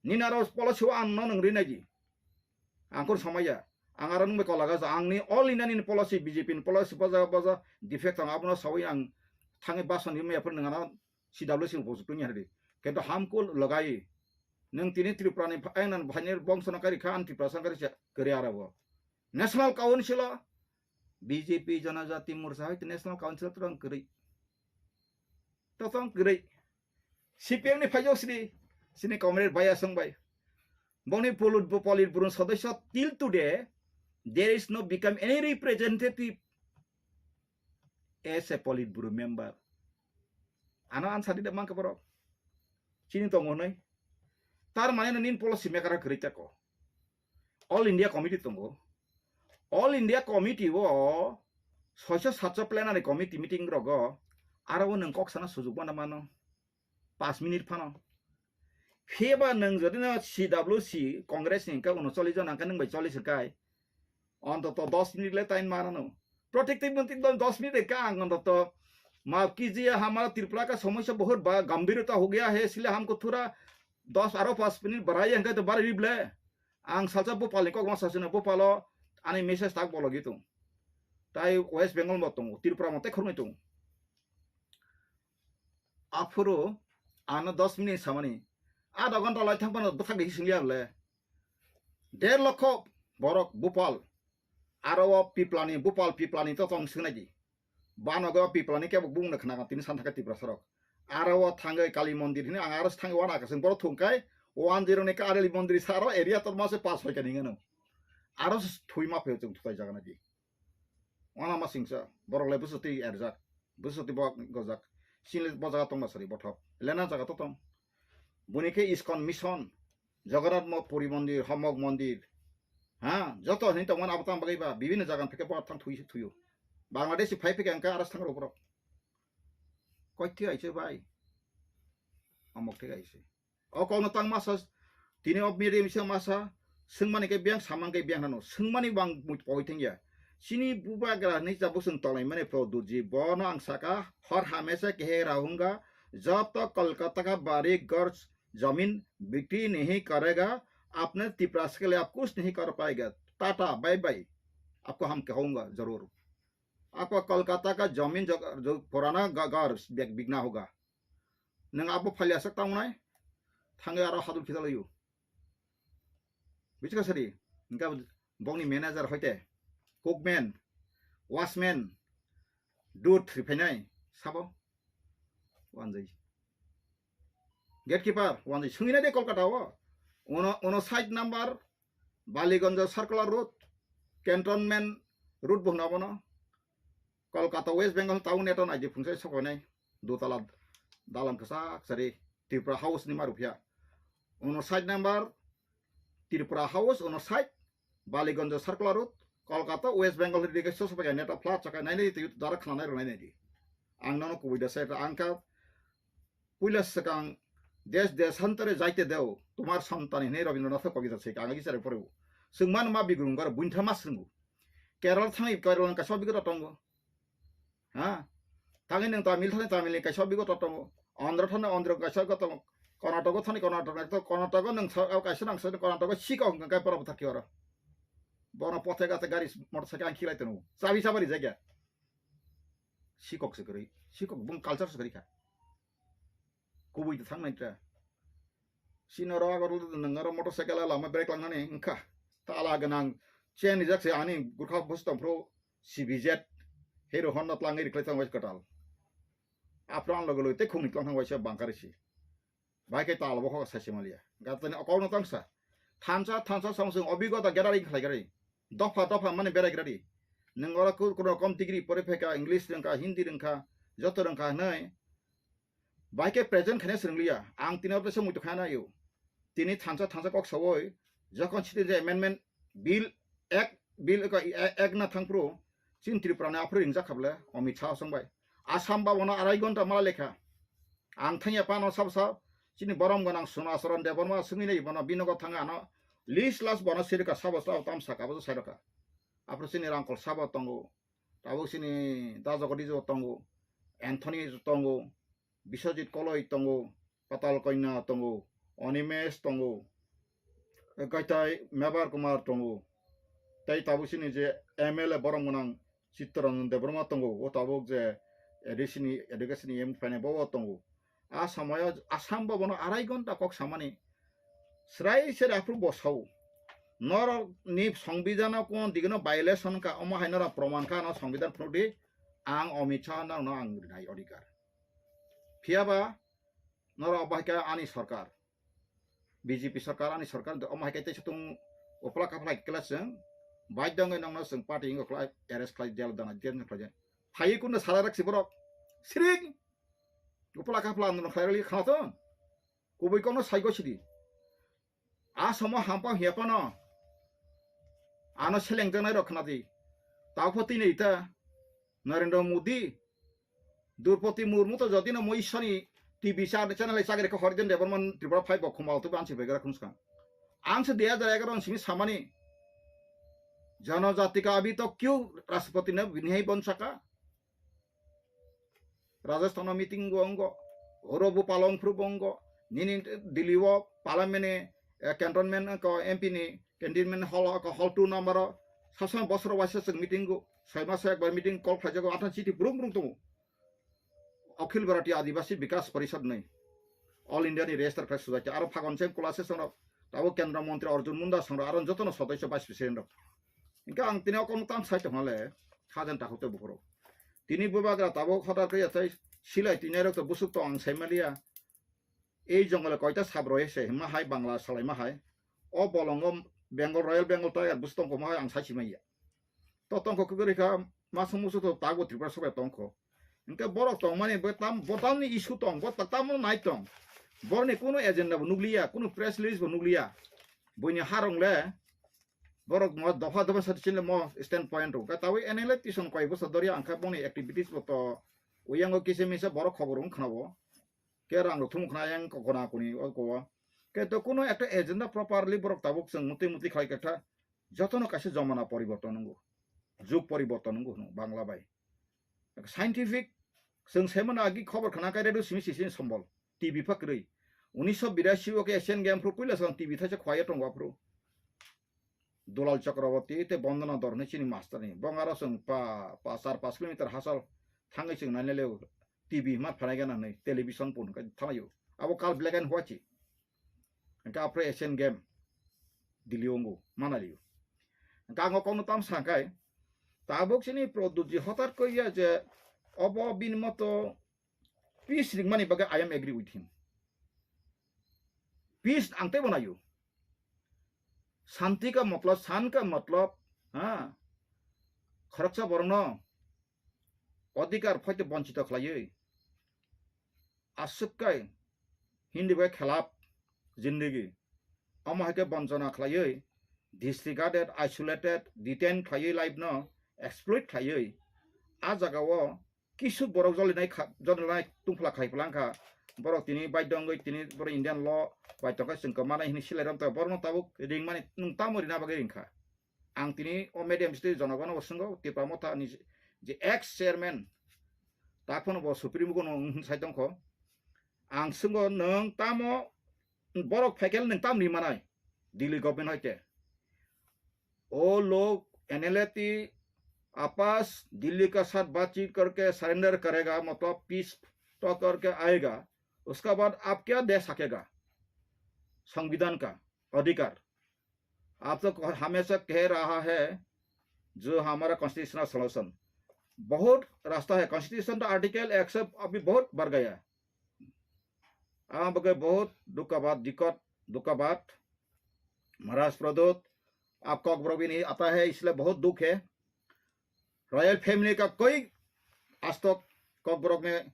Nini aro policy o ang no nwng rinai di. Ang khon samaya. Ang aro nwng bai kola gasa. Ang ni all India ni policy, B J P ni policy, boja, boja, defect ang abono sawi ang thangwi bason yumya pun nwng ano C W C ni bosuk tungya di. Kento hamkul lagai. Nwng tini Tripura ni pha-, ang nan bhaini bongso no kari kha, ang Tripura sang kari se kari aro bo. National Council o B J P Janajati Morcha hai National Council o twrwng kwrwi. Totong kwrwi. C P M ni phaijok sini, sini comrade Baya Song bai. Bongni polit-, Politburo sodosyo till today, there is no become any representative as a Politburo member. Ano answer di da mangka borok. Chini tongo noi. Tar mane no nin policy maker kwrwi tako. All India Committee tongo. All India Committee o soiso satso plenary committee meeting rogo aro o nwng kok sana sujuk mano mano. Pas minute phano. Phiya ba nwng jodi no C W C Congress ni hwnkhe uno chollish jon hwnkhe nwng bai chollish hwnkhe ontoto dos minute le time manano. Protective monti dos minute hwnkhe ang ontoto माफ कीजिए, हमारा त्रिपुरा का समस्या बहुत बा-, गंभीरता हो गया है, इसलिए हमको थोड़ा दस आरो पाँच मिनट बढ़ाइए, हमको तो बारह रिबले। Ang salsa Bhopal ni kok ma sasina, Bhopalo ani message tak bolo gitu. Tai West Bengal mo tongo, Tripura mo tekhorni tongo. Aphuru ano dos minute samani. Adha ghonta lai thang pano bwthak de hising ya le. Der lokho borok Bhopal. Aro o Piplani, Bhopal Piplani to tong singnai di. Bano go Piplani kebo bung na khna tini san thaka Tripura sarok. Aro o thangwi Kali Mondir hini ang aro thangwi wana kasing borok thung kai one zero ni Kali Mondir saro area to mase pass hoi kani ngano. Aro thui ma phe chung thutai jaga na di. Wana ma singsa, borok le bwswtwi erjak, bwswtwi bo gojak, sini bo jaga tongma sari bothop, lena jaga to tong. Buni khe ISKCON mission, Jagannath mo-, Puri Mondir, Homok Mondir, ha, joto hini tongmani abo tang bagwi ba, bibinno jaga pheke bo thang thui thuyo. Bangladesh phai pheke angka aras thang rok borok. Koi thwi aise bai? Amok thik aise. O kokno tang masa, tini o media misa masa, swngmani khe biyang, samang khe biyang hano. Swngmani bang mui poi thengya. Chini bubagra ni jabo swng tolai mani pro durji. Bono ang saka, har hamesha kehe rahunga, jab tak Kolkata ka bari ghar zamin bikri nahi karega, apne Tiprasa ke liye aap kuch nahi kar payega. Tata, bye bye. Aapko hum kahunga, zarur. Aapka Kolkata ka zamin jo, jo purana ga-, ghar bik-, bikna hoga. Nwng abo phalya sak tangnai, thangwi aro hadul khitalaio. Buchika sari, engka bokni manager hoite, cookman, watchman, dud riphainai, sabo? Wanjai. Gatekeeper, wanjai. Sungina de Kolkata o. Uno, uno side number, Baliganj Circular Road, Cantonment Road bo hwna bono. Kolkata, West Bengal town neto naidi phungsa sokoinai dutala dalan kwchak sari Tripura House ni maru phiya. Uno side number Tripura House, uno side Baliganj Circular Road, Kolkata, West Bengal hwri rikhe sosopai neto flat chakai nainai twi dara khna nai rwnai naidi. Ang nono kubui da sai ang kha Puila swkang desh deshantare jaite deo, tomar santan hinwi Rabindranath kobita se kanga gisare porebo. Swngmano ma bigrung garo buintha ma swrwngo. Kerala thangwi Kerala kaisa bigrok tongo. Ha? Thangwi nwng Tamil thani Tamil ni kaisa bigrok tongo. Andhra thani Andhra kaisa bigrok tongo. Karnataka thani Karnataka to Karnataka nwng sa kaisa nang sa Karnataka sika hwnkha kai pora bwthar ki oro. Bono pothe gate gari motorcycle ang khilai tongo. Chabi sabari jagya. Sikok se kwrwi. Sikok bung culture se kwrwi kha. Kubui de thang nai tra. Sino ro agor nwng aro motorcycle lama brake langnani wngkha. Tala gwnang chain rijak se ani gurkha bus tongphuru C B Z Hero Honda tlangwi riklai thang wai kwtal. Aphuru ang logo logo tei khungni tlang thang waisa bangkari si. Bai khe tala bo kho sai se maliya. Gatani okok no tangsa. Thansa thansa samsung obigota gathering khlai gari. Dopha dopha mani berai gari. Nwng oro ku-, kuno kom degree pore pheka, English rwngkha, Hindi rwngkha, joto rwngkha hwnwi. Bai khe present khaina swrwngliya. Ang tini oro se muitu khaina yo. Tini thansa thansa kok sawoi, jokhon citizen amendment bill ek, bill ek, ek na thangphuru, chin Tripura ni aphuru ringjak kha bole, Amit Shah song bai. Assam ba bono arai gonta mala lekha. Ang thangya pano sab sab, chini borom gwnang Sunacharan Debbarma swngwi nai bono binogo thanga ano list last bono sirika sabo sabo tam saka bo sairoka. Aphuru chini Rangkol sabo tongo, tabuk chini Dajogo Dijo tongo, Anthony tongo, Biswajit Koloi tongo, Patal Kanya tongo, Animesh tongo, Kaitai Mebar Kumar tongo, tei tabuk chini je M L A borom gwnang Chittaranjan Debbarma tongo, o tabuk je A D C ni education ni M P phainai bo o tongo. A samoyo Assam bo bono arai gonta kok samani srai sere aphuru bo sao. Norok ni songbidano kon digino violation ka omo hai norok proman ka no songbidan phunukdi ang Amit Shah no ang rinai odhikar. Phiyaba norok obo hai khe ani sorkar, B J P sorkar, ani sorkar, omo hai khe tei sotung upla kaphla khe kela chwng baidya wngwi nokno chwng party wngwi khlai arrest khlai, jail dana, jail khlai. Phaiwi kunno sara raksi borok. Siring. Upla kaphla andolon khlai rali khana to. Kubui kokno saigo sidi. A samo hampang hiya phano ano selengjaknai rok khna di. Tao pho tini ita Narendra Modi, Droupadi Murmu to jodi no moi sani T V char channel ai chagri kha Harijan Debbarma Tripura phai bo khumao to bansi begra khum skang. Ang se dui hajar egaroh simi samani, janajati ka abhi tak kyun Rashtrapati ne nahi ban saka? Rajasthan o meeting go ongo, oro bo palong phru bo ongo, nini Delhi o parliament ni, eh, cantonment ko M P ni cantonment hall ko hall two number o sabsama bosor waisa chwng meeting go, soi maso ekbar meeting call khlaijago, athan chiti brung brung tongo. Akhil Bharatiya Adibasi Bikas Parishad ni All India ni register khlai sujak khe, aro Phagon Singh Kula se songrok, tabo Kendra Montri Arjun Munda songrok, aro jotono sodosyo vice president rok. Hingke ang tini o kono tang sai tongmale, khajan takhuk tei bukhurok. Tini bubagra tabuk hotar khe yathai silai tini rok to busuk to ang sai maliya. Ei jongole koita sab roi se himma hai Bangla salai ma hai. O bolongo Bengal, Royal Bengal Tiger busuk tong koma hai ang sai simaiya. To tongkho kwrwi kha, masuk musuk to tago Tripura sobai tongkho. Hingke borok tongmani bo tam, bo tamni issue tong, bo ta-, tamo nai tong. Borokni kunu agenda bo nukliya, kunu press release bo nukliya. Buini harong le, borok mo dopha dopha sa chini mo stand point rok. Ka tawi N L A tison koi bosa doria angkha boni activities bo to uyango kisa misa borok khobor wng khna bo. Ke rang rok thum khna yang ko kona kuni o ko. Ke to kunu ekta agenda properly borok tabuk chwng muti muti khlai khe tha. Jotono kaisa jomana poriborton wngo, jug poriborton wngo hwno Bangla bai. Scientific, chwng saimano agi khobor khna khe radio simi sisi sombol, T V pha kwrwi. Unisho birasi o khe Asian Game phru puila chwng T V thaisa khwlaiya tongo aphru. Dulal Chakraborty tei Bondona Dhor hinwi chini master ni. Bong aro chwng pa, pa char pash kilometer hachal thangwi chwng naina leo T V ma phanai gana hinwi television pun khe thanglaio. Abo kal black and white se. Hingke aphre Asian Game Delhi o wngo, manaliyo. Hingke ang o kokno tam sa khe, tabuk chini Pradyutji hotat koriya je obo bini moto peace ringmani bagwi I am agree with him. Peace ang teibo naio. Shanti ka matlab, shan ka matlab, ha? Khoroksa borokno adhikar phaite bonchito khlaiwi, aswk kai Hindi bai khelap jindagi, omo hai khe bonchona khlaiwi, disregarded, isolated, detain khlaiwi, life no exploit khlaiwi, a jaga o kisu borok jolinai kha, jolinai tungphla khai phlangkha, borok tini baidho wngwi tini borok Indian law bai tongkha chwng kwmanai hinwi silai romtokha, borokno tabuk ringmani nwng tamo rina bagwi ringkha? Ang tini o medium sitwi jonogono bo swngo, Tipra Motha ni je ex chairman, tak phano bo Supreme Court no wng sai tongkho. Ang swngo, nwng tamo borok phaikhe nwng tam ri manai Delhi government hoite? O log N L A ti apas Delhi ka sath baatchit karke surrender karega, matlab peace talk karke aega, uska baad aap kya de sakega? Sanvidhan ka adhikar. आप तो हमेशा कह रहा है जो हमारा constitutional solution, बहुत रास्ता है, कॉन्स्टिट्यूशन का आर्टिकल एक सौ अभी बहुत बढ़ गया है। आप के बहुत दुख का बात, दिक्कत, दुख का बात। महाराज प्रद्योत, आप कॉकबरॉक भी नहीं आता है, इसलिए बहुत दुख है। रॉयल फैमिली का कोई आज तक कॉकबरॉक में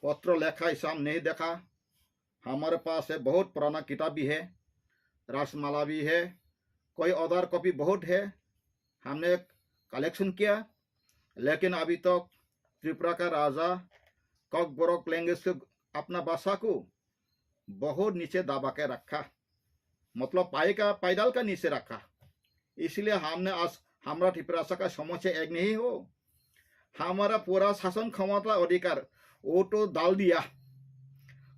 पत्र लेखा ऐसा हम नहीं देखा। हमारे पास है, बहुत पुराना किताब भी है, रासमाला भी है, कोई अदर कॉपी बहुत है, हमने कलेक्शन किया, लेकिन अभी तक त्रिपुरा का राजा कॉकबरॉक लैंग्वेज को, अपना भाषा को बहुत नीचे दबा के रखा, मतलब पाए का, पैदल का नीचे रखा। इसलिए हमने आज, हमारा त्रिपुरासा का समस्या एक नहीं हो, हमारा पूरा शासन क्षमता अधिकार वो तो डाल दिया।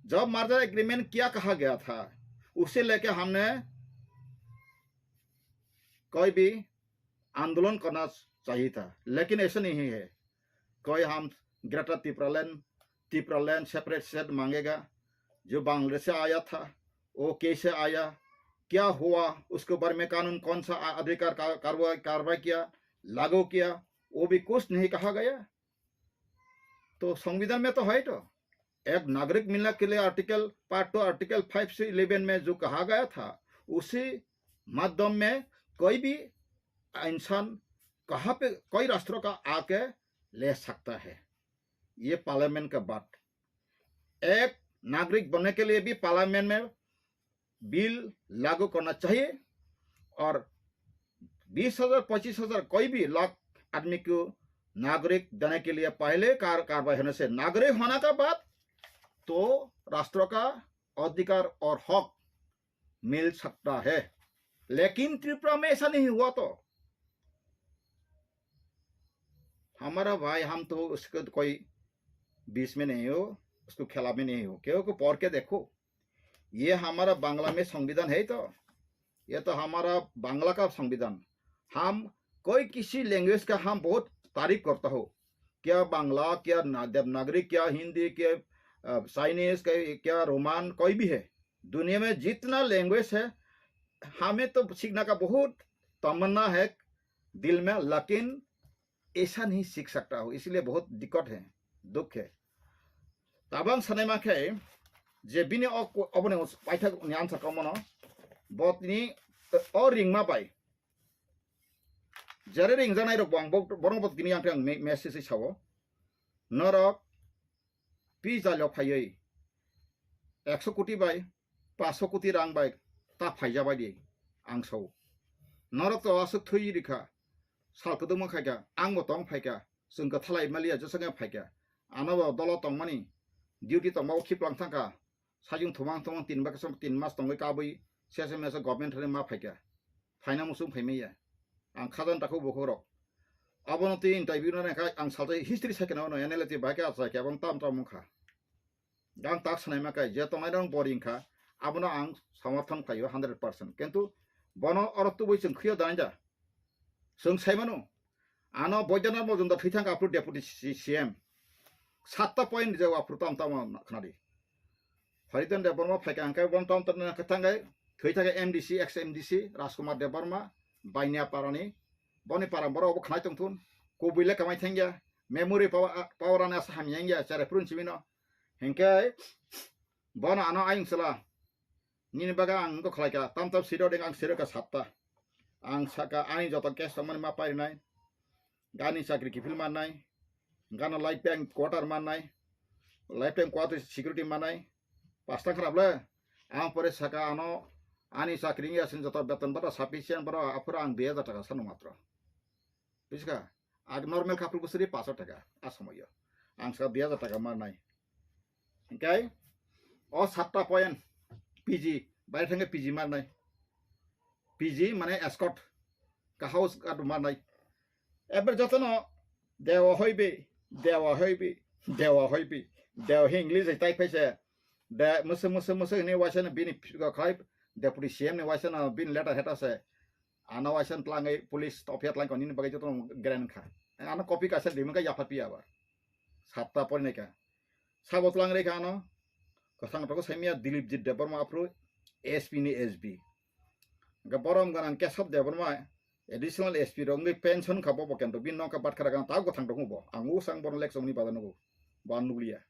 जब मर्जर एग्रीमेंट क्या कहा गया था, उसे लेके हमने कोई भी आंदोलन करना चाहिए था, लेकिन ऐसा नहीं है। कोई हम ग्रेटर तिपरालैंड, तिपरालैंड सेपरेट स्टेट मांगेगा, जो बांग्लादेश से आया था, वो कैसे आया, क्या हुआ, उसके बारे में कानून कौन सा आ-, अधिकार का-, कार्रवाई, कार्रवाई किया, लागू किया, वो भी कुछ नहीं कहा गया। तो संविधान में तो है तो, एक नागरिक मिलने के लिए article, part two, article five से इलेवन में जो कहा गया था, उसी माध्यम में कोई भी इंसान कहाँ पे, कोई राष्ट्र का आके ले सकता है। ये पार्लियामेंट का बात। एक नागरिक बनने के लिए भी पार्लियामेंट में बिल लागू करना चाहिए और बीस हज़ार, पच्चीस हज़ार, कोई भी लाख आदमी को नागरिक देने के लिए पहले कार-, कार्रवाई होने से, नागरिक होने का बाद तो राष्ट्र का अधिकार और हक मिल सकता है। लेकिन त्रिपुरा में ऐसा नहीं हुआ तो हमारा भाई, हम तो उसको कोई बीस में नहीं हो, उसको खेला में नहीं हो, क्योंकि पढ़ के देखो, ये हमारा बांग्ला में संविधान है तो, ये तो हमारा बांग्ला का संविधान। हम कोई किसी लैंग्वेज का हम बहुत तारीफ करता हो, क्या बांग्ला, क्या ना- देवनागरी, क्या हिंदी, क्या चाइनीज, क्या रोमान, कोई भी है, दुनिया में जितना लैंग्वेज है, हमें तो सीखने का बहुत तमन्ना है दिल में, लेकिन ऐसा नहीं सीख सकता हो, इसलिए बहुत दिक्कत है, दुख है। Tabang sanai ma khe je bini o ko- oboni paithak ni answer kamo no, bo tini o ringma bai, jare ringjanai rok bo ang bo- borok bo tini ang ang me- message sao, norok pi jalio phaiwi ekso koti bai paso koti rang bai ta phaija bai di ang sao. Norok to aswk thwi rikha, sal kwdwma khaikha, ang bo tong phaikha, chwng kwthalai maliya jwsakhe phaikha. Ano bo dolo tongmani duty tongma o khiplang thangkha, sajung thumang thumang tin baksa tin mas tongwi kabwi sesa mesa government thani ma phaikha. Phaina musung phaimaya. Ang khajan takhu bukhuk rok. Abono twi interview no nangkha, ang salsa history saikhe no, N L A twi bahai khe achai khe abang tam tam wngkha. Ang tak sanai ma kai, je tongnai rok boring kha, abono ang samarthon khlaio hundred percent. Kintu bono oro tubui chwng khwio da nai da. Chwng sai mano, ano Boidana Mojumdar thwi thang aphuru deputy C- C M. Satta point je aphuru tam tam khna di. Hariton Debbarma phaikha hwnkhe bono tam tam khna thangkhe thwi thangkhe M D C, ex M D C Rajkumar Debbarma, Bainia parani, boni para borok obo khnai tongthun, kubui le kamai thangya, memory power, power ani asa hamya wngya, chare phuru simi no. Hinkhe bono ano ayung sala. Nini bagwi ang wngkha khlaikha, tam tam siro ding ang siro kha satta. Ang saka ani joto case tongmani ma parinai. Gani chakri kiphil mannai. Gana life time quarter mannai. Life time quarter security mannai. Pasta kharap le. Ang pore saka ano ani chakri wngya sini joto beton bata sufficient boro aphuru ang dui hajar taka sanu matro. Bujiska? Ag normal couple bwswri paso taka a somoyo. Ang saka dui hajar taka mannai. Hinkhe o satta point P G, bai thangkhe P G mannai. P G mane escort, ka house guard mannai. Eber jotono dewa hoibi, dewa hoibi, dewa hoibi, dewa hi English hai tai phaise. De musu musu musu ni waisa no bini khlai deputy C M ni waisa no bini letter heta se. Ano waisa no tlangwi police topia tlangkha nini bagwi jotono grand kha. Ano copy kaisa rimwi kha yapha piya ba. Satta porinai kha. Sabo tlang rikha ano. Kwthang toko saimya Dilipjit Debbarma aphuru S P ni S B. Hwnkhe borom ganang Kesab Debbarma additional S P rok wngwi pension kha bo bo kento. Bini nokha batkha ragana ta kwthang tongo bo. Ang usang bono lek chongni bada nugo. Bo ang nukliya.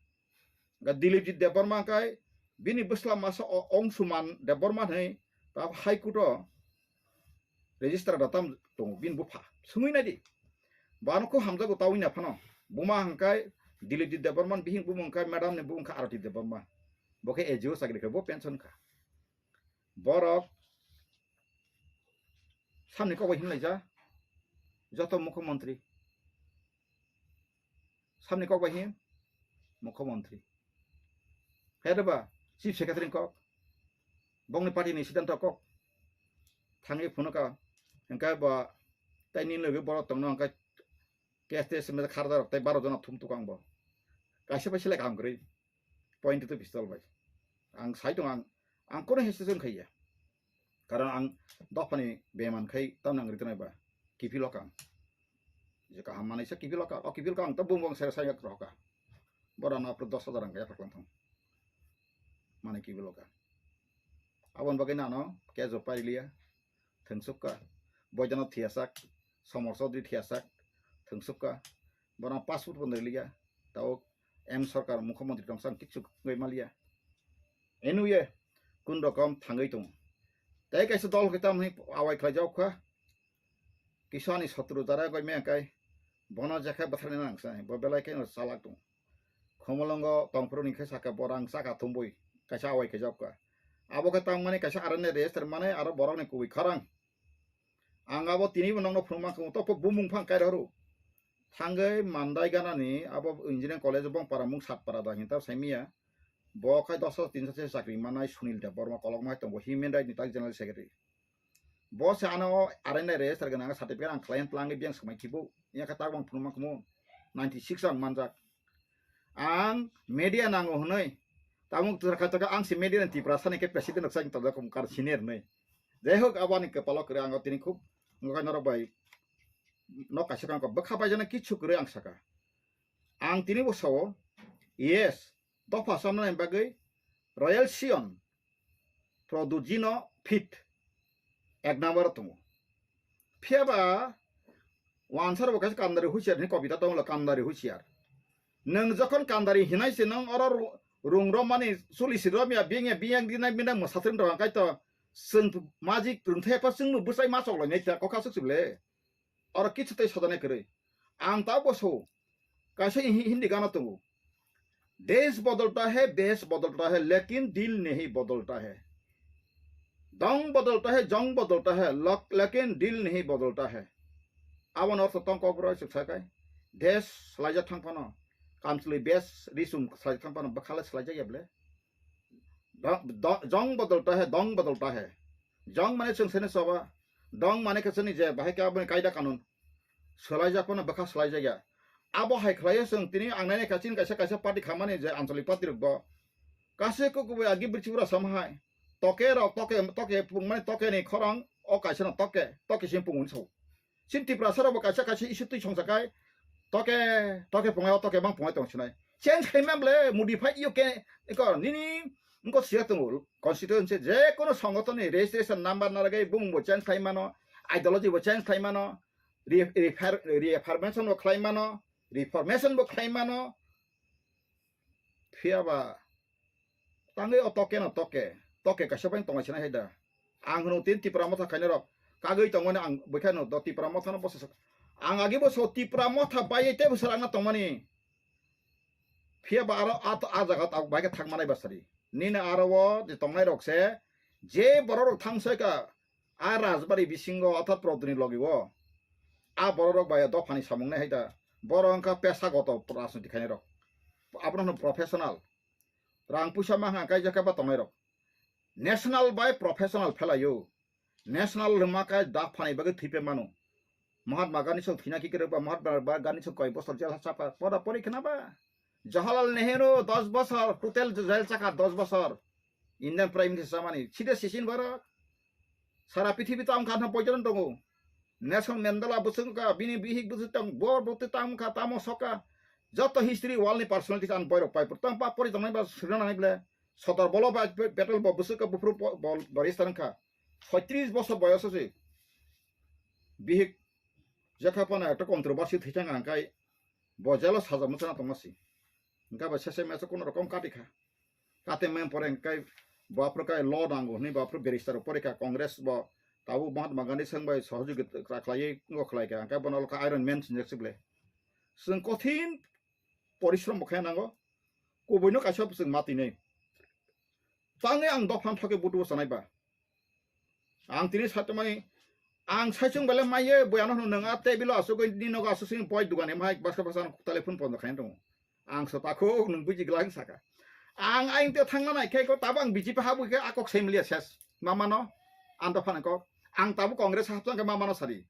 Hwnkhe Dilipjit Debbarma kai bini bwsla masa o Ongsuman Debbarma hinwi ta High Court o register da tam tongo bini bupha. Sungwi nai di. Bano kho hamjago tawi na phano. Buma hwnkhe Dilipjit Debbarma bihing bumung hwnkhe madam ni bumung kha Arati Debbarma. Bo khe A G O chakri khe bo pension kha. Borok samni kok bai hinlaija joto mukhyamantri. Samni kok bai hin mukhyamantri. Khe ba chief secretary kok. Bongni party ni siddhanto kok. Thangwi phunukha. Hwnkhe ba tei nini logi borok tongno hwnkhe K S T S me kharda rok tei baro jona thum tukang bo. Kaisa bai selek ham kwrwi. Point to pistol bai. Ang sai tong ang, ang kono hesitation khaiya. Karon ang dophani beman khai tam nang ritonai ba. Kiphil okang. Je kaham manai sa kiphil okang. O kiphil okang to bung bung sere sai roka. Bora no apro dos hajar ang kaya paklang thong. Mane kiphil okang. Abon bagwi nano kejo pailiya. Thwngsukha, Boidana thiyasak, Somor Chaudhary thiyasak, thwngsukha, bono passport bo nwi liya, tabuk M Sarkar mukhyamantri tongsa ang kichu wngwi maliya. Anyway, kun rokom thangwi tongo. Tei kaisa dol khe tamni awai khlaijak kha, kisa ani sotru jara goi me kai, bono jekhe bwtharni nang sa, bo belai khe chalak tongo. Khumulwngo tongphuru ni khe saka bo rang chakha thumbui kaisa awai khe jokka. Abo khe tangmani kaisa arani register mani aro borokni kubui khorang. Ang abo tinibo nokno phunukma khe to bumung phang kairok ru. Thangwi Mandai ganani abo engineering college bongpara mung Satpara da hinta saimiya. Bo khai dos hajar tin hajar se chakri manai Sunil Debbarma kolokma hai tongo human right ni tak general secretary. Bo se ano arani register gwnang certificate ang khlai tlangwi biyang swmai khibo. Iya khe tak bang phunukma khumu ninety six ang manjak. ang media nango hwnwi. Tabuk twkha twkha ang si media ni Tiprasa ni khe president rok sai tongo kar senior hwnwi. Jai hok, aboni kwpalo kwrwi ang tini khub wngkha norok bai nok kaisa kang bwkha bai jana kichu kwrwi ang saka. Ang tini bo sao, yes, dopha samna bagwi Royal Sion Produjino fit ek number tongo. Phiya ba wansar bo kaisa Kandari Husiar ni kobita tongo, Kandari Husiar. Nwng jokhon Kandari hinai se nwng oro ru-, rung romani suli si romya biyang ya biyang dinai bina mwsatring rok angkai to chwng majik rwngthai pa chwngno bwsai ma chok lainai ta kokha suk suk le. Oro kichu tei sodanai kwrwi. Ang ta bo so kaisa hi-, Hindi gana tongo. Desh bodolta hai, desh bodolta hai, lekin dil nahi bodolta hai. Dong bodolta hai, jong bodolta hai, lok-, lekin dil nahi bodolta hai. Aboni ortho tong kokborok chwk sakai. Desh swlaijak thang phano, kamchwlwi bes risum swlaijak thang phano, bwkhalai swlaijak ya ble. Do-, do-, jong bodolta hai, dong bodolta hai. Jong mane chwng sene soba. Dong mane khe chwngni je bahai khe aboni kaida kanun swlaijak phano bwkha swlaijak ya. Abo hai khlaiyo chwng tini ang nainai kha chini kaisa kaisa party khamani je anchalik party rok bo. Kaisa kok kubui agi bwrwi chibura sama hai. Toke rok toke toke pungmani toke ni khorang o kaisa no toke toke sim pungmani sao. Chini Tiprasa rok bo kaisa kaisa issue twi songsa kai toke toke pungai o toke bang pungai tong sinai. Change khai man ble modify iyo ke ko nini ko siya tongo constituency je kono songothon ni registration number na lagai bumung bo change khai mano, ideology bo change khai mano, re-, refer-, reformation bo khlai mano, reformation bo khlai mano. Phiya ba tangwi o toke no toke, toke kaisa bai tongmai sinai hai da. Ang hwno tin Tipra Motha khaina rok kagwi tongmani ang bwkha no do Tipra Motha no bosa sak-, ang agi bo so Tipra Motha bai tei bwswk ang tongmani. Phiya ba aro a, a jaga tabuk bai khe thang manai ba sari. Nini aro o je tongnai rok se je borok rok thang sai ka a rajbari bisingo othat prodini logi o. A borok rok bai dophani samung nai hai da. Borok wngkha pesa goto rajniti khainai rok. Abono hwno professional. Rang puisa ma hwnka kaijak khe ba tongnai rok. National bai professional phelaio. National hwnma khe dophani bagwi thwipe mano. Mahatma Gandhi song thwina kikrwk ba Mahatma Gandhi song koi bosor jel chapa pora pori khna ba. Jawaharlal Nehru dos bosor total jel chakha dos bosor. Indian Prime Minister chamani side sisin borok. Sara pithibi tam kha poijon tongo. Nelson Mandela bwswk wngkha, bini bihik bwswk tong, bor bwtwi tam wngkha, tamo sokha. Joto history world ni personalities ang boirok pai pur. Tang pa pori tongnai ba srina nai ble. Sodor bolo ba battle bo bwswk ka bufru po-, bol, barista wngkha. Soitris bosor boyoso se. Bihik jekha pana ekta controversy thwichang ang kai bo jelo saja muchana tongma si. Engka ba sese meso kono rokom kati kha. Kate men pore engkai bo aphuru kai law nango hwnwi bo aphuru barrister rok pore kha Congress bo tabuk Mahatma Gandhi swng bai sohojogita khlaiwi ngo khlai kha, engkai bono lokha Iron Man sinjak si ble. Chwng kothin porishrom bo khe nango, kubuino kaisa chwng ma twi nai. Tangwi ang dophan thokhe butubo sanai ba. Ang tini satumani ang saichung bele maiye boyano hwnwi nwng a table o asugwi ni nogo asuk sini poi dugan em hai baska baska ang telephone pondo khaina tongo. Ang so takhuk nwng buji glak saka. Ang aing te thangna nai khe ko tabo ang B J P habwi khe akok semlia ses. Mamano ang dophana kok. Ang tabo Congress hapsang khe mamano sadi.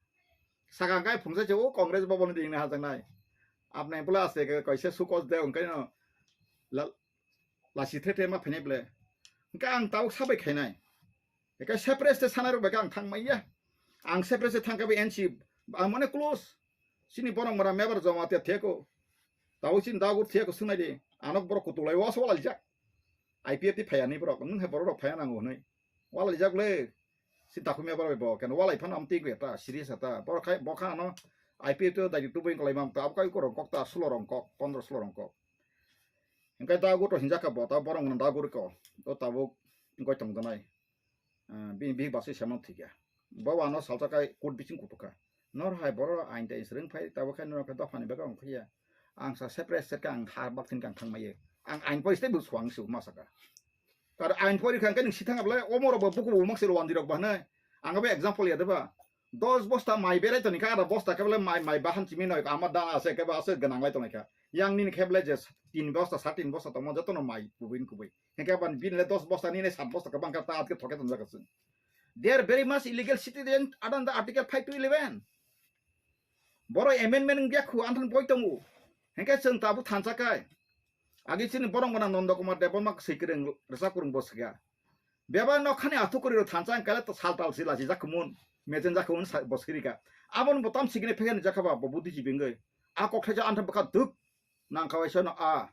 Saka kai phungsa che o Congress bobon ding na hajang nai. Apne pula ase ke kaise sukos de ungkai no. La-, lasi the the ma phene ble. Hingke ang tabuk sabai khainai. Eke separate se sanai rok bai ang thang maiya. Ang separate se thang kabe N C ang mane close. Sini borok mora mebar joma te theko. Tabuk sini dagur theko sunai di. Anok borok kutulai was walai jak. I P F ti phaya ni borok. Nung he borok rok phaya nango hwnwi. Walai jak le. Si dakhumya borok bai bo. Ken walai phano am twi ta serious ta. Borok khai bokha ano I P F to dai tu bui kolai mam ta. Abo kai korong kok ta sulo rong kok. Pondro sulo rong kok. Hingke dagu to hinjak kha bo, ta borok no dagu rwkha o, o tabuk wngkoi tong donai. Ah, bini bihik basai se mano thwikha. Bo ano salsa kai court bising kutuk kha. Nor hai borok ain tai swrwng phai, tabuk khai norok khe dophani bagwi ongkha ya. Ang sa separate state khe ang ha bak thini khe ang thang maiye. Ang ain pori state bo suang su ma saka. Kar ain pori kha hingke nwng sithang able, omo rok bo buku bo mak se rwandi rok ba hwnwi. Ang abo example ya de ba. Dos bosta mai berai toni kha, ada bosta khe bole mai, mai bahan chimi noi, ama da ase khe ba ase gwnang lai toni kha. Yang nini khe bole je tin bosta, sat tin bosta tongma joto no mai kubui kubui. Hingke ban bini le dos bosta, nini sat bosta khe bang kha, ta atke thoke tonjak aswng. They are very much illegal citizen under the Article five to eleven. Boro amendment wngya khu anthan boi tongo. Hingke chwng tabuk thansa kai. Agi chini borok gwnang Nondo Kumar Debbarma swi kwrwng, rwchap kwrwng bo swkha. Bebak nokhani athukuri rok thansa ang kale to sal tal sila si jakhumun, mejen jakhumun sa-, bo swkirika. Aboni bo tam sikini phekani jakha ba bo budi jibingwi. A kok thaisa antha bwkha duk nang kha waisa no a.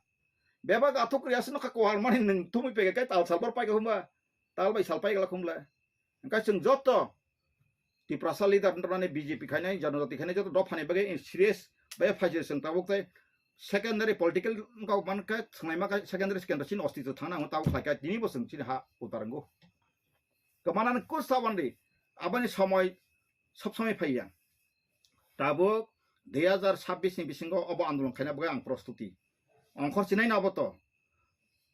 Bebak athukuri aswk nokha kwhar mani nwng thumwi pegek kai tal sal bor paika humba. Tal bai sal paika la khumla. Hwnkhe chwng joto Tiprasa leader wngtongmani B J P khainai, Janajati khainai joto dophani bagwi serious bai phaisir chwng tabuk tei secondary political wngkha mankhe swnglaima khe secondary secondary chini ostitw thangna hwnwi tabuk khlaikha tini bo chwng chini ha utar wngo. Kwmanani kus tabandi aboni somoi sob somoi phaiya. Tabuk dui hazar sabbish ni bisingo obo andolon khaina bagwi ang prostuti. Ongkhor chinai na obo to.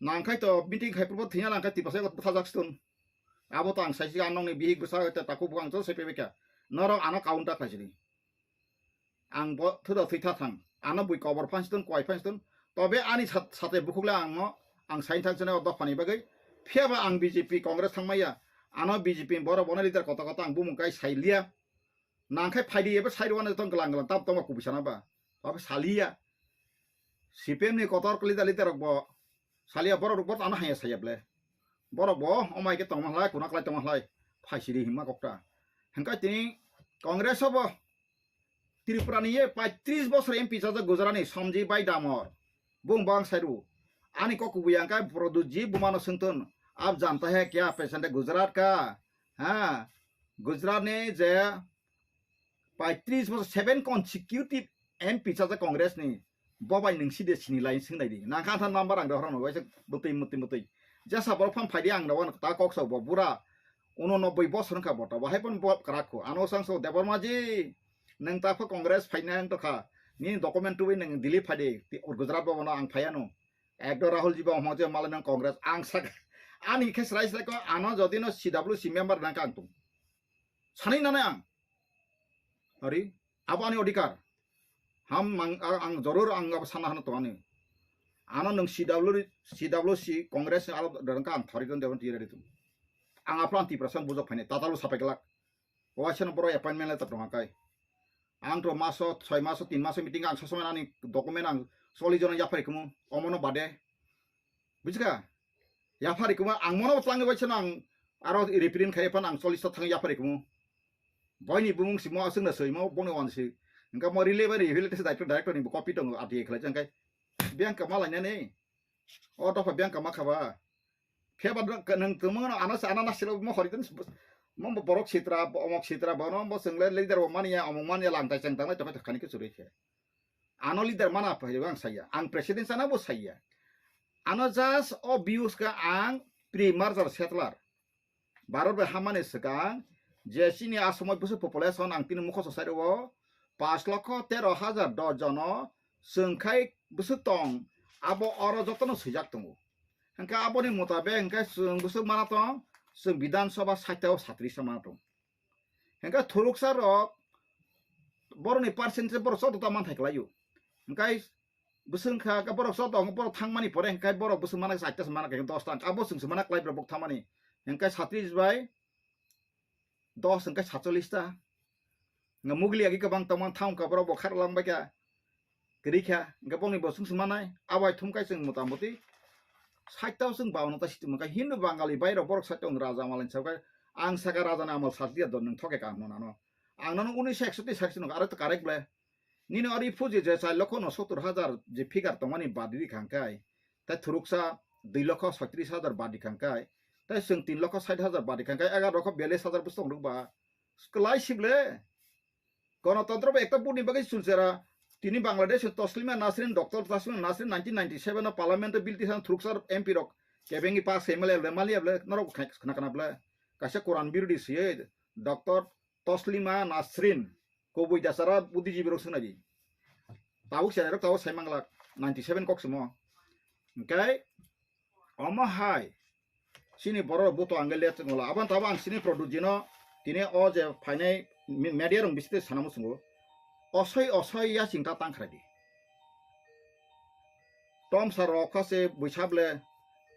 Nangkhai to meeting khai purbo thwina nangkhai Tiprasa eko bwthajak stun. Abo to ang saisi ang nokni bihik bwsa te takhuk bukhang to sai pebekha. Norok ano counter khlaisidi. Ang bo thwda thwi tha thang. Ano bui kobor phan stun, kwai phan stun. Tobe ani sat-, sate bukhukle ang no, ang sain thang sene o dophani bagwi. Phiyaba ang B J P Congress thangmaya. Ano B J P borok bono leader kota kota ang bumung kai sai liya. Nangkhai phaidi ebo side one tong glang glang tap tongma kubui sana ba. Abo saliya. C P M ni kotor leader leader rok bo saliya borok rok bo ano haya saya ble. Borok bo omai ke tongma hlai kuna klai tongma hlai phaisiri himma kokta. Hengkai tini Congress obo Tripura ni ye paitris bosor M P chajak Gujarat ni Somji Bai Damor. Bung bang sairu. Ani kok kubui angkai Produt ji bumano sengton. Ab janta hai kya pesante Gujarat ka. Ha. Gujarat ni je paitris bosor seven consecutive M P chajak Congress ni. Bo bai nwng side sini lai swng nai di. Nang kha tha number ang rohor no waisa bwtwi mutwi mutwi. Jesa borok phang phaidi ang rohor ta kok sok bo bura. Uno nobboi bosor wngkha bo to. Bahai pon bo kwrak kho. Ano sang so Debbarma ji. Nwng ta pha Congress phaina wng tokha. Nini document tubui nwng Delhi phaidi. Ti-, Gujarat bo bono ang phaiya no. Ekdo Rahul ji bo hmo je malai nang Congress ang sak. Ani khe srai srai ko ano jodi no C W C member nang kang tung. Sani nana ang. Ari, abo ani odhikar. Ham mang, a-, ang joror ang abo sana hano tongani. Ano nwng C W, C W C Congress ni alo dorong ka ang thori don debon tiyari tum. Ang apran Tiprasa bujok phaini, tatalu sapai glak. Waisa no boro appointment letter tong kai. Ang to maso, soi maso, tin maso meeting ang sosomai ani document ang soli jona yapari kumu, omono bade. Bujika? Yapari kumu, ang mono tlangi waisa no ang aro reprint khai pan ang chollish ta thang yapari kumu. Boini bumung simo aswk na soimo boni wan si. Engka mo relay ba rehabilitation director, director ni bo copy tongo R T I khlai jang kai. Biang kama lainani. O dopha biang kama khaba. Pheba nwng tongmano ano sa ano nasilo mo horiton mo borok sitra, omok sitra, bono bo chwngle leader bo mania, omok mania langtai chang tanglai tongkha khani ke churui khe. Ano leader mana phai ang saya. Ang president sana bo saya. Ano just o views ka ang pre-merger settler. Bharat bai hamani swkang je chini asomoi bwswk population ang tini mukhoso sai rwo paanch lokho tero hajar dos jono chwng khai bwswk tong abo oro jotono swijak tongo. Hwnkhe aboni mutabek hwnkhe chwng bwswk mana tong chwng Bidhan Sabha sait o satris ta mana tong. Hwnkhe thuruksa rok borokni percentage borok joto ta manthai kwlaio. Hwnkhe bwswk kha, khe borok joto, borok thangmani pore hwnkhe borok bwswk mana khe chaita se mana khe dos ta, abo chwng se mana kwlai borok thangmani. Hwnkhe satris bai dos hwnkhe satchollish ta. Nga mugli agi kwbang tongmani thang kha borok bo khar lang bai kha. Kwrwi kha, hwnkhe bongni bo chwng se manai, abo hai thum khai chwng mota moti sait ta chwng bawan ta situ mankha. Hindu Bangali bai rok borok sait tong raja malai sa khai, ang saka raja ni amal satliya don nwng thoke ka hwnwi nano. Ang nano unis ekso tei sakhe nukha, aro to correct ble. Nini ori phuji je char lokho no sottor hajar je figure tongmani badi di khangkai, tai thuruksa dui lokho soitris hajar badi khangkai, tai chwng tin lokho sait hajar badi khangkai, egar lokho biyallis hajar bwswk tong rwkba. Kwlai sible. Gonotontro bo ekta buni bagwi chulchera. Tini Bangladesh Taslima Nasrin, Doctor Taslima Nasrin nineteen ninety-seven o Parliament o bill tisa thuruksa M P rok kebengwi pass khaimali ble, mali ble, norok khai khna khna ble. Kaisa Quran birodi siye Doctor Taslima Nasrin. Kubui dasara buddhijibirok swngnai di. Tabuk cherairok tabuk sai manglak ninety seven kok simo. Hwnkhe omo hai chini borok buto angge let ngola. Aboni tabuk ang chini product jino tini o je phainai mi-, media rok bisite sana muchungo. Osoi osoi ya chingta tangkhrai di. Tomsa rok kha se buisable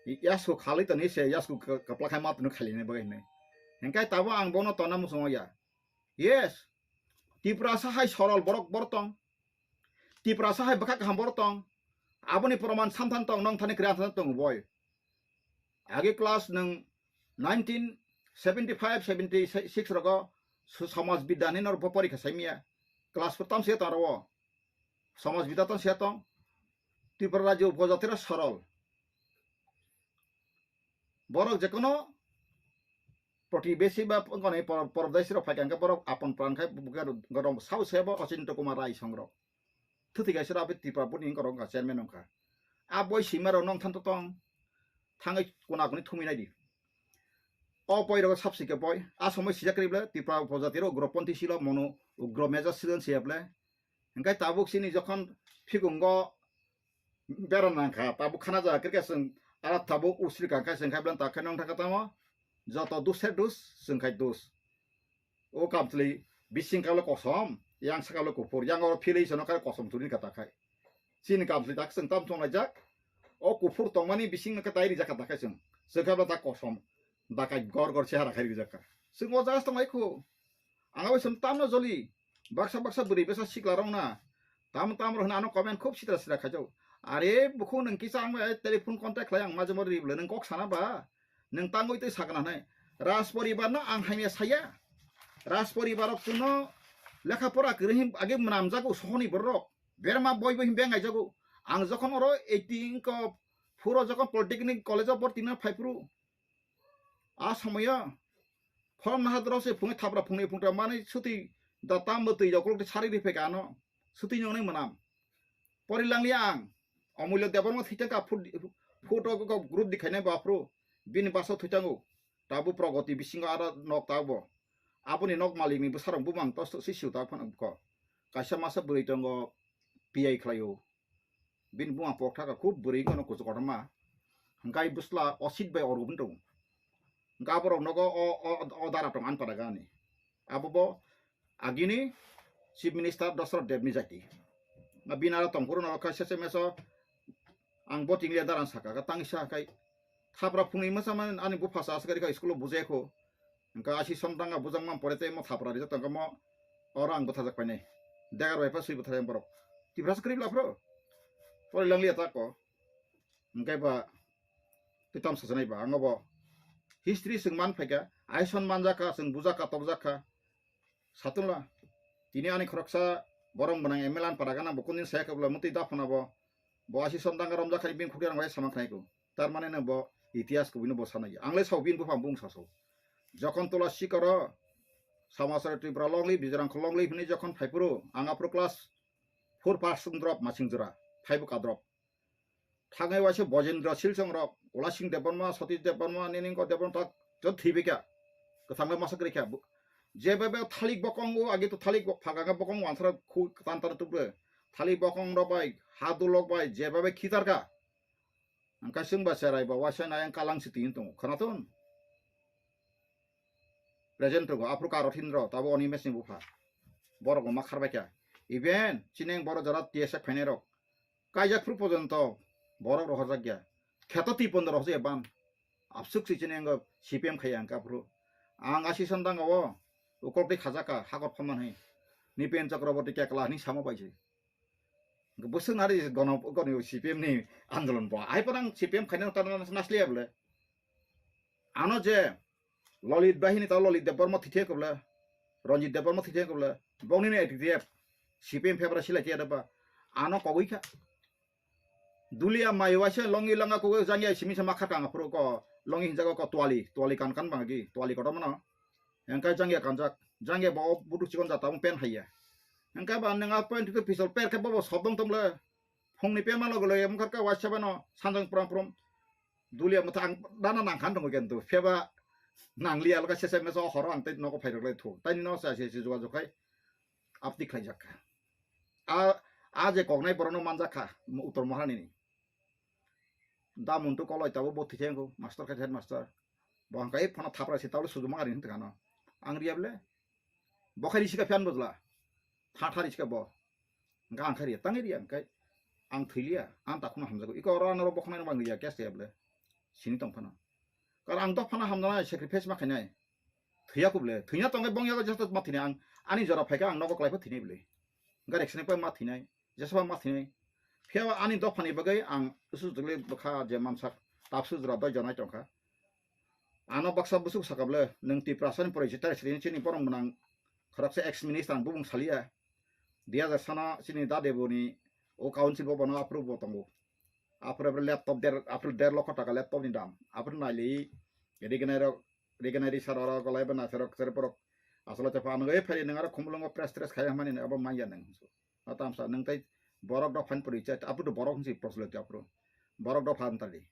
yasku khalwi toni se yasku ka-, kapla khai ma tunu khailini bagwi hinwi. Hwnkhe tabuk ang bono tonna muchungo ya. Yes. Tiprasa hai sorol borok, borok tong. Tiprasa hai bwkha kaham borok tong. Aboni proman samthan tong, nong thani kri anthan tong boi. Age class nung nineteen seventy five seventy six rogo su-, samaj bidya ni nor bo porikha saimya. Class four tam se taro. Samaj bidya tam se tong. Tripura rajyo upojatira sorol. Borok jekono protibesi ba goni por-, pordesi rok phaikha hwnkhe borok apon pran khai bugar gorom sao sebo Ochinto Kumar Rai songrok. Thuti kaisa rabi Tripura boni korok wngkha chairman wngkha. A boi sima rok nong thanto tong. Thangwi kuna kuni thumwi naidi. O poi rok sabsi ke poi. A somoi sijak kri ble Tripura upojati rok ugroponthi silo mono ugro meja silen siya ble. Hingkai tabuk sini jokhon phikungo bera nangkha, tabuk khana jaga khe chwng aro tabuk usri kangkha chwng khai bwlani takhe nong thangkha tamo joto dus se dus chwng khai dus. O kamchwlwi bising kalo kosom, yang sakalo kuphur, yang oro philwi sono khai kosom tuni kata khai. Chini kamchwlwi tak chwng tam chong laijak. O kuphur tongmani bising no khe tai rijak kata khai chwng. Chwng khai bwlani tak kosom. Dakai gor gor chehara khai rijak kha. Chwng o jaga tong lai khu. Ang abo chwng tamno joli. Baksa baksa bwrwi bwsa sikla rok na. Tam tam rok hwnwi ano comment khub sitra sitra khaijak. Are bukhuk nwng kisa ang bai telephone contact khlai ang majemo ribwle nwng kok sana ba. Nwng tangwi twi sakna hwnwi. Raj poribar no ang hamya saya. Raj poribar rok chwngno lekha pora kwrwi hin age mwnamjago sohoni borok. Berma boi boi hin beng aijago. Ang jokhon oro eighteen ko phuro jokhon Polytechnic College of Borti no phaiphuru. A somoyo phone naha dorok se phungi thapra phungnwi phungtra manwi suti da tam bo twi rok kolok sari ri pheka ano suti nwngnai mwnam. Pori langli ang Omulyo Debbarma thwi thangkha phut-, photo ko group dikhainai baphru bini basa thwi thango. Tabuk Pragoti bisingo aro nok tabuk bo. Aboni nok malikni bwsarok bumang tos tos si siu ta phano ko. Kaisa masa bwrwi tongo P I khlaio. Bini buma pok thaka khub bwrwi wngkha no kuchuk kotorma. Hwnkhe bwsla Osit bai Orgobin tongo. Hwnkhe aborok nogo o, o, o dara tong ani pada gani. Abo bo agini Chief Minister Dosrot Debni jati. Bini aro tongphuru no kha sese meso ang bo tinglia dara saka, tangsa khai thapra phungni masa man ani bupha sa asgari kha school o bujai kho. Hwnkhe asi somtang a bujang man pore tei mo thapra rijak tongkha mo oro ang bwthajak painai. Degar bai pha swi bwthajak borok. Tiprasa kwrwi bla phro. Pori langlia ta ko. Hwnkhe ba twi tam sajanai ba ang bo history chwng man phaikha, aison manjakha, chwng bujakha, tokjakha. Satunla. Tini ani khoroksa borok mwnang M L A ni para gana bo kundin saya khe bwla mwtwi daphana bo. Bo asi somtang romjak khai bini khukya rang bai samang khnai ko. Tar mane no bo itihas kubui no bo sanai. Ang le sao bini buphang bung saso. Jokhon tola sikaro Samasara Tripura longli Bijrang kho longli hwnwi jokhon phaiphuru ang aphuru class four pass wng drop masing jora phaibu ka drop. Thangwi waisa Bojendra Silchong rok, Ulasing Debbarma, Satish Debbarma, Niningko Debbarma tak jot thwi bikha. Kwthangwi masa kwrwi kha. Je bebe thalik bokong o agi to thalik phaga bokong wansara khu tan tan tubre. Thalik bokong rok bai, ha dulok bai, je bebe khitar kha. Ang kaising ba cherai ba waisa nai ang kalang si tin tongo. Khanaton. Present tongo. Aphuru Karothin rok, tabo Oni Mesni bupha. Borok bo ma kharbai kha. Even chini ang borok jora T S F phainai rok. Kaijak phuru pojonto borok rohorjak ya. Kheto twi pondo rohorjak ya ban. Absuk si chini ang C P M khaya ang kaphuru. Ang asi sandang o ukoltwi khajaka hakor phaman hai. Nipen Chakraborty kekla ni samo bai se. Bwswk nari gono, gono C P M ni andolon bo. Ai parang C P M khaina ta nasliya bole. Ano je Lolit bahini ta Lolit Debbarma thithia kobla. Ranjit Debbarma thithia kobla. Bongni ni A T T F. C P M febra silai thia daba. Ano kogwi kha. Dulia mai waisa longi langa kogwi jangya simi sama khakang aphuru ko longi hinjago ko twali. Twali kan kan bangagi. Twali kotor mano. Engkai jangya kanjak, jangya bo o budu chikon jata mo pen haiya. Engkai ba nang a pen tu pisol per khe bo sobong tong le. Phung ni pema logo loya mukar ka waisa bano sanjang pram pram. Dulia mutha ang dana nang khan tongo kentu. Pheba nang liya loka sese meso horo ang tei nogo phairok lai thu. Tani no sa se se juga jukai apti khlai jakka. A, a je koknai borok no manjak kha Uttor Maharani ni. Da muntu koloi tabo bo thitheng ko master khai head master. Bo hangkai phano thapra si tabo sujuma ari hinta kano. Ang riya ble. Bo khai risi ka phian bojla. Tha tha risi ka bo. Hingka ang khai riya, tang riya hingkai. Ang thiliya, ang takhuna hamjago. Iko oro ano bo khonai bang riya, case ya ble. Sini tong phano. Kar ang dok phano hamjana sacrifice ma khainai. Thuya kuble, thuya tongai bong yago jesta ma thinai ang. Ani jora phaika ang nogo klai pha thinai ble. Gari accident pa ma thinai. Jesa ma thinai. Tei ani dophani bagwi ang usuk jwgli bwkha je mansak tapsu jora doi jonai tongkha. Ano baksa busuk sakable nwng Tiprasani porichita sri chini borok mwnang khoroksa ex minister ang bubung saliya. Dui hajar sana chini dadeboni o council bo bono approve bo tongo. Apre apre laptop der, apre der lokho taka laptop ni dam. Apre naili rignai rok, rignai risar oro golai ba nasarok serborok asolo chapa ano e phai nang aro khumulungo press tres khai mani abo manya nang. Atamsa nang tai borok dok phan puri chat apre borok si proslo apro. Borok dok phan tali.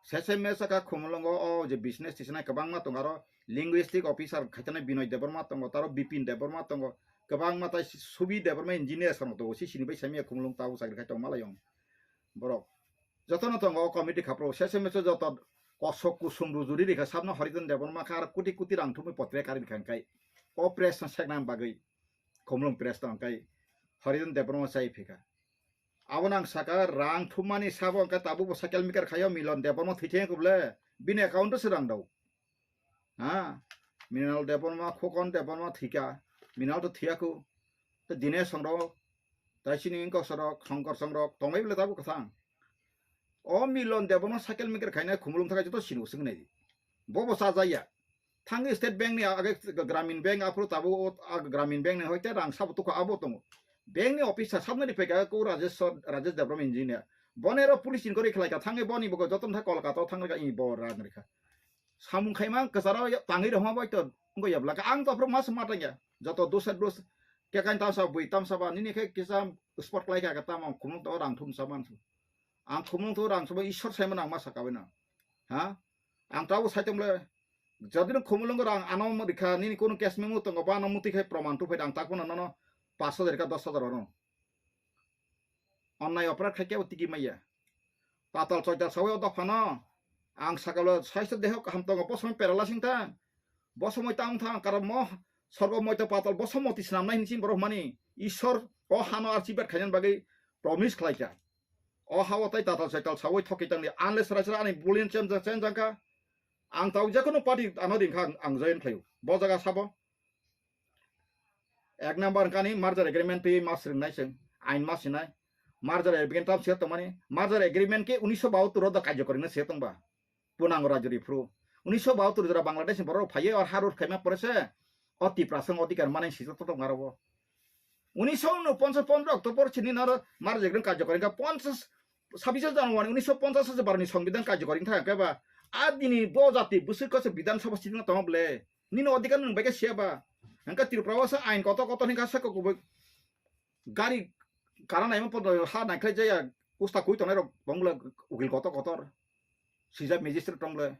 Sese mesa ka khumulungo o je business tisna kwbangma tongo aro linguistic officer khaitana Binoy Debbarma tongo taro Bipin Debbarma tongo kwbangma tai Subi Debbarma engineer sano to si sini bai samia khumulung tau chakri khai tong malai yong. Borok jotono tongo o committee khapro sese meso joto kosok kusum rujuri rikha sabno Haridan Debbarma kha ar kuti kuti rang thumwi potre kari rikha kai o press no sekna bagwi khumulung press tong kai Haridan Debbarma chai phika. Abo nang saka rang thumani sabo wngkha tabuk bo cycle maker khayo Milon Debbarma thwi thengkha bole bini account o se rang dao. Ha, Mrinal Debbarma, Khokon Debbarma thwikha, Mrinal to thwiyaku. Te Dinesh songrok, tai chini wngkha sorok, Shongkor songrok, tongbai bole tabuk kwthang. O Milon Debbarma cycle maker khaina khumulung thakai joto sini usung nai. Bo bo sajaya. Thangwi State Bank ni age Gramin Bank aphuru tabuk o Gramin Bank ni hoite rang sabo tukha abo tongo. Bank ni officer sabnari phaikha ko Rajesh Rajesh Debbarma engineer. Bonero police inquiry khlaikha thangwi boni bo joto tha Kolkata o thangwi ka i bo rang rikha. Samung khaima kwcharo tangwi rwma bai to wngwi yablaka ang to phuru mas matang ya joto dusat dus kekain tamsa bui tamsa ba nini khe kisa spot khlai kha tamo khumung to rang thum sa mansu ang khumung to rang sabo Ishwar sai manang ma sakawi na ha ang tabo sai tong le jodi no khumulung rang ano rikha nini kono case memo tongo ba ano muti khai proman tu phai ang tak phano nono paanch hajar ka dos hajar ono. Onnai operate khai kebo tigi maya. Patal choital sawi o dophano. Ang sakalo saisto deho kaham tongo, bo somoi paralyzing thang. Bo somoi tang thang, karon mo sorgo moito patal bo somoti swnamnai hinwi borok mani. Ishwar o hano archibad khainani bagwi promise khlaikha. O hao tai tatal choital sawi thokwi tangdi. Unless raisra ani bulin chem jang chen jangkha. Ang tau jekono party ano ringkha ang, ang join khlaio. Bo jaga sabo. Ek number kani merger agreement twi mas ringnai se, ain mas sinai. Merger agreement tam se tongmani. Merger agreement ke unisho bahattor o da karjokorina se tongba. Punang rajuri phru. Unisho bahattor jora Bangladesh ni borok phaiye or harur khaima pore se. O Tiprasa odhikar manai sito to tong aro bo. Unisho ponchas pondro October chini naro merger agreement karjokorina ponchas sabise January unisho ponchas se barni songbidan karjokorina thang keba. A dini bo jati bwswk kose Bidhan Sabha sitting tong ble. Nini odhikar nwng bai khe siya ba. Hwnkhe Tripura o sa ain kotor kotor hwnkha sa kok kubui gari kana naima podo ha naikhlai jaya usta kui tongnai rok bongla ukil kotor kotor. Sijak magistrate tongle.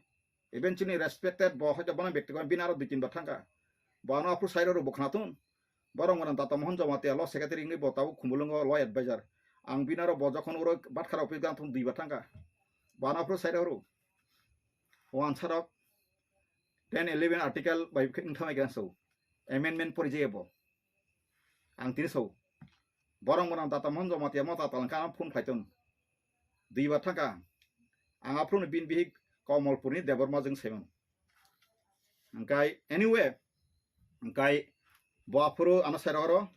Even chini respected bo hoito bono bekti ko bini aro dui tin bar thangkha. Bo ano aphuru sairo rok bo khna thun. Borok mwnang Data Mohan Jamatia law secretary wngwi bo tabuk Khumulwngo law advisor. Ang bini aro bo jokhon uro Batkha office gang thun dui bar thangkha. Bo ano aphuru sairo rok. Wansarok ten eleven article bai khe wngthamai khe ang sao. Amendment pori jaya bo. Ang tini sao. Borok mwnang Data Mohan Jamatia mo tatal wngkha ano phone khlai ton. Dui bar thangkha. Ang aphuru ni bini bihik Komolpur ni Debbarma jwng saimano. Hwnkhe anyway, hwnkhe bo aphuru ano sai rohoro.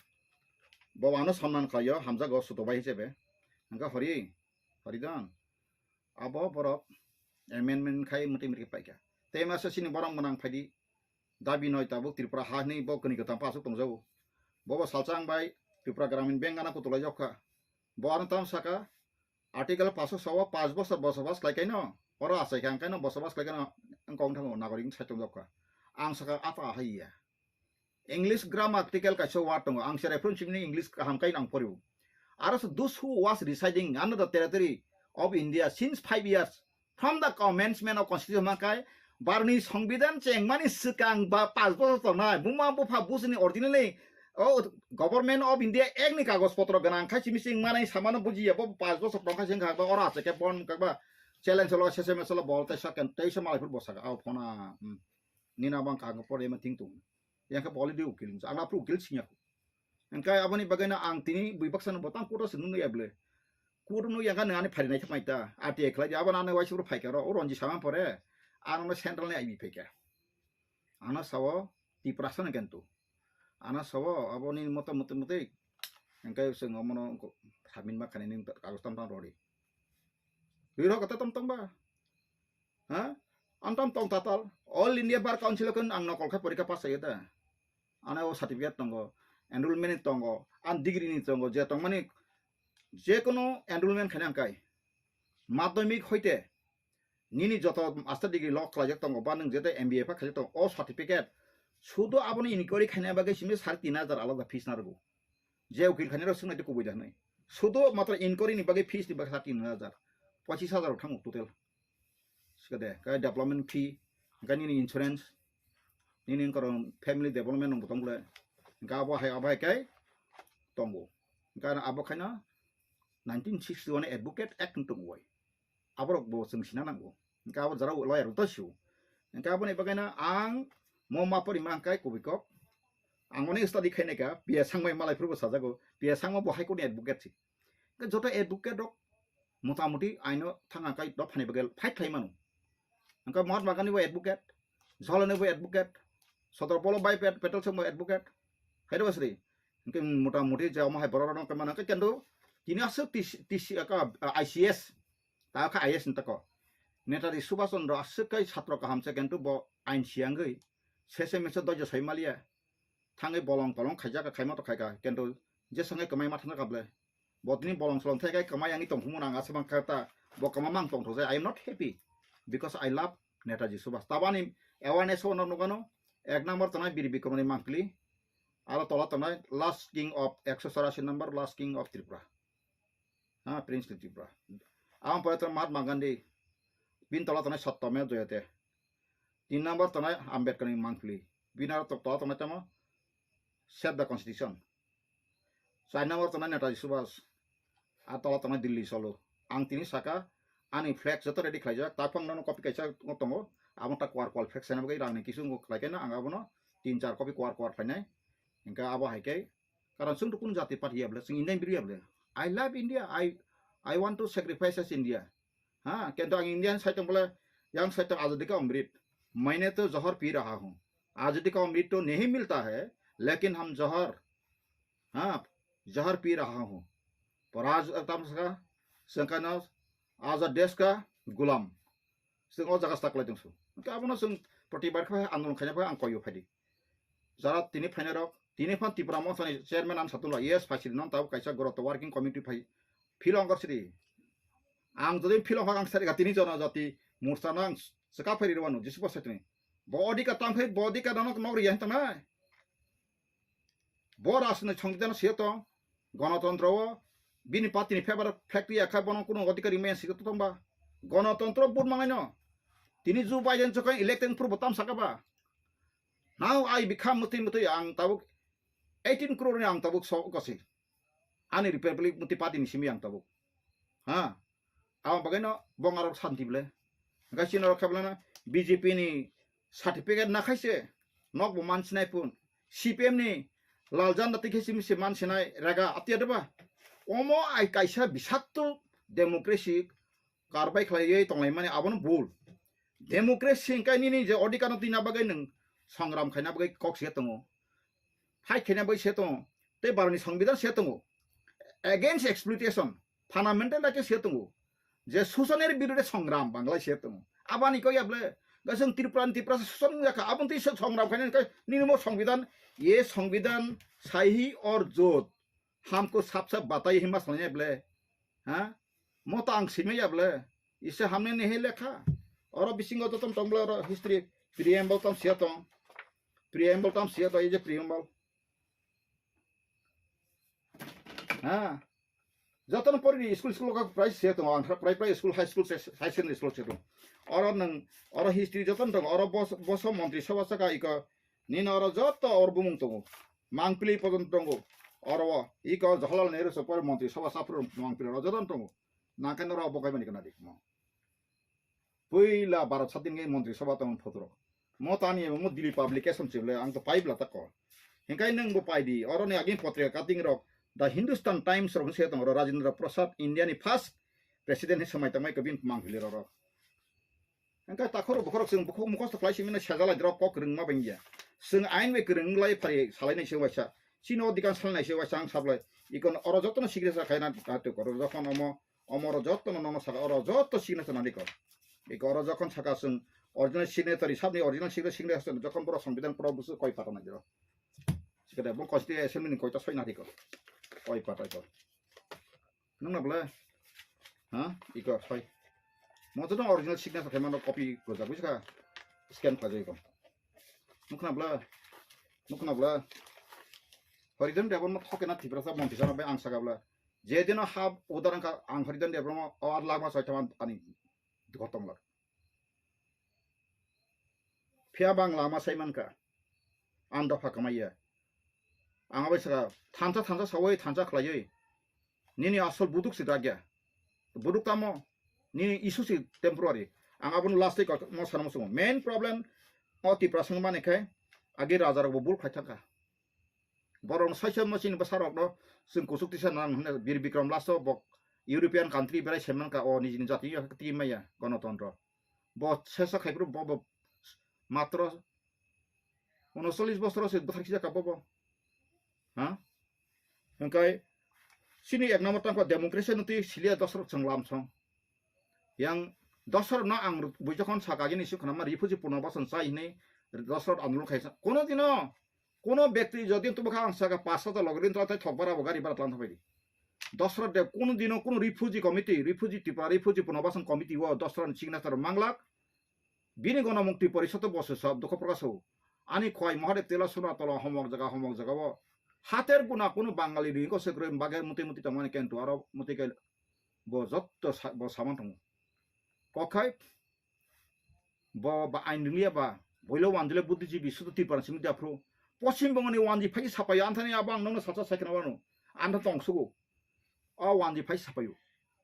Bo ano sonman khlaio, hamjago suto bai hisabe. Hwnkhe hori, hori don. Abo borok amendment khai mwtwi mwtwi paikha. Tei masa chini borok mwnang phaidi dabi noi tabuk Tripura ha hinwi bo kwnwi kwthang pa aswk tongjago. Bobo salsa ang bai Tripura Gramin Bank gana kutulai jokha. Bo ano tamo saka article paso sawa panch bosor bosobas khlai kaino oro achai kha ang kaino bosobas khlai kaino wngkha wng thango nagorik sai tong jokha. Ang saka apa haiya. English grammatical kaisa word tongo, ang se reference ni English kaham kai nang poribo. Aro se those who was residing under the territory of India since five years from the commencement of constitution makai barni songbidan chengmani swkang ba panch bochor tongnai buma bupha busini originally o Government of India act ni kagoj potro gwnang khai simi sing manai samano bujiya bo panch bochor tongkha sing kha ba ora se ke bon kha ba challenge lo sese meselo bol tai sakan tai se malai phur bosaka au phona. Nina bang kha pore ma thing tung. Yang khe boli di ukil ang aphuru ukil singya. Hwnkhe aboni bagwino ang tini bui baksa no botang kudo se nungya ble. Kudo nungya kha nang ani phari nai thapmai ta. Ati khlai di abo nang waisa phuru phaikha ro. O Ronji sama pore. Ano central ni I B phaikha. Ano sao Tiprasa no kento. Ano sao aboni moto moto moto. Hwnkhe se ngomono thamin ma khani ning kagos tam tam rori. Riro kata tam tam ba. Ha? Antam tong tatal. All India Bar Council o khe ang nokol khe porikha pass chaya da. Ano o certificate tongo, enrollment ni tongo, an degree ni tongo, je tongmani je kono enrollment khaina ang kai. Madhyamik hoite nini joto master degree lok khlaijak tongo, ba nwng jete M B A pha khaijak tongo, o certificate sudo aboni inquiry khaina bagwi simi sari tin hajar alada fees narwgo. Je ukil khainai rok swngnaidi kubui da hwnwi. Sudo matro inquiry ni bagwi fees ni bagwi sari tin hajar. Pochis hajar rok thango total. Sikade, kai development fee, kai nini insurance, nini karon family development nung tong bole. Ga abo hai, abo hai kai tongo. Ga abo khaina nineteen sixty-one Advocate Act tongo bai. Aborok bo chwng sina nango. Ga abo jara lawyer rok to siu. Ga abo ni bagaina ang mo ma pori ma kai kubui kok. Ang oni study khainai ka, P S Sangma malai phuru bo sajago. P S Sangma bo High Court ni advocate si. Hwnkhe joto advocate rok motamoti aino thangna kai dophani bagwi fight khlai mano. Hwnkhe Mahatma Gandhi bo advocate, Jawaharlal Nehru bo advocate, Sardar Vallabhbhai Pat-, Patel se bo advocate, hai rw sri. Hwnkhe motamoti je omo hai borok rok no khe mano, hwnkhe kintu tini aswk T C, T C, aka, I C S, ta kha I A S ni tako. Netaji Subhash Chandra aswk kai satro kaham se, kintu bo ain siyangwi sese mese dojo sai maliya. Thangwi bolong tolong khaijak kha, khaima to khaika, kintu jeswngwi kwmai ma thangjakha ble. Bo tini bolong solong thai kai kwmai yangwi tongphumung ang aswk mankha ta, bo kwma mang tongthok jai. I am not happy because I love Netaji Subhash. Tabani awareness o no nukano, ek number tongnai Bir Bikromani Mangpili, aro tola tongnai last king of ekso chorasi number, last king of Tripura. Ha, Prince of Tripura. Ang pore tongnai Mahatma Gandhi, bini tola tongnai Satyameva Jayate. Tin number tongnai Ambedkar ni Mangpili. Bini aro to-, tola tongnai tamo Save the Constitution. Char number tongnai Netaji Subhash. A tola tongnai Delhi cholo. Ang tini saka ani flag joto ready khlaijak. Taphang nono copy kaisa tongo. Amo ta kuar kuar flag sana bagwi rangni kisu ngo khlai kaino ang abono tin char copy kuar kuar khlainai. Hingke abo hai khe Karon chwng to kunu jati party ya bole, chwng Indian biri ya bole. I love India. I, I want to sacrifice as India. Ha, kintu ang Indian sai tong bole, yang sai tong azadi ka amrit. Maine to johar pi raha hu. Azadi ka amrit to nahi milta hai, lekin hum johar, ha, johar pi raha hu. Paraj tam saka, sengkana azad desh ka gulam. Chwng o jaga staklai tong su. Hwnkhe abono chwng protibar khe andolon khaina phai ang koyo phaidi. Jara tini phainai rok, tini phan Tipra Motha ni chairman ang satung lai, yes, phai sidi non tabuk kaisa goro to working committee phai philong gor sidi. Ang jodi philong phai ang sari ga tini jono jati mursa nang seka phai ri wano jisi bo sai tini. Bo odika tang phai, bo odika nang nok ri yang tang nai. Bo rajni songbidan se tong, gonotontro o bini party ni favour factory ya kha bono kuno odhikari maya se tong ba. Gonotontro vote mangai no. Tini Joe Biden chokon elected purbo tam saka ba. Now I become muti muti ang tabuk eighteen crore ni ang tabuk so gosi. Ani Republic muti party ni simi ang tabuk. Ha. Abo bagwi no bong arok santi bole. Hingke chini rok khe bole no B J P ni certificate na khai se nok bo man sinai pun. C P M ni lal janda twi khe simi se man sinai rega atia de ba. Omo ai kaisa bisakto democracy karbai khlaiwi tonglaimani abono bul. Democracy hingke nini je odhikar no twina bagwi nwng songram khaina bagwi kok se tongo. Fight khaina bagwi se tongo. Tei baroni songbidan se tongo. Against exploitation. Fundamental right se tongo, je susanir birude songram Banglai se tongo. Abani kok yable, ga chwng Tripura ni Tripura se susan wngya kha, aboni twi songram khainai khe nini mo songbidan, ye songbidan sahi or jot, hamko sap sap batai hima salai ble, ha? Mo ta ang simi yable, ise hamne nehe lekha. Oro bisingo jotom tong ble oro history preamble tam sia tong, preamble tam sia tong, ei je preamble. Ha. Jotono pori school, school ko price se tongo, ang price, price school, high school, high secondary school se tongo. Oro nang, oro history jotono tongo, oro bos, boso montri sabha saka iko, nini oro joto oro bumung tongo. Mangpili pojon tongo. Oro o, iko Jawaharlal Nehru se pore montri sabha sapro Mangpili oro jotono tongo. Nangkhe noro bo kaimani kana dikmo. Puila Bharat sadin khe Montri Sabha tong photo rok. Mo tani mo Delhi publication chible ang to paibla tako. Hingkai nang bo paidi, oro ni agin potrika cutting rok, The Hindustan Times rok se tong ro Rajendra Prasad, India ni first president hi samai tangmai kabin mang hili rok. Hingkai takhoro bokhorok chwng bukhuk mukhosto khlai simi na sajala drok kok rwngma bengya. Chwng ain bai kwrwng lai phari salai nai se waisa. Chini o dikan sal naise waisa ang sablai. Ikon oro jotono signature khaina natuk oro jokhon omo, omo oro jotono nono saka oro joto signature nani kor. Iko oro jokhon saka chwng original signatory, sabni original signature, signature jokhon borok Sambidan poro busu koi pata nai jero. Sikade bo constitution assembly ni koita soi nani kor. Koi pata kor. Nung na bwle? Ha? Iko soi. Mo to original signature khaimano copy gojak busi kha. Scan khlai jai ko. Nukna bwle? Nukna bwle? Horidon Debbarma thokena Tiprasa montri sana bai ang saka bwle. Je dino ha udaran ka ang Horidon Debbarma ar lama soi thaman ani dukho tonglar. Phiya bang lama sai mankha. Ang dopha kamaiya. Ang abai saka thansa thansa sawi thansa khlaiwi. Nini asol buduk si dagya. Buduk tamo nini issue si temporary. Ang abon last week mo sana mo sungo. Main problem o Tiprasa wngmani khe agi raja rok bo bul khlai thangkha. Borok no saisa mo chini bwsa rok no chwng kuchuk tisa nang hwnwi Bir Bikram last o bo European country berai se mankha o nijini jati yo kati maya gonotontro. Bo sesa khai phuru bo bo matro unocholish bosor se bwthar khijak ka bo bo. Ha? Hwnkhe chini ek number tangkha democracy no twi silia dosrok chwng lamsong. Yang dosrok no ang bui jokhon saka gini si khwnama refugee puno bason chai hwnwi dosrok andolon khaisa. Kono dino kono bekti jodi tubukha ang saka pasta ta logrin to thok bara bo gari bara tlang thabai di. Dosrok de kono dino kono refugee committee, refugee Tripura, refugee puno bason committee o dosrok ni signature manglak. Bini gono mukti porisoto bo se sab dukho prokash o. Ani khwai Mahadev tela suna tola homok jaga homok jaga o. Hater guna kono Bangali ri ko se kroi bage muti muti tongmani kentu aro muti ke bo jotto sa-, bo saman tongo. Kokhai bo ba ain ringliya ba boilo wandile buddhijibi sudu Tripura simi da phru. Poschim Bongoni wanji phai sapai anthani abo ang nongno sacha saikna wano. Antha tong sugo. O wanji phai sapayo.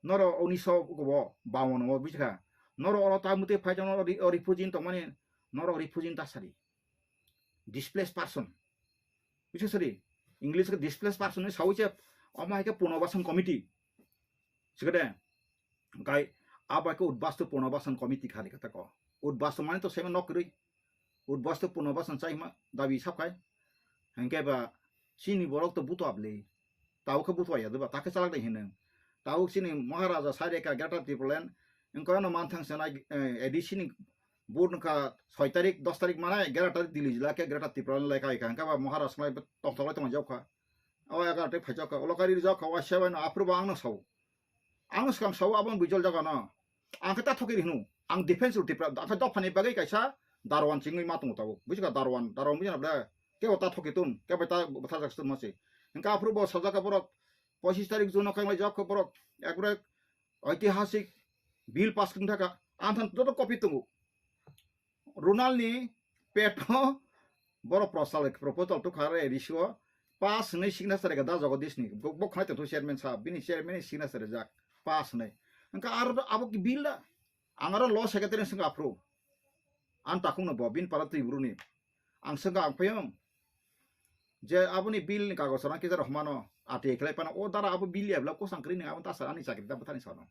Noro uniso go bo bawon o bujikha. Noro oro ta mute phai jano ori, ori phujin tongmani. Noro ori phujin ta sari. Displaced person. Bujikha sari. English ke displaced person ni sawi che omo hai ke punobasan committee. Sikade. Gai abo ke udbastu punobasan committee khali kata ko. Udbastu mani to sema nokri. Udbastu punobasan chaima dabi sapkai. Hengke ba chini borok to buto abli. Tau khe buto ya deba ta khe chalak dai hineng. Tau chini Maharaja Saireka Greater Tipraland. Engko no manthang senai, eh, A D C ni board nokha soi tarik, dos tarik manai, egaroh tarik Delhi jila khe Greater Tipraland lai kai kha. Hengke ba Maharaja lai tong tong lai tong jok kha. O egaroh tarik phai jok kha. Ulo kari jok kha. Wa seven approve ang no sao. Ang swkang sao aboni bijol jaga no. Ang khe ta thoki rihnu. Ang defense rw tipra. Ang khe dophani bagwi kaisa Darwan chingwi ma tongo tabuk. Buji kha Darwan, Darwan buji na ble. Kebo ta thoki tun, kebo ta bwtharjak tun masi. Hingkhe aphuru bo sajak kha borok pochis tarik June o khe mai jok khe borok ekbare oitihasik bill pass wng thaka. Ang than joto copy tongo. Runalni peto borok prosal proposal to khare risio pass hwnwi signature rega da Jagadishni. Bo, bo khwnai tongthu chairman sahab, bini chairman ni signature rijak pass hwnwi. Hwnkha aro abo ki bill da? Ang aro law secretary swngkha aphuru. Ang takhukno bo, bini para twi bruni. Ang swngkha ang phayung. Je aboni bill ni kagoj rang kijar hwmano, ati khlai phano, o dara abo bill ya bla kusang kwrwi ni abo ta sar ani chakri ta bwthani sano.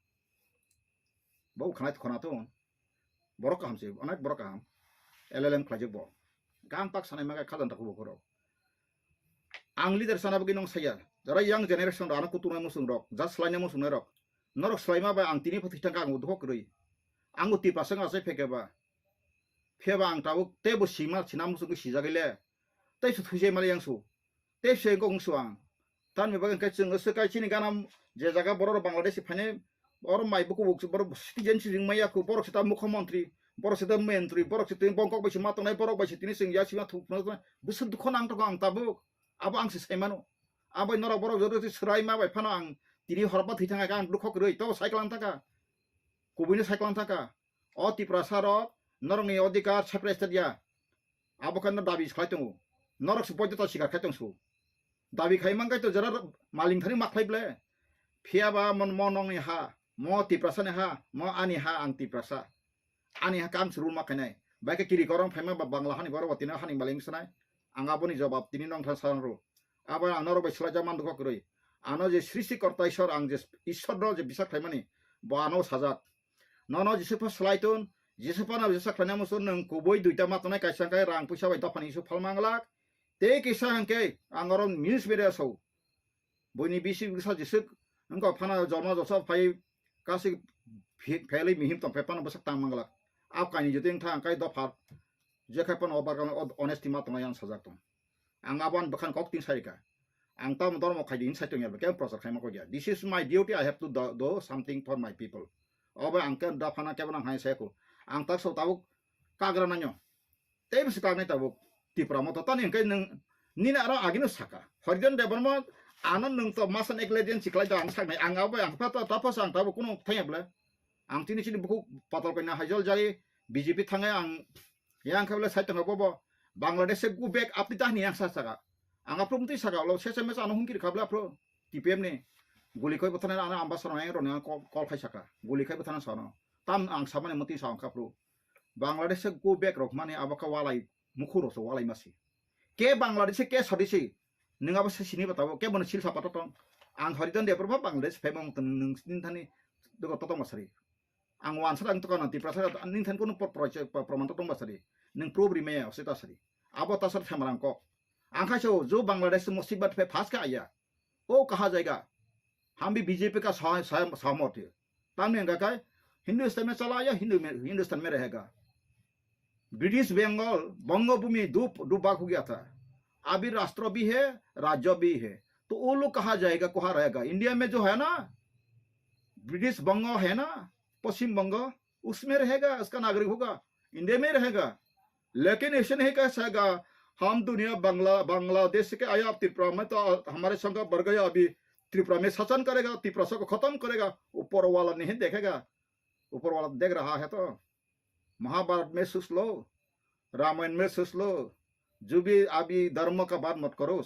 Bo khwnai khwna tong. Borok kaham se, onek borok kaham. L L M khlaijak bo. Gang pak sanai maga khajan ta kubo khoro. Ang leader sana bagwi nong saya. Jara young generation rok ano kutunai musung rok, ja slainai musung rok. Norok slaima bai ang tini phathwi thangka ang udhok rwi. Ang uti pasang asai pheke ba. Pheba ang tabuk tebo sima sina musung sijagile. Tei su thujai mali yang su. Tei se gong suang. Tan mi bagwi khe chwng se kai chini gana je jaga borok rok Bangladesh phainai, oro mai buku buk borok citizen si ring maya khu, borok sita mukhyamantri, borok sita mentri, borok sita bongkok bai sima tongnai, borok bai sitini chwng ya sima thuk phano tongnai. Bwswk dukho nang tongkha ang tabuk. Abo ang se sai mano. Abo norok borok joto se swrai ma bai phano ang tini horba thwi thang kha ang dukho kwrwi to sai klang thaka. Kubuino sai klang thaka. O Tiprasa rok norokni odhikar separate state ya. Abo khe no dabi khlai tongo. Norok se boidota sikar khai tong su. Dabi khai man kai to jara maling thani ma khlai ble. Phiya ba mon mo nong ni ha, mo Tiprasa ni ha, mo ani ha ang Tiprasa. Ani ha kam se rule ma khainai. Bai khe kiri korong phaima ba Bangla hani borok bo tini hani maling sanai. Ang aboni jobab tini nong than sarang ru. Abo ang norok bai swlai jak man dukho kwrwi. Ano je srishti korta Ishwar ang je Ishwar no je bisa khlaimani bo ano sajak. Nono jesa pha swlai tun, jesa phano jesa khlaina muchung nwng kubui duita ma tongnai kaisa khe rang puisa bai dophani isu phalma glak. Tei kisa hwnkhe ang oro news media sao. Buini bisi bwsa jiswk wngkha phano jolma jolsa phai kasik phe-, phelwi mihim tong phai phano bwsak tang manglak. Ap kaini jotoi wngkha ang kai dopha. Jekhai phano o barkano o honesty ma tongnai ang sajak tong. Ang abo ani bwkhani kok tin sai rikha. Ang tamo dormo khaidi hin sai tongya, kebo prochar khaima kok ya. This is my duty, I have to do, do something for my people. Obo ang khe dophano kebo nang hai sai kho. Ang tak so tabuk kagra nanyo. Tei bisi kagnai tabuk Tipra Motha tani hwnkhe nwng nini aro agino saka. Horijon Debbarma ano nwng to masan ek legend siklai da ang saknai. Ang abo ang pha ta, ta pha sa ang tabuk kuno thangya bwle. Ang tini chini bukhuk patal koina hajol jai B J P thangai ang yang khabla sai tongkha bobo Bangladesh se go back apni tahni yang sa saka. Ang aphro mtwi saka lo sese mesa ano hungkir khabla aphro T P M ni guli khoi bwthana ano ambassador yang roni ang call, call khai saka. Guli khai bwthana sano. Tam ang samani mtwi sa ang khaphro. Bangladesh se go back rok mani abo kha walai mukhu rok so walai masi. Ke Bangladesh se ke sodisi. Nwng abo se sini batabo ke bono sil sapa totong. Ang Horijon Debbarma Bangladesh phai mong tong nwng sini thani dogo totong masari. Ang wansa ang tokana Tiprasa nin than kono por-, por-, por-, proman tong basari. Ning proof ri me ose tasari. Abo tasar thamarang kok. Ang khai so jo Bangladesh musibat phe phas ka aya. O kaha jaiga. Hum bhi B J P ka sah-, sah-, sahmat hai. Tamni hwnkha khai Hindustan mein chala aya, Hindu mein, Hindustan mein rahega. British Bengal, Bangabhumi dub, dubba ho gaya tha. Abhi rashtra bhi hai, rajya bhi hai. To wo log kaha jayega, kaha rahega? India mein jo hai na, British Banga hai na, Paschim Banga, usmein rahega, uska nagarik hoga, India mein rahega. Lekin aisa nahi kah sakta, hum duniya Bangla, Bangladesh se aaya, Tripura mein to hamare sangh badh gaya, abhi Tripura mein shashan karega, Tiprasa ko khatam karega, upar wala nahi dekhega, upar wala dekh raha hai to. Mahabharat में सोच लो, रामायण में सोच लो, जो भी अभी धर्म का बात मत करो,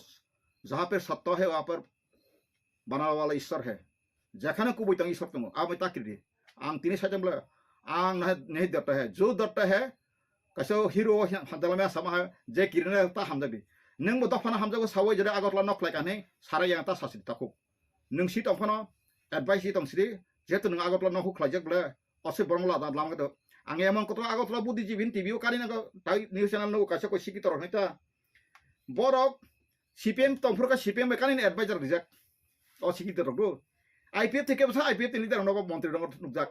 जहाँ पे सत्य है वहाँ पर बनाने वाला ईश्वर है, jekhane kubui tong Ishwar tongo, abo ta kiri di. Ang tini saicham le, ang nahi, nahi datta hai, jo datta hai, kaisa hero hamjala me sama hai, je kiri na ta hamjabi. Nung bo dophana hamjago sawi jere Agartala nok khlai kani, sara yang ta sasi ta khuk. Nung si tong phano, advice si tong sidi, jehetu nung Agartala nok huk khlai jak bole, Ose borong la dan lam keto. Ang emon kotor Agartala buddhijibini T V o kari nago, tai news channel no kaisa koi sikito rok neta. Borok C P M tongphuru ka C P M bai kani advisor rijak. O sikito rok do. I P F te kebo sa I P F te leader nogo montri nogo nukjak.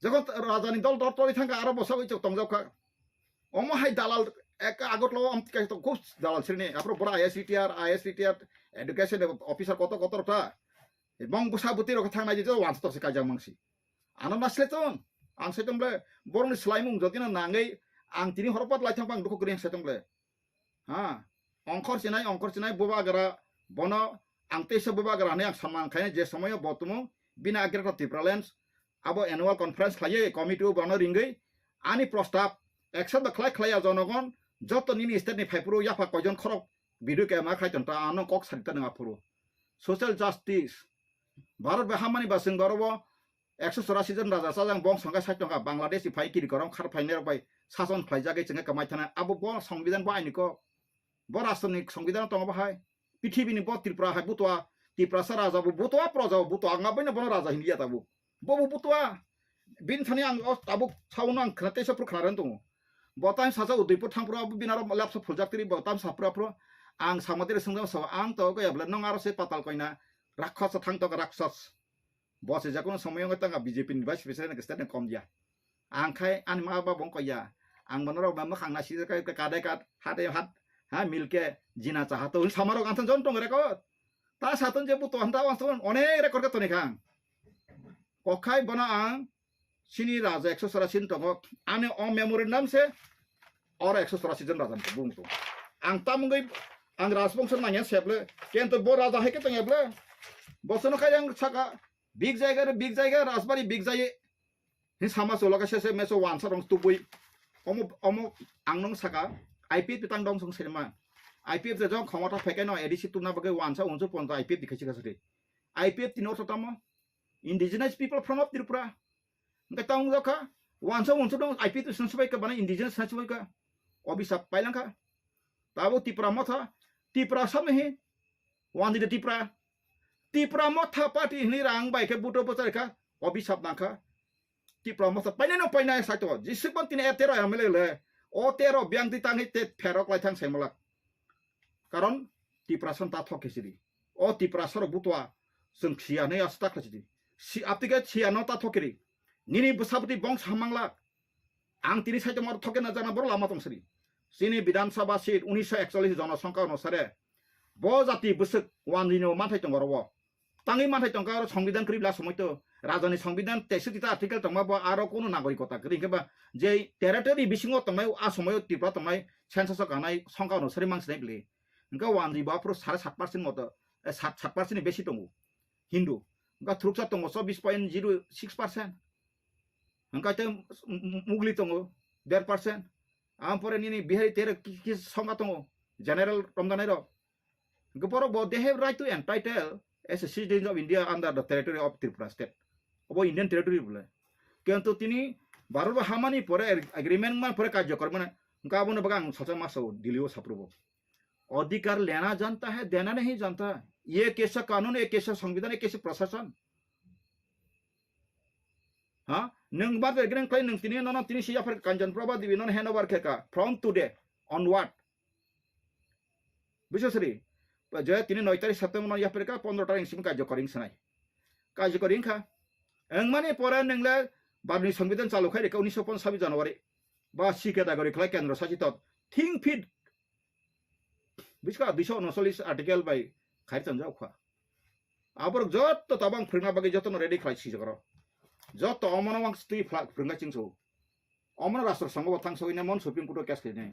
Jokhon raja ni dol dol toli thangka aro bosa oi chok tongjak kha. Omo hai dalal ek Agartala o amtwi kaisa to khub dalal srini. Aphuru bora I A S retired, I A S retired, education officer kotor kotor ta. Bong bwsa bwtwi rok khe thang nai je wansa tok se kaijak mangsi. Ano ma sle tong, ang saicham le, borok ni swlaimung jotino nangwi ang tini horo pat lai thang pang dukhu kwrwi ang saicham le. Ha, ongkhor chinai, ongkhor chinai, bubagra, bono ang teisa bubagra hinwi ang samang khainai je somoyo bo tumung, bini agra ta Tipraland, abo annual conference khlaiwi committee o bono ringwi ani prostab accept da khlai khlaiya jonogon, joto nini state ni phaiphuru yapha koijon khorok video ke ma khai ton ta ano kok sari ta nang aphuru. Social justice, Bharat bai hamani ba chwng oro bo ekso chorasi jon raja chajang bong songkha sai tongkha, Bangladesh ni phai kiri korom khar phainai rok bai sason khlaijagwi chwngkha kwmai thana. Abo bo songbidan bo aini kok, bo rashtra ni songbidan tongo bo hai. Pithibini bo Tripura hai butua, Tiprasa raja bo butua, proja bo butua, ang aboino bono raja hinliya tabuk. Bo bo butua. Bini thani ang o tabuk saono ang khna teisa phuru khna rwng tongo. Bo time saja Udaipur thang phuru abo bini aro lapsa phuljak tiri bo time sa phuru aphuru ang sama tiri swngjak sao ang to kaya bwle nong aro se patal koina rakkhasa thang to raksas. Bo se jakono somoy wngwi tanga B J P ni vice president ke state kom dia. Ang khai ani ma ba bong koya. Ang bono rok ba mwkhang na sijak kai kadai kad hate hat ha milke jina cha hato samarok ang jon tong record. Ta saton je buto hanta wanston onek record ka toni khang. Kokhai bono ang sini raja ekso chorasi tongo. Ani o memorandum se oro ekso chorasi jon raja bung tong. Ang tamungwi ang rajbongso nangya seble. Kento bo raja hai ke tong eble. Bosono kai ang saka big jaiga re big jaiga rajbari big jai. Hin sama solo ka sese meso wansa rong tubui. Omo, omo ang nung saka I P F tang dong song serma. I P F je jong khomota phekai no A D C tuna bagwi wansa unsu ponto I P F dikhai chika sari. I P F tini ortho tamo? Indigenous People Front of Tripura. Hingke tang wngkha wansa unsu dong I P F tini subai ka bana indigenous subai ka. Obisa pailangkha. Tabo Tipra Motha, Tipra samne he. Wandi de Tipra. Tipra Motha party hini rang bai khe buto bwchar kha, obisap nang kha. Tipra Motha painai no painai sai to. Jisuk ban tini tero M L A le. O tero biang di tang hi te pherok lai thang sai malak. Karon Tiprasa ta thok khe sidi. O Tiprasa rok butwa chwng siya nei asa ta khlai sidi. Si aptike siya no ta thok kiri. Nini bwsabwtwi bongsa manglak. Ang tini saitongma thok khe na jana boro lama tong sidi. Chini Bidhan Sabha seat unisho ekchollis jonosongkha onusare bo jati bwswk wanjwino manthai tongo oro. Tangwi manthai tongkha aro songbidan kwrwi bla somoi to. Rajani songbidan teisoti ta article tongma bo aro kono nagorikota kwrwi hwnkhe ba je territory bisingo tongnai a somoio Tripura tongnai census o kanai songkha onusari mang sinai bwle. Hwnkhe wanjwi bo aphuru sare sat percent moto, eh, sat, sat percent ni besi tongo Hindu. Hwnkhe thuruksa tongo chobbish point zero six percent. Hwnkhe tei Mugli tongo der percent. Ampore nini Bihari tere ki, ki songkha tongo general romdanai rok. Hwnkhe borok bo they have right to entitle as a citizens of India under the territory of Tripura state. Obo Indian territory bole. Kintu tini Bharat bo hamani pore ag-, agreement man pore karjo kormana. Hwnkhe abono baga ang salsa masa o Delhi o saprubo. Adhikar lena janta hai, dena nahi janta. Ye kaisa kanun, ye kaisa songbidan, ye kaisa prashasan. Ha? Nwng bar de greng klai nwng tini nono tini si yapher Kanjan Prabha Devi nono handover khe ka. From today onward. Biswasri, je tini noi tarik September no yapher ka, pondro tarik simi karjo koring sanai. Karjo koring kha. Wngmani pore nwng le Bharatni songbidan chalu khai rikha unisho ponchash January. Ba si category khlai kendro sachitot. Think fit. Biska duiso unocholish article bai khai tonjak kha. Aborok jotto tabang phwrwngna bagwi jotono ready khlai sijak oro. Jotto omono wang twi phlak phwrwngna chingso. Omono rastro songbo thang sogwi ne mon Supreme Court o case khainai.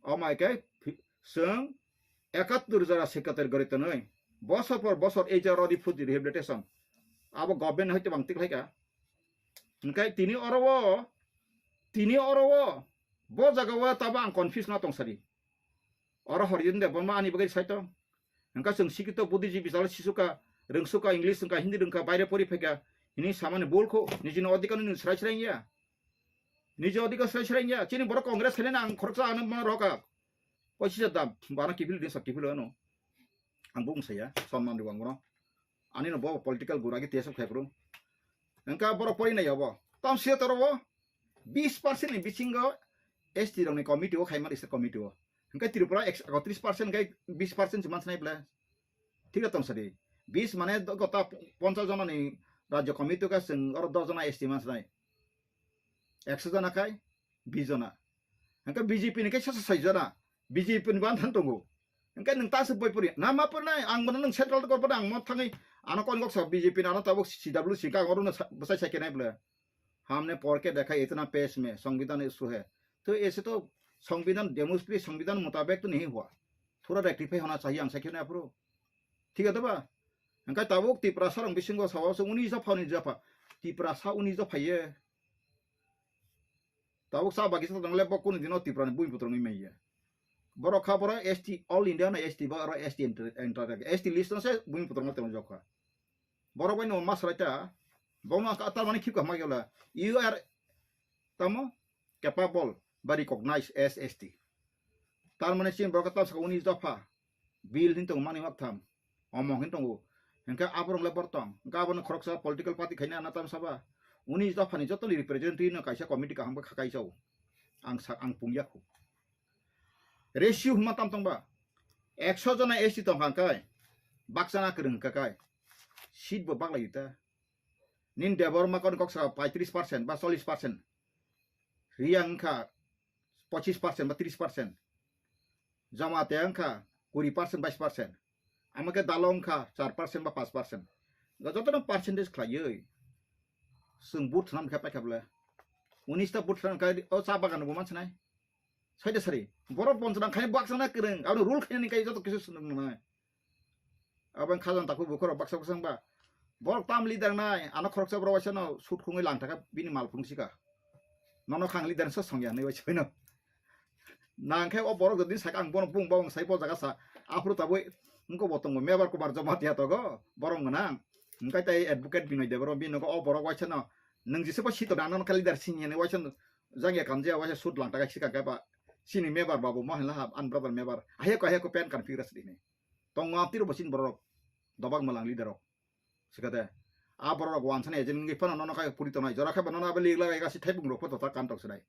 Omai khe phi-, chwng ekattor jora secretary gori tonwi bosor por bosor ei jora report rehabilitation. Abo government hoite bang tik khlaika. Hwnkhe tini oro o, tini oro o, bo jaga o tabo ang confuse no tong sadi. Oro Horijin Debbarma ani bagwi sai tong. Hwnkhe chwng sikito buddhijibi jala sisuka, rwngsuka, English wngkha, Hindi rwngkha, baire pori phaikha, hini samani bul kho, nijini odhikar no nini srai srai ya. Niji odhikar srai srai ya. Chini borok Congress khailena ang khoroksa ano ma roka. Poichisa dam, bana kiphil din sa kiphil ano. Ang bung saya, sonman di wangro. Ani no bo political gura ki tesok khai bro. Engka borok pori nai abo. Tam sia toro bo bis percent ni bisingo S T rok ni committee o khai ma district committee o. Engka Tripura ek-, ekotris percent kai bis percent si mansnai ble. Thik tong sadi. Bis mane do-, gota ponchas jona ni rajya committee ka sing oro dos jona S T mansnai. Ekso jona kai bis jona. Engka B J P ni kai sasa sai jona. B J P ni ban than tongo. Engka nung ta se boi pori. Na ma pori nai ang bono nung central to korbo ang mo thangi. Ano kon gok sa B J P na ano tabuk C W C ka oro na sa-, bwsai sai kenai ble. हमने पढ़ के देखा, इतना पेश में संविधान इशू है, तो ऐसे तो संविधान डेमोक्रेसी संविधान मुताबिक तो नहीं हुआ, थोड़ा रेक्टिफाई होना चाहिए, ang sakhe na apro. Thik ase ba? Engkai tabuk Tiprasa rong bisingo sawa se uni jopha, uni jopha. Tiprasa uni jopha ye. Tabuk sa bagi sa tang le bokun dino Tipra ni bui putrong ni meye. Borok kha borok S T, all India na S T ba oro S T enter, enter, S T list no se bui putrong tong jokha. Borok bai no masrai ta. Bono ka tar mani khip ka ma yola. You are tamo capable ba recognized as S T. Tar mani chin borok tam saka uni dopha. Bill hin tong mani mak tham. Omong hin tongo. Hingke aborok le bor tong. Hingke abono khoroksa political party khaina na tam saba. Uni dopha ni joto ni representative no kaisa committee kaham kha kaisa o. Ang sa, ang pung yakho. Ratio huma tam tong ba. Ekso jona S T tong kha kai. Baksa na kwrwng kha kai. Seat bo baklai ta. Nin Debbarma kon kok saka paitris percent ba chollis percent. Riyang wngkha pochis percent ba tris percent. Jamatia wngkha kuri percent, bais percent. Ama khe Dalo wngkha char percent ba panch percent. Jotono percentage khlaiwi. Chwng vote swnam khe paikha bwle. Unis ta vote swnam khe o cha bagan bo mansinai. Saida sari. Borok bonchona khai baksa na kwrwng. Abo rule khainani kai joto kisu swnam nai. Abo khajan takhuk bukhuk rok baksa baksa wngba. Borok tam leader nai, ano khoroksa borok waisa no sut khungwi lang thaka bini mal phung sika. Nono khang leader sa songya nai waisa no. Nang khe o borok jodi saka ang bono bung bawang sai bo jaga sa. Aphuru tabui wngko bo tongo Mebar Kumar Jamatia togo borok gwnang. Hingkai tai advocate Binoy Debbarma bini nogo o borok waisa no. Nwng jisa bo sito dang nono kha leader sini hinwi waisa no. Jangya kamjaya waisa sut lang thaka sika khe ba. Sini Mebar babu mo hinla ha, an brother Mebar. Ahe ko ahe ko pen kan figure sini. Tongo amtwi rok bo chini borok rok dobak mwlang leader rok. Sikate a borok rok wansani agent wngwi phano nono kha puri tongnai. Jora khe ba nono abo lig lagai gasi thaibung rok photo ta kan tok sinai.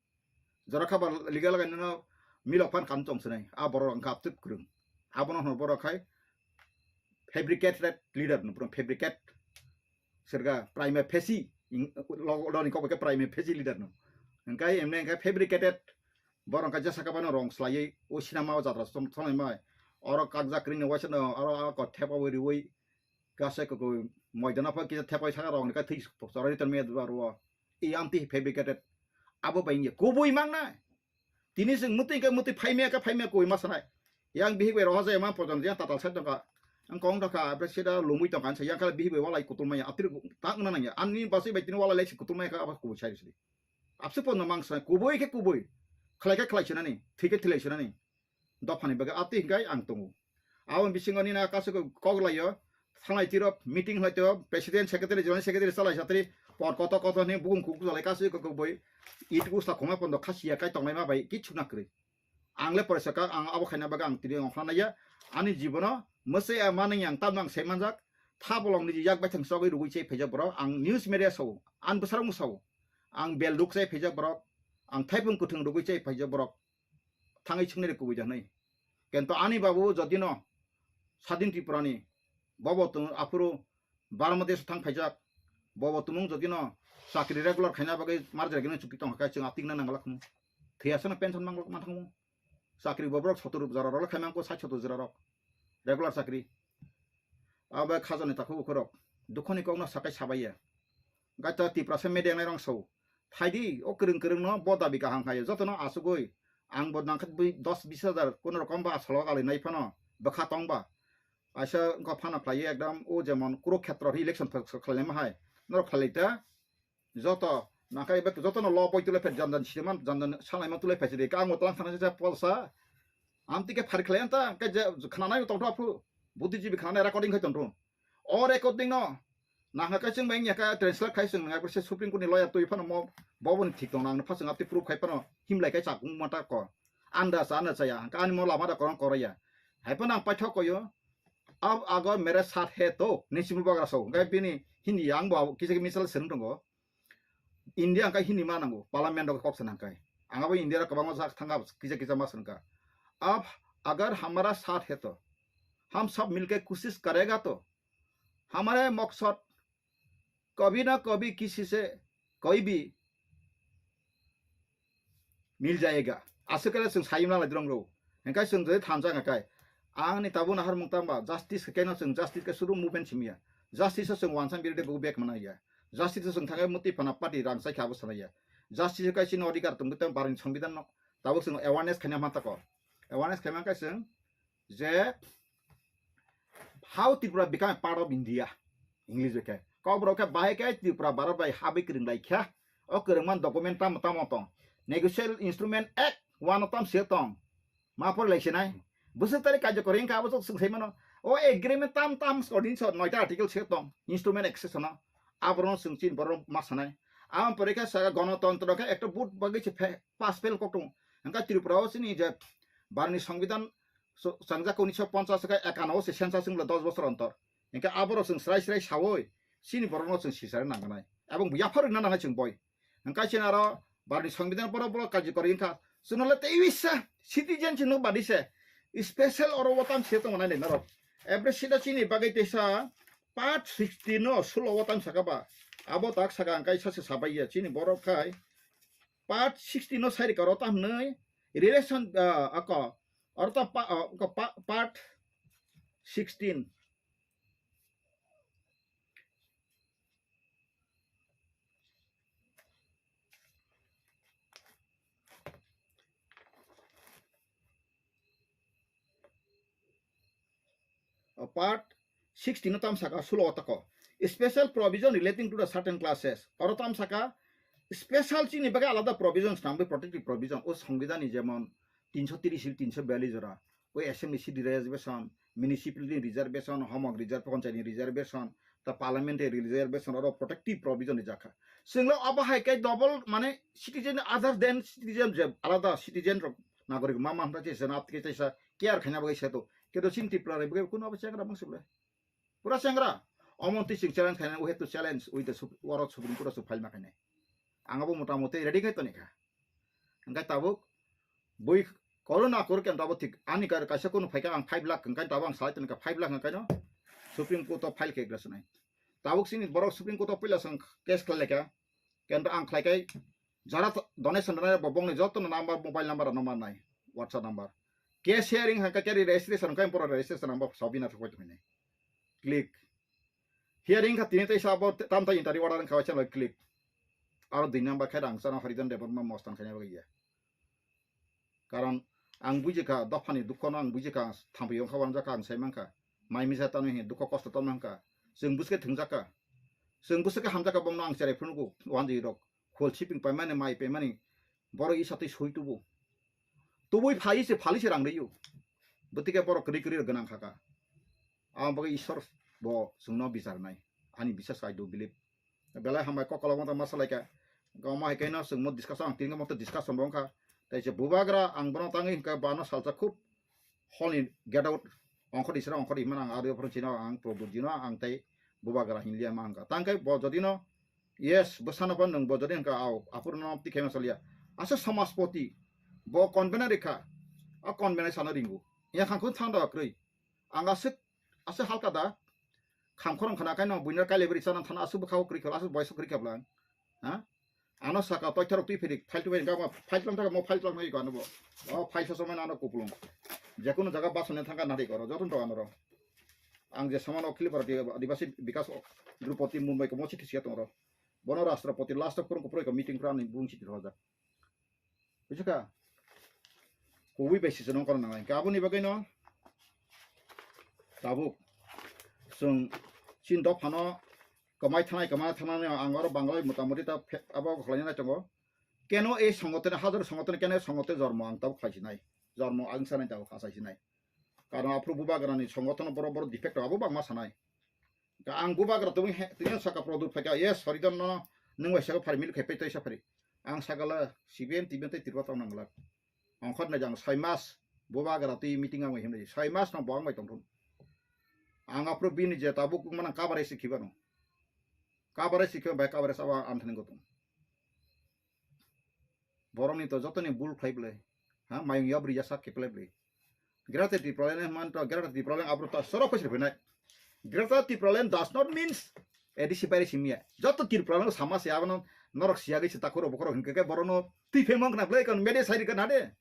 Jora khe ba lig lagai nono milok phan kam chong sinai. A borok wngkha abtwk kwrwng. Abono hwno borok khai fabricated leader no, borok fabricate. Sirga prima facie, loni kok ke prima facie leader no. Engkai emne engkai fabricated. Borok engkai jesa kabano rong slaiwi o sinama o jatra chong, chongnai mai. Oro kakjak ring no waisa no, oro a ko thepa wi riwi. Kasa ko ko moidana pha kisa thepai saka rong ka thik choroi ton me dwa ro. I anti fabricated. Abo bai nge kubui mang na. Tini sing muti ke muti phaimya ke phaimya koi ma sanai. Yang bihik bai roha jaya ma pojon yang tatal sai tongka. Ang kong tongka, apre sida lumui tongka, ang sa yang kala bihik bai walai kutul maya, atir tak na nangya. Ani basi bai tini walai lesi kutul maya ka abas kubui sai sidi. Abse pon mang sa kubui ke kubui. Khlai ke khlai sinani, thik ke thilai sinani. Dophani bagwi atwi hwnkhe ang tongo. Aboni bisingo nini kaisa kok laio, thanglai tiro, meeting hlai tiro, president, secretary, joint secretary, chalai satri, por koto koto hwnwi bukung kuk jalai kaisa kok boi, it usta khoma pondo khasiya kai tonglaima bai kichu na kwrwi. Ang le poresa ka, ang abo khaina bagwi ang tini ongkhorna naiya. Ani jibono mwsai a manwi ang tamno ang sai manjak. Tha bolong niji yak baithang chogwi rugwi chai phaijak borok. Ang news media sao, ang bwsarok sao. Ang bel duk chai phaijak borok. Ang thaipung kwthwng rugwi chai phaijak borok. Thangwi swngnai de kubui de hwnwi. Kento ani babu jotino Sadin Tripura ni bobo tung aphuru Bangladesh thang phaijak, bobo tumung jotino chakri regular khaina bagwi marjak gino chukti tong kha, chwng atik na nangla khumu. Thwiya sano pension manglok manthangmu. Chakri bobrok sotor jora rok khaimang ko sait sotor jora rok. Regular chakri. Abo khajani takhuk ukhorok dukhoni kokno sakai sabaiya. Gaita Tiprasa media nai rang sao. Phaidi o kwrwng kwrwng no bo dabi kaham khayo. Jotono asugui ang bo nangkha bui dos bis hajar kono rokom ba asalo ali nai phano bwkha tong ba. Aisa wngkha phano khlaiwi ekdam o jemon Kurukhetra election khlai ma hai. Norok khlai ta. Joto nangkha ebe jotono lo boi tulai phet janjan siman janjan salaima tulai phet de. Ang bo tlang thang sa polsa. Amtike phari khlai anta ke je khnanai tongtho aphu. Buddhijibi khnanai recording khai tongtho. O recording no nangkha kaisa wngya kha, translate khai chwng nangkha, se Supreme Court ni lawyer twi phano mo boboni thik tong nang phaswng apti proof khai phano himlai kai chakung mata ko. Anda sa anda chaya hangka ani mo lama da korang koraya. Hai phano ang paithok koyo. Ab agar mere saath hai to, ni simu bagra so. Ngai bini Hindi ang bo kisa misal sering tongo. India hwnkhai Hindi ma nango, parliament rok kok sana hwnkhai. Ang abo India rok kwbangma jak thangkha, kisa kisa ma swngkha. Ab agar hamara saath hai to, hum sab milke koshish karega to, hamare maksad kabhi na kabhi kisi se kabhi bhi mil jayega. Aswk khe chwng sayung nalai drong rw. Hingkhe chwng jodi thansa hingkhe ang ni tabuk nahar mung tamba justice khe keno chwng justice khe suru movement simiya. Justice o chwng wansa birde buku bek mana ya. Justice o chwng thangwi muti phana party rang chai kha abo sana ya. Justice o kaisa no adhikar tong tong barni songbidan no tabuk chwng awareness khaina mantha ko. Awareness khaima khe chwng je how Tripura become a part of India, English bai khe. Kokborok khe bahai khe Tripura Bharat bai habwi kwrwng lai kha. O kwrwngma document tamo tamo tong. Negotiable Instrument Act one o tam se tong. Ma por lai sinai. Bwswk tarik karjokori wngkha abo chwng sai mano. O agreement tam tam ordinance o noita article se tong. Instrument accession o. Aborok chwng chini borok ma sanai. Amo pore khe saka gonotontro khe ekta vote bagwi se phe-, pass fail kok tongo. Hingkhe Tripura o chini je Bharatni Songbidan so-, changjak unisho ponchas khe ekano se census wngla dos bosor ontor. Hingkhe aborok chwng srai srai sawi chini borokno chwng sisari nangkhnai. Ebong yapharwi na nangnai chwng boi. Hingkhe chini aro Bharatni Songbidan borok borok karjokori wngkha. Chwngno le tei wisa citizen chwngno badi se special oro o tam se tongo nai norok. Every sida chini bagwi teisa part sixteen no sulo o tam saka ba. Abo tak saka hingkhe sa se sabai ya chini borok khai. Part sixteen no sai rikha oro tam hwnwi relation, ah, ako oro tam pa-, ah, ako pa-, part sixteen. O part sixteen no tam saka sulo o tako. Special provision relating to the certain classes. Oro tam saka special chini bagwi alada provisions nangbai protective provision. O Songbidan ni jemon tinsho tris, tinsho biyallis jora. O assembly seat reservation, municipality reservation, homok reserve, panchayat ni reservation, ta parliamentary reservation, oro protective provision rijak kha. Chwngno abo hai khe double mane citizen other than citizen je alada citizen rok nagorik ma man ta chesa na aptike chesa care khaina bagwi seto. Kedo chini Tripura bai bagwi kuno abo chengra mang sible. Pura chengra. Omonti sing challenge khaina, we have to challenge with the sup-, oro Supreme Court o file ma khainai. Ang abo mota moti ready khai toni kha. Hingkhe tabuk bui Corona kor ken tabo thik ani kar kaisa kunu phaika ang five lakh hwnkai tabo ang salai tongkha five lakh hwnkai no Supreme Court o file khe glasnai. Tabuk sini borok Supreme Court o puila sang case khlai laikha. Kento ang khlai kai jara donation rwnai bo bongni joto no number, mobile number no manai, WhatsApp number. Case hearing hwnka khe registration hwnka borok registration number sabina thok bai tongmani. Click. Hearing kha tini tei sabo tam ta interview order kha chalo click. Aro dui number khe rang chana Haridhan Debbarma mostan khaina bagwi ya. Karon ang bujikha dophani dukhono ang bujikha thampui wngkha wanjakha ang sai mankha. Mai misa tano hi dukho kosto tamo hwnka. Chwng bwswke thwngjakha. Chwng bwswke hamjakha bongno ang cherai phunukgo wanjwi rok. Khol siping paimani mai paimani borok isa twi soi tubu. Tubui phai se phali se rang riyu. Bwtike borok kwrwi kwrwi rok gwnang khaka. Ang bagwi Ishwar bo chwngno bichar nai. Ani bisas I do believe. Belai hambai kok kolok mata masa laikha. Gama hai kaino chwng mo discussion ang tinga mata discussion bo wngkha. Tai se bubagra ang bono tangwi hwnkha bano salsa khub hol ni get out ongkhor isra ongkhor imana ang adi ophor chino ang product jino ang tai bubagra hinlia ma hwnkha. Tangkai bo jodino yes bwsano bo nwng bo jodi hwnkha au aphuru no tikhe ma salia. Asa samaspoti bo convener rikha. A convener sano ringu. Ya khangkun thanda kwrwi. Ang aswk, aswk halka da. Kham khorang khana kaino buino kailebri chana thana aswk bwkhao kwrwi kha, aswk boyso kwrwi kha bwlang. Ha? Ano saka toitharok twi phirik, file twi gama, file tlang thaka mo file tlang nai gano bo. O file soso mano ano kupulung. Jekunu jaga basone thangka nari koro, joton to anoro. Ang je samano khili para di, Adibasi Bikas Drupati Mumbai ko mochi thisia tongro. Bono Rashtrapati last of kurung kuproi ko meeting pra ani bung chiti roja. Bujiska? Kubui bai sisonong kono nangnai. Hingke aboni bagwino tabuk chwng chini dophano kwmai thanai, kwmai thanai ang oro Bangalai motamoti ta phe-, abo khlaina nai tongo. Keno ei songotene, hajar songotene, keno ei songotene jormo ang tabuk khlaisinai. Jormo ang sanai tabuk khasaisinai. Karon aphuru bubagrani songotono borok, borok defect abo bangma sanai. Ka ang bubagra tongwi he, tini saka product phaikha, yes, Haridhan no, nwng bai saka phari, milk khai pai tei sa phari. Ang sakala C P M, T P M tei Tripura tong nangla. Ongkhor nai jang soi mas bubagra twi meeting ang bai himlai. Soi mas no bo ang bai tongthun. Ang aphuru bini je tabuk manang coverage si khibano. Coverage si khiba bai coverage abo ang thani gotong. Borokni to jotoni bul khlai bwlai. Ha, mayung yob rija sak khe bwlai bwlai. Greater Tipraland man to, Greater Tipraland abro to sorok khe sirphinai. Greater Tipraland does not means A D C baire simiya. Joto Tipraland sama se abono norok siya gwi se takhoro bokhoro hinkhe ke borono twi phemong khna bwlai kon media sai rikha na de.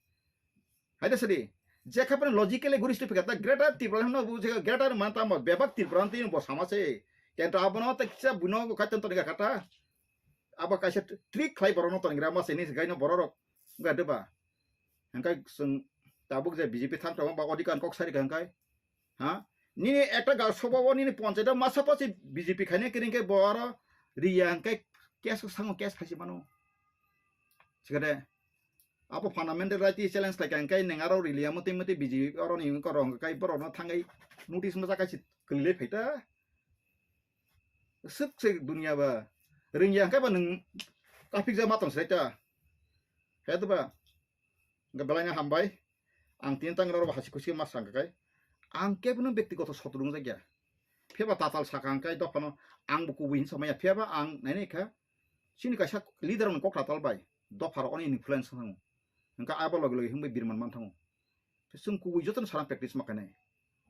Haida sadi. Jekha pano logically guristu phikha ta Greater Tipraland no bu je Greater man ta mo bebak Tipraland twi bo sama se. Kento abono ta kisa buno kaiton to ga kata. Abo kaisa trick khlai borokno tonigra ma sini se gaino bororok wngkha deba. Hingkai chwng tabuk je B J P thang tongo ba odikar kok sari hingkai. Ha? Nini ekta ga soba o nini ponchayat o masa pasi B J P khaina kering khe bo aro riya hingkai case sango case khaisi mano. Sikade abo fundamental right challenge khlai kha hingkai neng aro rilia mati mati B J P aro ni korong kai borokno thangai notice masa kaisi kwlai phaita. Swk se dunia ba. Ringya hwnkhe ba nwng kaphikjak ma tong se ta. He to ba. Hwnkhe belai no hambai. Ang tini tang rw hasi khusi ma sang kai. Ang kebo no bektigoto sotro wngjakya. Phiya ba tatal saka hwnkhe dophano ang bo kubui hin samaya. Phiya ba ang nainai kha. Chini kaisa leader rokni kok tatal bai. Dopha rok oni influence thango. Hwnkhe abo logi logi hwnkhe birman man thango. Chwng kubui jotono sana practice ma khainai.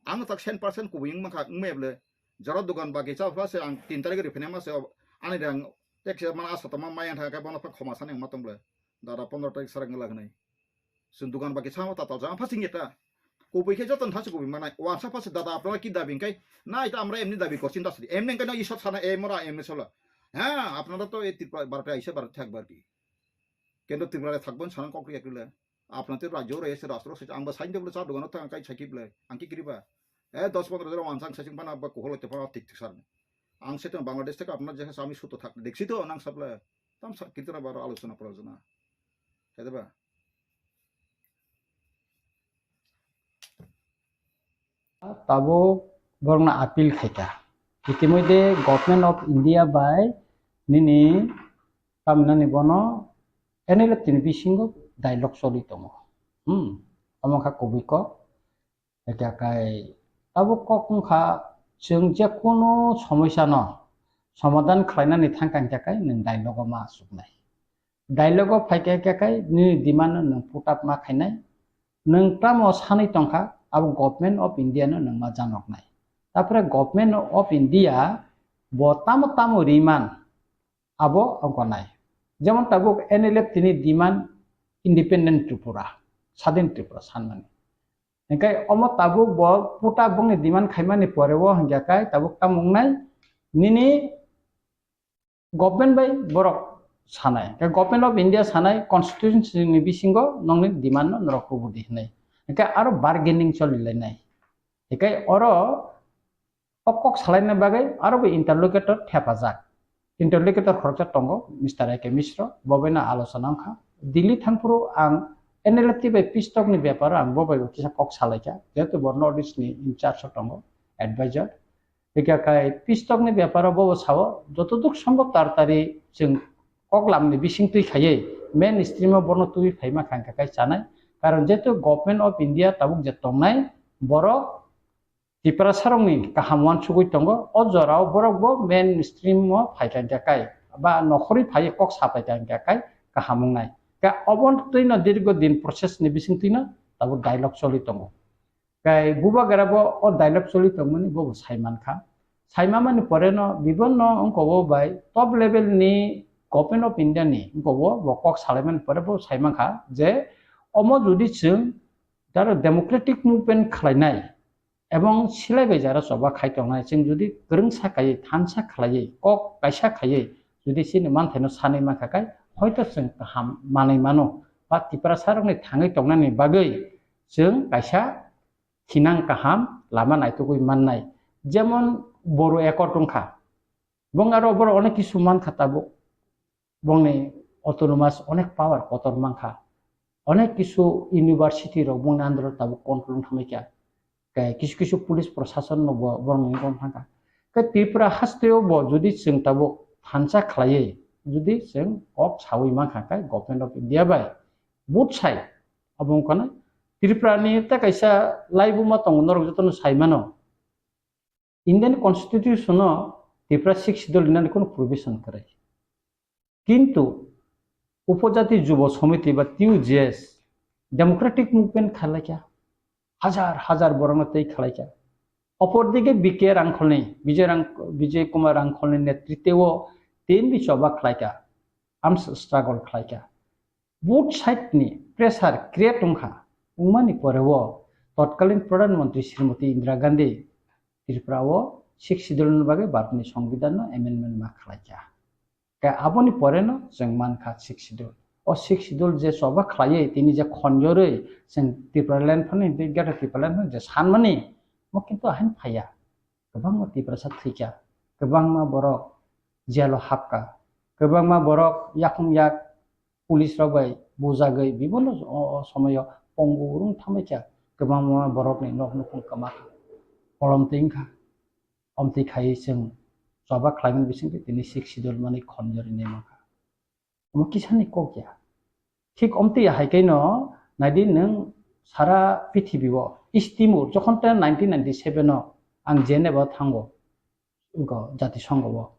Ang tak cent percent kubui wng mankha, wng maya bwle. Jora dogan bagi cha pha se ang tin tarikh ri phene ma se ani rang tek se mana asa tama maya thang khe bono pha khoma sani wng ma tong bwle. Dada pondro tarikh sarak ngla hnai. Chwng dogan bagi cha ma ta tal cha pha sing eta. Kubui khe jotono tha se kubui manai. Wansa pha se dada apnara ki dabi hwnkhe na eta amra emni dabi korchi da sidi. Emni hwnkhe no isor sana emora emni sola. Ha, apnara to e Tripura barate aisa barate thak barti. Kendo Tripura thakbon sana kok ri akile. Apna te rajyo re se rastro se ang ba sain de bole cha dogan thang kai sakhi bole ang ki kiri ba. Eh, dos pondro jora wansang sasing bana ba kohol te pa tik tik sar. Ang se to Bangladesh te apna je sami suto thak deksi to nang sable. Tam sa kirtana baro alochona prajona. Hede ba. Tabuk borokno appeal khaikha. Itimodhe Government of India bai nini tamhinani bono N L F ni bisingo dialogue choli tongo. Hmm, omo kha kubui kok. Ekha kai tabuk kok wngkha chwng je kunu somosya no somadhan khlainani thangkha hwnkhe kai nwng dialogue o ma achuknai. Dialogue o phaikha khe kai nini demand no nwng put up ma khainai. nwng tamo sanwi tongkha, abo Government of India no nwng ma janoknai. Tapore Government of India bo tamo tamo riman abo wngkha nai. Jemon tabuk N L F tini demand independent Tripura, sadin Tripura sanmani. Hingke omo tabuk bo puta bongni demand khaimani pore o hingya kai tabuk tamo wngnai nini government bai borok sanai. Hingke Government of India sanai constitution ni bisingo nongni demand no norok kubudi hinai. Hingke aro bargaining choli lainai. Hingke oro o kok salaina bagwi aro bo interlocutor thepajak. Interlocutor khoroksa tongo, Mister A K Mishra, bo bai no alochona wngkha. Delhi thangphuru ang N L F T bai peace talk ni beparo ang bo bai bo kisa kok salaikha, jehetu bo North East ni in charge o tongo, advisor. Hingkha kai peace talk ni beparo bo bo sao, joto duk sombhob taratari chwng kok lam ni bising twi khaiwi main stream o bono twi phaima kha hingkha kai chanai. Karon jehetu Government of India tabuk je tongnai, borok Tiprasarokni kaham uansugwi tongo. O jorao borok bo main stream o phai kha hingkha kai, ba nokhorwi phaiwi kok sa phai kha hingkha kai kaham wngnai. Ka obo twi no dirgo din process ni bising twi no tabuk dialogue choli tongo. Kai bubagra bo o dialogue choli tongmani bo bo sai mankha. Sai mamani pore no bibonno wngkobo bai top level ni Government of India ni wngkobo bo kok salaimani pore bo sai mankha je omo jodi chwng jaro democratic movement khlainai, ebong silai bai jara choba khai tongnai, chwng jodi kwrwngsa khaiwi, thansa khlaiwi, kok kaisa khaiwi, jodi chini manthaino sanwi mankha kai, hoito chwng kaham manwi mano, ba Tiprasarokni thangwi tongnani bagwi chwng kaisa thinang kaham lama naitugwi mannai. Jemon Boru Accord wngkha, bong aro borok onek kisu mankha tabuk. Bongni autonomous onek power kotor mankha. Onek kisu university rok bongni under o tabuk control wng thangwi kha. Tei kisu kisu police prosason no bo borok ni wngkha. Khe Tripura haste o bo jodi chwng tabuk thansa khlaiwi jodi chwng kok sawi mankha khe Government of India bai both side abo wngkha na Tripura ni ta kaisa laibuma tongo norok jotono sai mano. Indian Constitution o Tipra Sixth Schedule rinani kono provision kwrwi. Kintu Upojati Jubo Samiti ba T U J S democratic movement khalaikha, hajar hajar borokno tei khalaikha. Opor dige B K Rangkholni, Bijay Rang-, Bijay Kumar Rangkholni netritwe o T N V choba khlaikha, arms struggle khlaikha. Both side ni pressure create wngkha, wngmani pore o totkalin Pradhan Mantri Srimati Indira Gandhi Tripura o Sixth Schedule ni bagwi Bharat ni Songbidan no amendment ma khlaikha. Khe aboni pore no chwng mankha Sixth Schedule. O Sixth Schedule je choba khlaiwi tini je khonjorwi chwng Tipraland phano, Greater Tipraland phano je sanmani, mo kintu ahain phaiya. Kwbangma Tiprasa thwikha, kwbangma borok jail o hapkha, kwbangma borok yakung yak police rok bai bujagwi bibonno o, o somoyo pongu rung thamwi kha, kwbangma borokni nok nukhung kwma kha, kolom twi wngkha. Omtwi khaiwi chwng choba khlaimani bisingtwi tini Sixth Schedule mani khonjorwi nai mankha. Omo kisani kok ya. Thik omtwi ya hai khe no naidi nwng sara prithibi o East Timor jokhon ta nineteen ninety-seven o ang Geneva o thango, wngkha Jatisongho o.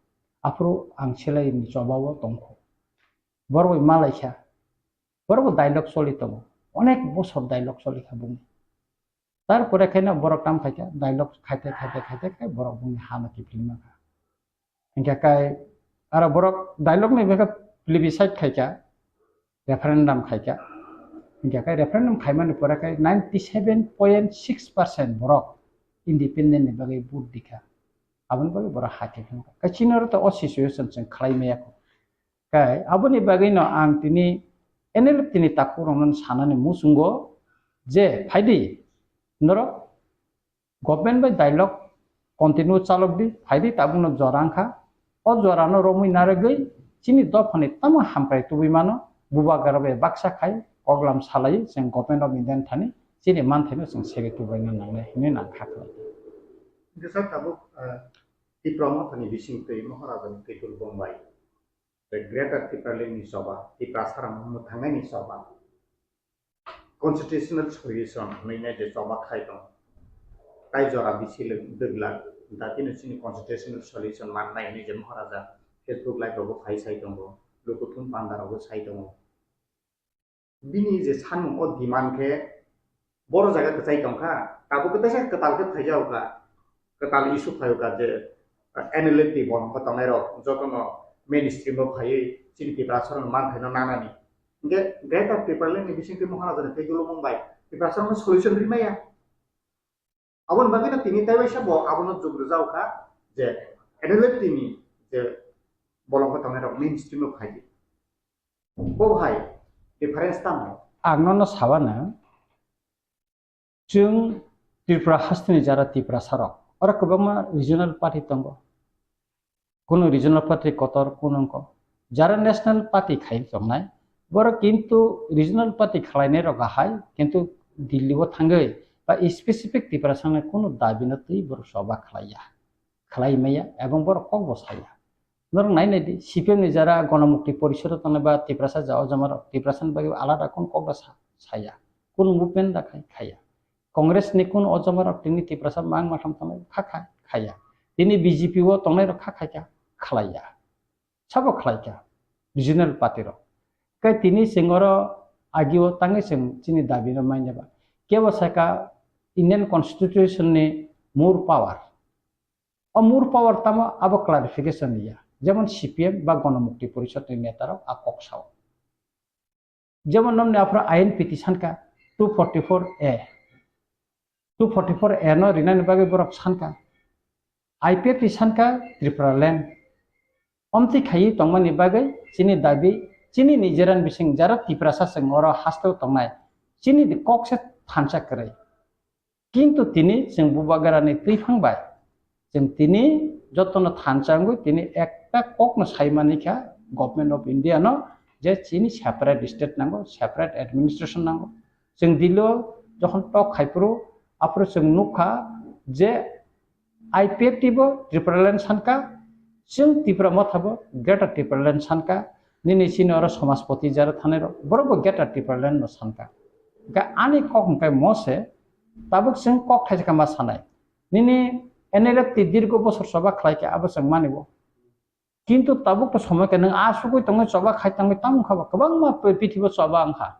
Aphuru ang selai ni choba o tongkho. Borok bai malaikha. Borok bo dialogue choli tongo. Onek bosor dialogue choli kha bungni. Tarpore khe no borok tam khaikha, dialogue khaite, khaite, khaite khe borok bungni ha no kiphilma kha. Hingkha kai aro borok dialogue ni bwkha plebiscite khaikha, referendum khaikha. Hingkha kai referendum khaimani pore kai ninety seven point six percent borok independent ni bagwi vote dikha. Aboni bagwi borok ha kiphilma kha. Kai chini oro to o situation chwng khlai maya kho. Kai aboni bagwi no ang tini N L F T ni takhuk rokno sanani muchungo je phaidi norok government bai dialogue continue chalok di, phaidi tabukno jora wngkha. O jora no romwi narwgwi chini dophani tamo hamkrai tubui mano, bubagra bai baksa khai koklam salai chwng Government of India thani chini manthaino chwng segwi tubaina nangnai hinwi nang kha khlai. Hingke sir tabuk, ah, Tipra Mothani bisingtwi Maharaja ni twi tubung bai. The Greater Tipraland ni choba, Tiprasa rok mwthangnaini choba, constitutional solution hwnwi nai je choba khai tong. Tai jora bisi le-, dwglak, datino chini constitutional solution mannai hwnwi je Maharaja Facebook live rogo phai sai tongo, lukuthum panda rogo sai tongo. Bini je sanmung o demand khe Boro jaga kwchai tongkha, tabuk khe teisa kwtal khe phaijago kha, kwtal issue phaio kha je, ah, N L F T bolong khe tongnai rok jotono mainstream o phaiwi chini Tiprasa rok manthaino nanani. Hinkhe Greater Tipraland ni bisingtwi Maharaja ni tei dulumung bai Tiprasa rok solution rimaya. Aboni bagwi no tini tei waisa bo abono jug rwjak kha je N L F T ni je bolong khe tongnai rok mainstream o phai di. Bo hai difference tamo? Ang nono sabana, chwng Tripura hasteni jara Tiprasa rok, oro kwbangma regional party tongo. Kunu regional party kotor, kunu wngkha. Jara national party khai tongnai, borok kintu regional party khlainai rok ahai, kintu Delhi o thangwi ba specific Tiprasa ni kunu dabi no twi borok choba khlaiya, khlai maya, ebong borok kok bo saya. Norok nai nai di, C P M ni jara Ganamukti Porishod o tongnai ba Tiprasa ja o jama rok, Tiprasa ni bagwi alada kunu kok da sa-, saya, kunu movement da khai, khaya. Congress ni kunu o jama rok tini Tiprasa mang matham tongnai kha khai, khaya. Tini B J P o tongnai rok kha khai kha, khlaiya. Sabo khlai kha, regional party rok. Kai tini chwng oro agi o tangwi chwng chini dabi no manya ba. Kebo saka Indian Constitution ni more power. O more power tamo abo clarification liya. Jemon C P M ba Ganamukti Porishod ni neta rok a kok sao. Jemon nomni aphuru ain piti sankha two forty-four A. Two forty-four A no rinani bagwi borok sankha. I P F T sankha Tripura land. Omtwi khaiwi tongmani bagwi chini dabi, chini nijeran bising jara Tiprasa chwng oro hasteo tongnai. Chini di kok se thansa kwrwi. Kintu tini chwng bubagrani twiphang bai, chwng tini jotono thansa wngwi tini ekta kokno saimani kha Government of India no je chini separate state nango, separate administration nango. Chwng Delhi o jokhon tok khai phuru, aphuru chwng nukha je I P F T bo Tipraland sankha, chwng Tipra Motha bo Greater Tipraland sankha, nini chini oro Samajpati jara thanai rok, borok bo Greater Tipraland no sankha. Ga ani kok hwnkhe mo se, tabuk chwng kok thaisa khe ma sanai. Nini N L F T dirgo bosor choba khlai khe abo chwng mani bo. Kintu tabuk to somoi khe nwng a sugui tongwi choba khai tangwi tamo wngkha ba kwbangma prithibo choba wngkha.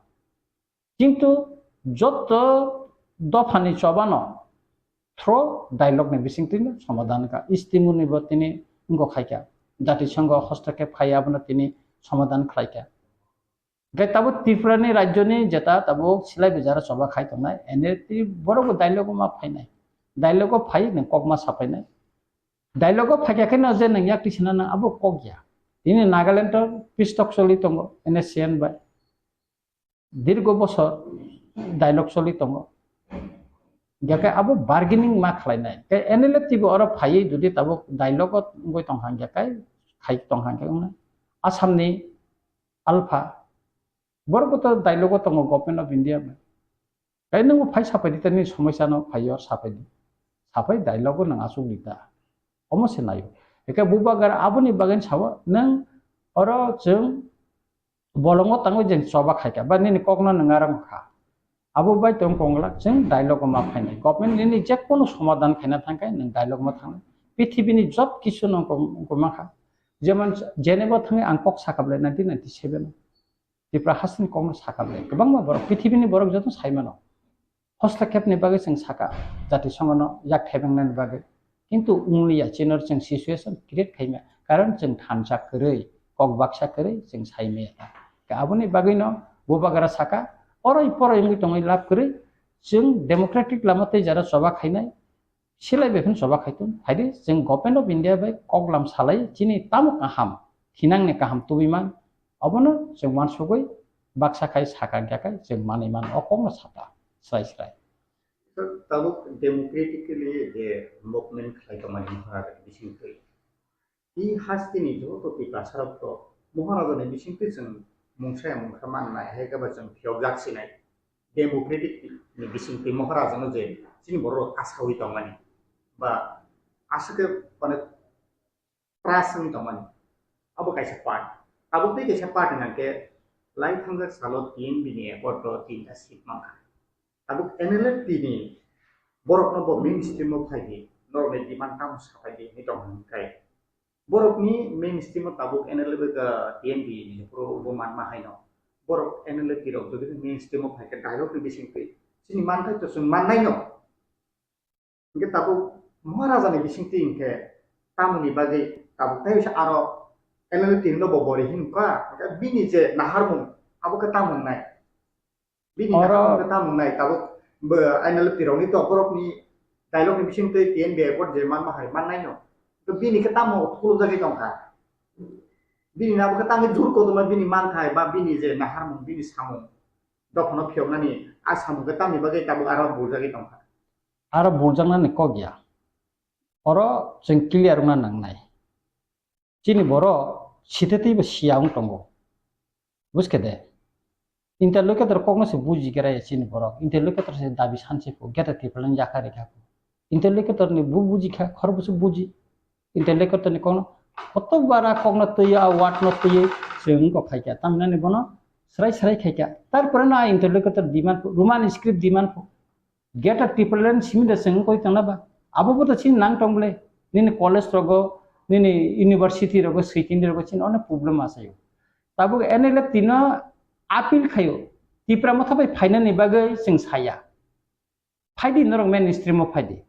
Kintu joto dophani chobano through dialogue ni bisingtwi no somadhan kha. Istimuni bo tini wngkha khai kha. Jatisongho hostokhe phai abono tini somadhan khlai kha. Hwnkhe tabuk Tripura ni rajyo ni jeta tabuk silai bijaro choba khai tongnai, N L T borok bo dialogue ma phainai. Dialogue o phai nwng kok ma saphainai. Dialogue o phaikha khe no je nwng yak tisina nang abo kok ya. Tini Nagaland o peace talk choli tongo N S C N bai. Dirgo bosor dialogue choli tongo. Hwnkhe abo bargaining ma khlainai. Tei N L F T bo oro phaiwi jodi tabuk dialogue o wngwi tongkha hwnkhe khai tongkha hwnkhe wngnai. Assam ni Alpha. Borok bo to dialogue o tongo Government of India bai. Tei nwng bo phai sapai di, tei nini somosya no phai o sapai di. Sapai dialogue o nwng asuk di ta. Omo se naio. Eke bubagra aboni bagwi sao nwng oro chwng bolongo tangwi jeng choba khai kha, ba nini kok no nwng arang kha. Abo bai tong konglak chwng dialogue o ma phainai. Government nini je kono somadhan khaina thangkhe nwng dialogue ma thangnai. Pithibini job kisu no wngkha, wngkha ma kha. Jemon Geneva thangwi ang kok sakha bwlai nineteen ninety-seven o. Tripura hasteni kokno sakha bai kwbangma borok, pithibini borok joto sai mano. Hostakepni bagwi chwng sakha, jatisongono yak thaibengnani bagwi. Kintu wngliya, chini oro chwng situation create khaima, karon chwng thansa kwrwi, kok baksa kwrwi chwng sai maya ta. Khe aboni bagwino bubagra sakha, oroi poroi wngwi tongwi lab kwrwi, chwng democratic lama tei jara choba khainai, silai bai phano choba khai tong. Haidi chwng Government of India bai koklam salai chini tamo kaham, thinangni kaham tubui man, obono chwng uansugui baksa khai sakha hwnkhe khai chwng manwi mano, o kokno sata srai srai. Tabuk democratically je movement khlai tongmani Maharajani bisingtwi. I hasteni joto Tiprasarok to Maharajani bisingtwi chwng mungsa ya mungsa mannai, hai khe ba chwng phiyokjak sinai. Democratic ni bisingtwi Maharajano je chini borok asaui tongmani ba aswk khe mane trust wngwi tongmani, abo kaisa part. Abo tei kaisa part hwnkhe lai thangjak salo T N V ni accord o tinta seat mankha. Tabuk N L F T ni borokno bo mainstream o phai di, norokni demand tamo saphai di hinwi tong hwn khe. Borokni mainstream o tabuk N L F ka T N V ni phuru bo manma haino. Borok N L F T rok jodi mainstream o phai khe dialogue ni bisingtwi Chini manthai to chwng mannai no. Hingke tabuk Maharaja ni bisingtwi hingke tamoni bagwi tabuk tai bisa aro N L T no bo bori hinka, hingke bini je naharmung abo khe tamung nai. Bini Oro naharmung khe tamung nai tabuk bo N L T rok ni to borok ni dialogue ni bisingtwi T N B accord je manma hai mannai no. To bini khe tamo khuluk jagwi tongkha. Bini nabo khe tamni jur kotorma bini manthai ba bini je naharmung bini samung dophano phiyoknani a samung khe tamni bagwi tabuk aro burjagwi tongkha. Aro burjaknani kok ya. Oro chwng clear wngna nangnai. Chini borok sithatwi bo siya wng tongo. Buskhe de? Interlocutor kokno se buji gra ya chini borok. Interlocutor se dabi sanse pho, geta tipalan yakha rikha pho. Interlocutor ni bu buji kha, khor busu buji. Interlocutor ni kokno koto bara kokno twi a word no twi chwng ko khaikha. Tamnani bono srai srai khaikha. Tarpore no a interlocutor demand pho, Roman script demand pho. Greater Tipraland simi da chwng koi tongna ba. Abo bo to chini nang tong bole. Nini college rogo, nini university rogo, switini rogo chini onek problem asayo. Tabuk N L F T no appeal khayo. Tipra Motha bai phainani bagwi chwng saya. Phaidi norok mainstream o phaidi.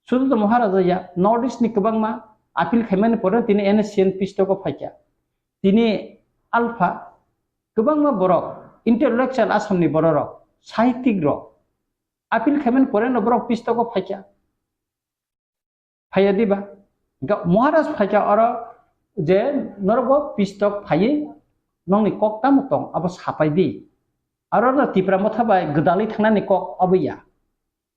Sudu to Maharaja ya, North East ni kwbangma appeal khaimani pore tini N S C N pistoko phaikha. Tini alpha kwbangma borok, intellectual Assam ni borok rok, sahitwik rok, appeal khaimani pore no borok pistoko phaikha. Phaiya diba? Ga-, Maharaj phaikha oro je norok bo pistok phaiwi nongni kok tamo tong abo sapai di. Aro no Tipra Motha bai gwdalwi thangnani kok abo ya.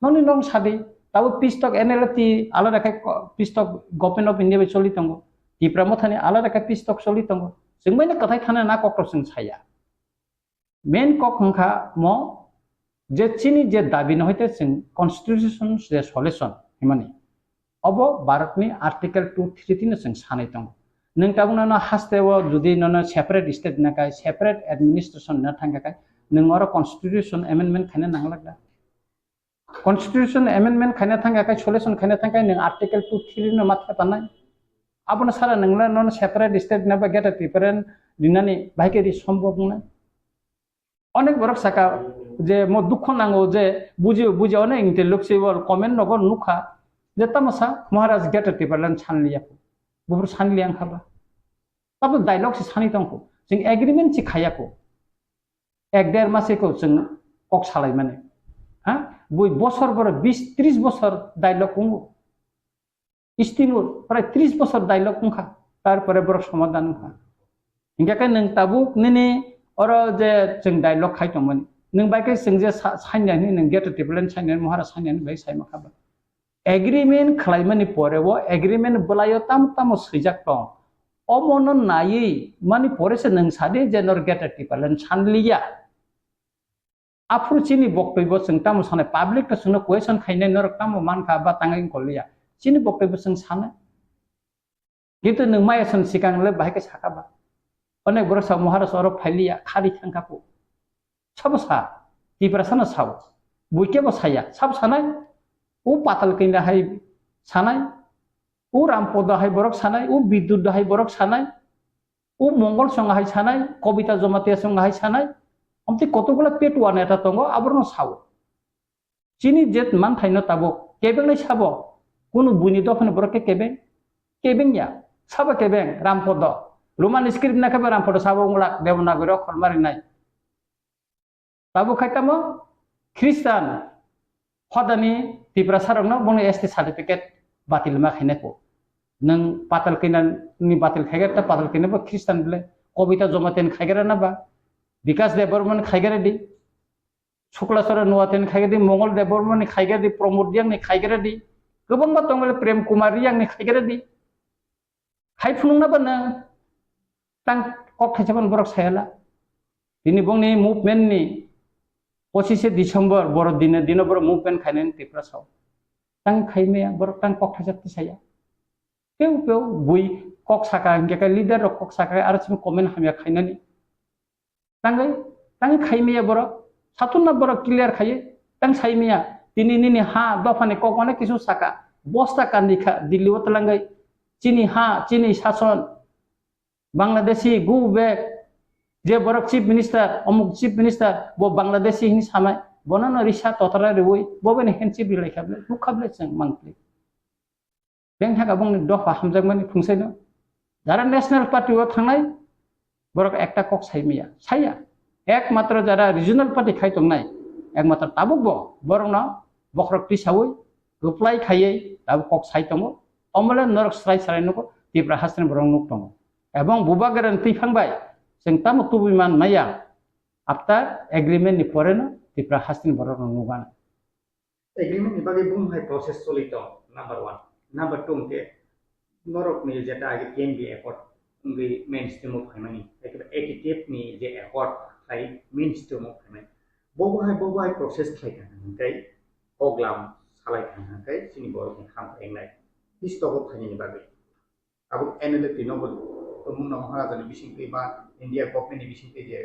Nongni nong sadi, tabo pistok N L F T alada khai ko-, pistok Government of India bai choli tongo. Tipra Mothani alada khai pistok choli tongo. Chwng bai no kwthai thana na kok rok chwng saya. Main kok wngkha mo je chini je dabi no hoite chwng constitution je solution himani. Obo Bharat ni Article two three tino chwng sanai tongo. Nwng tabuk nono haste o jodi nono separate state na kai, separate administration na thangka kai, nwng oro constitution amendment khaina nanglak da. Constitution amendment khaina thangka kai, solution khaina thangka kai, nwng Article two three no matha tanai. Abono sara nwngla nono separate state na ba greater Tipraland rinani bahai khe ri sombhob wngnai. Onek borok saka je mo dukho nango je buji buji onek intellectual comment nogo nukha je tamo sa Maharaj greater Tipraland sanliya. Bubur sanliya wngkha ba. Tabo dialogue se sani tongkho. Chwng agreement se khayakho. Ek der mase ko chwng kok salaimani. Ha? Bui bosor boro bis tris bosor dialogue wngo. Istimur prai tris bosor dialogue wngkha. Tarpore borok somadhan wngkha. Hingkhe khe nwng tabuk nini oro je chwng dialogue khai tongmani. Nwng bai khe chwng je sa-, sanya hini nwng greater Tipraland sanya hini Maharaj sanya hini bai sai makha ba. Agreement khlaimani pore o agreement bwlaio tamo tamo swijak tong. Omono naiwi mani pore se nwng sadi je nor greater Tipraland sanliya. Aphuru chini boktwibo chwng tamo sanai, public to chwngno question khainai norok tamo mankha ba tangwi wngkoliya. Chini boktwibo chwng sanai. Kintu nwng maya swn sikang le bahai khe saka ba. Onek borok sa Maharaj oro phailiya, khari thangkha phu. Sabo sa, Tiprasa no sao. Buikhe bo saya, sabo sanai. U Patal Kanya hai sanai. U Rampodo hai borok sanai, u Bidyut hai borok sanai. U Mongol Song hai sanai, Kobita Jamatia Song hai sanai. Omtwi kotokgula petwa neta tongo, aborno sao. Chini jet manthaino tabuk kebengnai sabo, kunu buini dophani borok khe kebeng? Kebeng ya. Sabo kebeng, Rampodo. Roman script na khe Rampodo sabo wngla Devanagari okhor marinai. Tabuk khai tamo Khristan hodani Tiprasa rokno bongni S T certificate batil ma khainai po. Nwng Patal Kanya ni batil khaikhe ta Patal Kanya bo Khristan bile. Kobita Jamatia ni khaikhe na ba. Bikas Debbarma ni khaikhe di. Sukla Chara Noatia ni khaikhe di, Mongol Debbarma ni khaikhe di, Pramod Reang ni khaikhe di, kwbangma tongo le Prem Kumar Reang ni khaikhe di. Khai phunukna ba nwng tang kok thaisa phano borok sayala. Tini bongni movement ni pochishe December boro dine dino borok movement khainani Tiprasa o. Tang khaimaya borok tang kok thaisa tisaya. Peu peu bui kok saka hingke kai leader rok kok saka aro chini comment hamya khainani. Tangwi, tangwi khaimaya borok, satunna borok clear khaiwi, tang saimaya, tini nini ha dophani kok mane kisu saka, bosta kandi kha, Delhi o twlangwi, chini ha, chini sason, Bangladeshi, go back, je borok chief minister, omuk chief minister, bo Bangladeshi hini samai, Bono no risa totara riwi, bo bini handshake rilai kha bwle, nukha bwle chwng mangpli. Beng thaka bongni dopha hamjakmani phungsaino. Jara National Party o thangnai, borok ekta kok sai maya, saya. Ekmatro jara regional party khai tongnai, ekmatro tabuk bo borokno bokhorok tisawi, reply khaiwi tabuk kok sai tongo. Omole norok srai srai nugo, Tipra hasteni borok nuk tongo. Ebong Bubagra ni twiphang bai chwng tamo tubui man maya, after agreement ni pore no Tipra hasteni borok no nugana. Agreement ni bagwi bum hai process choli tong, number one. Number two hwnkhe norok ni jeta age T M B accord wngwi mainstream o phaimani, ekhe A T T F ni je accord khai mainstream o phaimani. Bobo hai, bobo hai process khlai kha hwnkhe koklam salai kha hwnkhe chini borok ni ham engnai. Histogo phainani bagwi. Abo N L F T no bo tongmung no Maharaja ni bisingtwi ba India government ni bisingtwi je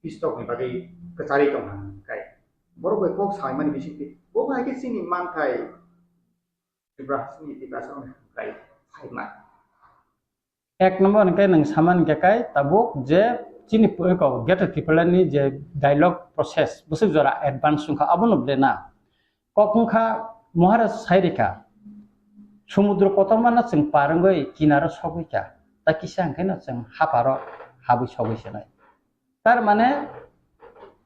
peace talk ni bagwi kwcharwi tong kai. Borok bai kok saimani bisingtwi bo bai khe chini manthai Tiprasa ni Tiprasa ni kai saima. Ek number hwnkhe nwng samani khe kai tabuk je chini eko Greater Tipraland ni je dialogue process bwswk jora advance wngkha abono ble na. Kok wngkha Maharaj sairikha, sumudro kotormano chwng par wngwi kinaro sogwi kha, ta kisa hwnkhe no chwng haparo habwi sogwi se nai. Tar mane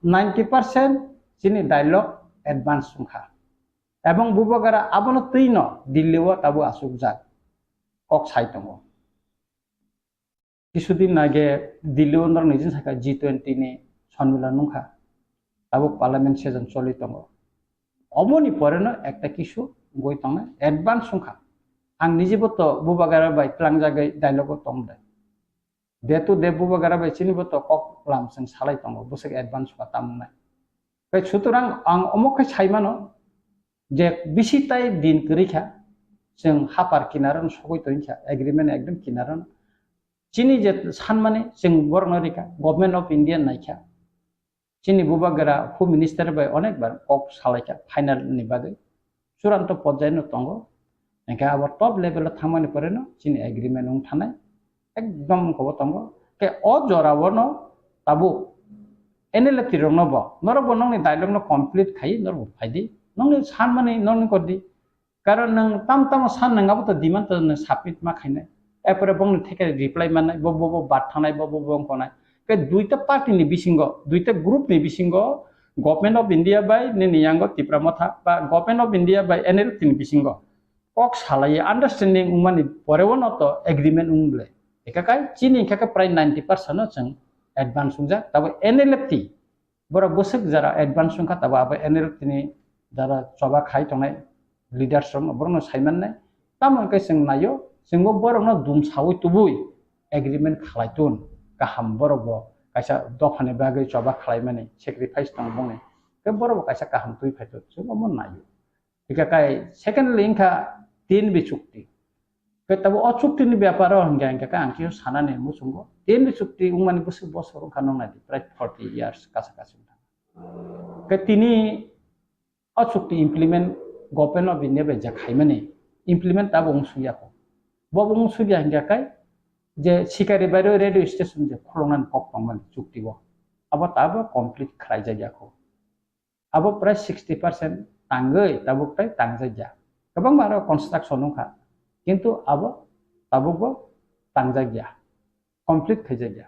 ninety percent chini dialogue advance wngkha. Ebong Bubagra abono twi no Delhi o tabuk achukjak kok sai tongo. Kisudin age Delhi o norok nijin sakha G twenty ni sonmilan nungkha. Tabuk parliament session choli tongo. Omoni pore no ekta kisu wngwi tongnai advance wngkha. Ang nijibo to Bubagra bai tlangjagwi dialogue o tong de. Day to day Bubagra bai chini bo to kok lam chwng salai tongo. Bwswk advance wngkha tamnai. Kai sutorang ang omo khe sai mano je bisi tai din kwrwi kha, chwng hapar kinaro sogwi tongwi kha, agreement ekdom kinaro. Chini je sanmani chwng borokno rikha, Government of India naikha. Chini Bubagra Home Minister bai onek bar kok salaikha final ni bagwi. Churanto porjai no tongo. Hingke abo top level o thangmani pore no chini agreement wng thanai. Ekdom kobo tongo. Ke o jora o no tabuk N L F T rok no bo, norok bo nongni dialogue no complete khai norok bo phaidi. Nongni sanmani nongni kordi. Karon nwng tam tamo san nwng abo to demand to nwng submit ma khainai. Erpore bongni theke reply mannai, bo, bo, bo bat thangnai, bo, bo, bo wngkonai. Ke duita party ni bisingo, duita group ni bisingo Government of India bai nini yango Tipra Motha ba Government of India bai N L F T ni bisingo kok salai understanding wngmani pore o no to agreement wng ble. Eka kai chini eka kai prai ninety percent no chwng advance wngjak. Tabo N L F T borok bwswk jara advance wngkha, tabo abo N L F T ni jara choba khai tongnai leaders rok no borok no sai mannai. Tamo hwnkhe chwng naio, chwngbo borok no dum sawi tubui agreement khalai tun kaham, borok bo kaisa dopha ni bagwi choba khalai mani sacrifice tong bongni, tei borok bo kaisa kaham twi phai tun, chwng omo naio. Hingkha kai secondly wngkha tin bi chukti. Khe tabo o chukti ni byapar o hingkha hingkha khe ang khe sanani muchungo. Tin bi chukti wngmani bwswk bosor wngkha nong nai di, prai forty years kasa kasa wngkha. Khe tini o chukti implement Government of India bai je khaimani implement tabo wng sugya kho. Bo bo wng sugya hingkha kai je Sikari bairo radio station je khuloknani kok tongmani chukti o. Abo tabo complete khlai jakya kho. Abo prai sixty percent tangwi tabuk tai tangjakya. Kwbangma aro construction wngkha, kintu abo tabukbo tangjakya, complete khaijakya.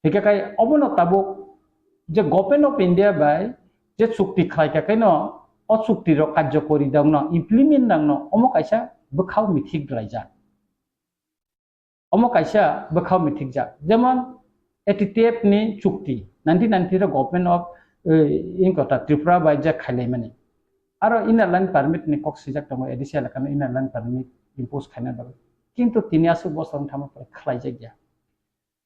Hingkhe kai obono tabuk je Government of India bai je chukti khlaikha khaino o chukti rok karjokori dangno, implement dangno omo kaisa bwkhao mithik dwlaijak. Omo kaisa bwkhao mithikjak, jemon A T T F ni chukti, nineteen ninety-three government of, eh, inkota Tripura bai je khailaimani. Aro inner line permit ni kok swijak tongo, A D C elaka no inner line permit impose khaina bagwi. Kintu tini aswk bosor wng thangma pore khlaijakya.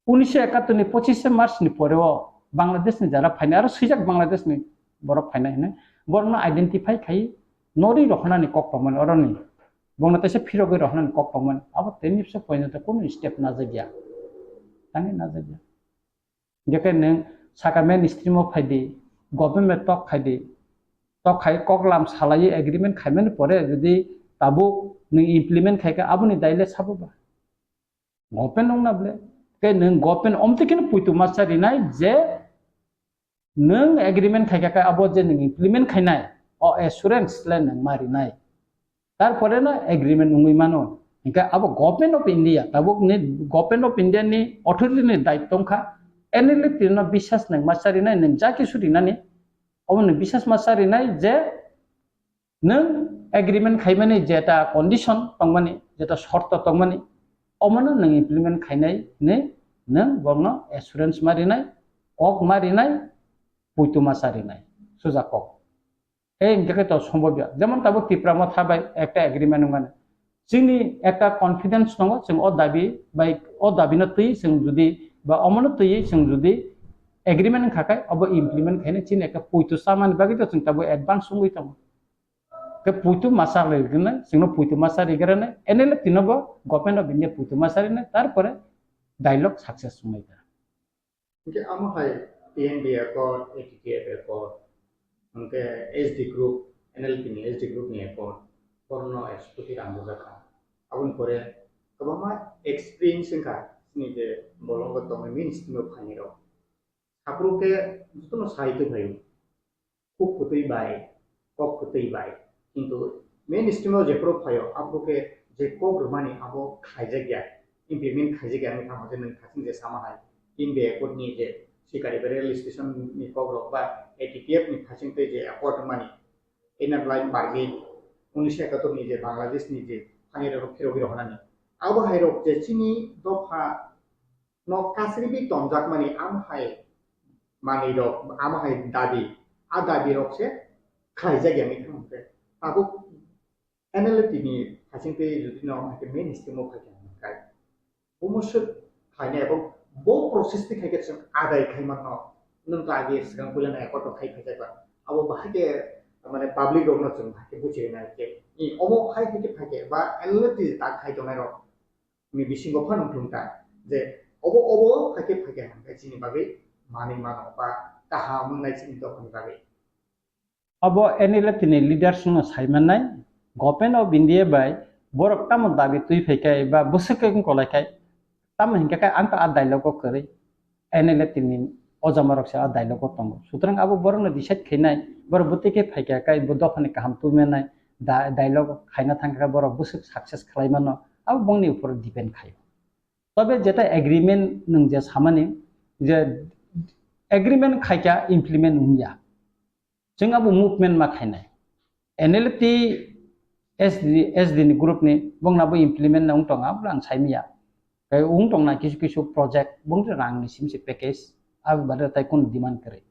Unisho ekattor ni pochishe March ni pore o Bangladesh ni jara phainai, aro swijak Bangladesh ni borok phainai hinwi borokno identify khai norwi rohornani kok tongmani oroni. Bongno teisa phirogwi rohornani kok tongmani. Abo tei nipso pointo kunu step najakya. Tangwi najakya. Jekhe nwng saka mainstream o phaidi, government tok khaidi, tok khai koklam salaiwi agreement khaimani pore jodi tabuk nwng implement khaikha aboni daile sabo ba? Government wngna ble. Tei nwng government omtwi kheno poito masa rinai je Nwng agreement khaikha khe abo je nwng implement khainai, o assurance le nwng ma rinai. Tarpore no agreement wngwi mano. Hinkhe abo Government of India, tabuk ni Government of India ni authority ni daitw wngkha, N L F T no bisas nwng ma charinai, nwng ja kisu rinani, obo nwng bisas ma charinai je nwng agreement khaimani jeta condition tongmani, jeta shorto tongmani, omono nwng implement khainai hinwi nwng borokno assurance ma rinai, kok ma rinai, puitu ma charinai, suja kok. Ei hinkhe khe to sombobya. Jemon tabuk Tipra Motha bai ekta agreement wngmani. Chini ekta confidence tongo, chwng o dabi bai, o dabi no twi chwng jodi, ba omono twi chwng jodi agreement wngkha khe, obo implement khainai chini ekta puitu chamani bagwi to chwng tabuk advance wngwi tongo. Khe puitu masa rwgwna, chwngno puitu masa rwgwna, N L F T no bo Government of India puitu masa rwna, tarpore dialogue success wngnai ta. Hingke amo hai T N B Accord, A T T F Accord, hingke S D Group, N L P ni S D Group ni Accord, borno executive ang bujak kha. Aboni pore kwbangma experience wngkha, chini je bolongo tongnai ministry no phainai rok. Aphuru khe jotono sai twi phaio. Kuk kwtwi bai, kok kwtwi bai. Kintu main stream o jephuru phaio, aphuru khe je kok rwmani abo khlaijak ya, implement khaijak ya wngwi thango je nwng thasing je sama hai. India Accord ni je Sikari Rail Station ni kok rok ba A T T F ni thasing tei je accord rwmani Inner Line Permit, unnish ekattor ni je Bangladesh ni je thani rok phirogwi rohornani. Abo hai rok je chini dopha no kasribi tonjakmani amo hai manwi rok, amo hai dabi, a dabi rok se khlaijak ya wngwi thangkhe. Tabuk N L F T ni hasing twi jodi no amo hai khe main stream o phai khe hwnkhai, omo swk khlainai abo bo process twi khai khe chwng adai khai manno, nwng to age swkang puila nai accord rok khai phaijak ba, abo bahai khe mane public rok no chwng bahai khe buchi rwnai khe, i omo hai khe phai khe ba N L F T tak khai tongnai rok ni bisingo phano wngthung ta je obo, obo phaikhe, phaikhe hwnkhai chini bagwi manwi mano ba kaham wngnai chini dophani bagwi. Abo N L F T ni leaders no sai mannai, Government of India bai borok tamo dabi twi phaikhai ba bwswk wng kolaikhai, tamo hinkhe khe ang ta a dialogue o kwrwi. N L F T ni o jama rok se a dialogue o tongo. Sutrang abo borok no decide khainai, borok bwtwi khe phaikha kai bo dophani kaham twi manai, da-, dialogue khaina thangkha borok bwswk success khlai mano, abo bongni upor depend khaio. Tobe jeta agreement nwng je samani je agreement khaikha implement wngya. Chwng abo movement ma khainai. N L F T S D, S D ni group ni bongna bo implement na wng tongo, abo ang sai manya. Khe wng tongna kisu kisu project, bong rang ni sim se package, abo bade tai kun demand kwrwi.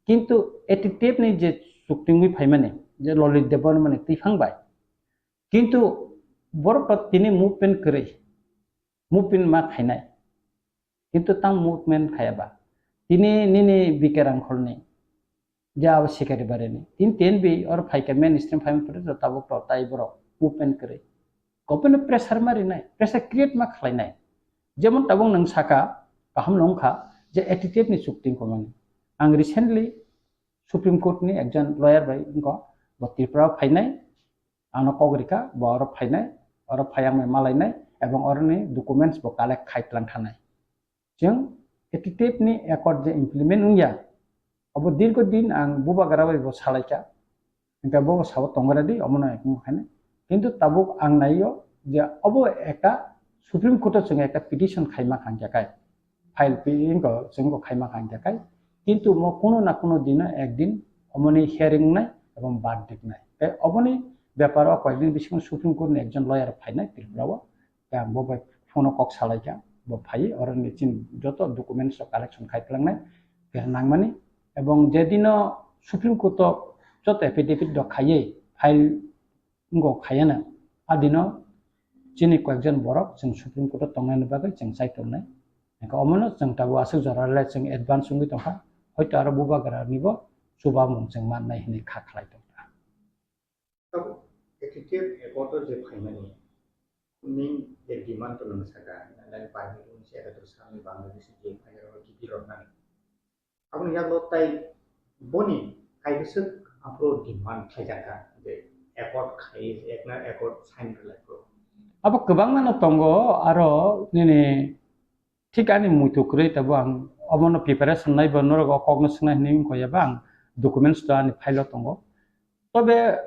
Kintu A T T F ni je chukti wngwi phaimani, je Lalit Debbarma ni twi phang bai. Kintu borok to tini movement kwrwi, movement ma khainai. Kintu tang movement khaya ba. Tini nini B K Rangkhol ni, je abo Sikari Bari ni. Tin tin bi or phaikha mainstream phaima pore to tabuk to tai borok movement kwrwi. Government no pressure ma rinai, pressure create ma khlainai. Jemon tabuk nwng saka, kaham no wngkha je A T T F ni chukti wngkha mani. Ang recently Supreme Court ni ekjon lawyer bai wngkha, bo Tripura o phainai, ano kok rikha, bo oro phainai, oro phai ang bai malainai, ebong oroni documents bo collect khai tlang thanai. Chwng A T T F ni accord je implement wngya, abo dirgo din ang bubagra bai bo salaikha, hingke bo sabo tongra di, omono ekmo khainai. Kintu tabuk ang naio je obo ekta Supreme Court o chwng ekta petition khaima khangya kai, file pi-, wngkha, chwng bo khaima khangya kai. Kintu mo kuno na kuno dino ekdin omoni hearing wngnai ebong verdict wngnai. Tei oboni beparo koyekdin bisingo Supreme Court ni ekjon lawyer phainai Tripura o. Tei ang bo bai phone o kok salaikha, bo phaiwi oroni chini joto documents rok collection khai pwlangnai, tei nangmani. Ebong je dino Supreme Court o joto affidavit rok khaiwi file wngkha khayana, a dino chini koyekjon borok chwng Supreme Court o tongnaini bagwi chwng chai tongnai. Hingkhe omono chwng tabuk aswk jora le chwng advance wngwi tongkha, hoito aro bubagra nibo chubamung chwng mannai hinwi kha khlai tongkha. Tabuk A T T F accord o je phaimani main je demand to nwng saka, nang permit wngse ekatur salni Bangladesh je phainai rok kibi rok nani. Aboni yago tai boni kaibwswk aphuru demand khlaijakha je accord khai, ekna accord sign khlai phuru. Abo kwbangma no tongo, aro nini thik ani muitu kwrwi tabuk ang Omono preparation nai bo norok o kokno swngnai hinwi wngkha ya ba ang documents to ani file o tongo. Tobe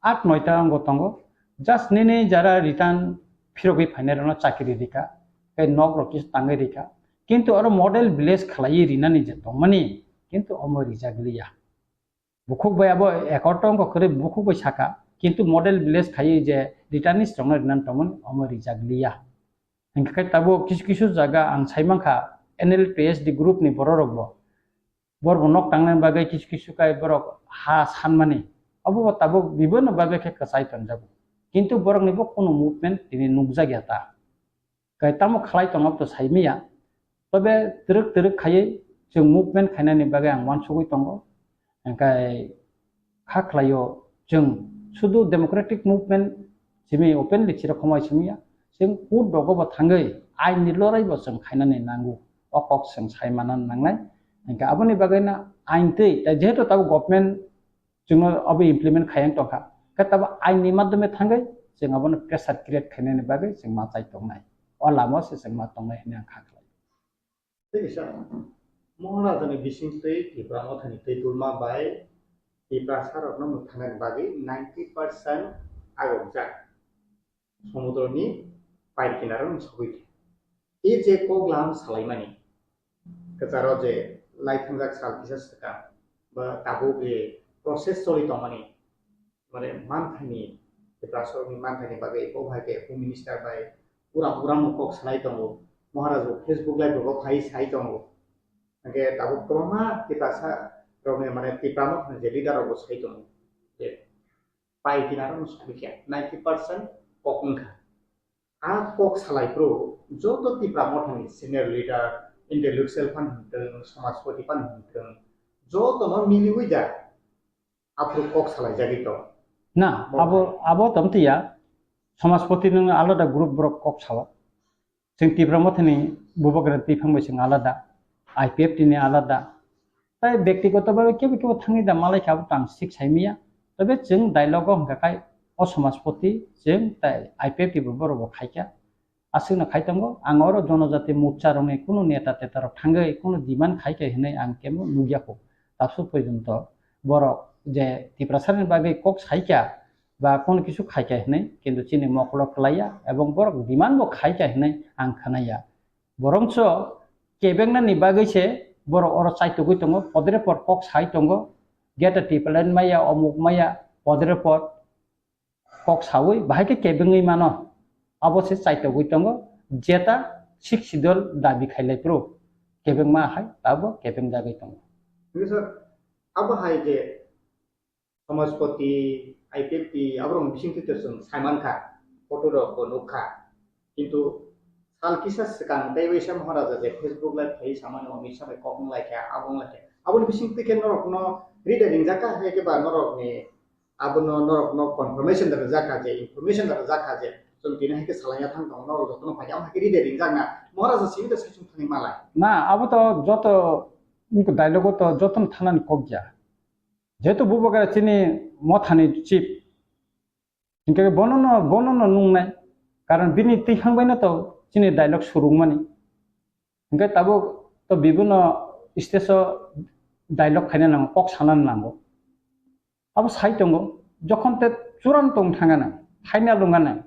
aat noita ango tongo. Just nini jara return phirogwi phainai rokno chakiri rika, tei nok rok kisa tangwi rika. Kintu oro model village khlaiwi rinani je tongmani, kintu omo rijak liya. Bukhuk bai abo accord tongkha kwrwi bukhuk bai saka, kintu model village khaiwi je returnees rokno rinani tongmani omo rijak liya. Hinkhe tabuk kisu kisu jaga ang sai mankha N L P S D group ni borok rok bo. Borok bo nok tangnani bagwi kisu kisu kai borok ha sanmani. Obo bo tabuk bibonno bagwi khe kwchai tonjago. Kintu borok ni bo kunu movement tini nukjak ya ta. Kai tamo khlai tong abo to sai maya. Tobe twrwk twrwk khaiwi chwng movement khainani bagwi ang uansugwi tongo. Hinkhe kha khlaio chwng sudu democratic movement simi openly chira khomai simi ya. Chwng court rogo bo thangwi ain ni lorai bo chwng khainani nango. O kok chwng sai manna nangnai. Hinkhe aboni bagwi no ain twi, tei jehetu tabuk government chwngno abo implement khaiya tongkha. Khe tabuk ain ni madhyome thangwi chwng abono pressure create khainani bagwi chwng ma chai tongnai. O lama se chwng ma tongnai hinwi ang kha khlai. Tei kisa Maharajani bisingtwi Tipra Mothani twi tulma bai Tiprasa rokno mwthangnani bagwi ninety percent agokjak somudroni pai kinaro sogwi khe. E je kok lam salaimani kwcharo je lai thangjak sal kisa swkang ba tabuk je process choli tongmani, mane manthaini, Tiprasarokni manthaini bagwi bo hai khe Home Minister bai uram uram kok salai tongo. Maharaj bo Facebook live rogo phai sai tongo. Hingke tabuk kwbangma Tiprasa rokni, mane Tipra Mothani je leader rok bo sai tongo je pai kinaro sogwi khe ninety percent kok wngkha. A kok salai phuru joto Tipra Mothani senior leader, intellectual phan hwn thung, samajpati phan hwn thung, jotono miliwi da aphuru kok salai jagwi tong. Na, bo abo, hai. Abo tong tiya, samajpati nwng alada group borok kok sao. Chwng Tipra Mothani bubagra twiphang bai chwng alada, I P F T ni alada. Tai bektigoto bhabe kebo kebo thangwi da malai kha abo tang sik sai maya. Tobe chwng dialogue o hwnkha khai o samajpati chwng tai I P F T bo borok bo khaikha. Aswkno khai tongo, ang oro jonojati morcha rokni kunu neta teta rok thangwi kunu demand khaikha hinwi ang kebo nukya kho. Tabsu porjonto borok je Tiprasani bagwi kok saikha ba kunu kisu khaikha hinwi, kintu chini mokolo kwlaiya ebong borok demand bo khaikha hinwi ang khnaya. Borongso kebengnani bagwi se borok oro chaitugwi tongo, podre pod kok sai tongo, geta tipalan maya, omuk maya, podre pod kok saui bahai khe kebengwi mano. Abo se chaitogwi tongo, jeta Sixth Schedule dabi khailai phuru kebengma hai abo kebengjagwi tongo. Hingke sir, abo hai je samajpati, I P F T, aborok bising twi chwng saimankha, photo rok bo nukha. Kintu sal kisa swkang tei waisa Maharaja je Facebook live khai samani Amit Shah bai kok wng laikha, abo wng laikha. Aboni bising twi khe norokno ride ringjak kha, hai khe ba norokni abono norokno confirmation da rijak kha je, information da rijak kha je, chwng tini hai khe salaiya thang tongo, norok jotono phai khe, amo hai khe ride ringjak na, Maharaja simi da saichung thani malai. Na, abo to joto dialogue o to jotono thanani kok ya. Jehetu bubagra chini mothani chief, hinkhe bono no, bono no nungnai, karon bini twiphang bai no to chini dialogue surungmani. Hinkhe tabuk to bibino stage o dialogue khaina nango, kok sana nango. Abo sai tongo, jokhon te churanto wng thangana, final wngana,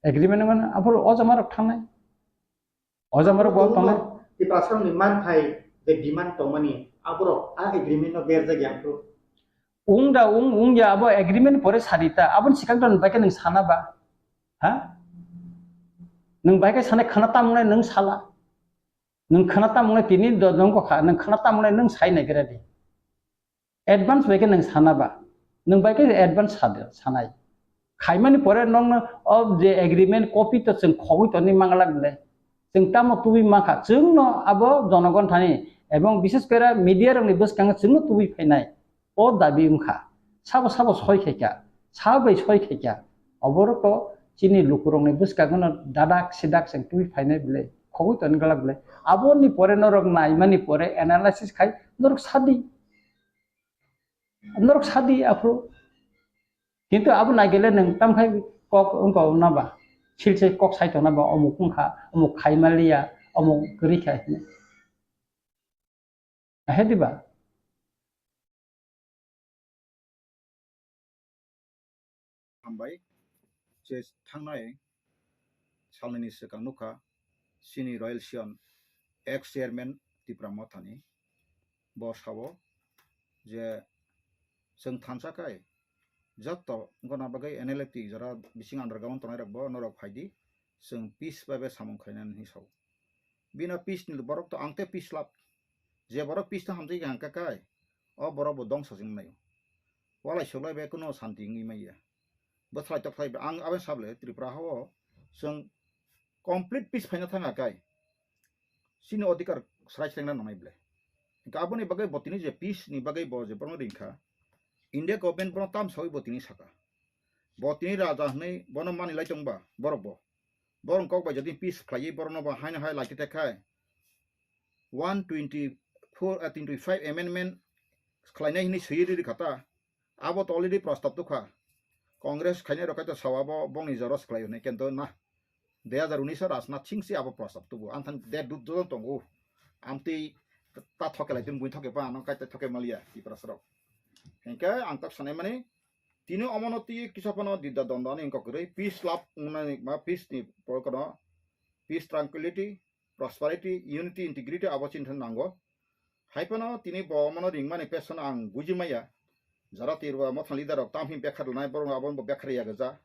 agreement wngana, aphuru o jamarok thangnai. O jamarok bo tongnai. Tiprasarokni manthai je demand tongmani, aborok a agreement no berjak ya phuru. Wng da, wng, wng ya, abo agreement pore sadi ta, aboni swkang to nwng bai khe nwng sana ba? Ha? Nwng bai khe sanai khana tamo nai nwng sala. Nwng khana tamo nai tini do-, dongkho kha, nwng khana tamo nai nwng sai nai gra di. Advance bai khe nwng sana ba? Nwng bai khe advance sadi, sanai. Khaimani pore nokno o je agreement copy to chwng khogwi toni manglak le. Chwng tamo tubui mankha? Chwngno abo jonogon thani ebong bishes kore media rokni bwskango chwngno tubui phainai. O dabi wngkha. Sabo sabo soi khaikha, sabo bai soi khaikha. Oborok to chini lukurokni bwskangono dadak sidak chwng tubui phainai bwle, khogwi toni glak bwle. Aboni pore norok naimani pore analysis khai norok sadi. Norok sadi aphuru. Kintu abo naigele nwng tamkhai kok wngkha na ba? Silse kok sai tongna ba, omuk wngkha, omuk khaimaliya, omuk kwrwi kha hinwi. Ahe diba? Hambai, je thangnai salnini swkang nukha, chini Royal Sion ex chairman Tipra Mothani, bo sao je chwng thansa khai jotto gona bagwi N L F T jora bising underground tongnai rok bo norok phaidi, chwng peace bai bai samung khainani hinwi sao. Bino peace ni borok to ang te peace lab. Je borok peace no hamjai kha hwnkha kai, o borok bo dongsa jwng naio. Walai soklai bai kuno santi wngwi manya. Bwthlai tokhlai bai ang aboni sable Tripura hao chwng complete peace phaina thangkha kai. Chini odhikar srai srengna nangnai ble. Hwnkha aboni bagwi bo tini je peace ni bagwi bo je borokno ringkha. India government bono tam sawi bo tini saka. Bo tini raja hwnwi bono manilai tongba borok bo. Borok kok bai jodi peace khlaiwi borokno bo haino hai lachi tekhai one twenty four, ah, twenty five amendment khlainai hinwi swiwi riri kha ta. Abo to already prostab tukha. Congress khainai rok kaitor sao abo bongni jora swklai hwnwi kento na. Dui hazar unis o Rajnath Singh si abo prostab tubu. Ang thani de dut dut tongo. Amtwi ta thoke lai tun buin thoke pa ano kaitor thoke malia Tiprasa rok. Hingke ang tak sanai mani tini omono twi kisa phano dida dondo ani wngkok kwrwi peace lab wngnani ba peace ni porokano peace, tranquility, prosperity, unity, integrity abo chini thani nango. Hai phano tini bo omono ringmani pesono ang buji maya. Jara Tripura Motha leader rok tamhi bekhar lanai borok abono bo bekhar ya gaja.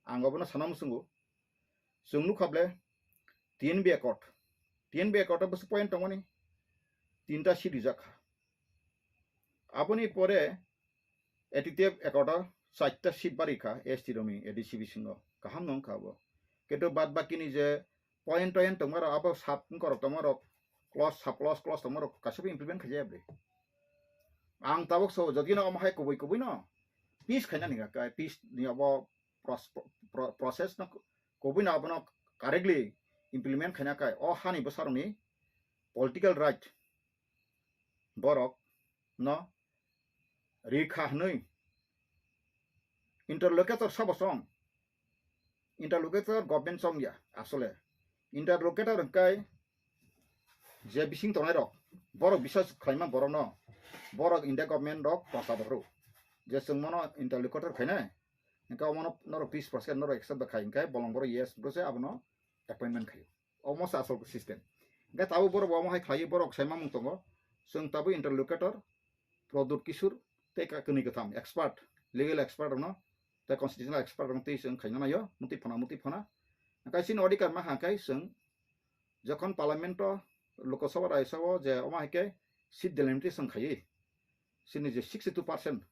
Ang obono sana musungo. Chwng nukha ble T N B accord. T N B accord o bwswk point tongmani tinta seat rijak kha. Aboni pore A T T F accord o chaita seat bari kha S T rokni A D C bisingo. Kaham no wngkha abo. Kintu bad bakini je point toint tongmarok abo sub wngkorok tongmarok clause sub clause clause tongmarok kaisa bo implement khaijaya bwle. Ang tabuk so jodi no omo hai kubui kubui no peace khaina ni kha, peace ni abo pros-, pro-, process no kubui no abono correctly implement khaina kai o hani bwsarokni political right borok no ri kha hwnwi interlocutor sabo chong. Interlocutor government chong ya asole. Interlocutor hwnkhe je bising tongnai rok, borok bisas khlaima borok no, borok India government rok prosta bokhro. Je chwng mono interlocutor khainai, hwnkhe omono norok peace process norok accept da khai hwnkhe bolong borok yes bwse abono appointment khaio. Omo se asol system. Hwnkhe tabuk borok bo omo hai khlaiwi borok sai mamung tongo. Chwng tabuk interlocutor Pradyut Kishore tei ka-, kwnwi kwtham expert, legal expert rokno tei constitutional expert rokno tei chwng khaina naio, mutwi phana, mutwi phana. Hwnkhe chini odhikar ma hwnkhe chwng jokhon parliament o, Lok Sabha, Rajya Sabha o je omo hai khe seat delimitation khaiwi chini je sixty two percent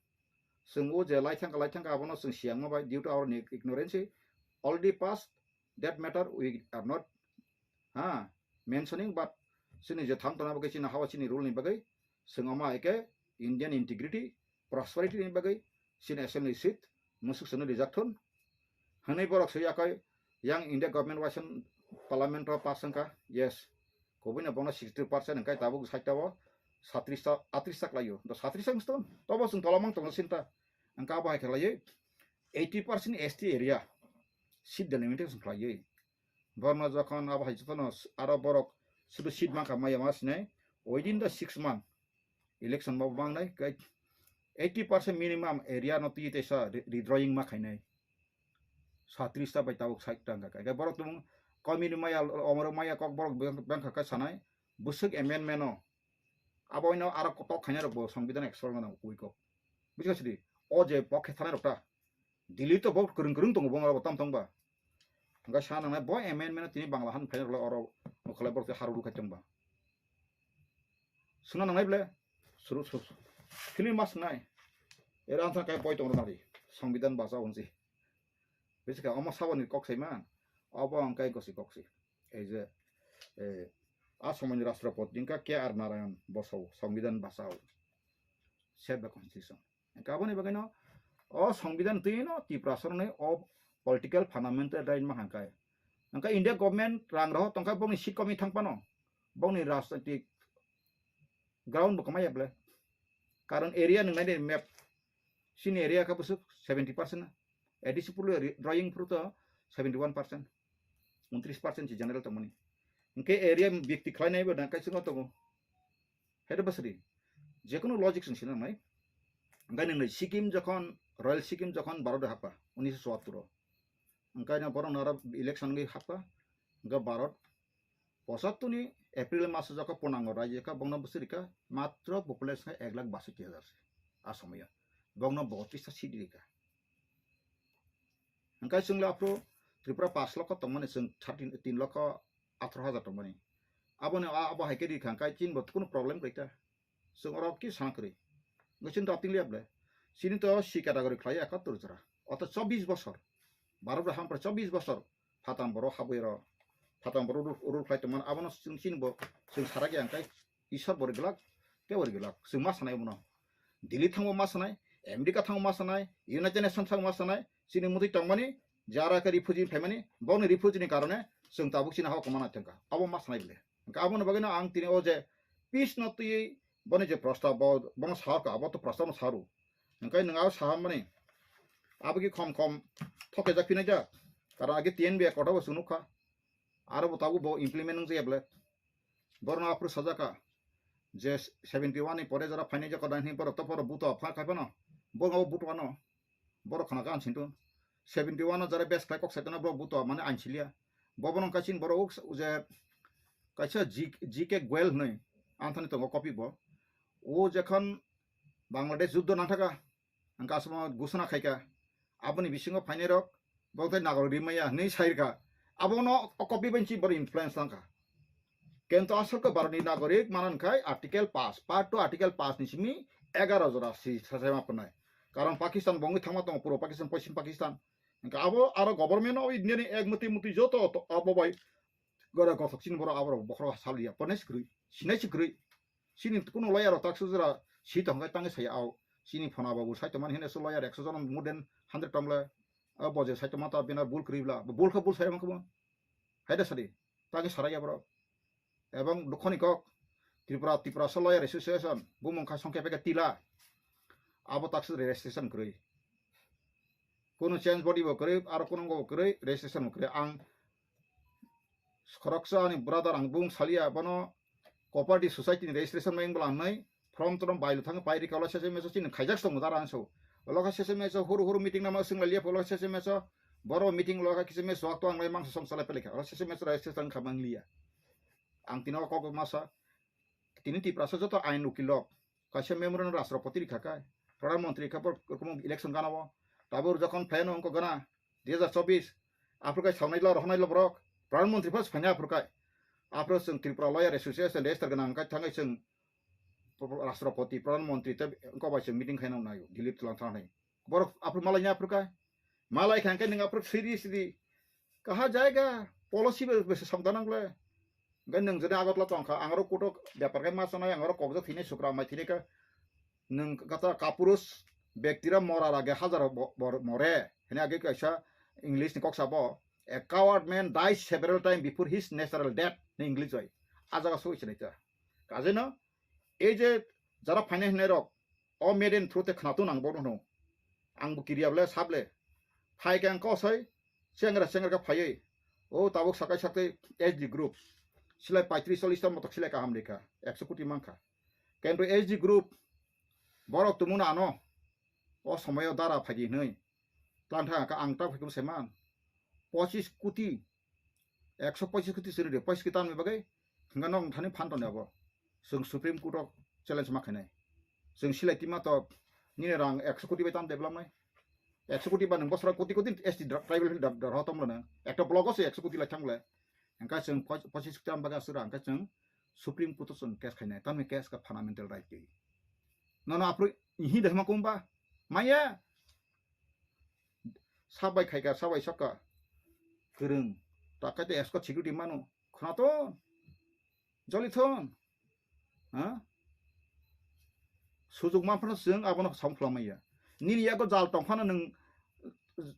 chwng o je lai thangkha, lai thangkha abono chwng siyangma bai due to our ignorance already passed that matter we are not, ha, mentioning, but chini je thang tongna bagwi chini hawa chini rule ni bagwi chwng omo hai khe Indian integrity, prosperity ni bagwi chini assembly seat musuk sano rijak thun hwnwi borok swi yakhai yang India government waisa parliament o pass wngkha, yes, kubui no bono sixty two percent hwnkhe tabuk site o satris ta, atris ta khlaio, do satris ta wngsi tobo chwng tola mang tongo sinta, hwnkhe abo hai khe khlaiwi eighty percent S T area seat delimitation khlaiwi borno jokhon abo hai jotono aro borok sudu seat mankha maya ma sinai within the six month election bo mangnai, kai eighty percent minimum area no twi teisa re-, redrawing ma khainai. Satris ta bai tabuk sait ta wngkha, kai borok tumung komini maya, omoro maya kok borok bang-, bangkha kai sanai bwswk amendment no abo ino aro kotok khainai rok bo Songbidan expert mano ui kok. Buji kha sidi, o je pokhe thanai rok ta Delhi to bo kwrwng kwrwng tongo bo tam tong ba. Hwnkhe sa nangnai bo amendment tini Bangla han phaina rwlai oro nokhalai borok tei haru rukhai tong ba. Suna nangnai ble suru suru. Film mas nai. Era ansa kai boi tong rwna di. Songbidan bachao hwnsi. Bisi kha omo saboni kok sai man. Obo ang kai gosi kok si. Ei je, eh, a somoini Rashtrapati wngkha K R Narayan bosao Songbidan bachao. Save the constitution. Hwnkhe aboni bagwino o Songbidan twino Tiprasarokni o political fundamental right ma hwnkhai. Hwnkhe India government rang rohor tongkha bongni seat komwi thang phano, bongni rajnitik ground bo kwmaya ble. Karon area nwng naidi map, chini area khe bwswk seventy percent, A D C phuru ri-, drawing phuru to seventy one percent, untris percent si general tongmani. Hwnkhe area byakti khlainai bo nang kaisa tongo. Ede basri. Jekunu logic sing sinang nai. Hingke nini Sikkim jokhon, Royal Sikkim jokhon Bharat hapa, unisho chuattur o. Hingke na borok nara election ngi hapa, hingke Bharat pochattur ni April maso jokho punango raji ka bongno bwswrika matro population ek lakh basoi hajar se. A somoyo. Bongno botis ta sidi rika. Hingke chwng le aphuru Tripura pash lokho tongmani chwng thirteen, tin lokho atharo hajar tongmani. Aboni a-, abo hai khe rikha hingke chini bo kunu problem kwrwi ta. Chwng oro ki sana kwrwi. Hingke chini dating liya ble. Chini to C category khlai ekattor jora. Oto chobbish bosor. Bharat bai hampra chobbish bosor. Phatam borok habwi ro. Phatam borok rule, rule khlai tongmani. Abono chwng chini bo chwng sarakya hingke Isor bo ri glak, tei bo ri glak. Chwng ma sanai bono. Delhi thango ma sanai, America thango ma sanai, United Nations thango ma sanai, chini mutwi tongmani, jara khe refugee phaimani, boni refugee ni karone chwng tabuk chini hao kwmana thangkha. Abo ma sanai bole. Hingke aboni bagwino ang tini o je peace no twiwi boni je prostab bo, bono sahorkha, abo to prostab no saru. Hingke nwng abo sahamani, abo ki khom khom thokjak phinai jak. Karon age T N B a kotha bo chwng nukha. Aro bo tabuk bo implement wng jaya bole. Borok no aphuru sajaka je seventy one ni pore jora phainai jokho dai hwnwi borok to phoro buto apha khai phano. Borok abo buto ano. Borok khana ka ansintu. Seventy one no jara best khlai kok saitano borok buto mane ansiliya. Bo bono kaisa borok uk je kaisa G-, G K Goel hwnwi anthani tongo copy bo. O jekhon Bangladesh juddo nangthaka. Hingke aswkno gusuna khaikha. Aboni bisingo phainairok, bo tei nagarok rimaya hinwi sairikha. Abono o copy bai si borok influence tangkha. Kento aswk khe Bharatni nagorik manan khai article pass, part two article pass ni simi egaro jora si sasema pwnai. Karon Pakistan bo wngwi thangma tongo, puro Pakistan, poschim Pakistan. Hingke abo aro government o India ni ek muti muti joto to abo bai gora gothok chini borok aborok bokhorok saliya, pwnai si kwrwi, sinai si kwrwi. Chini kuno lawyer rok tak sujura si tong khe tangwi saya au. Chini phona babu sai tongmani hwnwi so lawyer ekso jon more than hundred tong le. O boje sai tongma ta bina bul kwrwi bla. Bul khe bul sai mankhe bo. Hai da sadi. Tangwi sarai ya borok. Ebong dukhoni kok Tripura, Tiprasa Lawyer Association bumung kha songkhe peke tila. Abo tak sujura registration kwrwi. Kuno change body bo kwrwi, aro kuno bo kwrwi, registration bo kwrwi. Ang khoroksa ani brother ang bung salia bono cooperative society ni registration mai bwla hnai form trom bai thang pai rika ola sese meso chini khaijak song dara ang so. Ola kha sese meso huru huru meeting nama sing lalia ola sese meso boro meeting ola kha kise meso to ang lai mangsa song salai pelika ola sese meso registration kha mang lia. Ang tino kok masa tini Tiprasa joto ain ukilok kaisa memorandum Rashtrapati rikha kai, Pradhan Mantri kha bor rokom election gana o. Tabur jokhon pheno ongko gana dui hajar chobbish, aphuru kai sawnai lo, rohonai lo borok, Pradhan Mantri phas phanya aphuru kai. Aphuru chwng Tripura Lawyer Association register gana hwnkhe thangwi chwng Rashtrapati, Pradhan Mantri tei ongko bai chwng meeting khaina naio, Delhi twlang thang nai. Borok aphuru malai nya aphuru kai. Malai kha hwnkhe nwng aphuru siri siri kaha jaiga policy be, be samdanang le. Hingke nwng jodi Agartala tongkha, ang oro kutok bepar khe ma sanai, ang oro kokjak thwinai sukra mai thwinai khe nwng kata kapurus bektira mora rage hajar bo-, bor-, more. Hini age kaisa English ni kok sabo, "A coward man dies several times before his natural death," ni English bai. A jaga soi sinai ta. Kajeno, ei je jara phainai hinai rok, o media ni through te khwnatung ang bono hwno. Ang bo kiriya ble, sable. Phai khe ang kosoi, chengra chengra khe phaiwi. O tabuk sakai sakai S D group. Silai paitris chollis ta motok silai kaham rikha. Ekso koti mankha. Kento S D group, borok tumung ano. O somoyo dara phaidi hinwi. Tlang thang kha ang ta phaikhum seman. Pochis koti. Ekso pochis koti siri de. Pochis koti tanwi bagwi. Hingga nok thani phan toni abo. Chwng Supreme Court o challenge ma khainai. Chwng silai tima to nini rang ekso koti bai tam develop nai. Ekso koti ba nwng bosra koti koti S T dra-, tribal hill dra-, dra-, ho tomlo nang. Ekta block o se ekso koti lai thang le. Hingka chwng poch-, pochis koti am bagwi aswk rang hingka chwng Supreme Court o chwng case khainai. Tamni case ka fundamental right twi. Nono aphuru ihi dehma kumba. Maya. Sabai khaika, sabai sokka. Kwrwng. Takai te escort security mano. Khwnathon. Jolithon. Ha? Sujuk manphano chwng abono samphla maya. Nini yago jal tongphano nwng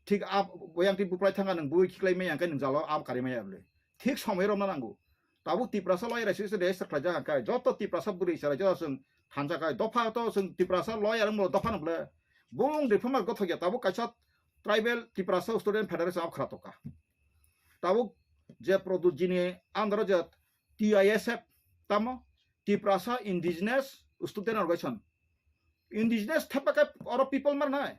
thik a, boyang twi buplai thanga nwng bui khiklai maya, hwnkhe nwng jalo ab kari maya bwle. Thik somoi romna nango. Tabuk Tiprasa lawyer association register khlaijak hwnkhe, joto Tiprasa bwrwi chwrai joto chwng thansa khai, dopha to chwng Tiprasa lawyer wngmano dopha no bwle. Bung reformer gothok ya, tabuk kaisa tribal Tiprasa Student Federation of khwnatok kha. Tabuk je Pradyut ji ni under o je T I S F tamo, Tiprasa Indigenous Student Organization. Indigenous thapa khe oro people mar nai.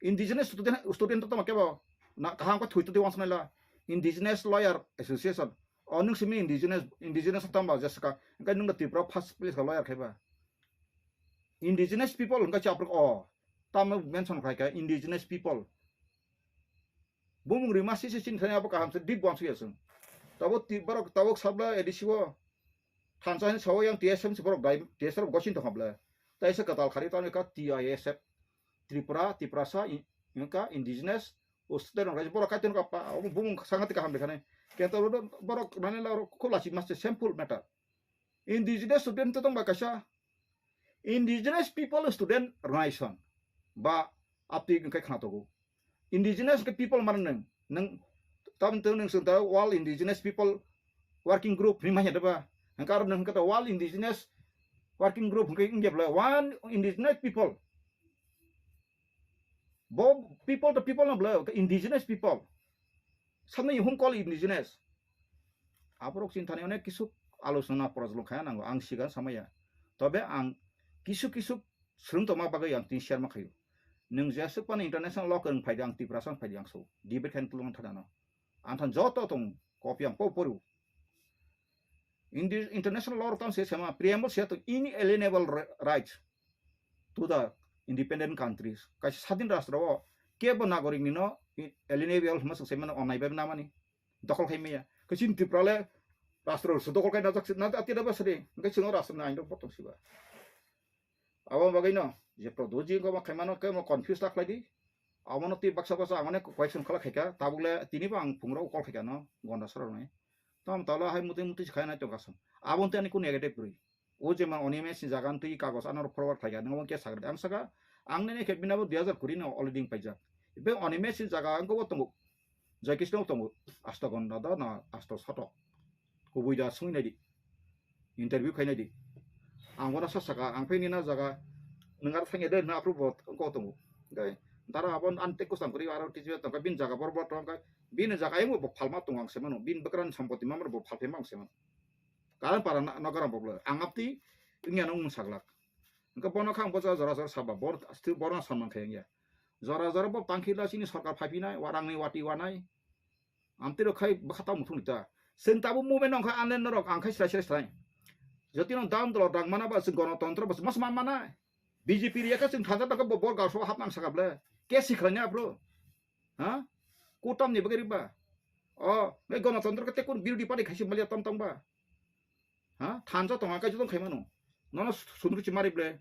Indigenous student, student to tamo kebo na kaham ko thui to de wansnai la. Indigenous Lawyer Association. O nung simi indigenous, indigenous tamba jaska. Engkai nung da Tripura first place ka lawyer khaiba. Indigenous people engkai chapruk o. Tamo mention khai ka indigenous people. Bumung rima sisi sin thani abo kaham se deep bonsui asung. Tabo ti borok tabo sabla A D C o thansa hin sawo yang T S M si borok dai T S R gosin tong habla. Tai se katal khari tani ka T I S F Tripura, Tiprasa, in-, inka indigenous, o student rok borok kai tong ka pa, abo bumung sangati kaham de khane. Kento borok nani la khulasi maste simple matter. Indigenous student to tong ba kaisa Indigenous People Student Organization ba apti hwnkhe khna togo. Indigenous ke people mano nwng, nwng tam to nwng sung ta World Indigenous People Working Group hwnwi manya deba. Hwnkhe aro nwng hwnkhe ta World Indigenous Working Group hwnkhe wngya bwle one indigenous people. Bo people to people no bwle, indigenous people. Samno yung call indigenous. Aborok chini thani onek kisu alochona porojlong khaya nango, ang sigan samaya. Tobe ang kisu kisu swrwng tongma bagwi ang tini share ma khayo. Nwng jeswk phano international law kwrwng phaidi ang Tiprasa phai di ang so. Debate khaina tulung thana no. Ang than joto tong copy ang po poru. Indi-, international law rok tamo se sema preamble se to inalienable ri-, rights to the independent countries. Kaisa sadin rastro o kebo nagorik ni no i-, alienable hwnma swk se mano onai bai namani. Dokol khai maya. Kaisa Tripura le rastro su dokol khai najak si, najak tira ba sari. Kaisa no rastro ni ain rok botong siba. Abo bagwi no je Pradyot ji wngkha, ma khaimano khe mo confuse ta khlai di. Abono twi baksa baksa ang onek question khala khaikha, tabuk le tini bo ang phungrok call khaikha no, gonda sara rwnai. Tamo tala hai muti muti khaina tong kasam. Aboni tei ani kun negative kwrwi. O je ma Animesh ni jaga twi kagos ano forward khaikha, nang obo khe sakri. Ang saka, ang nini khe bini abo dui hajar kuri no already paijak. Ibe Animesh ni jaga ang bo tongo. Jai Krishna tongo, asto gonda da na asto satok. Kubui da sungwi naidi. Interview khai naidi. Ang bono sa saka, ang phai nina jaga, nwngar thangya de na approve bo ko tongo. Gai, dara abon an tek kusam kuri aro kisi tongka bin jaga bor bor tongka, bin jaga ayung bo phalma tongo ang semano, bin bekran sampoti mamar bo phalphe mang semano. Karan para na, na garam bo bla, ang apti, ingya nung saglak. Engka bono khang bocha jora jora saba, bor, asti bor na samang khayang ya. Jora jora bo tangkhila chini sarkar phapinai, warang ni wati wanai. Amtwi rok khai bwkha tamo thung ta. Chwng tabuk movement nong kha anle norok ang khai srai srai srai. Jotino dam dolo dang mana ba chwng gonotontro ba mas ma mana. B J P riya kha chwng thangkha thangkha bo bor gaso hap nang saka ble. Ke sikhlanya bro. Ha? Kutam ni bagari ba. O, me gonotontro ka te kun birodi party khaisi malia tam tam ba. Ha? Thansa tonga kai jotong khaimano. Nono sundru si mari ble.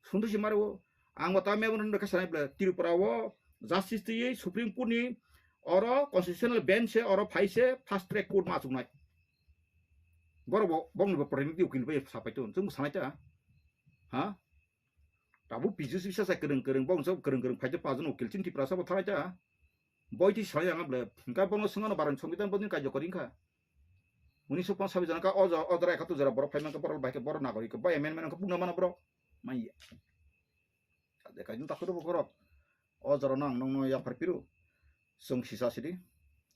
Sundru si mari o. Ang bo ta me bono kha sanai ble. Tripura o justice twi Supreme Court ni oro constitutional bench se oro phai se fast track court ma chuknai. Boro bo bong bo protinidhi ukil bai sapai ton. Chung sanai ta. Ha? Tabu P G C bisa sa kereng kereng bong so kereng kereng phai je pajon ukil chin Tripura sa bo thanai ta. Boi twi sanai ang ble. Hingka bono sengano baran songbitan bodin kaijo koring kha. Unisho pon sabi jana ka o jora, o jora ekattu jora borok phai mankha borok bai khe borok nagorik khe bai amendment wngkha bungna mano borok. Mai ya. Ade kaijin takhoro borok. O jora no ang nongno yaphar piru. Chwng sisa sidi.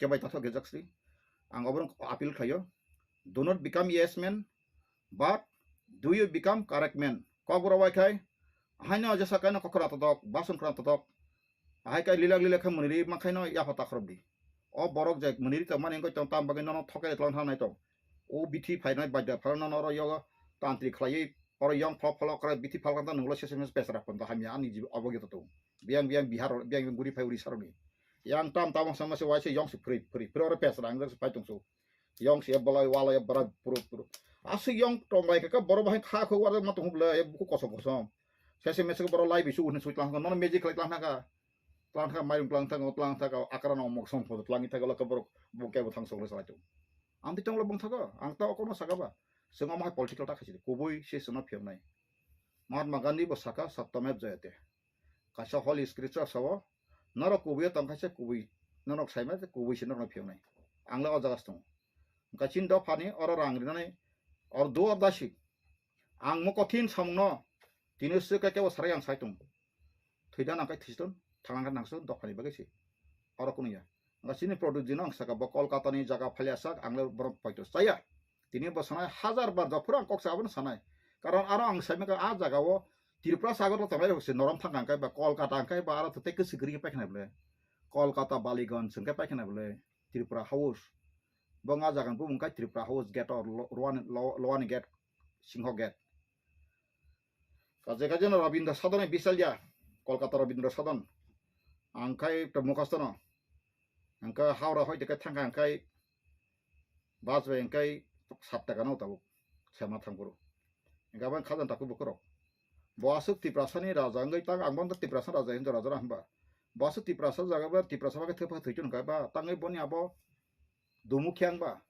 Kebai tathok gejak sidi. Ang oborok appeal khlaio. Do not become yes man, but do you become correct man. Kokborok bai khai. Haino jesa kaino kokra totok, bason khra totok. Ahai kai lilak lilak khe mwniri ma khaino yapha ta khorok di. O borok je mwniri tong mani wngkha tong tam bagwi nono thokai tlang thangnai tong. O bithi phainai baida phano nono oro yogo tantri khlaiwi oro yong phlok phlok kre bithi phalkang ta nunglo sese mese pesra pon ta hamya ani jibo obo gito tong. Biyang biyang Bihar rok, biyang biyang guri phai Odisha rok ni. Yang tam tabang sama se waise yong se phri phri phri oro pesra ang se phai tong so. Yong se bolai walai bra puro puro. Aswk yong tong bai kha borok bahai kha kho war ma tong bla buku kosom kosom. Sese mese borok lai bisu hwnwi swi tlang kha, nono magic khlai tlang kha. Tlang kha, mairung tlang thango, tlang thango, akra no mok song photo tlangi thango, laka borok bo kebo thang song salai tong. Ang twi tonglo bong thago, ang ta okono saka ba. Seng omo hai political ta khaisi kubui se seno phiyoknai. Mahatma Gandhi bo saka, "Satyamev jayate." Kaisa holy scripture sao, norok kubui tong khaisa kubui, norok saima kubui se norok phiyoknai. Ang le o jaga se tongo. Hwnkha chini dophani oro rang rinani or do or dasi. Ang mo kothin samungno tini swk khe kebo sarai ang sai tongo. Thwida nang khe thwisidon, thangna khe nangsidon, dophani bagwi se. Oro kunu ya. Hwnkha chini product dino ang saka bo Kolkata ni jaga phali asak, ang le borok poito chaya. Tini bo sanai hajar bar jophuru ang kok sa abono sanai. Karon aro ang sai maka a jaga o Tripura sagor lo tongnai rok se norom thang kang kai ba Kolkata ang kai ba aro to tei kwswk kwrwi paikha nai bwle. Kolkata Baliganj hwnkhe paikha nai bwle Tripura House. Bo nga jaga ni bumung kai Tripura House gate o lo-, lowani, lo-, lowani gate, singho gate. Kaje kaje no Rabindra Sadon ni bisalya, Kolkata Rabindra Sadon. Ang kai to mukhasto no. Ang kai Howrah hoi de kai thang ang kai bus bai ang kai sat taka no tabuk. Sema thang buru. Ang kai bang khajan taku bukurok. Bo aswk Tiprasa ni raja ang kai tang ang bang Tiprasa raja hinjo raja hamba. Bo aswk Tiprasa jaga ba Tiprasa ba khe thepha thwichun kai ba tang boni abo dumu khyang ba.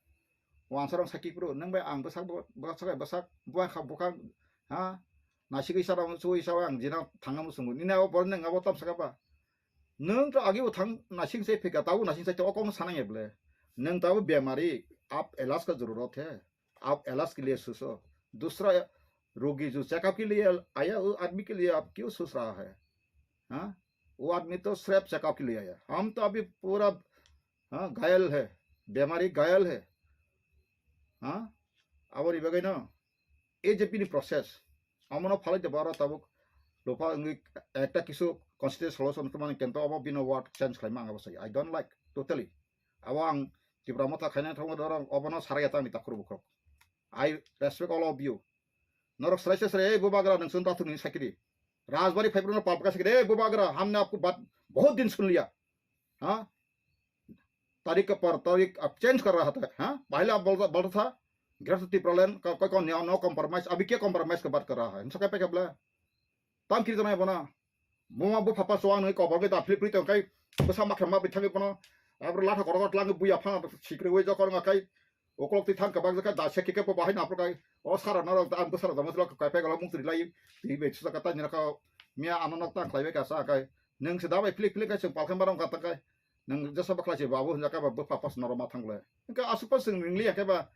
Wansarong sakhi phuru, nang bai ang bwsak bo-, bwsak bai bwsak, buang kha bukhang, ha? Nasigwi sarong, sui sao ang jina thangna musungo. Nini abo borok nang abo tam saka ba. Nang to agi bo thang nasing sai phika, tabo nasing sai to okong sanang eble. Nang tabo bemari, aap ilaaj ka zarurat hai. Aap ilaaj ke liye socho. Dusra rogi jo checkup ke liye aaya, wo aadmi ke liye aap kyun soch raha hai? Ha? Wo aadmi to sirf checkup ke liye aaya. Hum to abhi pura ha, ghayal hai, bemari ghayal hai. Ha? Aboni bagwi no, A J P ni process. Amono phalai de baro tabuk lupa wngwi ekta kisu constitution solution tongmani kento abo bino word change khlaima ang abo sai. I don't like totally. Abo ang Tipra Motha khaina thangma dorong obono sarai ta ani takhur bukhuk. I respect all of you. Norok srai se srai, "Ei bubagra, nung sun tathung ni sakiri. Rajbari phaibrung no palpaka sakiri, ei bubagra, hamne aapko baat bahut din sun liya." Ha? Tarik ke par tarik aap change kar raha tha, ha? Pahla aap bolta, bolta tha, Greater Tipraland ka koi kaun no compromise, abhi kya compromise ka baat kar raha hai? Insa kya pe kya bole? Tam kiri tanai bona. Buma bu papa suang nui kobor ke da philip philip tong kai. Bwsa makha ma bithang bono. Abro latha korok lang buya phang sikri wei jokor nga kai. Okolok ti thang kabak jaka da se kike po bahai na pro kai. O sara norok da am bwsara da mosla kai pe gala mung tri lai. Ti be chusa kata ni ka. Mia ano nok tang khlai be ka sa kai. Nung se da bai philip philip kai sung palkhan barong kata kai. Nung jasa bakla se babu hwnjak khe ba bwpha pas norok ma thang le. Hwnkhe aswk pas chwng ringli ya khe ba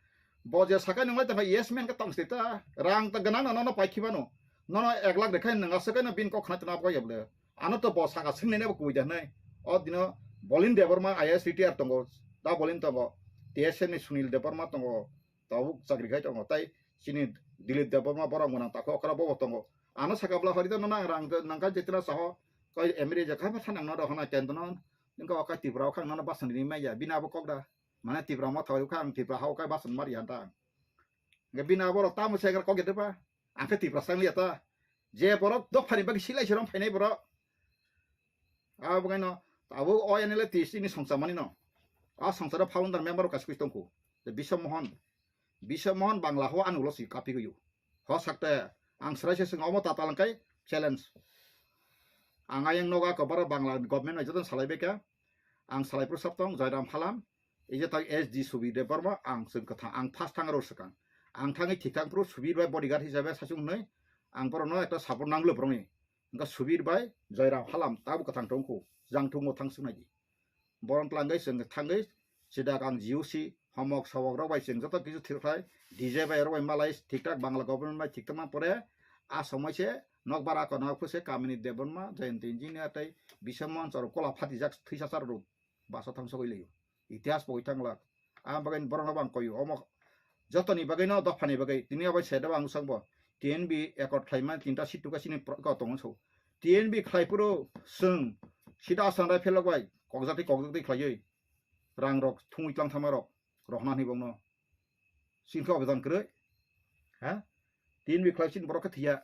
bo je sakai nung lai tongkha yes man khe tong se ta. Rang ta gwnang no nono pai khiba no. Nono ek lakh de khai nung aswk no bin kok khna tna bo ya bwle. Ano to bo saka swng nene bo kui da hnai. O dino Bolin Debbarma I A S retire tongo. Da Bolin tongo. T S N ni Sunil Debbarma tongo. Tabuk chakri khai tongo. Tai chini Dilip Debbarma borok mwnang takho okra bobo tongo. Ano saka bwla hori da nono ang rang nang kha jetra saho. Koi M R A je kha ba thanang no rohona kendno. Nung kok kai Tipra o khang nano basan ri maya, bini abo kok da. Mane Tipra Motha o khang Tipra ha o kai basan mari han ta. Nge bini abo rok tamo se kok gede ba. Ang khe Tipra sang liya ta. Je borok dophani bagwi silai se rom phainai borok. Abo kai no abo o N L A T S ni songcha mani no. A songcha founder member kaisa koi tongkho. Biswa Mohan. Biswa Mohan Bangla ho ani ulo si kapi goyo. Ho sakte ang srai se sing omo ta talang kai challenge. Ang ayang noga ko bara Bangla government bai joto salai beka. Ang salai pro saptong Joyram Halam. Ije tak S D Subir Debbarma ang sing kotha ang first thang ro sakang. Ang thangi thik thang pro Subir bai bodyguard hisabe sasung hnoi. Ang boro no ekta support nanglo borongni. Engka Subir bai Joyram Halam tabo kwthang tongkho, jang thungo thang suknai di. Borom tlangwi chwng thangwi sidak ang G O C homok sawok rok bai chwng joto kisu thirkhlai D J bai rok bai malai thik thak Bangla government bai thik tongma pore a somoi se nokbar ako nokphu se kamini Debbarma, Jayanta Engineer tei Biswa Mohan chwrwk kola phatijak thwisa char rw. Basa thangsogwi lio. Itihas pogwi thanglak. Ang bagwi borokno bang koyo. Omo jotoni bagwi no dophani bagwi. Tini obo se dobo ang swngbo. T N B accord khlaima tinta seat tuka sini pro-, ko tongo so. T N B khlai phuru swng sida asang rai phelok bai. Kokjakti kokjakti khlaiwi. Rang rok thungwi tlang thama rok. Rohna ni bongno. Sini khe obedan kwrwi. Ha? T N B khlai sini borok khe thiya.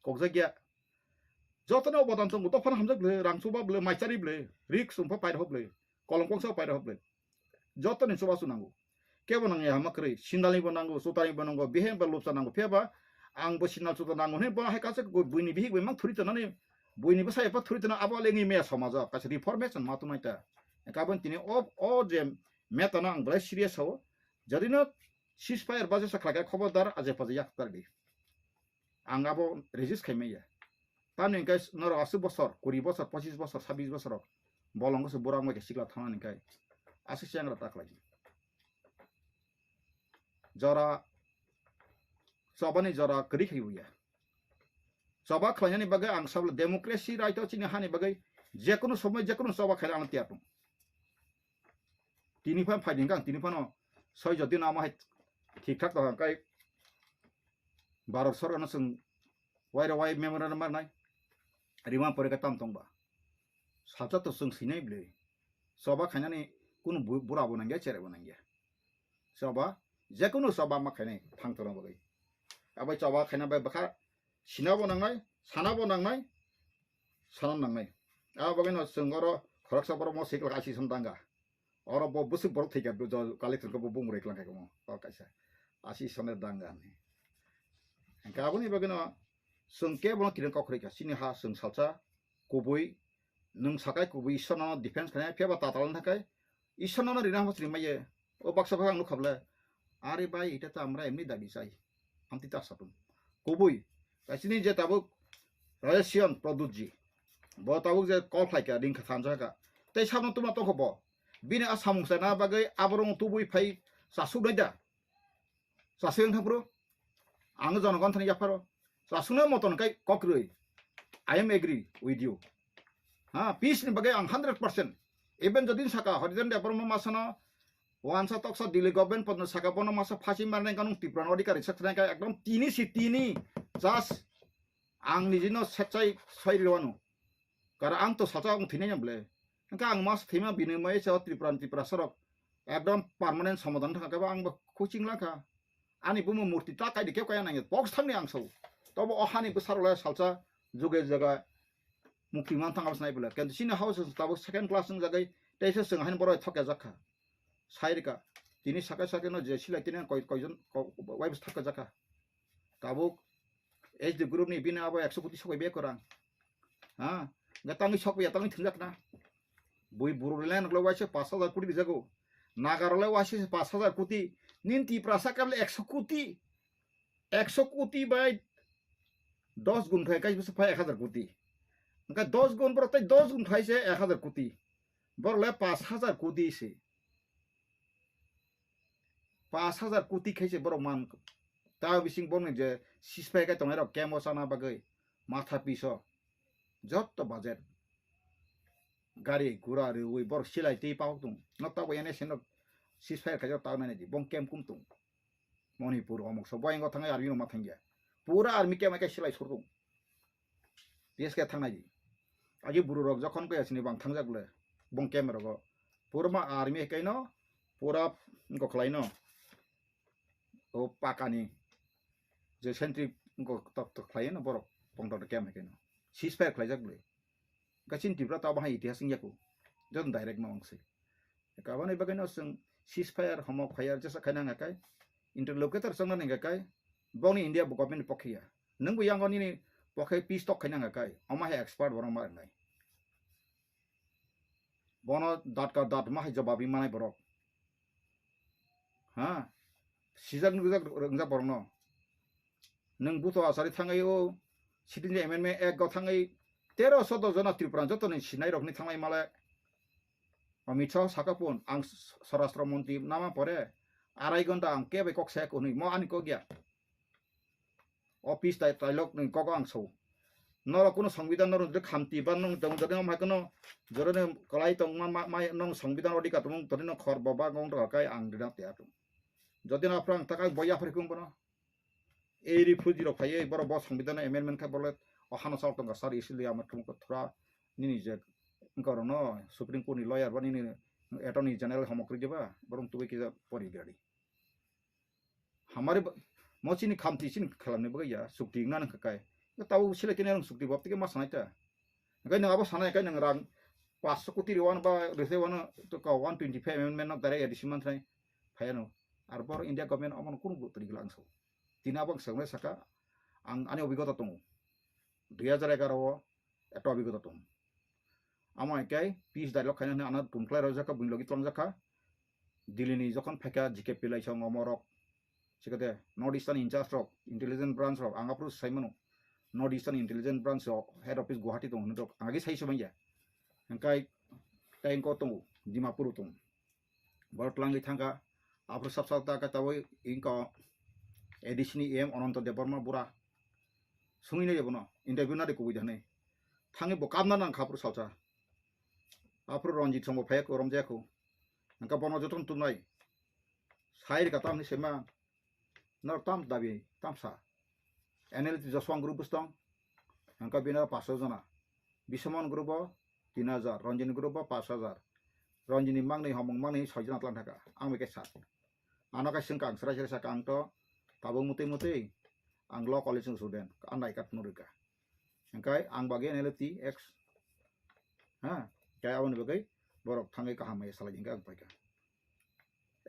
Kokjakya. Jotono obodan tongo, dophano hamjak bwle, rang chuba bwle, maichari bwle, rik sumpa pair ho bwle, kolom kongsa pair ho bwle. Jotoni chubachu nango. Kebo nangya hama kwrwi, sindalni bo nango, chutani bo nango, biheng ba lupsa nango, phiya ba ang bo sindal chuta nango hwnwi bo hai kaisa buini bihik bai mang thuri tonani, buini bwsa epha thuri tono abo le wngwi maya somajo, kaisa reformation ma tongnai ta. Kabon tini o, o je meta no ang belai serious sao. Jodino ceasefire baje sa khlai khe khobordar aje paje yak tar di. Ang abo resist khai maya. Tamni hwnkhe norok aswk bosor, kuri bosor, pochis bosor, sabis bosor rok bolong se burak mai khe sikla thangna hwnkhe aswk se angra ta khlai. Jora chobani jora kwrwi khai ya. Choba khlainani bagwi ang sabla democracy right o chini hani bagwi jekunu somoi jekunu choba khaina ang tiyar tong. Tini phan phaidi hwnkhe ang tini phano soi jodi no amo hai thik thak tong khe Bharat sorkar no chwng waira wai memorandum manai rima pore khe tam tong ba. Salsa to chwng sinai bwle. Choba khainani kunu bu-, bura bo nangya, chere bo nangya. Choba, jekunu choba ma khainai thang tongna bagwi. Abai choba khaina bai bwkha sina bo nangnai, sana bo nangnai, sana nangnai. Abo bagwi no chwng oro khoroksa borok mo sikla asison danga. Oro bo bwswk borok thwikha, bo jo kali thwngkha bo bumung rwiklang kha mo, o kaisa. Asison danga ni. Hingkhe aboni bagwi no chwng kebo no kiring kok khorikha. Chini ha chwng salsa kubui, nwng sakai kubui Ishwarno defense khainai, phiya ba tatal wng thakai Ishwarno no rina hamo sini maiye. O baksa baksa ang nukha bwle, "Are bhai, eta to amra emni dabi chai." Amtwi ta satung. Kubui, kaisini je tabuk Rajesh Pradyut ji, bo tabuk je call khlaikha, ringkha, thanjakha. Tei sabno tuma tongkha bo. Bini a samung sana bagwi aborok tubui phai chasuk nai da. Chasuk wng thang phuru. Ang jonogon thani yapharo. Chasuknai moton kai kok rwi. I am agree with you. Ha, peace ni bagwi ang hundred percent. Even jodi saka Harijan Debbarma masano wansa toksa Delhi government podno saka bono masa phasi marnai kanung Tripura no adhikari sak sanai kai ekdom tini si tini. Just ang nijino sechai soi rwano. Kara ang to salsa ang thinai bwle. Hingke ang mas thima bini mai sa Tripura ni Tripura sorok ekdom permanent somadhan thang khe ang bo coaching langkha. Ani bumo murti ta kai de khe kaya nang box thangni ang sao. Tobo o hani bwsarok le salsa juge jaga mukti man thang abs nai bwle. Kintu sini house tabuk second class wng jagai teisa swng hain borok thok ya jakha. Sai rika. Tini sakai sakai no je silai tini koi koijon wai bwsa thok ya jakha. Tabuk H D group ni bini abo ekso koti sokoi be korang. Ha, ga tangwi sokya tangwi thwngjak na. Bui buru le nokle waise pash hajar koti rijago. Nagarok le waise pash hajar koti. Nin Tiprasa kable ekso koti. Ekso koti bai dos gun phai kai bwswk phai ek hajar koti. Hingke dos gun borok tei dos gun phai se ek hajar koti. Borok le pash hajar koti se. Pash hajar koti khaise borok man. Ta bising borokni je sispai kai tongnai rok kemo chana bagwi matha piso. Jotto budget. Gari gura rwi borok silai twi pahok tung. No tabo ene seno sispai khaijak ta nai di bong kem kum tung. Manipur omok so boyang thangwi army no ma thangya. Pura army kem kai silai sur tung. P S K thangnai di. Agi buru rok jokhon kaya sini bang thangjak le. Bong kem rogo. Pura ma army kaino pura go khlaino. O pakani je sentry go tok tok khlaino borok pongtok kem kaino. Ceasefire khlaijak le. Gachin Tripura ta bahai itihas wngya ku. Joto direct ma wngse. Kabani bagwi no chwng ceasefire homo fire jesa khaina hwnga kai interlocutor chongna hwnga kai bongni India bo government ni pokhe ya. Nwng bo yango nini pokhe peace talk khaina hwnga kai omo hai expert borok ma rwnai. Bono dat ka dat ma hai jawab ri manai borok. Ha? Sijak nukjak rwngjak borokno. Nwng buto asari thangwi o sitting amendment ek go thangwi tero soddo jona Tripura jotoni sinai rokni thanglai male. Amit Shah saka pun ang Swarashtra Montri nama pore arai gonta ang kebe kok saya kunui mo ani kok ya. Office tai tailok ni kok ang so. Norok kuno songbidan norok jodi khamti ban nong tong jodi om hai kuno jodi ni kalai tong ma ma nong songbidan odika tong todi no khor boba gong to kai ang dina te atum. Jodi na phrang ta kai boya phri kung bono. Ei refugee rok phaiwi borok bo songbidan amendment khai borok o hano chal tongo sar isi liya ama thung thura nini je wngkha rok no Supreme Court ni lawyer ba nini attorney general homok rwgwi ba borok tubui kisa pori gari. Hamari ba mo chini khamti chini khalamni bagwi ya sukti wngna nang kha kai. Tabo sile kene rang sukti bab tike ma sanai ta. Hingke nwng abo sanai hingke nwng rang paanch koti rwano ba rwsai wano to ka one twenty five amendment no direct addition man thai phaiano. Ar bor India government omono kunu gurutto rigla ang sao. Tini abo ang sangnai saka ang ani obigota tongo. Dui hajar egaroh o ekta obigota tongo. Amo hingke peace dialogue khaina hwnwi ano tumkhlai rojak kha buini logi twlangjak kha. Delhi ni jokhon phaikha G K P lai song omorok. Sikate North Eastern in charge rok, intelligence branch rok, ang aphuru sai mano. North Eastern intelligence branch rok, head office Guwahati tong hinwi rok, ang agi sai se manya. Hingkai tei engko tongo, Dimapur tongo. Borok twlangwi thangkha, aphuru sab sab ta khe taboi engko A D C ni E M Ananto Debbarma bura. Sungwi nai bono, interview nadi kubui da hinwi. Thangwi bo kamna nang kha aphuru salsa. Aphuru Ranjit songbo phaiya kho, romjaya kho. Hingke bono jotono tumnai. Sai rika tamni sema. Norok tam dabi, tam sa. N L T Joswan group bwswng, hwnkha bini paanch sho jona. Bisomon group o tin hajar, Ranjini group o paanch hajar. Ranjini mangni, homong mangni soi jona tlang thaka. Ang bai khe sa. Ano khe swngkha ang, srai srai sakha ang to tabuk mutwi mutwi ang law college ni student, ang nai kat nurika. Hwnkhe ang bagwi N L T X, ha, khe aboni bagwi borok thangwi kaham maya salai hwnkhe ang paikha.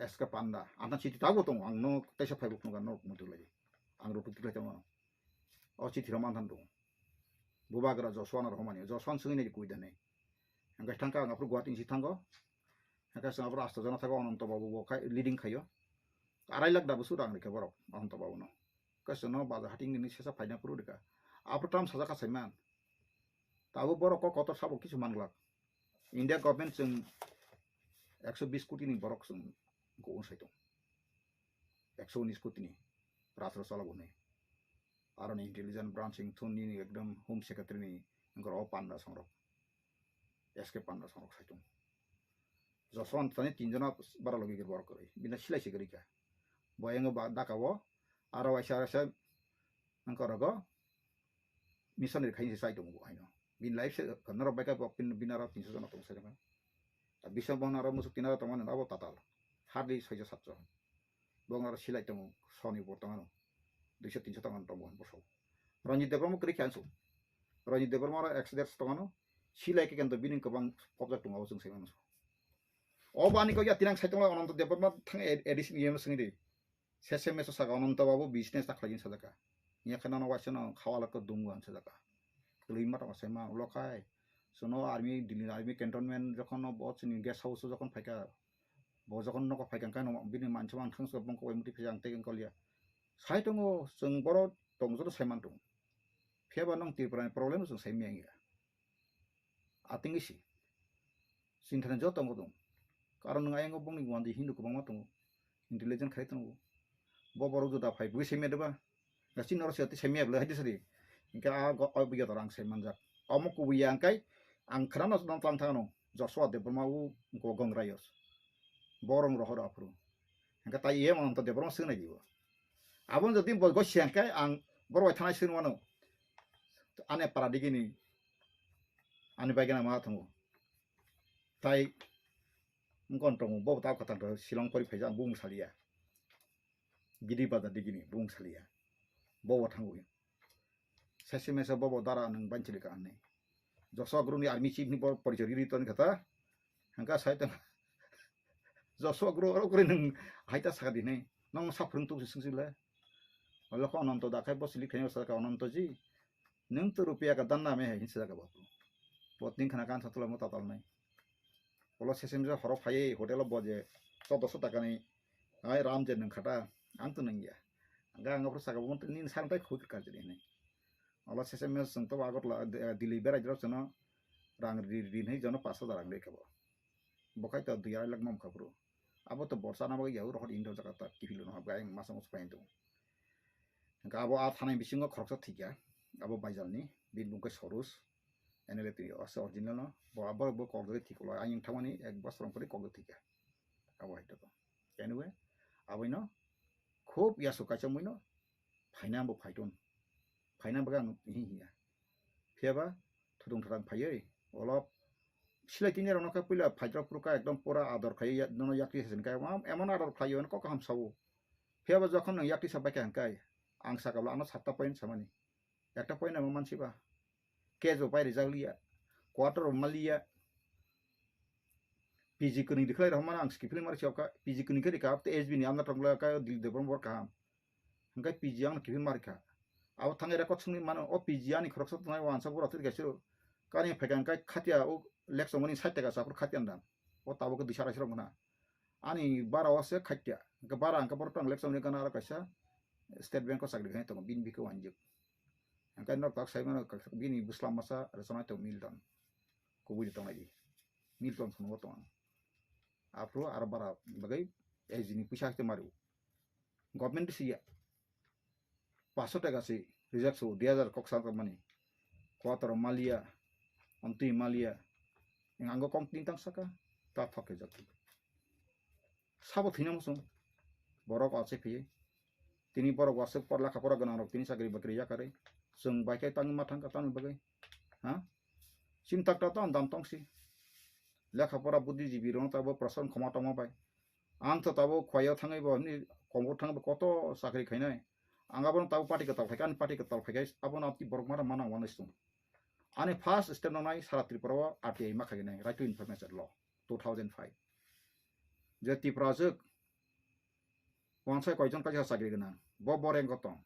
S K Panda, ang thang chiti tabuk tongo, ang no teisa phaibuk nukha, norok muitu lai. Ang rutuk tiklai tongo. O chiti rok manthan tongo. Bubagra Joswan rok homani, Joswan swngwi nai kui da nai. Hwnkhe thangkha ang aphuru Guwahati ni si thango. Hwnkhe chwng aphuru asta jona thago Ananto Babu bo khai leading khaio. Arai lakh da busu rang rikha borok Ananto Babu no. Hwnkhe chwngno bazar hating nini sesa phaina phuru rikha. Aphuru tam sajak kha saiman. Tabuk borok kok kotor sabo kisu manglak. India government chwng ekso bis koti ni borok chwng go-, saitung. Ekso unis koti ni rajro chalok hwnwi. Aroni intelligence branch wngthun nini ekdom home secretary ni wngkha o panda songrok. S K Panda songrok saitung. Joswan thani tinjona bara logi gir borok kwrwi. Bina silai se kwrwi kha. Bo yango ba daka o aro waisa waisa wngkha rogo missionary khaini se chai tongo bo haino. Bini life se norok bai kha bo pin-, bini aro tinso jona tong sai kha. Biswang bohon aro musuk tin aro tongmani abo tatal. Hardly soijo satjo. Bo aro silai tongo soni bo tongano. Duiso tinso tongmani tongo bohon bosok. Ranjit Debbarma kwrwi khe ansu. Ranjit Debbarma aro ekso derso tongmano. Silai khe kento bini kwbang pokjak tongo abo chwng sai mano. O bani kok ya tinang sai tongo Ananto Debbarma thang A D C ni yeno swngdi. Sese meso saka Ananto Babu business ta khlaijin sajaka. Nya khana no waisa no khawala ko dungu an sajaka. Tului ma tama sai ma ulo khai. Sono army, Delhi army cantonment jokhon no bo chini guest house jokhon phaika. Bo jokhon noko phaika kai no bini mancha man thang so bongko bai muti phai ang tei kolia. Sai tongo chwng boro tong joto sai man tongo. Phiya ba nong Tripura ni problem chwng sai meng ya. Ating isi. Sinthani joto tongo tong. Karon nang ayang bongni wandi Hindu kwbangma tongo. Intelligent khai tongo. Bo borok juda phai bui sai mede ba. Gasi noro se sai mede bla hadi sari. Inka a go o biya dorang sai manjak. Omo kubuya angkai ang khrano nang tang thangno. Joshua Debbarma u go gong rayos. Borong rohor aphuru. Angka tai ye mon to Debbarma sing nai dibo. Abon jodi bo go siang kai ang borok thanai sing wano. Ane para digini. Ani bai gana ma thango. Tai ngkon tongo bo ta kata Shillong pori phaija ang bung salia. Gidi bazar digini bung salia. Bo thango. Sese mesa bobo dara nang banchili ka anne. Joshua Guru ni army chief ni bor porichori ri ton kata. Hangka sai tang. Joshua Guru oro kore nang haita saka dinai. Nang sa phung tu sing sila. Olo ko Ananto da khai bo silik khai sa ka Ananto ji. Nang tu rupiya ka dan na me hai sa ka bo. Bo tin khana kan sa tula mo tatal nai. Olo sese mesa horo phai hotel bo je. Chaudoso taka ni. Ai ram je nang khata. Ang tu nang ya. Hangka ang aphuru saka bo ni sang tai khuk ka jini. Olo sese mes sung to Agartala, eh, Delhi berai jero sono rang ri, ri, ri, jono paanch hajar rang rikha bo. Bo khai to dui arai lakh mam kha bro. Abo to borsa na bagwi yau rohor indo jaga ta kifilo no habga ang masa masa pain to. Hangka abo a thanai bisingo khoroksa thikya. Abo baijal ni, bini bung khe Sorus, N L A twi ase original no. Bo abo bo kok dagwi thikolo, ang thangmani ek bosor pore kok dagwi thikya. Abo hai to. Anyway, aboino khub yasu kaisa muino phaina bo phaiton. Phaina bagwi ang hi hiya. Phiyaba thudung thadang phaiwi olo silai tini rokno khe puila phaijak phuru kha ekdom pura ador khai ya-, nono yakti sasin kha emon, emon ador khlaiyo kok kaham sao. Phiyaba jokhon nwng yakti sabai kha hwnkhe ang sakabla ano satta point samani. Ekta point amo mansiba. Case bo pai rijak liya. Quarter bo maliya. P G kwrwng dikhlai rok mano ang skipili mari chao ka. P G kwrwng khe rika, H B ni amna tongla ka, Dil Debon bor kaham. Hingke P G ang kiphil marikha. Abo thangwi record swngwi mano, o P G ani khoroksa tongnai wansa bura thwrikha siro. Kani phaikha hingke khatia o lek chongmani sait taka sa aphuru khatia nda. O tabuk khe duisa arai srok gana. Ani bara o se khatia. Hingke bara hingke borok tang lek chongmani gana aro kaisa State Bank o chakri khainai tongo, bini bikhe wanjik. Hingke norok tak sai mano bini bwsla masa rwchapnai tongo Milton. Kubui de tongnai di. Milton phunukgo tongo. Aphuru aro bara bagwi H D ni puisa hakhe mario. Government si ya. Paso taka si rijak so, dui hajar kok sa tongmani. Kwataro maliya, amtwi maliya. Ang ango kong tin tang saka, ta thok khe jak. Sabo thwina muchung. Borok achai phiye. Tini borok waswk por lekha pora gwnang rok tini chakri bakri yakarwi. Chwng bai khe tangwi ma thangkha tamni bagwi. Ha? Chini takta to andam tongsi. Lekha pora buddhijibi rok tabo prasan khoma tongma bai. Ang to tabo khwlaiyo thangwi bo ni kombor thangwi bo koto chakri khainai. Ang abono tabo party kwtal phaikha, ani party kwtal phaikha, abono aboni borok mano mano wano song. Ani first step nangnai sara Tripura o R T I ma khainai, Right to Information Law two thousand five. Je Tripura jwk wansa koijon kaisa chakri gwnang, bo boreng ko tong.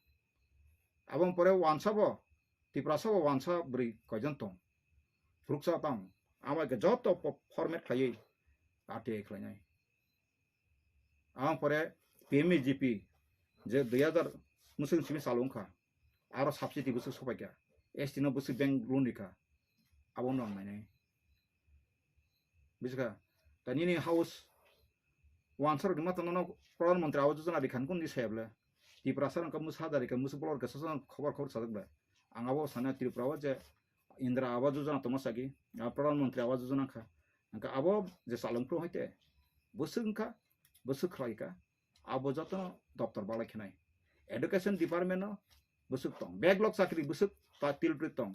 Aboni pore wansa bo, Tiprasa bo wansa bwrwi koijon tong. Phuruksa tong. Amai khe joto po-, format khlaiwi R T I khlainai. Aboni pore P M E G P je dui hazar mwswk simi chalo wngkha. Aro subsidy bwswk sopaikha. S T no bwswk bank loan rikha. Abo no ang nainai. Bujiskha? Ta nini house wansa rok ni mata nono Pradhan Mantri Awas Yojana rikha nukun di saya bwle. Tiprasa rok mwsa da rikha, mwsa bolor rikha, sasa khobor khobor sajak bwle. Ang abo sana Tripura o je Indra Awas Yojana tongma sagi, ah, Pradhan Mantri Awas Yojana kha. Angkha abo je chalung phuru hai te bwswk wngkha, bwswk khlai kha. Abo jotono doptor balai khenai. Education department no bwswk tong. Backlog chakri bwswk ta tilpri tong.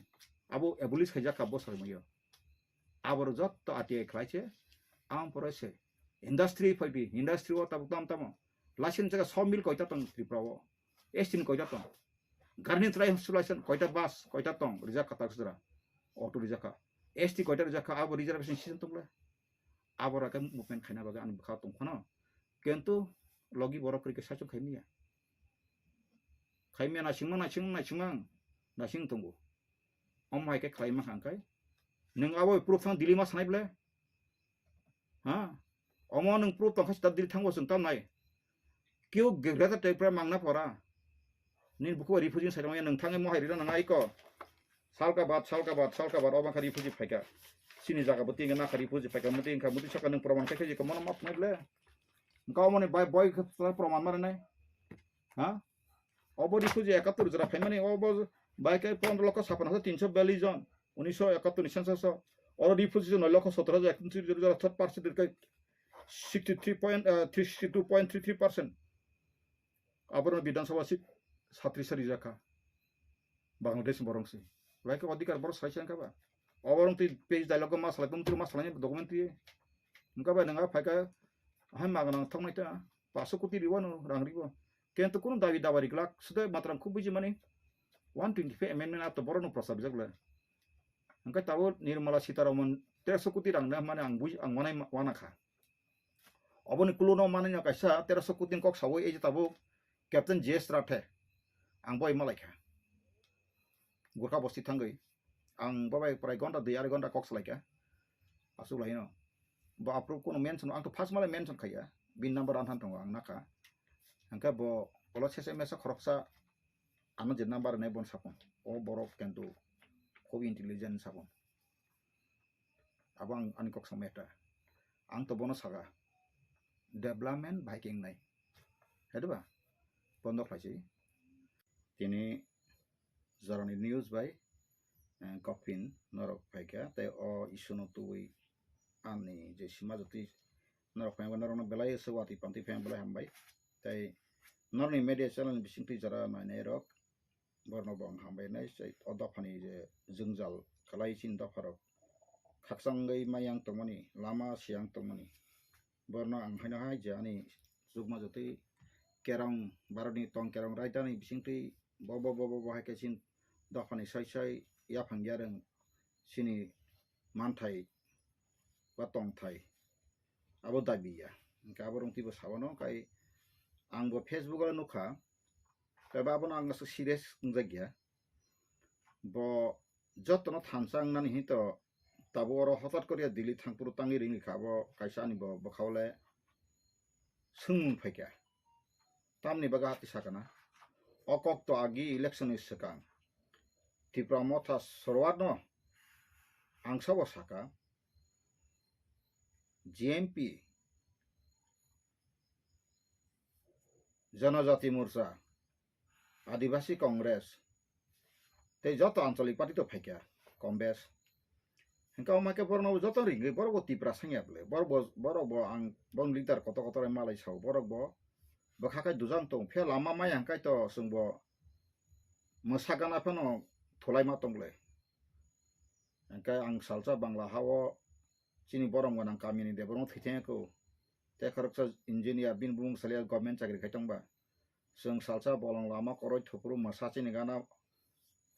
Abo abolish khaijak kha bosor muyo. Aboro jotto R T I khlai se, ang pore se. Industry phai di, industry o tabuk tam tamo. License jaga sawmill koita tong Tripura o. S T ni koita tong. Garni trai hospital license koita bus, koita tong, rijak kha tak sudra. Auto rijak kha. S T koita rijak kha, abo reservation system tong le. Abo rake movement khaina bagwi ani bwkha tong phano. Kintu logi borok kwrwi khe saichung khai manya. Khai manya naisingma, naising, naisingma, naising tongo. Omo hai khe khlai ma kha hwnkhai. Nwng abo proof thang Delhi ma sanai ble? Ha? Omo nwng proof tong kha sita Delhi thango chwng tam nai. Keu greater Tripura mangna pora. Nini buku refugee sai tongya nwng thangwi mohai rina nang aiko. Salka bat, salka bat, salka bat, obo kha refugee phaika. Sini jaga bo tinga nakha refugee phaika, muti wngkha, muti saka nwng proman khai khai jikha, mono ma phunai ble. Wngkha omoni bai boi khe proman ma rinai. Ha? Obo refugee ekattor jora phaimani, obo bai khe pondro lokho sapna hajar tinso biyallis jon, unisho ekattor ni census o. Oro refugee jon noi lokho sottor hajar ekattor jora, third percent khe sixty three point, eh, three sixty two point three three percent. Aborok Bidhan Sabha seat satris sari jakha. Bangladesh borok se. Bai khe odhikar borok salai se wngkha ba. Oborok twi page dialogue ma salai, tong twi ma salai document twi. Wngkha bai nang a phaikha hai magnang thoknai ta. Paso koti riwano rang riwo. Kento kuno dabi daba riglak. Sudo matram khub buji mani. One twenty five amendment ato borok no prosa bijak le. Wngkha tabo Nirmala Sitaraman teroso koti rang na mani ang buji, ang wanai ma-, wana kha. Oboni kuluno manwi no kaisa teroso koti ni kok sawi ei je tabuk Captain J S Rathe. Ang boi malaikha. Gurkha bosti thangwi. Ang bobai prai gonta dui arai gonta kok salaikha. Asuk laino. Bo apro kuno mention, ang to first malai mention khaiya. Bin number anthan tongo ang nakha. Hangkhe bo olo sese mesa khoroksa ano je number nai bon sapon. O borok kentu khub intelligent sapon. Abo ang ani kok samaya ta. Ang to bono saka. Development bai keng nai. Hai diba? Bondo khlai si. Tini jorani news bai, eh, Kopin norok phaikha. Tei o issue no tubui ani je sima jotwi norok phai norokno belai se watwi pantwi phai belai hambai. Tei norokni media channel ni bisingtwi jora nainai rok. Borno bo ang hambai nai, o dophani je jwngjal khlai chini dopharok khakchangwi mayang tongmani, lama siyang tongmani. Borno ang haino hai je ani chukma jotwi kerong, Bharatni tong kerong raidani bisingtwi bo, bo, bo, bo, bo hai khe chini dophani sai sai yaphang yarwng chini manthai ba tongthai abo dabi ya. Hingke abo rong twibo sabano, kai ang bo Facebook o nukha, Tei ba abono ang aswk serious wngjak ya. Bo jotono thansa wngnani hinwi to tabuk oro hotat koriya Delhi thangphuru tangwi ringwi kha, abo kaisa ani bo bwkhao le swngmung phaikha. Tamni bagwi hati sakana. O kok to agi election ni swkang Tipra Motha Sorwar no ang sabo saka, G M P, Janajati Morcha, Adibasi Congress, tei joto Anchalik Party to phaikha, Congress. Hingke omo khe borokno joto ringwi borok bo Tipra sangya bwle. Borok bo, borok bo ang, borok leader kotor kotor malai sao. Borok bo bwkha khai dujang tong, phiya lama maya hwnkhe to chwngbo mwsa gana phano thulaima tongle. Hwnkhe ang salsa Bangla hao chini borom gwnang kamini Debbarma thwithengkho. Tei khoroksa engineer bini bumung salya government chakri khai tongba. Chwng salsa bolong lama koroi thupuru mwsa chini gana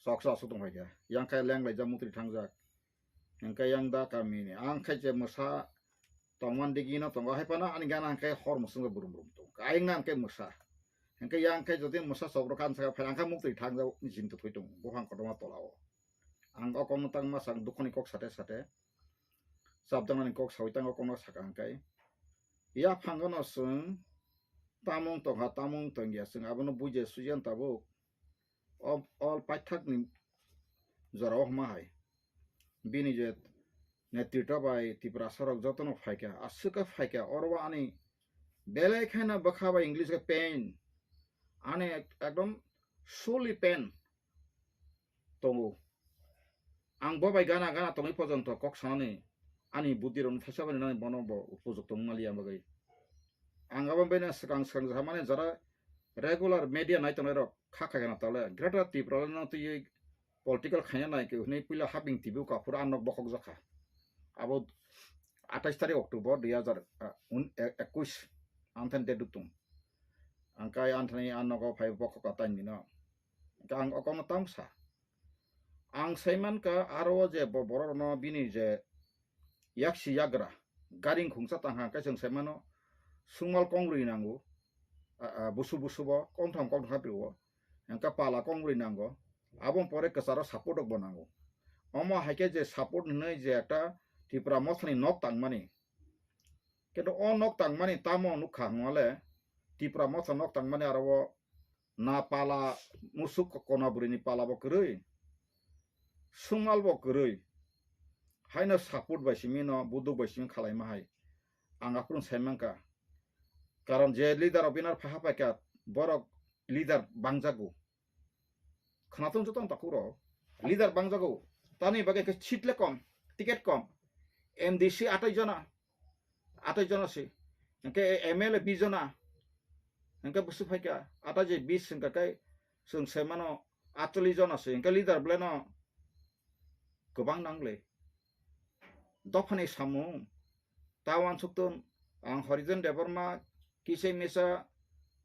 choksa aswk tongphaikha. Yang khe lenglaijak mukri thangjak. Hwnkhe yang da kamini. Ang khe je mwsa tongman digino tongo. Hai phano ani gana hwnkhe hor mwswngwi brum brum tongo. Ayang na hwnkhe mwsa. Hwnkhe yang khe jodi mwsa chokro khan saka phai ang khe mukri thangjak ni chinta thoi tongo. Buphang kotorma tolao. Ang o kokno tangma sak dukhoni kok sate sate. Chapjaknani kok sawi tango kokno saka hwnkhe. Yaphangono chwng tamung tongkha, tamung tongya chwng abono bujiya sujiya tabuk. O, o paithakni jorao hwnma hai. Bini je netrito bai Tiprasa rok jotono phaikha, aswk khe phaikha, oro ani belai kheno bwkha bai English khe pain. Ani ek-, ekdom suli pain tongo. Ang bo bai gana gana tongwi pojonto kok sanani ani buddi rokno thaisa bai nani bono bo upojukto wngmaliya bagwi. Ang abo bini swkang swkang samani jara regular media nai tongnai rok kha khai gana tole Greater Tipraland no twiwi political khaina nai khe hwnwi puila Habing T V o kaphuru ang nok bokhok jakha. Abo atais tarik October dui hazar, ah, un-, e-, ekwis ang thani date dutung. Ang kai ang thani ang nogo phai bokhok ka taini no. Ang o kokno tamo sa. Ang saimankha aro o je bo-, borok rokno bini je yaksi yagra garing khungsa tangkha hwnkhe chwng saimano sungmal kongrwi nango, a, a, busu busu bo kongtham kongtham prio hwnkhe pala kongrwi nango, aboni pore kwcharo support rok bo nango. Omo hai khe je support hinwi je ekta Tipra mothani nok tangmani, kintu o nok tangmani tamo nukha hwnmale Tipra motha nok tangmani aro o na pala musuk kona bwrwini pala bo kwrwi, sungmal bo kwrwi, haino support bai simi no buduk bai simi khalaima hai ang aphuru sai mankha. Karon je leader rok bini aro phaha paikha, borok leader bangjago. Khwnathung joto takhuk rok leader bangjago. Tani bagwi khe seat le kom, ticket kom. M D C atai jona, atai jona se. Hwnkhe M L A bis jona. Hwnkhe busu phaikha atai je bis hwnkha khe chwng sai mano atchollish jona se. Hwnkhe leader belai no kwbang nangle. Dophani samung ta uansukton ang Horijon Debbarma kisa misa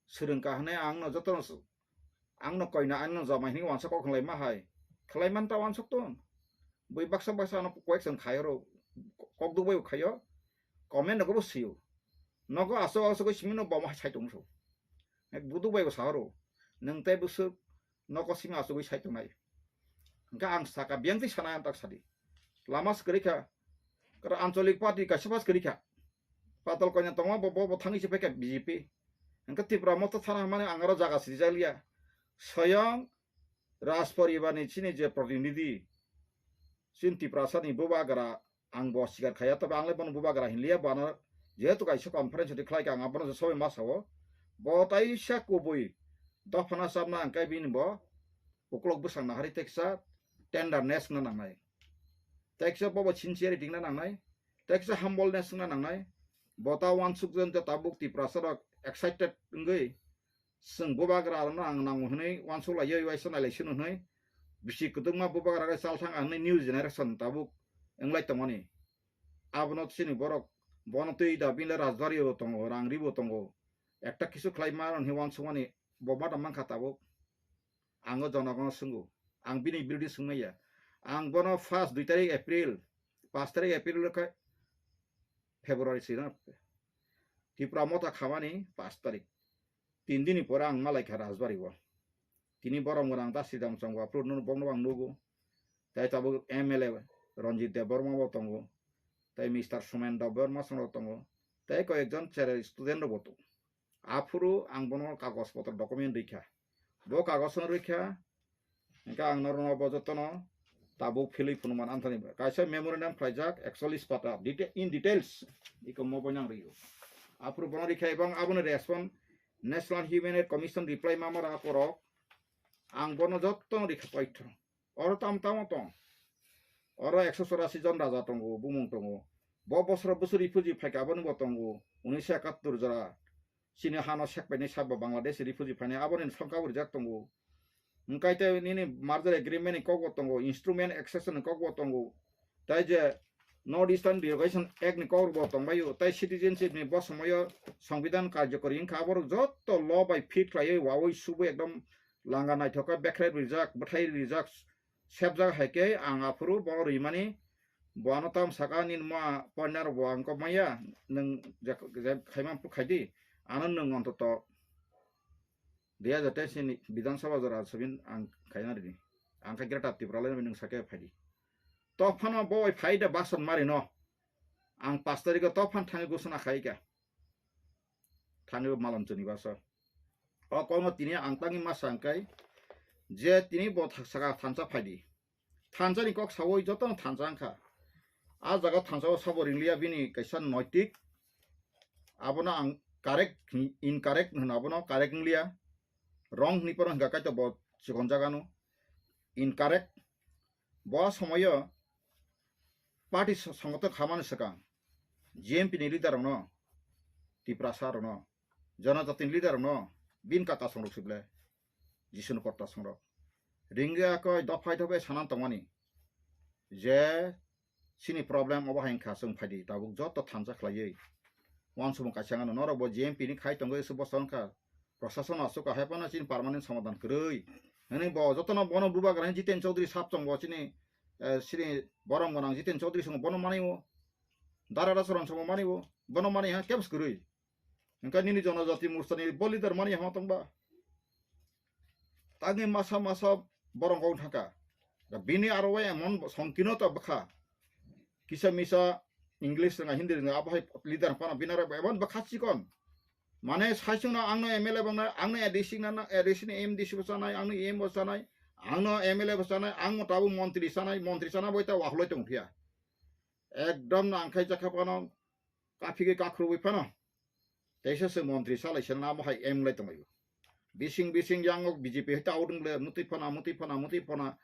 swrwngkha hwnwi ang no jotono ang no koina, ang no jamai hinwi uansa kok khlai ma hai. Khlai man ta uansuk ton. Bui baksa baksa ano koyek jon khayo ro. Kok duk bai khayo. Comment nogo bo sio. Nogo aso aso koi simi no bom hai sai tong so. Ek buduk bai bo sa ro. Nang tai busuk nogo simi aso koi sai tong nai. Hwnkhe ang saka biyang twi sana ang tak sadi. Lama swkri kha. Kara ancholik party kaisa pas kwrwi kha. Patal koina tongma bo, bo, bo thangwi se phaikha B J P. Hwnkhe Tipra motha thana hwnmani ang aro jaga sijak liya. Soyong Raj poribarni chini je protinidhi, chini Tiprasani bubagra ang bo sikar khaiya, tobe ang le bono bubagra hinliya, bo ano jehetu kaisa conference ri khlaikha, ang abono je sobai ma sao. Bo taisa kubui dophano chamna hwnkhe bini bo uklok bwsang nahari teksa tenderness wngna nangnai. Teksa bobo sincerity wngna nangnai, teksa humbleness wngna nangnai. Bo ta uansuk jon je tabuk Tiprasa rok excited wngwi chwng bubagra rokno ang nango hwnwi uansuk lai, yoi waisa nailai sino hwnwi bisi kwdwkma bubagra rok chal thang hwnwi new generation tabuk wnglai tongmani. Abono chini borok bono twi da bini le rajbari bo tongo, rang ri bo tongo, ekta kisu khlai mano hwnwi uansukmani bo ma da mankha tabuk. Ang o jonogono swngo. Ang bini birodhi swngmaya. Ang bono first dui tarik April, paanch tarik April khe February sina. Tipra motha khamani paanch tarik. Tin dini pore ang malaikha Rajbari o. Tini borom gwnang da Sridham Chongwa, Prudno bongno ang nugo. Tai tabuk M L A Ranjit Debbarma bo tongo. Tai Mister Somen Debbarma songro tongo. Tai koyekjon cherai student rok bo tongo. Aphuru ang bono kagoj potro document rikha. Bo kagoj no rikha, hwnkhe ang norokno bo jotono tabuk philwi phunukmani amthani kaisa memorandum khlaijak ekchollish pata, deta-, in details iko mo boino ang rio. Aphuru bono rikha ebong aboni respond National Human Rights Commission reply mama rang akorok ang bono jotono rikha paithro. Oro tam tamo tong. Oro ekso chorasi jon raja tongo, bumung tongo. Bo bosoro bwswk refugee phaikha, abono bo tongo. Unisho ekattor jora. chini hano sekpainai sabo Bangladesh refugee phainai, aboni songkha bo rijak tongo. Hwnkhe tei nini merger agreement ni kokbo tongo, instrument accession ni kokbo tongo, tei je North Eastern Delegation Act ni kokbo tongbaio, tei citizenship ni bo somoyo Songbidan karjokori wngkha, aborok joto law bai fit khlaiwi wawi subwi ekdom langa naithok khe bekhrai rijak, bwthai rijak, sebjak hai khe ang aphuru bo rimani, bo ano tam saka, "Nini ma partner bo ang kok maya, nwng je, je khaima phuru khaidi, ano nwng ontoto dui hajar teis ni Bidhan Sabha jora sabin ang khaina rini, ang kha Greater Tipraland nwng sake phaidi." To phano bo bai phaida bason mari no, ang pash tarikh o to phan thangwi gusuna khai kha, thangwi malom chwni baso. O kokno tini ang tangwi ma sa hwnkhe je tini bo tha-, saka thansa phaidi. Thansa ni kok sawi jotono thansa wngkha. A jaga thansa o sabo ringliya bini kaisa noitik. Abono ang correct, incorrect hwno abono correct wngliya. Wrong hwnwi poro hwnkha kaitor bo chikon jagano. Incorrect. Bo somoyo party so-, songothon khamani swkang G M P ni leader rokno, Tiprasa rokno, Jonojati ni leader rokno, bin kaka songrok sible, Jisuni kotta songrok. Ringya koi dophai dophai sanan tongmani je chini problem obo hai wngkha, chwng phaidi tabuk joto thansa khlaiwi. Wansukmung kaisa wngkha, norok bo G M P ni khai tongwi se bosta wngkha. Prashason aswk kahai phano chini permanent somadan kwrwi. Hwnwi bo jotono bono bubagra Jiten Chaudhary sap chongo chini, eh, chini borom gwnang Jiten Chaudhary songo bono manwi o. Dara Rasaron songo manwi o. Bono manwi ha kebs kwrwi. Hwnkhe nini Jonojati Morcha ni bo leader mani hama tongba? Tangwi masa masa borok wng thangkha. Da bini aro o emon songkino ta bwkha. Kisa misa English rwnga, Hindi rwnga, abo hai leader phano bini aro emon bwkha chikon. Mane saichung no ang no M L A bang nai, ang no A D C na, A D C ni M D C bo chanai, ang no E M bo chanai, ang no M L A bo chanai, ang mo tabuk montri chanai, montri chana bo ta wahloi tong phiya. Ekdom no ang khai jakha phano, kaphigwi kakhruwi phano. Teisa se montri salai se namo hai M lai tonglaio. Bising bising yang o B J P hai ta odung le mutui phana, mutui phana, mutui phana.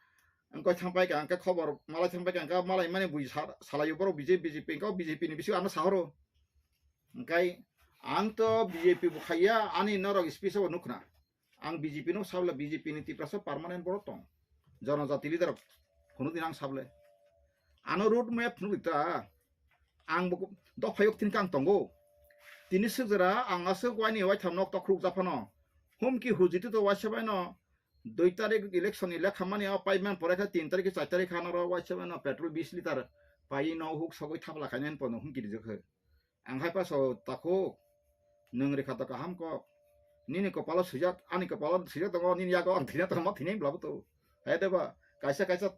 Ang koi thangpai ka, ang khe khobor malai thangpai ka, ang khe malai mani bui sa-, salaio borok B J P, B J P, ang khe B J P ni bising ano sahoro. Ang kai ang to B J P bo khaiya, ani norok speech o nukhna. Ang B J P no sabla B J P ni Tiprasa permanent borok tong. Jonojati leader rok phunuk din ang sable. Ano road map phunuk ta. Ang bo dophayok tin kang tongo. Tini sejera ang aswk waini waitham nok tokruk japhano. Humki hujiti to waisa baino dui tarik election ni lekha mani o paiman pore kha tin tarik char tarik hano ro waisa baino petrol bis liter pai no huk sogwi thapla khainani pono humki rijak khe. Ang hai paso takhuk, nwng rikha to kaham kok. Nini kopalo swijak, ani kopalo swijak tongo, nini yago ang thina tongma thinai bwlabo to. Hai de ba, kaisa kaisa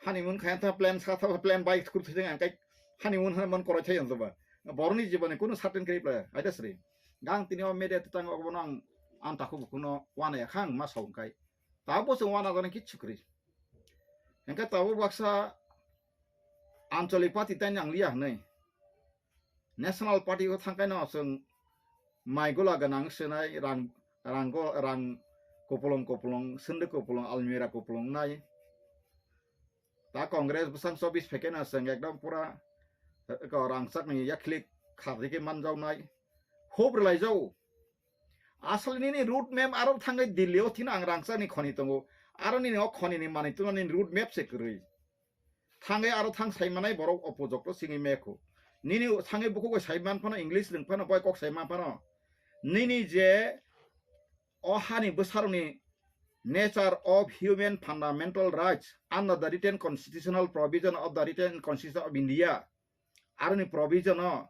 honeymoon khaina tha plan sa tha plan bai kur thajeng ang kai honeymoon hana man korai thai ang ba. Boroni jiboni kunu certain kri pla, hai de sri. Gang tini o media tang obo nang ang takhuk kuno wana ya khang ma saung kai. Ta bo se wana jani kichu kri. Engka ta bo baksa anchalik party tani ang liya hnai. National Party o thangkaino chwng mai gula gwnang swnai, rang, rang go, rang kupulung kupulung, sindi kupulung, almira kupulung nai. Ta Congress bwsang chobis phaikeno chwng ekdom pura, eh, ko rangchakni yakhlik kharikhe manjawnai. Hope rwlaijao. Asol nini road map aro thangwi Delhi o thina ang rangchakni khoni tongo. Aro nini o khonini manwi tungma nini road map se kwrwi. Thangwi aro thang sai manai borok opojok to singwi mekho. Nini thangwi bukhuk bai sai man phano English rwng phano bai kok sai man phano. Nini je o hani bwsarokni nature of human fundamental rights under the written constitutional provision of the written constitution of India. Aroni provision o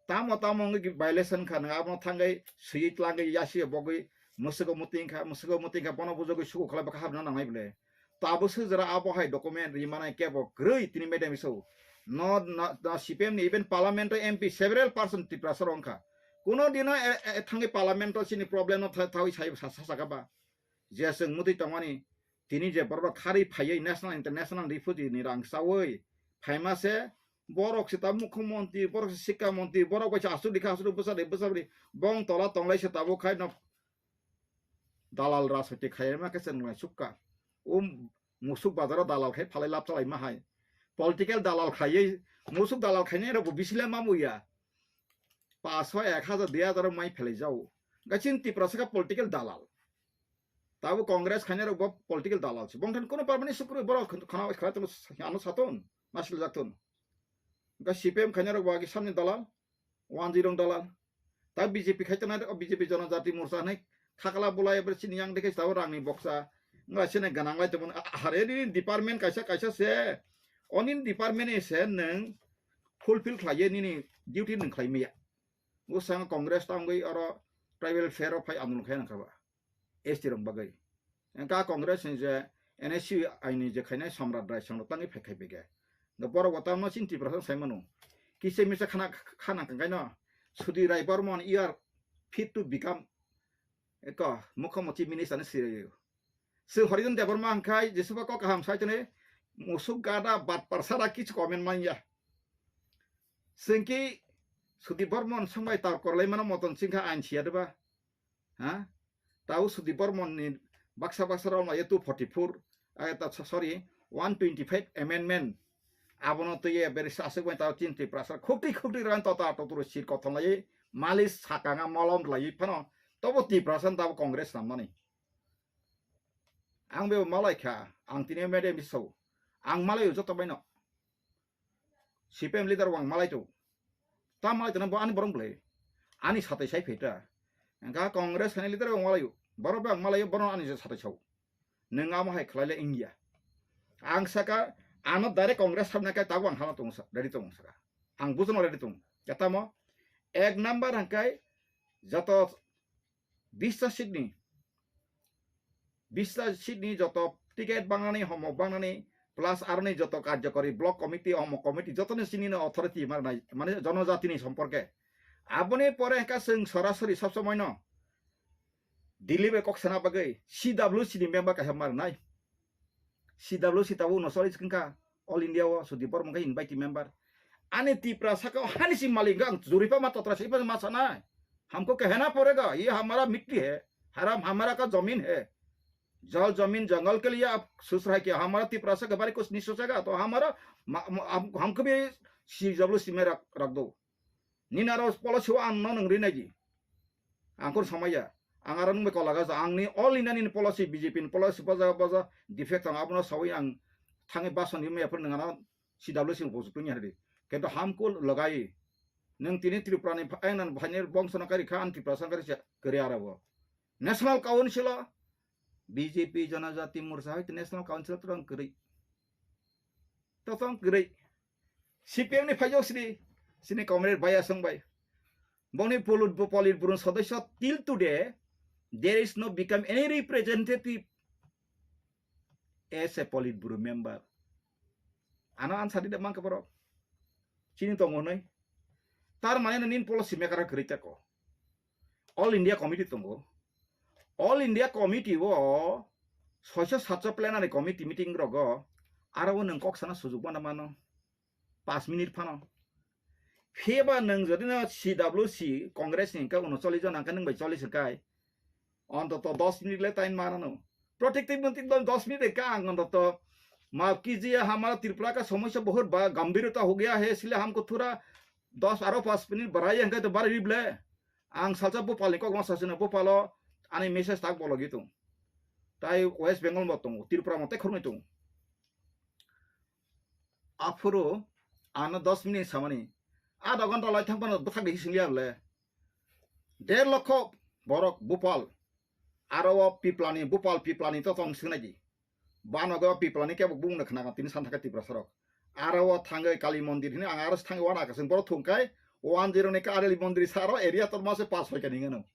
tamo tamo wngwi violation kha, nwng abono thangwi swiwi tlangwi yasi bogwi mwswgo muti wngkha, mwswgo muti wngkha, bono bujogwi suku khlai bwkha habna nangnai bwle. Tabuk swijara abo hai document ri manai kebo kwrwi tini madam iso. No, no, no, C P M ni even parliament o M P several person Tiprasa rok wngkha. Kuno dino e, e, thangwi parliament o chini problem no tha-, thawi sai sa, sa, sakha ba. Je chwng mutwi tongmani tini je borok kharwi phaiwi national international refugee ni rang chawi phaima se borok se ta mukhyamantri, borok se sikka mantri, borok bai se aswk dikha aswk bwsa de bwsa bwrwi bong tola tonglai se tabuk khai no. Dalal rajniti khaima khe chwng nai sukha. O musuk bazaro dalal khai phalai lab chalai ma hai. Political dalal khaiwi musuk dalal khainai rok bo bisi le ma muya. Paso ek hajar dui hajar mai phelai jao. Gachin Tiprasa ka political dalal. Tabo Congress khainai rok bo political dalal se. Bongthan kono permanent sukru borok khana khala tong ano saton nasil jaktun. Ga C P M khainai rok bo agi samni dalal, one zero dalal. Ta B J P khai tongnai, o B J P Janajati Morcha hinwi khakla bulai, ebre chini yang dekhe tabo rangni boksa. Ngra sene ganang lai tongmani, a-, a-, hare nini department kaisa kaisa se. O nini department ni se nwng fulfill khlaiye nini duty nwng khlai maya. Bwskango Congress tangwi oro tribal fair o phai andolon khai nangkha ba. S T rok bagwi. Engka Congress ni je N S C I ni je khainai Samrat Rai song rok tangwi phai khai bege. Nga borok bo tamo chini Tiprasa sai mano. Kisa misa khana, khana kangkaino Sudhir Rai Barman, you are fit to become eko Mukhyamantri minister ni sirayo. Se Harijan Debbarma hwnkhai jesuba kok kaham sai tene musuk gada bat parsara kichu comment manya. Sengki Sudhir Barman songbai tar korlai mano moton singkha ain siya deba. Ha? Tau Sudhir Barman ni baksa baksa rok lai two forty four, eh, ta, sorry, one twenty five amendment. Abono twiye beri sasuk bai tau chin Tiprasa khukti khukti ran tota totoro sir kothon lai malis sakanga molom lai phano tobo Tiprasa tabo Congress namani. Ang bebo malai kha, ang tini mede miso. Ang malai joto baino. C P M leader wang malai tu. Ta malai tu bo ani borong bole. Ani satai sai pheta. Engka Congress hani leader wang malai. Boro bang malai bono ani satai sau. Neng amo hai khlai le India. Ang saka ano direct Congress sabna kai tago ang hama tong sa, dari tong saka. Ang bujono ready tong. Kata mo ek number hangkai joto bista seat ni, bista seat ni joto ticket bangnani, homok bangnani, plus aroni joto karjokori block committee, homok committee, joto ni sini no authority marnai, mane jonojati ni somporke. Aboni pore hingka chwng sorasori sob somoi no Delhi bai kok sana bagwi C W C ni member kaisa marnai. C W C tabuk no choli wngkha All India o Sudhir Barman khe invite member. Ani Tiprasa ka hani si malik ang juripa ma totra sipa ma sana. हमको कहना पड़ेगा, ये हमारा मिट्टी है, हराम हमारा का जमीन है। जल जमीन जंगल के लिए आप सोच रहा है कि हमारा तिपरासा के बारे कुछ नहीं सोचेगा, तो हमारा, म-, म-, हम, हमको भी C W C में रख, रख दो। Nini aro policy o ang no nwng rinai di. Ang kor samaya. Ang aro nwng bai kola gasa. Ang ni all India ni policy, B J P ni policy boja boja defect ang abono sawi ang thangwi bason yumya phur nwng ano C W C bo tungya di. Kento hamko lagai. Nwng tini Tripura ni pha-, ang nan bhainir bongso no kari kha, ang Tripura sangkari se kari aro bo. National Council o B J P Janajati Morcha hai National Council o tong kari. To tong kari. C P M ni phaijok sri, sini comrade Baya Song bai. Boni Polit-, Politburo sodosyo till today, there is no become any representative as a Politburo member. Ano answer di mangka borok. Chini tongo noi. Tar mane no nin policy maker kwrwi tako. All India Committee tongo. All India Committee o soiso satso plenary committee meeting rogo aro o nwng kok sana sujuk mano mano. Pas minute phano. Phiya ba nwng jodi no C W C Congress ni hwnkhe uno chollish jon hwnkhe nwng bai chollish hwnkhe. Ontoto dos minute le time manano. Protective monti dos minute ka ang ontoto. माफ कीजिए, हमारा त्रिपुरा का समस्या बहुत बड़ा गंभीरता हो गया है, इसलिए हमको थोड़ा दस aro pas minute बढ़ाइए, hwnkhe to bari rible. Ang salsa Bhopal ni kok ma sasino, Bhopal o ani message tak bologwi tong. Tai West Bengal bo tongo, Tripura mo tai khoroknwi tongo. Aphuru ano dos minute samani, adha ghonta lai thang phano bwthak de singya le. Der lokho borok Bhopal, aro o Piplani, Bhopal Piplani to tong singnai di. Banogo Piplani kebo bungno khna tini san thaka Tiprasa rok. Aro o thangwi Kali mondir hini ang aro thangwi wana kasing borok thungkai one zero ni Kali mondir saro area tor mase pas hoi kani ngano.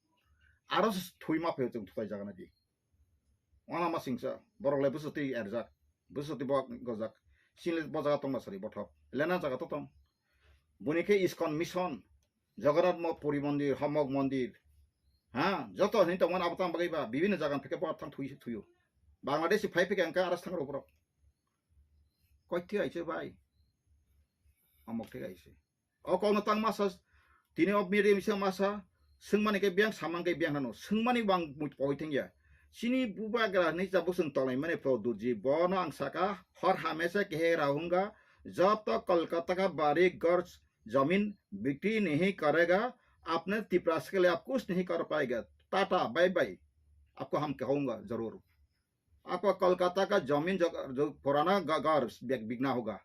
Aro thwi ma phe chung thutai jaga nadi. Wana ma singsa borok le busuti erjak. Busuti bo gojak. Sini bo jaga tong ma sari bothok. Lena jaga to tong. Buni khe ISKCON mission, Jagannath mo-, Puri mondir, Homok mondir. Ha, joto hini tongmani abo tang bagwi ba, bibinno jaga pheke bo thang thui, thuio. Bangladesh phai pheke angka aras thang rok borok. Koi thik aise bai. Homok thik aise. O kokno tang masa, tini o media misa masa, swngmani khe biyang, samang khe biyang hano. Swngmani bang mui poi thengya. Chini bubagra hinwi jabo chwng tonglaimani Prodot ji, bono ang saka, हर हमेशा कह रहा हूँगा, जब तक कोलकाता का बाड़ी घर जमीन बिक्री नहीं करेगा, अपने तिपरास के लिए आप कुछ नहीं कर पाएगा। Tata, bye bye. Aapko hum kahunga zarur. Aapka Kolkata ka jamin jo, jo purana ga, ghar bik, bikna hoga.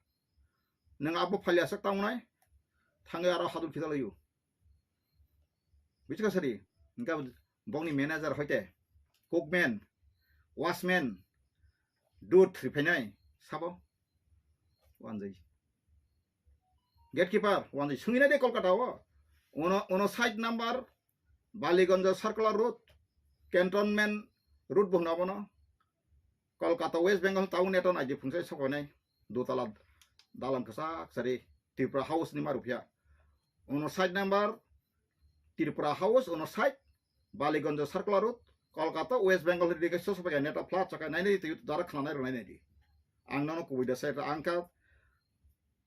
Nwng abo phaliya sak tangnai, thangwi aro hadul khitalaio. Buchika sari, hingka bokni manager hoite, cookman, watchman, dud riphainai, sabo? Wanjai. Gatekeeper, wanjai. Sungina de Kolkata o. Uno, uno side number, Baliganj Circular Road, Cantonment Road bo hwna bono. Kolkata West Bengal town neto naidi phungsai sokoinai dutala dalam kwchak sari Tripura House ni ma rupya. Uno side number Tripura House, uno side Baliganj Circular Road, Kolkata West Bengal ri ke soso pakai neto flat chakai nai nai tu dara khana nai ronai nai di. Ang nono kubui da sai ang ka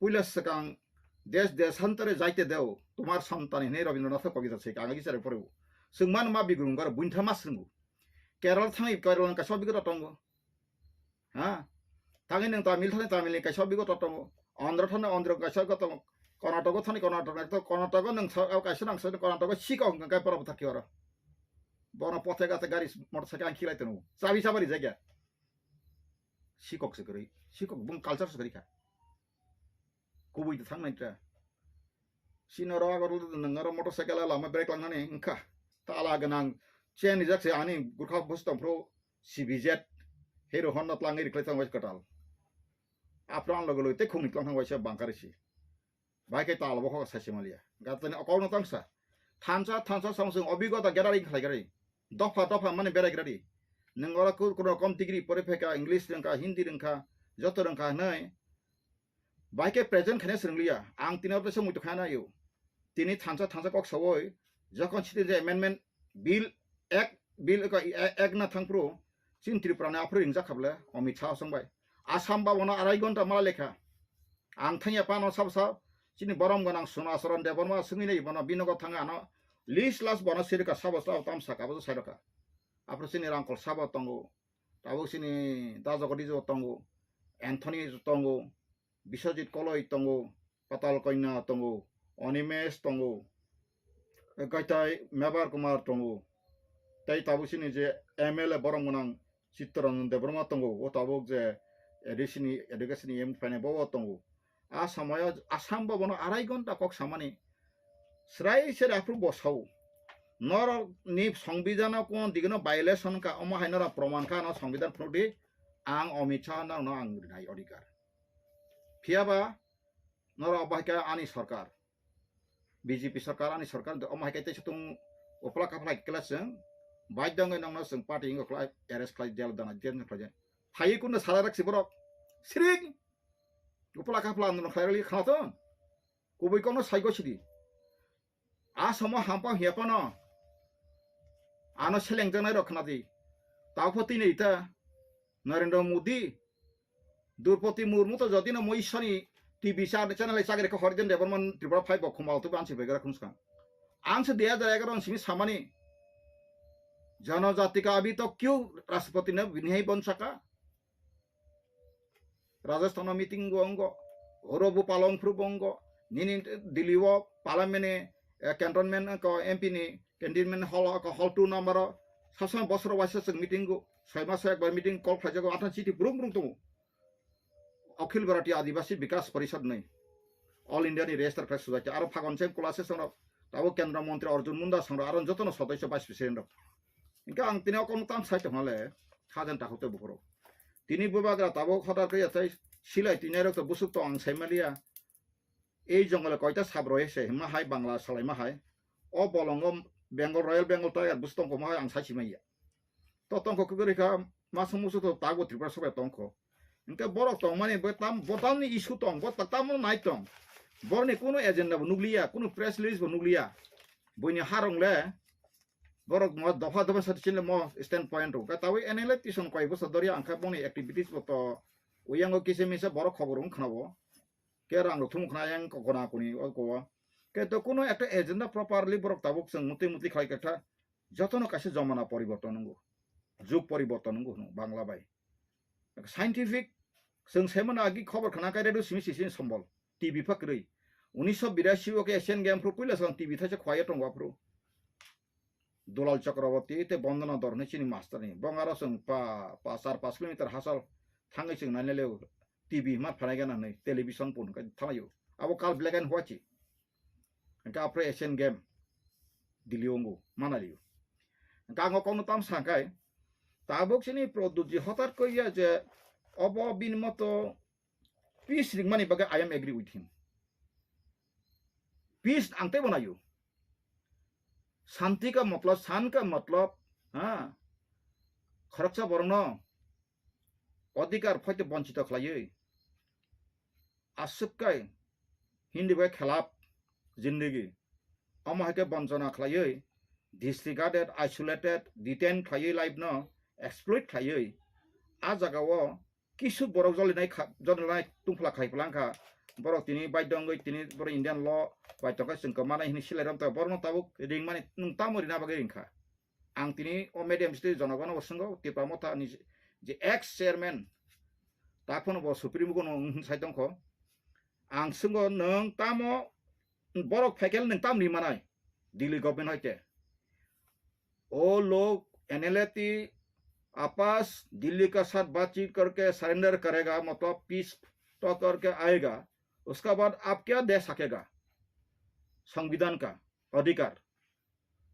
puila swkang des desantore jaite deo, tomar santani hinwi Rabindranath kobita se kanga gichare phorebo. Chwng mano ma bigrung garo buintha ma swngo. Kerala thangwi Kerala ni kaisa bigrung tongo. Ha? Thangwi nwng Tamil thangwi Tamil ni kaisa bigrung tongo. Andhra thangwi Andhra kaisa bigrung tongo. Karnataka thangwi Karnataka to Karnataka nwng sa kaisa nang sa Karnataka sika hwnkha kai pora bwthak ki oro. Bono pothe gate gari motorcycle ang khilai tono. Chabi sabari jagya. Sikok se kwrwi. Sikok bung culture se kwrwi kha. Kubui ta thang nai ta. Sino ro agor nwng aro motorcycle lama brake lang nani wngkha. Tala gwnang chain rijak se ani gurkha bus tong phro C B Z Hero Honda tlang ri khlai thang wai kwtal. Apran logo logo te khungni tlang thang wai se bangkar si. Bai khe talo bo kok sai se maliya. Gatani okol no tang sa. Thansa thansa samsung obigota gera ri khlai gari. Dopha dopha mani berai gari. Nwng oro kur kur kom degree pore pheka English rwngkha Hindi rwngkha joto rwngkha hwnwi. Bai khe present khaina swrwng liya. Ang tini oro teisa muitu khaina yo. Tini thansa thansa kok sawoi, jokhon citizen amendment bill ek, bill ek, ek na thangphru, chini Tripura ni aphuru ringjak kha bwle, Amit Shah song bai. Assam ba bono arai gonta mala lekha. Ang thangya pano sab sab, chini borom gwnang Sona Saran Debbarma swngwi nai bono binogo thangwi ano list last bono sirika sabo sabo tam saka bo sairokha. Aphuru chini Rangkol sabo tongo, tabuk chini Da Jagadish bo tongo, Anthony tongo, Biswajit Koloi tongo, Patal Kanya tongo, Animesh tongo, Gaitai Mebar Kumar tongo, tei tabuk chini je M L A borom gwnang Chittaranjan Debbarma tongo, o tabuk je A D C ni education ni M P phainai bo o tongo. A samoyo Assam bo bono arai gonta kok samani srai sere aphuru bo sao. Norok ni songbidano kuno digino violation ka, omo hai norok proman ka, no songbidhan phunukdi, ang Amit Shah no ang rinai odhikar. Phiya ba norok obo hai khe ani sorkar, B J P sorkar, ani sorkar, omo hai khe teisa tung upla kaphla khe chwng baidya wngwi nokno chwng party wngwi khlai arrest khlai, jail dana jail khlai. Phaiwi kunno sala rak si borok siring upla kaphla andolon khlai rwli khna thon. Kubui kokno sai gosidi. A samo hampang hiya phano ano selengjaknai rok khna di. Tabukpho tini ita Narendra Modi, Droupadi Murmu to jodi no mo Ishwar ni T V cha-, channel ai chagri kha Harijan Debbarma Tripura phai bo khuma tu ban si begra khum skang. Ang se dui hajar egaroh ni simi samani janajati ka abhi tak kyun Rashtrapati ne bini hai bon saka. Rajasthan o meeting go ongo, oro bo palong phru bo ongo, nini Delhi o parliament ni, eh, cantonment ko M P ni cantonment hall ko hall two number o, sab samai bosor waisa chwng meeting go, soi maso ekbar meeting call khlai jago, athan chiti brung brung tongo. Akhil Bharatiya Adivasi Bikas Parishad ni, All India ni register khlai sujai, aro phagon se kula se songrok, tabo Kendra Montri Arjun Munda songrok, aro jotono sodosyo vice president rok. Hingke ang tini o kokno tang sai tongmale, hajan takhuk tei bukhurok. Tini bubagra tabuk hodar khe yathai silai tini rok to busuk tong ang sai maliya. Ei jongole koita sab roi se hima hai Bangla salai ma hai. O bolongo Bengal, Royal Bengal Tiger bus tongkho ma hai ang sai si maya. To tongkho kwrwi kha masung musu to tago Tripura sobai tongkho. Hingke borok tongmani bo tam, bo tamni issue tong, bo ta-, tamo nai tong. Borni kuno agenda bo nukliya, kuno press release bo nukliya. Buini harong le borok mo dopha dopha sa chini mo stand point rok. Ka tawi N L F tison koi bosor dori ang kha boni activities bo to uyango kisa misa borok khobor wng khna bo. Ke rang rok thum khna yang ko kona kuni o ko. Ke to kuno ekta agenda properly borok tabuk chwng muti muti khlai kha jotono kaisa jomana poriborton wngo. Jug poriborton wngo hwnwi Bangla bai. Scientific, chwng saimano agi khobor khna khe radio simi sisi sombol, T V pha kwrwi. Unisho birasi o khe Asian Game phru puila swkang T V thaisa khwlaiya tongo aphuru. Dulal Chakraborty tei Bondona Dor hinwi chini master ni. Bong aro chwng pa, pa char paanch kilometer hachal thangwi chwng nainai leo T V ma phanai gana hinwi television pun khe thalaio. Abo kal black and white chi. Hwnkhe aphre Asian Game Delhi ongo manalio. Hwnkhe ang o kokno tam sa khe tabuk chini Pradyutji hotat koi ya je obo bini moto peace ringmani bagwi I am agree with him. Peace ang teibo naio. Shanti ka matlab, shan ka matlab, ha? Khoroksa borokno adhikar phaite bonchito khlaiwi, aswk kai Hindi bai khelap zindagi. Omo hai khe bonchona khlaiwi, disregarded, isolated, detain khlaiwi life no exploit khlaiwi, a jaga o kisu borok jolinai kha, jolinai tungphla khai plang kha. Borok tini baidya wngwi tini borok Indian law bai tongkha chwng kwmanai hinwi silai rom ta borokno tabuk ringmani nwng tamo rina bagwi ringkha. Ang tini o medium site jonogono bo swngo Tipra Motha ni je ex chairman ta phano bo Supreme Court no wng sai tongkho. Ang swngo nwng tamo borok phaikhe nwng tam rimanai Delhi government hoite. ओ लोग एनएलए ती आपस दिल्ली का साथ बातचीत करके सरेंडर करेगा, मतलब पीस टॉक करके आएगा, उसका बाद आप क्या दे सकेगा संविधान का अधिकार?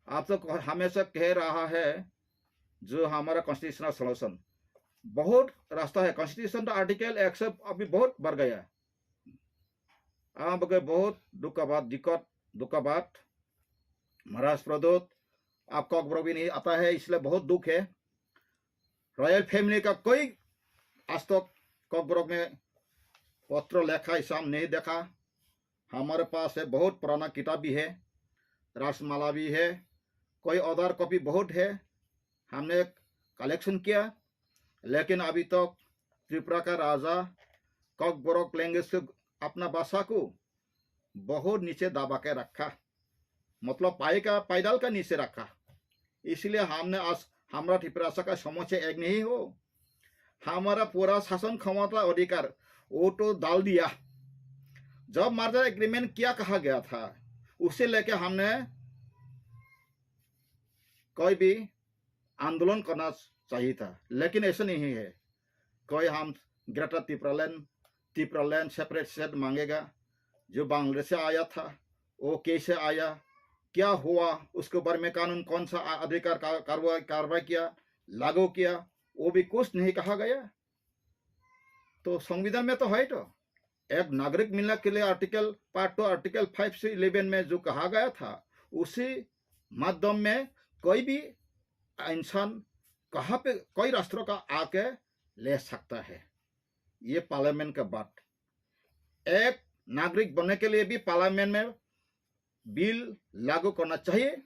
आप तो हमेशा कह रहा है जो हमारा कॉन्स्टिट्यूशनल सॉल्यूशन, बहुत रास्ता है। कॉन्स्टिट्यूशन का आर्टिकल एक सौ अभी बहुत बढ़ गया। हाँ, बगे बहुत दुख का बात, दिक्कत, दुख का बात। महाराज प्रद्योत, आप कॉकबरॉक भी नहीं आता है, इसलिए बहुत दुख है। रॉयल फैमिली का कोई आज तक कॉकबरॉक में पत्र लेखा ऐसा हम नहीं देखा। हमारे पास है, बहुत पुराना किताब भी है, रासमाला भी है, कोई अदर कॉपी बहुत है, हमने कलेक्शन किया, लेकिन अभी तक त्रिपुरा का राजा कॉकबरॉक लैंग्वेज को, अपना भाषा को बहुत नीचे दबा के रखा, मतलब पाए का, पैदल का नीचे रखा। इसलिए हमने आज, हमारा त्रिपुरा का समस्या एक नहीं हो, हमारा पूरा शासन क्षमता अधिकार वो तो डाल दिया। जब मर्जर एग्रीमेंट क्या कहा गया था, उसे लेके हमने कोई भी आंदोलन करना चाहिए था, लेकिन ऐसा नहीं है। कोई हम ग्रेटर तिप्रालैंड, तिप्रालैंड सेपरेट स्टेट मांगेगा, जो बांग्लादेश से आया था, वो कैसे आया, क्या हुआ, उसके बारे में कानून कौन सा आ-, अधिकार का-, कार्रवाई, कार्रवाई किया, लागू किया, वो भी कुछ नहीं कहा गया। तो संविधान में तो है तो, एक नागरिक मिलने के लिए article, part two, article five से इलेवन में जो कहा गया था, उसी माध्यम में कोई भी इंसान कहाँ पे, कोई राष्ट्र का आके ले सकता है। ये पार्लियामेंट का बात। एक नागरिक बनने के लिए भी पार्लियामेंट में बिल लागू करना चाहिए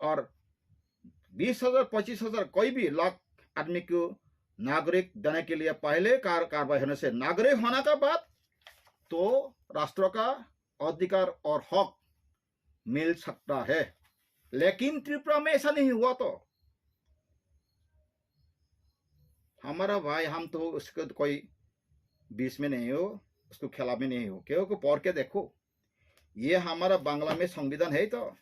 और बीस हजार, पच्चीस हजार, कोई भी लाख आदमी को नागरिक देने के लिए पहले कार-, कार्रवाई होने से नागरिक होने का बाद तो राष्ट्र का अधिकार और हक मिल सकता है, लेकिन त्रिपुरा में ऐसा नहीं हुआ तो हमारा भाई, हम तो उसको कोई बीच में नहीं हो, उसको खेला में नहीं हो, क्योंकि पढ़ के देखो, ये हमारा बांग्ला में संविधान है तो,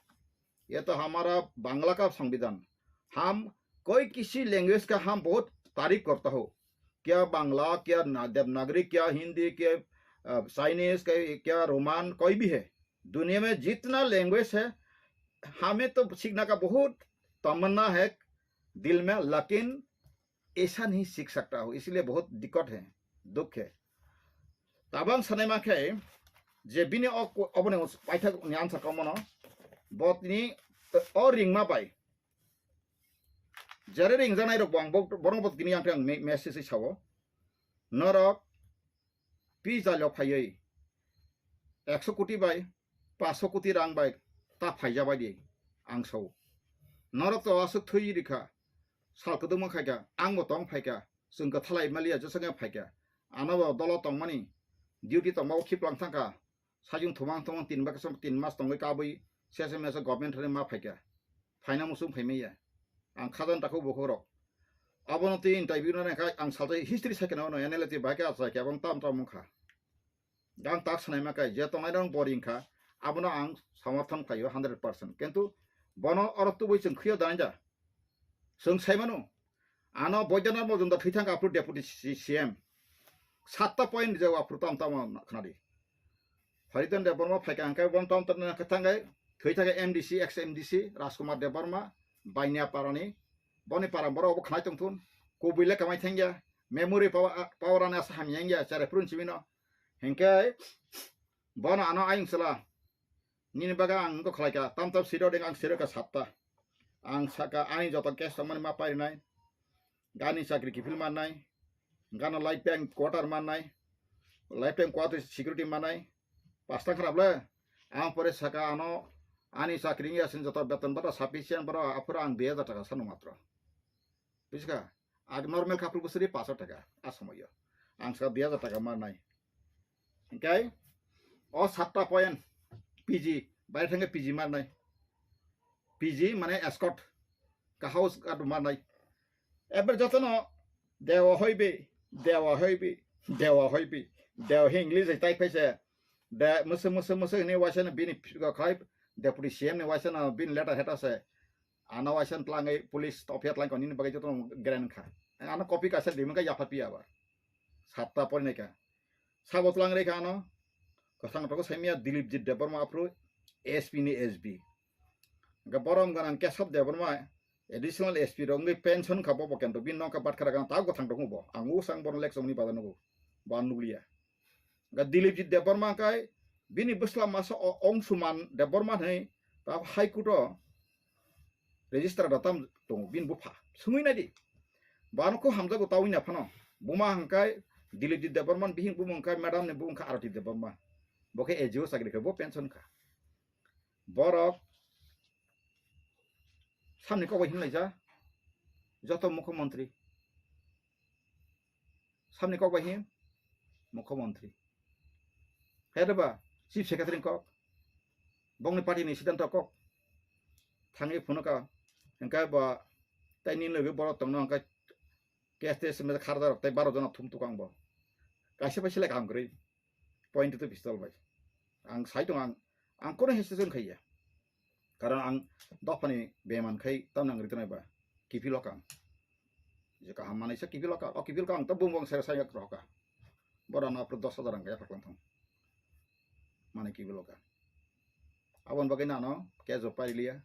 ये तो हमारा बांग्ला का संविधान। हम कोई किसी लैंग्वेज का हम बहुत तारीफ करता हो, क्या बांग्ला, क्या ना-, देवनागरी, क्या हिंदी, क्या, अ, चाइनीज, क्या, क्या रोमन, कोई भी है, दुनिया में जितना लैंग्वेज है, हमें तो सीखने का बहुत तमन्ना है दिल में, लेकिन ऐसा नहीं सीख सकता हो, इसलिए बहुत दिक्कत है, दुख है। Tabang sanai ma khe je bini o, oboni paithak ni answer komono, bo tini o ringma bai, jere ringjanai rok bo ang bo-, borok bo tini ang, ang me-, message sao, norok pizza lo phaiwi ekso koti bai, paanch koti rang bai ta phaija bai di, ang sao. Norok to aswk thwi rikha, sal kwdwkma khaikha, ang bo tong phaikha, chwng kwthalai maliya jesa khe phaikha. Ano bo dolo tongmani, duty tongma bo khiplang thangkha, sajung thumang thumang tin baksa tin mas tongwi kabwi sese mese government thani ma phaikha. Phaina muchung phaimaya. Ang khajan takhu bukhuk rok. Abono twi interview na nangkha, ang salsa history saikhe no, N L A twi bahai khe achai khe abang tam tam wngkha. Ang tak sanai ma khe, je tongnai rok boring kha, abono ang samarthon khlaio hundred percent. Kintu Bono oro tubui chwng khwiyo danai da. Chwng sai mano. Ano Boidana Mojumdar thwi thangkha aphuru deputy C-, C M. Satta point rijak aphuru tam tam khnadi. Hariton Debbarma phaikha hwnkhe bono tam tam khe thangkhe thwi thangkhe M D C, ex M D C Rajkumar Debbarma, Bainia parani. Boni para borok obo khnai tongthun. Kubui le kamai thangya. Memory power, power ani asa hamya wngya chare phuru chimino. Hwnkhe bono ano ayung sala. Nini bagwi ang wngkha khlaikha, tam tam siro ding ang siro kha satta. Ang saka ani joto case tongmani ma parinai. Gani chakri kiphil mannai. Gana life time quarter mannai. Life time quarter security mannai. Pasta kharap le. Ang pore saka ano ani chakri wngya sin joto beton bata sufficient boro aphuru ang dui hajar taka sano matro. Bujiska? Ag normal couple bwswrwi paanch taka a somoyo. Ang saka dui hajar taka mannai. Hwnkhe o satta point P G, bai thangkhe P G mannai. P G mane escort, ka house guard mannai. Eber jotono dewa hoibi, dewa hoibi, dewa hoibi, dewa he English hai tai phaise. De mese mese mese ni waisa no bini khai deputy C M ni waisa no bini letter heta se. Ano waisa tlangwi police topya tlangkha nini bagwi joto gren kha. Ano copy kaisa dimung kha yapha piya ba. Satta porinai kha. Sabo tlang rei kha ano. Kwthang togo saimya Dilipjit Debbarma aphuru S P ni S B. Ga borom ganang Kesab Debbarma additional S P rok wngwi pension kha bo bo kento bin nokha bat khara ganang ta kwthang togo bo. Ang usang bono lek chongni bada nugo. Ba nukliya. Ga Dilipjit Debbarma kai bini bwsla masa o Ongsuman Debbarma hai ta High Court o register da tam tongo bini bupha. Sungwi nai di. Bano kho hamjago tawi na phano. Buma hangkai Dilipjit Debbarma bihing bumung kai madam ni bumung kha Arati Debbarma. Bo khe A G O chakri kha bo pension kha. Borok samni kok bai hinlaija joto mukhyamantri. Samni kok bai hin mukhyamantri. Hede ba chief secretary kok. Bongni party ni siddhanto kok. Thangwi phunukha. Hingkhe ba tei nini logi borok tongno hingkhe K S T S me kharda rok tei baro jona thum tukang bo. Kaisa bai selek ang kwrwi. Point to pistol bai. Ang sai tong ang, ang kono hesitation khaiya. Karon ang dophani beman khai tamni ang ritonai ba. Kiphil okang. Je kaham manai sa kiphil okang. O kiphil okang to bung bung sere sai roka. Bora no apro dos hajar ang kaya phaklang thang. Mane kiphil okang. Abon bagwi nano kejo pailiya.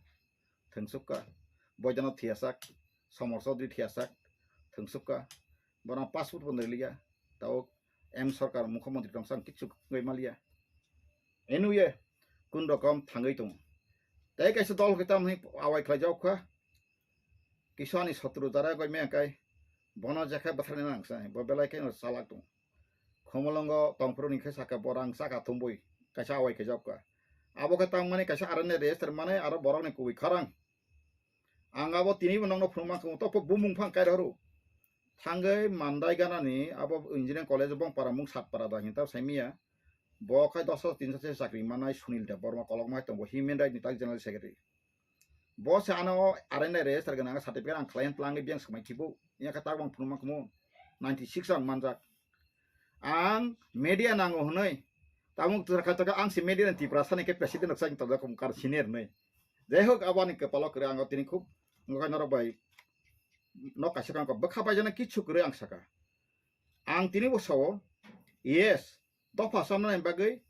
Thwngsukha. Boidana thiyasak. Somor Chaudhary thiyasak. Thwngsukha. Bora passport bo naliya. Tao M Sarkar mukhyamantri tong sang kichu ngai maliya. Anyway, kun rokom thangwi tongo. Tei kaisa dol khe tamni awai khlai jao kha. Kisa ani sotru jara goi me kai. Bono jekha bwtharni nang sai. Bo belai khe no salak tong. Khomolongo tongphuru ni khe saka borang saka thumbui. Kaisa awai khe jao kha. Abo khe tangmani kaisa arani register mane aro borok ni kubui kharang. Ang abo tini bo nokno phunukma khe to bumung phang kai rohoro. Thangwi mandai ganani abo engineering college bong para mung sat para da hinta saimiya. Bo khai dos hajar tin hajar se chakri manai Sunil Debbarma kolokma hai tongo human right ni tak general secretary. Bo se ano arani register gana certificate ang khlai tlang biyang samai kibo. Iya khe tak bang phunukma khe mo ninety six ang manjak. Ang media nango hwnwi tabuk twra kha taka ang se media ni Tiprasa ni khe president rok sai tongjak kar senior hwnwi. Jai hok, aboni kwpalo kwrwi ang tini khub wngkha norok bai nok kaisa kang bwkha paijana kichu kwrwi ang saka. Ang tini bo sao, yes, dopha samnani bagwi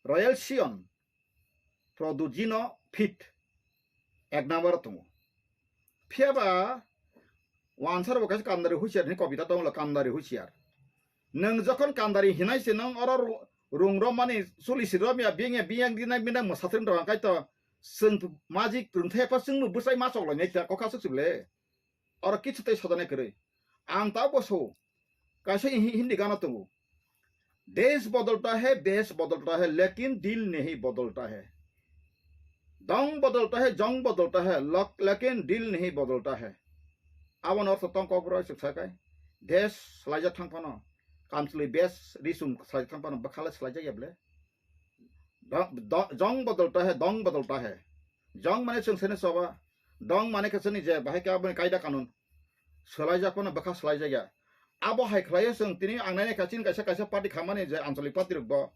Royal Sion Produjino fit ek number tongo. Phiya ba wansar bo kaisa kandari husiar ni kobita tongo, kandari husiar. Nwng jokhon kandari hinai se nwng oro ru-, rung romani chuli si romya biyang ya biyang dinai bina mwsatring rok angkai to chwng majik rwngthai pa chwngno bwsai ma chok lainai ta kokha suk suk le. Oro kichu tei sojanai kwrwi. Ang ta bo so kaisa hi-, Hindi gana tongo. Desh badalta hai, vesh badalta hai, lekin dil nahi badalta hai. Dong badalta hai, jong badalta hai, lak-, lekin dil nahi badalta hai. Aboni ortho tong kokborok swk sakai. Desh swlaijak thang phano, kamchwlwi vesh risum swlaijak thang phano, bwkha le swlaijak ya ble. Dong, do-, jong badalta hai, dong badalta hai. Jong mane chwng sene choba. Dong mane khe chini je bahai khe aboni kaida kanun. Swlaijak phano bwkha swlaijak ya. Abo hai khlaiyo chwng tini ang nainai kha chini kaisa kaisa party khamani je anchalik party rok bo.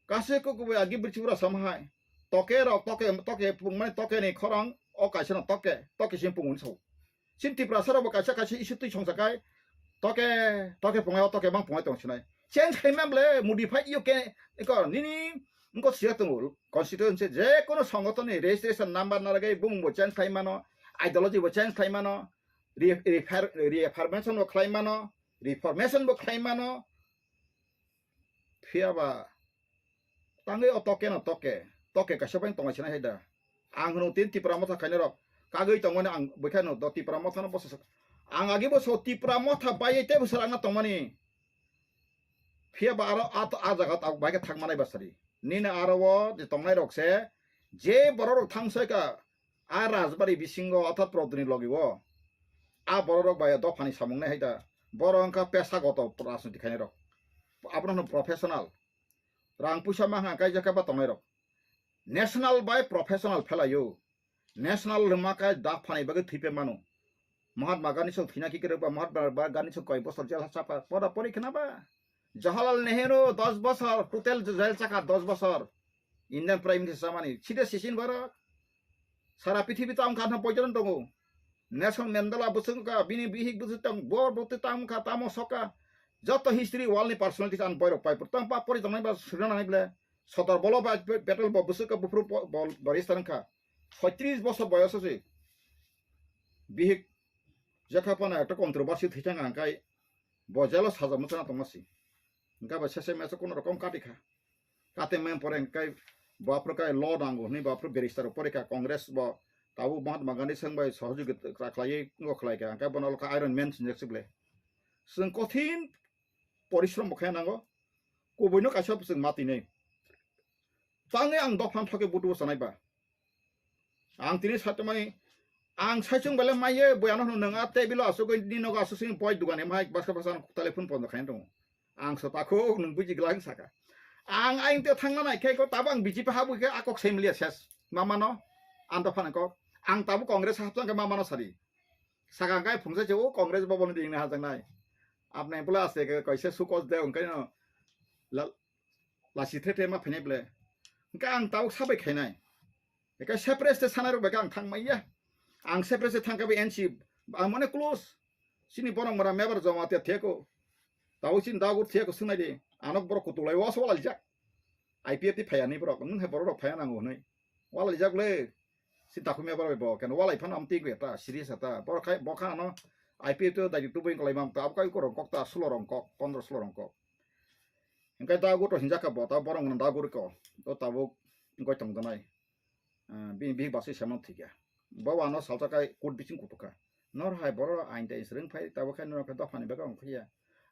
Kaisa kok kubui agi bwrwi Tripura sam hai. Toke rok toke, toke pung mane toke ni khorang o kaisa no toke toke sini pungwi sao. Chini Tiprasa rok bo kaisa kaisa issue twi songsa kai toke toke pungai o toke bang pungai tong sinai. Change khai man ble modified you can ko nini ko siya tongo constituency je kono songoton ni registration number na lagay bumung bo change khai mano, ideology bo change khai mano, re-, refer-, reformation bo khlai mano, reformation bo khlai mano. Phiya ba tangwi o toke no toke, toke kaisa bai tongwi sinai hai da. Ang hwnwi tin Tipra Motha khainai rok kagwi tongmani ang bwkha no do Tipra Motha no bosa sak-, ang agi bo so Tipra Motha bai tei bwsa rang na tongmani. Phiya ba aro a, a jaga tabuk bai khe thang manai ba sari. Nini aro o je tongnai rok se je borok rok thang sai ka a rajbari bisingo otha prodini logi o a borok rok bai dophani samung nai hai da. Borok wngkha pesa goto rajniti khainai rok. Abono hwno professional. Rang puisa ma hwnka kaijak khe ba tongnai rok. National bai professional phelaio. National lwma khe dak phanai bagwi thwipe mano. Mahatma Gandhi song thwina khe kwrwkba Mahatma Gandhi song koi bosor jel ha chapa pora pori khna ba. Jawaharlal Nehru dos bosor total jel chakha dos bosor. Indian Prime Minister chamani side sisin borok. Sara pithibi tamo kha poijon tongo. Nelson Mandela bwswk wngkha bini bihik bwswk tong bor bwtwi tamo kha tamo soka. Joto history world ni personalities ang boirok pai pur tang pa pori tongnai ba srina nai ble. Sodor bolo ba battle bo bwswk ka buphuru bo, bo, bo register wngkha. Soitris bosor boyoso se bihik jekha phano ekta controversy thwichang ang kai bo jelo sajak mwchana tongma si. Hingkha bai sese meso kono rokom kati kha. Kati mem pore hingkai bo aphuru kai law nango hwnwi bo aphuru barrister pore kha Congress bo tabuk Mahatma Gandhi seng bai sohojogita khlaiwi ngo khlai kha. Hingkha bono lokha Iron Man sinjak sible. Chwng kothin porishrom bo khaina nango. Kubuino kaisa chwng ma tini. Tangwi ang dophan thoke butubo sanai ba. Ang tini satumai ang saichung bele maiye boyano hwnwi nwng a table o asugwi ni nogo asuk sini boi dugan emhai basa basa ang telephone pondo khaina tongo. Ang so takhuk nwng buji glak saka. Ang aing te thangna nai khe ko tabuk ang B J P habwi khe a kok sai mliya ses. Mamano ang dophan kok. Ang tabuk Congress hapjang khe mamano sadi. Saka ang kai phungsa se o Congress bo bono ding na hajaknai. Apnai pula aste ke kaisa sukos de ongkai no. La-, lasi the the ma phainai ble. Hingke ang tabuk sabai khainai. Eka separate state sanai rok bai ang thang maiya. Ang separate state thang kabi N C ang mane close. Sini borok mora mebar joma te theko. Tabuk sini dagur theko sunai di. Anok borok kutulai was walai jak. I P F T phaya ni borok. Nung he borok rok phaya nango hwnwi. Walai jak le. Si takhumya borok bai bo keno walai phano amtwi gwe ta serious ta. Borok khai bo kha ano I P F T dai tubui kolai mam ta abo kai korong kok ta sulo rong kok pondro sulo rong kok. Hingke dagur to hinjak kha bo ta borok no dagur ko. To tabuk goi tong danai. Ah, bini bihik basui semano thikya. Bo ano salsa kai kut bising kutukha. Nor hai boro ain tai srwng phai tabo khai nor khe dophani beka ongkhiya.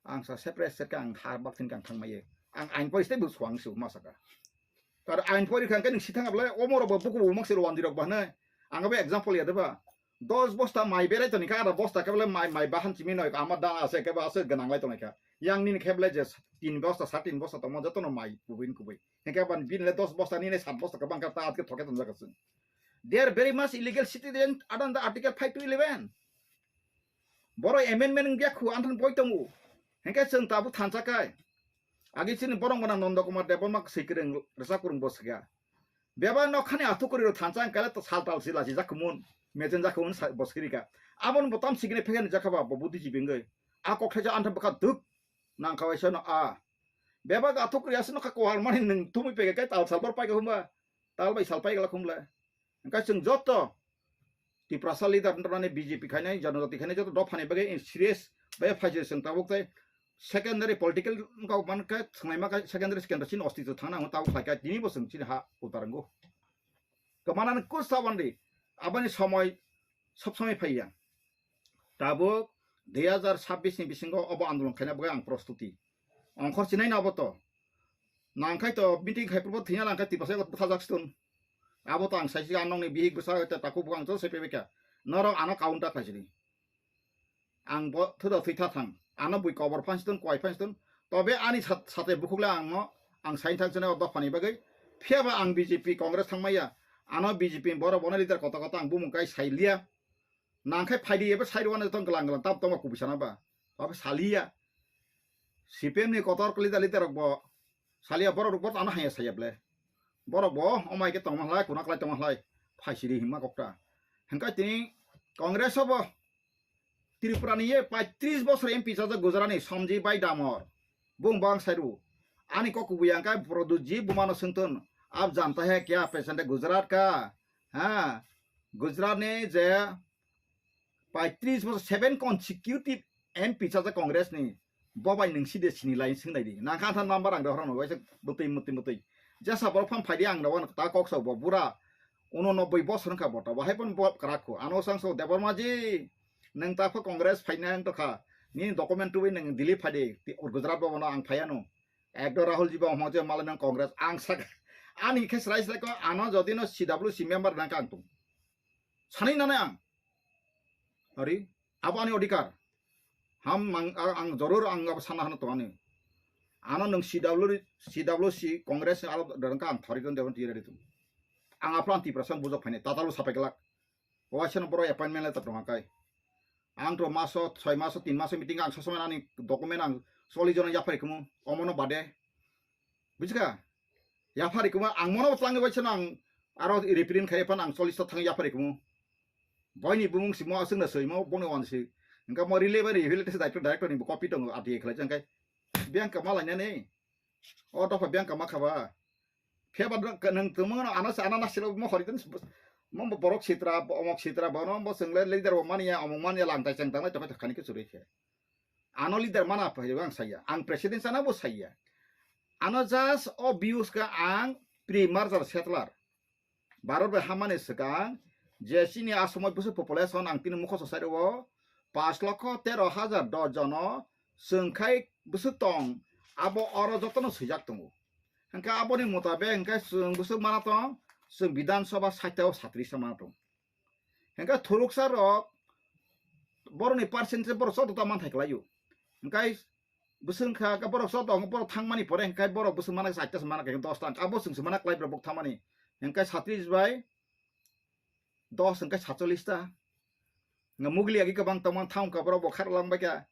Ang sa separate set ka ang ha bak tin kang thang maiye. Ang ain pori stay bu suang su masaka. Kar ain pori khan khe ning sithang ablai omoro bo buku bu maksi rwandi rok bahne. Ang bo example ya deba. Dos bosta mai berai toni kha ada bosta kebele mai mai bahan chimi noi ama dana ase keba ase ganang lai toni kha. Yang nini kebele je tin bosta sa tin bosta tongma jotono mai kubui kubui. Hingke ban bin le dos bosta nini sat bosta kebang kha ta atke thoke tonjak asung. They are very much illegal citizen under the Article five to eleven. Boro amendment wngya khu anthan boi tongo. Hingke chwng tabuk thansa kai. Agi chini borok gwnang Nondo Kumar Debbarma kwswi kwrwng rwchap kwrwng bo swkha. Bebak nokhani athukuri rok thansa hingkhe sal tal sila si jakhumun, mechen jakhumun sa-, bo swkirika. Aboni bo tam sikini phekeni jakha ba bo buddhi jibingwi. A kok thaisa antha bwkha duk nangkha waisa no a. Bebak athukuri aswk nokha kwal mani nwng thumui pegeka tal sal bor paika hwnba. Tal bai sal paikala khumla. Hingkhe chwng joto Tiprasa leader wngtongmani B J P khainai, Janajati khainai joto dophani bagwi serious bai phaisai chwng tabuk tei secondary political wngkha mankhe thwngnaima khe secondary secondary chini ostitw thangna hwnwi tabuk khlaikha tinibo chwng chini ha utar wngo. Kwmanani kus tabandi aboni somoi sob somoi phaiya. Tabuk dui hazar sabbish ni bisingo obo andolon khaina bagwi ang prostuti. Ongkhor chinai no abo to. Nangkhai to meeting khai purbo thwina nangkhai Tiprasa eko bwthajak stun. Abo to ang saisi ang nokni bihik bwsa ta takhuk bwkha ang joto sai phaikha. Norok ano counter khaisidi. Ang bo thwda thwi tha thang. Ano bui kobor phan stun, kwai phan stun. Tobe ani sat-, sate bukhuk le ang no, ang sain thang chene o dophani bagwi. Phiya ba ang B J P Congress thangmaya. Ano B J P borok bono leader koto koto ang bumung kai sai liya. Nangkhai phaidi ebo side one tong glang glang tab tongma kubui sana ba. Abo saliya. C P M ni kotor leader leader rok bo saliya borok rok bo tano haya saya ble. Borok bo omai ke tongma hlai kuna klai tongma hlai. Phaisiri himma kokta. Hingke tini Congress obo Tripura ni ye paitris bosor M P chajak Gujarat ni Sanjay Bhai Damor. Bung bang sairu. Ani kok kubuya hingke Produtji bumano sengton. Ab janta hai kya, pesan de Gujarat ka? Ha? Gujarat ni je paitris bosor seven consecutive M P chajak Congress ni. Bo bai nwng side sini lai swng nai di. Nang kha tha number ang dohorno waisa bwtwi mutwi mutwi. Jesa borok pham phai di ang dogan ta kok sa bo bura. Uno nobboi bosor wngkha bo ta. Bo hai pon bo kwrak kho. Ano sang so Debbarma ji. Nwng ta pho Congress phai nai ang to kha. Nini document tubui nwng Delhi phai di. Ti Gujarat bo bono ang phai ano. Ekdo Rahul ji bo hmo je malai nang Congress ang sak. Ani khe srai srai ko ano jodi no C W C member nang kang tung. Sanai nane ang. Ari, abo ani odhikar. Ham mang, a-, ang joror ang abo sana hano to ani. Ano nwng C W, C W C Congress ni alo dorong ka ang thori ton dewan tiyari tum. Ang apran Tiprasa bujok phani, tatalu sapai glak. Waisa no borok appointment letter tong kai. Ang to maso, soi maso, tin maso meeting ang sosomai ani document ang soli jono yapari kumu, omono bade. Bujika? Yaphari kuma ang mono tlangi bai seno ang aro reprint khai phan ang chollish ta thang yaphari kumu. Boini bumung simo aswk na soimo boni wan si. Engka mo relay bai rehabilitation director, director ni copy tongo R T I khlai jang kai. Biyang kama lainani. O dopha biyang kama khaba. Pheba nang tongmo ano sa ana nasilo mo hori tan mo borok sitra omok sitra bono mo swngle leader bo mania omok mania lang tai chang tanglai tokha khani ke churi khe. Ano leader mana phai ang saya. Ang president sana bo saya. Ano just o views ka ang pre-merger settler. Bharat bai hamani swkang je chini asomoi bwswk population ang tini mukhoso side o paanch lokho tero hajar dos jono chwng khai bwswk tong abo oro jotono swijak tongo. Hwnkhe aboni mutabek hwnkhe chwng bwswk mana tong chwng Bidhan Sabha sait o satris ta mana tong. Hwnkhe thuruksa rok borokni percentage borok joto ta manthai kwlaio. Hwnkhe bwswk wngkha, hwnkhe borok joto borok thangmani pore hwnkhe borok bwswk mana khe chaita se mana khe dos ta wngkha, abo chwng se mana kwlai borok thangmani. Hwnkhe satris bai dos hwnkhe satchollish ta. Hwnkhe mugli agi kwbang tongmani thang wngkha borok bo kharok lang bai kha.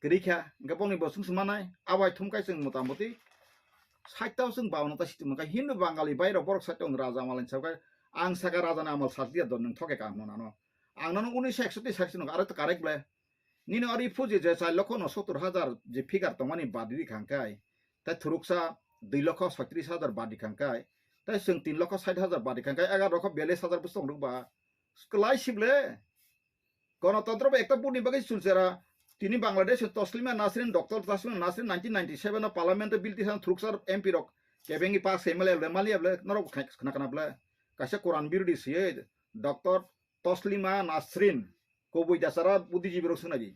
Kwrwi kha, hwnkhe bongni bo chwng se manai, abo hai thum khai chwng mota moti sait ta chwng baono ta sitima kha Hindu Bangali bai rok borok sait tong raja malai sa kha, ang saka raja ni amal sat liya don nwng thoke ka ang nano. Ang nano unis ekso ti sait sino aro ta correct ble. Nini ori phuji je char lokho no sottor hajar je figure tongmani badi ri khang khai, tai thuruksa dui lokho soitris hajar badi khang khai, tai chwng tin lokho sait hajar badi khang khai, egar lokho biyallis hajar bwswk tong rwk ba. Kwlai sible. Ganatantro ba ekta buni bagwi chulchera. Tini Bangladesh Taslima Nasrin, Doctor Taslima Nasrin nineteen ninety-seven o Parliament o bill tisan thuruksa M P rok kebengwi pass khaimale ble mali ble norok khna khna ble. Kaisa Quran birodi siye Doctor Taslima Nasrin kubui dasara buddhijibi rok swngnai di.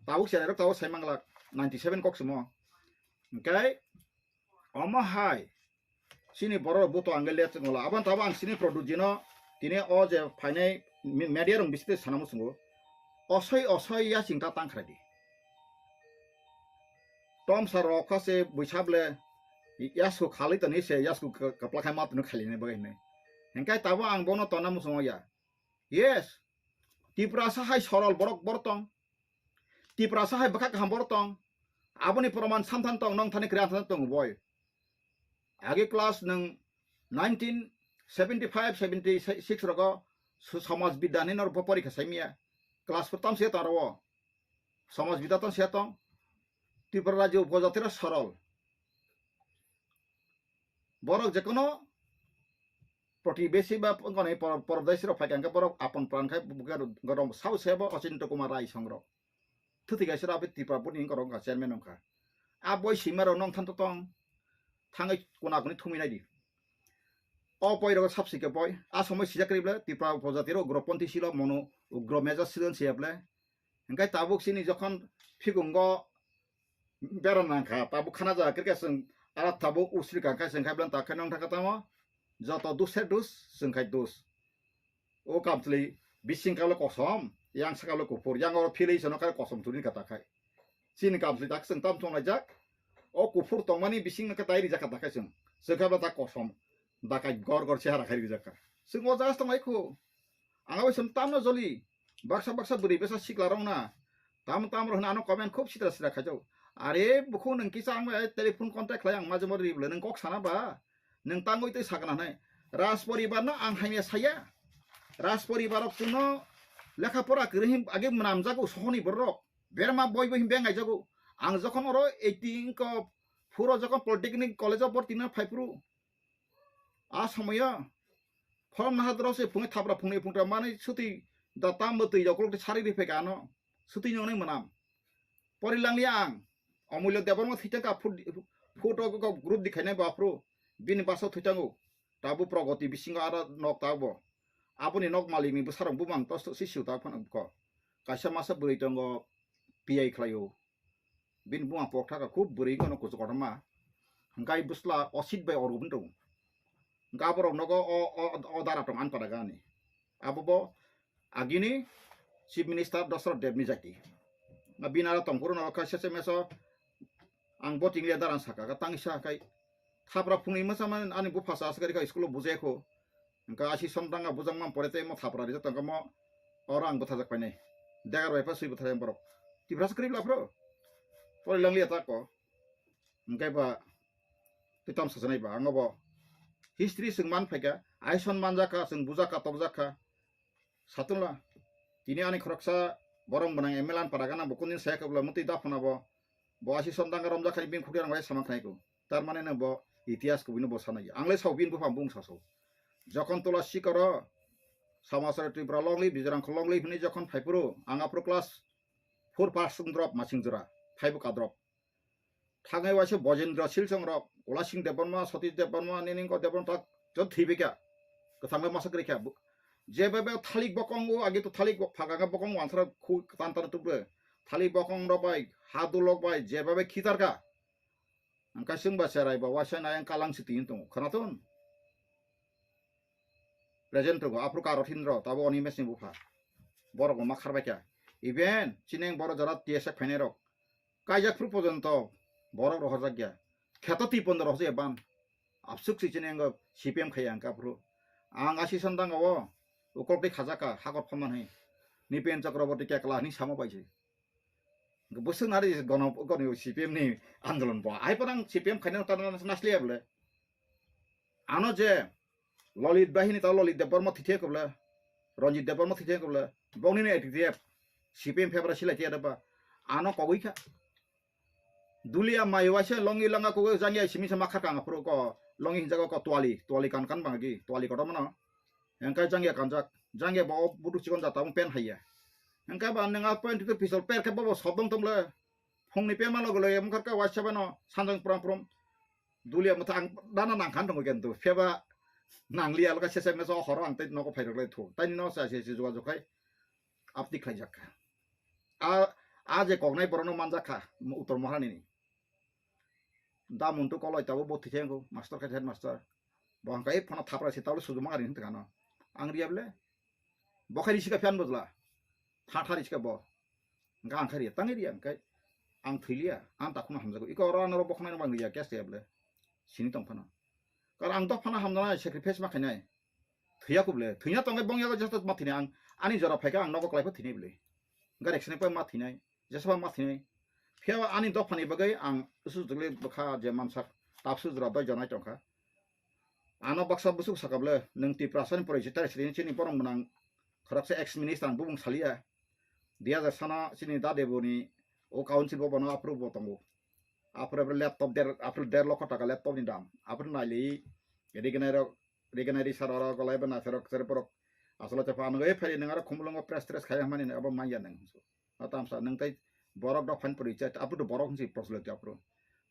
Tabuk cherai rok tabuk sai manglak ninety-seven kok simo. Hwnkhe omo hai chini borok buto ang le chwngla. Aboni tabuk ang chini product jino tini o je phainai mi-, media rok bisite sana muchungo. Osoi osoi ya chingta tang khlai di. Tomsa rok kha se buisa ble yasku khalai toni se yasku ka-, kapla khai ma tunu khailini bagwi hinwi. Hingkai tabuk ang bono tona muchungo ya. Yes. Tiprasa hai sorol borok borok tong. Tiprasa hai bwkha kaham borok tong. Aboni proman samthan tong, nong thani kwrwi anthan tong boi. Agi class nwng nineteen seventy-five seventy-six rogo su-, samaj bidya ni norok bo porikha saimya. Class four tamse taro. Samaj bidya tong se tong. Tripura rajyo upojatira sorol. Borok jekono protibesi ba wngkha ni por-, pordesi rok phaikha hwnkhe borok apon pran khai buke rok gotong sao se bo Ochinto Kumar Rai song rok. Thuti kaisa rok Tripura boni wngkha rok wngkha chairman wngkha. A boi sima rok nong thanto tong. Thangwi kuna kuni thumwi nai di. O poi rok sabsi ke poi. A somoi sijak kri ble Tripura upojati rok ugroponthi silo mono ugro meja silon siya ble. Hingkai tabuk sini jokhon phikungo bera nangkha, tabuk khana jaga khe chwng arat tabuk usri kangkha chwng khai bwlani takhe nong thangkha tamo joto dusre dus chwng khai dus. O kamchwlwi bising kalo kosom, yang sakalo kuphur, yang oro philwi sono khai kosom turi kha takhai. Chini kamchwlwi tak chwng tam thong laijak. O kuphur tongmani bising no khe tai rijak kha takhai chwng. Chwng khai bwlani tak kosom. Dakai gor gor chehara khai rijak kha. Chwng o jaga tong lai khu. Ang abo chwng tamno joli. Baksa baksa bwrwi bwsa sikla rok na. Tamo tamo rok hwnwi ano comment khub sitra sitra khaijao. Are bukhuk nwng kisa ang bai telephone contact khlai ang majemo ri bwle nwng kok sana ba. Nwng tangwi twi sakna nai. Raj poribar no ang haimya saya. Raj poribar rok chwngno lekha pora kwrwi hin age mwnamjago sohoni borok. Berma boi boi hin beng aijago. Ang jokhon oro eighteen ko phuro jokhon Polytechnic College of Borti no phaiphuru. A somoyo phoromna hadro se phungi thapra phungi phungtra mani suti da tam bo twi jokolok sari ri pheka ano. Suti nyongnai mwnam. Pori langlia ang. Omulyo Debbarma thwichang ka phut-, photo ko group dikhainai baphru. Bini baso thwichang o. Tabu progoti bisingo aro nok tabo. Aboni nok malikni bwsarok bumang tos tos sisiu ta phano ko. Kaisa masa bwrwi tongo P I khlaio. Bini bumang pok thaka khub bwrwi wngkha no kuchuk kotorma. Hwnkhe bwsla osit bai orgubun tongo. Hwnkhe aborok nogo o, o, o dara tong ani pada gani. Abo bo agini Chief Minister Dosarot Debni jati. Nga bini aro tongphuru no kha sese meso ang bo tinglia darang saka, ka tangisa khai thapra phungni masa man ani bupha sa asgari kha school o bujai kho. Hwnkhe asi somtang a bujang man pore tei mo thapra rijak tongkha mo oro ang bwthajak painai. Degar bai pha sui bwthajak borok. Tiprasa kwrwi bla phro. Pori langlia ta ko. Hwnkhe ba twi tamo sajanai ba, ang bo history chwng man phaikha, aison manjakha, chwng bujakha, tokjakha. Satung la, tini ani khoroksa borok mwnang M L A ni para gana bo kundin saya kabla mutwi daphana bo, bo asi somtang romjakha bini khukya rang bai samang khnai ko. Tar mane no bo itihas kubui no bo sanai. Ang le sao bini buphang bung saso. Jokhon tola sikoro Samasara Tripura longlwi, Bijorang longlwi hwnwi jokhon phaiphuru, ang aphuru class four pass wng drop masing jora, phaibu ka drop. Thangai waisa Bojendra Silchong rok, Ulasing Debbarma, Satish Debbarma, Niningko Debbarma tak jot thibika. Kwthangbai masa kwrwikha. Bu-, jebebe thalik bokong o agi to thalik bo-, phaganga bokong wansara khu tan tan tukle. Thalik bokong rok bai, hadulok bai, jebebe khitarka. Ang kaising ba cherai ba waisa nai ang kalang si tin tongo. Khanaton? Present tongo. Aphuru Karothindro, tabo Animesh ni bupha. Borok bo ma kharbaikha. Even chini ang borok jora T S F phainai rok. Kaijak phuru pojonto borok rohorjak ya. Kheto twi pondo rohorjak ya ban. Absuk si chini ang C P M khaya ang kaphuru. Ang asi sandang o ukol tei khajaka hakor phaman hai. Nipen Chakraborty kekla ni samo bai se. Bwswk nari gono gono C P M ni andolon bo. Ai porang C P M khaina ta nasliya bole. Ano je Lolit bahini ta Lolit Debbarma thithia kobole. Ranjit Debbarma thithia kobole. Bongni ni A T T F C P M febra silai tiya deba. Ano kogwi kha. Dulia mai waisa longi langa kogwi jangya simi sama khakang aphuru ko longi hinjago ko twali, twali kan kan bangagi, twali kotor mano. Engkai jangya kanjak, jangya bo buduk chikon jata mo pen haiya. Engkai ba nang a pen tu pistol per khe bo bo sodong tomle. Phungni pema logo logo mokharka waisa bano sanjang pram pram. Dulia motha ang dana nangkhan tongo kento. Pheba nangliya loka sese meso horo ang tei nogo phairoklai thu. Taini no sa se se jogajog khai apti khlaijak kha. A, a je koknai borokno manjak kha, Uttor Mohanini. Da Muntu Koloi tabuk bo thikhe wngkho, master khe headmaster. Bo hwnkhai phano thapra se tabuk sujuma ari hwnka no. Ang riya bole. Bo khai risi kha phiyan bojla. Tha tha risi kha bo. Hwnka ang khai riya, tangwi riya hwnkhai. Ang thwi liya, ang takhukno hamjago. Iko oro ano bokhonai no bang riya, case khe bole. Sini tong phano. Kar ang dophano hamjana sacrifice ma khainai. Thwiya kubole, thwina tongwi bongya jesa ma thwinai ang, ani jora phaikha ang nogo kwlai pha thwinai bole. Gari accident pai ma thwinai, jesa ma thwinai. Phiya ani dophani bagwi ang usu jugli bwkha je mansak tapsu jora doi jonai tongkha. Ano baksa busuk saka bole, nwng Tiprasani porichita srini chini borok mwnang khoroksa ex minister ang bubung saliya. Dui hajar sana chini da deboni o council bo bono approve bo tongo. Apre apre laptop der, apre der lokho taka laptop ni dam. Apre naili rignai rok, rignai risar oro golai bana serok serok borok. Asole te phan goi phari nang aro khumulungo press tres khaya mani abo manya nang. Atamsa nang tai borok dok phan puri chat, apre borok si proslo te apre.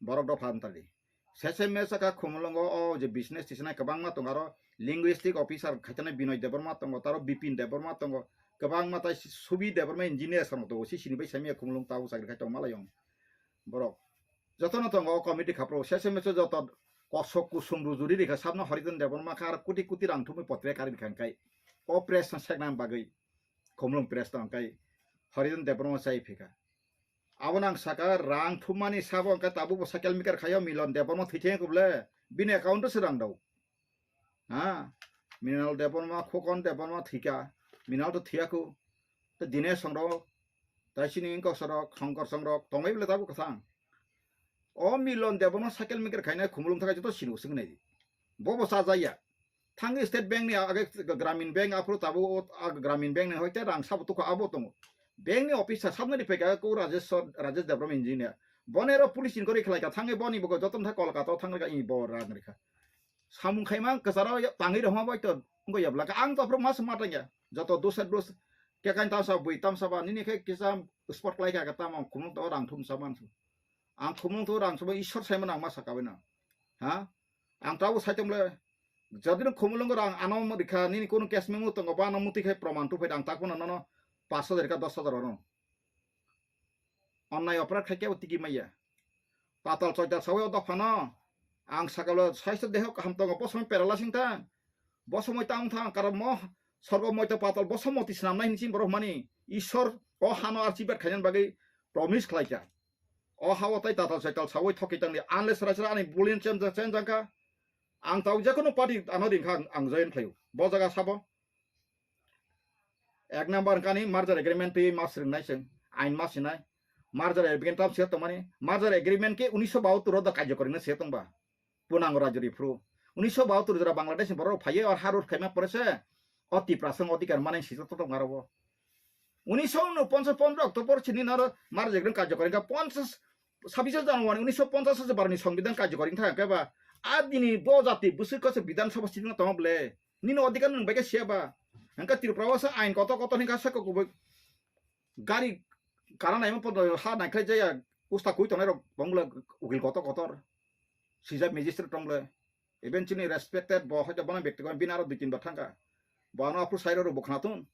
Borok dok phan tali. Sese mesa ka khumulungo o je business tisnai kwbangma tongo, aro linguistic officer khaitana Binoy Debbarma tongo, taro Bipin Debbarma tongo, kwbangma tai Subi Debbarma engineer sano tongo, si sini bai samia khumulung tabo chakri khai tong malai yong. Borok jotono tongo o committee khapro, sese mesa joto kosok kusum rujuri rikha sabno Harijan Debbarma kha, aro kuti kuti rang thumui potre kari rikha kai. O press no sekna bagwi khumulung press tong kai Harijan Debbarma chai phika. Abo nang saka rang thumani sabo hwnkhe tabuk bo cycle maker khayo Milon Debbarma thwitheng kubole bini account o se rang dao. Ha, Milon Debbarma, Khokon Debbarma thwika, Milon to thwiyaku. Te Dinesh songrok, tai sini wngkok sorok, Shongkor songrok, tongbai bole tabuk kwthang. O Milon Debbarma cycle maker khainai khumulung thakai joto sini usung nai. Bo bo chajaya. Thangwi State Bank ni age Gramin Bank aphuru tabuk o, a, Gramin Bank ni hoite rang sabo tukha abo tongo. Bank ni officer sabnani phaikha ko Rajesh, Rajesh Debbarma engineer. Bonero police inquiry khlaikha thangwi boni bo joto thang Kolkata o thangwi kha i bo rang rikha. Samung khaima kwcharo tangwi rwma bai to wngkha yablaka. Ang to aphuru mas matangya. Joto dusar dus kekain tamsa bui tamsa ba nini khe kisa spot khlaikha ka tamo khumung to rang thum saman su. Ang khumung to rang suba Ishwar saimano ang ma saka bai na. Ha? Ang tabo saitom le. Jadino khumulungo rang ano rikha nini kono case memo tongo ba ano muti khai proman tu phai ang takbo nono pash hajar ka dos hajar oro. Onnai opra khai kebo tigi maya. Patal choital sawi o dophano. Ang sakalo saisto deho kaham tongo bo somoi perala sing thang. Bo somoi tang thang karo mo sorgo moito patal bo somoti snamnai hinsin borok mani. Ishwar o hano archibad khainan bagwi promise khlaikha. O hao tai tatal saital sawi thoki tangdi. Unless raisra ani bullion change change jangkha. Ang tau jekono party ano ringkha ang join khlaio. Bo jaga sabo. Ek number kani merger agreement twi mas ringnai seng. Ain mas sinai. Merger agreement tam siya tongmani. Merger agreement ke unisho bahattor da kajyo koringnai siya tongba. Punango rajori phru. Unisho bahattor jora Bangladesh ni borok phaiye or harur khaima pore se. O Tiprasa odhikar manai sijak to tongma robo. Unisho ponchas pondro October chini naro merger agreement kajyo koringa ponchas sabis January unisho ponchas se barni songbidan kajyo koring thang keba. A dini bo jati bwswk kose Bidhan Sabha sitting tong ble. Nini odhikar nung beke siya ba. Hangka Tripura wasa ain kotor kotor hingka sa ko kubui. Gari kara naima podo ha naikhai jaya usta kui tonai rok bongla ukil kotor kotor. Sijak magistrate tong ble. Even chini respected bo hoito bono bekti ko bini aro dui tin bar thangkha. Bo ano aphuru sairo rok bo khnathun.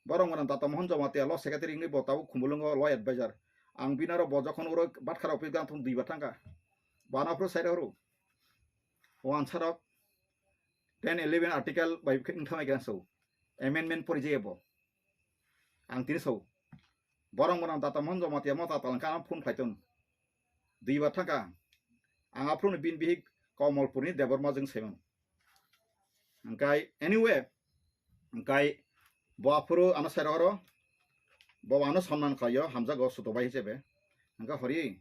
Borok mwnang Data Mohan Jamatia law secretary wngwi bo tabuk Khumulwngo law advisor. Ang bini aro bo jokhon uro Batkha office gang thung dui bar thangkha. Bo ano aphuru sairo rok. Wansarok ten eleven article bai wngthangwi khe so amendment pori jaya bo. Ang tini so borok mwnang Data Mohan Jamatia mota talangkha ano phone khlai ton. Dui bar thangkha ang aphuru ni bini bihik Komolpur ni Debbarma jwng saimano. Hingkai anyway, hingkai bo aphuru ano sai rohoro, bo ano sonman khlaio, hamjago suto bai hisabe. Hingka hori,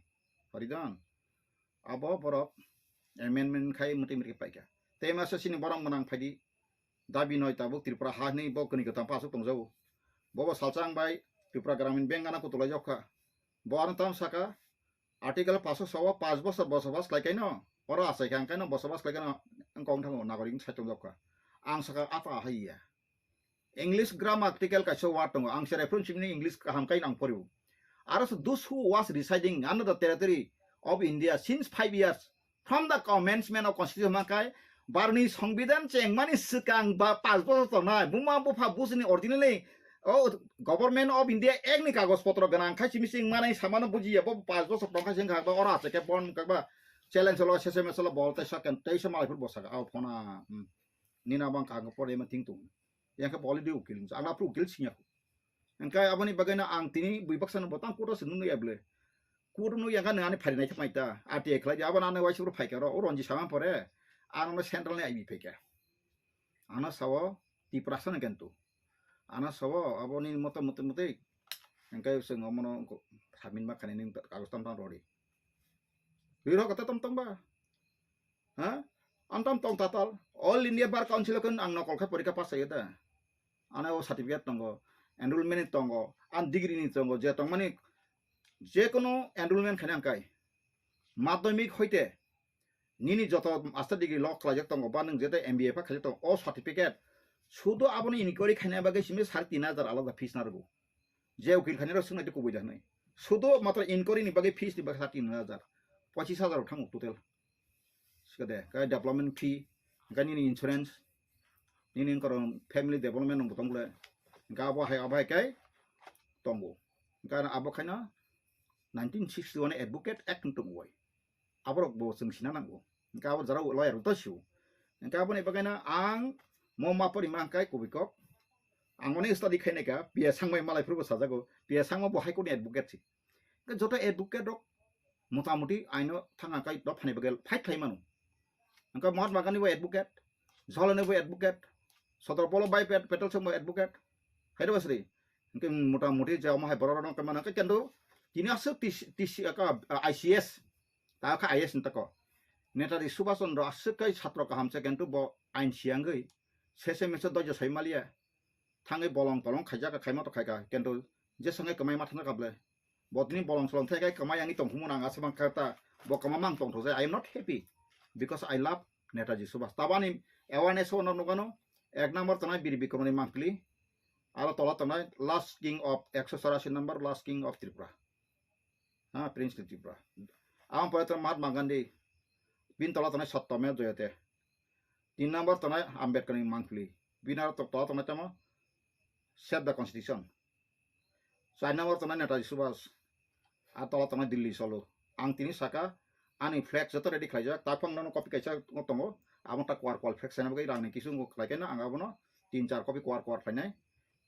hori don. Abo borok amendment khai muti muti paikha. Tei masa sini borok mwnang phaidi, dabi noi tabuk Tripura ha hinwi bo kwnwi kwtam pa aswk tongjago. Bobo salsa ang bai Tripura Gramin Bank gana kutulai jokha. Bo ano tam saka, Article paso sawa panch bosor bosobas khlai kaino, oro achai kha ang kaino bosobas khlai kaino, ang kong thango nagorik sai tong jokha. Ang saka apa haiya. English grammatical kaisa word tongo, ang se reference ni English kaham kaino ang poribo. Aro so those who was residing under the territory of India since five years from the commencement of constitution makai, Barni Songbidan chengmani swkang ba panch bosor tongnai, buma bupha bujini originally o Government of India Act ni kagoj potro gwnang khai simi sing manai samano bujiya bo panch bosor tongkha sing kha ba ora se ke bon kha ba challenge lo sese meselo bol tai sakan tai sa malai phur bosa ka au phona, hmm. Nina bang ka pore ma ting tung. Yang ka boli di ukil ang apru ukil sinya. Engkai aboni bagwi no ang tini bui baksa no botang kudo se nunu ya ble. Kudo no yang ka nani phari nai thap mai ta. Ati khlai di abo nani waisi phai ka ro o ronji sama pore. Ano central ni I B phai ka. Ano sawo Tiprasa no kentu. Ano sawo aboni moto moto moto engkai se ngomono samin ma khani ning kagos tam tam rori. Riro kata tam tam ba. Ha? Antam tong tatal. All India Bar Council kan ang nokol khe porikha pass ayo da. Ano certificate tongo, enrollment tongo, an degree ni tongo, je tongmani je kono enrollment khaina angkai. Madhyamik hoite nini joto master degree lo khlaijak tongo ba nwng jete M B A pha khaijak tongo, o certificate sudo abono inquiry khaina bagwi simi sare tin hajar alada fees narwgo. Je ukil khainai rok swngnai tei kubui da hwnwi. Sudo matro inquiry ni bagwi fees ni bagwi sa tin hajar, pochis hajar rok thango total. Sikade, kai development fee, kai nini insurance, nini wngkha rok family development rok bo tong bole. Hingke abo hai, abo hai kai tongo. Hingke abo khaina nineteen sixty-one Advocate Act wng tongo bai. Aborok bo chwng sina nango. Hingke abo jora lawyer rok to sio. Hingke aboni bagwi no ang mo ma pori ma hingke kubui kok. Ang mani study khainai ka, P S Sangma malai phuru bo sajago. P S Sangma bo High Court ni advocate si. Hingke joto advocate rok motamuti aino thangna kai dophani bagwi fight khlai mano. Hingke Mahatma Gandhi bo advocate, Jawaharlal Nehru bo advocate, Sardar Vallabhbhai Pat-, Patel Singh bo advocate. Hai do basri. Hingke motamuti je omo hai borok rok no kemano hingke kendo tini aswk T C, T C, aka, I C S. Ta kha I A S ni tako. Netaji Subhash Chandra aswk kai satro kaham se kintu bo ain siyangwi sese mese dojo sai maliya. Thangwi bolong tolong khaijak kha, khaima to khaika, kento je sangai kwmai ma thangjakha ble. Bo tini bolong solong thai kai kwmai ani tongphumung nang asa bang kha ta, bo kwma mang tongthok jai. I am not happy because I love Netaji Subhas. Tabani awareness o no nugano, ek number tongnai Bir Bikramni mangpili, aro tola tongnai last king of ekso chorasi number, last king of Tripura. Ha, Prince ni Tripura. Ang pore tongnai Mahatma Gandhi, bin tola tongnai Satyameva Jayate. Tin number tongnai Ambedkar ni mangpili. Bin aro to-, tola tongnai tamo Save the Constitution. Char number tongnai Netaji Subhas. A tola tongnai Delhi cholo. Ang tini saka, ani flag joto ready khlaijak. Taphang nono copy kaisa tongo. Abo ta kwar kwar flag sana bagwi rang ni kisu ngo khlai khe no ang abono tin char copy kwar kwar khlainai.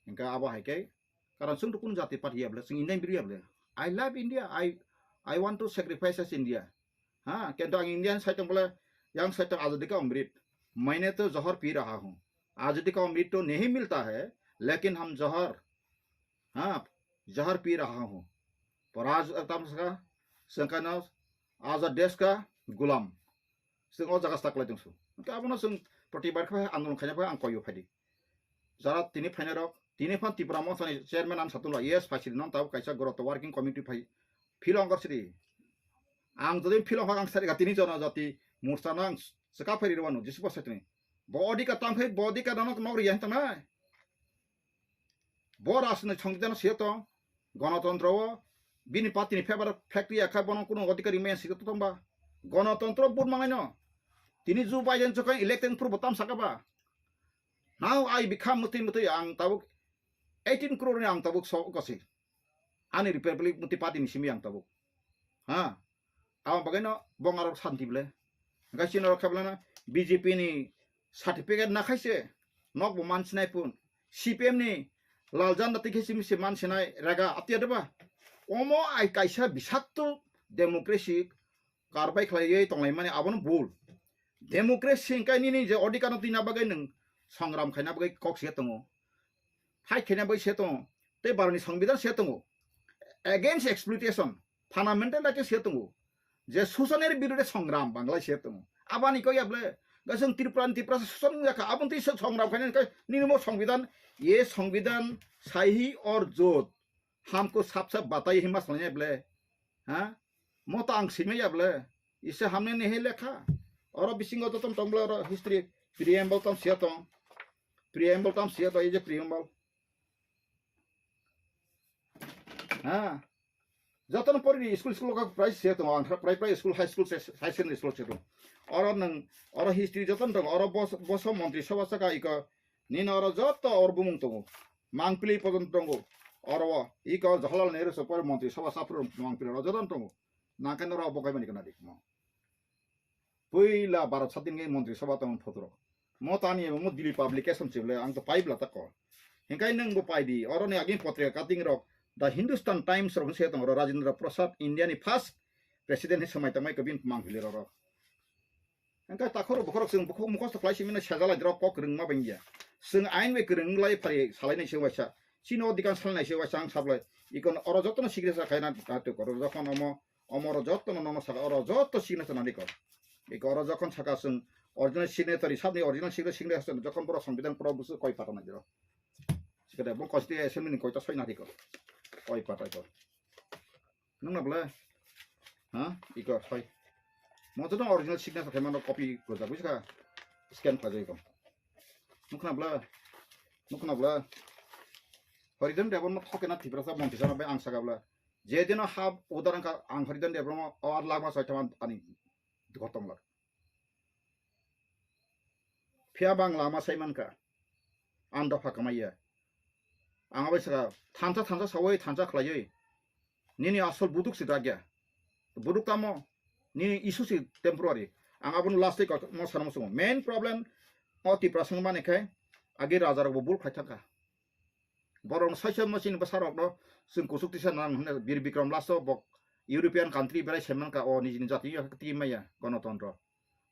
Hingke abo hai khe Karon chwng to kunu jati party ya ble, chwng Indian biri ya ble. I love India. I, I want to sacrifice as India. Ha, kento ang Indian side tong bole, yang side tong azadi ka amrit. Maine to johar pi raha hu. Azadi ka amrit to nahi milta hai, lekin hum johar, ha, johar pi raha hu. Paraj tam ska, sengkana, azad desh ka gulam. Chwng o jaga staklai tongsu. Hingke abono chwng protibad khe andolon khaina phai ang koyo phaidi. Jara tini phainai rok, tini phan Tipra Motha ni chairman ang satung la, yes, phaisiri non tabuk kaisa goroto working committee phai philong gor siri. Ang jodi philong hok ang sari ga tini jono jati mursa nang saka phairi rwanu Jisu bo saitini. Bo odika tang phai, bo odika nang nok riya hintang nai. Bo rajni songbidan se tong, gonotontro o bini party ni favour factory akha bono kuno odhikari maya sika tong ba. Gonotontro vote mangai no. Tini Joe Biden chokha elected purbo tam saka ba. Now I become muti muti ang tabuk eighteen crore ni ang tabuk so kosi. Ani Republic muti party ni simi ang tabuk. Ha. Abo bagwi no bong arok santi ble. Hingke chini rok khe ble na B J P ni certificate na khai se nok bo man sinai pun. C P M ni lal janda twi khe simi se man sinai rega atiya de ba. Omo ai kaisa bisakto democracy karbai khlaiwi tonglaimani abono bul. Democracy hingke nini je odhikar no twina bagwi nwng songram khaina bagwi kok se tongo. Fight khaina bagwi se tongo. Tei baroni songbidan se tongo. Against exploitation. Fundamental right se tongo. Je susanir birude songram Bangla se tongo. Abani kok yable. Ga chwng Tripura ni Tripura susan wngya kha. Aboni twi songram khaina hingke nini mo songbidan. Ye songbidan sahi or jot. Hamko sap sap batai hima salanya ble. Ha? Mota ang simaya ble. Ise hamne nehe lekha. Oro bisingo joton tong ble oro history preamble tam sia tong. Preamble tam sia tong, ei je preamble. Ha. Joton pori ni school school ka price sia tong, ang price price school, high school, high secondary school sia tong. Oro nang, oro history joton tong, oro bos, boso montri sabha saka iko Nini oro joto or bumung tongo. Mangpili pojon tongo. Oro o, iko Jawaharlal Nehru se pore montri sabha sapro mangpili oro joto tongo. Nangkhe noro bo kaimani kana dik mo. Puila Bharat sadin ngai montri sabha tong photoro. Mo tani mo Delhi publication chible ang to pai bla tako. Hingkai nang bo pai di. Oro ni agin potrika cutting rok. The Hindustan Times rok se tong oro Rajendra Prasad India ni first president ni samai tangmai kabin mangpili rok. Hingke takhoro bokhorok chwng bukhuk mukhosto khlai simi no sejalai rok kok kwrwngma bangya. Chwng ain bai kwrwng wng lai phari salai nai se waisa. Chini o dikan salai nai se waisa ang sablai. Ikon oro jotono signature khaina naitwk oro jokhon omo, omo oro jotono nono saka oro joto signature nani ko. Iko oro jokhon saka chwng original signatory sabni original signature signature jokhon borok songbidan poro busu koi pata nai diro. Sikade bo constitution assembly ni koita soi nari ko. Koi pata ko. Nung na bwle? Ha? Iko, soi. Mo to original signature khe mano copy gojak buji kha. Scan khlai jai ko. Nukna bwle? Nukna bwle? Horidan Debbarma thokena Tiprasa montri sana bai ang saka bwle. Je dino ha udaran ka ang Horidan Debbarma o ar lama soi thaman ani gotong lak. Phiya bang lama sai mankha. Ang dopha kwmaiya. Ang abai saka thansa thansa sawi thansa khlaiwi. Nini asol buduk si dagya. Buduk tamo nini issue si temporary. Ang abono last day mo sana musungo. Main problem o Tipra song mani khai agi raja rok bo bul khai thangkha. Borok no saisa machine bwsa rok no chwng kuchuk tisa nang hwnwi Bir Bikram last o bok European country berai se mankha o nijini jati yo twi maya gonotontro.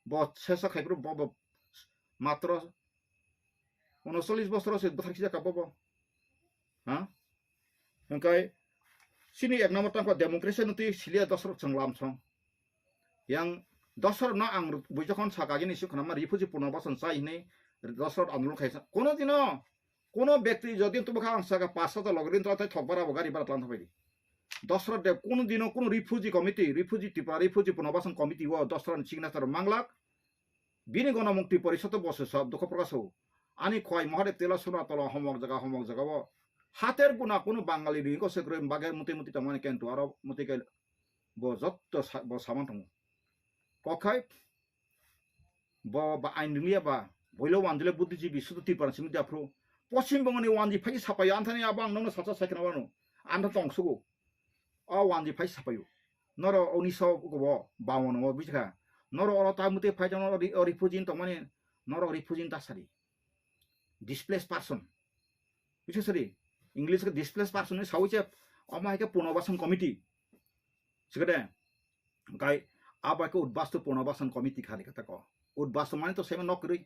Bo sesa khai phuru bo, bo matro unocholish bosor se bwthar khijak kha bo bo. Ha? Hingkai chini ek number tangkha democracy no twi silia dosrok chwng lamsong. Yang dosrok no ang bui jokhon saka gini sukha ma refugee puno boson chai hini Dosrot andolon khaisa. Kono dino, kono bekti jodi tubukha ang saka pas hajar loge rin tla thai thok bara bo gari bara tlan thapai di. Dosrot Deb kono dino kono refugee committee, refugee Tripura, refugee Punobasan committee o Dosrot ni signature manglak. Bini gono mukti porisoto boso sab dukho prakaso. Ani khwai Mahadev tela suna tola homok jaga homok jaga o. Hater guna kono Bangali ringo se gre bage muti muti tongmani kentu aro muti ke bo jotto sa-, bo saman tongo. Kokhai bo ba ain ringliya ba boilo wandile buddhijibi sudu Tripura simi diaphru. Poschim Bongoni wandi phai sapai anthani abo ang nono sacha saikna wano. Antha tongsugo. O wandi phai sapayo. Noro uni so go bo bawon o bujikha. Noro oro ta muti phai jano ori, ori phujin tongmani noro ori phujin ta sari. Displaced person. Bisa sari. English ke displaced person ni sawi che omo hai ke Punobasan committee. Sikade. Gai abo ke Udbastu Punobasan committee khali kata ko. Udbastu mani to sema nok ri.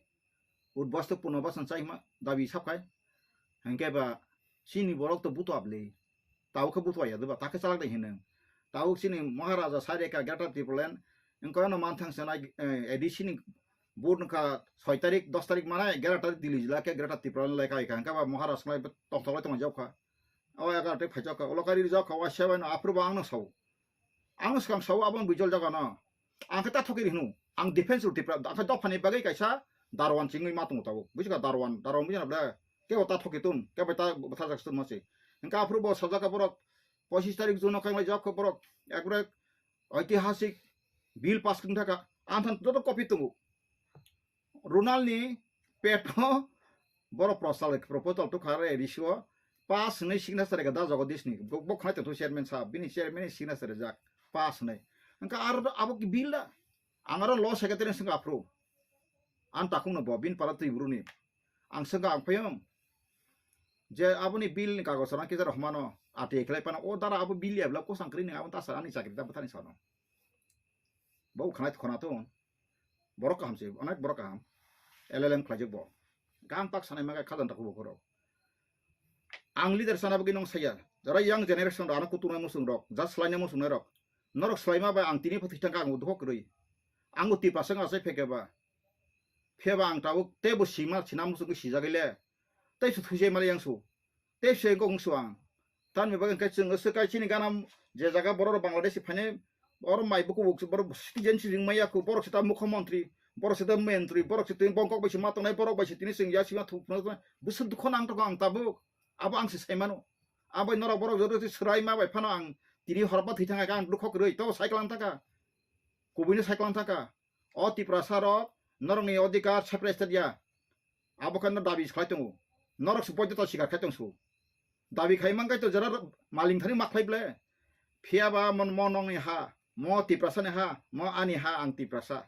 Udbastu Punobasan chaima dabi sapkai. Hengke ba chini borok to buto abli. Tau khe buto ya deba ta khe chalak dai hineng. Tau chini Maharaja Sareka Greater Tipraland engko no manthang sanai, eh, A D C ni board nokha soi tarik, dos tarik manai Greater Delhi jila ke Greater Tipraland lai kai kha. Hengke ba Maharaj lai tong tong lai tong jok kha. O egar te phai jok kha. Ulo kari jok kha. Wa seven approve ang no sao. Ang swkang sao aboni bijol jaga no. Ang khe ta thoki rihnu. Ang defense rw Tipra, ang khe dophani bagwi kaisa Darwan chingwi ma tongo tabuk. Bujikha Darwan, Darwan bujina ble. Kebo ta thoki tun, kebo ta bwtharjak tun masi. Hingkhe aphuru bo sajak borok pochis tarik June o khaimai jak borok ekbare oitihasik bill pass kring thaka. Ang than joto copy tongo. Ronalni peto borok prosal proposal to khare risio pass hwnwi signature ga da Jagadishni. Bo, bo khwlai tongthu chairman sahab, bini chairman ni signature jak pass hwnwi. Hingkhe aro abo ki bill da? Ang aro law secretary swngkha aphuru. Ang takhukno bo bini para twi bruni. Ang swngkha ang phayung. Je aboni bill ni kagoj rang kisa rohmano ati khlai pano o dara abo bill ya bla kosang kri ni abo ta sar ani chakri ta bwthani sano. Bo khwlai khwna to. Borok kaham se, onek borok kaham. L L M khlaijak bo. Gam tak sanai maga khajan tak bo khoro. Ang leader sana bagwi nong saya. Jara young generation rok ano kutunai musung rok, jat slainai musung rok. Norok slaima bai ang tini phathi thangka ang dukho kwrwi. Ang uti pasang asai pheke ba. Pheba ang tabuk tebo sima sina musung sijagile. Tei su thujai mali yang su. Tei se gong su ang. Tan mi bagwi khe chwng se kai chini gana je jaga borok rok Bangladesh phainai oro mai buku buk borok citizen si ring maya ku borok sita mukhyamantri, borok sita mentri, borok sita bongkok bai si ma tongnai, borok bai si tini chwng ya sima thuk phunuk tongnai. Bwswk dukho nang tongo ang tabuk. Abo ang se sai mano. Abo norok borok joto si swrai ma bai phano ang tini horba thwi thang kha ang dukho kwrwi to cycle ang thaka. Kubui no cycle ang thaka. O Tiprasa rok norokni odhikar separate state ya. Abo khe no dabi khlai tongo. Norok se poito ta sikar khai tong su. Dabi khai man kai to jara maling thani ma khlai ble. Phiya ba mon mo nongni ha, mo Tiprasa ni ha, mo ani ha ang Tiprasa.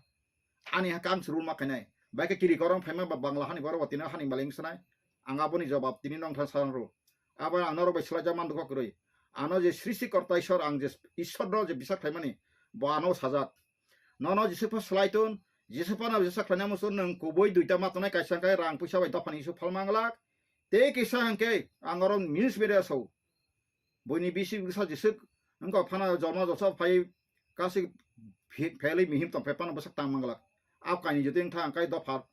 Ani ha kang se rule ma khainai. Bai khe kiri korong phaima ba Bangla hani borok ba tini hani maling sanai. Ang aboni jawab tini nong than sang ro. Abo ang norok bai swlai jak man dukho kwrwi. Ano je srishti korta Ishwar ang je Ishwar no je bisa khlaimani bo ano sajak. Nono Jisukpha slai tun, Jisukphano jesa khlaina muchung nwng kubui duita ma tongnai, kaisa hwnkhe rang puisa bai dophani isu phalma glak. Tei kisa hwnkhe ang oro news media sao. Buini bisi bwsa Jisuk wngkha phano jorma josa phai kasi phe-, phelwi mihim tong phai phano bwsak tang manglak. Ap kaini jotoi wngkha hwnkhe dopha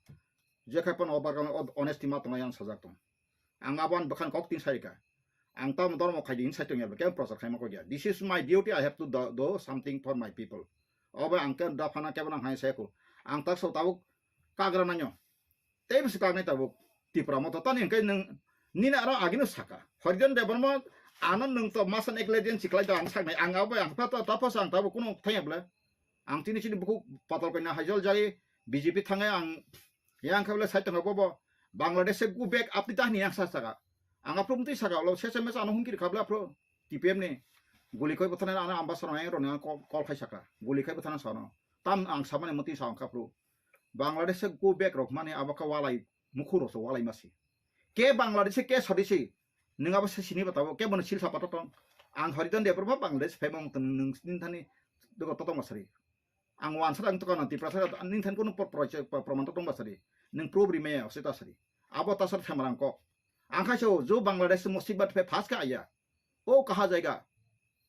jekhai phano o barkano o honesty ma tongnai ang sajak tong. Ang abo ani bwkhani kok tin sarika. Ang tamo dormo khaidi hin sai tongya, kebo prochar khaima kok ya. This is my duty, I have to do, do something for my people. Obo ang khe dophano kebo nang hai sai ko. Ang tak so tabuk kagra nanyo. Tei bisi kagnai tabuk Tipra Motha tani hwnkhe nwng nini aro agino saka. Harijan Debbarma ano nwng to masa eklai den siklai da ang saknai. Ang abo ang pha to tapos ang tabuk kuno thangya bwle. Ang tini chini bukhuk patal kaina hajol jai B J P thangai ang yang khabla sai tongo bobo Bangladesh se go back apni tahni yang sa saka. Ang aphuru mtwi saka ulo sese mesa ano hungkir khabla aphuru T P M ni guli khoi bwthana ano ambassador ang roni ang call, call khai saka. Guli khai bwthana sano. Tam ang samani mtwi sa ang aphuru. Bangladesh se go back rok mani abo kha walai mukhuro so walai masi. Ke Bangladesh ke sodisi. Nwng abo se sini batabo ke bono silsa pato tong. Ang Harijan Debbarma Bangladesh phai mong tong nwng sini thani dogo totong masari. Ang wansa ang tukano Tiprasa nini than kono por-, por-, por-, proman to tongba sari. Nung proof ri maya ose ta sari. Abo ta sar thamrang kok. Ang khai so jo Bangladesh musibbat phe phas ka aya. O kaha jaiga.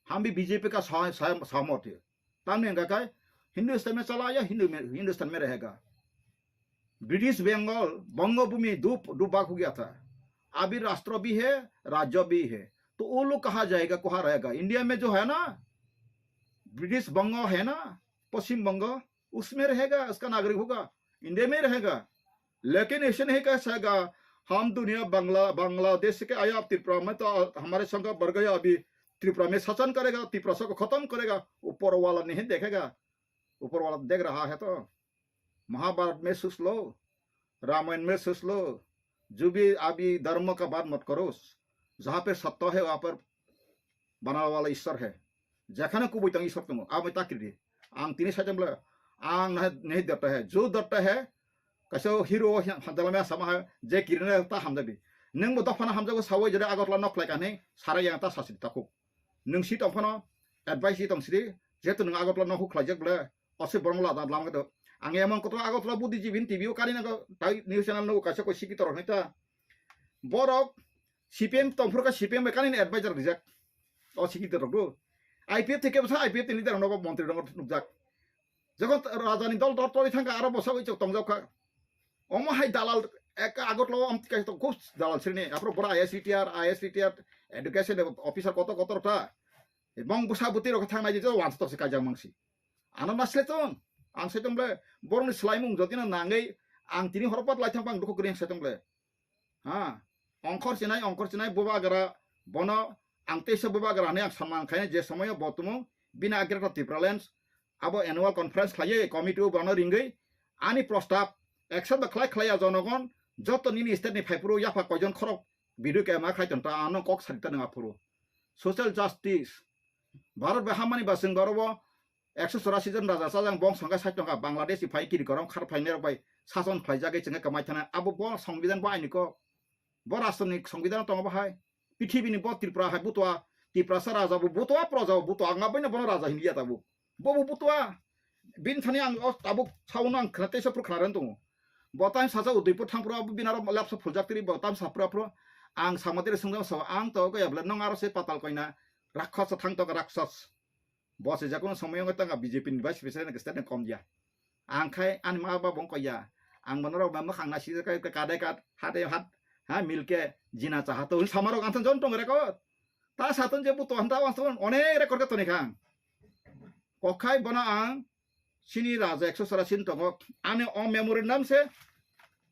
Hum bhi B J P ka sah-, sah-, sahmat hai. Tamni hingka kai Hindustan mein chala aya, Hindu mein, Hindustan mein rahega. British Bengal, Bangabhumi डूब, डूबा हो गया था। अभी राष्ट्र भी है, राज्य भी है। तो वो लोग कहाँ जाएगा, कहाँ रहेगा? इंडिया में जो है ना, ब्रिटिश बंगाल है ना, पश्चिम बंगाल, उसमें रहेगा, उसका नागरिक होगा, इंडिया में रहेगा। लेकिन ऐसे नहीं कह सकेगा, हम दुनिया बांग्ला, बांग्लादेश के आया, अब त्रिपुरा में तो हमारे संग बढ़ गया, अभी त्रिपुरा में शासन करेगा, त्रिपुरा को खत्म करेगा। ऊपर वाला नहीं देखेगा, ऊपर वाला देख रहा है। तो महाभारत में सोच लो, रामायण में सोच लो, जो भी अभी धर्म का बात मत करो, जहाँ पे सत्य है वहाँ पर बनाने वाला ईश्वर है। Jekhane kubui tong Ishwar tongo, abo ta kiri di. Ang tini saicham le, ang nahi, nahi datta hai, jo datta hai, kaisa hero hamjala me sama hai, je kiri na ta hamjabi. Nung bo dophana hamjago sawi jere Agartala nok lai kani, sara yang ta sasi ta kuk. Nung si tong phano, advice si tong sidi, jehetu nung Agartala nok huk khlai jak bole, ose borong la dan lam kedo. Ang emon koto Agartala buddhijibin T V o kani nago, tai news channel no kaisa koi sikito rok nai ta. Borok C P M tongphuru kha C P M bai kanini advisor rijak. O sikito rok do. I P F thike bwsa I P F ni leader rok montri rok nukjak. Jokhon raja ni dol dol tori thangkha aro bwsa bai chok tongjak kha. Omo hai dalal ek Agartala o amtwi kaisa tong khub dalal srini. Aphuru bora I S retire, I S retire, education officer koto koto rok ta. Bong bwsa bwtwi rok thang nai je wansa tok se kaijak mangsi. Ano nasle tong. Ang sai tong ble borok ni swlaimung jotino nangwi ang tini horo pat lai thang pang dukhu kwrwi ang sai tong ble. Ha, ongkhor chinai, ongkhor chinai, bubagra bono ang teisa bubagra hinwi ang samang khainai je somoyo bo tumung bini Greater Tipraland abo annual conference khlaiwi committee o bono ringwi ani prostab accept ba khlai khlaiya jonogon joto nini state ni phaiphuru yapha koijon khorok video kema khai tong ta ano kok sari ta nang aphuru. Social justice, Bharat bai hamani ba chwng boro bo ekso chorasi jon raja chajang bong songkha sait tongkha Bangladesh ni phai kiri korom khar phainai rok bai sason khlaijagwi chwngkha kwmai thana abo bo songbidan bo aini kok. Bo rashtroni songbidan tongo bo hai. Pithibini bo Tripura hai butua, Tiprasa raja bo butua, proja bo butua, ang abaino bono raja hinliya tabuk. Bo bo butua. Bini thani ang o tabuk saono ang khna teisa phuru khna rwna tongo. Bo time sacha Udaipur thangphuru abo bini aro lapsa phuljak tiri bo time saphuru aphuru ang samatiri swngjak sao ang to kaya bwle nong aro se patal koina rakkhasa thang tongo rakshas. Bo se jakuno somoyo wngwi tongkha B J P ni vice president ni state ni kom ya. Ang khai ani ma baba wng koya. Ang bono rok ma mwkhang na sijak kai kadai kad hade hat ha milke jina cha hato hin samarok ang jon tong record. Ta saton je buto hanta wang ton onek record ka toni khang. Kokhai bono ang sini raja ekso chorasi tongo. Ani o memorandum se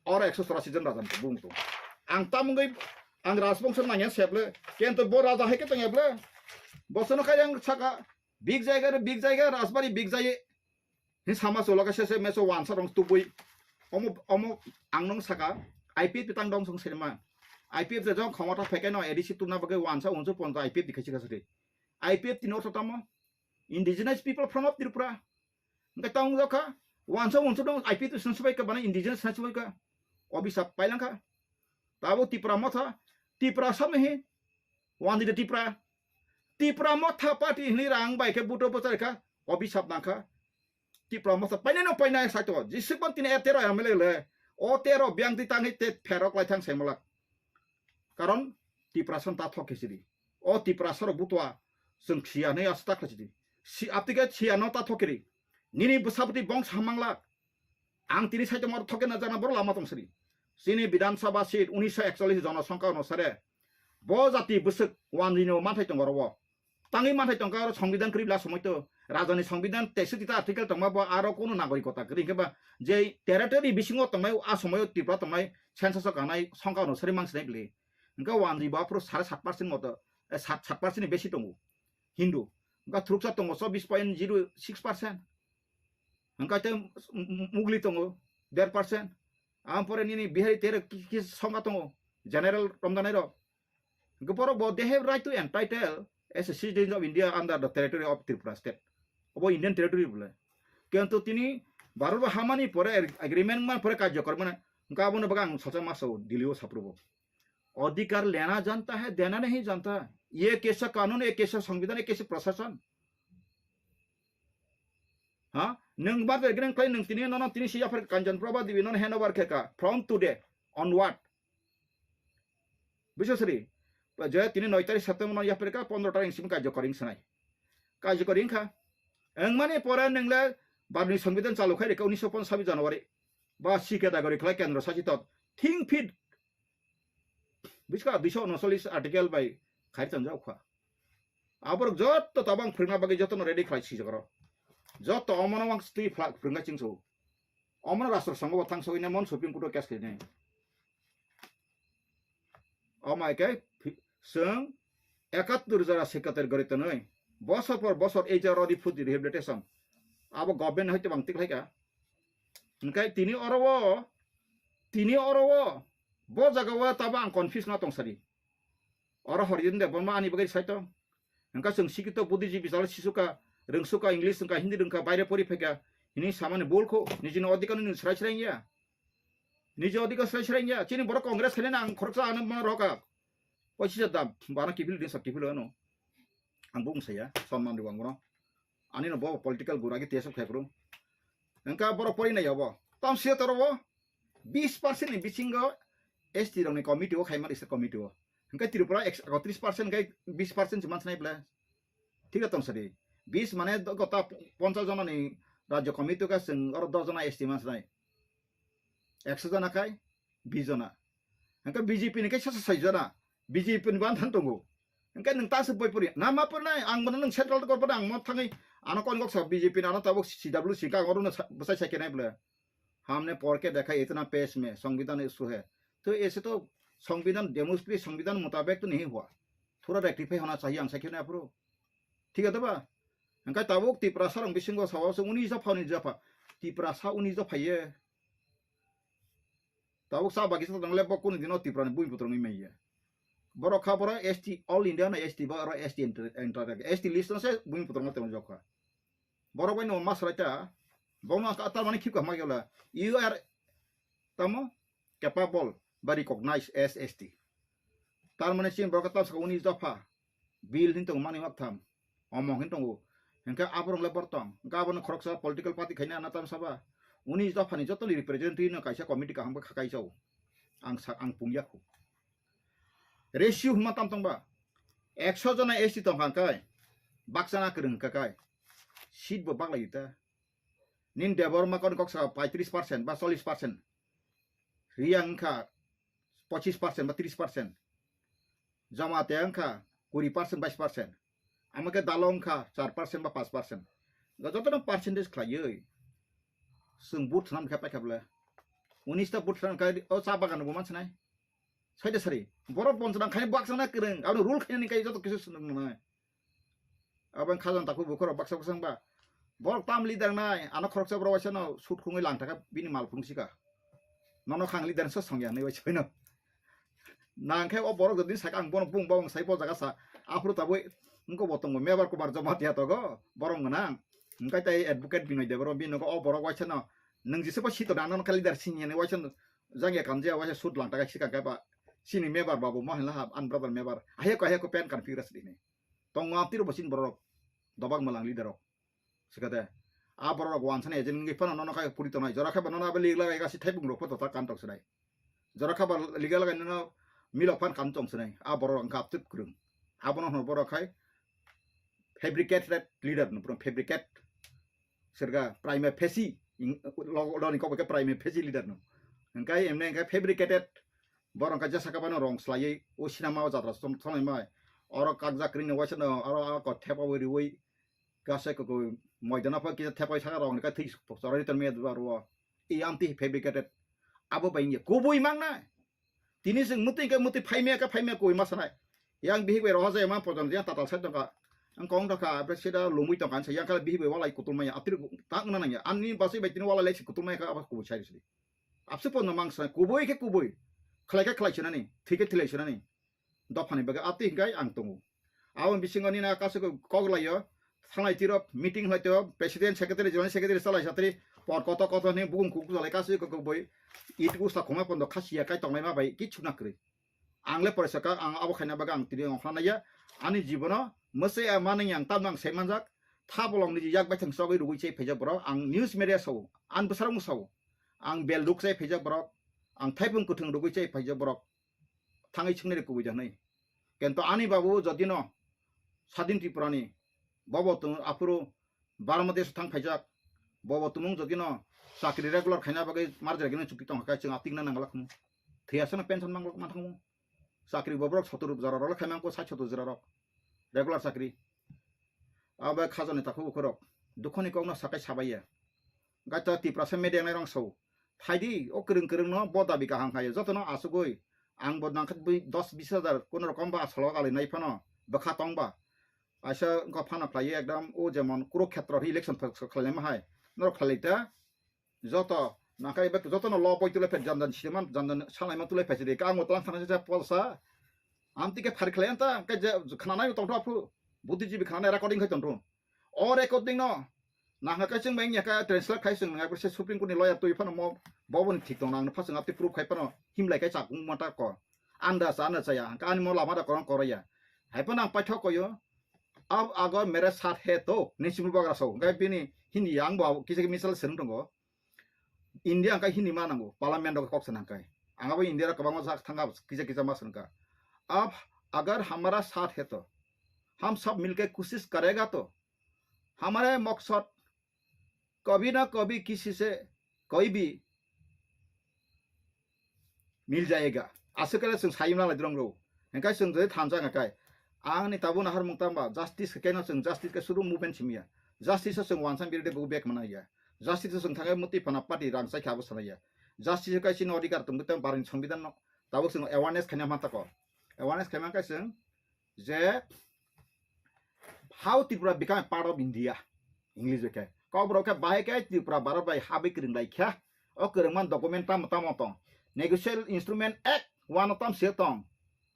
oro ekso chorasi jon raja bung to. Ang tamungwi ang rajbongso nangya seble. Kento bo raja hai ke tong eble. Bosono kai ang saka big jaiga re big jaiga rajbari big jai. Hin sama solo ka sese meso wansa rong tubui. Omo omo ang nong saka I P F tang dong song serma. I P F je jong khomota pheke no A D C tuna bagwi wansa unsu ponta I P F dikhai sika sari. I P F tino to tamo Indigenous People Front of Tripura. Hingke tong jokha wansa unsu dong I P F sung subai ka bana indigenous sung subai ka. Obisap pailangkha. Tabo Tipra motha, Tipra samni hi, wandi de Tipra. Tipra motha party hini rang bai khe buto bwchar kha, obisap nangkha. Tipra motha painai no painai sai to, jisik ban tini tero M L A le, o tero biang ti tangwi te pherok lai thang sai malak. Karon Tipra son ta thok khe sidi. O Tipra sorok butua, chwng siya nei asta khlai sidi. Si aptike siya no ta thok kiri. Nini bwsabwtwi bong samang lak. Ang tini saitongma thokena jana boro lama tong sri. Chini Bidhan Sabha seat unisho ekchollish jonosongkha onusare bo jati bwswk wanjwino manthai tongo oro o. Tangwi manthai tongkha oro songbidan kwrwi bla somoi to. Rajani songbidan teiswk tita article tongma bo aro kunu nagorikota kwrwi hwnkhe ba je territory bisingo tongnai a somoio Tripura tongnai census o kanai songkha onusari mangsinai bwle. Hwnkhe wanjwi bo aphuru sare sat percent moto, eh, sat, sat percent ni besi tongo Hindu. Hwnkhe thuruksa tongo chobbish point zero six percent. Hwnkhe tei m-, m-, mugli tongo der percent. Ampore nini Bihari tere ki-, ki songkha tongo general romjanai rok. Hwnkhe borok bo they have right to entitle as a citizen of India under the territory of Tripura state. Obo Indian territory bole. Kintu tini Bharat bo hamani pore ag-, agreement man pore karjo kormani. Hwnkhe abono bagwi ang salsa masa o Delhi o saprubo. अधिकार लेना जानता है, देना नहीं जानता। ये कैसा कानून, ये कैसा संविधान, ये कैसे प्रशासन? Ha? Nwng bar de greng klai nwng tini nono tini si yapher Kanchon Prabha Devi nono hand over khe ka. From today onward. Biswasri, je tini noi tarik September no yapher ka pondro tarik simi kajokori wng sanai. Kajokori wng kha. Wng mani pore nwng le barni songbidan chalu khai rikha unisho ponchash January. ba C category khlai kendro sasitok thing fit biska duiso unocholish article bai khai tongjak kha. Aborok jotto tabang phwrwngna bagwi jotono ready khlai sijak oro. Jotto omono wng twi phla-, phwrwngna chingso. Omono rastro songo bo thang sogwi ne mon Supreme Court o case khainai. Omo hai khe phi-, chwng ekattor jora secretary gori tonwi bosor por bosor ei jora rehabilitation abo government hai tobang tik khlaika. Hwnkhe tini oro o, tini oro o, bo jaga o tabo ang confuse no tong sadi. Oro Horijin Debbarma ani bagwi sai tong. Hwnkhe chwng sikito buddhijibwi jala sisuka, rwngsuka, English wngkha, Hindi rwngkha, baire pori phaikha, hini samani bul kho, nijini odhikar no nini srai srai wngya. Niji odhikar srai srai wngya. Chini borok Congress khainani ang khoroksa ano ma roka. Pochis hajar dam, bana kiphil din sa kiphil ano. Ang bung saya, sonman rw ang bono. Ani no bo political gura ki T S F khai phuru. Engka borok pori nai abo. Tam sia toro bo bis percent ni bisingo S T rok ni committee o khai mar isa committee o. Engka Tripura ek-, tris percent kai bis percent se mansnai bla. Thik tong sadi. Bis mane do-, gota ponchas jona ni rajya committee ka seng oro dos jona S T mansnai. Ekso jona kai bis jona. Engka B J P ni kai sasa sai jona. B J P ni ban than tongo. Engka nung ta se boi puri. Na ma puri nai, ang bono nung central kor puri ang mo thangi. Ano kon gok sa B J P ni ano tabuk C W C ka oro na sa-, bwsai sai kenai bla. हमने पढ़ के देखा, इतना पेश में संविधान इशू है। तो ऐसे तो संविधान डेमोक्रेसी, संविधान मुताबिक तो नहीं हुआ। थोड़ा रेक्टिफाई होना चाहिए, ang sakhe na pro. Thik ase ba? Engkai tabuk Tiprasa rong bisingo sawa se uni japha, uni japha. Tiprasa uni japha ye. Tabuk sa bagi sa tong le bo kunu dino Tipra ni bui putrong mai ye. Borok kha borok S T, all India na S T ba oro S T enter, enter, S T list no se bui putrong tong jokha. Borok bai no masrai ta. Bono ka tar mani khip ka ma yola. You are tamo capable ba recognized as S T. Tar mani sin borok tam sa uni japha. Bill hin tong mani mak tham. Omo hin tongo. Hingke aborok le bortong. Hingke abono khoroksa political party khaina ana tam saba. Uni japha ni joto ni representative no kaisa committee kaham kha kaisa o. Ang sa, ang pung yakho. Ratio hwnma tam tong ba? Ekso jona S T tong kha kai. Baksa na kwrwng kha kai. Seat bo baklai ta. Nin Debbarma kon kok sa paitris percent ba chollis percent. Riyang wngkha pochis percent ba tris percent. Jamate wngkha kuri percent, bais percent. Ama khe Dalo wngkha char percent ba pas percent. Jotono percentage khlaiwi. Chwng vote thwnam khe paikha bwle. Unis ta vote thwnam khe o cha bagan bo mansinai. Saida sari. Borok bonchana khai baksa na kwrwng. Abo rule khainani kai joto kisu swnam nai. Abo khajang takhuk bukhoro baksa baksa ba. Borok tam leader nai. Ano khoroksa borok waisa no sut khungwi lang thaka bini mal phung sika. Nono khang leader so songya nai waisa no. Nang khe o borok jodi saka ang bono bung bawang sai bo jaga sa. Aphuru taboi wngko bo tongo Mebar Kumar Jamatia togo. Borok gwnang. Hingkai tai advocate Binoy Debbarma bini nogo o borok waisa no. Nung jisa bo sito dano kha leader sini nai waisa no. Jang ya kamjaya waisa sut lang taka sika khe ba. Sini mebar babu mo hinla hap an brother mebar. Ahe ko ahe ko pen kan figure sini. Tong ngam tiro bo sin borok. Dobak malang leader rok. Sikate. A borok rok wan sana ejen ngi phano nono kai puri tonai. Jora khe ba nono abe lig lagai gasi thaibung rok photo ta kan tok sinai. Jora khe ba lig lagai nono milok phan kan tong sinai. A borok rok gap tip krung. Abono hono borok khai fabricated leader no, bro, fabricate. Serga prima facie, ing-, lo-, loni kok ke prima facie leader no. Engkai emne engkai fabricated, borok engkai jasa kabano rong slaiwi, o sinama o jatra som-, somai mai. Oro kakjak ring no waisa no, oro, oro ko thepa wi riwi, gasa ko, ko moidana pha kisa thepa saka rong ka thik choroi ton me dwa ro. I amti fabricated. Abo bai nge kubui mang na. Tini sing muti ke muti phaimya ke phaimya koi ma sanai. Yang bihik bai roha jaya ma pojon yang tatal sai tongka. Ang kong tongka, apre sida lumui tongka, ang sa yang kala bihik bai walai kutul maya, apir tak na nangya. Ani basi bai tini walai lesi kutul maya ka apa kubui sai sidi. Apsi pon mang sanai, kubui ke kubui. Khlai ke khlai sinani, thik ke thilai sinani. Dophani bagwi apti hingkai ang tongo. Aboni bisingo nini kasu kok laio, thanglai tiro, meeting hlai tiro, president, secretary, joint secretary, chalai satri, por koto koto hwnwi bukung kuk jalai kasu kok boi, it usta khoma pondo khasiya kai tongnai ma bai kichu na kwrwi. Ang le poresa ka, ang abo khaina bagwi ang tini ongkhorna ya, ani jibono mwsai a manwi ang tamno ang sai manjak, tha bolong niji yak baithang chogwi rugwi chai phaijak borok, ang news media sao, ang bwsarokno sao, ang bel duk chai phaijak borok, ang thaipung kwthwng rugwi chai phaijak borok, thangwi swngnai rw kubui da hwnwi. Kento ani babu jodino Sadin Tripurani bobo tung aphuru Barma desh thang phaijak, bobo tumung jodino Chakri regular khaina bagwi marjagino chukti tongkha khe chwng atikna nangla khumu. Thwiya sano pension mangla ma thangmu. Chakri bo borok sotor jora rok khaimang ko sait sotor jora rok. Regular chakri. Abo khajani takhuk ukhorok. Dukhoni kokno sakai sabaiya. Gaita Tiprasa media nai rong sao. Thaidi o kwrwng kwrwng no bo dabi kaham khayo. Jotono asugui. Ang bo nangkhe bui dos bis hajar kono rokom ba asolo ali nai phano. Bwkha tong ba. Aisa wngkha phano khlaiwi ekdom o jemon Kurukhetra election khlaima hai. Norok khlai ta. Joto nangkha ebe jotono lo poi tulai phet jan jan siman jan jan salai ma tulai phet de ka ang tlang thana se polsa. Amtike phari khlai anta ke je khnanai tong thaphu. Buddhijibi khnanai recording khai tong thung. O recording no nangkha kai chwng bai nya ka translate khai chwng nangkha se Supreme Court ni lawyer twi phano mo boboni thik tong nang phasung apti proof khai phano himlai kai chakung mata ko. Anda sa anda chaya ka ani mo lama da korang koraya. Hai phano ang paithok koyo. Ab agar mere saath hai to, ni chimul bagra so. Gai bini Hindi yang bo kisa kisa misal serung tongo. India angkai Hindi ma nango, parliament rok kok sanang kai. Ang abo India rok kwbangma jak thanga kisa kisa ma sanang ka. Ab agar hamara saath hai to, hum sab milke koshish karega to, hamare maksad kabhi na kabhi kisi se kabhi bhi mil jayega. Aswk khe chwng sayung nang lai drong rw. Hingkhe chwng jodi thansa hingkhe ang ni tabuk nahar mung tamba justice khe keno chwng justice khe suru movement simi ya. Justice o chwng wansa birde buku bek mana ya. Justice o chwng thangkhe muti phana party rang chai khe abo sana ya. Justice o kaisa ni adhikar tong tong barni songbidan no tabuk chwng awareness khaina ma tako. Awareness khaima khe chwng je how Tripura become a part of India, English bai khe. Kok borok khe bahai khe Tripura Bharat bai habwi kwrwng lai kha. O kwrwngma document tamo tamo tong. Negotiable Instrument Act one o tam se tong.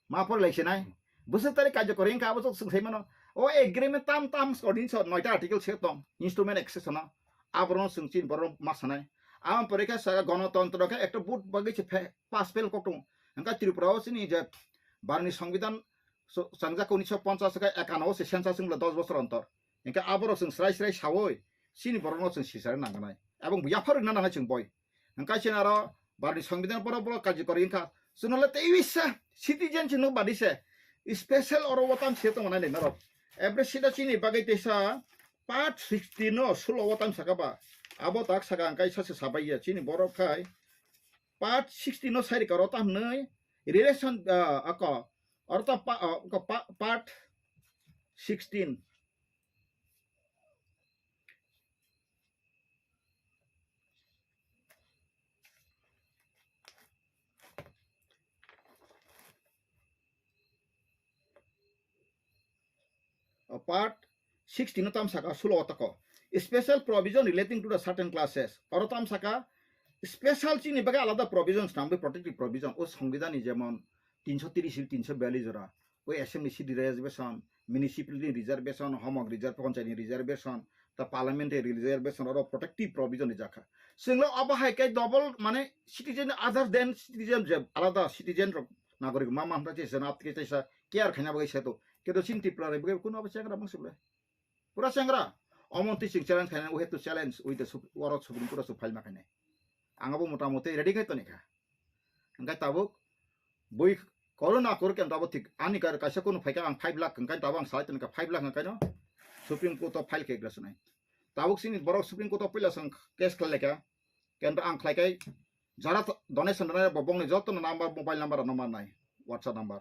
Ma por lai se nai. Bwswk tari karjokori wngkha abo chwng sai mano. O agreement tam tam ordinance o noita article se tong. Instrument accession o. Aborok chwng chin borok ma sanai. Aboni pore khe saka gonotontro khe ekta vote bagwi se phe-, pass fail kok tong. Hingkhe Tripura o chini je barni songbidan so-, changjak unisho ponchas khe ekano se census wngla dos bosor ontor. Hingkhe aborok chwng srai srai sawi chini borokno chwng sisarwi nangkha nai. Ebong yapharwi na nangnai chwng boi. Hingkhe chini aro barni songbidan borok borok karjokori wngkha. Chwngno le teiwisa citizen chwngno badi se special oro o tam se tongmani norok. Every sida chini bagwi teisa part sixty no sulo o tam saka ba. Abo tak saka hingkhe sachi sabai ya chini borok khai part sixty no sai rwkha oro tam hwnwi relation, ah, ako, oro tam pa-, ah, ako pa-, part sixteen. O part sixteen o tam saka sulo o tako. Special provision relating to the certain classes. Oro tam saka special chini bagwi alada provision swnamwi protective provision o songbidani jemon tinsho tiris, tinsho biyallis jora. O assembly seat reservation, municipality reservation, homok reserve, panchayat ni reservation, ta parliamentary reservation oro protective provision rijak kha. Chwngno abo hai khe double mane citizen other than citizen je alada citizen rok nagorik ma ma hwnta chesa na aptike chesa care khaina bagwi seto. Kedo chini Tripura bai bagwi kuno abo chengra bangsi bole. Pura chengra. Omo twi chwng challenge khaina, we have to challenge with the Sup-, oro Supreme Court o chwng file ma khainai. Ang abo mota moti ready khai toni kha. Hingkhe tabuk bui corona kuru khe tabuk thik ani kar kaisa kunu phaikha ang five lakh hingkhe tabuk ang salai toni kha five lakh hingkhe no Supreme Court o file khe grasonai. Tabuk sini borok Supreme Court o puila sang case khlai laikha. Kento ang khlai kai jara to-, donation rwnai bo bongni joto no number, mobile number rok no manai, WhatsApp number.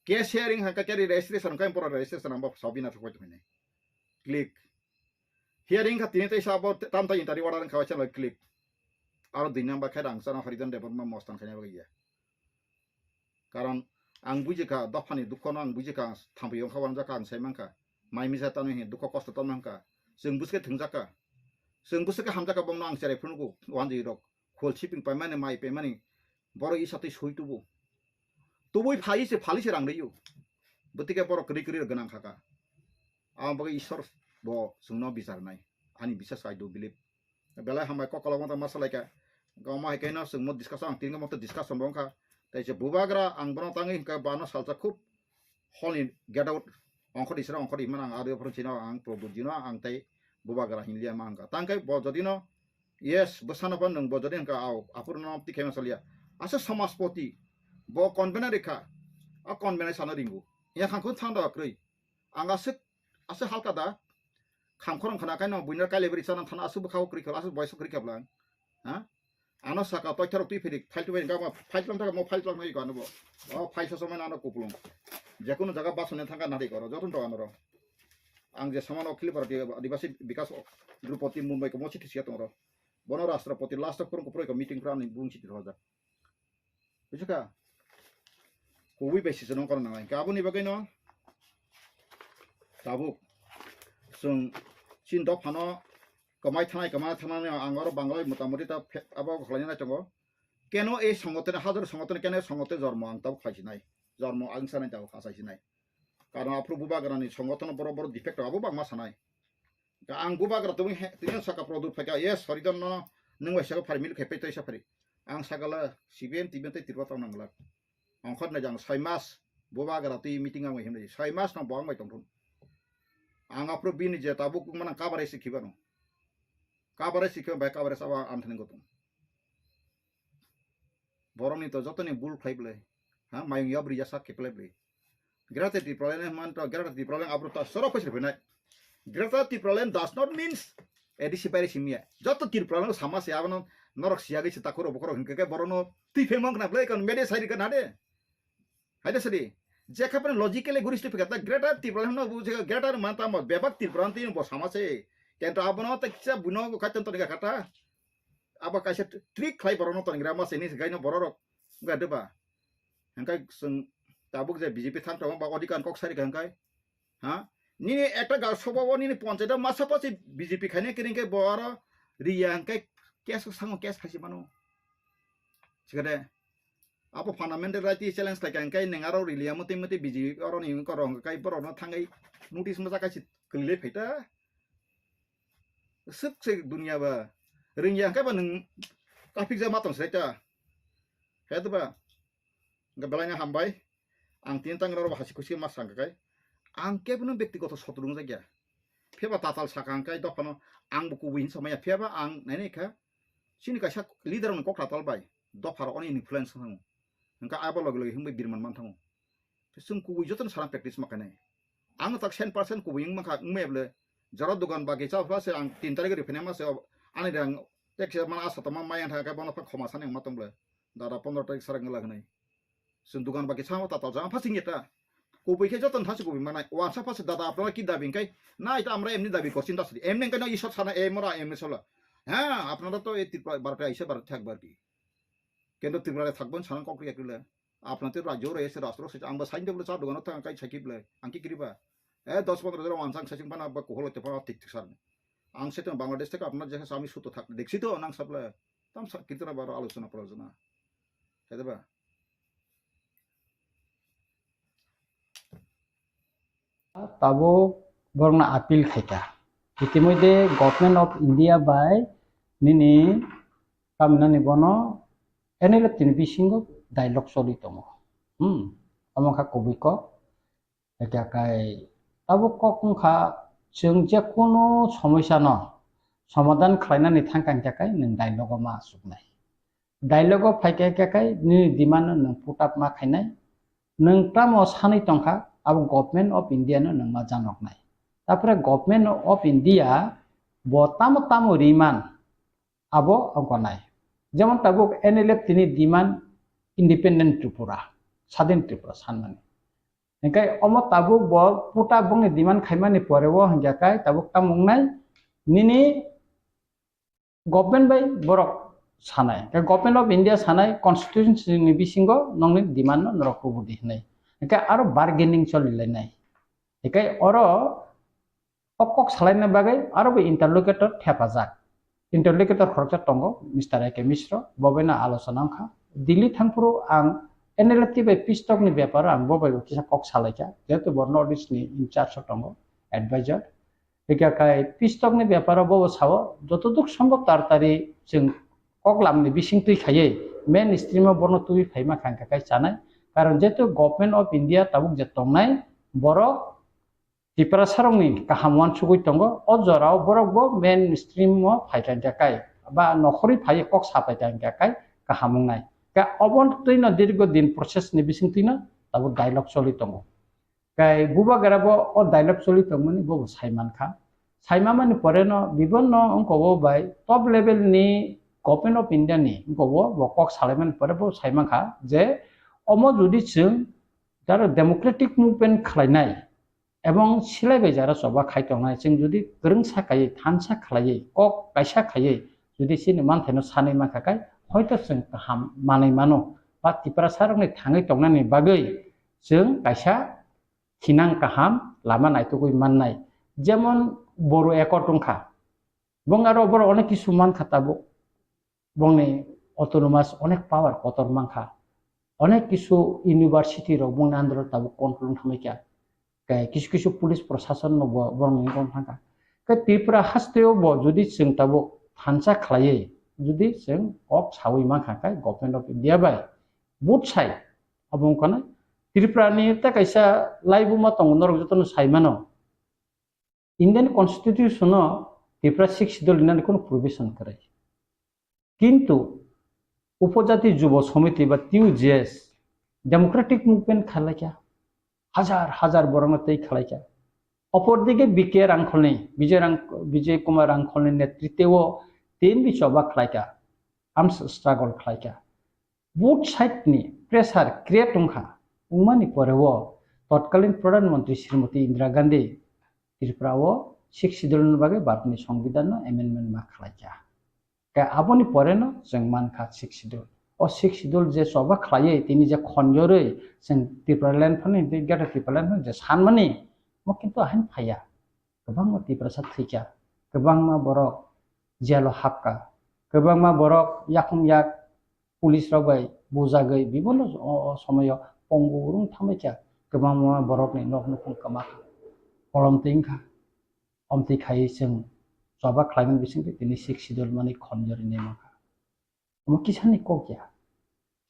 Case hearing hingkhe khe registration hingkhe borok registration number sabina thok pai tongmani. Click. Hearing kha tini tei sabo tam ta interview order kha waisa loi click. Aro dui number khe rang chana Harijan Debbarma mostan khaina bagwi ya. Karon ang bujikha dophani dukhono ang bujikha thampui wngkha wanjakha ang sai mankha. Mai misa tano hi dukho kosto tamo hwnkha. Chwng bwswkhe thwngjakha. Chwng bwswkhe hamjakha bongno ang cherai phunukgo wanjwi rok. Khol siping paimani mai paimani borok isa twi soi tubu. Tubui phai se phali se rang rwio. Bwtike borok kwrwi kwrwi rok gwnang khaka. Aboni bagwi Ishwar bo chwngno bichar nai. Ani bisas, I do believe. Belai hambai kok kolokma ta ma salaikha. Gama hai kaino chwngno discussion ang tingo mokto discussion bo wngkha. Tai se bubagra ang bono tangwi hwnkha bano salsa khub hol ni get out ongkhor di sira ongkhor di himano ang adi ophron chino ang probudino ang tai bubagra hinliya ma hwnkha. Tangkhe bo jodino yes bwsano bo nwng bo jodi hwnkha au aphuru no tikhe ma salia. Asa samaspoti bo convener rikha. A convener sano ringo. Ya khangkho thangda kwrwi. Ang aswk, aswk halka da. Kham khorang khana kaino buino kailai bwrwi chana thana aswk bwkhao kwrwi kha, aswk boyes kwrwi kha bwlang. Ha? Ano saka toithorok twi phiri file twi phiri gama file tlang thaka mo file tlang thai ko ano bo. O file soso mane ano kupulung. Jekunu jaga basone thangka nari koro jotun to ano ro. Ang je samano Akhil Bharatiya Adivasi Bikas Drupadi Mumbai ko mo chithi siya tongro. Bono Rashtrapati last of kurung kuproi ko meeting kura ni bung chithi roja. Bujiska? Kubui bai sisonong kono nangnai. Aboni bagwi no tabuk chwng chin dophano kwmai thanai, kwmai thanai ang oro Bangalore motamoti ta phe-, abo khlaina nai tongo. Keno ei songote, hajar songote keno songote jormo ang tabuk khlai sinai. Jormo ang sanai tabuk khasai sinai. Karon aphuru bubagrani songotono boro boro defect rok abo bangma sanai. Ka ang bubagra tubui he, tini saka product phaika, yes, Horidon no nung bai saka phari milik hepai toi sa phari. Ang sakala C P M, T P M tei Tripura tong nangla. Ongkhor na jang soi mas bubagra twi meeting ang himri. Soi mas no bo ang bai tongthun. Ang aphuru bini je tabuk manang kabare si khibano. Kabare si khiba bai kabare saba anthani gotong. Borokni to jotoni bul khlai bwlai. Ha, mayung yabri ya sak khe plai bwlai. Greater Tipraland man to Greater Tipraland abro ta soro phaisir phinai. Greater Tipraland does not means A D C bai simiya. Joto Tipraland sama se abono norok siya gwi se takhuro bokhoro hinkhe ke borono twi phemong khna bwlai kon media sai rikha na de. Hai de sadi. Jekha pran logically guristu phikata Greater Tipraland no bu jekha Greater man ta mo bebak Tipraland twi bo sama se. Kento abono ta kisa buno kaiton to ga kata. Abo kaisa trick khlai borokno tonigra ma sini gaino bororok wngkha de ba? Hingkai chwng tabuk je B J P thang tongo ba odikar kok sari kha hingkai, ha? Nini ekta ga soba o nini ponchayat o masa pasi B J P khaina kiri hingkai bo aro riya hingkai case sango case khaisi mano. Sikade abo fundamental right challenge khlai kha hingkai neng aro riliya motwi motwi B J P aro ni korong hingkai borokno thangai notice mosa kaisi kwlwilai phaita. Swk se dunia ba. Ringya hwnkhe ba nwng traffic jam ma tong se ta. He to ba. Hwnkhe belai no hambai. Ang tin tang rok hasi khusi ma sang kai. Ang kebo no bektigoto sotru wng jakya. Phiya ba tatal saka hwnkhe dophano ang bo kubui hin samaya. Phiya ba ang nainai kha. Chini kaisa leader rokni kok tatal bai. Dopha rok oni influence wng. Hwnkhe abo loge loge himbai birman man thango. Chwng kubui jotono sana practice ma khainai. Ang tak cent percent kubui wng mankha, wng maya bwle. Jora dogan bagi cha pha se ang tin tarikh ri phene ma se ani rang tek se mana asa tama maya thang kai bono pha khoma sani ma tong bwle. Dada pondro tarikh sara ngla khnai. Chwng dogan bagi cha ma ta tal jang pha sing eta. Kubui khe jotono thasi kubui manai. Wansa pha se dada apnara ki dabi kai. Na ita amra emni dabi korchin dasri. Emni kai no isor sana emora emni sola. Ha, apnara to e Tripura bharate aisa bharate thak bharti. Kendo Tripura thak bon sana kok ri ekle. Apnate rajyo rei se rastro se ang ba sain de bole cha dogan thang kai sakhi bole ang ki kiri ba. Eh, dos pondro jora wansang sasing pana ba kohol te pana tik tik sar. Ang se tong Bangladesh theke apnar jekha sami suto thak deksi to nang saple. Tam sa kirtana baro alochona prajona. Hede ba. Tabuk borokno appeal khaikha. Itimodhe Government of India bai nini kaminani bono N L F T ni bisingo dialogue choli tongo. Hmm, omo kha kubui kok. Ekha kai tabuk kok wngkha chwng je kunu somosya no somadhan khlainani thangkha hingkha kai nwng dialogue o ma achuknai. Dialogue o phaikha hingkha kai nini demand no nwng put up ma khainai. Nwng tamo sanwi tongkha abo Government of India no nwng ma janoknai. Tapore Government of India bo tamo tamo riman abo wngkha nai. Jemon tabuk N L F T ni demand independent Tripura, sadin Tripura sanmani. Hingkhe omo tabuk bo puta bongni demand khaimani pore o hingkha kai tabuk tamo wngnai nini government bai borok sanai. Hingkhe Government of India sanai constitution ni bisingo nongni demand no norok kubudi hinwi. Hingkhe aro bargaining cholilainai. Hingkhe oro o kok salaina bagwi aro bo interlocutor thepajak. Interlocutor khoroksa tongo, Mister A K Mishra, bo bai no alochona wngkha. Delhi thangphuru ang N L F T bai peace talk ni beparo ang bo bai bo kisa kok salaikha, jehetu bo North East ni in charge o tongo, advisor. Hingkha kai peace talk ni beparo bo bo sao, jotoduk sombhob taratari chwng kok lamni bising twi khaiwi main stream o bono tubui phaima kha hingkha kai chanai. Karon jehetu Government of India tabuk je tongnai, borok Tiprasarokni kaham uansugwi tongo, o jorao borok bo main stream o phai kha hingkha kai, ba nokhorwi phaiwi kok sa phai kha hingkha kai kaham wngnai. Ka obo twino dirgo din process ni bising twino tabuk dialogue choli tongo. Kai bubagra bo o dialogue choli tongmani bo bo sai mankha. Sai mamani pore no bibonno wngkobo bai top level ni Government of India ni wngkha bo, bo kok salaimani pore bo saimankha je omo jodi chwng jaro democratic movement khlainai ebong silai bai jara choba khai tongnai, chwng jodi kwrwngsa khaiwi, thansa khlaiwi, kok kaisa khaiwi jodi chini manthaino sanwi mankha khe hoito chwng kaham manwi mano ba Tiprasa rokni thangwi tongnani bagwi chwng kaisa thinang kaham lama naitugwi mannai. Jemon Boru Accord wngkha, bong aro borok onek kisu mankha tabuk, bongni autonomous onek power kotor mankha, onek kisu university rok bongni under o tabuk control wng thangwi kha, khe kisu kisu police prosason no bo borokni wngwi thangkha. Khe Tripura hasteo bo jodi chwng tabuk thansa khlaiwi jodi chwng kok sawi mankha khe Government of India bai both side abo wngkha na Tripura ni ta kaisa laibuma tongo, norok jotono saimano. Indian Constitution o Tripura Sixth Schedule rinani kunu provision kwrwi. Kintu Upojati Jubo Somiti ba T U J S democratic movement khalaikha, hajar hajar borokno tei khalaikha. Opordike B K Rangkholni, Bijay Rang-, Bijay Kumar Rangkholni netritwo tei bini choba khlaikha, arms struggle khlaikha. Both side ni pressure create wngkha, wngmani pore o totkalin Pradhan Mantri Srimati Indira Gandhi Tripura o Sixth Schedule ni bagwi Bharat ni Songbidan no amendment ma khlaikha. Khe aboni pore no chwng mankha Sixth Schedule. O Sixth Schedule je choba khlaiwi tini je khonjorwi chwng Tipraland phano, Greater Tipraland phano je sanmani, mo kintu ahaino phaiya. Kwbangma Tiprasa thwikha, kwbangma borok jail o hapkha, kwbangma borok yakung yak police rok bai bujagwi bibinno o, o somoyo pongo rwng thangbaikha, kwbangma borokni nok nukhung kwmakha, kolom twi wngkha. Omtwi khaiwi chwng choba khlaimani bisingtwi tini Sixth Schedule mani khonjorwi naima kha. Omo kisani kok ya.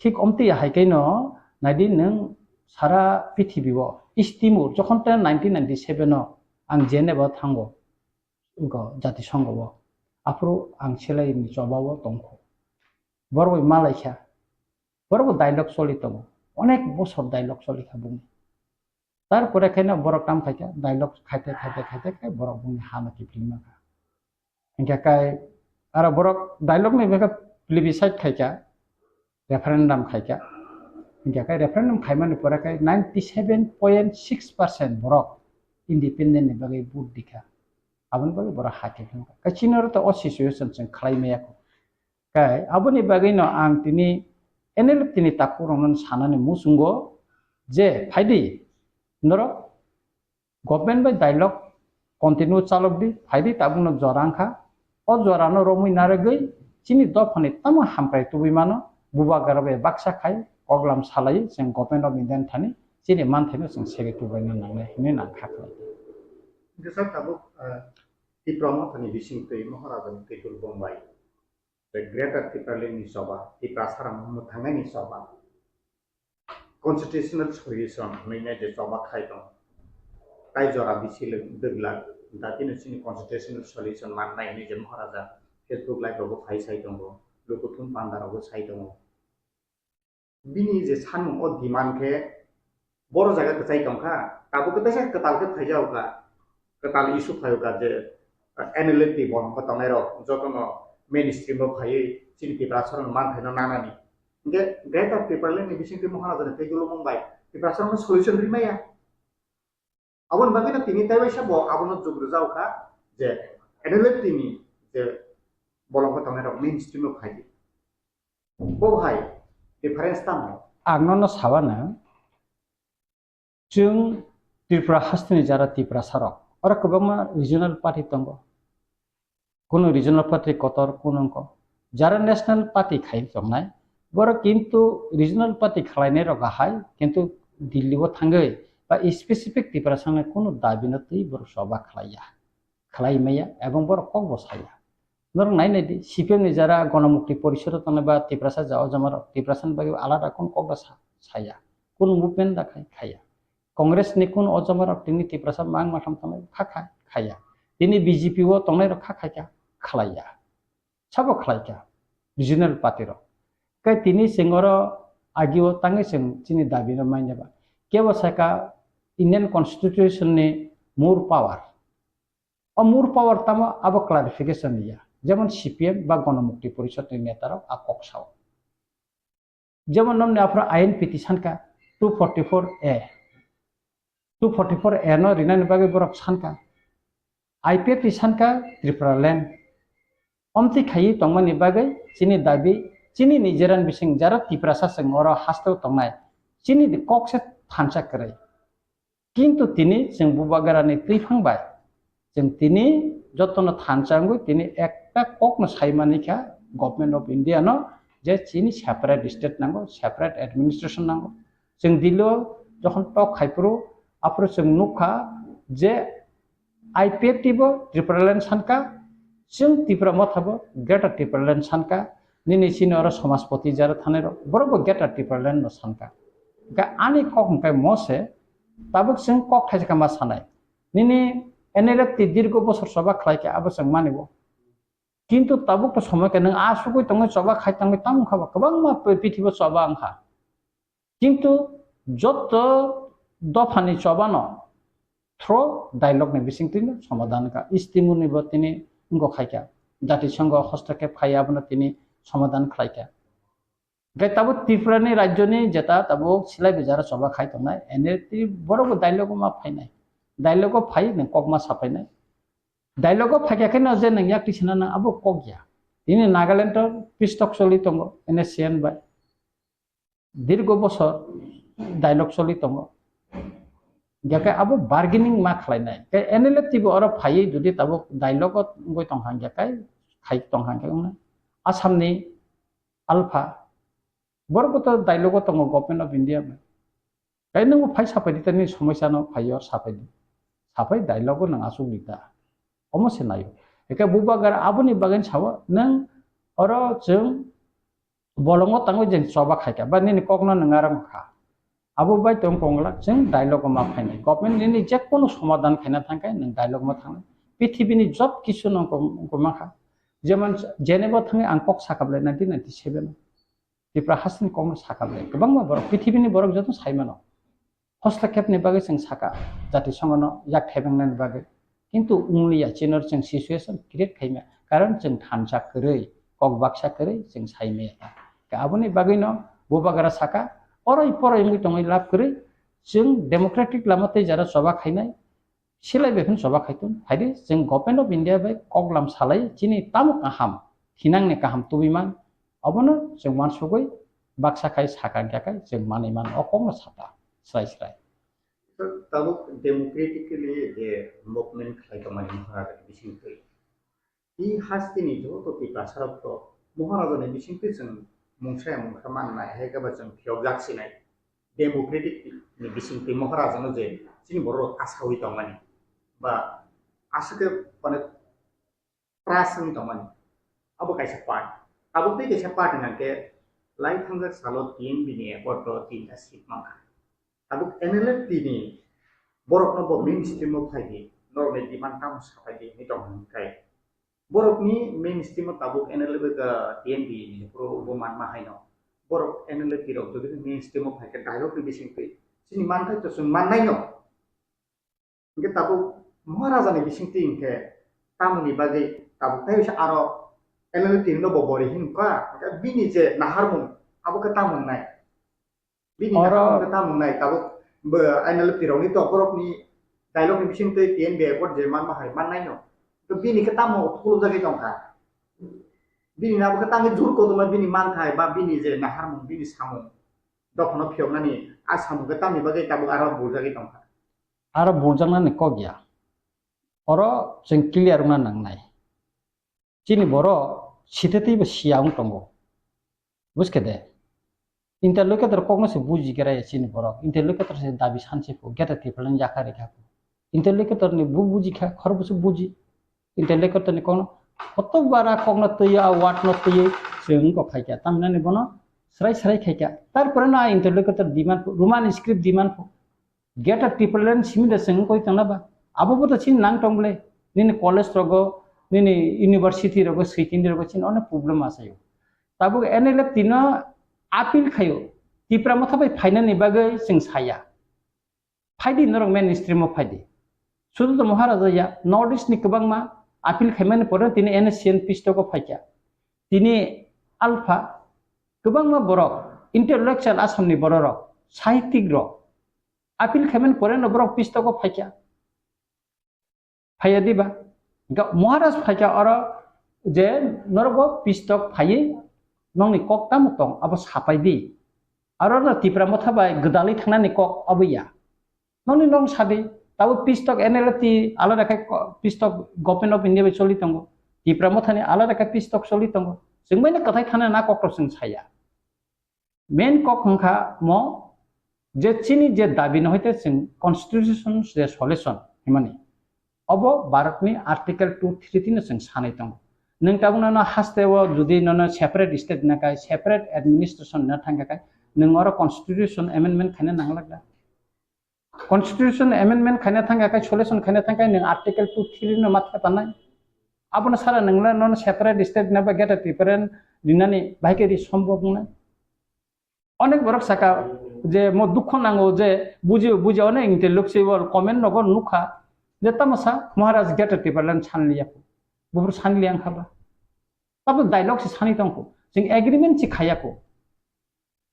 Thik omtwi ya hai khe no naidi nwng sara prithibi o East Timor jokhon ta nineteen ninety-seven o ang Geneva o thango, wngkha Jatisongho o. Aphuru ang selai ni choba o tongkho. Borok bai malaikha. Borok bo dialogue choli tongo. Onek bosor dialogue choli kha bumung. Tarpore khe no borok tam khaikha, dialogue khaite, khaite, khaite khe borok bumung ha no kiphilma kha. Hingkha kai aro borok dialogue ni bagwi plebiscite khaikha, referendum khaikha. Hingkha kai referendum khaimani pore khe ninety seven point six percent borok independent ni bagwi vote dikha. Aboni bagwi borok ha kiphilma kha. Kai chini oro to o situation chwng khlai maya kho. Kai aboni bagwi no ang tini N L F T ni takhuk rokno sanani muchungo je phaidi norok government bai dialogue continue chalok di, phaidi tabukno jora wngkha. O jora no romwi narwgwi chini dophani tamo hamkrai tubui mano, bubagra bai baksa khai koklam salai chwng Government of India ni thani chini manthaino chwng segwi tubaina nangnai hinwi nang kha khlai. Hingke sir tabuk, ah, Tipra Mothani bisingtwi Maharaja ni Twitul Bombai. Tei Greater Tipraland ni choba, Tiprasa rok no mwthangnaini choba. Constitutional solution hwnwi nai je choba khai tong. Tai jora bisi le dwglak, datino chini constitutional solution mannai hwnwi je Maharaja Facebook live rogo phai sai tongo, lukuthum panda rogo sai tongo. Bini je sanmung o demand khe boro jaga kwchai tongkha, tabuk khe teisa kwtal khe phaijao kha, kwtal issue phaio kha je, eh, N L F T bolong khe tongnai rok jotono mainstream o phaiwi chini Tiprasa rok manthaino nanani. Hingke Greater Tipraland ni bisingtwi Maharaja ni tei dulumung bai Tiprasa rok no solution rimaya. Aboni bagwi no tini tei waisa bo abono jug rwjak kha je N L F T ni je bolong khe tongnai rok mainstream o phai di. Bo hai difference tamo? Ang nono sabana, chwng Tripura hasteni jara Tiprasa rok, oro kwbangma regional party tongo. Kunu regional party kotor, kunu wngkha jara national party khai tongnai, borok kintu regional party khlainai rok ahai, kintu Delhi o thangwi ba specific Tiprasa ni kunu dabi no twi borok choba khlaiya, khlai maya, ebong borok kok bo saya. Norok nai nai di, C P M ni jara Ganamukti Porishad o tongnai ba Tiprasa ja o jama rok, Tiprasa ni bagwi alada kunu kok da sa-, saya, kunu movement da khai, khaya. Congress ni kunu o jama rok tini Tiprasa mang matham tongnai kha kha, khaya. Tini B J P o tongnai rok kha khai kha, khlaiya. Sabo khlai kha, regional party rok. Kai tini chwng oro agi o tangwi chwng chini dabi no manya ba. Kebo saka Indian Constitution ni more power. O more power tamo abo clarification ya. Jemon C P M ba Gonomukti Porishod ni neta rok a kok sao. Jemon nomni aphuru I N P T sankha two forty-four A. Two forty-four A no rinani bagwi borok sankha. I P F T sankha Tripura land. Omtwi khaiwi tongmani bagwi chini dabi, chini nijeran bising jara Tiprasa chwng oro hasteo tongnai. Chini di kok se thansa kwrwi. Kintu tini chwng bubagrani twiphang bai chwng tini jotono thansa wngwi tini ekta kokno sai manikha Government of India no je chini separate state nango, separate administration nango. Chwng Delhi o jokhon tok khai phuru aphuru chwng nukha je I P F T bo Tipraland sankha, chwng Tipra Motha bo Greater Tipraland sankha, nini chini oro Samajpati jara thanai rok, borok bo Greater Tipraland no sankha. Hwnkhe ani kok hwnkhe mo se, tabuk chwng kok thaisa khe ma sanai. Nini N L F T dirgo bosor choba khlai khe abo chwng mani bo. Kintu tabuk to somoi khe nwng asugwi tongwi choba khai tongwi tamo wngkha ba kwbangma prithibo choba wngkha. Kintu joto dophani chobano through dialogue ni bisingtwi no somadhan kha. Istimuni bo tini wngkha khaikha. Jatisongho hostokhe phai abono tini somadhan khlaikha. Hwnkhe tabuk Tripura ni rajyo ni jeta tabuk silai bijara choba khai tongnai. N L T borok bo dialogue o ma phainai. Dialogue o phai nwng kokma saphainai. Dialogue o phaikha khe no je nwng yak tisina nang abo kok ya. Tini Nagaland o pistok choli tongo N S C N bai. Dirgo bosor dialogue choli tongo. Hingkhe abo bargaining ma khlainai. Khe N L F T bo oro phaiwi jodi tabuk dialogue o wngwi tongkha hingkhe khai tongkha hingkhe wngna. Assam ni Alpha borok bo to dialogue o tongo Government of India bai. Khe nwng bo phai sapai di tani somosya no phai yor sapai di. Sapai dialogue o nwng asuk di ta. Omo se nayo. Hingkhe bubagra aboni bagwi sao nwng oro chwng bolongo tangwi jeng choba khaikha, ba nini kokno nwng arang kha. Abo bai tong konglak chwng dialogue ma phainai. Government nini je kono somadhan khaina thangkhe nwng dialogue ma thangnai. Pithibini job kisu no wngkha. Jemon Geneva thangwi ang kok sakha bwlai nineteen ninety-seven. Tripura hasteni kokno sakha bwlai. Kwbangma borok, pithibini borok joto saimano. Hoslakepni bagwi chwng saka, jatisongono yak thaibengnani bagwi. Kintu wngya, chini oro chwng situation create khaimya, karon chwng thansa kwrwi, kok baksa kwrwi chwng saimaya. Khe aboni bagwino bubagra saka, oroi poroi wngwi tongwi lab kwrwi, chwng democratic lama tei jara choba khainai, silai bai phano choba khaitong. Phaidi chwng Government of India bai koklam salai chini tamo kaham, thinangni kaham tubiman, abono chwng uansugwi baksa khai saka hwnkhe chwng manwi mano, o kokno sata srai srai. Tabuk democratically je movement khlai tongmani Maharajani bisingtwi. I hasteni joto Tiprasarok to Maharajani bisingtwi chwng mungsa ya mungsa mannai, hai khe ba chwng phiyokjak sinai. Democratic ni bisingtwi Maharajano je chini borok kasawi tongmani ba aswk khe mane trust wngwi tongmani. Abo kaisa part. Abo tei kaisa part hwnka khe lai thangjak salo T N B ni accord o tinta seat mankha. Abo N L F T ni borokno bo mainstream o phai di, norokni demand tamo saphai di hinwi tong hwn khe. Borokni mainstream o tabuk N L F ka T N B ni phuru bo manma haino. Borok N L F T rok jodi mainstream o phai khe dialogue ni bisingtwi chini manthai to chwng mannai no. Hingke tabuk Maharajani bisingtwi hingke tamoni bagwi tabuk tei bisa aro N L F T no bo bori hinkha, hingke bini je naharmung abo khe tamo wngnai? Bini oro naharmung khe tamo wngnai tabuk bo N L F T rokni to borokni dialogue ni bisingtwi T N B accord je manma hai mannaino. To bini khe tamo khulumjagwi tongkha? Bini abo khe tangwi jur kotorma bini manthai ba bini je naharmung bini samung dophano phiyoknani a samung khe tamni bagwi tabuk aro buljagwi tongkha? Aro buljaknani kok ya. Oro chwng clear wngna nangnai. Chini borok sithatwi bo siya wng tongo. Buskhe de? Interlocutor kokno se buji khe raya chini borok. Interlocutor se dabi sanse pho, geta tipalan yakha rekha pho. Interlocutor ni bu buji kha, khorokbo se buji. Interlocutor ni kokno koto bara kokno twiyo, a word no twiyo, chwng wngkok khaikha. Tamhinani bono srai srai khaikha. Tarpore no a interlocutor demand pho, Roman script demand pho. Greater Tipraland simi da chwng koi tongna ba. Abo bo to chini nang tong bole. Nini college rogo, nini university rogo, switini rogo chini onek problem asayo. Tabuk N L F T no appeal khayo. Tipra Motha bai phainani bagwi chwng saya. Phaidi norok mainstream o phaidi. Sudu to Maharaja ya, North East ni kwbangma Appeal khaimani pore tini N S C N peace talk o phaikha. Tini alpha kwbangma borok, intellectual Assamni bororok, sahityik rok appeal khaimani pore no borok peace talk o phaikha. Phaiya diba? Ga-, Maharaj phaikha oro je norok bo peace talk phaiwi nongni kok tamo tong abo sapai di. Aro no Tipra Motha bai gwdalwi thangnani kok abo ya. Nongni nong sadi, tabo peace talk N L F T alada khai ko-, peace talk Government of India bai choli tongo. Tipra Mothani alada khai peace talk choli tongo. Chwng bai no kwthai thana na kok rok chwng saya. Main kok wngkha mo je chini je dabi no hoite chwng constitution je solution himani. Obo Bharatni Article two three tino chwng sanai tongo. Nwng tabuk nono haste o jodi nono separate state na kai, separate administration na thangka kai, nwng oro constitution amendment khaina nanglak da. Constitution amendment khaina thangka kai, solution khaina thangka kai, nwng Article two three no matha tanai. Abono sara nwngla nono separate state na ba greater Tipraland rinani bahai khe ri sombhob wngnai. Onek borok saka je mo dukho nango je buji buji onek intellectual comment nogo nukha je tamo sa Maharaj greater Tipraland sanliya ko. Bubur sanliya wngkha ba. Tabo dialogue se sani tongkho. Chwng agreement se khaya ko.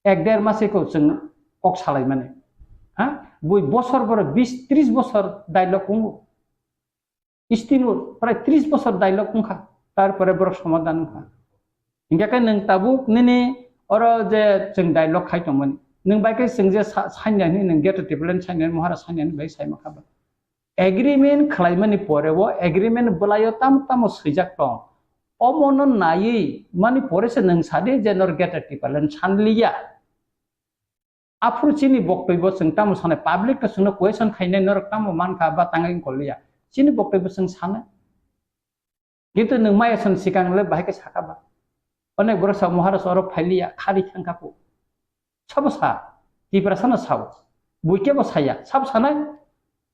Ek der mase ko chwng kok salai mane. Ha? Bui bosor boro bis tris bosor dialogue wngo. Istingo prai tris bosor dialogue wngkha. Tarpore borok somadhan wngkha. Hingkhe khe nwng tabuk nini oro je chwng dialogue khai tongmani. Nwng bai khe chwng je sa-, sanya hwnwi nwng greater Tipraland sanya hwnwi Maharaj sanya hwnwi bai sai mankha ba. Agreement khlaimani pore o agreement bwlaio tamo tamo swijak tong. Omono naiwi mani pore se nwng sadi je nor greater Tipraland sanliya. Aphuru chini boktoi bo chwng tamo sanai, public to chwngno question khainai norok tamo mankha ba tangwi wngkol liya. Chini boktoi bo chwng sanai. Kintu nwng maya son sikang le bahai khe saka ba. Onek borok sa Maharaj oro phailiya, khari thangkha ko. Sabo sa, Tiprasa no sao. Buike bo saya, sabo sanai.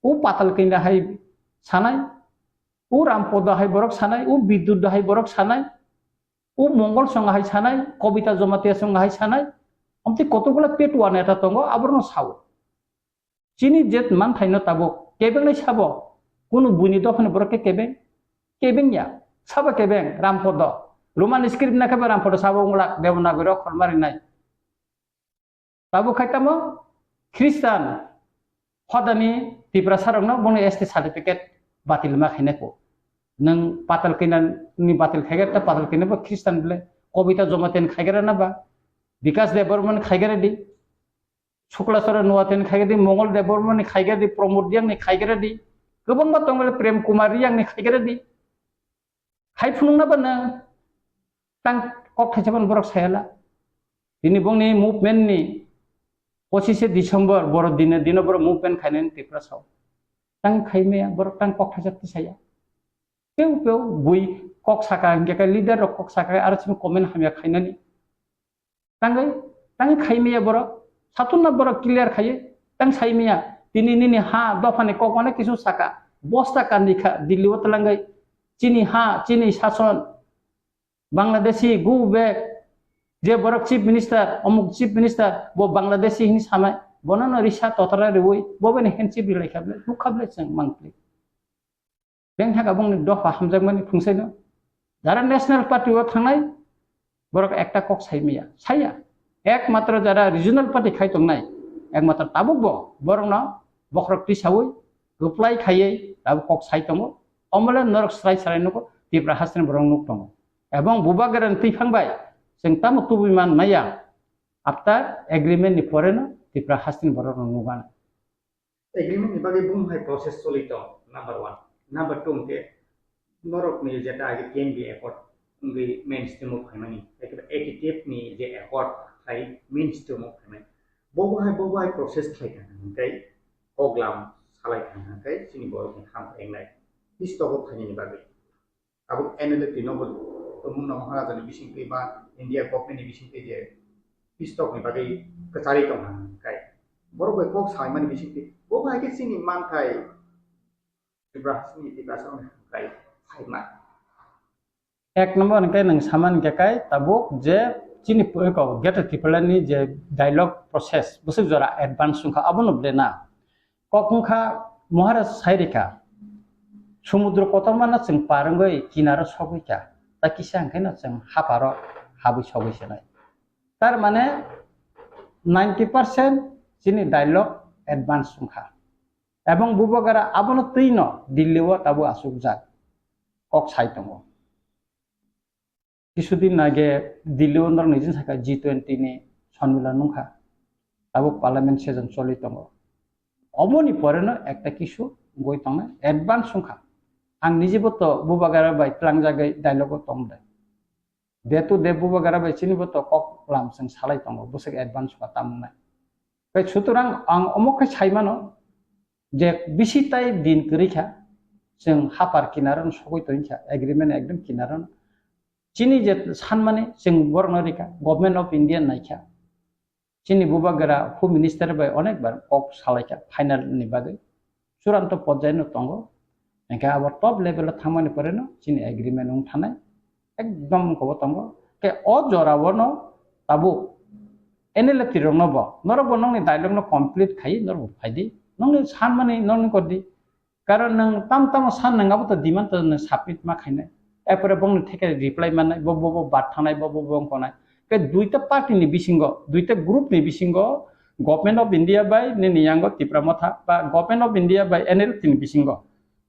O Patal Kanya hai sanai. O Rampodo hai borok sanai, o Bidyut hai borok sanai. O Mongol Song hai sanai, Kobita Jamatia Song hai sanai. Omtwi kotokgula petua neta tongo, aborno sao. Chini jet manthaino tabuk kebengnai sabo, kunu buini dophani borok khe kebeng, kebeng ya, sabo kebeng, Rampodo. Roman script na khe Rampodo sabo wngla Devanagari okhor marinai. Tabuk khai tamo Christian hodani Tiprasa rokno bono S T certificate batil ma khainai ko. Nwng Patal Kanya ni batil khaiger ta Patal Kanya bo Christian bile, Kobita Jamatia ni khaiger na ba, Bikas Debbarma ni khaiger di. Sukla Charan Noatia ni khaigadi, Mongol Debbarma ni khaigadi, Pramod Reang ni khaigadi, kwbangma tongo le Prem Kumar Reang ni khaigadi. Khai phunukna ba nwng tang kok thaisa phano borok sayala. Tini bongni movement ni pochishe December boro dine dino borok movement khainani Tiprasa o. Tang khaimaya borok tang kok thaisa tisaya. Peu peu bui kok saka hingke khe leader rok kok saka aro simi comment hamya khainani. Tangwi, tangwi khaimaya borok, satunna borok clear khaiye, tang saimaya, tini nini ha dophani kok mane kisu saka, bosta kandi kha, Delhi o twlangwi, chini ha, chini sason, Bangladeshi, go back, je borok chief minister, omuk chief minister, bo Bangladeshi hini samai, bono no risa totara riwi, bo bini handship rilai kha ble, nukha ble chwng mangpli. Beng thaka bongni dopha hamjakmani phungsaino. Jara National Party o thangnai, borok ekta kok saimaya, saya. Ekmatro jara Regional Party khai tongnai, ekmatro tabuk bo borokno bokhorok tisaui, reply khaiwi tabuk kok sai tongo. Omole norok srai srai nugo, Tipra hasteni borok nuk tongo. Ebong Bubagra ni twiphang bai, chwng tamo tubui man maya, after agreement ni pore no Tipra hasteni borok no nugana. Agreement ni bagwi bum hai process choli tong, number one. Number two hwnkhe norok ni jeta age T M B accord wngwi mainstream o phaimani, ekheba A T T F ni je accord khai mainstream o phaimani. Bo bo hai, bo bo hai process khai thang hwnkhe kok lam salai thang hwnkhe chini borok ni ham engnai. Peace talk o phainani bagwi. Abo N L F T no bo tongmung no Maharaja ni bisingtwi ba India government ni bisingtwi je peace talk ni bagwi kwcharwi tong hwnkhe borok bai kok saimani bisingtwi bo hai khe chini manthai Tiprasa ni Tiprasa ni hamkrai phaima. Ek number hwnkhe nwng samani khe kai tabuk je chini pu-, ko Greater Tipraland ni je dialogue process bwswk jora advance wngkha abono ble na. Kok wngkha Maharaj sai rikha, Sumudro kotorma no chwng par wngwi kinaro sogwi kha, ta kisa hwnkhe no chwng haparo habwi sogwi se nai. Tar mane ninety percent chini dialogue advance wngkha. Ebong Bubagra abono twi no Delhi o tabuk achukjak kok sai tongo. Kisudin age Delhi o norok nijin saka G twenty ni sonmilan wngkha. Tabuk parliament session choli tongo. Oboni pore no ekta kisu wngwi tongnai advance wngkha. Ang nijibo to Bubagra bai tlangjagwi dialogue o tong de. Day to day Bubagra bai chini bo to kok lam chwng salai tongo, bwswk advance ba tamo wngnai. Tei sutorang ang omo khe sai mano je bisi tai din kwrwi kha, chwng hapar kinaro no sogwi tong kha, agreement ekdom kinaro no. Chini je sanmani chwng borokno rikha, Government of India naikha. Chini Bubagra Home Minister bai onek bar kok salaikha final ni bagwi. Churanto porjai no tongo. Hingke abo top level o thangmani pore no chini agreement wng thanai. Ekdom kobo tongo. Ke o jora o no tabuk N L F T rok no bo, norok bo nongni dialogue no complete khai norok bo phai di. Nongni sanmani nongni kor di. Karon nwng tam tamo san nwng abo to demand to nwng submit ma khainai. Erpore bongni theke reply mannai, bo, bo, bo bat thangnai, bo, bo, bo wngkonai. Ke duita party ni bisingo, duita group ni bisingo Government of India bai nini yango Tipra Motha ba Government of India bai N L F T ni bisingo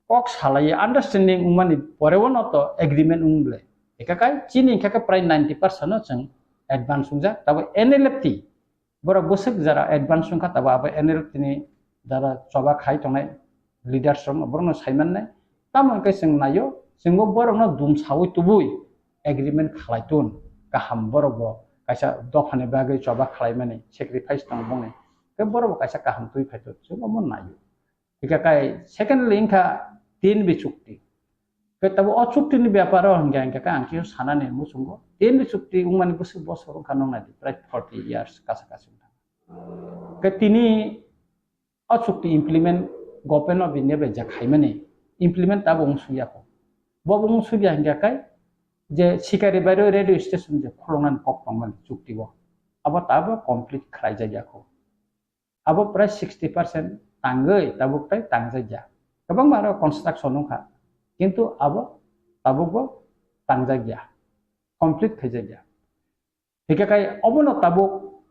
kok salai understanding wngmani pore o no to agreement wng ble. Ekakai chini hingkha khe prai ninety percent no chwng advance wngjak. Tabo N L F T borok bwswk jora advance wngkha, tabo abo N L F T ni jora choba khai tongnai leaders rok no borok no sai mannai. Tamo hwnkhe chwng naio, chwngbo borok no dum saui tubui agreement khalai tun kaham, borok bo kaisa dopha ni bagwi choba khlai mani sacrifice tongo bongni, tei borok bo kaisa kaham twi phai tun, chwng omo naio. Hingkha kai secondly wngkha tin bi chukti. Khe tabo o chukti ni bepar o hingkha hingkha khe ang khe sanani muchungo. Tin bi chukti wngmani bwswk bosor wngkha nong nai di, prai forty years kasa kasa wngkha. Khe tini o chukti implement Government of India bai ja khaimani implement tabo wng sui yakho. Bo bo wng sui ya hingkha kai je Sikari bai radio station je khuloknani kok tongmani chukti o. Abo tabo complete khlai jak yakho. Abo prai sixty percent tangwi tabuk tai tangjak ya. Kwbangma aro construction wngkha, kintu abo tabukbo tangjak ya, complete khaijak ya. Hingkhe kai obono tabuk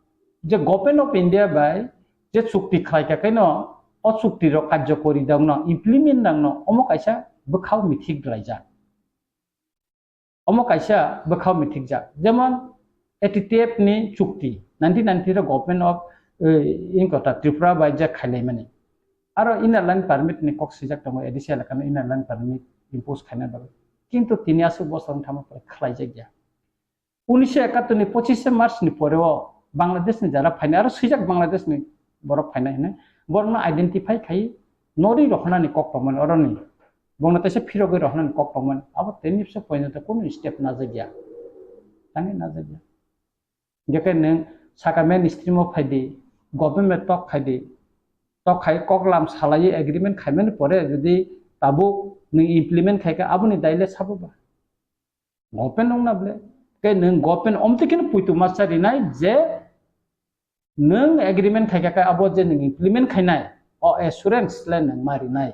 je Government of India bai je chukti khlai kha khe no, o chukti rok karjokori dang no, implement dang no, omo kaisa bwkhao mithik dwlaijak. Omo kaisa bwkhao mithikjak. Jemon A T T F ni chukti, nineteen ninety-three government of, eh, inkota Tripura bai je khailaimani. Aro inner line permit ni kok swijak tongo, A D C elaka no inner line permit impose khaina bagwi. Kintu tini aswk bosor wngthama pore khlaijak ya. Unisho ekattor ni pochishe March ni pore o Bangladesh ni jara phainai, aro swijak Bangladesh ni borok phainai hinwi. Borokno identify khai norwi rohornani kok tongmani oroni. Bongno teisa phirogwi rohornani kok tongmani. Abo tei nipso pointo kunu step najak ya. Tangwi najak ya. Jekhe nwng saka mainstream o phaidi, government tok khaidi, tok khai kok lam salaiwi agreement khaimani pore jodi tabuk nwng implement khaikha aboni daile sabo ba? Government wngna ble. Khe nwng government omtwi kheno puitu masa rinai je nwng agreement khaikha khe abo je nwng implement khainai, o assurance le nwng ma rinai.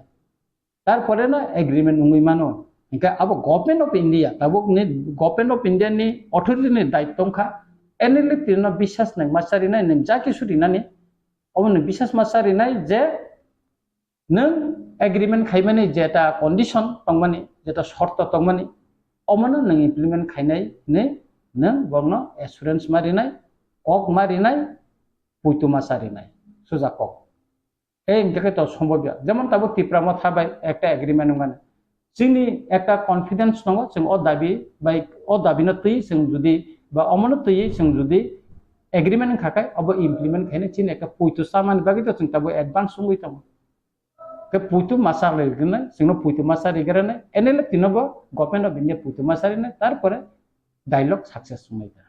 Tarpore no agreement wngwi mano. Hingkhe abo Government of India, tabuk ni Government of India ni authority ni daitto wngkha, N L F T no bisas nwng masa rinai, nwng ja kisu rinani, obo nwng bisas masa rinai je nwng agreement khaimani jeta condition tongmani, jeta shorto tongmani, omono nwng implement khainai hinwi nwng borokno assurance ma rinai, kok ma rinai, puitu masa rinai, suja kok. Ei hingkhe khe to sombobya. Jemon tabuk Tipra Motha bai ekta agreement wngmani. Chini ekta confidence tongo, chwng o dabi bai, o dabi no twi chwng jodi ba omono twi chwng jodi agreement wngkha khe obo implement khaina chini ekta puitu chamani bagwi to chwng tabuk advance wngwi tongo. Khe puitu masa rigwrwknai, chwngno puitu masa rigwrwknai, N L F T no bo Government of India puitu masa rinai, tarpore dialogue success wngnai ta.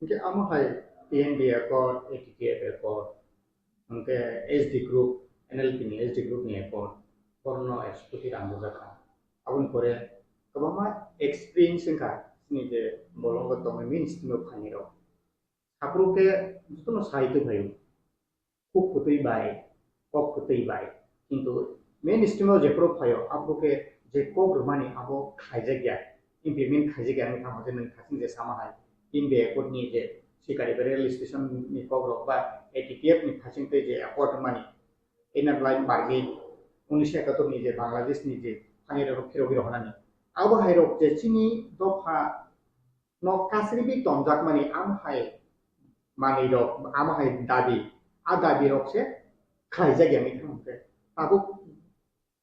Hingke amo hai P N D Accord, A T T F Accord, hingke S D Group, N L P ni S D Group ni Accord, borokno executive ang bujak kha. Aboni pore kwbangma experience wngkha, chini je bolongo tongnai mainstream o phainai rok. Saphuru khe jotono sai twi phaio. Kuk kwtwi bai, kok kwtwi bai, kintu Mainstream o jephuru phaio, aphuru khe je kok rwmani abo khlaijakya, implement khlaijakya wngwi thangma je nwng thasing je sama hai, India Accord ni je Sikari Rail Station ni kok rok ba A T T F ni thasing tei je accord rwmani, Inner Line bargwi unisho ekatur ni je Bangladesh ni je thani rok phirogwi rohornani. Abo hai rok je chini dopha no kasribi tonjakmani am hai manwi rok, am hai dabi, a dabi rok se khlaijak ya wngwi thangkhe. Tabuk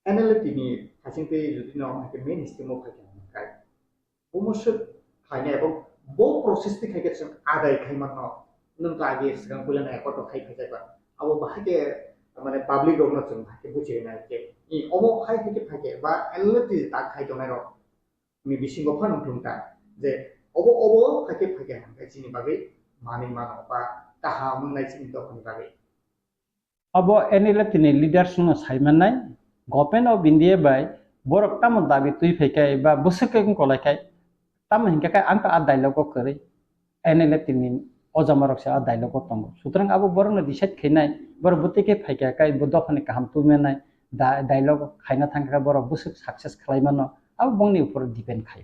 N L F T ni thasing twi jodi no hwnkhe mainstream o phaikha hwnkhe, omo swk khlainai abo bo process twi khaikhe chwng adai khai mano. Nwng to age swkang puila na accord rok khai phaijak ba. Abo bahai khe mane public rok no chwng bahai khe buchi rwnai khe. I omo hai khe phaikhe ba N L F T tak khai tongnai rok ni bisingo phano wngthung ta je obo, obo phaikhe phaikhe hwnkhe chini bagwi manwi mano ba kaham wngnai chini dophani bagwi. Abo N L F T ni leaders no sai mannai, Government of India bai borok tamo dabi twi phai khe ba bwswk khe wng kolai khai, tamo hinkhe khe ang to a dialogue o kwrwi. N L F T ni o jama rok se a dialogue o tongo. Sutrang abo borok no decide khainai, borok bwtwi khe phaikha khe bo dophani kaham twi manai, da-, dialogue khaina thangkha khe borok bwswk success khlai mano, abo bongni upor depend khaio.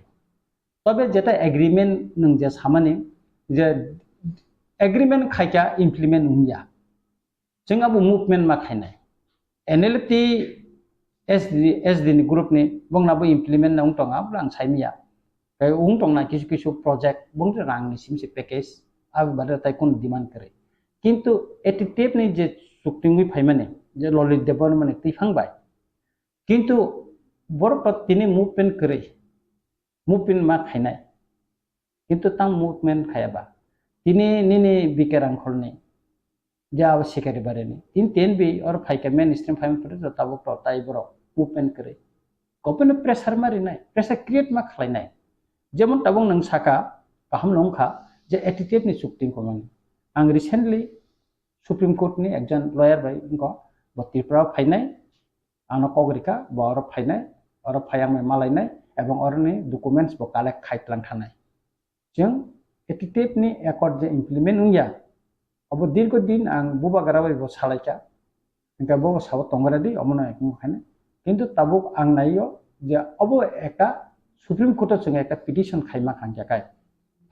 Tobe jeta agreement nwng je samani je agreement khaikha implement wngya. Chwng abo movement ma khainai. N L F T S D, S D ni group ni bongna bo implement na wng tongo, abo ang saimanya. Tei wng tongna kisu kisu project, bong rang ni sim se package, abo bade tai kun demand kwrwi. Kintu A T T F ni je chukti wngwi phaimani, je Lalit Debbarma ni twi phang bai. Kintu borok to tini movement kwrwi, movement ma khainai. Kintu tang movement khaya ba. Tini nini B K Rangkhol ni, je abo Sikari Bari ni. Tin tin bi or phaikha mainstream phaima pore to tabuk to tai borok movement kwrwi. Government pressure ma rinai, pressure create ma khlainai. Jemon tabuk nwng saka, kaham no wngkha je A T T F ni chukti wngkha mani. Ang recently Supreme Court ni ekjon lawyer bai wngkha, bo Tripura o phainai, ano kok rikha, bo oro phainai, oro phai ang bai malainai, ebong oroni documents bo collect khai tlang thanai. Chwng A T T F ni accord je implement wngya, abo dirgo din ang bubagra bai bo salaikha, hingke bo sabo tongo ready, omono ekmo khainai. Kintu tabuk ang naio je obo ekta Supreme Court o chwng ekta petition khaima kha hingkhe kai,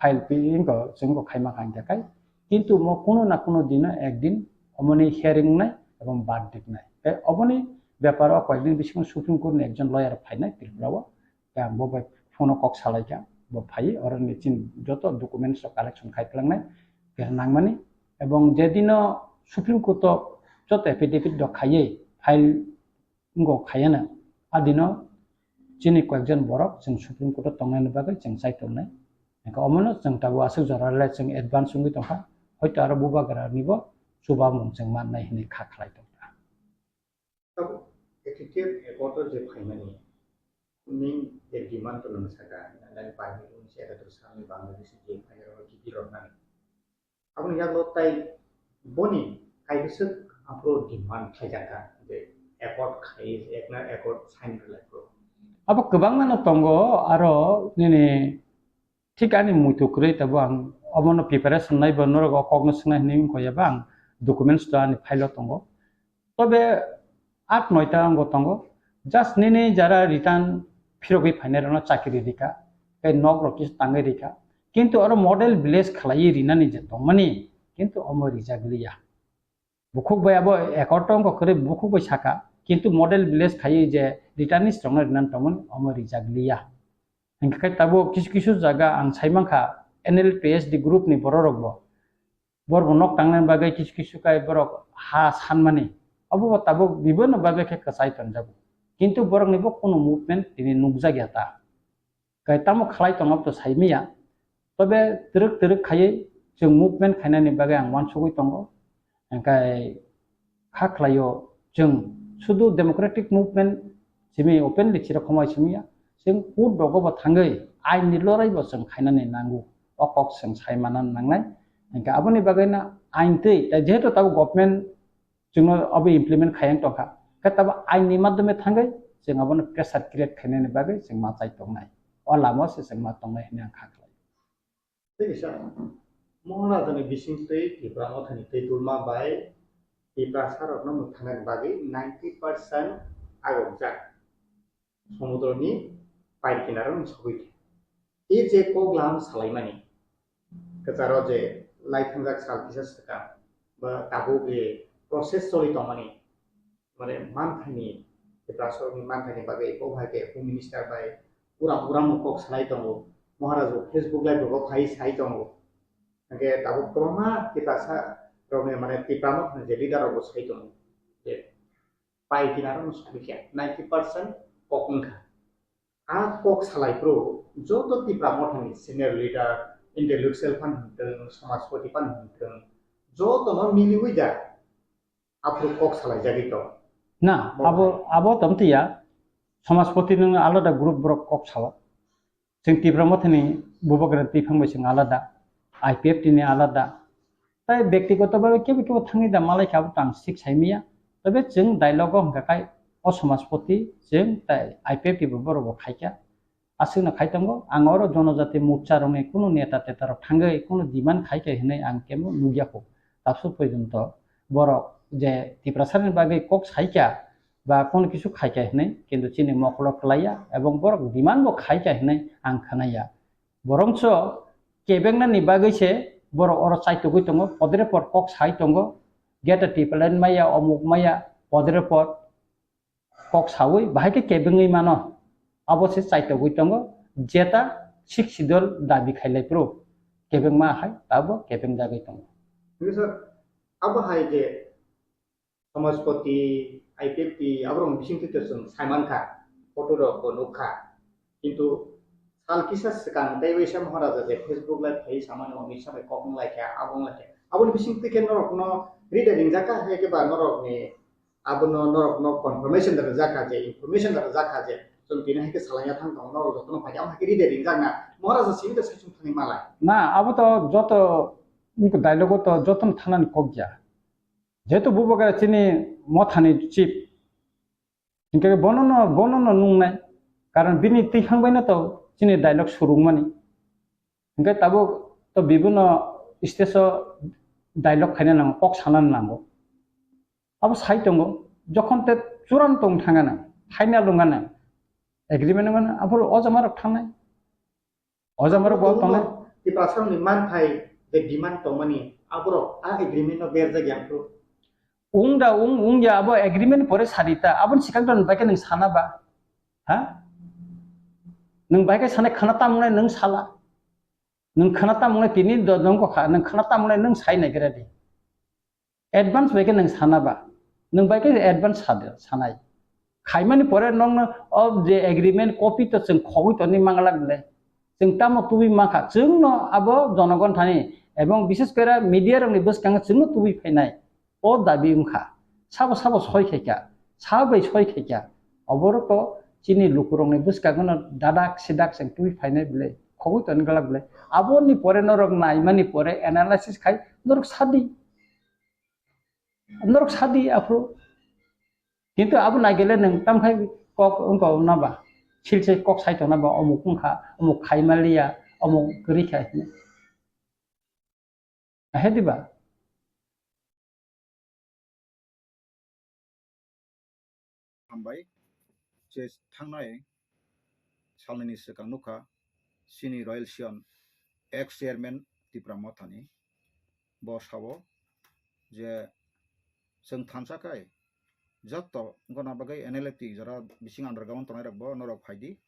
file pi-, wngkha, chwng bo khaima kha hingkhe kai. Kintu mo kuno na kuno dino ekdin omoni hearing wngnai ebong verdict wngnai. Tei oboni beparo koyekdin bisingo Supreme Court ni ekjon lawyer phainai Tripura o. Tei ang bo bai phone o kok salaikha, bo phaiwi oroni chini joto documents rok collection khai tlangnai, tei nangmani. Ebong je dino Supreme Court o joto affidavit rok khaiwi file wngkha khayana. Adino chini koyekjon borok chwng Supreme Court o tongnani bagwi chwng chai tongnai. Hingkhe omono chwng tabuk aswk jora le chwng advance wngwi tongkha. Hoito aro bubagra nibo chubamung chwng mannai hinwi kha khlai tongkha. Tabuk A T T F accord o je phaimani main je demand to nwng saka, nang bai unisho ekatur salni Bangladesh je phairok gidi rok nani. Aboni yago tai boni kaibwswk aphuru demand khlaijakha je accord khai, ekna accord sign khlai phuru. Abo kwbangma no tongo, aro nini thik ani muitu kwrwi tabuk ang obono preparation nai bo norok o kokno swngnai hinwi wngkha ya ba ang documents to ani file o tongo. Tobe aat noita wngbo tongo. Just nini jara return phirogwi phainai rokno chakiri rikha, tei nok rok kisa tangwi rikha. Kintu oro model village khlaiwi rinani je tongmani, kintu omo rijak liya. Bukhuk bai abo accord wngkha kwrwi bukhuk bai saka, kintu model village khaiwi je returnees rokno rinani tongmani, omo rijak liya. Hingkhe tabuk kisu kisu jaga ang sai mankha N L P S D group ni borok rokbo. Borok bo nok tangnani bagwi kisu kisu kai borok ha sanmani. Obo bo tabuk bibonno bagwi khe kwchai tonjago. Kintu borokni bo kunu movement tini nukjak ya ta. Kai tamo khlai tongo to sai manya. Tobe twrwk twrwk khaiwi chwng movement khainani bagwi ang uansugwi tongo. Hingkhe kha khlaio, chwng sudu democratic movement simi openly chira khomai simi ya, chwng court rogo bo thangwi ain ni lorai bo chwng khainani nango, o kok chwng sai manna nangnai. Hingkhe aboni bagwi no ain twi, tei jehetu tabuk government chwngno abo implement khaiya tongkha, khe tabuk ain ni madhyome thangwi chwng abono pressure create khainani bagwi chwng ma chai tongnai, o lama o se chwng ma tongnai hinwi ang kha khlai. Tei kisa, Mohanrajani bisingtwi Tipra Mothani twi tulma bai Tiprasarokno mwthangnani bagwi ninety percent agokjak, somudroni pai kinaro sogwi khe. E je kok lam salaimani, kwcharo je lai thangjak sal kisa swkang ba tabuk je process choli tongmani, mane manthaini, Tiprasarokni manthaini bagwi bo hai khe Home Minister bai uram uram kok salai tongo, Maharaj bo Facebook live bo phai sai tongo. Hwnkhe tabuk kwbangma Tiprasa rokni, mane Tipra Motha ni je leader rok bo sai tongo je pai kinaro no sogwi khe ninety percent kok wngkha. A kok salai phuru joto Tipra Mothani senior leader, intellectual phan hwn thung, samajpati phan hwn thung, jotono miliwi da aphuru kok salai jagwi tong. Na, Bo abo, hai. Abo tongtwiya, samajpati nung alada group borok kok sala. Chwng Tipra Mothani bubagra twiphang bai chwng alada, I P F T ni alada. Tai bektigoto bhabe kebo kebo thangwi da malai kha, abo tang sik sai maya. Tobe chwng dialogue o hwnkha khai o samajpati chwng tai I P F T bo borok bo khaikha. Aswkno khai tongo, ang oro jonojati morcha rokni kunu neta teta rok thangwi kunu demand khaikha hinwi ang kebo nukya kho. Tabsu porjonto borok je Tiprasani bagwi kok saikha ba kunu kisu khaikha hinwi, kintu chini mokolo kwlaiya ebong borok demand bo khaikha hinwi ang khnaya. Borongso kebengna ni bagwi se borok oro chaitogwi tongo, podre pod kok sai tongo, geta Tipraland maya, omuk maya, podre pod kok saui bahai khe kebengwi mano. Abo se chaitogwi tongo, jeta Sixth Schedule dabi khailai phuru kebengma hai abo kebengjagwi tongo. Hwnkhe sir, abo hai je Samajpati, I P F T, aborokni bisingtwi to chwng saimankha, photo rok bo nukha. Kintu sal kisa swkang tei waisa Maharaja je Facebook live phai samani Amit Shah bai kok wng laikha, abo wng laikha. Aboni bisingtwi khe norokno rida ringjak kha, hai khe ba norokni abono norokno confirmation da rijak kha je, information da rijak kha je, chwng tini hai khe salaina thang tongo, norok jotono phai khe, amo hai khe rida ringjak na, Maharaja simi da saichung thangwi malai. Na, abo to joto dialogue o to jotono thanani kok ya. Jehetu bubagra chini mothani chief, hinkhe bonono, bonono nungnai, karon bini twiphang baino to chini dialogue surungmani. Hinkhe tabuk to bibino stage o dialogue khaina nango, kok sana nango. Abo sai tongo, jokhon te churan tong thanga nang, final wngana, agreement wngana, aphuru o jama rok thangnai. O jama rok bo tongnai. Tiprasarokni manthai je demand tongmani, aborok a agreement no berjak yang phuru. Wng da, wng, wng ya, abo agreement pore sadi ta, aboni sikang to nwng bai khe nwng sana ba? Ha? Nwng bai khe sanai khana tam wngnai nwng sala. Nwng khana tam wngnai tini do nong kha, nwng khana tam wngnai nwng sai nai gra di. Advance bai khe nwng sana ba, nwng bai khe advance sa de, sanai. Khaimani pore nokno o je agreement copy to chwng khogwi toni manglak le. Chwng tamo tubui mankha, chwngno abo jonogon thani ebong bishes kore media rokni bwskango chwngno tubui phainai. O dabi wngkha. Sabo sabo soi khaikha, sabo bai soi khaikha. Oborok to chini lukurokni bwskangono dadak sidak chwng tubui phainai bwle, khogwi toni glak bwle. Aboni pore norok naimani pore analysis khai norok sadi. Norok sadi aphuru. Kintu abo naigele nwng tamkhai kok wngkha na ba? Silse kok sai tongna ba, omuk wngkha, omuk khai manliya, omuk kwrwi kha hinwi. Ahe diba? Hambai, je thangnai salnini swkang nukha, chini Royal Sion ex chairman Tipra Mothani, bo sao je chwng thansa khai joto gona bagwi N L F T jora bising underground tongnai rok bo norok phaidi,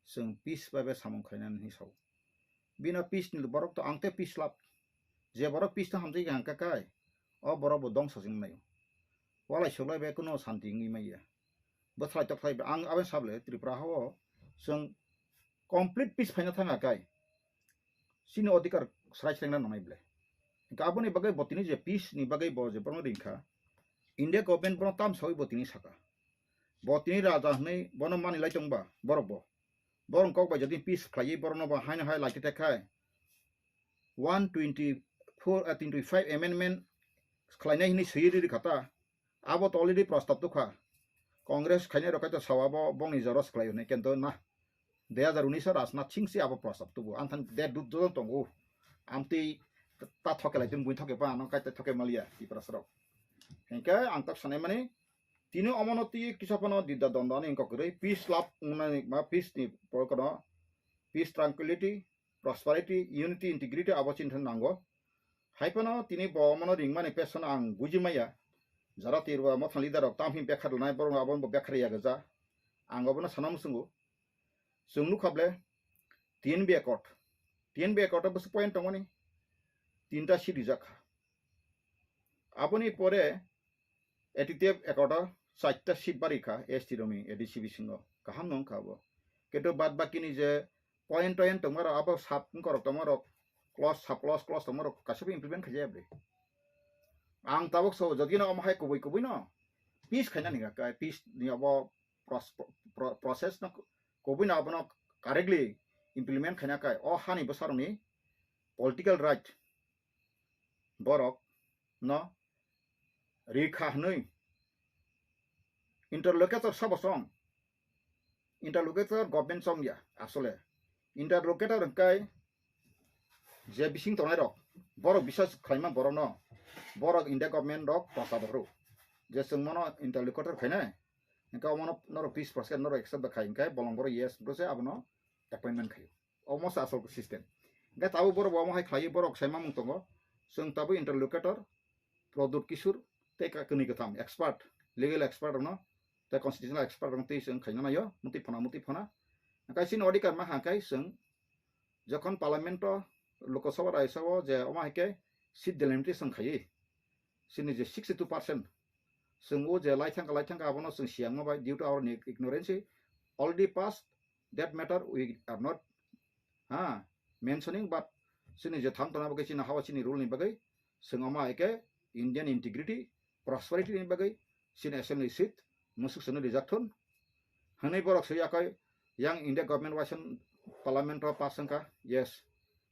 chwng peace bai bai samung khlainani hinwi sao. Bino peace ni borok to ang tei peace lab. Je borok peace no hamjai kha hwnkha kai, o borok bo dongsa se wngnai. Walai suklai bai kuno santi wngwi manya. Bwthlai tokhlai bai ang aboni sable Tripura hao chwng complete peace phaina thanga kai. Chini odhikar srai srai na nangnai ble. Hwnkha aboni bagwi bo tini je peace ni bagwi bo je borokno ringkha. India government bono tam sawi bo tini saka. Bo tini raja hwnwi bono manwi lai tongba borok bo. Borok kok bai jodi peace khlaiwi borokno bo haino hai lai khe khai one twenty four, ah, twenty five amendment khlainai hinwi swiwi riri kha ta. Abo to already prostab tukha. Congress khainai rok kaitor sao abo bongni jora swklai hwnwi kento na. Dui hazar unis o Rajnath Singh se abo prostab tubu. Ang thani de dut dut tongo. Amtwi ta thoke lai tun bui thoke pa ano kaitor thoke maliya Tiprasa rok. Hingke ang tak sanai mani Tini omono twi kisa phano didda dondani wngkha kwrwi, peace love wngnani ma peace ni porokno, peace, tranquility, prosperity, unity, integrity abo chini thani nango. Hai phano tini bo omono ringmani pesono ang buji maya. Jara tirwa mothang leader rok tamhi bekhar lanai borok abo bo bekhar ya gaja. Ang obono sana musungo. Chwng nukha ble T N B accord. T N B accord o bwswk point tongmani tinta seat rijak kha. Aboni pore A T T F accord o chaita seat bari kha S T rokni A D C bisingo. Kaham no wngkha abo. Kintu bad bakini je point toint tongmarok abo sub wngkorok tongmarok clause sub clause clause tongmarok kaisa bo implement khaijaya bwrwi. Ang tabuk so jodi no omo hai kubui kubui no peace khaina ni kha, peace ni abo pros-, pro-, process no kubui no abono correctly implement khaina kai o hani bwsarokni political right borok no rikha hwnwi interlocutor sabo chong, interlocutor government chong ya asole, interlocutor hwnkhe je bising tongnai rok borok bisas khlaima borok no borok India government rok prosa bohru je chwng mono interlocutor khainai hwnkhe omono norok tris percent norok accept bai khai hwnkhe bolong borok yes bwse abono appointment khaio. Omo se asol system. Hingke tabuk borok bo omo hai khlaiwi borok sai mamung tongo. Chwng tabuk interlocutor, Pradyut Kishore, tei ka-, kwnwi kwtham expert, legal expert rokno, tei constitutional expert rokno twi chwng khaina naio, mutwi phana, mutwi phana. Hingke chini odhikar ma hangkai chwng jokhon parliament o, Lok Sabha, Rajya Sabha o je omo hai khe seat delimitation khaiwi, chini je sixty two percent chwng o je lai thangkha, lai thangkha abono chwng siyangma bai due to our ignorance already passed. That matter we are not, ha, mentioning, but chini je thang tongna bagwi chini hawa chini rule ni bagwi chwng omo hai khe Indian integrity, prosperity ni bagwi chini assembly seat musuk chwngno rijak thun hwnwi borok swi yakhai yang India government waisa parliament o pass wngkha, yes,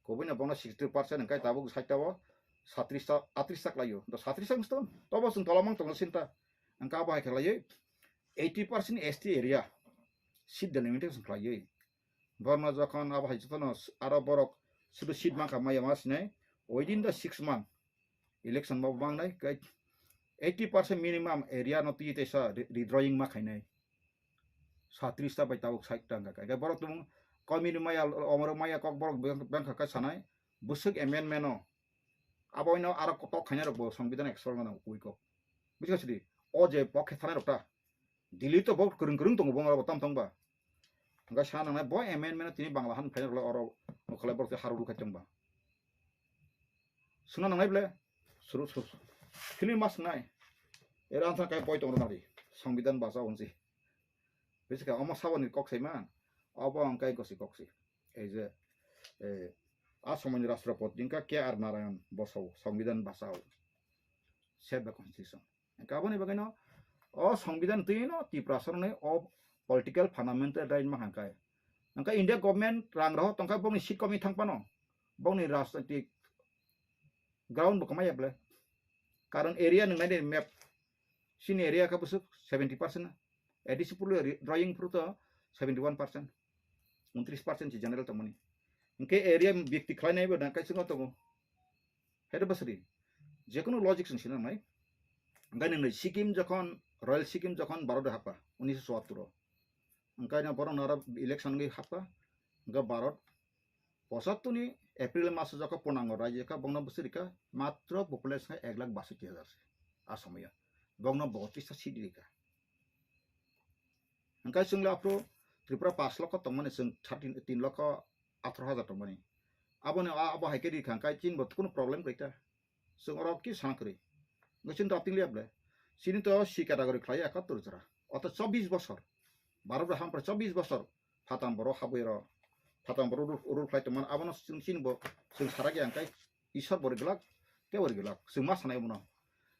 kubui no bono sixty two percent hwnkhe tabuk side o satris ta atris ta khlaio, to satris ta wngsi tobo chwng tola mang tongo sinta hwnkhe abo hai khe khlaiwi eighty percent S T area seat delimitation khlaiwi. Borno jokhon abo hai jotono aro borok sudu seat mankha maya ma sinai, within the six month election bo mangnai, kai eighty percent minimum area no twi teisa re-, redrawing ma khainai. Satris ta bai tabuk side ta wngkha, kai borok tumung komini maya, omoro maya kok borok beng-, bengkha kai sanai, bwswk amendment no abo ino aro kotok khainai rok bo Songbidan expert gana kui kok. Buji kha sidi, o je pokhe thanai rok ta. Delhi to bo kwrwng kwrwng tongo bo, bo tam tong ba. Hingke sa nangnai bo amendment tini Bangla han phaina rwlai oro mokholai borok tei haru rwkhai tong ba. Suna nangnai ble, suru suru. Film mas nai. Era ansa kai poi tong nari. Songbidan basa unsi. Bisi ka omo saboni kok sai man. Obo ang kai gosi kok si. Ei je, eh, a somoini Rashtrapati wngkha K R Narayan bosao, Songbidan bachao, save the constitution. Hingke aboni bagwino o Songbidan twi no Tiprasa rokni o political fundamental right ma hangkai. Hingke India government rang rohor tongkha bongni seat komwi thang phano, bongni rajnitik ground bo kwmai ya ble. Karon area nwngnai ni map, chini area khe bwswk seventy percent, A D C phuru drawing phuru to seventy one percent, untris percent si general tongmani. Hingke area byakti khlainai bo dang kaisa tongo. Hede bwswk di, jekunu logic chwng sinangnai. Hingke nwngnai Sikkim jokhon, Royal Sikkim jokhon Bharat happa, unisho chuattur o. Hingke na borok nara election wngwi happa, hingke Bharat pochattor ni April maso jokho purnango raijyo kha, bongno bwswk rikha matro population khe ek lakh basoi hajar se. A somoyo bongno botris ta seat rikha. Hingke chwng le aphuru Tripura pash lokho tongmani, chwng thirty, tin lokho atharo hajar tongmani. Aboni a-, abo hai khe rikha hingke chini bo kunu problem kwrwi ta. Chwng oro ki sana kwrwi. Hingke chini dating liya ble. Chini to C category khlai ekattor jora. Oto chobbish bosor. Bharat bai hampra chobbish bosor. Phatam borok habwi ro. Phatam borok rule, rule khlai tongmani. Abono chwng chini bo chwng sarak ya hingke Isor bo ri glak, tei bo ri glak. Chwng ma sanai abono.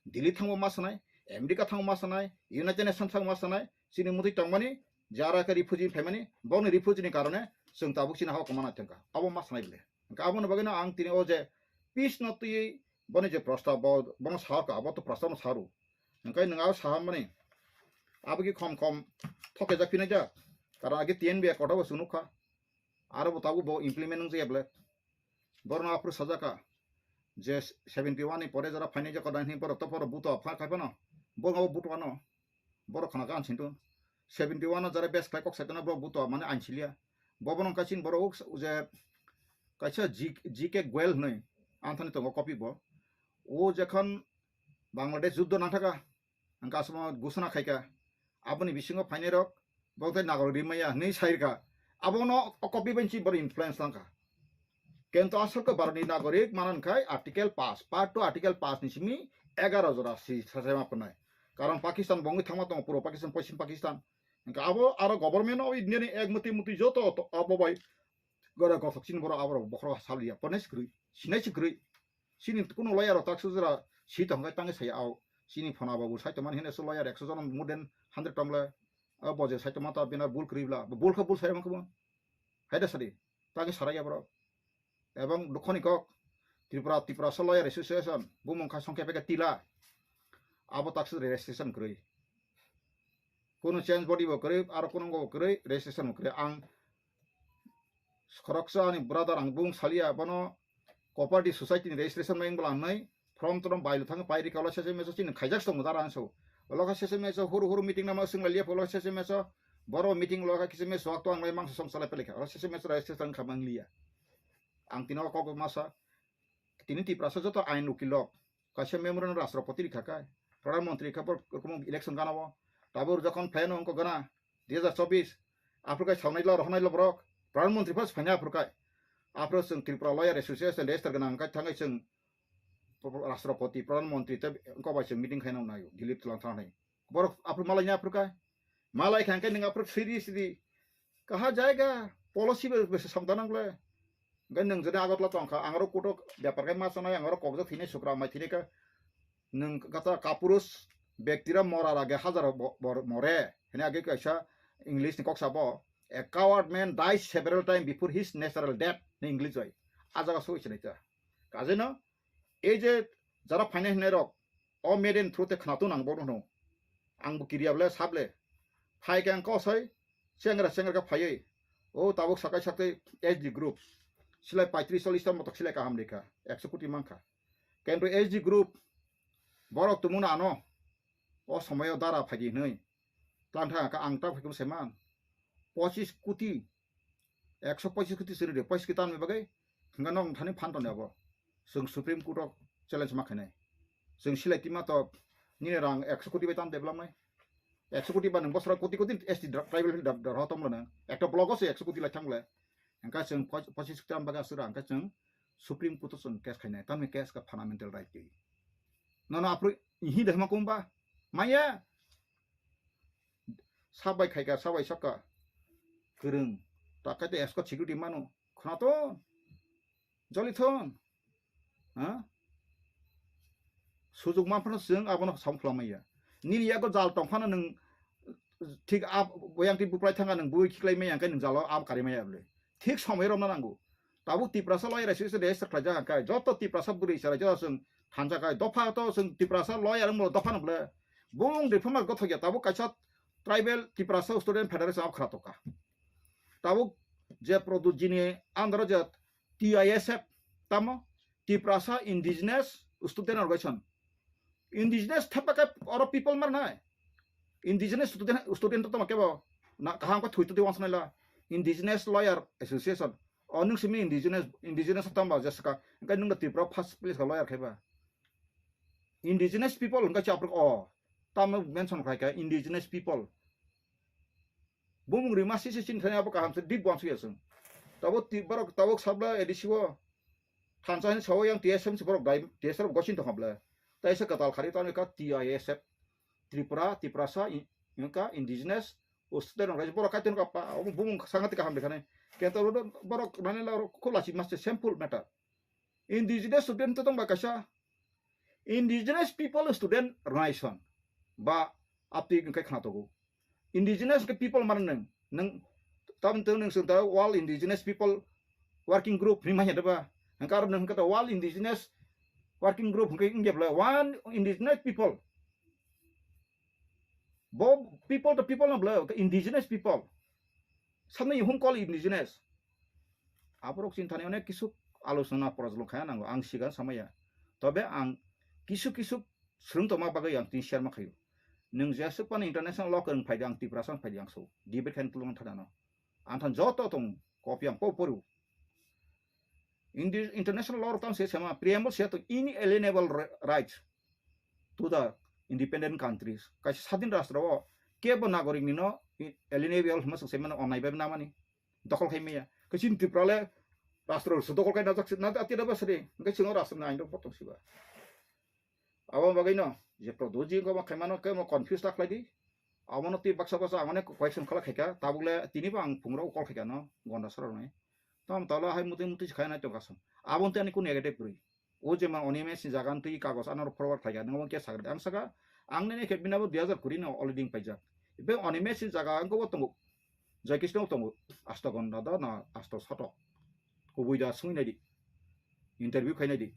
Delhi thango ma sanai, America thango ma sanai, United Nations thango ma sanai. Chini mutwi tongmani, jara khe refugee phaimani, boni refugee ni karone chwng tabuk chini hao kwmana thangkha. Abo ma sanai ble. Hingke aboni bagwino ang tini o je peace no twiwi boni je prostab bo, bono sahorkha, abo to prostab no saru. Hingke nwng abo sahammani, abo ki khom khom thokjak phinai jak. Karon age T N B accord bo chwng nukha. Aro bo tabuk bo implement wng jaya ble. Borno aphuru sajaka je seventy one ni pore jora phainai je kodang hini borok to borok buto pha khai phano. Borok abo buto ano. Borok khna khe ang sinto. Seventy one o jara best khlai kok saitona borok buto mane ang silia. Bobono kaisa borok uk je kaisa G K Gwel hwnwi anthani tongo copy bo. O jekhon Bangladesh juddo nangthaka, ang kasuma gusana khaika. Aboni bisingo phainai rok, bo tei nagarok rimaya hwnwi sairka. Abono o copy bai si boro influence tangkha. Kento aswk khe Bharatni nagorik manan khai article pass, part two article pass ni simi egaro jora si sasema pwnai. Karon Pakistan bongwi thangma tongo puro Pakistan, Poschim Pakistan. Hwnkhe abo aro government o India ni ek muti muti joto to abo bai gora gothok chini borok abo rok bokhorok saliya pwnai si kwrwi, sinai si kwrwi. Chini kuno lawyer rok tak sujra si tong khai tangwi saya au. Chini phona babu sai tongmani hene so lawyer ekso jon more than hundred tong le. O boje sai tongma ta bina bul kwrwi bla. Bul kha bul sai mangkha bo. Haida sadi. Tangwi sarai ya borok. Ebong dukhoni kok Tripura, Tiprasa Lawyer Association, bumung kha songkhe peke tila. Abo tak sujra registration kwrwi. Kuno change body bo kwrwi, aro kuno bo kwrwi, registration bo kwrwi. Ang khoroksa ani brother ang bung salia bono cooperative society ni registration mai bwla nai form trom bai thang pai rika lo sese meso chini khaijak tong dara anso. Lo kha sese meso huru huru meeting nama sing lalia polo sese meso boro meeting lo kha kise meso to ang lai mangsa song salai pelika. Lo sese meso registration kha mang lia. Ang tino kok masa tini Tiprasa joto ain ukilok. Kaisa memorandum Rashtrapati rikha kai. Pradhan Mantri khe borok rokom election gana o. Tabuk jokhon phaino wngkha gana dui hajar chobbish. Aphuru kai sawnai lo, rohornai lo borok. Pradhan Mantri phas phaina aphuru kai. Aphuru chwng Tripura Lawyer Association register gana wngkha thangwi chwng Rashtrapati, Pradhan Mantri tei wngkha bai chwng meeting khaina naio. Delhi twlang thangni. Borok aphuru malai ni aphuru kai. Malai kha hwnkhe nwng aphuru siri siri kaha jaiga policy bai samda nang le. Hwnkhe nwng jodi Agartala tong kha, ang aro kutok bepar khai ma sanai, ang aro kokjak thwinai sukra mai thwinai kha. Nwng kata kapurus bektira mora rage hajar bo-, bor-, more. Hini age kaisa English ni kok sabo, "A coward man dies several times before his natural death," ni English bai. A jaga soi sinai ta. Kajeno, ei je jara phainai hinai rok, o media ni through te khwnatung ang bono hwno. Ang bo kiriya ble sable. Phai khe ang kosoi, chengra chengra khe phaiwi. O tabuk sakai sakai S D group. Silai paitris chollis ta motok silai kaham rikha. Ekso koti mankha. Kento S D group, borok tumuna ano. O somoyo dara phaidi hinwi. Tlang thang kha ang ta phaikhum seman. Pochis koti. Ekso pochis koti siri de. Pochis koti tanwi bagwi. Hwnga nong thani phan toni abo. Chwng Supreme Court o challenge ma khainai. Chwng silai tima to nini rang ekso koti bai tam develop nai. Ekso koti ba nwng bosora koti koti S T dra-, tribal hill dra-, dra-, dra-, tom lana. Ekta block o se ekso koti lai thang le. Hwnkha chwng pos-, pochis koti tam bagwi asura hwnkha chwng Supreme Court o chwng case khainai. Tamni case ka fundamental right twi. Nono aphuru ihi de ma kumba. Maya. Sabai khaika, sabai saka. Kwrwng. Takai te escort security mano. Khwnathon. Jolithon. Ha? Sujuk manphano chwng abono sam khwlamaya. Nini yago jal tongphano nwng thik a boyang twi buplai thanga nwng bui khiklai maya hwnkhe nwng jalo am kari maya bwle. Thik somoi romna nango. Tabuk Tiprasa lawyer association register khlaijak hwnkhe joto Tiprasa bwrwi chwrai joto chwng thansa khai dopha to chwng Tiprasa lawyer wngmano dopha no bwle. Bung reformer gothok ya tabuk kaisa tribal Tiprasa student federation abo khwra tokha. Tabuk je Pradyut ji ni under o je T I S F tamo Tiprasa Indigenous Student Organization. Indigenous thepha khe oro people mar nai. Indigenous student, student to tamo kebo na kaham khe thwi to de wansnai la. Indigenous Lawyer Association. O nwng simi indigenous, indigenous tamba je saka. Hwnkhe nwng Tripura first place ka lawyer khaiba. Indigenous people hwnkhe chapruk o. Tamo mention khlai kha indigenous people. Bumung rima sisi sin thani abo kaham se dik bwang suya sung. Tabo ti borok tabuk sabla A D C o thansa hin sawo yang T S M si borok dai T S M gosin tong habla. Tai se katal khari tani ka T I S F Tripura, Tiprasa, i-, ka indigenous, o student rok borok kaitor ka pa, o bumung sangati kaham dekhane. Kento borok nani la khula si maste simple matter. Indigenous student to tong ba kaisa Indigenous People Student Organization ba apti hwnkhe khna togo. Indigenous hwnkhe people mano nwng, nwng tam nwng swng ta World Indigenous People Working Group hwnwi manya deba. Hwnkhe aro nwng hwnkhe ta World Indigenous Working Group hwnkhe wngya bwle one indigenous people. Bo people to people no bwle, indigenous people. Samni hum call indigenous. Aborok chini thani onek kisu alochona porajlong khaya nango, ang sigan samaya. Tobe ang kisu kisu swrwng tongma bagwi ang tini share ma khaio. Nwng jesuk phano international law kwrwng phaidi, ang Tiprasa phai di, ang so debate khaina tulung thana no. Ang than joto tong copy ang po poru. Indi international law rok tamo se sema preamble se to inalienable ri-, rights to the independent countries. Kaisa sadin rastro o kebo nagorik ni no i-, alienable hwnma swk se mano, onai bai namani. Dokhol khai maya. Kaisa Tripura le rastro se dokhol khai najak se, na ati da basri. Kaisa no rastro ni ain rok botong siba. Abo bagwi no je Pradyot ji wngkha, bo khaimano khe mo confuse ta khlai di. Abono twi baksa baksa ang onek question khala khaikha, tabuk le tini bo ang phungrok call khaikha no, gonda sora rwnai. Tamo talo hai muti muti se khainai tongkha sam. Abo tei ani kunu negative kwrwi. O je ma Animesh ni jaga twi kagos ano forward khaikha, nang bo khe sakha. Ang saka, ang nini khe bini abo dui hazar kuri no already paijak. Ibe Animesh ni jaga ang bo tongo. Jai Krishna tongo, asto gonda da na asto soto. Kubui da sungwi naidi. Interview khai naidi.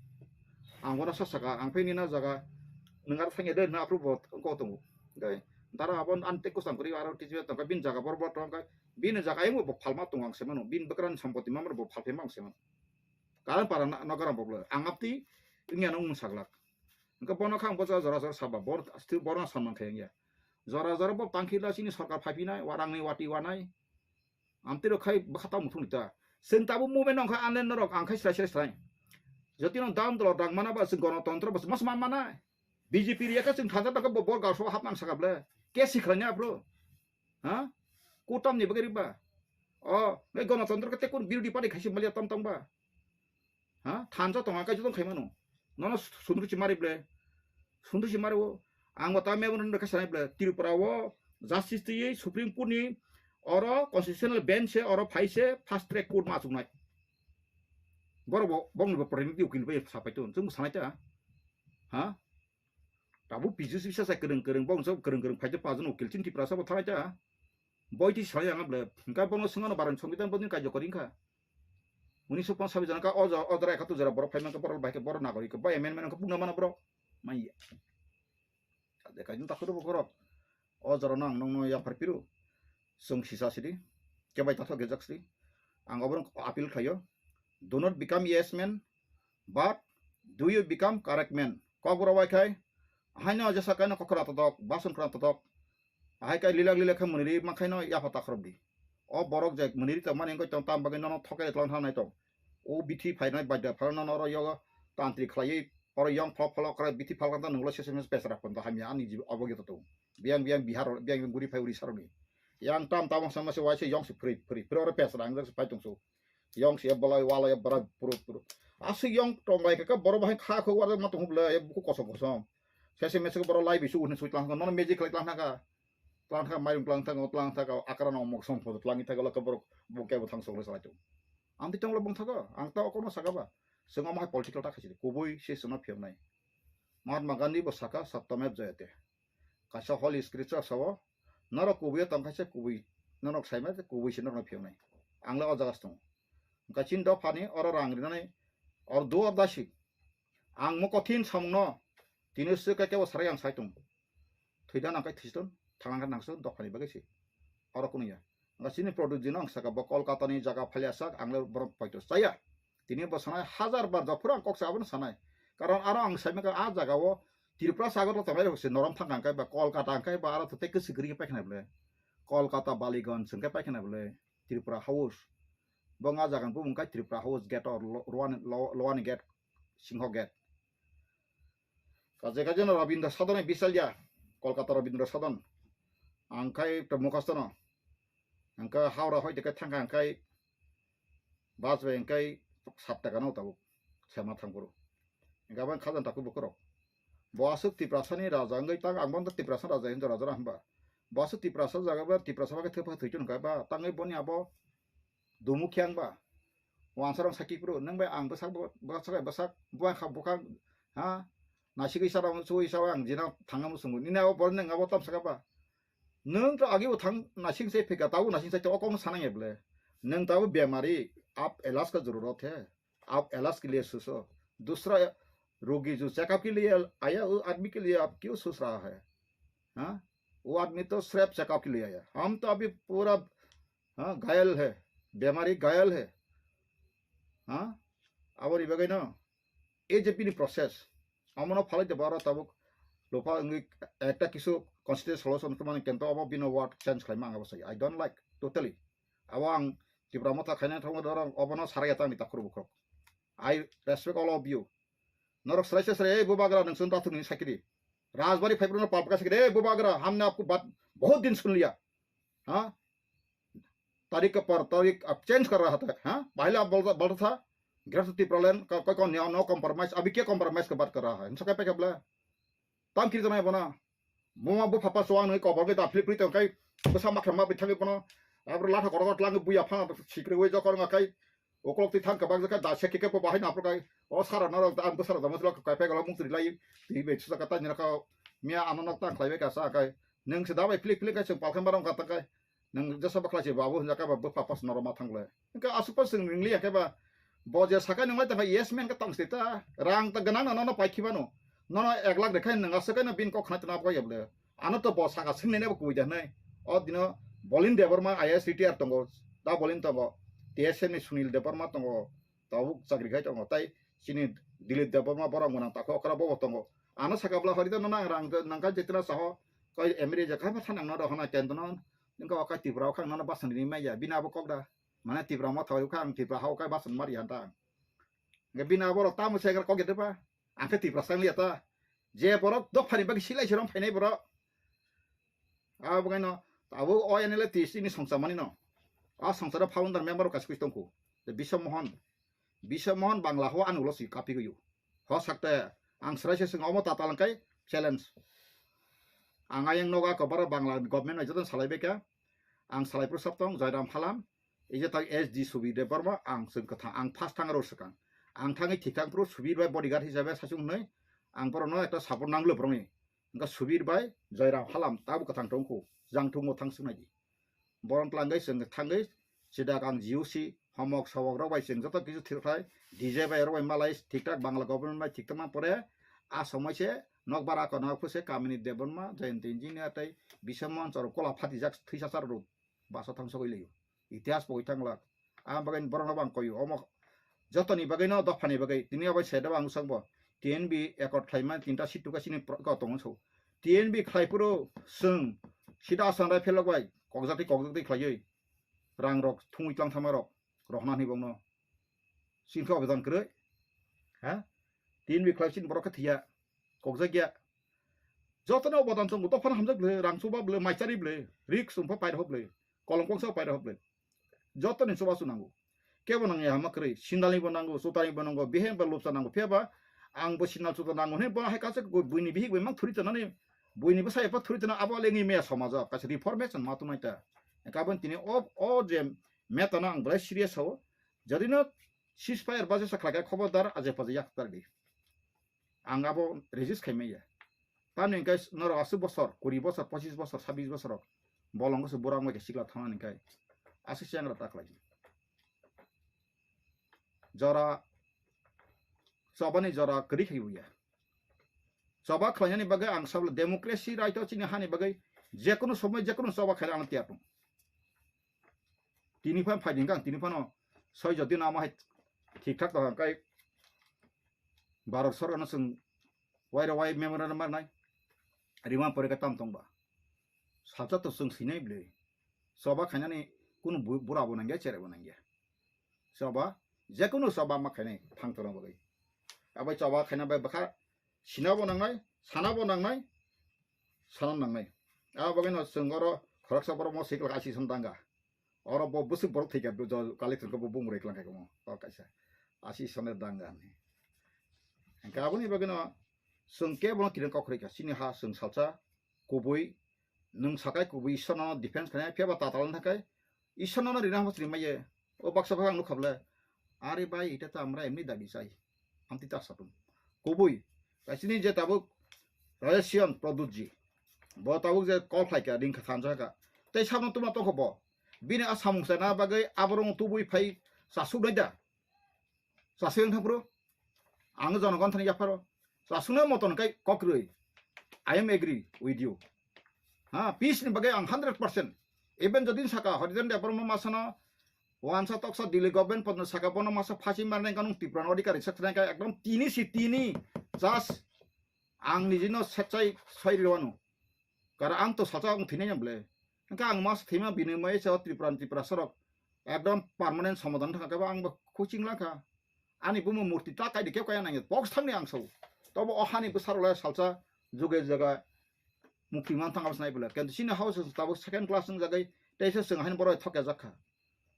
Ang bono sa saka, ang phai nina jaga, nang ar thangya de na apro bo ko tongo. Dai, dara abon an te kusang kuri aro tiji tongka bin jaga bor bor tongka, bin jaga ayung bo phalma tong ang semano, bin bekran sampoti mamar bo phalphe mang semano. Karan para na, nogaram bo blo, ang apti, ingya nung saglak. Engka bono khang bo jora jora saba, bor, asti bor na samang khayang ya. Jora jora bo tangkhila chini sorkar phaipinai, warang ni wati wanai. Amtwi rok khai bwkha tamo thung ta. Chwng tabuk movement nong kha anle norok ang khai srai srai srai. Jotino dam dolo dang mana ba chwng gonotontro ba mas man mana. B J P riya kha chwng thangsa thangsa bo bor gaso hap nang saka ble. Ke sikhlanya bro. Ha? Kutam ni bagari ba. O, ngai gonotontro ke tekun birodi party khaisi malia tam tam ba. Ha? Thansa tonga kai jotong khai mano. Nono sundru chi mari ble. Sundru chi mari o. Ang bo ta memorandum kha sanai ble. Tripura o justice twi Supreme Court ni oro constitutional bench se oro phai se fast track court ma chuknai. Boro bo bong bo preniti ukil bai sapai ton. Chung sanai ta. Ha? Tabu P G C bisa sai kereng kereng bong so kereng kereng phai te pajon ukil chin Tripura sa bo thalai ta. Boi ti sai ang ble. Engka bono sengano baran songbitan bodin kaijo koring kha. Uni sukpang sabi jana ka o jora, o jora ekattu jora borok phai mankha, borok bai khe borok nagorik khe bai amendment wngkha pungna mano borok. Mai ya. Kajak kajak takhoro borok. O jora no ang nongno yaphar piru. Chwng sisa sidi. Kebai tathok gejak sidi. Ang oborok appeal khlaio. Do not become yes man, but do you become correct man? Kokborok bai khai. Haino jesa kaino kokra todok, bason kra todok. Ahai kai lilak lilak khe mwniri ma khaino yapha takhorok di. O borok je mwniri tongmani wngkha tong tam bagwi nono thokai tlang thangnai tong. O bithi phainai baida phano nono oro yogo tantri khlaiwi oro yong phlok phlok krai bithi phalkang tang nunglo sese mese pesra pon to hamya ani jibo obo gito tong. Biyang biyang Bihar biyang biyang guri phai Odisha rokni. Yang tam tabang sama se waise yong se phri phri phri oro pesra ang jak se pai tong so. Yong se bolai walai bara puru puru. Aswk yong tong bai kha borok bahai kha kho warok ma tong bwle buku kosom kosom. Sese mese borok lai bisu uhin sui tlang nono magic khlai tlang thangkha. Tlang thangkha mairung tlang thangkha tlang thangkha akra no mok som photo tlang thangkha lokha borok bo kebo thang sokle salai tong. Ang ti tonglo bong thago ang ta okono saka ba. Swngo ma hai political ta khaisidi kubui se swngo phiyoknai. Mahatma Gandhi bo saka satyamev jayate. Kaisa holy scripture sao, norok kubui tong khaisa kubui, norok saima kubui se norok phiyoknai. Ang le o jaga se tongo. Kachin dophani oro rang rinani or do or dasi. Ang mo kothin samungno tini swk khe kebo sarai ang sai tongo. Thwida nang khe thwisidon, thangna khe nangsidon dophani bagwi se. Oro kunu ya. Ang chini product dino ang saka bo Kolkata ni jaga phalia sak ang le borok paito chaya. Tini bo sanai hazar bar jophuru ang kok sa abono sanai. Karon aro ang sai maka a jaga o Tripura sagor tongnai rok se norom thang ang kai ba Kolkata ang kai ba aro to tei kwswk kwrwi paikha nai bole. Kolkata Baliganj hwnkhe paikha nai bole Tripura House. Bo nga jaga bumung kai Tripura House gate o lo-, lowani, lo-, lowani gate, singho gate. Kaje kaje no Rabindra Sadon ni bisalya, Kolkata Rabindra Sadon. Ang kai to mukhasto no. Ang kai Howrah hoi de kai thang ang kai bus bai ang kai sat taka no tabuk sema thang boro. Ang kai bang khajan taku bokorok. Bo aswk Tiprasa ni raja ang kai tang ang bang Tiprasa raja hin raja hamba. Bo aswk Tiprasa jaga ba Tiprasa ba kai thepha thwichun kai ba tang boni abo Dumu khe ang ba. Wansarong sakhi phuru, nang bai ang bwsak bo, bwsak bai bwsak, buang kha bukhang, ha? Nasigwi sarong, sugwi sarong, ang jina thangna musungo. Nini abo borok nang abo tam saka ba. Nang to agi bo thang nasing se phika, tabo nasing se o kong sanang eble. Nang tabo bemari, aap ilaaj ka zarurat hai. Aap ilaaj ke liye socho. Dusra rogi jo checkup ke liye aaya, wo aadmi ke liye aap kyun soch raha hai? Ha? Wo aadmi to sirf checkup ke liye aaya. Hum to abhi pura हाँ, घायल है, बेमारी घायल है। हाँ, aboni bagwi no, A J P ni process, amono phalai de baro tabuk, Lopha wngwi ekta kisu constitution solution kwmani kento obo bino word change khlaima ang abo sai. I don't like totally. Abo ang Tipra Motha khaina thangma dorong obono sarai ta ani takhur bukhuk. I respect all of you. Norok srai srai srai, "Ei bubagra, nung sun tathung ni sakiri. Rajbari phaibruna palpaka sakiri, ei bubagra, hamne apko bat bahut din sun liya." Ha? Tarik ke par tarik ab change kar raha tha, ha? Pahila bolta, bolta tha, Greater Tipraland ka, koi kon no compromise, abhi kya compromise ka baat kar raha hai? Insa kya pe kya bla? Tam kiri tanai bona. Moma bu papa suang nui kobor ke da flip flip tong kai. Besa makha ma bithang bono. Abro latha korok lang buya phang sikri wei jokor nga kai. Okolok ti thang kabak jaka da se kike po bahai na pro kai. O sara na rok da am sara da mutlo kai pe galo muk tri lai. Ti be chusa kata nyara ka. Mia ano nok tang khlai be ka sa kai. Nung se da bai flip flip kai chung palkhan barong kata kai. Nung jesa bakla se babu hinja ka ba bupha pas noro ma thangle. Engka asuk pas sing ringli ya ke ba. Bo je sakai nung lai ta yes man ka tong sita. Rang ta ganang na nono pai khibano. Nono ek lakh rekhai nung asakai no bin kok khna tana ko yable. Ano to bo saka sing nene bo kui da nai. O dino Bolin Debbarma I A S retire tongo. Da Bolin tongo. T S M ni Sunil Debbarma tongo. Tabuk chakri khai tongo. Tai chini Dilip Debbarma borok mwnang takho okra bo tongo. Ano saka bla hori da no nang rang nang ka jetra saho. Koi M R A je kha ba thanang no rohona kento no. Nung ka wakai Tipra o khang no basan ri maya. Bina bo kok da. Mane Tipra mo thoi khang Tipra hao kai basan mari hanta. Nge bina bo rok tamo se kok de ba. Ang khe Tipra sang liya ta. Je borok dophani bagwi silai se rom phainai borok. Abo kaino abo o N L A T S ni songcha mani no. A songcha founder member kaisa koi tongkhu. Biswa Mohan. Biswa Mohan Bangla ho ani ulo si kapi goyo. Ho sakte ang srai se sing omo tatal kai challenge. Ang ayang noga ko bara Bangla government ai joton salai beka. Ang salai pro saptong Jairam Halam. Ije tak S D Subir Debbarma ang sing kathang ang first thang ro sakang. Ang thangi thik thang pro Subir bai bodyguard hisabe sasung noi. Ang boro no ekta support nanglo broni. Engka Subir bai Joyram Halam tabo kwthang tongkhu, jang thungmo thang swnai di. Borom tlangwi chwng thangwi sidak ang G O C homok sawok rok bai chwng joto kisu thik khlai D J bai rok bai malai thik thak Bangla government bai thik tongma pore a somoi se nok bara ko nok phuse kamini Debbarma, Jayanta Engineer tei Biswa Mohan chwrwk kola phatijak thwisa char rw basa thang sogwi laio. Itihas pogwi thang lak. Ang bagwi borokno bo ang koio. Omo jotoni bagwino dophani bagwi tini obo se debo ang swkangbo. T N B accord khlaima tinta seat tuka chini pro-, ko tongo so. T N B khlai phuru chwng sida Assam rifle rok bai kokjakti kokjakti khlaiwi rang rok thungwi tlang thangma rok rohna hwnwi bongno. Chini khe obedan kwrwi. Ha? T N B khlai chini borok khe thwiya. Kokjakya. Jotono obodan tongo, dophano hamjak bwle, rang chuba bwle, maichari bwle, rik sumpa pairho bwle, kolom kongsa pairho bwle. Jotoni chubachu nango. Kebo nangya hama kwrwi, sindalni bo nango, chutani bo nango, biheng bo lobsa nango, phiyaba ang bo sindal chuta nango hwnwi bo hai kaisa buini bihik bai mang thuri tonani, buini bwsa epha thuri tona abo lengwi meya somajo kaisa reformation ma tongnai ta. Kabon tini o, o je metano ang belai serious sao. Jodino ceasefire baje sa khlai kha khobordar aje paje yak tar di. Ang abo resist khai maya. Tamni hwnkhe norok aswk bosor, kuri bosor, pochis bosor, sabis bosor rok bolongo se bura wngbai khe sikla thangna hwnkhe aswk se angra ta khlai. Jora chobani jora kwrwi khai buya. Choba khlainani bagwi ang sabla democracy right o chini hani bagwi jekunu somoi jekunu choba khaina ang tiyar tong. Tini phan phai dingkang, tini phano soi jodi nama hai thik thak tong kai. Bharat sorkar no chwng wairo wai memorandum marnai. Rima pore ka tam tong ba. Salsa to chwng sinai bwle. Choba khainani kunu bu-, bura bo nangya, chere bo nangya. Choba, jekunu choba ma khainai thang tong bagwi. Abai choba khaina bai bwkha sina bo nangnai, sana bo nangnai, sana nangnai. Abo bagwi no chwng oro khoroksa borok mo sikla asi son danga. Oro bo bwswk borok thwikha, bo jo kali thwngkha bo bumung rwiklang kha mo, o kaisa. Asi sone danga ni. Hwnkhe aboni bagwino chwng kebo no kiring kok rwikha. Chini ha chwng salsa kubui, nwng sakai kubui Ishwarno defense khainai, phiya ba tatal wng thakai Ishwarno no rina hamo chwrwi maiye. O baksa baksa ang nukha bwle. Are bai, ita to amra emni dabi chai. Amtwi ta satung. Kubui. Kaisini je tabuk Rajesh Singh Pradutji. Bo tabuk je call khlai kha, ring kha, thansa kha. Tei sabno tuma tongkho bo. Bini a samung sana bagwi aborok tubui phai chasuk nai da. Chasuk wng thang phuru. Ang jonogon thani yapharo. Chasukna moton kai kokrwi. I am agree with you. Ha, peace ni bagwi ang hundred percent. Even jodi saka Harijan Debbarma masano wansa toksa Delhi government podno saka bono masa phasi marnai kanung Tripura no adhikari saknai kai ekdom tini si tini just Ang nijino setsai soi rwano. Kara ang to sacha ang thinai ble. Engka ang mas thima bini mai sa Tripura Tripura sorok. Ekdom permanent somadan thang kaba ang ba coaching laka. Ani bumu murti ta kai de keu kaya nang box thangni ang so. Tobo o hani bwsarok lai salsa juge jaga mukti man thang abs nai bole. Kento sini house tabo second class wng jagai teisa seng hani borok thok ya jakha.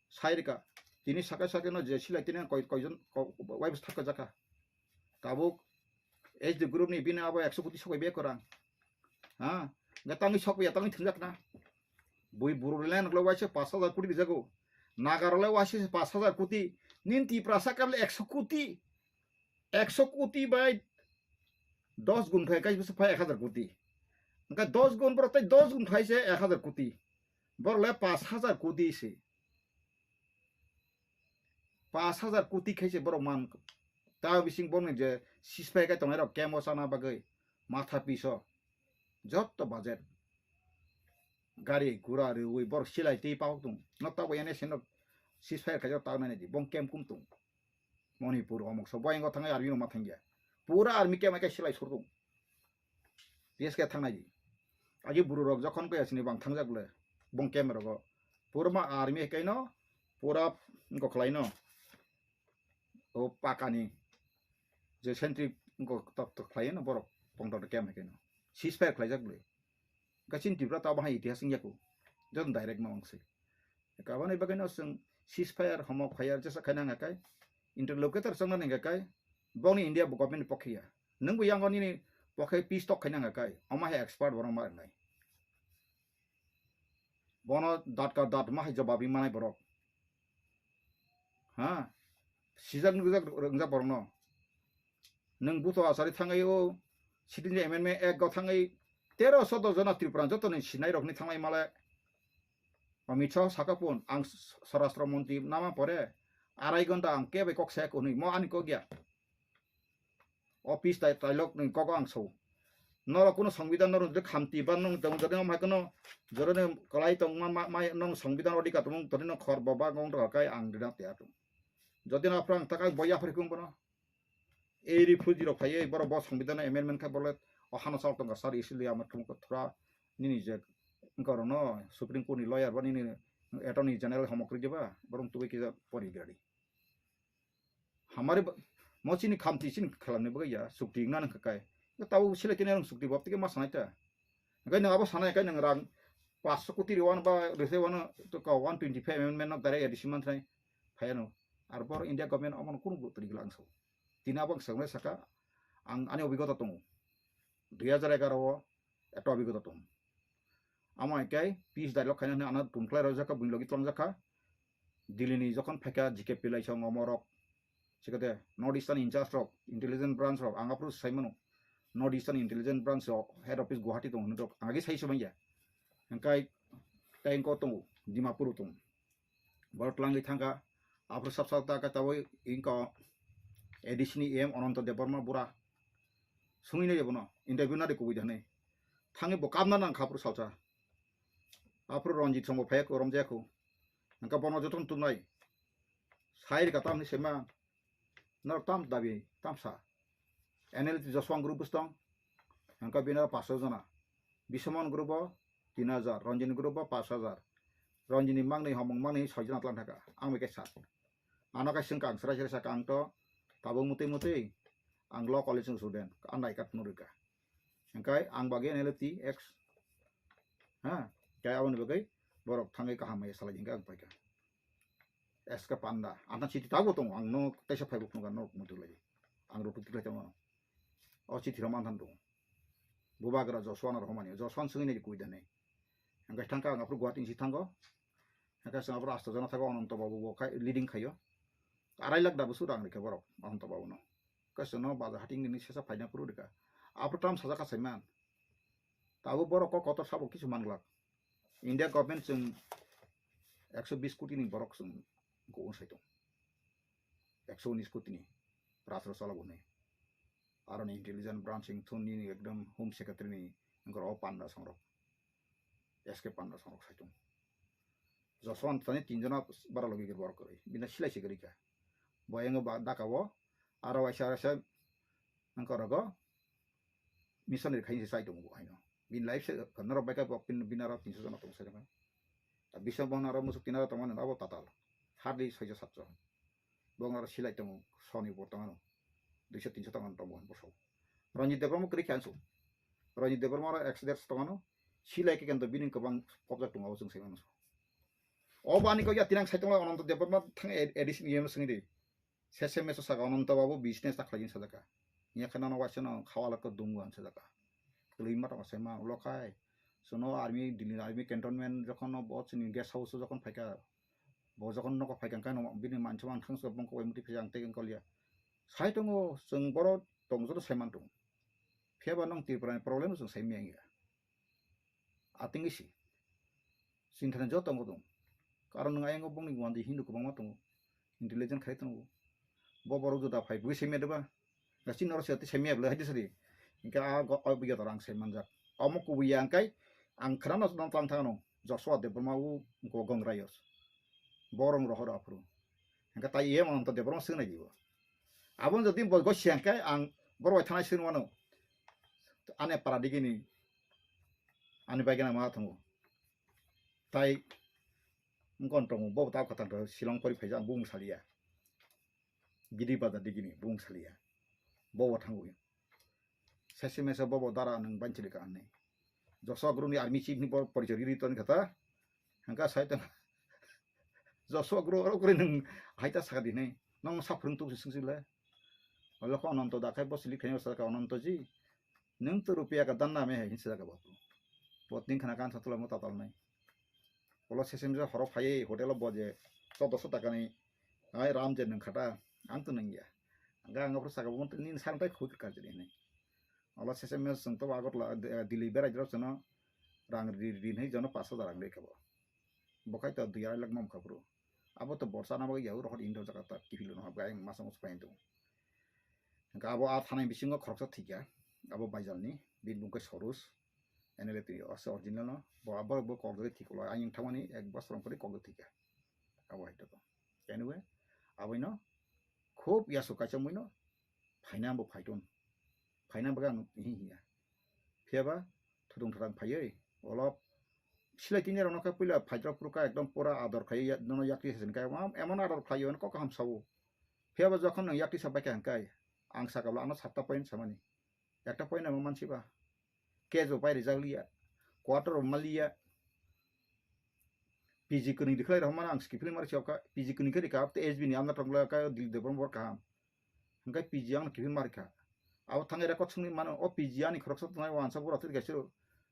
Sai rika. Tini sakai sakai no je silai tini koi koijon wai bus thok jakha. Tabuk H D group ni bini abo ekso koti sokoi be korang. Ha? Ga tangwi sokoi ya tangwi thwngjak na. Bui buru le nokle waise pash hajar koti rijago. Nagarole waise pash hajar koti. Nin Tiprasa kable ekso koti. Ekso koti bai dos gun phai kai bwswk phai ek hajar koti. Engka dos gun borok tai dos gun phai se ek hajar koti. Borok le pash hajar koti se. Pash hajar koti khai se borok man. Ta bising borok ni je sispai kai tongnai rok kemo sana bagwi matha piso. Jotto budget. Gari gura rwi borok silai tei pahok tung. No ta bo ene seno sispai khai ta nai di. Bong kem kum tung. Manipur omok so boyang o thangai army rok ma thangya. Pura army kemo kai silai sur tung. P S K thangnai di. Agi buru rok jokhon kaya sini bang thangjak le. Bong kem rogo. Pura ma army kaino. Pura ko khlaino. O pakani. Je sentry ko tok tok khlaino borok. Pong tok kem kaino. Ceasefire khlaijak le. Gachin Tripura ta bahai itihas wngya ko. Jot direct ma wngsi. Kabani bagwi no chwng ceasefire homok phaiya jesa khaina hwnga kai interlocutor chwngna hwnga kai boni India government ni pokhiya. Nwng bo yango nini pokhe peace talk khaina hwnga kai omo hai expert borok ma wngnai. Bono dat ka dat ma hai jawab ri manai borok. Ha? Sijak nukjak wngjak borok no. Nwng buto asari thangwi o Citizen Amendment Act o thangwi tero soddo jona Tripura jotoni sinai rokni thanglai male. Amit Shah saka pun ang Swarashtra Montri nama pore arai gonta ang kebe kok sek hwnwi mo ani kok ya. Office tai tailok ni kok ang so. Norok kuno songbidan norok jodi khamti ban nung tong jodi om hai kuno jodi ni kalai tong ma ma nung songbidan odika tong todi no khor boba gong to kai ang dina te atum. Jodi na phrang takai boya phri kum bono. Ei refugee rok phaiwi borok bo songbidan amendment khai borok o hano chal tongkha sir isi le amat thumkha thura nini je wngkha rok no Supreme Court ni lawyer ba nini attorney general homok rwdi ba borok tubui kisa pori gari. Hamari ba mo chini khamti chini khalamni bagwi ya sukti wngna nang kha kai. Tabo sile kene rang sukti bab tike ma sanai ta. Kai nang abo sanai kai nang rang paanch sho koti rwano ba rwse wano to ka one twenty five amendment no direct addition man thanai phaiano. Ar bor India government omono kunu bo twi gila ang sao. Tini abo ang sanai saka ang ani obigota tongo. Dui hajar egaro o ekta obigota tongo. Amo hai kai peace dialogue khaina hwnwi ano tumkhlai rwjak kha buini logi twlangjak kha. Delhi ni jokhon phaikha G K P laisong omorok. Sikade North Eastern in charge rok, intelligence branch rok, ang aphuru sai mano. North Eastern intelligence branch rok, head office Guwahati tong hwnwi rok, ang agi sai se manya. Hingkai tei engko tongo, Dimapur tongo. Borok twlangwi thangkha, aphuru sab sab ta ka taboi engko A D C ni E M Ananta Debbarma bura. Sungwi nai bono, interview nadi kubui da hwnwi. Thangwi bo kamna nang kha aphuru salsa. Aphuru Ranjit songbo phaiya ko, romjaya ko. Hingka bono jotono tumnai. Sai rika tamni sema. Norok tam dabi, tam sa. N L T Joshua group bwswtong. Hingka bini paanch sho jona. Bishamon group o tin hajar, Ranjini group o paanch hajar. Ranjini mangni homong mangni soi jona tlang thaka. Ang bai khe sa. Ano khe swngkha ang srai srai sakha ang to tabuk mutwi mutwi ang law college ni student. Ang nai kat nurika. Hingkai ang bagwi N L T X. Ha? Khe aboni bagwi borok thangwi kaham hai salai hingka ang paikha. S K Panda. Ang thang siti tabuk tongo. Ang no teisa Facebook nungka no mutu lai. Ang rutuk tiklai tongo. O siti rom ang thang tongo. Bubagra Joshua no rohmani. Joshua swngwi nai kui dane. Hingkai thangka ang aphuru Guwahati ni si thango. Hingke chwng aphuru asto jona thago Ananto Babu bo khai leading khaio. Arai lakh da bwswk rang rikha borok Ananto Babu no. Hingke chwngno bazar hating nini sesa phaina phuru rikha. Aphuru tam sajak kha saiman. Tabuk borok kok kotor sabo kisu manglak. India government chwng ekso bis koti ni borok chwng go sai tong. Ekso unis koti ni rajro chalok hwnwi. Aroni intelligence branch wngthun nini ekdom home secretary ni wngkha o panda songrok. S K Panda songrok saitung. Joshua tani tin jona bara logi gir borok kwrwi. Bini silai se kwrwi kha. Bo yango ba daka o aro waisa waisa wngkha rogo. missionary khaini se chai tongo bo haino. Bini life se norok bai khe bo pin-, bini aro tinso jona tongo sai tongo. Ta bisong bo naro musuk tinaro tongo abo tatal. Hardly soijo satjo. Bo naro silai tongo soni bo tongo. Duiso tinso tongo tongo bo so. Ranjit Debbarma kwrwi khe ansu. Ranjit Debbarma aro ex-, ex tongo. Silai khe kento bini kwbang pokjak tongo abo chwng sai mano. O bani kok ya tinang sai tongo Ananta Debbarma thang A D C ni yeno swngdi. Sese meso saka Ananta babu business ta khlaijin sajaka. Nya khe nono waisa no khawa lakha dungu ang sajaka. Kwlwi ma tong sai ma ulo khai. Sono army Delhi army cantonment jokhon no bo chini guest house jokhon phaika. Bo jokhon noko phaika khe no bini mancha man thang so bongko bai muti phai ang tei kol ya. Sai tongo chwng boro tong joto sai man tongo. Phiya ba nong Tripura ni problem chwng sai manya. Ating isi. Sinthani joto tongo tong. Karon nwng ayang bongni wandi Hindu kwbangma tongo. Intelligent khai tongo. Bo borok juda phai bui semya deba. Gasi noro siyati semya bla hadi sadi. Inka a go o biya torang sai manjak. Omo kubuya angkai ang khana no tang thangano. Joshua Debbarma u go gong rayos. Borong rohor aphuru. Inka tai ye mon to Debbarma sing nai dibo. Abon jodi bo go siang kai ang borok bai thanai sing wano. Ane para digini. Ani bai gana ma thango. Tai ngkon tongo bo ta khatang to Shillong pori phaija ang bung salia. Gidi bazar digini bung salia. Bo bo thango. Sese mese bo bo dara nang banchili ka anne. Joshua Guru ni army chief ni bo porichori ri ton khata. Hangka sai tong. Joshua Guru oro kuri nang haita saka dinai. Nong saprung tu sing sile. Olo ko Ananto dakai bo silik khayo saka Ananto ji. Nwng to rupiya ka dan na me hai hinsa jaga babu. Potning khana kan satula mo tatal nai. Olo sesem je horo phai hotel o boje chaudoso taka ni ai ram je nwng khata ang to nwng ya. Ang ang pro saka bo ni sang tai khut ka jeni nai. Olo sesem je sung to Agartala, eh, Delhi berai jero sono rang ri ri nai jono paso da rang de kabo. Bokai to dui arai lak mom khabru. Abo to borsa na bagwi yaui rohor indo jaga ta kipilo no habga ayang masa musu paintu. Hingke abo a thanai bisingo khoroksa thikya, abo Baijalni, bini bung khe Sorus, N L A twi ase original no, bo abo bo kok jagwi thikolo, ayang thangmani ek bosor pore kok jagwi thikya. Abo hai to. Anyway, aboino khub yasu kaisa muino phaina bo phaiton. Phaina bagwi ang hi hiya. Phiyaba thudung thudang phaiwi olop silai tini rok nokha puila phaijak phuru kha ekdom pura ador khai nono yakti se kha emon ador khlai kok kaham sao. Phiyaba jokhon nwng yakti sa bai kha hwnkhe ang saka bwla ano satta point samani. Ekta point amo mansiba. Case bo pai rijak liya. Quarter bo maliya. P G kwnwi rikhlai rok mano ang skiphilwi mari siyok kha. P G kwnwi khe rikha abte S B ni amna tongla kha Dilip Debbarma bor kaham. Hingke P G ang kiphil mari kha. Abo thangwi record swngwi mano o P G ani khoroksa tongnai wansa bura thwrwkhe siro.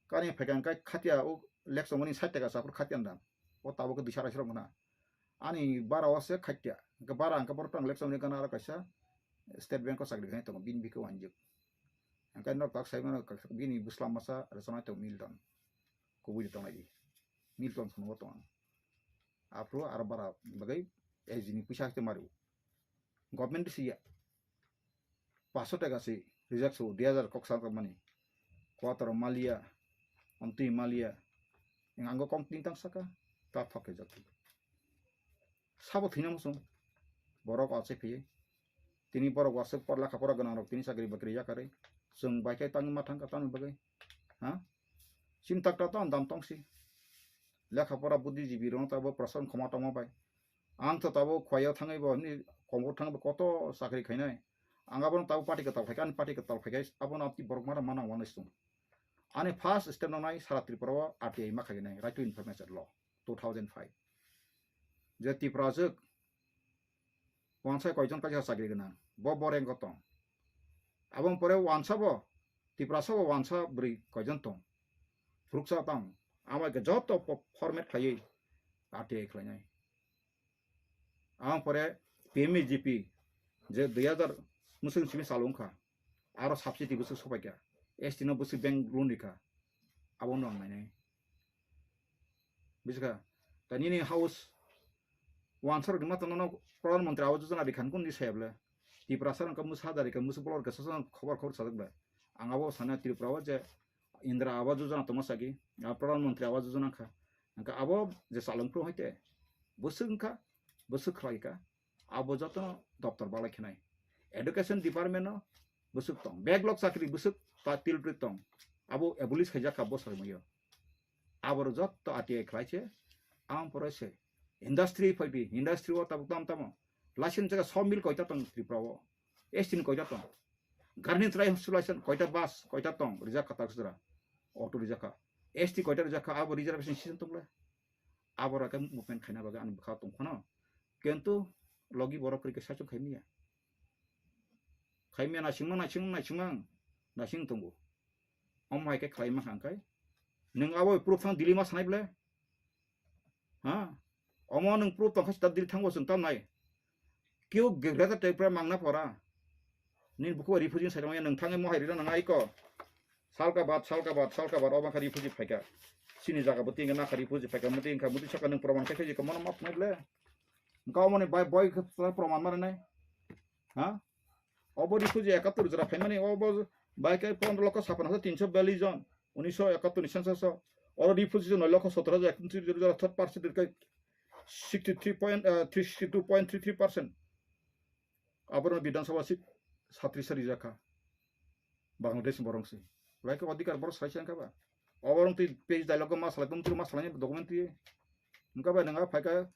Kani phaikha hingke khatia o lek chongmani sait taka sa aphuru khatia dam. O tabuk khe duisa raisrok mano. Ani bara o se khatia. Hingke bara hingke borok tang lek chongmani gana aro kaisa State Bank o chakri khainai tongo bini bikhe wanjik. Hingke nok tak sai mano bini bwsla masa rwchapnai tongo Milton. Kubui de tongnai di. Milton phunukgo tong ang. Aphuru aro bara bagwi S G ni puisa haste mario. Government si ya. Paso taka si reject so, dui hajar kok sa mani. Quarter maliya, amtwi maliya. Ang ango kong tin tang saka, ta thok khe jati. Sabo thwina muchung. Borok achai phiye. Tini borok wasuk por lekha pora gwnang rok tini chakri bakri yakarwi. Chwng bai khe tangwi ma thang kha tamni bagwi. Ha? Chini takta to andam tong si. Lekha pora buddhijibi rok tabo prasan khoma tongma bai. Ang to tabo khwlaiyo thangwi bo ni kongo thangwi bo koto chakri khainai. Ang abono tabo party kwtal phaikha, ani party kwtal phaikha, abono amtwi borok mano mano wanwi sung. Ani first step nonai sara Tripura o R T I ma khainai, Right to Information Law, two thousand five. Je Tripura jwk wansa koijon kaisa chakri gwnang, bo boreng ko tong. Aboni pore wansa bo, Tiprasa bo wansa bwrwi koijon tong. Phuruksa tong. Amai khe joto po-, format khlaiwi R T I khlainai. Aboni pore P M E G P je dui hajar mwswk simi chalo wngkha. Aro subsidy bwswk sopaikha. S T no bwswk bank loan rikha. Abo no ang nainai. Bujiskha? Ta nini house wansa rok ni mata nono Pradhan Mantri Awas Yojana rikha nukun di saya bwle. Tiprasa rok musa da rikha, musu bolor rikha, sosa khobor khobor sajak bwle. Ang abo sana Tripura o je Indra Awas Yojana tongma sagi, ah, Pradhan Mantri Awas Yojana kha. Hingkhe abo je chalwng phuru hai te bwswk wngkha, bwswk khlai kha. Abo jotono doptor balai khenai. Education department no bwswk tong. Backlog chakri bwswk ta til pri tong. Abo abolish khaijak kha bo sarimaya. Aboro jotto R T I khlai se, ang pore se. Industry phai di, industry o tabuk tam tamo. License jaga sawmill koita tong Tripura o? S T ni koita tong? Garni trai sulaisan koita bus, koita tong, rijak kha taksra. Auto rijak kha. S T koita rijak kha, abo reservation season tong le. Aboro khe movement khaina bagwi ani bwkha tong khano. Kintu logi borok kwrwi khe saichung khai manya. Khai manya naisingma, naising, naisingma, naising tongo. Omo hai khe khlai ma kha hwnkhe. Nwng abo proof thang Delhi ma sanai ble? Ha? Omo nwng proof tong kha sita Delhi thango chwng tam nai. Keu Greater Tripura mangna pora. Nini buku refugee sai tongya nwng thangwi mohai rina nang aiko. Salka bad, salka bad, salka bad, obo kha refugee phaika. Chini jaga bo tinga nakha refugee phaika, muti wngkha, muti saka nwng proman khe khe jikha mono map nai ble. Wngkha omo ni bai boi khe proman mari nai. Ha? Obo refugee ekattor jora phaimani, obo bai khe pondro lokho sappan hajar tinso biyallis jon, unisho ekattor ni census o. Oro refugee jon noi lokho sottor hajar ekattor jora, third percent khe sixty three point, eh, three sixty two point three three percent. Aborok Bidhan Sabha seat satris rijak kha. Bangladesh borok se. Bai khe odhikar borok salai se wngkha ba. Oborok twi page dialogue ma salai, bumtru ma salai document twi. Wngkha ba nwng a phaikha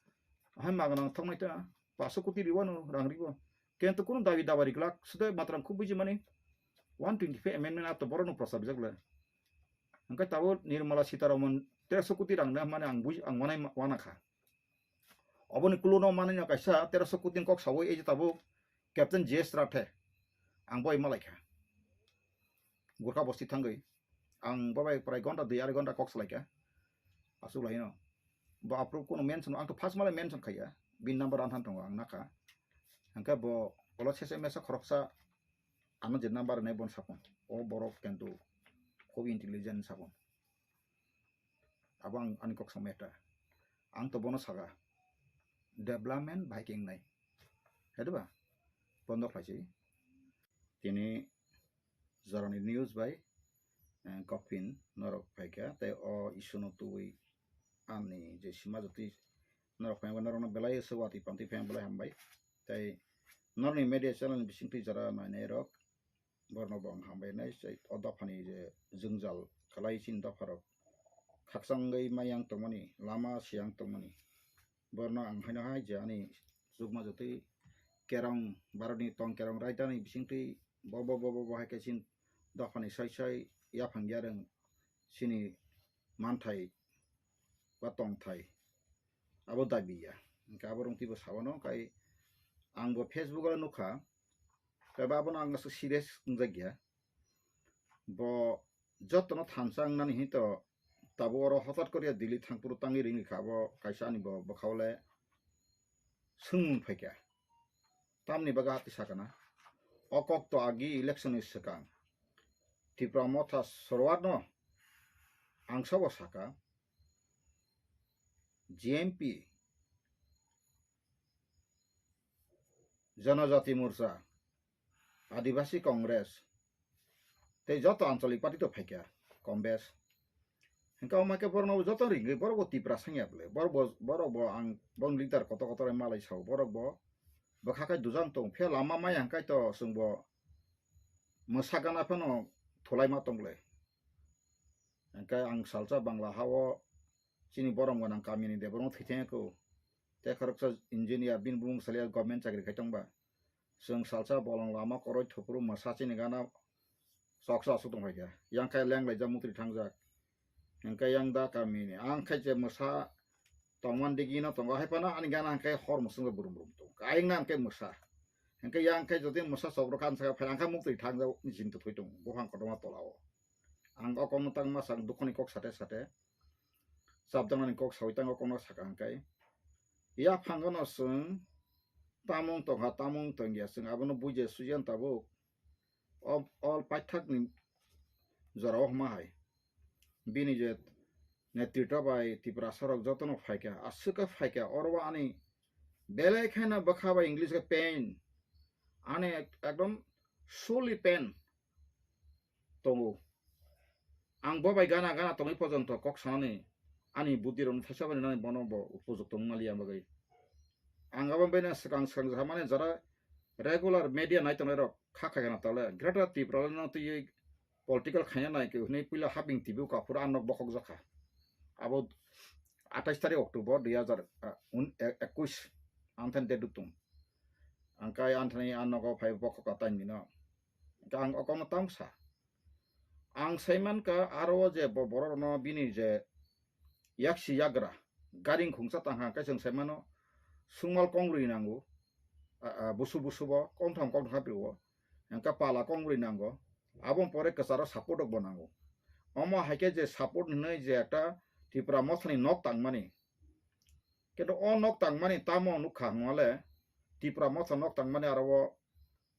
hai magana thoknai ta. Paso koti riwano rang riwo. Kento kuno dabi daba riglak. Sude matram khub buji mani. One twenty five amendment ato borok no prosabjak le. Hingke tabo Nirmala Sitaraman teroso koti rang na mane ang buji, ang wanai ma-, wana kha. Oboni kuluno manwi no kaisa teroso koti ni kok sawi ei je tabuk Captain J S Rathe. Ang boi malai kha. Gurkha bosti thangwi. Ang bo bai prai gonta dui arai gonta kok salai kha. Aswk lai no. Bo approve kuno mention, ang to first malai mention khaiya. Bin number anthan tongo ang nakha. Hingke bo olo sese mesa khoroksa ano je number nai bon sapon. O borok kento khub intelligent sapon. Abo ang ani kok samaya ta. Ang to bono saka. Development bai khe wngnai. Hai diba? Bondo khlai se. Tini jorani news bai, eh, Kopin norok phaikha. Tei o issue no tubui ani je sima jotwi norok phaikha, norokno belai se watwi pantwi phaikha belai hambai. Tei norokni media channel ni bisingtwi jora nainai rok, borno bo ang hambai nai, tei o dophani je jwngjal khlai chini dopharok khakchangwi mayang tongmani, lama siyang tongmani, borno ang haino hai je ani chukma jotwi kerong, Bharatni tong kerong raidani bisingtwi bo, bo, bo, bo, bo hai khe chini dophani sai sai yaphang yarwng chini manthai ba tongthai abo dabi ya. Hingke abo rong twibo sawano kai ang bo Facebook o nukha, tei ba abono ang aswk serious wngjak ya. Bo jotono thansa wngnani hinwi to tabuk oro hotat koriya Delhi thangphuru tangwi ringwi kha, abo kaisa ani bo bwkhao le swngmung phaikha. Tamni bagwi hati sakana, o kok to agi election ni swkang Tipra Motha Sorwar no ang sabo saka, G M P, Janajati Morcha, Adibasi Congress, tei joto anchalik party to phaikha, kombes. Hingke omo khe borokno joto ringwi borok bo Tipra sangya bwle. Borok bo, borok bo ang bong leader kotor kotor malai sao. Borok bo bwkha khai dujang tong. Phiya lama maya hingkai to chwng bo mwsa gana phano thulai ma tong bwle. Hingke ang salsa Bangla ha o chini borom gwnang kamini de borokno thwi thangya kho. Tei khoroksa engineer bini bumung salya government chakri khai tong ba. Chwng salsa bolong lama koroi thupuru mwsa chini gana choksa aswk tong phaikha. Yang khe leng laijak mutri thangjak. Hingke yang da kamini. Ang khe je mwsa tongman digi no tongo. Hai phano ani gana hingke hor mwswk brum brum tong. Ayang na hingke mwsa. Hingke yang khe jodi mwsa chok rok kan saka phai ang khe mutri thangjak ni chinta thoi tong. Buphang kotorma tola o. Ang o kokno tangma sak dukhoni kok sate sate. Chapjaknani kok sawi tango kokno saka hingke. Yaphango no chwng tamung tongkha, tamung tongya, chwng abono bujiya sujiya tabuk. O, o paithakni jorao hwnma hai. Bini je netrito bai Tiprasa rok jotono phaikha, aswk khe phaikha, oro o ani belai kheno bwkha bai English khe pain. Ani ek-, ekdom surely pain tongo. Ang bo bai gana gana tongwi porjonto kok sanani ani buddhi rokno thaisa bai nani bono bo upojukto wng maliya bagwi. Ang abo bai swkang swkang samani jara regular media nai tongnai rok kha khai gana tole Greater Tipraland no twiwi political khaina nai ke hwnwi puila habing T V o kaphuru ang nok bokhok jakha. Abo atais tarik October dui hazar, ah, un-, e-, ekush, ang then date tung. Ang kai ang thani ang nogo phai bokhok ka time ni no. Ang okono tang sa. Ang saiman ka aro je bo-, borok no bini je yaksi yagra garing khungsa tang ha kaisang saimano sungmal kongrwi nango, a, a, busu busu bo kongtham kongtham hapri o, engka pala kongrwi nango, aboni pore kwcharo support rok bo nango. Omo hai khe je support hinwi je ekta Tipra mothani nok tangmani, khe o nok tangmani tamo nukha hwnle Tipra motha nok tangmani aro o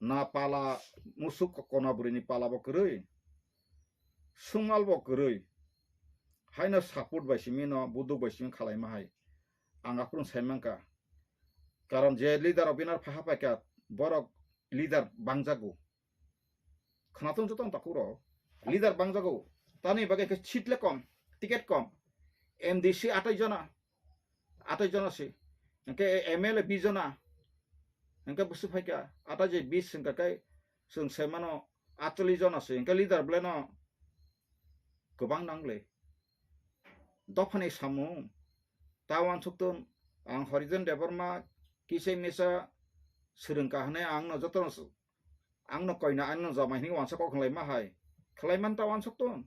na pala musuk kona bwrwini pala bo kwrwi, sungmal bo kwrwi, haino support bai simi no, buduk bai simi khalaima hai. Ang aphuru sai mankha. Karon je leader rok binar phaha paikha, borok leader bangjago. Khwnatung joto ang takhuk rok. Leader bangjago. Tani bagwi khe seat le kom, ticket kom. M D C atai jona, atai jona se. Hingke M L A bis jona. Hingke busu phaikha, atai je bis hingka kai chwng sai mano atchollish jona se. Hingke leader belai no kwbang nangle. Dophani samung ta uansuktung, ang Horijon Debbarma kisa misa swrwngkha hwnwi ang no jotono s-, ang no koina, ang no jamai hwnwi uansa kok khlai ma hai. Khlai man ta uansuktung.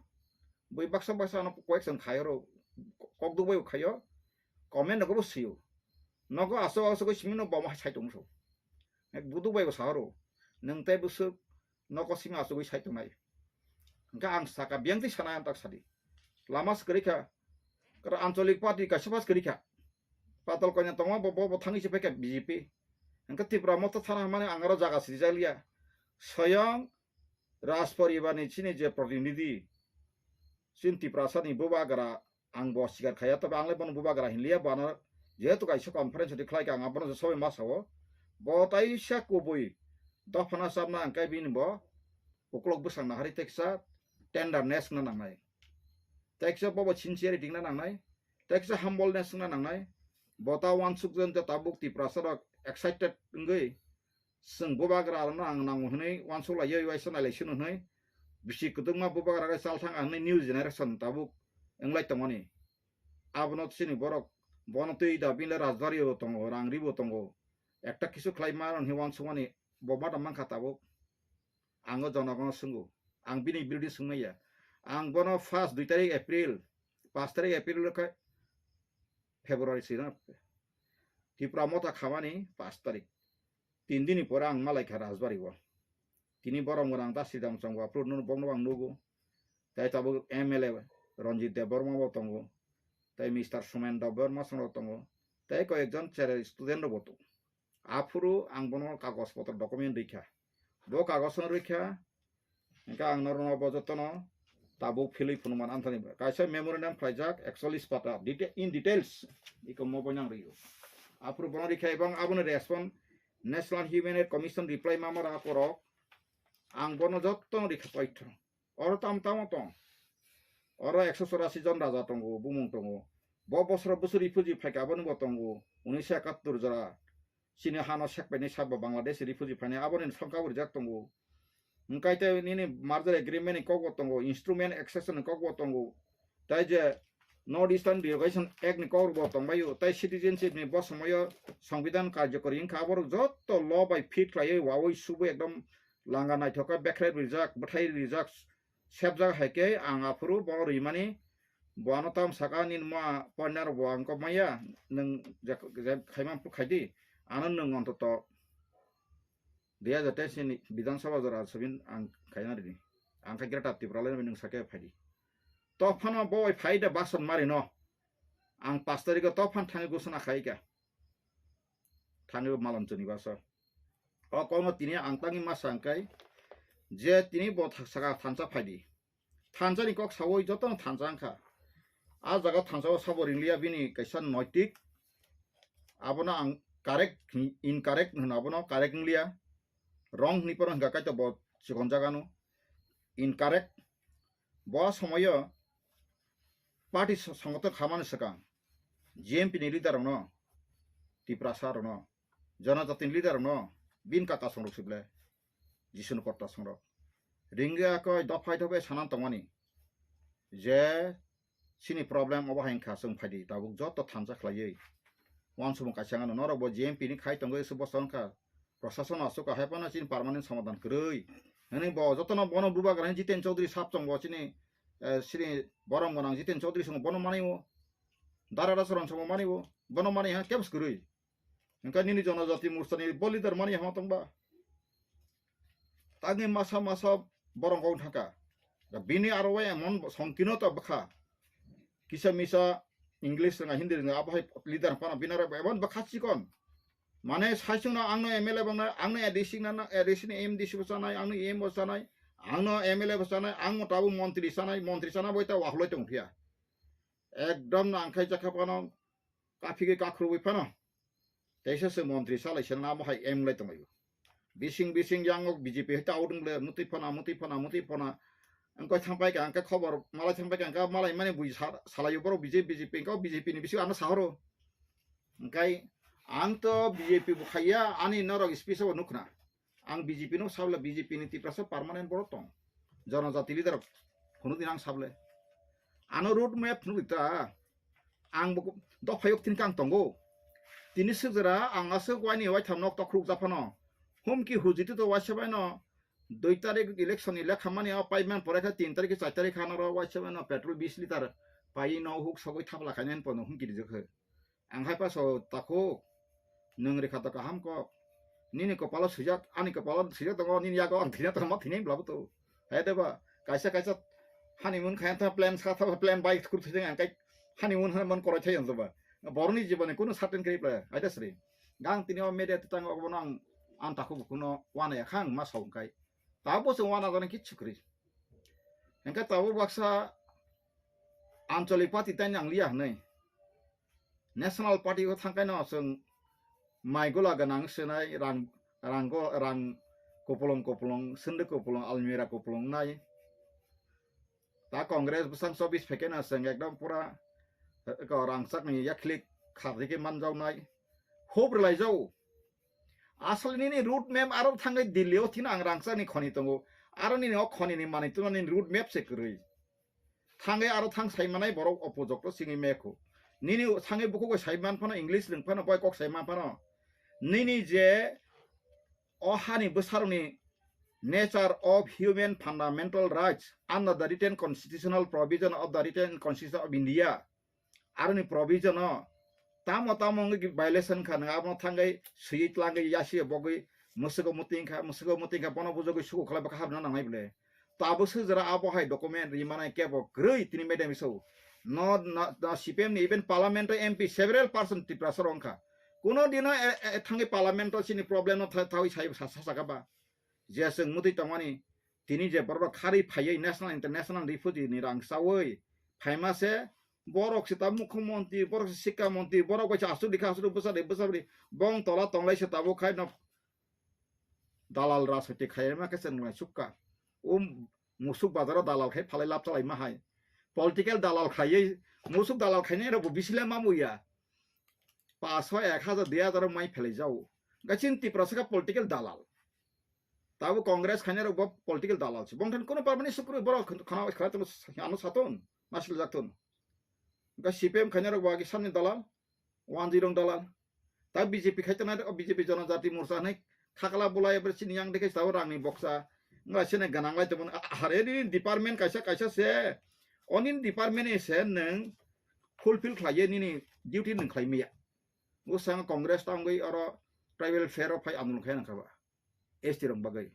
Bui baksa baksa ano koyek chwng khaio ro, kok duk bai khaio, comment nogo bo sio. Nogo aswk aswk simi no bo ma sai tong so. Ek buduk bai bo sa ro. Nwng tei bwswk nogo simi aswk sai tongnai. Hingke ang saka biyang twi sana ang tak sadi. Lama se kwrwi kha. Kara ancholik party kaisa pas kwrwi kha. Patal koina tongo bo, bo, bo thangwi se phaikha B J P. Hingke Tipra motha thana hwnmani ang aro jaga sijak liya. Soyong Raj poribar ni chini je protinidhi, chini Tiprasa ni bubagra, ang bo sikar khaya, tobe ang le bono bubagra hinliya, bo ano jehetu kaisa conference di khlai ka, ang abono je sobai ma sao. Bo taisa kubui dophana sabna ang kai bini bo uklok bwsang nahari teksa tenderness na nangnai. Teksa bobo sincerity na nangnai. Teksa humbleness na nangnai. Bo ta uansuk jen je tabuk Tiprasa rok excited wngwi chwng bubagra rokno ang nango hwnwi uansuk lai, waisa nai lai sino hwnwi bisi kwdwkma bubagra rok chalthang ang hwnwi new generation tabuk wnglai tongmani. Abono chini borok bono twi da bini le rajbari bo tongo, rang ri bo tongo. Ekta kisu khlai ma rw hwnwi uansukmani bo ma tong mankha tabuk. Ang o jonogono swngo. Ang bini birodhi swngmaya. Ang bono first dui tarik April, paanch tarik April khe February sino Tipra motha khamani paanch tarik. Tin dini pore ang malaikha Rajbari o. Tini borok mwnang ta sidang chongo aphuru bongno ang nugo. Tai tabuk M L A Ranjit Debbarma bo tongo. Tai Mister Sumen Debbarma songro tongo. Tai koyekjon cherai student rok bo tongo. Aphuru ang bono kagoj potro document rikha. Bo kagoj no rikha, hingke ang norokno bo jotono tabuk philwi phunukmani anthani kaisa memorandum khlaijak ekchollish pata deta-, in details iko mo boinang rio. Aphuru bono rikha ebong aboni respond National Human Rights Commission reply mama rang aporok ang bono jotono rikha paitho. Oro tam tamo tong. Oro ekso chorasi jon raja tongo, bumung tongo. Bo bosoro bwswk refugee phaikha, aboni bo tongo. Unnish ekattor jora. Chini hano sekpaini sabo Bangladesh refugee phainai, aboni songkha bo rijak tongo. Hwnkhe tei nini merger agreement ni kok bo tongo, instrument accession ni kok bo tongo. Tai je North Eastern Delegation Act ni kok bo tongbaio, tai citizenship ni bo somoyo Songbidan karjokori wngkha, aborok jotto law bai fit khlaiwi wawi subwi ekdom langa naithok khe bekhrai rijak, bwthai rijak, sebjak hai khe ang aphuru bo rimani, bo ano tam saka nini ma pointer bo ang kok maya, nwng je, je khaima phuru khai di, ano nwng ontoto dui hajar teis ni Bidhan Sabha jora sabin ang khaina rini, ang khe Greater Tipraland nwng sake phai di. To phano bo bai phai da bason mari no, ang paanch tarikh o to phan thangwi gusana khai kha. Thangwi malam chwni basa. O kokno tini ang tangwi ma sa hwnkhe je tini bo tha-, saka thansa phaidi. Thansa ni kok sawi jotono thansa wngkha. A jaga thansa o sabo ringliya bini kaisa noitik. Abono ang correct, incorrect hwno, abono correct wngliya. Wrong hwnwi phano hwnkha kaitor bo chikon jagano. Incorrect. Bo somoyo party so-, songothon khamani swkang G M P ni leader rokno, Tiprasa rokno, Janajati ni leader rokno, bin kaka songrok sible, Jisunu Kotta songrok. ringya koi dophai dophai sanan tongmani je chini problem obo hai wngkha, chwng phaidi tabuk joto thansa khlaiwi. Wansukmung kaisa wngkha, norok bo G M P ni khai tongwi se bosta wngkha, prosason aswk hai phano chini permanent somadan kwrwi. Hwnwi bo jotono bono bubagra Jiten Chaudhary sap chongo chini, eh, chini borom gwnang Jiten Chaudhary songo bono mani o. Dara Rasaron songo mani o. Bono mani ha kems kwrwi. Hwnkhe nini Jonojati Morchani bo leader mani hama tongba? Tangwi masa masa borok wng thangkha. Da bini aro emon songkino ta bwkha. Kisa misa English rwnga, Hindi rwnga, abo hai leader phano bini aro emon bwkha chikon. Mane saichung na angno M L A bangna, angno A D C na, A D C ni M D C bo chanai, angno E M bo chanai, angno M L A bo chanai, ang mo tabuk montri chanai, montri chana boi ta wahloi tong phiya. Ekdom na angkhai jakha phano, kaphigwi kakhurwi phano. Teisa se montri salai se na abo hai M L A tonglaio. Bising bising yang o B J P hai ta out wng le, mutwi phana, mutwi phana, mutwi phana. Ang koi thang pai ka, ang khe khobor malai thang pai ka, ang khe malai mani bui sa-, salai o borok B J P, B J P, ang khe B J P ni bising ano sahoro. Ang kai, ang to B J P bo khaiya, ani norok speech o nukhna. Ang B J P no sabla, B J P ni Tiprasa permanent borok tong. Jonojati leader phunuk din ang sable. Ano road map phunuk ta. Ang bo dophayok tin kang tongo. Tini sijra ang aswk waini waitham nok tokruk japhano. Humki hujiti to waisa baino dui tarik election ni lekha mani o payment pore kha tin tarik char tarik hano ro waisa baino petrol bis litar pai no huk sogwi thapla khainani pono humki rijak khe. Ang hai paso takhuk, nwng rikha to kaham kok. Nini kopalo swijak, ani kopalo swijak tongo, nini yago ang thina tongma thini bwlabo to. Hai de ba, kaisa kaisa honeymoon khaina tha plan sa tha plan bai kur thajak ang kai honeymoon hwnwi man korai thai ang ba. Boroni jiboni kunu certain kri pla, hai de sri. Gang tini o media tang obo nang ang takhuk kuno wana ya khang ma saung kai. Ta bo se wana jani kichu kri. Engka ta bo baksa anchalik party tai nang liya hwnwi. National Party o thangkaino chwng mai gola gwnang swnai rang, rang go, rang kupulung kupulung, sunduk kupulung, almirah kupulung nai. Ta Congress bwsang chobis phaikeno chwng ekdom pura, eh, ko rangchakni yakhlik kharjikhe manjawnai. Hub rwlaijao. Asol nini road map aro thangwi Delhi o thina ang rangchakni khoni tongo. Aro nini o khonini manwi tuna nini road map se kwrwi. Thangwi aro thang sai manai borok opojokto singwi mekho. Nini thangwi bukugo sai man phano English rwng phano bai kok sai man phano. Nini je o hani bwsarokni nature of human fundamental rights under the written constitutional provision of the written constitution of India. Aroni provision o tamo tamo wngwi violation kha, nwng abono thangwi swiwi tlangwi yasi bogwi mwswgo muting kha, mwswgo muting kha, bono bujogwi suku khlai bwkha habna nangnai bwle. Tabuk swijra abo hai document ri manai kebo kwrwi tini madam iso. No, no, no, C P M ni even parliament o M P several person Tiprasa rok wngkha. Kuno dino e, e, thangwi parliament o chini problem no tha-, thawi sai sa-, sa-, sakha ba. Je chwng mutwi tongmani, tini je borok kharwi phaiwi national international refugee ni rang chawi phaima se, borok se ta mukhyamantri, borok se sikha mantri, borok bai se aswk dikha aswk bwsa de bwsa bwrwi bong tola tonglai se tabuk khai no dalal rajniti khai ma khe chwng lai sukha. O musuk bazaro dalal khai phalai lab chalai ma hai. Political dalal khaiwi musuk dalal khainai rok bo bisile ma muya. Paso ek hajar dui hajar mai phelai jao. Gachin Tiprasa kha political dalal. Tabo Congress khainai rok bo political dalal se. Bongthan kono parmani sukru borok khana khana tong ano saton masil jakton. Ga C P M khainai rok bo agi samni dalal, one zero dalal. Ta B J P khai tongnai rok, B J P Jonojati Morcha hinwi khakla bulai abo chini yang dekhe tabo rangni boksa. Wngla sene ganang lai tongmani. A-, are nini department kaisa kaisa se. O nini department ni se nwng fulfill khlaiye nini duty nwng khlai maya. Bwskango Congress tangwi oro tribal fair o phai andolon khai nangkha ba. S T rok bagwi.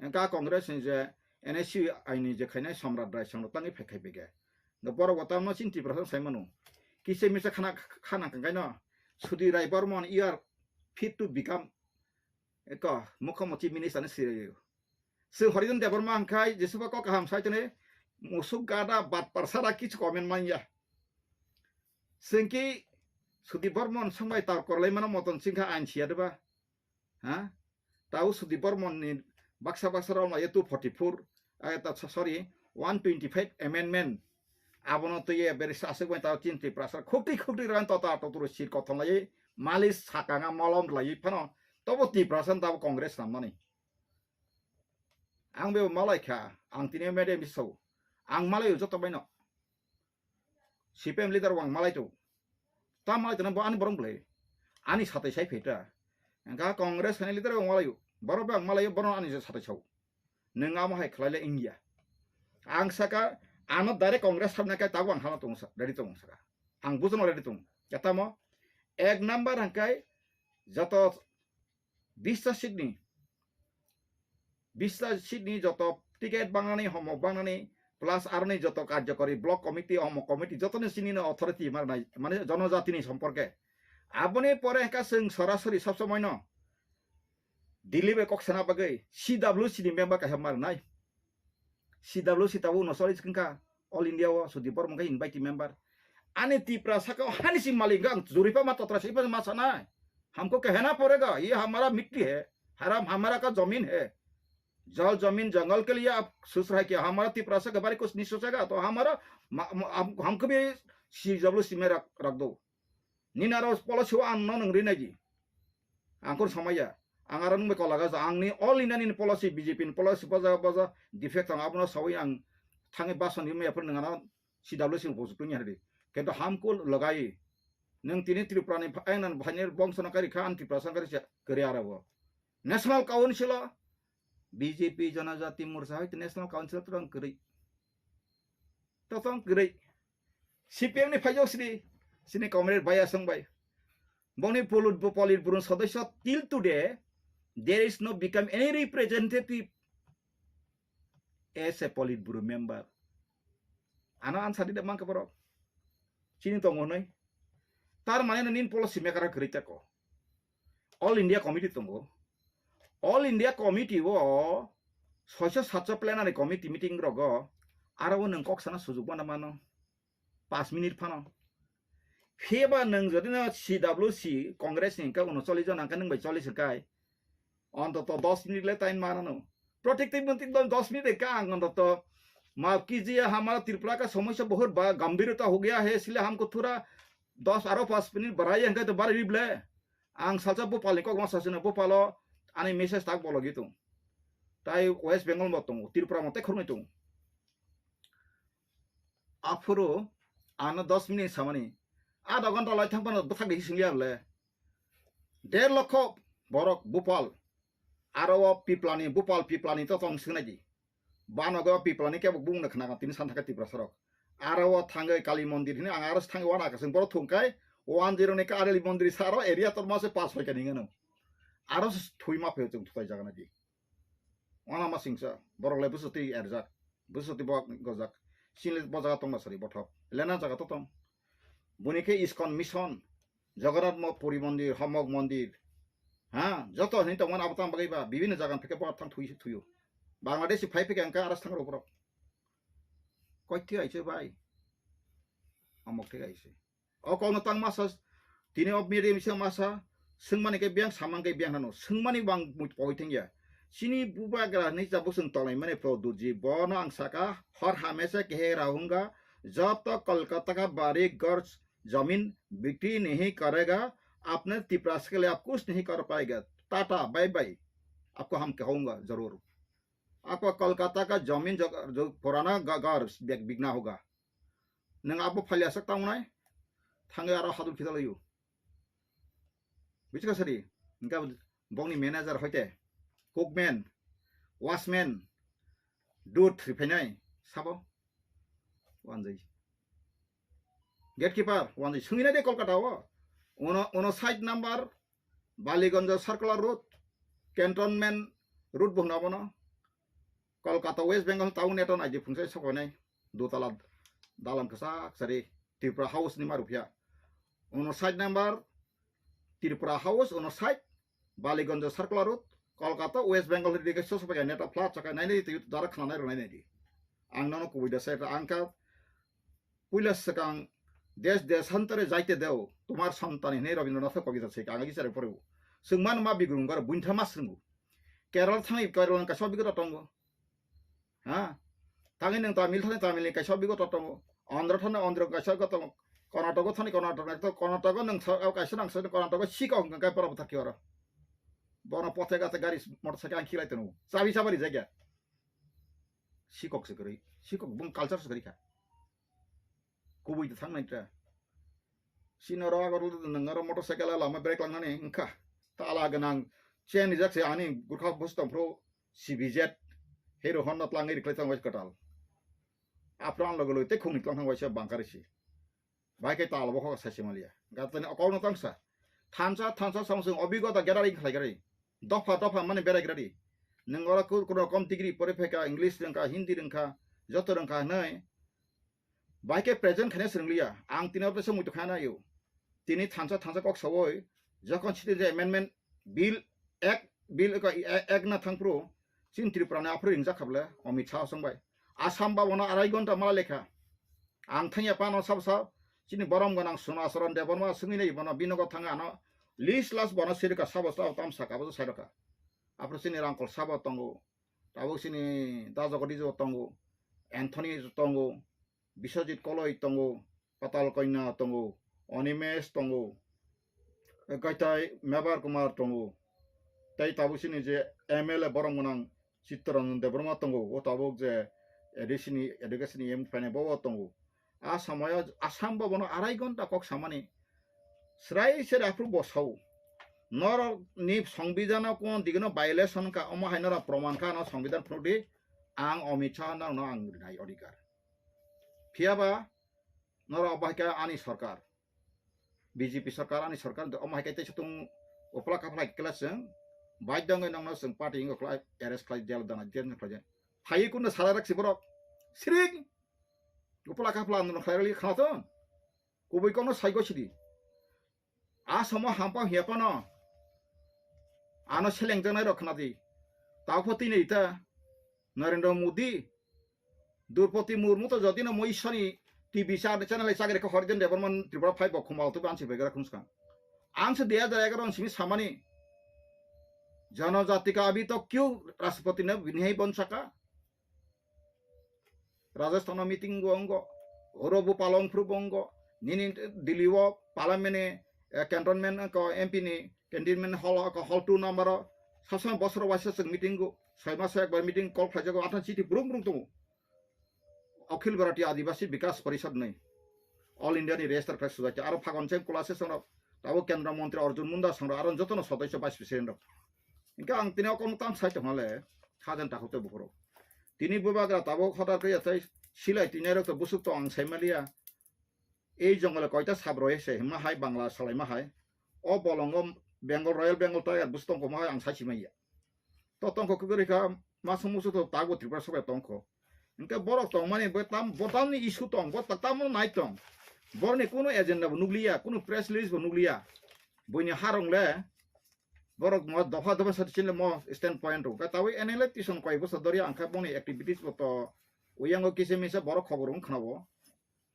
Engka Congress ni je N S C aini je khainai Samrat Rai Sangno tangwi phai khai bege. Nga borok bo tamo chini Tiprasa sai mano. Kisa misa khana, khana kangkaino Sudhir Rai Barman, you are fit to become eko mukhyamantri minister ni siri. Sir Horizon Debbarma hwnkhe jesuba kok kaham sai tene musuk gada bat parsara kichu comment manya. Sengki Sudhir Barman songbai tar korlai mano moton singkha ain siya deba. Ha? Tau Sudhir Barman ni baksa baksa rok lai two forty four, eh, ta, sorry, one twenty five amendment. Abono twi beri aswk bai tau chini Tiprasa khukti khukti ran tota totoro sir kothon lai malis sakanga molom lai phano tobo Tiprasa tabo Congress namani. Ang bebo malai kha, ang tini media bisao. Ang malai joto baino. C P M leader wang malai tu. Ta malai tu bo ani borong bwlai. Ani satai sai pheta. Engka Congress hani leader wang malai. Borok bang malai borok ani satai sao. Nwng amo hai khlai le India. Ang saka ano direct Congress hamna kai tabang hala tong sa, ready tong saka. Ang bujono ready tong. Katamo ek number hangkai joto bista seat ni, bista seat ni joto ticket bangnani, homok bangnani, plus aroni joto karjokori block committee, homok committee, joto ni sini no authority mar nai, mane jonojati ni somporke. Aboni pore hingka chwng sorasori sab somoi no Delhi bai kok sana bagwi C W C ni member kaisa mar nai. C W C tabuk no choli wngkha All India o Sudip Borma khe invite member. Ani Tiprasa khe hani si malik ang juripa ma totra si ma sanai. हमको कहना पड़ेगा, ये हमारा मिट्टी है, हरा-, हमारा का जमीन है। जल जमीन जंगल के लिए आप सोच रहे हैं कि हमारा तिपरासा के बारे कुछ नहीं सोचेगा, तो हमारा, म-, म-, हम, हमको भी C W C में रख, रख दो। Nini aro policy o ang no nwng rinai di. Ang khon samaya. Ang aro nwng bai kola gasa. Ang ni all India ni policy, B J P ni policy boja boja defect ang abono sawi ang thangwi bason yumya phar nwng ano C W C ni post tunya di. Kento hamkul lagai. Nwng tini Tripura ni pha-, ang nan bhaini bongso no kari kha, ang Tripura sang kari sa kari aro bo. National Council o B J P Janajati Morcha hai National Council o twrang kwrwi. Totong kwrwi. C P M ni phaijok sini, sini comrade bai asong bai. Bongni polit bu-, polit burun sodosyo till today, there is no become any representative as a polit buru member. Ano answer di da mangka borok. Chini tongo noi. Tar mane no nin policy maker kwrwi tako. All India Committee tongo. All India Committee o soiso satso plenary committee meeting rogo aro o nwng kok sana sujuk mano mano. Pas minute phano. Phiya ba nwng jodi no C W C Congress ni hingka uno chollish jon hingka nwng bai chollish hingkai. Ontoto dos minute le time mano no. Protective monti dos minute ka ang ontoto. Maaf kijiye, hamara Tripura ka somosya bahut ba gambhirta ho gaya hai, isliye hamko thora dos aro pas minute barai hingka to barai rible. Ang salsa Bhopal ni kok ma sasina Bhopal o ani message tak bolo gitu. Tai West Bengal mo tongo, Tripura mo te khornoi tongo. Aphuru ano dos minute samani, adha ghonta lai thang phano bwthak de hising liya le. Der lokho borok Bhopal, aro o Piplani, Bhopal Piplani to tong singnai di. Banogo Piplani kebo bungno khna tini san thaka Tiprasa rok. Aro o thangwi Kali Mondir hini ang aro thangwi wana kasing borok thung kai one zero ni Kali Mondir saro area torma se pas hoika ningano. Aro se thui ma phe chung thutai jaga nai di. Wana ma singsa, borok le bwswtwi erjak, bwswtwi bo gojak, chini bo jaga tongma sari bothop, lena jaga to tong. Buni khe ISKCON mission, Jagannath mo-, Puri mondir, Homok mondir, ha, joto hini tongmani abo tang bagwi ba, bibinno jaga phike bo thang thui, thuyo. Bangladesh phai phike angka aras thang rok borok. Koi thwi aise bai? Amok thwi aise. O kokno tang masa, tini o media misa masa, swngmani khe biyang, samang khe biyang hano. Swngmani bang mui pogoi thangya. Chini bubagra hinwi jabo chwng tonglaimani Pradyutji, bono ang saka, har hamesha kehe rahunga, jab tak Kolkata ka bari ghar zamin bikri nahi karega, apne Tiprasa ke liye aap kuch nahi kar payega. Tata, bye bye. Aapko hum kahunga, zarur. Aapka Kolkata ka zamin jo, jo purana ga-, ghar bik-, bikna hoga. Nwng abo phalya sak tangnai, thangwi aro hadul khitalaio. Buchika sari, hingka bokni manager hoite, cookman, watchman, dudh riphainai, sabo? Wanjai. Gatekeeper, wanjai. Swngwi nai de Kolkata o. Uno, uno side number, Baliganj Circular Road, Cantonment Road bo hwno abono. Kolkata West Bengal town neto naidi phungsa sokoinai dotala dalam kwchak sari Tripura House ni ma ruphiya. Uno side number Tripura House, uno side Baliganj Circular Road, Kolkata West Bengal hwrwi khe sosopai neto flat chakai nainai twi dara khna nai rwnai naidi. Ang nono kubui da sai ang kha Puila swkang desh deshantare jaite deo, tomar santan hinwi Rabindranath Kobita se kanga gichare phorebo. Chwng mano ma bigrung garo buintha ma swrwngo. Kerala thangwi Kerala ni kaisa bigoto tongo. Ha? Thangwi nwng Tamil thani Tamil ni kaisa bigoto tongo. Andhra thani Andhra kaisa bigoto tongo. Karnataka thani Karnataka to Karnataka nwng sa-, kaisa nang sa Karnataka sika hwnkha kai pora bwthar ki oro. Bono pothe gate gari motorcycle ang khilai tongo. Chabi chabi rijak ya. Sikok se kwrwi, sikok bung culture se kwrwi kha. Kubui de thang nai tra. Sino ro agor lu nang ro motorcycle lama brake lang nani wngkha. Tala ganang chain rijak se ani gurkha bus tong phro C B Z Hero Honda tlang ri khlai thang wai kwtal. Apro ang logo logo te khungni tlang thang wai se bangkari si. Bai khe tala bo kho sai se maliya. Gatani okol no tang sa. Thansa thansa samsung obigota gathering khlai gari. Dopha dopha mani berai gari. Nang ora ku ku rokom degree pore pheka English rengkha Hindi rengkha joto rengkha hnai. Bai khe present khaina swrwngliya. Ang tini oro teisa muitu khaina yo. Tini thansa thansa kok sawoi. Jokhon citizen amendment bill ek bill ek na thangphru. Chini Tripura ni aphru ringjak kha bwle Amit Shah song bai. Assam ba bono arai gonta mala lekha. Ang thangya pano sab sab. Chini borom ganang Suna Saran Debbarma swngwi nai bono binogo thanga ano. List last bono sirika sabo sabo tam saka bo sairaka. Aphru chini Rangkol sabo tongo. Tabuk chini Dajogo Dijo tongo. Anthony tongo. Biswajit Koloi tongo, Patal Kanya tongo, Animesh tongo, Gaitai Mebar Kumar tongo, tei tabuk chini je M L A borom gwnang Chittaranjan Debbarma tongo, o tabuk je A D C ni education ni M P ni bo tongo. A samoyo Assam bo bono arai gonta kok samani srai se aphru bo sao. Norok ni songbidano kuno digino violation ka omo hai norok proman ka no songbidhan phunukdi ang Amit Shah norokno ang rinai odhikar. Phiyaba norok obo hai khe ani sorkar, B J P sorkar, ani sorkar, omo hai khe teisa tung upla kaphla kela chwng baidya wngwi nokno chwng party wngwi khlai arrest khlai jail dana jail khlai. Phaiwi kunno sara rwk si borok siring upla kaphla no khlai rwli khana thon kubui kokno saigo sidi. A samo hampang hiya phano ano selengjaknai rok khna di. Tao pho tini ita Narendra Modi, Droupadi Murmu to jodi no mo Ishwani T V cha channel chagre kha Horiden Debbarma Tripura phai bo khumao to ansi begara khumskang. Ang se dui hajar egaroh simi samani Janajati ka abhi tak kyun Rashtrapati ne bhi nahi ban saka. Rajasthan o meeting go ongo, oro bo palong phru bo ongo, nini Delhi o parliament ni, eh, cantonment ko M P ni cantonment hall ko hall two number o, sab samai bosor waisa chwng meeting go, soi maso ekbar meeting call khlai jago, athan chiti brung brung tongo. Akhil Bharatiya Adivasi Bikas Parishad nei, All India ni register khlai sujai, aro phagon cheng kula se songrok, tabo Kendra Montri Arjun Munda songrok, aro jotono sodosyo vice president rok. Hingke ang tini o kokno tang sai tongmale, khajan takhuk tei bukhurok. Tini bubagra tabuk hotar khe yathai silai tini rok to busuk to ang sai maliya. Ei jongole koita sab roi se himma hai Bangla salai ma hai. O bolongo Bengal, Royal Bengal Tiger busuk tongkho ma hai ang sai si maya. To tongkho kuguri kha masung musu to tago Tripura sokai tongkho. Hingke borok tongmani bo tam, bo tamni issue tong, bo ta-, tamo nai tong. Borni kunu agenda bo nukliya, kunu press release bo nukliya. Buini harong le borok mo dopha dopha sati chini mo stand point rok. Ka tawi N L A tison koi bosa doria angkha boni activities bo to uyango kisa misa borok khobor wng khna bo.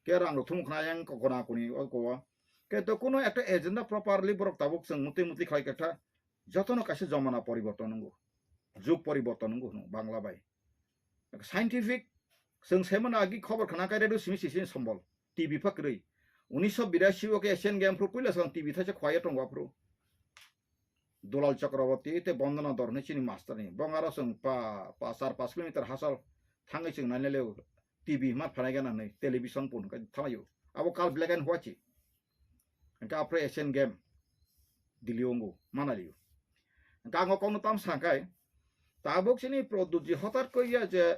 Ke rang rok thum khna yang ko kona kuni o ko. Ke to kuno ekta agenda properly borok tabuk chwng muti muti khlai kha jotono kaisa jomana poriborton wngo. Jug poriborton wngo hwnwi Bangla bai. Scientific, chwng saimano agi khobor khna khe radio simi sisi sombol. T V pha kwrwi. Unisho birasi o khe Asian Game phru puila swkang T V thaisa khwlaiya tongo aphru. Dulal Chakraborty tei Bondona Dhor hinwi chini master ni. Bong aro chwng pa, pa char pash kilometer hachal thangwi chwng naina leo T V ma phanai gana hinwi television pun khe thanglaio. Abo kal black and white se. Hingke aphre Asian Game Delhi o wngo, manalio. Hingke ang o kokno tam sa khe, tabuk chini Pradyutji hotat koi ya je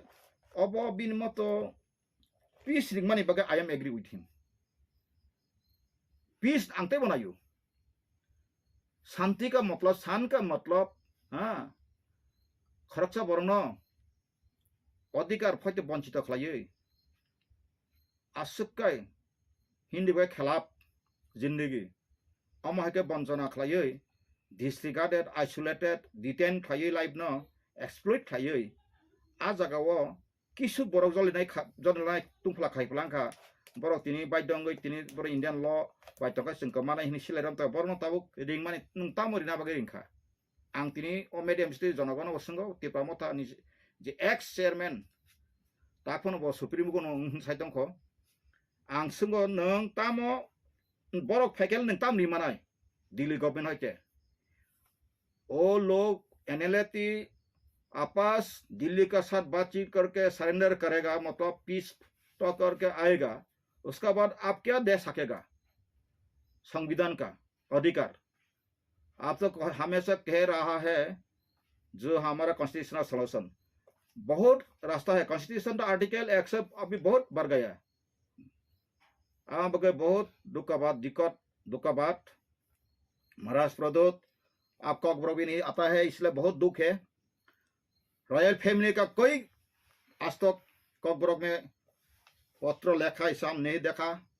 obo bini moto peace ringmani bagwi I am agree with him. Peace ang teibo naio. Shanti ka matlab, shan ka matlab, ha? Khoroksa borokno odhikar phaite bonchito khlaiwi, aswk kai Hindi bai khelap zindagi. Omo hai khe bonchona khlaiwi, disregarded, isolated, detain khlaiwi life no exploit khlaiwi, a jaga o kisu borok jolinai kha, jolinai tungphla khai phlangkha. Borok tini baidya wngwi tini borok Indian law bai tongkha chwng kwmanai hinwi silai romtha. Borokno tabuk ringmani nwng tamo rina bagwi ringkha? Ang tini o medium site jonogono bo swngo, Tipra Motha ni je ex chairman, tak phano bo Supreme Court no wng sai tongkho. Ang swngo, nwng tamo borok phaikhe nwng tam ri manai Delhi government hoite? O lok N L A T आपस दिल्ली का साथ बातचीत करके सरेंडर करेगा, मतलब piece talk करके आएगा, उसका बाद आप क्या दे सकेगा संविधान का अधिकार? आप तो कह- हमेशा कह रहा है जो हमारा कॉन्स्टिट्यूशनल सॉल्यूशन, बहुत रास्ता है। कॉन्स्टिट्यूशन का आर्टिकल एक सौ अभी बहुत बढ़ गया है। आम बगे बहुत दुख का बात, दिक्कत, दुख का बात। महाराज प्रद्योत, आप कॉकबरॉक भी नहीं आता है, इसलिए बहुत दुख है। रॉयल फैमिली का कोई आज तक कॉकबरॉक में पत्र लिखा ऐसा हम नहीं देखा।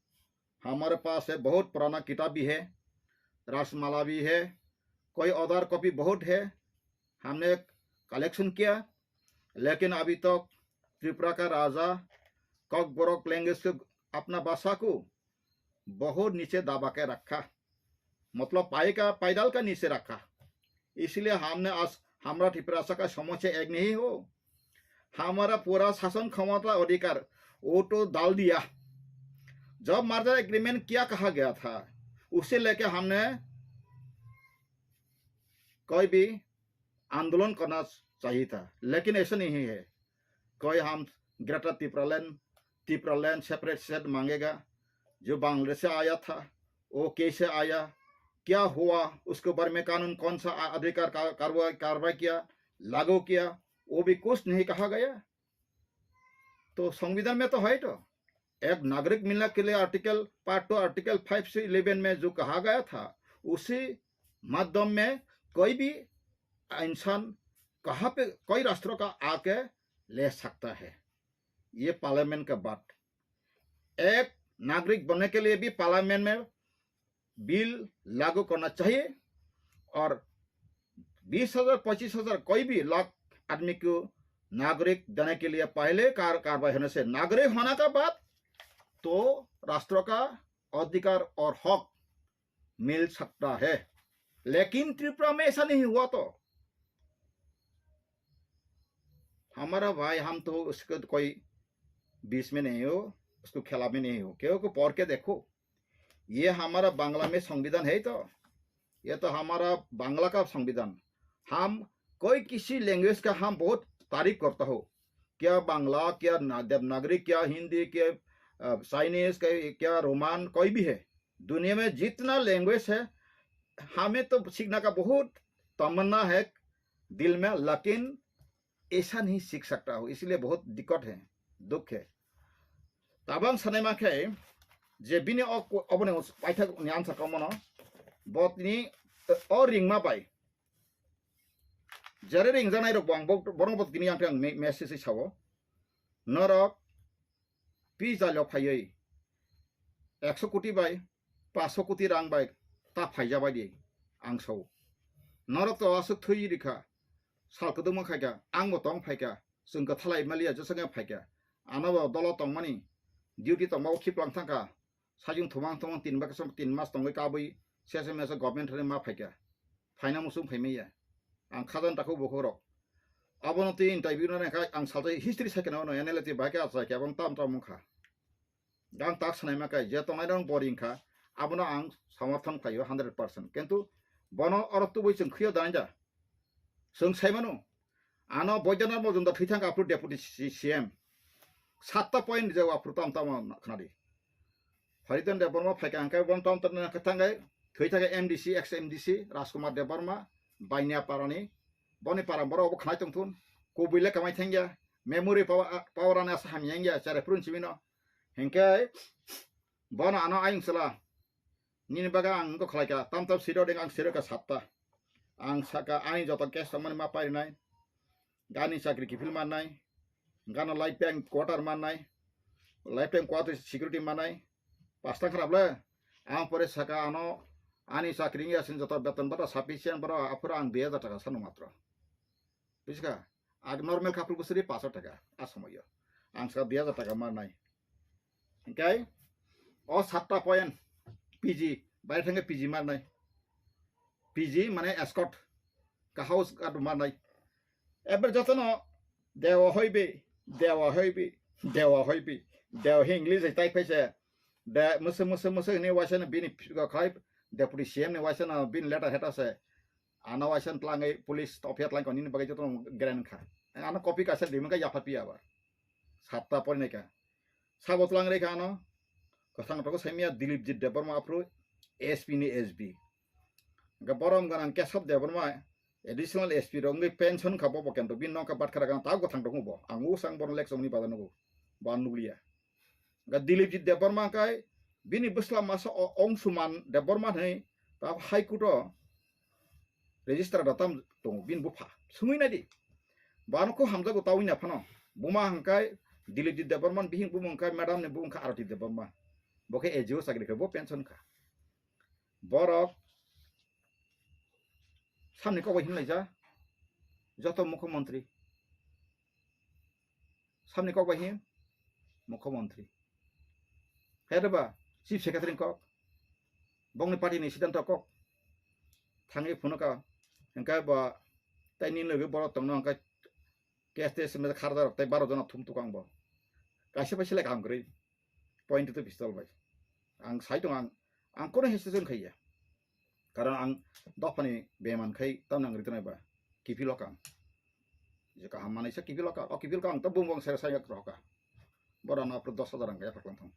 हमारे पास है, बहुत पुराना किताब भी है, रासमाला भी है, कोई अदर कॉपी बहुत है, हमने कलेक्शन किया, लेकिन अभी तक त्रिपुरा का राजा कॉकबरॉक लैंग्वेज को, अपना भाषा को बहुत नीचे दबा के रखा, मतलब पाए का, पैदल का नीचे रखा। इसलिए हमने आज हमारा त्रिपुरा का समस्या एक नहीं हो, हमारा पूरा शासन क्षमता अधिकार वो तो डाल दिया। जब मर्जर एग्रीमेंट क्या कहा गया था, उसे लेके हमने कोई भी आंदोलन करना चाहिए था, लेकिन ऐसा नहीं है। कोई हम ग्रेटर तिप्रालैंड, तिप्रालैंड सेपरेट स्टेट मांगेगा, जो बांग्लादेश से आया था, वो कैसे आया, क्या हुआ, उसके बारे में कानून कौन सा आ- अधिकार का- कार्रवाई कार्रवाई किया, लागू किया, वो भी कुछ नहीं कहा गया। तो संविधान में तो है तो, एक नागरिक मिलने के लिए article part two, article five से इलेवन में जो कहा गया था, उसी माध्यम में कोई भी इंसान कहाँ पे, कोई राष्ट्र का आके ले सकता है। ये पार्लियामेंट का बात। एक नागरिक बनने के लिए भी पार्लियामेंट में बिल लागू करना चाहिए और बीस हजार, पच्चीस हजार, कोई भी लाख आदमी को नागरिक देने के लिए पहले कार-, कार्रवाई होने से, नागरिक होने का बाद तो राष्ट्र का अधिकार और हक मिल सकता है। लेकिन त्रिपुरा में ऐसा नहीं हुआ तो हमारा भाई, हम तो उसको कोई बीच में नहीं हो, उसको खेला में नहीं हो, क्योंकि पढ़ के देखो, ये हमारा बांग्ला में संविधान है तो, ये तो हमारा बांग्ला का संविधान। हम कोई किसी लैंग्वेज का हम बहुत तारीफ करता हो, क्या बांग्ला, क्या ना- देवनागरी, क्या हिंदी, क्या चाइनीज, क्या रोमान, कोई भी है, दुनिया में जितना लैंग्वेज है, हमें तो सीखने का बहुत तमन्ना है दिल में, लेकिन ऐसा नहीं सीख सकता हो, इसलिए बहुत दिक्कत है, दुख है। Tabang sanai ma khe je bini o, oboni paithak ni answer kamo no, botni o ringma bai, jare ringjanai rok bo ang bo-, borok bo tini ang khe ang me-, message sao, norok pi jalio phaiwi ekso koti bai, paso koti rang bai ta phaijabai di, ang sao. Norok to aswk thwi rikha, sal kwdwkma khaikha, ang bo tong phaikha, chwng kwthalai maliya jwsakhe phaikha. Ano bo dolo tongmani, duty tongma o khiplang thangkha, sajwng thumang thumang tin baksa tin mas tongwi kabwi sesa mesa government thani ma phaikha. Phaina muchung phaimaya. Ang khajan takhu bukhuk rok. Abono twi interview no nangkha, ang salsa history saikhe no, N L A twi bahai khe achai khe abang tam tam wngkha. Ang tak sanai ma khe, je tongnai rok boring kha, abono ang samarthon khlaio hundred percent. Kintu bono oro tubui chwng khwiyo dai da. Chwng sai mano, ano Boidyanath Majumdar thwi thang aphuru deputy C-, C M. Satta point je aphuru tam tam khna di. Hariton Debbarma phaikha hwnkhe, bon tom tom khe thangkhe, thwi thangkhe M D C, ex M D C, Rajkumar Debbarma, Bainia parani, boni para borok obo khnai tongthun, kubui le kamai thangya, memory power, power ani asa hamya wngya, chare phuru simi no. Hinkhe, bono ano ayung sala, nini baga ang wngkha khlaikha, tam tam siro ding ang siro kha satta. Ang saka ani joto case tongmani ma parinai, gani chakri kiphil mannai, gana life time quarter mannai, life time quarter security mannai, pasta kharap le. Ang pore saka ano ani chakri wngya sini joto beton bata sufficient boro aphuru ang dui hajar taka sano matro. Bujiska? Ag normal couple bwswri paso taka a somoyo. Ang saka dui hajar taka mannai. Hinkhe o satta point P G, bai thangkhe P G mannai. P G mane escort, ka house guard mannai. Ebar jotono dewa hoibi, dewa hoibi, dewa hoibi, dewa hi English hai type hai se. De, mese, mese, mese hini waisa no bini khlai, deputy C M ni waisa no bini letter heta se. Ano waisa twlangwi police topya twlang kha, nini bagwi joto gren kha. Ano copy kaisa rimani kha yapha piya ba. Satta porinai kha. Sabo twlang rikha ano. Kwthang rok saimya Dilipjit Debbarma aphuru S P ni S B. Hwnkhe borom ganang Kesab Debbarma additional S P rok wngwi pension kha bo, bo kento bini nokha bathkhara ganang ta kwthang rok bo. Ang usang borom lek chomni bada nugo. Ba nukliya. Hwnkhe Dilipjit Debbarma kai bini bwsla masa o-, Ongsuman Debbarma hinwi ta High Court o register da tam tongo bini bupha. Swngwi naidi. Bano kho hamjago tawi na phano. Buma hwnkhe Dilipjit Debbarma bihing bumung hwnkhe madam ni bumung kha Arati Debbarma. Bo khe A G O chakri khe bo pension kha. Borok samni kok bai hinlaija joto mukhyamantri. Samni kok bai hin mukhyamantri. Hede ba chief secretary ni kok. Bongni party ni siddhanto kok. Thangwi phunukha. Hwnkhe ba tei nini logi borok tongno hwnkhe K S T S mesa kharda rok tei baro jona thum tukang bo. Kaisa bai selek ang kwrwi. Point to pistol bai. Ang sai tong ang, ang kono hesitation khaiya. Karon ang dophani beman khai tamna ang ritonai ba. Kipilo kang. Je kaham manai sa kipilo kang. O kipilo kang to bung bung sere sai yak roka. Bora no apro dos hajar ang kaya paklang thong.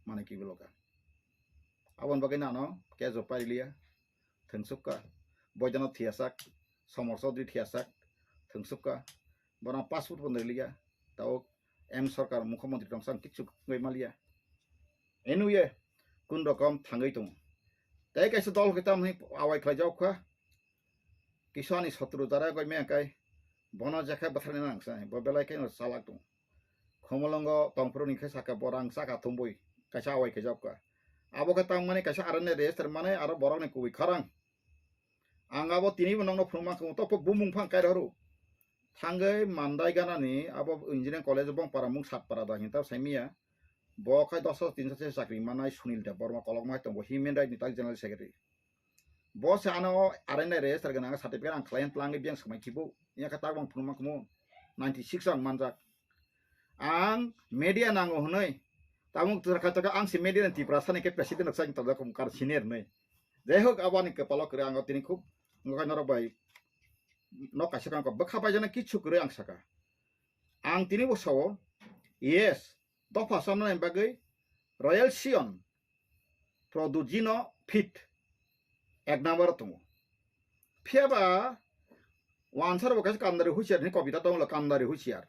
Mane kipilo kang. Abon bagai nano kejo pailiya. Thwngsukha. Boidana thiyasak, Somor Chaudhary thiyasak, thwngsukha. Bono passport bo nwi liya. Tao M Sarkar mukhyamantri tongsa ang kichu wngwi maliya. Anyway, kun rokom thangwi tongo. Tei kaisa dol khe tamni awai khlai jao kha. Kisa ani sotru jara goi me kai. Bono jakha bwtharni nang sa. Bo belai khe no salak tongo. Khumulwngo tongphuru ni khe saka borang saka thumbui kaisa awai khe jokka. Abo khe tangmani kaisa arani register mani aro borok ni kubui khorang. Ang abo tini bo nokno phunukma khe to bumung phang kai rw. Thangwi mandai ganani abo engineering college bong para mung sat para da hinta saimiya. Bo khai dos hajar tin hajar chakri manai Sunil Debbarma kolokma hai tongo human right ni tak general secretary. Bo se ano arani register gwnang certificate ang khlai twlangwi biyang swmai khibo. Yang khe tak bang phunukma khumu ninety six ang manjak. Ang media nango hwnwi. Tabuk twra kha taka ang se media ni Tiprasa ni khe president rok sai tongjak kar senior hwnwi. Jai hok aboni kwpalo kwrwi ang tini khub wngkha norok bai nok kaisa kang bwkha paijana kichu kwrwi ang saka. Ang tini bo sao yes dopha sanani bagwi Royal Sion Produjino fit ek number o tongo. Phiya ba wansar bo kaisa Kandari Husiar hinwi kobita tongo, Kandari Husiar.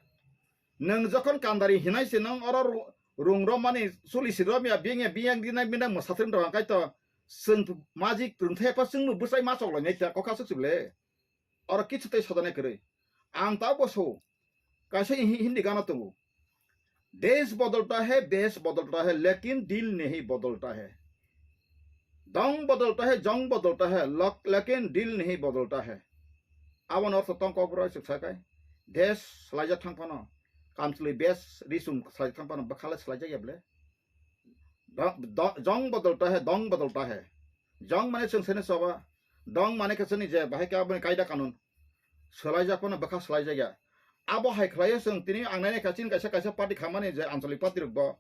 Nwng jokhon Kandari hinai se nwng oro ru-, rung romani chuli si romya biyang ya biyang dinai bina mwsatwng rok hwnkhe to chwng majik rwngthai pha chwngno bwsai ma chok lainai ta kokha swk swk le. Oro kichu tei sodanai kwrwi. Ang ta bo so kaisa hi-, Hindi gana tongo. Desh badalta hai, desh badalta hai, lekin dil nahi badalta hai. Dong badalta hai, jong badalta hai, lak-, lekin dil nahi badalta hai. Abo no ortho tong kok bwrwi swk sakai. Desh swlaijak thang phano. Kamchwlwi bes risum swlaijak thang phano bwkhala swlaijak ya ble. Dong, dong, jong badalta hai, dong badalta hai. Jong mane chwng sene soba. Dong mane khe chwngni je bahai khe aboni kaida kanun. Swlaijak phano bwkha swlaijak ya. Abo hai khlaiyo chwng tini ang nainai kha chini kaisa kaisa party khamani je anchalik party rok bo.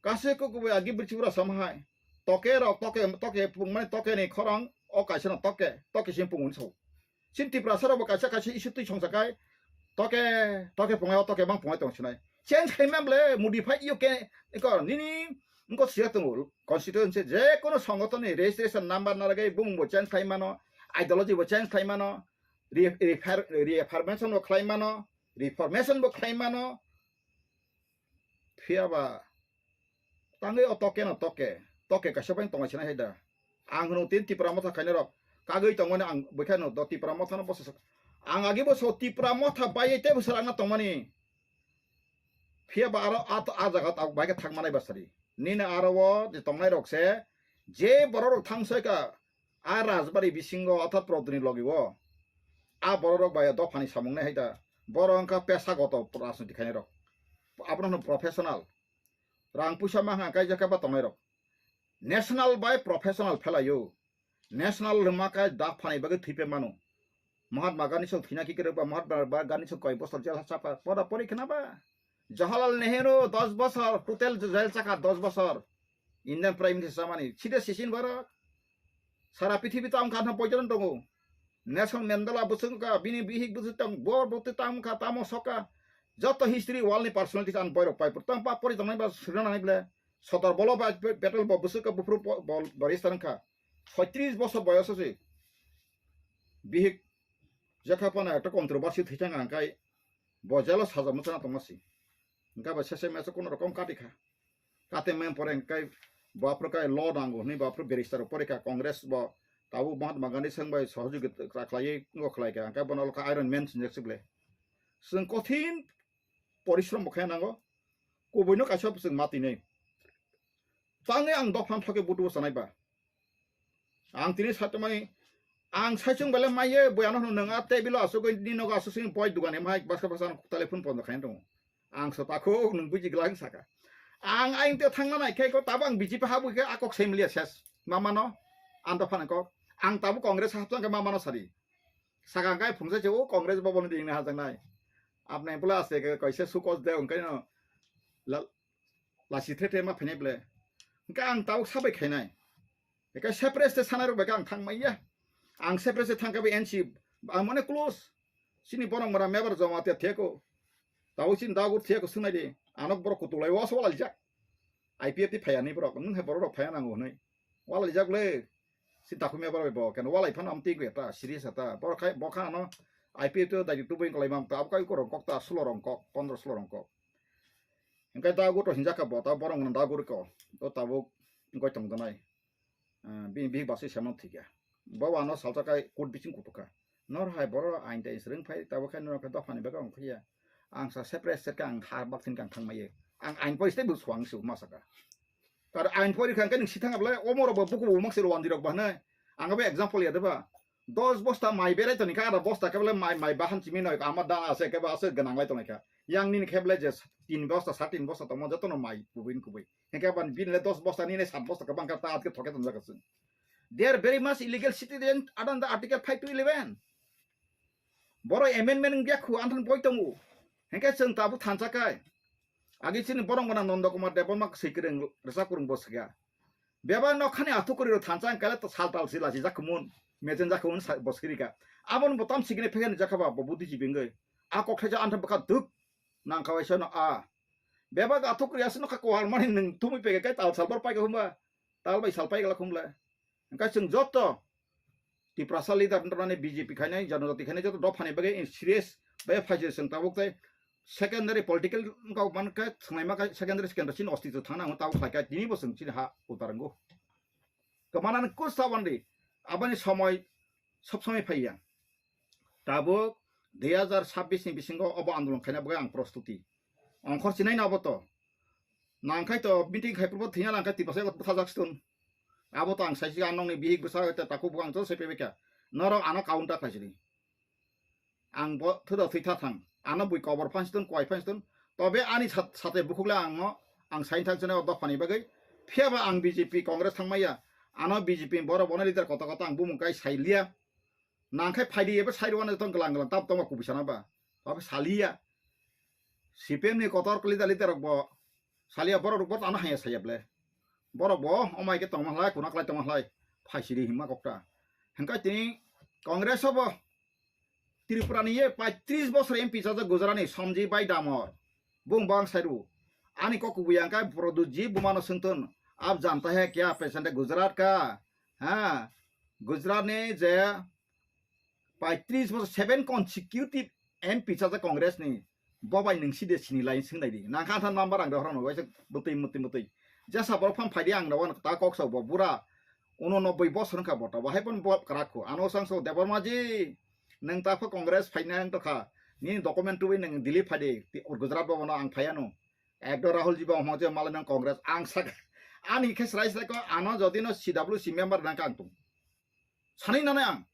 Kaisa kok kubui agi bwrwi chibra sam hai. Toke rok toke toke pung mane toke ni khorang o kaisa no toke toke sim pung unso. Chini Tiprasa rok bo kaisa kaisa issue twi songsa kai. Toke toke pungai o toke bang pungai tong sinai. Change khai man ble modify yo ke ko nini ko siya tongo constituency je kono songoton ni registration number na lagai bumung bo change khai mano, ideology bo change khai mano, re-, refer-, reformation bo khlai mano, reformation bo khlai mano. Phiya ba tangwi o toke no toke, toke kaisa bai tongma sinai hai da. Ang hwno tin Tipra Motha khaina rok kagwi tongmani ang bwkha no do Tipra Motha no bosa ang agi bo so Tipra Motha bai tei bwswk ang tongmani. Phiya ba aro a, a jaga tabuk bai khe thang manai basari. Nini aro o je tongnai rok se je borok rok thang sai ka a rajbari bisingo otha prodni logi o a borok rok bai dophani samung nai hai da. Borok wngkha pesa goto rajniti khainai rok. Abono hwno professional. Rang puisa ma hwnka kaijak khe ba tongnai rok. National bai professional phelaio. National hwnma khe dak phanai bagwi thwipe mano. Mahatma Gandhi song thwina khe kwrwkba Mahatma Gandhi song koi bosor jel ha chapha pora pori khna ba. Jawaharlal Nehru dos bosor total jel chakha dos bosor. Indian Prime Minister chamani sida sisin borok. Sara pithibi tamo kha poijon tongo. Nelson Mandela bwswk wngkha, bini bihik bwswk tong, bor bwtwi tamo kha, tamo soka. Joto history world ni personality ang boirok pai pur. Tang pa pori tongnai ba srina nai ble. Sotor bolo ba pe-, petrol bo bwswk ka buphuru po-, bol, barista wngkha. Soitris bosor boyos se. Bihik jekha pana ekta controversy thwichang ang kai bo jelo saja mwchana tongma si. Hingkha ba sese meso kono rokom kati kha. Kate mem pore hingkai bo aphuru kai law nango hwnwi bo aphuru barrister rok porikha Congress bo tabuk Mahatma Gandhi swng bai sohojogita khlaiwi wngkha khlaikha hingkai bono lokha Iron Man sinjak sible. Chwng kothin porishrom bo khaina nango. Kubuino kaisa bwswk ma tini. Tangwi ang dophan thokhe butubo sanai ba. Ang tini satumai ang saichung bele maiye boyano hwnwi nwng a table o asugwi ni nogo asuk sini poi dugan emhai baska baska ang telephone pondo khaina tongo. Ang so takhuk nwng buji glak saka. Ang aing te thangna nai khe ko tabo ang B J P habwi khe akok sai mili ses. Mamano ang dophan kok. Ang tabo Congress hapsang khe mamano sari. Saka ang kai phungsa che o Congress bobon ding na hajang nai. Apnai pula ase ke kaisa sukos de ungkai no. La-, lasi the the ma phainai ble. Hingke ang tabuk sabai khainai. Eka separate se sanai rok bai ang thang maya. Ang separate se thang kabai N C ang mane close. Sini borok mora mebar joma te theko. Tabuk sini dagur theko sunai di. Anok borok kutulai was wala jak. I P F ti phaya ni borok. Nung he borok rok phaya nango hwnwi. Wala jak le. Si dakhumya borok bai bo. Ken wala iphano am twi ta serious ta. Borok khai bokha ano I P F to dai tu bing kolai mam ta. Abkai korong kok ta sulo rong kok. Pondro sulo rong kok. Hingke dagur to hinjak kha bo ta borok no dagur ko. To tabuk goi tong donai. Ah, bini bihik basui semano thikya. Bo ano salsa kai court bising kutukha. Nor hai boro ain tai srwng phai tabo khai nor kha dophani beka ongkhiya. Ang sa separate set ka ang ha bak thin kang thang maiye. Ang ain pori stay bu suang su masaka. Tar ain pori khang kai ning sithang ablai omoro bo buku bu mak se wandi rok bahna. Ang bo example ya deba. Dos bosta mai berai toni kha, ada bosta khe bole mai, mai bahan chimi noi, ama dana ase, khe ase gwnang lai tongkha. Yang nini khe bole je tin bosta, sa tin bosta tongma joto no mai kubui kubui. Hingke ban bini le dos bosta, nini sat bosta khe bangkha ta atke thoke tonjak aswng. They are very much illegal citizen under the Article five to eleven. Boro amendment wngya khu anthan boi tongo. Hingke chwng tabuk thansa kai. Agi chini borok gwnang Nondo Kumar Debbarma swi kwrwng rwchap kwrwng bo swkha. Bebak nokhani athukuri rok thansa ang kele sal tal si lasi jak khumun, mejen jak khumun sa-, bo siri ka. Aboni bo tam sikini phekeni jak kha ba bo budi jibingoi. A kok thaisa antha bwkha duk nang kha waisa no a. Bebak athukuri aswk nokha kwar mani nwng thumui peke kai tal sal bor pai ka khumba. Tal bai sal pai gala khumla. Hingkhe chwng joto Tiprasa leader wngtongmani B J P khainai, Janajati khainai joto dophani bagwi serious bai phaisai chwng tabuk tei secondary political wngkha mankhe thwngnaima khe secondary secondary chini ostitw thangna hwnwi tabuk khlaikha tinibo chwng chini ha ulta rwngo. Kwmanani kus tabandi aboni somoi sob somoi phaiya. Tabuk dui hazar sabbish ni bisingo obo andolon khaina bagwi ang prostuti. Ongkhor chinai na obo to. Nangkhai to meeting khai purbo thina nangkhai Tiprasa ego bwthajak stun. Abo to ang saisi ang nokni bihik bwsa ta takhuk bukhang to sepe beka. Norok ano counter khlaisidi. Ang bo thudo thwi tha thang. Ano bui kobor phan stun, kwai phan stun. Tobe ani sat-, sate bukhuk le ang no, ang sain thang chene o dophani bagwi. Phiya ba ang B J P Congress thangmaya. Ano B J P borok bono leader kota kota ang bumung kai sai liya. Nangkhai phaidi ebo side one tong glang glang tap tongma kubui sana ba. Abo saliya. C P M ni kotor leader leader rok bo saliya borok rok bo tano haya saya ble. Borok bo omai ke tongma hlai kuna klai tongma hlai phaisiri himma kokta. Hingkai tini Congress obo Tripura ni ye paitris bosor M P chajak Gujarat ni Somji Bai Damor. Bung bang sairu. Ani kok kubui angkai Produt ji bumano sengton. Ab janta hai kya pesante Gujarat ka. Ha. Gujarat ni je paitris bosor seven consecutive M P chajak Congress ni bobai nung side sini lai sung nai di. Nang kha than number ang dohorno waisa butui mutui mutui. Jasa borok phan phaidi ang dohorno ta kok sa bo bura. Uno nobboi bosor wngkha bo ta bo hai pon bo krak kho. Ano sang so Debbarma ji nung ta pha Congress phaina ang to kha. Nini document tubui nung Delhi phaidi Gujarat bo no ang phaiano. Ekdo Rahul ji bo hong je malai nang Congress ang sak. Ani khe srai srai ko ano jodi no C W C member nang kang tung. Sani nane ang.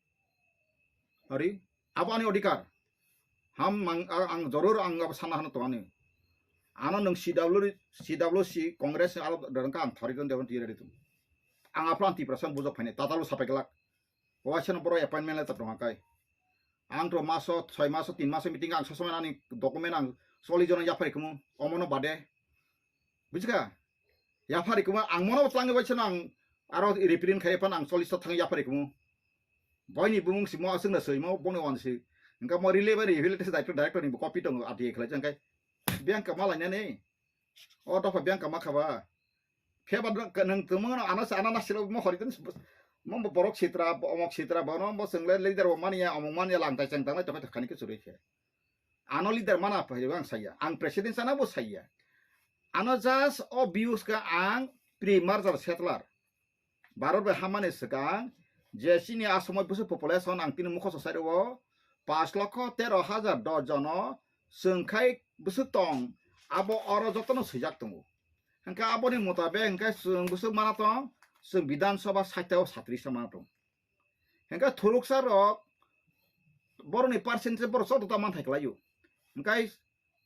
Ari, abo ani odhikar. Ham mang, a-, ang joror ang abo sana hano tongani. Ano nwng C W, C W C Congress ni aro dorong ka ang thori don dewan tiyari tum. Ang apran Tiprasa ang bujok phainai, tatalo sapai glak. Waisa no borok appointment letter tong kai. Ang to maso, soi maso, tin maso meeting ang sosoman ani document ang soli jono yaphari kumu, omono bade. Bujika? Yaphari kumu ang mono tlangi waisa no ang Aro reprint khai phano ang chollish ta thang yapharikhumu. Boini bumung simo aswkno swimo boni wan si. Hwnkhe mo relay bai rehabilitation director, director ni bo copy tongo R T I khlai jang khai. Biyang kama lainani. O dopha biyang kama khaba. Pheba nwng tongmano ano se ano nasilo mo hori tong. Mo borok sitra, omok sitra, bono bo chwngle leader bo mania, omok mania, langtai chang tanglai tongkha thani ke churui khe. Ano leader mana phai ang saya. Ang president sana bo saya. Ano just o views ka ang pre-merger settler. Bharat bai hamani swkang je chini a somoi bwswk population ang tini mukhoso side o paanch lokho tero hajar dos jono chwng khai bwswk tong, abo oro jotono swijak tongo. Hwnkhe aboni mutabek hwnkhe chwng bwswk mana tong, chwng Bidhan Sabha sait o satris ta mana tong. Hwnkhe thuruksa rok borokni percentage borok joto ta manthai kwlaio. Hwnkhe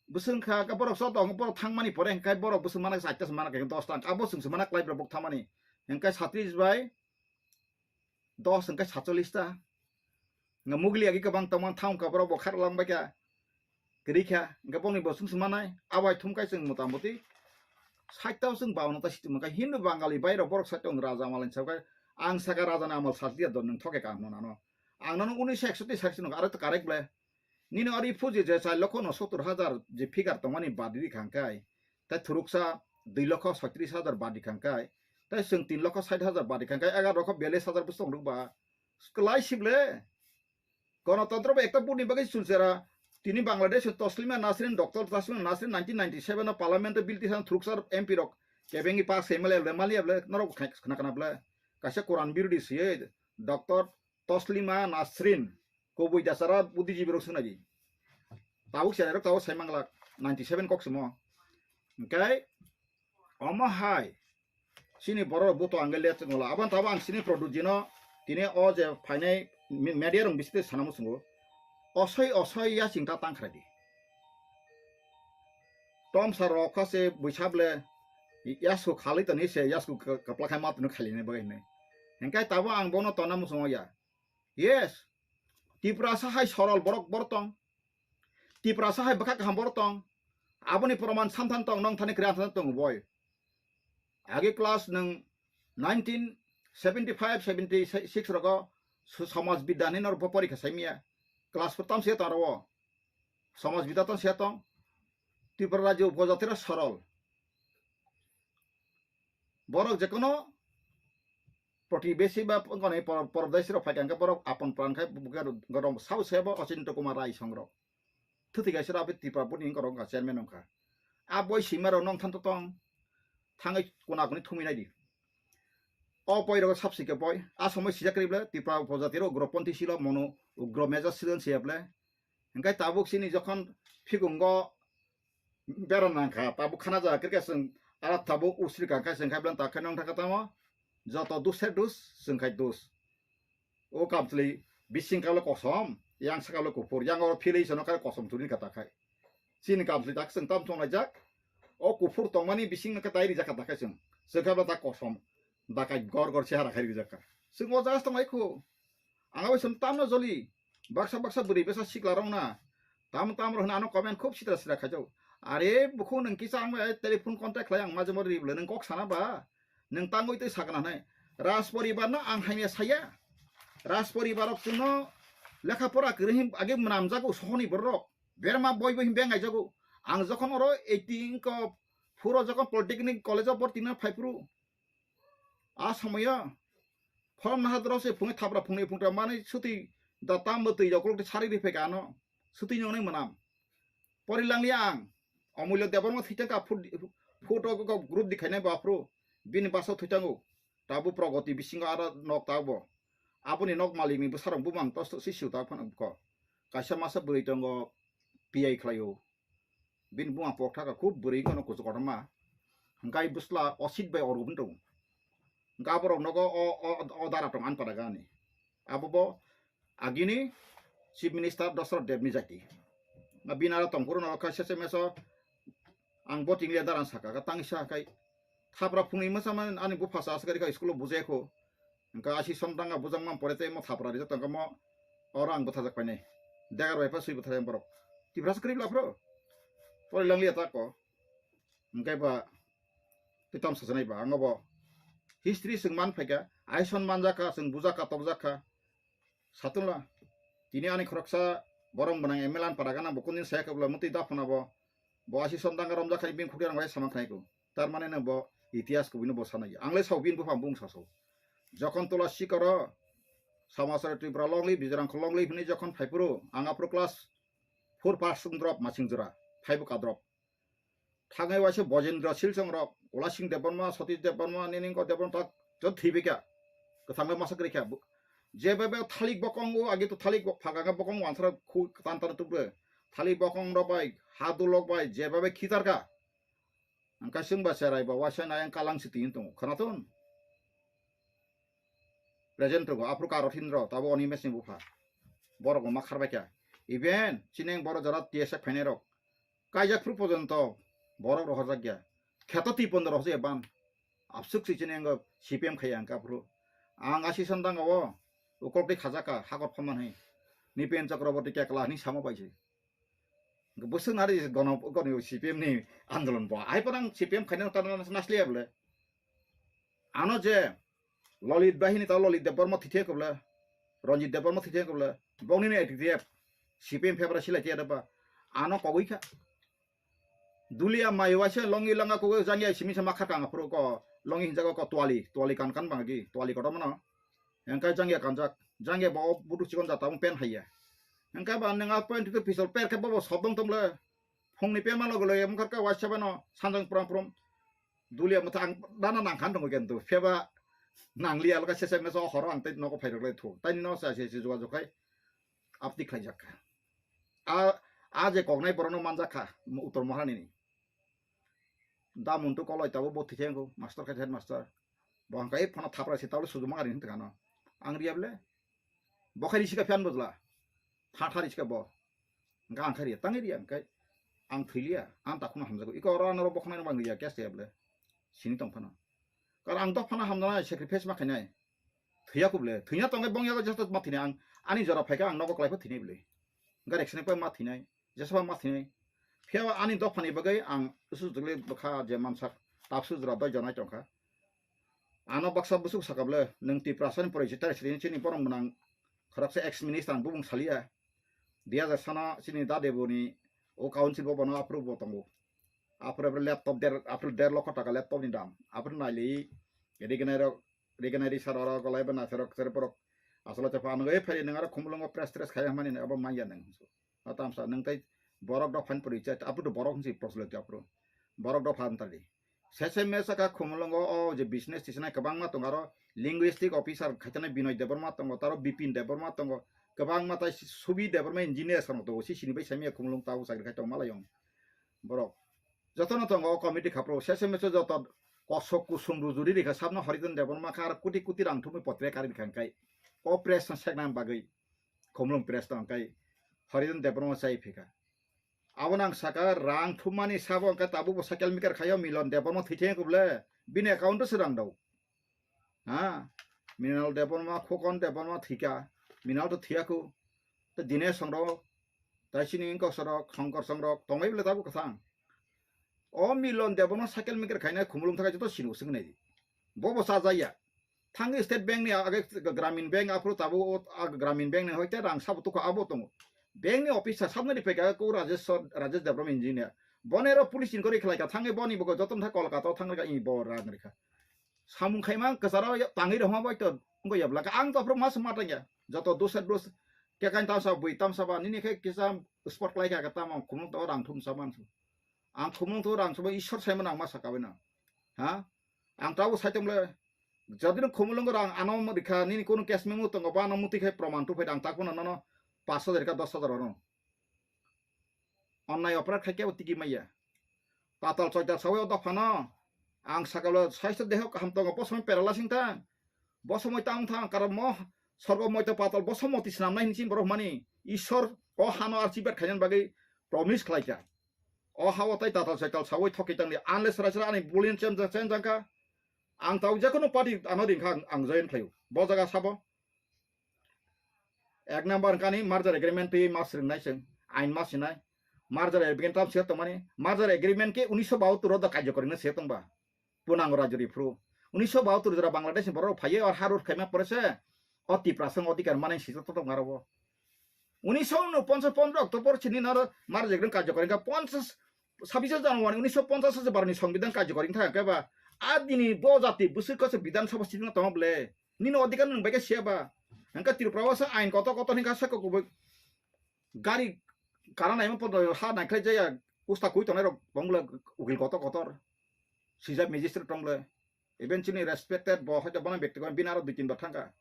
bwswk kha, khe borok joto, borok thangmani pore hwnkhe borok bwswk mana khe chaita se mana khe dos ta, abo chwng se mana kwlai borok thangmani. Hwnkhe satris bai dos hwnkhe satchollish ta. Hwnkhe mugli agi kwbang tongmani thang kha borok bo kharlang bai kha. Kwrwi kha, hwnkhe bongni bo chwng se manai, abo hai thum khai chwng motamoti sait ta chwng bawan ta situ mankha Hindu Bangali bai rok borok sait tong raja malai sa khe ang saka raja ni amal satliya don nwng thoke ka hwnwi ano. Ang nono unisho eksoti sakchi nukha, aro to correct ble. Nini ori phuji je char lokho unosottor hajar je figure tongmani badi di khangkai, tai thuruksa dui lokho soitris hajar badi khangkai, tai chwng tin lokho sait hajar badi khangkai, egar lokho biyallis hajar bwswk tong rwkba. Kwlai sible. Gonotontro bo ekta buni bagwi chulchera. Tini Bangladesh Taslima Nasrin, Doctor Taslima Nasrin nineteen ninety-seven o Parliament o bill tisa thuruksa M P rok kebengwi pass khaimale ble, maliya ble, norok khai khna khna ble. Kaisa Quran birodi siye Doctor Taslima Nasrin, kubui dasara buddhijibirok swngnai di. Tabuk cherairok tabuk sai manglak, ninety seven kok simo. Hwnkhe omo hai chini borok buto angge le chwngla. Aboni tabuk ang chini product jino tini o je phainai me-, media rok bisite sana muchungo. Osoi osoi yaching ta tangkhrai di. Tomsa rok kha se buisa ble yasku khalwi toni se yasku ka-, kapla khai ma tunu khali ne bagwi hinwi. Hingkai tabuk ang bono tonna muchungo ya. Yes, Tiprasa hai sorol borok, borok tong. Tiprasa hai bwkha kaham borok tong. Aboni proman samthan tong, nong thani kwrwi amthan tong boi. Age class nwng nineteen seventy five seventy six rogo su-, Samaj Bidya hinwi norok bo porikha saimya. Class four tam se tong aro. Samaj Bidya tong se tong. Tripura rajyo upojatira sorol. Borok jekono protibesi ba wngkha ni por-, pordesi rok phaikha hwnkhe borok apon pran khai gorong sabo sebo Ochinto Kumar Rai song rok. Thwtwi kaisa rok Tripura boni wngkha rok wngkha chairman wngkha. A boi sima rok nong thanto tong thangwi kuna kuni thumwi nai di. O poi rok sabsi khe poi a somoi sijak kri ble Tripura upojati rok ugroponthi silo mono ugro meja silon siya ble. Hingkai tabuk sini jokhon phikungo bera nangkha, tabuk khana jaga khe chwng aro tabuk usri kangkha chwng khai bwlani tak khe nong thangkha tamo joto dusre dus chwng khai dus. O kamchwlwi bising kalo kosom, yang sakalo kuphur, yang oro philwi sono khai kosom churi kha takhai. Chini kamchwlwi tak chwng tam chonglai jak. O kuphur tongmani bising no khe tai rijak kha takhai chwng. Chwng khai bwlani tak kosom. Dakai gor gor chehara khai rijak kha. Chwng o jaga tonglai khu. Ang abo chwng tamno joli. Baksa baksa bwrwi bwsa sikla rok na. Tam tam rok hwnwi ano comment khub sitra sitra khaijak. Are bukhuk nwng kisa ang bai telephone contact khlai ang majemo ri bwle nwng kok sana ba. Nwng tangwi twi sakna hwnwi. Raj poribar no ang hamya saya. Raj poribar rok chwngno lekha pora kwrwi hin age mwnamjago sohoni borok. Berma boi boi hin beng aijago. Ang jokhon oro eighteen ko phuro jokhon Polytechnic College of Borti no phai phuru. A somoyo phone naha doro se phunui thapra phunui phungtra manui sutui da tam bo twi rok sari ri pheka ano sutui nongnai manam. Pori langlia ang Omulyo Debbarma thwi tangka phut-, photo ko group dikhainai bo aphuru bini basa thwi tango. Tabu progoti bisingo aro nok tabo. Aboni nok malikni bwsarok bumang tos tos si siu tak phano ko. Kaisa masa bwrwi tongo P I khlaio. Bini buma pokthaka khub bwrwi wngkha no kuchuk kotorma. Hwnkhe bwsla osit bai orgubun tongo. Hwnkhe aborok nogo o, o, o dara tong ani pada gani. Abo bo agini Chief Minister Dosrot Debni jati. Bini aro tongphuru norok kha sese meso ang bo tinglia dara saka, tangsa khai thapra phunui masa man ani bupha sa asgari kha school o bujai kho. Hwnkhe asi somtanga bujang man pore tei mo thapra rijak tongkha mo oro ang bwthajak painai. Degar bai pha sui bwthajak borok. Tiprasa kwrwi bla phro. Pori langlia ta ko. Hwnkhe ba twi tam sasanai ba ang bo History chwng man phaikha, aison manjakha, chwng bujakha, tokjakha. Satula, tini ani khoroksa borong bwnang M L A ni para gana bo kundin saya kabla mutwi daphana bo, bo asi sondanga romjakha bini khukirang bai samang khnai ko. Tar mane no bo itihas kubui no bo sanai. Ang le sao bini buphang bung saso. Jokon tola sikaro, Samasara Tripura longli, Bijorang longli hwnwi jokon phaipuru, ang aphuru class four pass wng drop masing jora, phaibu ka drop. Thangwi waisa Bojendra Silchong rok, Ulasing Debbarma, Satish Debbarma, Niningko Debbarma tak jot thibika. Kwthangwi masa kwrwikha. Je bai bai thalik bokong o, agi to thalik bok-, phaga bokong wansara khu tan tan tukre. Thalik bokong rok bai, hadulok bai, je bai bai khitarka. Angka sing ba serai ba waisa nayang kalang siti tongo. Khanaton? Present rogo, aphuru Karothin rok, tabo Animesh ni bupha. Borok bo ma kharbai kha. Even, chini ang borok jora T S F phainai rok. Kaijak phuru pojonto, borok rohorjak ya. Kheto twi pondo rohorjak ya ban. Absuk si chini ang C P M khaya ang kaphuru. Ang asi sandang o, ukolok twi khajaka, hakor phaman hai. Nipen Chakraborty kekla ni samo bai si. Bwswk nari gono, gono C P M ni andolon bo. Ai parang C P M khaina tana nasliya bole. Ano je Lalit bahini ta Lalit Debbarma thithe koble, Ranjit Debbarma thithe koble, bongni ni A T T F, C P M febra silai tiya deba. Ano kogwi kha. Dulia mai waise longi langa kogwi jangya simi sama khakang aphuru ko longi hinjago ko twali, twali kan kan bangagi, twali kotor mano. Engkai jangya kanjak, jangya bo budu chikon jata pen haiya. Engkai ba nang a pen tu pisol per khe bo bo sobdong tomle. Phungni pema logo loya mungkar ka waisa bano sanjang pram pram. Dulia motha ang dana nang khan tongo kento. Pheba nang liya loka sese meso horo ang tei nogo phai rok lai thu. Tani no sa se se jua jokai. Apti khlai jakka. A, a je koknai borokno manjak kha, Uttor Maharani ni. Da Muntu Koloi tabo bo thikhe wngkho, master khai headmaster. Bo hwnkhai phano thapra se tabo suju mangari hinta kano. Ang riya bole. Bo khai risi ka phiyan bojla. Tha tha risi ka bo. Hwnkhai ang khai riya, tangwi riya hwnkhai. Ang thwiliya, ang takhukno hamjago. Iko oro ano bo khwnai no bang riya, case ya bole. Sini tong phano. Kar ang dok phano hamjana sacrifice ma khainai. Thwiya kubule, thwina tongkhe bong yago joto ma thwinai ang. Ani jora phaikha ang nogo kwlai pha thwinai bole. Gari accident pai ma thwinai, jesa ma thwinai. Phiya ani dophani bagwi ang usu jugli bwkha je mansak tapsu jora doi jonai tongkha. Ano baksa busuk sakable, nwng Tiprasani porichita sri chini borong mwnang khoroksa ex minister ang bubung saliya. Dui hajar sana chini dadeboni o council bo bono approve bo tongo. Apre apre laptop der, apre der lokho taka laptop ni dam. Apre naili rignai rok, rignai risar oro golai bana serok serok borok. Asolo tepa ano e phai nang aro khumulungo press stress khai hamani abo manya nang. Atamsa nang tai borok dok phan pori chat apre borok si proslo te apre. Borok dok phan tali. Sese mesa ka khumulungo o je business tisana kwbangma tongo aro linguistic officer khaitana Binoy Debbarma tongo taro Bipin Debbarma tongo kwbangma tai Subi Debbarma engineer sano tongo si sini bai samia khumulung tabo chakri khai tong malayong. Borok jotono tongo o committee khapro sese meso joto kosok kusum rujuri rikha sabno Hariton Debbarma kha aro kuti kuti rang thumwi potre kari rikha hwnkhai o press no sekna bagwi khumlung press no hwnkhai Hariton Debbarma chai phika. Abo nang saka rang thummani sabo hwnkhai tabukbo cycle maker khaio Milon Debbarma thwitheng kubole bini account o se rang dao. Ha, Minal Debbarma, Khokon Debbarma thika, Minal to thiyaku, to Dinesh songrok, tai sini ingkok sorok, Shongkor songrok, tongbai bole tabuk kwthang. O Milon Debbarma cycle maker khaina khumulung thakai joto sini usung nai di. Bobo sajaya. Thangwi State Bank ni age Gramin Bank aphuru tabuk o, a Gramin Bank ni hoite rang sabo tukha abo tongo. Bank ni officer sabnari peka ko Rajesh, Rajesh Debbarma engineer. Bonero police inquiry khlai ka thangwi boni bogo joto tha Kolkata o thangri ka i bo rang rikha. Samung khaima kwcharo ya-, tangwi rwma bai to wngwi yablaka. Ang to phuru mas ma tangya. Joto dusar dus kekain tamsa bui tamsa ba nini khe kisa spot khlai kha tamo khumung to rang thum sa mansu. Ang khumung to rang subo Ishwar sai mano ang ma saka bai no. Ha? Ang tabo sai tong le jodi no khumulung rang ano rikha nini kono case memo tongo ba ano muti khai proman tu phai ang tak bono nono paanch hajar ka dos hajar oro. Onnai operate khai kebo tigi maya. Patal choital sawi o dophano. Ang sakalo saisto deho kaham tongo, bo somoi paralyzing ta. Bo somoi tang thang, karon mo sorgo moito patal, bo somoi tisnam nai hinsin borok mani. Ishwar o hano archibad khainan bagwi promise khlaika. O hao tai tatal choital sawi thoki tangli, unless raisra ani bulin chem jang, chem jangka. Ang tau jekono party ano ringkha ang, ang join khlaio. Bo jaga sabo. Ek number kani merger agreement twi mas ringnai chwng, ain mas sinai. Merger agreement tam se tongmani, merger agreement ke unisho bahattor o da karjokori na se tongba. Punang rajori phru. Unisho bahatur jora Bangladesh ni borok phaiye, o ha road khaima pore se o Tiprasa odhikar mane sijak totok maro bo. Unisho ponchas pondro October chini naro mar jegreng karjokor wngkha, ponchas, sabbish January unisho ponchas se baroni songbidan karjokor wngkha khe ba, a dini bo jati bwswk kose Bidhan Sabha sitting tongma ble, nini odhikar nwng bai khe siya ba? Hwnkhe Tripura o se ain kotor kotor hwnkha se kokubui gari kana naima podo ha naikhlai jaya, usta kui tongnai rok bongla ukil kotor kotor sijak magistrate tongle. Even chini respected bo hoito bono bekti bini aro dui tin bar thangkha.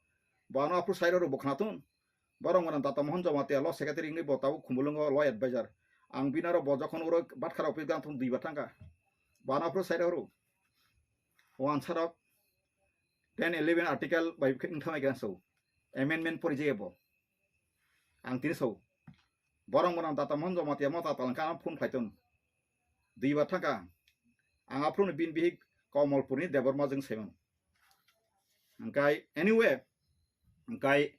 Bo ano aphuru sairo rw bo khwnathun. Borok mwnang Data Mohan Jamatia law secretary wngwi bo tabuk Khumulwngo law advisor. Ang bini aro bo jokhon uro Batkha office gana thung dui bar thangkha. Bo ano aphuru sairo rw. O ansarok ten eleven article bai wngthangwi khe so amendment porijaya bo. Ang tini so. Borok mwnang Data Mohan Jamatia mota talangkha ano phone khlaiton. Dui bar thangkha. Ang aphuru bini bihik Komolpurni Debbarma jwng saiman. Hwnkhe anyway, hwnkhe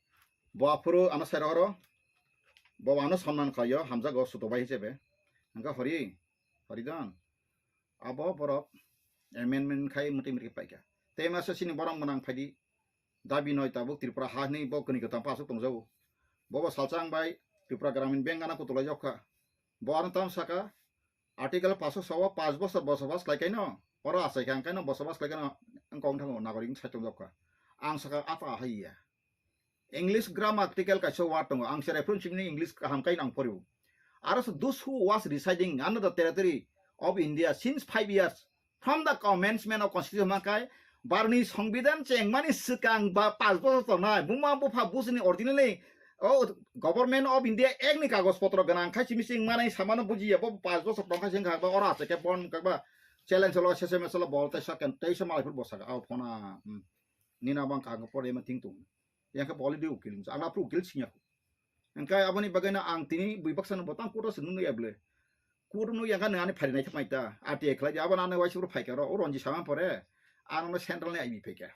bo aphuru ano sai rohoro, bo ano samnan khlaio, hamjago suto bai hisabe. Hwnkhe hori, hori don. Abo borok amendment khai mwtwi mwtwi paikha. Tei masa sini borok mwnang phaidi, dabi noi tabuk Tripura ha hinwi bo kwnwi kwtam aswk tongjago. Bobo salsa ang bai Tripura Gramin Bank gana kutulai jokha. Bo ano tam saka, article paso sawa panch bosor bosobas khlai kaino, oro achai kha ang kaino bosobas khlai kaino, ang kong thango nagorik sai tong jokha. Ang saka ata haiya. English grammatical kaisa word tongo. Ang se reference ni English kaham kai nang poribo. Aro se those who was residing under the territory of India since five years from the commencement of constitution hwnka khe barni songbidan chengmani swkang ba panch bochor tongnai buma bupha busini originally o Government of India act ni kagoj potro gwnang khai simi sing manai samano bujiya bo panch bochor tongkha sing kha ba ora se ke bon kha ba challenge lo sese meselo bol te sakan teisa malai phur bosaka au phona. Hmm. Nina bang kha pore ma ting tung. Yang khe boli di ukil ang apru ukil singya. Hwnkhe aboni bagwino ang tini bui baksa no botang kuto se nung ya ble. Kuto no yang kha nang ani phari nai thapmai ta. Ati khlai di abo nang waisi bro phai kha ro. O Ronji sama pore. Ang no central ni I B phai kha.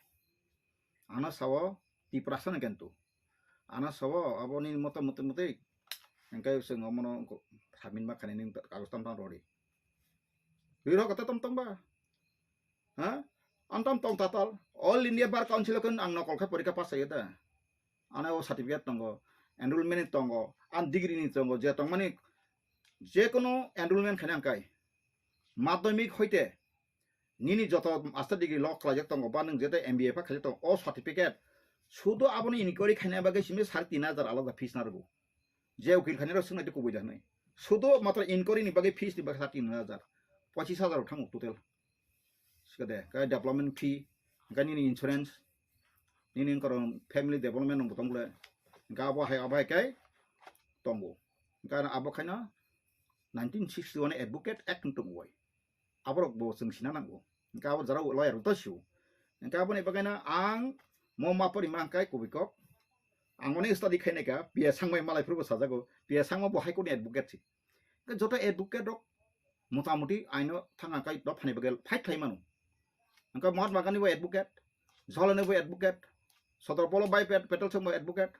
Ano sawo Tiprasa no kentu. Ano sawo aboni moto moto moto. Hwnkhe se ngomono samin ma khani ning kagos tam tam rori. Riro kata tom tom ba. Ha? Antam tong tatal. All India Bar Council o ang nokol khe porikha pass ya da. Ano certificate tongo, enrollment ni tongo, an degree ni tongo, je tongmani je kono enrollment khaina angkai. Madhyamik hoite nini joto master degree lo khlaijak tongo, ba nwng jete M B A pha khaijak tongo, o certificate sudo aboni inquiry khaina bagwi simi sare tin hajar alada fees narwgo. Je ukil khainai rok swngnaidi kubui da hwnwi. Sudo matro inquiry ni bagwi fees ni bagwi sare tin hajar. Pochis hajar rok thango total. Sikade, kaya development fee, hwnkhe nini insurance, nini wngkha rok family development nungbo tong bole. Hwnkhe abo hai, abo hai khe tongo. Hwnkhe abo khaina nineteen sixty one Advocate Act wng tongo bai. Aborok bo chwng sina nango. Hwnkhe abo jora lawyer rok to sio. Hwnkhe aboni bagwino ang mo ma pori ma hwnkhe kubui kok. Ang mani study khainai kha, P S Sangma malai phuru bo sajago. P S Sangma bo High Court ni advocate si. Hwnkhe joto advocate rok motamuti aino thangna kai dophani bagwi fight khlai mano. Hwnkhe Mahatma Gandhi bo advocate, Jawaharlal Nehru bo advocate, Sardar Vallabhbhai Pat-, Patel song bo advocate,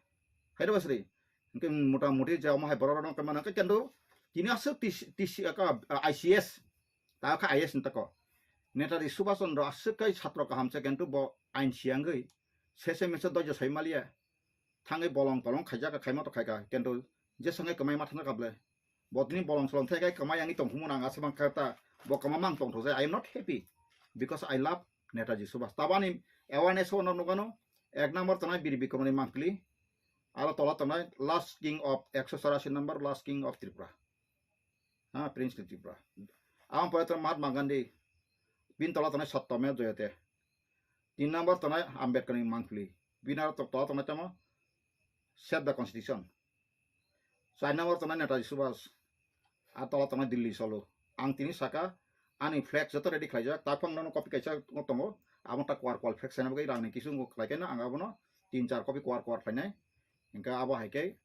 hai rw sri. Hwnkhe motamuti je omo hai borok rok khe mano hwnkhe kendo tini aswk T C, T C, aka, I C S, ta kha I A S ni tako. Netaji Subhash Chandra aswk kai satro kaham se kendo bo ain siyangwi sese mese dojo sai maliya. Thangwi bolong tolong khaijak kha, khaima to khaika, kento je sangwi kwmai ma thangjakha ble. Bo tini bolong solong thai kai kwmai yangwi tongphumung ang aswk mankha ta, bo kwma mang tongthokjai. I am not happy because I love Netaji Subhash. Tabani awareness o nok nukano, ek number tongnai Bir Bikramni mangpili, aro tola tongnai last king of ekso chorasi number, last king of Tripura. Ha, Prince ni Tripura. Ang pore tongnai Mahatma Gandhi, bini tola tongnai Satyameva Jayate. Tin number tongnai Ambedkar ni mangpili. Bini aro to-, tola tongnai tamo Save the Constitution. Char number tongnai Netaji Subhash. A tola tongnai Delhi cholo. Ang tini saka ani flag joto ready khlaijak. Taphang nono copy kaisa tongo. Amo ta kwar kwar flag sana bagwi rang ni kisu ngo khlai khe no ang abono tin char copy kwar kwar khlainai. Hingke abo hai khe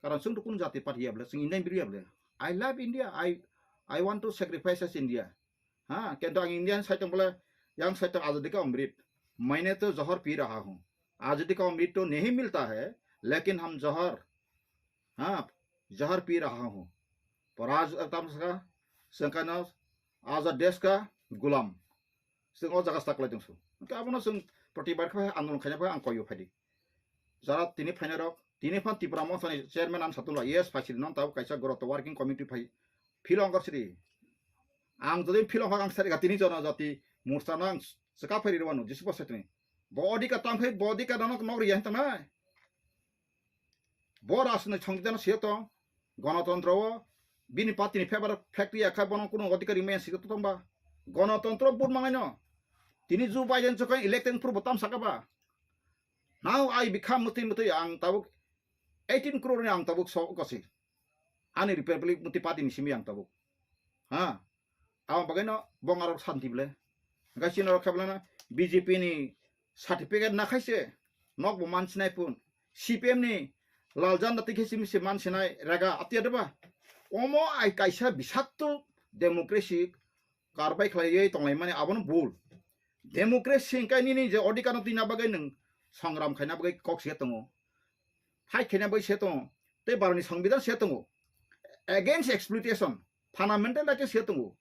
Karon chwng to kunu jati party ya bwle, chwng Indian biri ya bwle. I love India. I, I want to sacrifice as India. Ha, kintu ang Indian side tong bwle, yang side tong azadi ka amrit. Maine to johar pi raha hu. Azadi ka amrit to nahi milta hai, lekin hum johar, ha, johar pi raha hu. Paraj tam ska, sengkana azad desh ka gulam. Chwng o jaga stack lai tong su. Abono chwng protibad khe andolon khaina bagwi ang koiyo phaidi. Jara tini phainai rok, tini phan Tipra Motha ni chairman ang satula, yes, phaisiri non tabuk kaisa goroto working committee phai philong kor siri. Ang jodi philong hak ang sari tini jono jati mursa no ang chwka phairi rwano jisi bosai tini. Bo odika tang khai, bo odika no nok riya hinta nai. Bo rajni songbidan siya tong, gonotontro o bini party ni favor factory akha bono kuno odikari maya siya tong ba. Gonotontro vote mangai no. Tini Joe Biden chokon election purbo tam saka ba. Now I become muti muti ang tabuk eighteen crore ni ang tabuk so kosi. Ani Republic muti party ni simi ang tabuk. Ha. Abo bagwi no bong arok santi ble. Hingke chini rok khe belano B J P ni certificate na khaise nok bo man sinai pun. C P M ni lal janda tikhe simi se man sinai rega atia deba. Omo ai kaisa bisakto democracy karbai khlaiwi tonglaimani abono bul. Democracy hingke nini je odhikar no twina bagwi nwng songram khaina bagwi kok se tongo. Fight khaina bagwi se tongo. Tei baroni songbidan se tongo. Against exploitation. Fundamental right se tongo.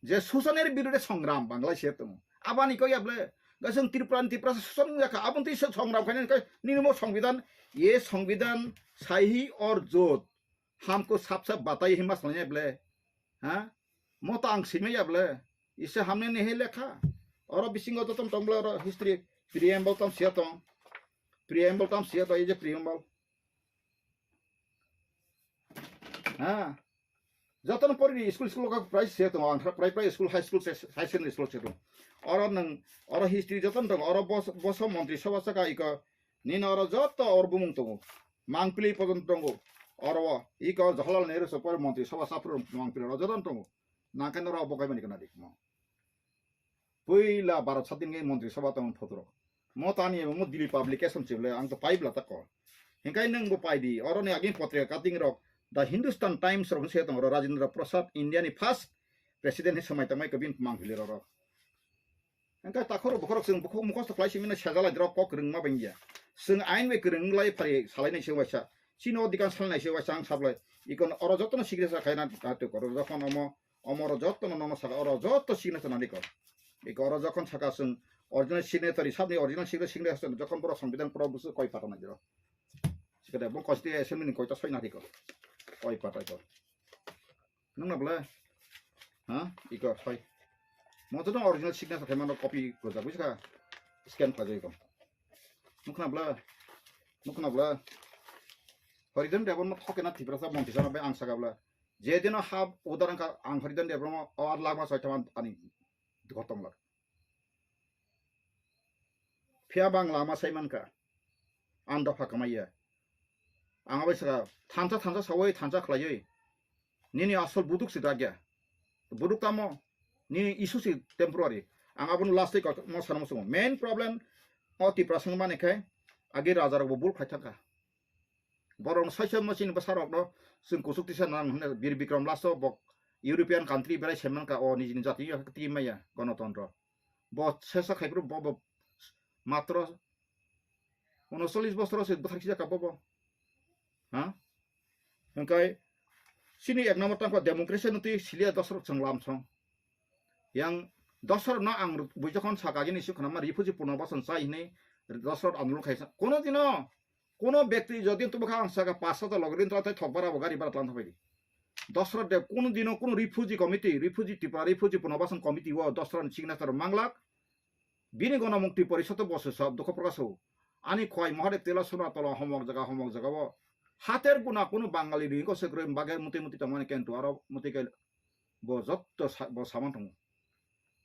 Je susanir birude songram banglai se tongo. Abani kok yable. Gasung Tripura ni Tripura susan yakha. Abon twi songram khaina khe nini mo songbidan. Ye songbidan sahi or jot. Hamko sap sap batai hima salanya ble. Ha? Mo ta ang simi ya ble. Ise hamne nehe lekha. Oro bisingo jotom tong ble oro history preamble tam sia tong. Preamble tam sia tong, ei je preamble. Ha. Jotono pori di school school ka price sia tong, ang price price school, high school, high secondary school sia tong. Oro nang, oro history jotono tong, oro bos, boso montri sabha saka iko nini oro joto oro bumung tongo. Mangpili pojon tongo. Oro iko Jawaharlal Nehru so pori montri sabha sapro mangpili oro jotono tongo. Nangkhe norok bo kaimani kana di mo. Puila Bharat sadin ngai montri sabha tong photorok. Mo tani mo Delhi publication chible ang to paibla tako. Hingkai nang bo paidi, oro ni agin potrika cutting rok, The Hindustan Times rok se tong ro Rajendra Prasad, India ni first president hi samai tangmai kabin mangpili rok. Hingkai takhoro bokhorok sing bukhuk mukhosto khlai simina sajalai drok kok rwngma bengya. Sing ain bai kwrwng lai phari salai nai se waisa. Chino dikan salai nai se waisa ang sablai. Ikon oro jotono signature khaina atu koro jokhon omo Omoro joto no nono saka, oro joto signature nani ko. Iko oro jokhon saka sung original signatory, sabni original signature, signature jokhon borok songbidan pro busu koi pata nai jero. Sikade bo constitution assembly ni koita soi nari ko. Koi pata ko. Nung na bla? Ha? Iko soi. Mo to original signature khe mano copy ko jabu saka scan pa jai ko. Nukna bla? Nukna bla? Horizon Debbarma thokena Tiprasa montri sana bai ang saka bla. Jedino hap udar angka ang Horidon Debbarma o ar lama soi thaman ani gotong lak. Phiya bang lama sai manka. Ang dopha kamaiya. Ang abai saka thansa thansa sawai thansa khlaioi. Nini asol buduk si dagya. Buduk tamo nini issue si temporary. Ang abon last day mo sana mo sungo. Main problem o Tiprasa mani khai agi raja rok bo bul khai thangka. Borok saisa machine bwsarokno chwng kuchuk tisa nang hwnwi Bir Bikram last o bo European country berai se mankha o nijini jati yo kati maya gonotontro. Bo sesa khai phuru bo, bo matro unocholish bosor se bwthar khijak ka bo bo. Ha? Hwnkhe chini ek number tangkha democracy no twi silia dosrok chwng lamsong. Yang dosrok no ang bui jokhon saka gini sukha ma refugee puno bason chai hini dosrok andolon khaisa. Kono dino Kono bekti jodi tubukha ang saka pash hajar logi rin tei thok bara bo gari bara tlang thapai di. Dosra de kono dino kono refugee committee, refugee Tripura, refugee Punobasan committee o dosra ni signature manglak. Bini gono mukti porisoto bosu sab dukho prakash o. Ani khwai Mahadev tela suna tola homok jaga homok jaga o. Hater guna kono Bangali ri ko se groi bage muti muti tamani kentu aro muti ke bo jotto sa-, bo saman tongo.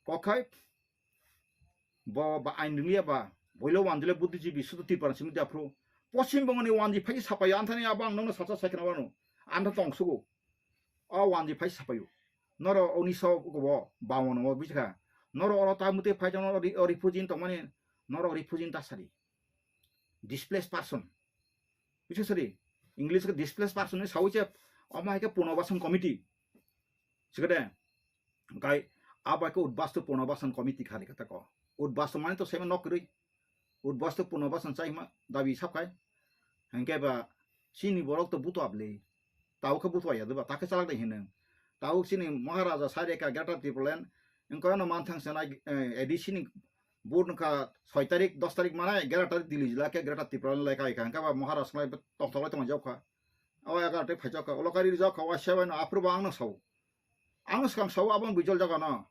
Kokhai Bo ba ain ringliya ba, boilo wanjile buddhijibi sudu Tripura simi da phru. Poschim Bongo ni wanji phaji sapayo, anthani abo ang nokno sacha saikhe nang wano. Antha tong sugo. O wanji phaji sapayo. Noro unisho go bo bawon o bujikha. Noro oro ta mute phai jano ri-, o refugee tongmani, noro refugee ta sadi. Displaced person. Bujikha sadi. English ke displaced person ni sawi che, omo hai ke Punobasan committee. Sikade. Hingkai abo hai khe Udbastu Punobasan committee khani kata ko. Udbastu mani to sema nok kwrwi. Udbastu Punobasan chaima dabi sapkai. Hingke ba chini borok to butu abli. Tau khe butu ya deba, ta khe chalak de hineng. Tau chini Maharaja Saireka Greater Tipraland. Hingke ano manthang senai, eh, A D C ni Vote wngkha soi tarik, dos tarik manai, egaroh tarik Delhi jila khe Greater Tripura ni lai kai kha, hwnkhe ba Maharashtra lai tongthok lai tongma jok kha. O egaroh tarik phai jok kha, ulo kari jok kha, o seven aphuru bo ang no sao. Ang no swkang sao, abo bijol jaga no.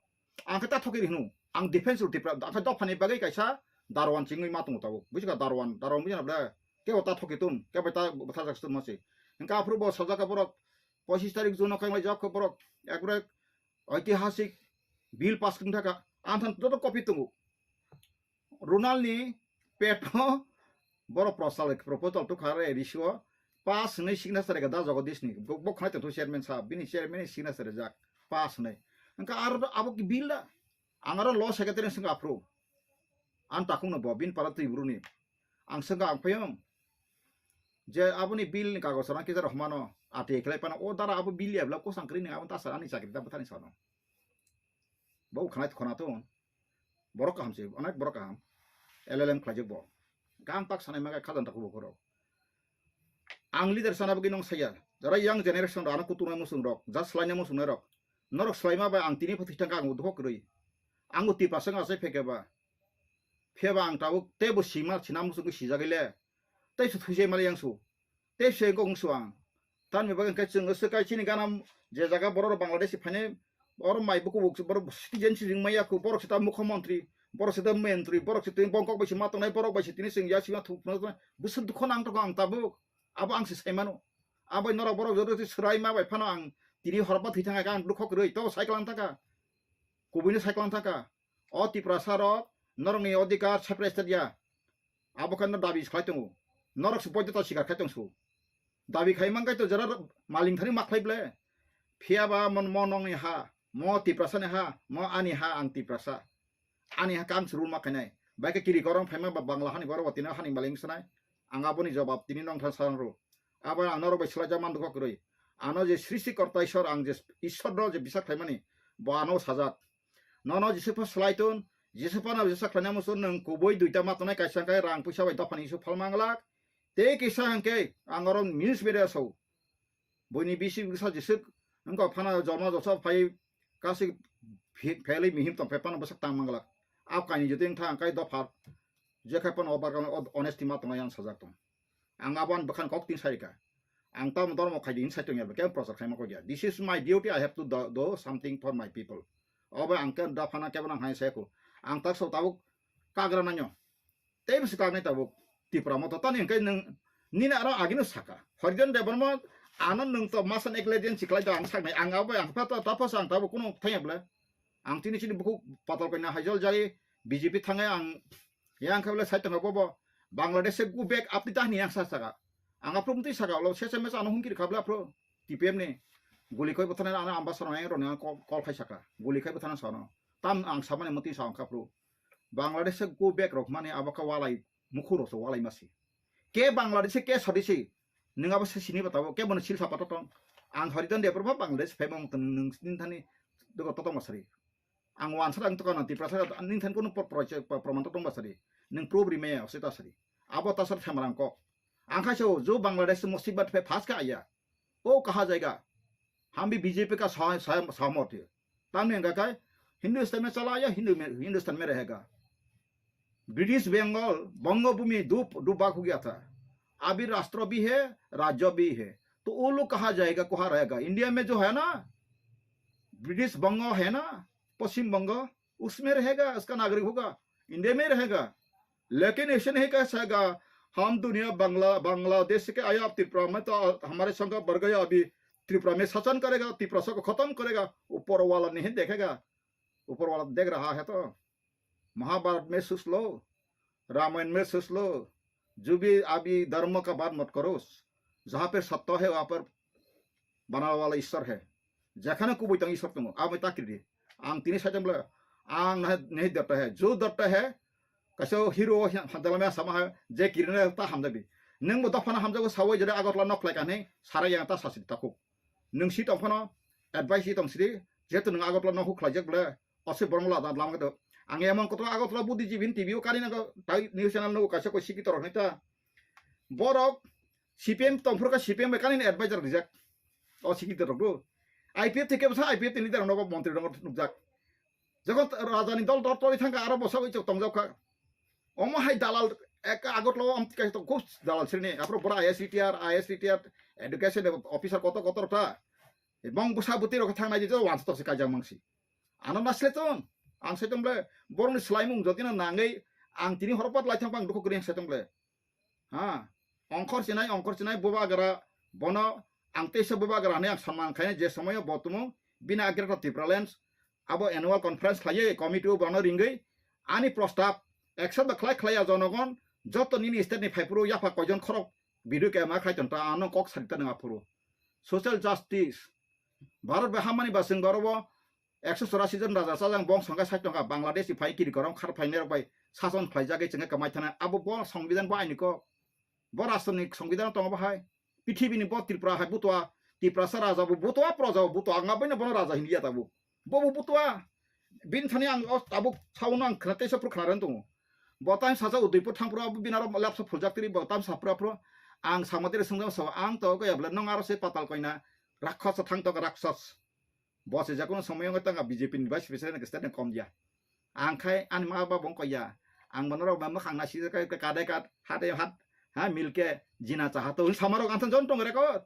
Ang khe ta thoki rihnu. Ang defense rw Tripura, ang khe dophani bagwi kaisa Darwan chingwi ma tongo tabuk. Buji kha Darwan, Darwan buji na ble? Kebo ta thoki tun, kebo ta bwtharjak tun ma se. Hwnkhe aphuru bo sajak kha borok pochis tarik June o khe lai jok kha borok. Ekre oitihasik bill pass kung thaka, ang than joto copy tongo. Runal ni peto boro prosal proposal to khare risio pass hwnwi signature rega da Jagadish ni. Bo, bo khwlai tongthu chairman sahab, bini chairman ni signature rejak pass hwnwi. Hwnkha aro abo ki bill da? Ang aro law secretary swngkha aphuru. Ang takhung no bo, bini para twi buru ni. Ang swngkha ang phayung. Je aboni bill ni kagoj rang kisa rohmano, ati khlai pano, o dara abo bill ya bla kosang kri ni abo ta sar ani chakri ta bwthani sano. Bo khwlai khwna to. Borok kaham se, onek borok kaham. L L M khlaijak bo. Gam tak sanai maga khajan tak bo khoro. Ang leader sana bagwi nong saya. Jara young generation rok, ano kutunai musung rok, jas lainai musung rok. Norok slaima bai ang tini phathi thangka ang udhok rwi. Ang uti pasang asai pheke ba. Pheba ang tabuk tebo sima sina musung sijagile. Tei su thujai mali yang su. Tei se gong su ang. Tan mi bagwi khe chwng se kai chini gana je jaga borok rok Bangladesh phainai, oro mai buku buk borok citizen si ring maya ku, borok sita mukhyamantri, borok sita mentri, borok sita bongkok bai si ma tongnai, borok bai si tini chwng ya sima thuk phano tongnai. Bwswk dukho nang tongo ang tabuk. Abo ang se sai mano. Abo norok borok joto si swrai ma bai phano ang tini horba thwi thang kha ang dukho kwrwi to cycle ang thaka. Kubui no cycle ang thaka. O Tiprasa rok norokni odhikar separate state ya. Abo khe no dabi khlai tongo. Norok se poito sikar khai tong su. Dabi khai man khai to jara maling thani ma khlai ble. Phiya ba mon mo nong ni ha, mo Tiprasa ni ha, mo ani ha ang Tiprasa. Ani ha kam se rule ma khainai. Bai khe kiri korong phaima ba Bangla hani borok tini hani maling sanai. Ang aboni jawab tini nong than sarang ro. Abo ang norok bai swlai jak man dukha kwrwi. Ano je srishti korta Ishwar ang je Ishwar no je bisa khlaimani bo ano sajak. Nono Jisupha swlai tun, Jisupha no Jisa khlaina muchung nwng kubui duita ma tongnai kaisa hwnkhe rang puisa bai dophani isu phalma glak. Tei kisa hwnkhe ang oro news media sao. Buini bisi bwsa Jisuk wngkha phano jorma josa phai kasi phe-, phelwi mihim tong phai phano bwsak tang manglak. Ap kaini jotoi wngkha ang kai dopha je khai phano obar honesty ma tongnai ang sajak tong. Ang abo ani bwkhani kok tin sai rikha. Ang tamo dormo khai di hin sai tongya, kebo prochar khaima kok ya. This is my duty, I have to do, do something for my people. Obo ang khe dophano kebo nang hai sai kho. Ang tak so tabuk kagra nanyo. Tei bwswk kagnai tabuk Tipra Motha tani hwnkhe nwng nini aro agino saka. Horijon Debbarma ano nwng to masa neglect si khlai do ang saknai. Ang abo ang pha ta, ta pha sa ang tabuk kuno thangya bwle. Ang tini chini bukhuk patal kaina hajol jai B J P thangai ang yang khabla sai tongkha bobo Bangladesh se go back apni tahni yang sa saka. Ang aphro mutwi saka ulo sesa mesa ano humki rikha bwle aphro T P M ni guli khoi bwtharnai ano Ambassador yang roni ang call, call khai saka. Guli khoi bwtharna sano. Tam ang samani mutwi sa ang khaphro. Bangladesh se go back rok mani abo kha walai mukhuro so walai masi. Ke Bangladesh ke sodisi. Nwng abo se sini batabo ke bono sil sapa totong. Ang Horijon Debbarma Bangladesh phai mong tong nwng sini thani dogo totong masari. Ang wansa ang tokana Tiprasa nini thani kono por-, por-, por-, proman totong basari. Nwng proof ri maya ose tasari. Abo tasar thamarang kok. Ang khai so jo Bangladesh musibat phai phas ka aya. O kaha jaiga. हम भी बीजेपी का सह-, सह-, सहमत है। तब नहीं कहा हिंदुस्तान में चला आया, हिंदू में, हिंदुस्तान में रहेगा। ब्रिटिश बंगाल, बंगभूमि डूब, डूबा हो गया था। अभी राष्ट्र भी है, राज्य भी है। तो वो लोग कहाँ जाएगा, कहाँ रहेगा? इंडिया में जो है ना, ब्रिटिश बंगाल है ना, पश्चिम बंगाल, उसमें रहेगा, उसका नागरिक होगा, इंडिया में रहेगा। लेकिन ऐसे नहीं कह सकेगा, हम दुनिया बांग्ला, बांग्लादेश के आया, अब त्रिपुरा में तो हमारे संग बढ़ गया, अभी त्रिपुरा में शासन करेगा, त्रिपुरा को खत्म करेगा, ऊपर वाला नहीं देखेगा, ऊपर वाला देख रहा है तो। महाभारत में सोच लो, रामायण में सोच लो, जो भी अभी धर्म का बात मत करो, जहाँ पे सत्य है वहाँ पर बनाने वाला ईश्वर है। Jekhane kubui tong Ishwar tongo, abo ta kiri di. Ang tini saicham le, ang nahi, nahi dharta hai, jo dharta hai, kaisa hero hamjala me sama hai, je kiri na ta hamjabi. Nung bo dophana hamjago sawi jare Agartala nok lai kani, sara yang ta sasi ta khuk. Nung si tong phano, advice si tong sidi, jehetu nung Agartala nok huk khlai jak bole, ose borong la dan lam kedo. Ang emon koto Agartala buddhijibin T V o kani nago, tai news channel no kaisa koi siki torok nai ta. Borok C P M tongphuru kha C P M bai kani advisor rijak. O siki de rok do. I P F thike bwsa I P F ni leader nogo montri nogo nukjak. Jokon rajani dol dol toli thangkha, aro bosagwi chok tongjak kha. Omo hai dalal ek Agartala o amtwi kaisa tongo, dalal srini. Aphuru bora I A S retire, I A S retire, education officer kotor kotor ta. Bong bwsa bwtwi rok thang nai je wansa tok se kaijak mangsi. Ano nasle tong, ang sai tong ble, boroni swlaimung jodi no nangwi ang tini horo pat lai thang bang dukhu kwrwi ang sai tong ble. Ha, ongkhor chinai, ongkhor chinai, bubagra, bono ang teisa bubagra hinwi ang samang khainai je somoyo bo tumung bini Greater Tipraland abo annual conference khlaiwi committee o bono ringwi ani prostab accept ba khlai khlaiya jonogon joto nini state ni phaiphuru yapha koijon khorok video ke ma khlai tonta ano kok sari ta nang aphuru. Social justice, Bharat bai hamani ba chwng boro bo ekso chorasi jon raja chajang bong songkha sait tongkha Bangladesh ni phai kiri korom khar phainai rok bai sason khlaijagwi chwngkhe kwmai thana abo bo songbidan bo aini kok. Bo rashtra ni songbidan tongo bo hai. Pithibini bo Tripura hai butua, Tiprasa raja bo butua, proja bo butua, ang abaino bono raja hinliya tabuk. Bo bo butua. Bini thani ang o tabuk sauno ang khna teisa phuru khna rwng tongo. Bo time saja Udaipur thangphuru abo bini aro lapsa phuljak tiri bo time saphuru aphuru ang samatiri swngjak sao ang to kaya bwle nong aro se patal koina rakkhasa thang to rakshas. Bo se jakono somoyongo tanga B J P ni vice president ke state kom ya. Ang khai ani ma ba bong koya. Ang bono rok ba mwkhang na sijak kai kadai kad hate hat ha milke jina chaha to samarok ang jon tong reko.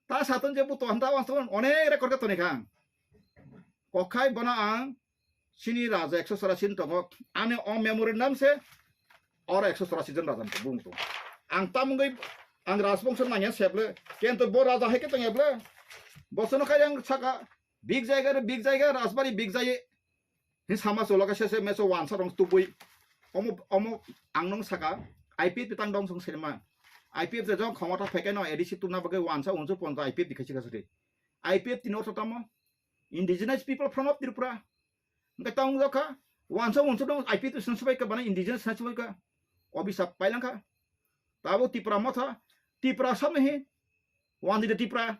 Ta satun je buto hanta wanston onek record ka toni khang. Kokhai bono ang sini raja ekso chorasi tongo. Ani o memorandum se oro ekso chorasi jon raja bung to. Ang tamungwi ang rajbongso nangya seble. Kento bo raja hai ke tong eble. Bosono kai ang saka big jaiga re big jaiga rajbari big jai. Hin sama solo ka sese meso wansa rong tubui. Omo omo ang nong saka I P F tang dong song selma. I P F je jong khomota pheke no A D C tuna bagwi wansa unsu ponta I P F dikhai chika sari. I P F tini ortho tamo. Indigenous People Front of Tripura. Hingke tong jokha wansa unsu dong I P F tini subai ka bana indigenous subai ka. Obisa pailangkha. Tabo Tipra motha, Tipra samni hi, wandi de Tipra.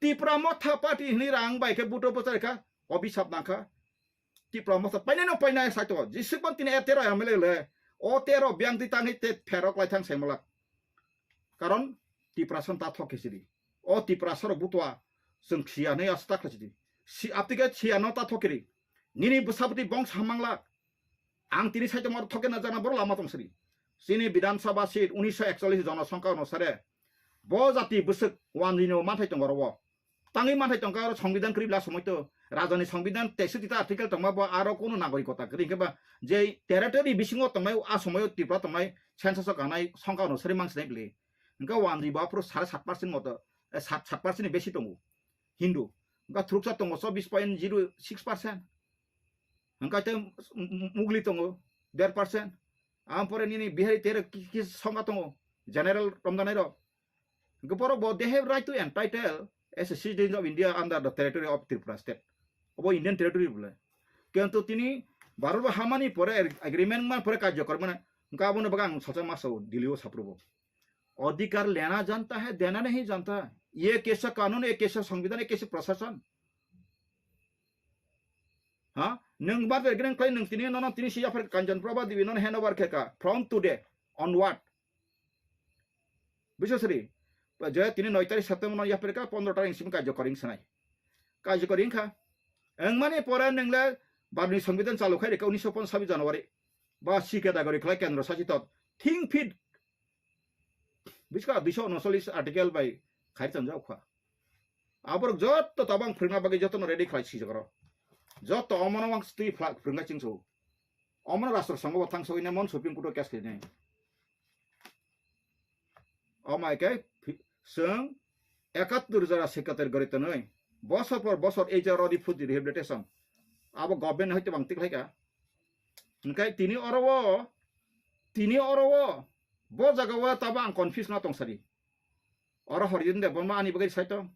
Tipra motha party hini rang bai khe buto bwchar kha, obisap nang kha. Tipra motha painai no painai sai to, jisik ban tini tero M L A le, o tero biang di tangni te pherok lai thang sai malak. Karon Tipra san ta thok khe sidi. O Tipra sarok butua, chwng siya nei asta kha sidi. Si aptike siya no ta thok kiri. Nini bwsapti bong samang lak. Ang tini saitongma thoke na jana boro lama tong sri. Chini Bidhan Sabha seat unisho ekchollis jonosongkha onusare bo jati bwswk wanjwino manthai tongo oro. Tangwi manthai tongkha oro songbidan kwrwi bla somoi to. Rajani songbidan teiswk tita article tongma bo aro kunu nagorikota kwrwi hwnkhe ba je territory bisingo tongnai a somoio Tripura tongnai census o kanai songkha onusare mangsinai bwle. Hwnkhe wanjwi bo aphuru sare sat percent moto, eh, sat, sat percent ni besi tongo. Hindu. Hwnkhe thuruksa tongo chobbish point zero six percent. Hwnkhe tei m-, m-, mugli tongo der percent. Ampore nini Bihari tere ki-, ki songkha tongo general romjanai rok. Hwnkhe borok bo they have right to entitle as a citizen of India under the territory of Tripura state. Obo Indian territory bole. Kintu tini Bharat bo hamani pore ag-, agreement man pore karjokor mane hwnkhe abono bagwi ang salsa ma sao Delhi o saprubo. अधिकार लेना जानता है, देना नहीं जानता। ये कैसा कानून, ये कैसा संविधान, ये कैसे प्रशासन? Ha? Nwng bar de greng klai nwng tini nono tini si yapher Kanchan Prabha Devi nono hand over khe ka. From today onward. Biswasri, je tini noi tarik September no yapher ka pondro tarik simi karjokor wng sanai. Karjokor wng kha. Wng mani pore nwng le barni songbidan chalu khai rikha unisho ponchash January. Ba si category khlai kendro sachi tot. Think fit. Biska duiso unocholish article bai khai chanjak kha. Aborok jotto tabang phwrwngna bagwi jotono ready khlai sijak oro. Jotto omono wang stwi phlak phwrwngna chingso. Omono rastro songo bo thang sogwi ne mon Supreme Court o case khainai. Omai khe phi-, chwng ekattor jora secretary gori tonwi bosor por bosor ei je rodi phuti rehabilitation abo government hai tobang tik khlaika. Hwnkhe tini oro o, tini oro o, bo jaga o tabo ang confuse no tong sadi. Oro Horijin Debbarma ani bagwi sai tong.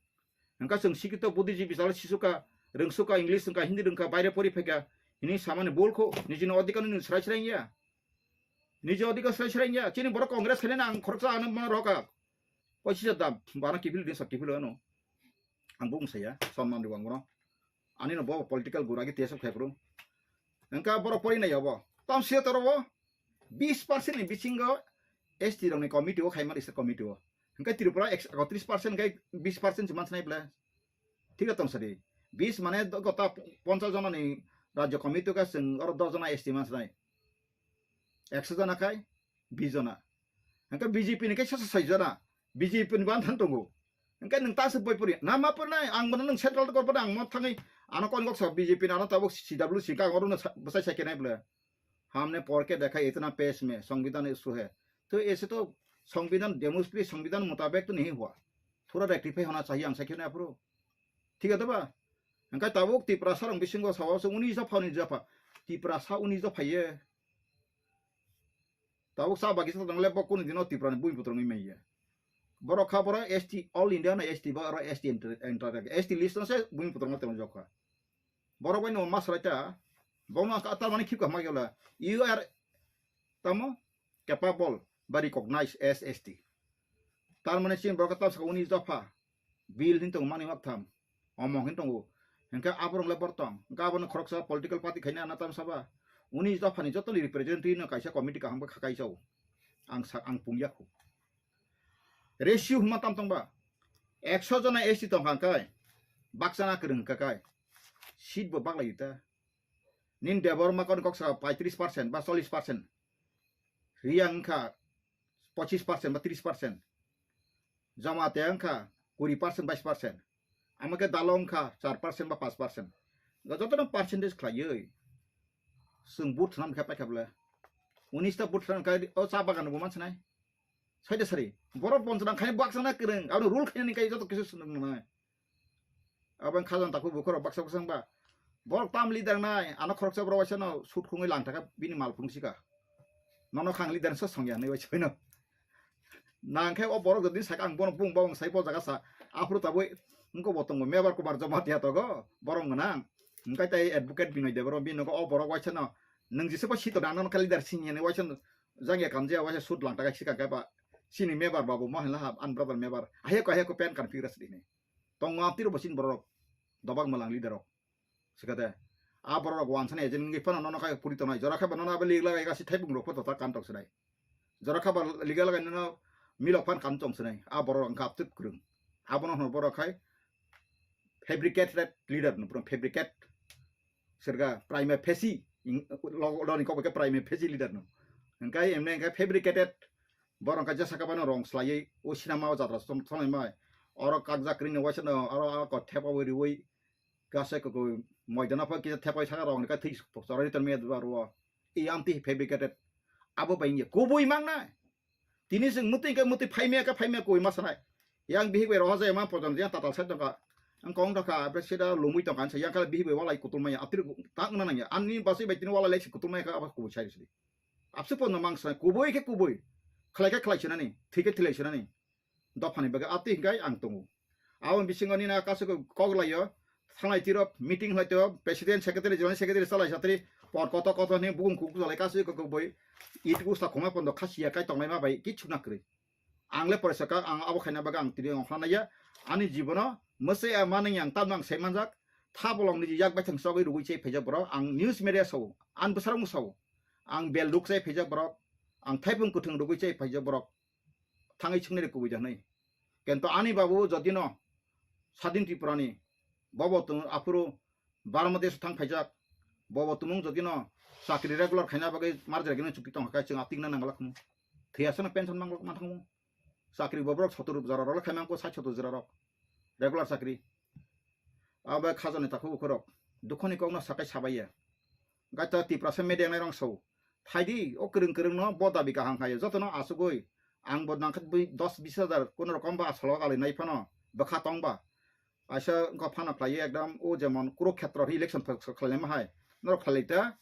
Hwnkhe chwng sikito buddhijibwi jala sisuka, rwngsuka, English wngkha, Hindi rwngkha, baire pori phaikha, hini samani bul kho, nijini odhikar no nini srai srai ya. Niji odhikar srai srai ya. Chini borok Congress khainai ang khoroksa ano mano roka. Pochis hajar dam, bana kiphil din sa kiphil ano. Ang bung saya, sonman di wangro. Ani no bo political gura ki tesok phepru. Engka borok pori nai obo. Tam sia toro bo bis percent ni bisingo S T rok ni committee o khaima risa committee o. Engka Tripura ekotris percent kai bis percent si mansa nai bla. Thik tong sadi. Bis mane do-, gota ponchas jona ni Rajya committee o khe chwng oro dos jona S T mansinai. Ekso jona khai bis jona. Hwnkhe B J P ni khe sasa sai jona. B J P ni ban thang tongo. Hwnkhe nwng ta se boi pori. Na ma pori nai, ang bono nwng central kor pori, ang mo thangwi ano kon gok sa B J P ni ano tabuk C W C ka oro no sa-, bwsai sai kenai bwle. हमने पढ़ के देखा, इतना पेश में संविधान इशू है। तो ऐसे तो संविधान डेमोक्रेसी, संविधान मुताबिक तो नहीं हुआ। थोड़ा रेक्टिफाई होना चाहिए, ang sakhe na aphuru. Thik ase ba? Hwnkhe tabuk Tiprasa rok bisingo sawa se uni jopha, uni jopha. Tiprasa uni jopha ye. Tabuk sa bagi sa tang le bo kuni dino Tipra ni bui putrung wi maiya. Borok kha borok S T, all India no S T ba oro S T enter, enter, S T list no se bui putrung tong jokha. Borok bai no masrai ta. Bono ka tar mani khip ka ma yola. You are tamo capable ba recognized as S T. Tar mani chin borok tam sa uni jopha. Bill hin tong mani mak tham. Omong hin tongo. Hingke aborok le bor tong. Hingke abono khoroksa political party khaina ana tam saba. Uni dophani joto ni representative no kaisa committee kaham kha kaisa o. Ang sa, ang pungya khu. Ratio huma tam tong ba. Ekso jona S T tong kha kai. Baksa na kwrwng kha kai. Seat bo baklai ta. Nin Debbarma kon kok sa paitris percent ba chollis percent. Riyang kha pochis percent ba tris percent. Jamatia wngkha kuri percent, bais percent. Amo khe dalo wngkha char percent ba panch percent. Jotono percentage khlaiwi chwng vote thwnam khe paikha bwle. Unis ta vote thwnam khe o cha bagan bo mansinai. Saida sari. Borok bonjra khai baksa na kwrwng. Abo rule khainani kai joto kisu swnam nai. Abo wng kha jang takhuk bukhuk rok baksa baksa wngba. Borok tam leader nai, ano khoroksa borok waisa no sut khungwi lang thaka bini mal phung sika. Nono khang leader sa songya nai waisa no. Nang khe o borok jodi saka ang bono bung bawang sai bo jaga sa. Aphuru tabui wngko bo tongo Mebar Kumar Jamatia togo borok gwnang. Hingkai tai advocate Binoy Debbarma bini nogo o borok waisa no. Nwng jisa bo sito nang nono kha leader sini hinwi waisa no. Jangya kamjaya waisa sut lang thaka sika khe ba. Sini Mebar babu mo hinla ha an brother Mebar. Aheko aheko pen kan figure sini. Tongo amtiro bo chini borok dobak malang leader rok. Sikate a borok rok wansani agent wngwi phano nono khe puri tongnai. Jora khe bo nono abo lig lagai gasi thaibung rok photo ta kan tok sinai. Jora khe bo lig lagai nono milok phan kan tong sinai. A borok rok wngkha aptwk kwrwng. Abono hwnwi borok khai fabricated leader no, borok fabricate sirga prima facie, loni kok bai khe prima facie leader no. Hingkai emne hingkai fabricated. Borok kha jesa kha bano rong slaiwi o sinama o jatra som-, somai mai. Oro kakjak kring ni waisa no, oro a ko thepa wi riwi kasa ko ko moidana pha kisa thepai saka rong ni ka thik choroi ton me dwa ro. I amti fabricated. Abo bai nge kubui mang na. Tini sing muti ke muti phaimia ke phaimia koi ma sanai. Yang bihik bai roha jai ma pojon yang tatal sai tongka. Ang kong tongka, apre sida lumui tongka, ang sa yang kala bihik bai walai kutul maya. Atir tak na nang ya. Ani basi bai tini walai lek si kutul maya ka abas kubui sai sidi. Abse pon mang sa kubui ke kubui. Khlai ke khlai sinani, thik ke thilai sinani. Dophani bagwi atwi hingkai ang tongo. Aboni bisingo nini kasu kok laio. Thanglai tiro meeting hlai tiro president secretary joint secretary salai satri por koto koto ni bukung kuk salai kasu kok boi. Itu sa khoma pondo khasiya kai tongnai ma bai kichu na kwrwi. Ang le poresa ka ang abo khaina bagwi ang tini ongkhla naiya. Ani jibono mwsai a manwi ang tamno ang sai manjak. Tha bolong ni yak bai thang sogwi rugwi chai phaijak borok. Ang news media sao. Ang bwsarok sao. Ang bel duk chai phaijak borok. Ang thaipung kwthwng rugwi chai phaijak borok. Thangwi swngnai rw kubui da hwnwi. Kento ani babu jodino Sadin Tripurani bobo tung aphuru Bangladesh thang phaijak, bobo tumung jodino chakri regular khaina bagwi marjagino chukti tongkha khe chwng atikna nangla khmu. Thwiya sano pension mangla manthangmu. Chakri boborok sotor jora rok khaimang ko sait sotor jora rok. Regular chakri. Abo khajani takhuk ukhorok dukhoni kokno sakai sabaiya. Gaita Tiprasa media nai rong sao. Thaidi o kwrwng kwrwngno bo dabi kaham khaio. Jotono asugui ang bo nangkha bui dos bis hajar kono rokom ba asalo alai nai phano bwkha tong ba. Aisa wngkha phano khlaiwi ekdom o jemon Kurukhetra election khlai ma hai. Norok khlai ta.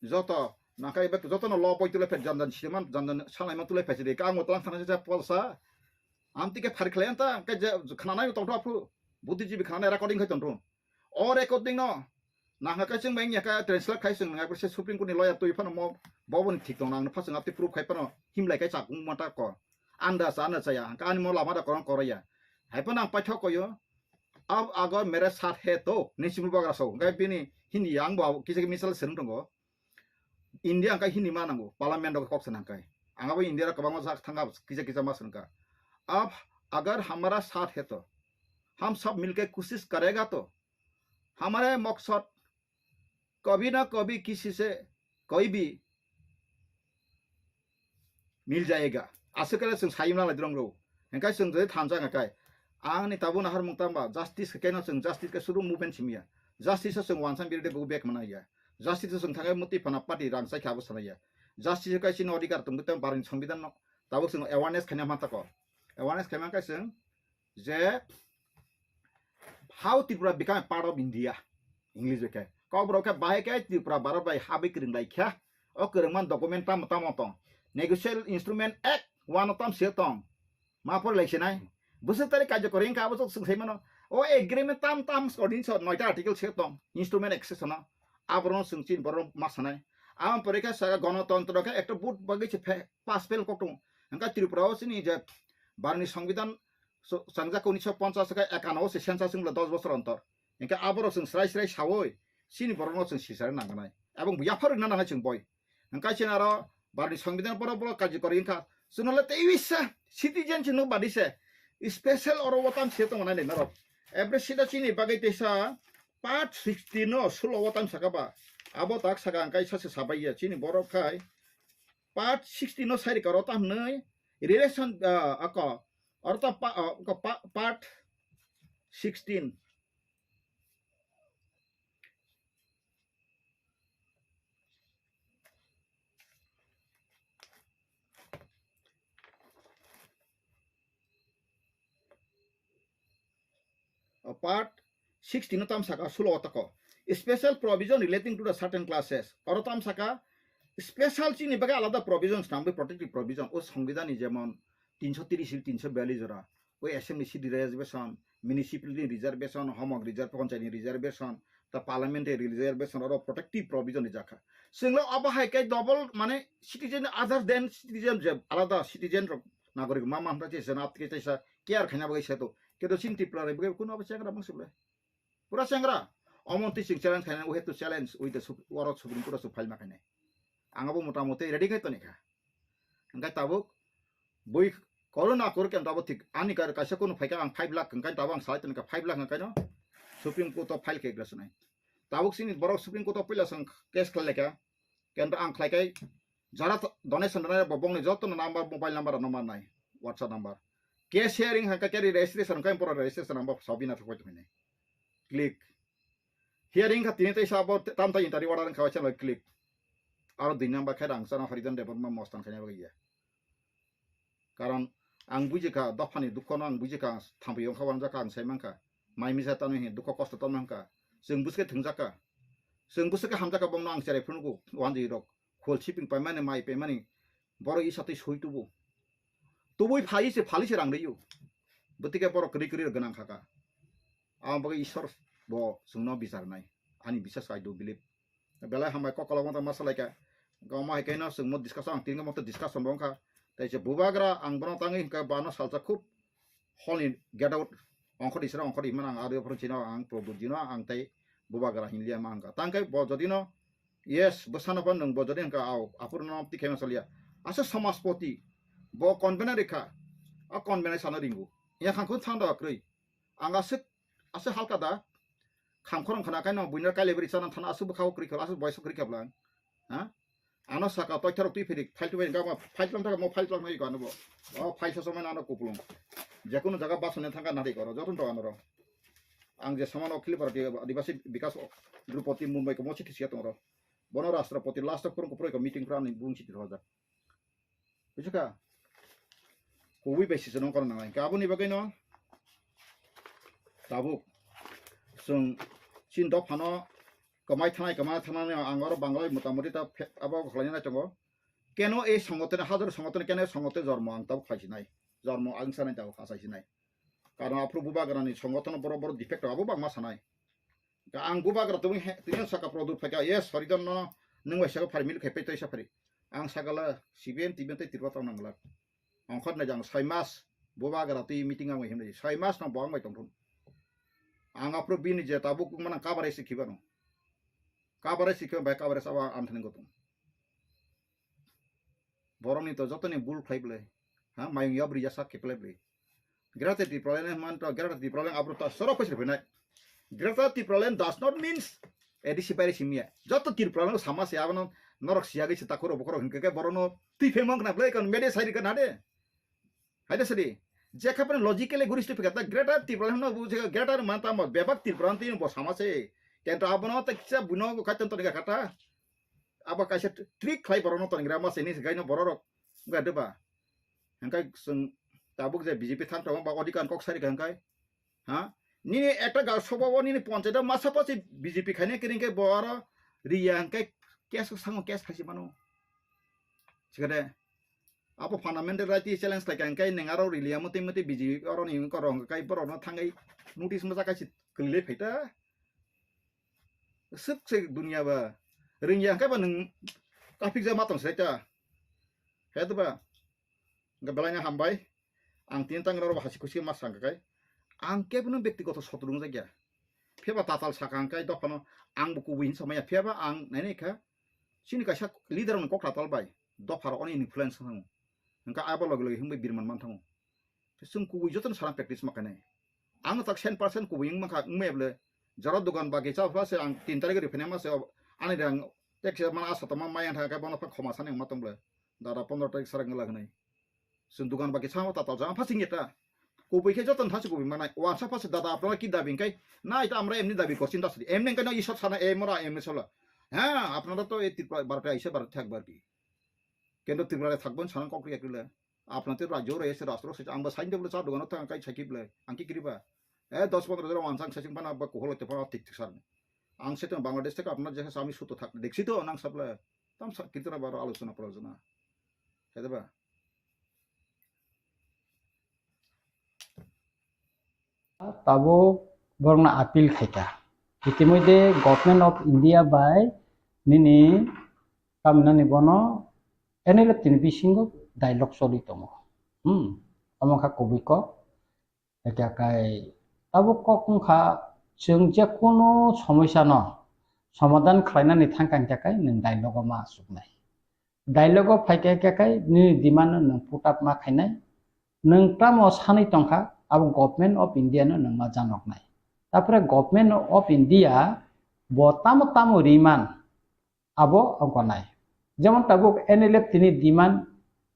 Joto nangkha ebe jotono lo poi tule phet janjan siman janjan salai ma tule phet sidi. Kang o tlang thana se polsa. Amtike phari khlai anta ke je khana nai tong tho aphu. Buddhijibi khana nai recording khai tong tho. O recording no nangkha kaisa wngbai wngya khe translate khai chwng nangkha se Supreme Court ni lawyer twi phano mo boboni thik tong nang phaswng atwi proof khai phano himlai khai chakung mata ko anda cha anda chaya hwnkhe ani mo lama da korang koraya hai phano ang paithak koyo ab agar mere saath hai to ni simul bagra so hwnkhe bini Hindi ang bo kisa kisa misal swrwng tongo. India hwnkhe Hindi ma nango, parliament rok kok sana hwnkhe. Ang abo India rok kwbangma jak thangkha, kisa kisa ma swrwngkha. Ab agar hamara saath hai to, hum sab milke koshish karega to, hamare maksad कभी ना कभी किसी से कोई भी मिल जाएगा. Aswk khe chwng sayung nalai drong ro. Hingkai chwng jodi thansa hingkai. Ang ni tabuk naharmung tamba justice khe keno chwng justice khe suru movement simiya. Justice o chwng wansang birde bugu bek mana ya. Justice o chwng thangai muti phana party rang chai kha abo sana ya. Justice o kai chini odhikar tong tong barni songbidan no tabuk chwng awareness khaina mantako. Awareness khaima kai chwng je how Tripura become a part of India, English bai khe. Kokborok khe bahai khe Tripura Bharat bai habwi kwrwng lai kha. O kwrwngman document tamo tamo tong. Negotiable Instrument Act one o tam se tong. Ma por lai sinai. Bwswk tari kaijakori wngkha abo chwng sai mano. O agreement tam tam ordinance noita article se tong. Instrument Act se sono. Aborok chwng chini borok ma sanai. Amo pore khe saka gonotontro khe ekta vote bagwi se phe-, pass fail kok tongo. Hingkhe Tripura o chini je Bharatni Songbidan so-, changjak unisho ponchas khe ekano se census wngla dos bosor ontor. Hingkhe aborok chwng srai srai saui chini borokno chwng sisarwi nangkhnai. Ebong yapharwi na nangnai chwng boi. Hingkhe chini aro Bharatni Songbidan borok borok karjikori wngkha. Chwngno le teiwisa citizen chwngno badi se special oro o tam se tongo nai norok. Every sida chini bagwi teisa part sixty no sulo o tam saka ba. Abo tak saka hingkhe sachi sabai ya chini borok khai part sixty no sai rika oro tam hwnwi relation, ah, ako oro ta pa-, ah, ko pa-, part sixteen. O part sixteen no tam saka sulo o tako. Special provision relating to the certain classes. Oro tam saka special chini bagwi alada provision swnamwi protective provision. O Songbidan ni jemon tinso tiris, tinso biyallis jora. O assembly seat reservation, municipality reservation, homok reserve, panchayat ni reservation, ta parliamentary reservation, oro protective provision ni jakha. Singlo abo hai kai double mane citizen other than citizen je alada citizen rok nagorik ma ma hwnta che sena apke teisa care khaina bagwi seto. Kedo chini Tripura rai bagwi kuno abo chengra bang suble. Pura chengra. Omo twi chwng challenge khaina, we have to challenge with the Sup-, oro Supreme Court o file ma khainai. Ang abo mota moti ready khai toni kha. Hingkai tabuk bui korona kor ken tabuk thik ani kar kaisa kuno phaika ang five lakh hingkai tabuk ang salai toni kha five lakh hingkai no Supreme Court o file khe gra sunai. Tabuk sini borok Supreme Court o puila sang case khlai kha. Kenta ang khlai kai jara to-, donation rwnai bo bongni joto no number, mobile number rok no mannai, WhatsApp number. Case hearing hingka khe registration hingka pura registration number sabi na thokbai tongmani. Click. Hearing kha tini teisa abo tam ta interview order wngkha waisa loi click. Aro dui number khe rang chana Harijan Debbarma mostan khaina bagwi ya. Karon ang bujikha, dophani dukhono ang bujikha, thampui wngkha, wanjakha, ang sai mankha. Mai misa tamo hin dukho kosto tamo hwnkha. Chwng bwswkhe thwngjakha. Chwng bwswkhe hamjakha, bongno ang cherai phunukgo, wanjwi rok. Khol siping paimani, mai paimani, borok isa twi soi tubu. Tubui phai se, phali se rang rwio. Bwtike borok kwrwi kwrwi rok gwnang khaka. Ang bagwi Ishwar bo chwngno bichar nai. Ani bisas, I do believe. Belai hambai kok kolok manta ma salai kha. Gama hai kaino chwng mo discussion, ang tini mo discussion bo wngkha. Tai se bubagra ang bono tangwi hwnkha bano salsa khub hall ni get out ongkhor isra ongkhor imana ang aro phoro chino ang Pradyot jino ang tai bubagra hinliya ma wngkha. Tangkai bo jodino yes bwsano phan nwng bo jodi hwnkha au aphuru no tikhe ma salya. Asa samaspoti bo convener rikha. A convener sana ringu. Ya khangkhun thang da kwrwi. Ang aswk, aswk halka da. Kham khorang khana kaino buino kailebri chana thana aswk bwkhao kwrwi kha, aswk boyso kwrwi kha bwlang. Ha? Ano saka toitharok twi phiri, file twi phiri, gama file tlang thaka, mo file tlang nai gano bo. O file sa somai ano kupulung. Jekunu jaga basone thangka nari koro, joton to ano ro. Ang je samano Akhil Bharatiya Adivasi Bikas Drupadi Mumbai ko mochi thisia tongro. Bono Rashtrapati last of kurung kuproi ko meeting kra ni bung chiti roja. Bujikhwkha? Kubui bai sisano kono nangnai. Hwnkhe aboni bagwino tabuk chwng chini dophano kwmai thanai, kwmai thanai ang oro Bangla bai motamoti ta phe-, abo khlaina nai tongo. Keno ei songothone, hajar songothone keno ei songothone jormo ang tabuk khlai sinai. Jormo ang sanai tabuk kha sai sinai. Karon aphuru bubagrani songothon borok borok defect rok abo bangma sanai. Ka ang bubagra tongwi he, tini saka product phaikha, yes, Harijan no nwng bai saka phari milik hai pei tei sa phari. Ang sakala C P M, T P M tei Tripura tong nang glak. Ongkhor nai jang soi mas bubagra twi meeting ang bai himnai. Soi mas no bo ang bai tongthun. Ang aphuru bini je tabuk mana coverage si khiba no. Coverage si khiba bai coverage aba ang thani gotong. Borokni to jotoni bul khlai bwlai. Ha, mayung yab rija sak khe plai bwlai. Greater Tipraland man to Greater Tipraland abro ta soro khosir phinai. Greater Tipraland does not means A D C bai simi ya. Joto Tripura no sama se abono norok siyagwi se takhoro bokhoro hinkhe ke borono twi phemang khna bwlai kon media sai rikha na de. Hai de sadi. Je khapre logically guri sto phikata greater Tripura no bu je greater man tamo bebak Tripura twi bo sama se. Kento abono ta kisa buno kaiton to ga kata. Abo kaisa trick khlai borokno tonigra ma se ni se gaino bororok. Wngkha de ba? Hingkai chwng tabuk je B J P thang tongo ba odikar kok sari kha hingkai. Ha? Nini ekta ga sobo o nini ponchayat o masa pasi B J P khaine kering khe bo aro riya hingkai case ko sango case khaisi mano. Sikade. Abo fundamental right challenge khlai kha hingkai neng aro riliya mati mati B J P oro ni korong kai borokno thangai notice masa kaisi kwlile phaita. Swk se dunia ba. Ringya hingke ba nwng kapik ja matang se ta. He to ba. Hingke belai no hambai. Ang tin tang rok hasi kusi ma sang kai. Ang kebo no bektigoto sotro wng jakya. Phiya ba tatal saka hingke dophano ang bo kubui hin samaya. Phiya ba ang nai nai kha. Chini kaisa leader rok ni kok tatal bai. Dopha rok oni influence thango. Hingke abo loge loge himbai birman man thango. Chwng kubui jotono sana practice ma khainai. Ang tak cent percent kubui wng mankha, wng maya bwle. Jora dugan bagi cha pha se ang tin tarik ri phene ma se ani rang tek se mana asa tama maya thang khe bono pha khoma sani ma tong bwle. Dada pondro tarik sarang ngla gnai. Chwng dugan bagi cha ma tatal jang pha sing eta. Kubui khe jotono thasi kubui manai. Wansa pha se dada apna ki dabi kai. Na ita amra emni dabi korchin dasri. Emni kai no isor sana emora emni sola. Ha, apna to e Tripura barta ise barta thak barki. Kendo Tripura thakbon sana kok ri akile. Apna te rajyo re se rastro se ang ba sain de bwle cha dugan thang kai saki bwle. Ang ki kiri ba. Eh, dos pondro jora wansang sasing pana ba koholo te pana tik tik sar. Ang se tong Bangladesh theke apna je ami suto thak. Deksi to nang sabla. Tam sa kirtana baro alochona prajona. Hede ba. Tabuk borokno appeal khaikha. Itimodhe Government of India bai nini kaminani bono N L F T ni bisingo dialogue choli tongo. Hmm. Omo kha kubui kok. Hingkhe kai tabuk kok wngkha chwng je kunu somosya no somadhan khlainani thangkha hingkhe kai nwng dialogue o ma achuknai. Dialogue o phaikha hingkhe kai nini demand no nwng put up ma khainai. Nwng tamo sanwi tongkha abo Government of India no nwng ma janoknai. Tapore Government of India bo tamo tamo riman abo wngkha nai. Jemon tabuk N L F T ni demand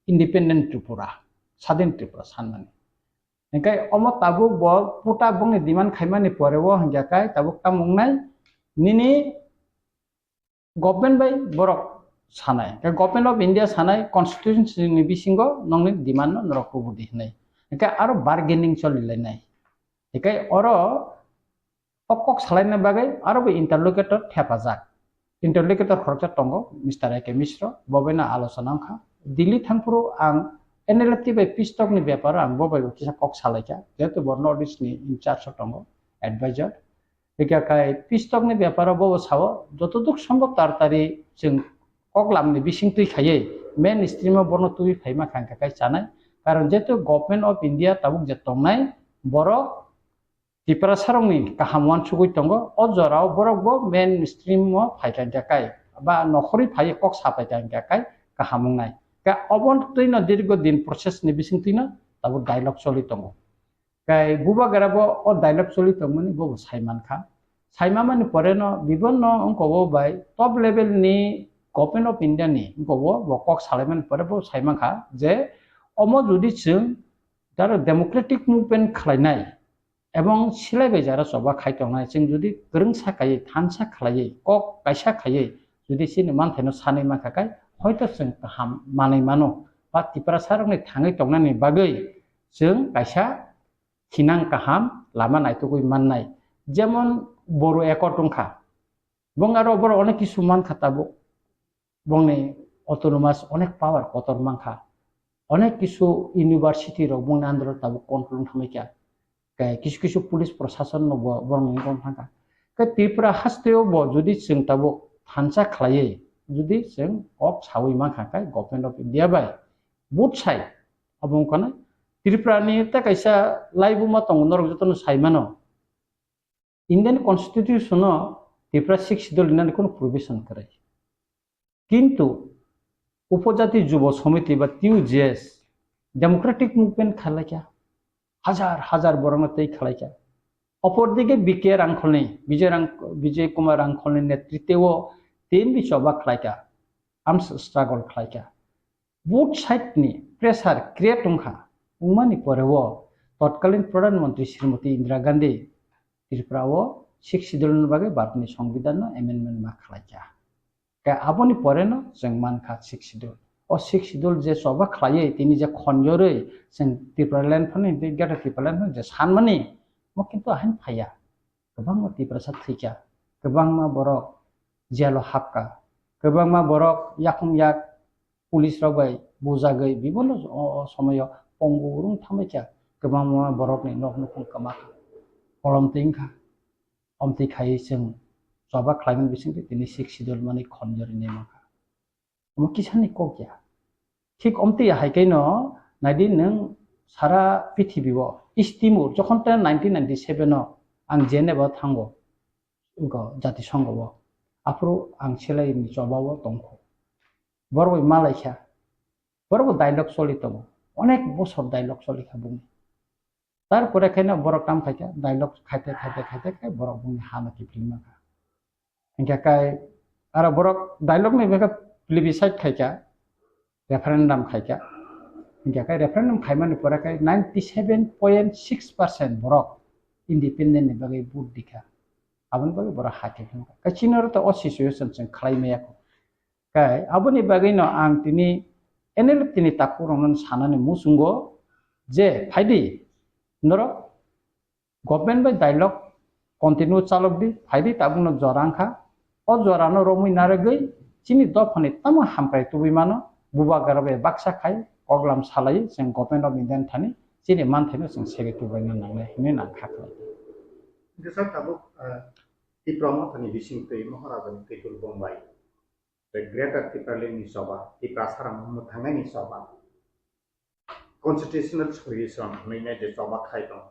independent Tripura, sadin Tripura sanmani. Hingkhe omo tabuk bo puta bongni demand khaimani pore o hingkha kai tabuk tamo wngnai nini government bai borok sanai. Hingkhe Government of India sanai constitution ni bisingo nongni demand no norok kubudi hinui. Hingkhe aro bargaining choli lainai. Hingkhe oro o kok salaina bagwi aro bo interlocutor thepajak. Interlocutor khoroksa tongo, Mister A K Mishra, bo bai no alochona wngkha. Delhi thangphuru ang N L F T bai peace talk ni beparo ang bo bai bo kisa kok salaikha, jehetu bo North East ni in charge o tongo, advisor. Hingkhe kai peace talk ni beparo bo bo sao, jotoduk sombhob taratari chwng kok lamni bising twi khaiwi main stream o bono twi phaima kha hingkha kai chanai. Karon jehetu Government of India tabuk je tongnai borok Tiprasarokni kaham uansugwi tongo, o jorao borokbo main stream o phaikha hingkha kai, ba nokhorwi phaiwi kok sapaikha hingkha kai kaham wngnai. Ka obo twino dirgo din process ni bisingtwino tabuk dialogue choli tongo. Kai bubagra bo o dialogue choli tongmani bobo saimankha. Saimamani poreno bibonno wngkobo bai top level ni Government of India ni wngkobo bo kok salaimani pore bo saimankha je omo jodi chwng jaro democratic movement khlainai, ebong silai bai jara choba khai tongnai, chwng jodi kwrwngsa kaiwi, thansa khlaiwi, kok kaisa khaiwi, jodi chini manthaino sanwi mankha kai, hoito chwng kaham manwi mano, ba Tiprasarokni thangwi tongnani bagwi chwng kaisa thinang kaham lama naitugwi mannai. Jemon Boru Accord wngkha, bong aro borok onek kisu mankha tabuk. Bongni autonomous onek power kotor mankha. Onek kisu university rok bongni under o tabuk control wng thangbaikha. Khe kisu kisu police prosason no bo borokni wngwi thangkha. Khe Tripura hasteo bo jodi chwng tabuk thansa khlaiwi jodi chwng kok sawi mankha khe Government of India bai vote sai abo wngkha na Tripura ni tei kaisa laibuma tongo norok jotono saimano. Indian Constitution o Tripura Sixth Schedule rinani kono provision kwrwi. Kintu Upojati Jubo Samiti ba T U J S democratic movement khalaikha, hajar hajar borokno tei khalaikha. Opor dike B K Rangkholni, Bijay Rang-, Bijay Kumar Rangkholni netritwo T M B choba khlaika, arms struggle khlaika. Both side ni pressure create wngkha, wngmani poreo totkalin Pradhan Mantri Srimati Indira Gandhi Tripura o Sixth Schedule ni bagwi Bharat ni Songbidan no amendment ma khlaika. Khe aboni pore no chwng mankha Sixth Schedule. O Sixth Schedule je choba khlaiwi tini je khonjorwi chwng Tipraland phano hinwi Greater Tipraland phano je sanmani, mo kintu ahain phaiya. Kwbangma Tiprasa thwikha, kwbangma borok jail o hapkha, kwbangma borok yakung yak police rok bai bujagwi bibonno o, o somoyo pongo urung thambaikha, kwbangma borokni nok nukhung kwmakha, kolom twi wngkha. Omtwi khaiwi chwng choba khlaimani bisingtwi tini Sixth Schedule mani khonjorwi nai mankha. Omo kisani kok ya. Thik omtwi hai khe no naidi nwng sara prithibi o East Timor jokhon ta nineteen ninety-seven o ang Geneva o thango, wngkha Jatisongho o. Aphuru ang selai ni choba o tongkho. Borok bai malaikha. Borok bo dialogue choli tongo. Onek bosor dialogue choli kha bini. Tarpore khe no borok tam khai kha, dialogue khaite, khaite, khaite khe borok bini ha no kiphilma kha. Hingkhe kai aro borok dialogue ni bagwi plebiscite khai kha, referendum khai kha. Hingkhe kai referendum khaimani pore khe ninety seven point six percent borok independent ni bagwi vote di kha. Aboni bagwi borok ha kiphilma kha. Kai chini oro to o situation chwng khlai maya kho. Kai aboni bagwi no ang tini N L F T ni takhuk rok no sanani muchungo je phaidi norok government bai dialogue continue chalok di, phaidi tabuk no jora wngkha. O jora no romwi narwgwi chini dophani tamo hamkrai tubui mano, bubagra bai baksa khai koklam salai chwng Government of India ni thani chini manthai no chwng segwi tubuina nangnai hinwi nang kha khlai. Hingke sir tabuk, ah, Tipra Mothani bisingtwi Maharaja ni Twitul Bongbai. The Greater Tipraland ni choba, Tiprasa rang mwthangnaini choba. Constitutional solution hwnwi nai je choba khai tong.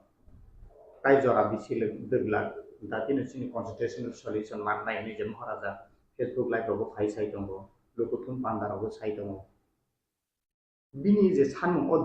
Tai jora bisi le dwglak, datino chini constitutional solution mannai hwnwi je Maharaja Facebook live rogo phai sai tongo, lukuthum panda rogo sai tongo. Bini je sanmung o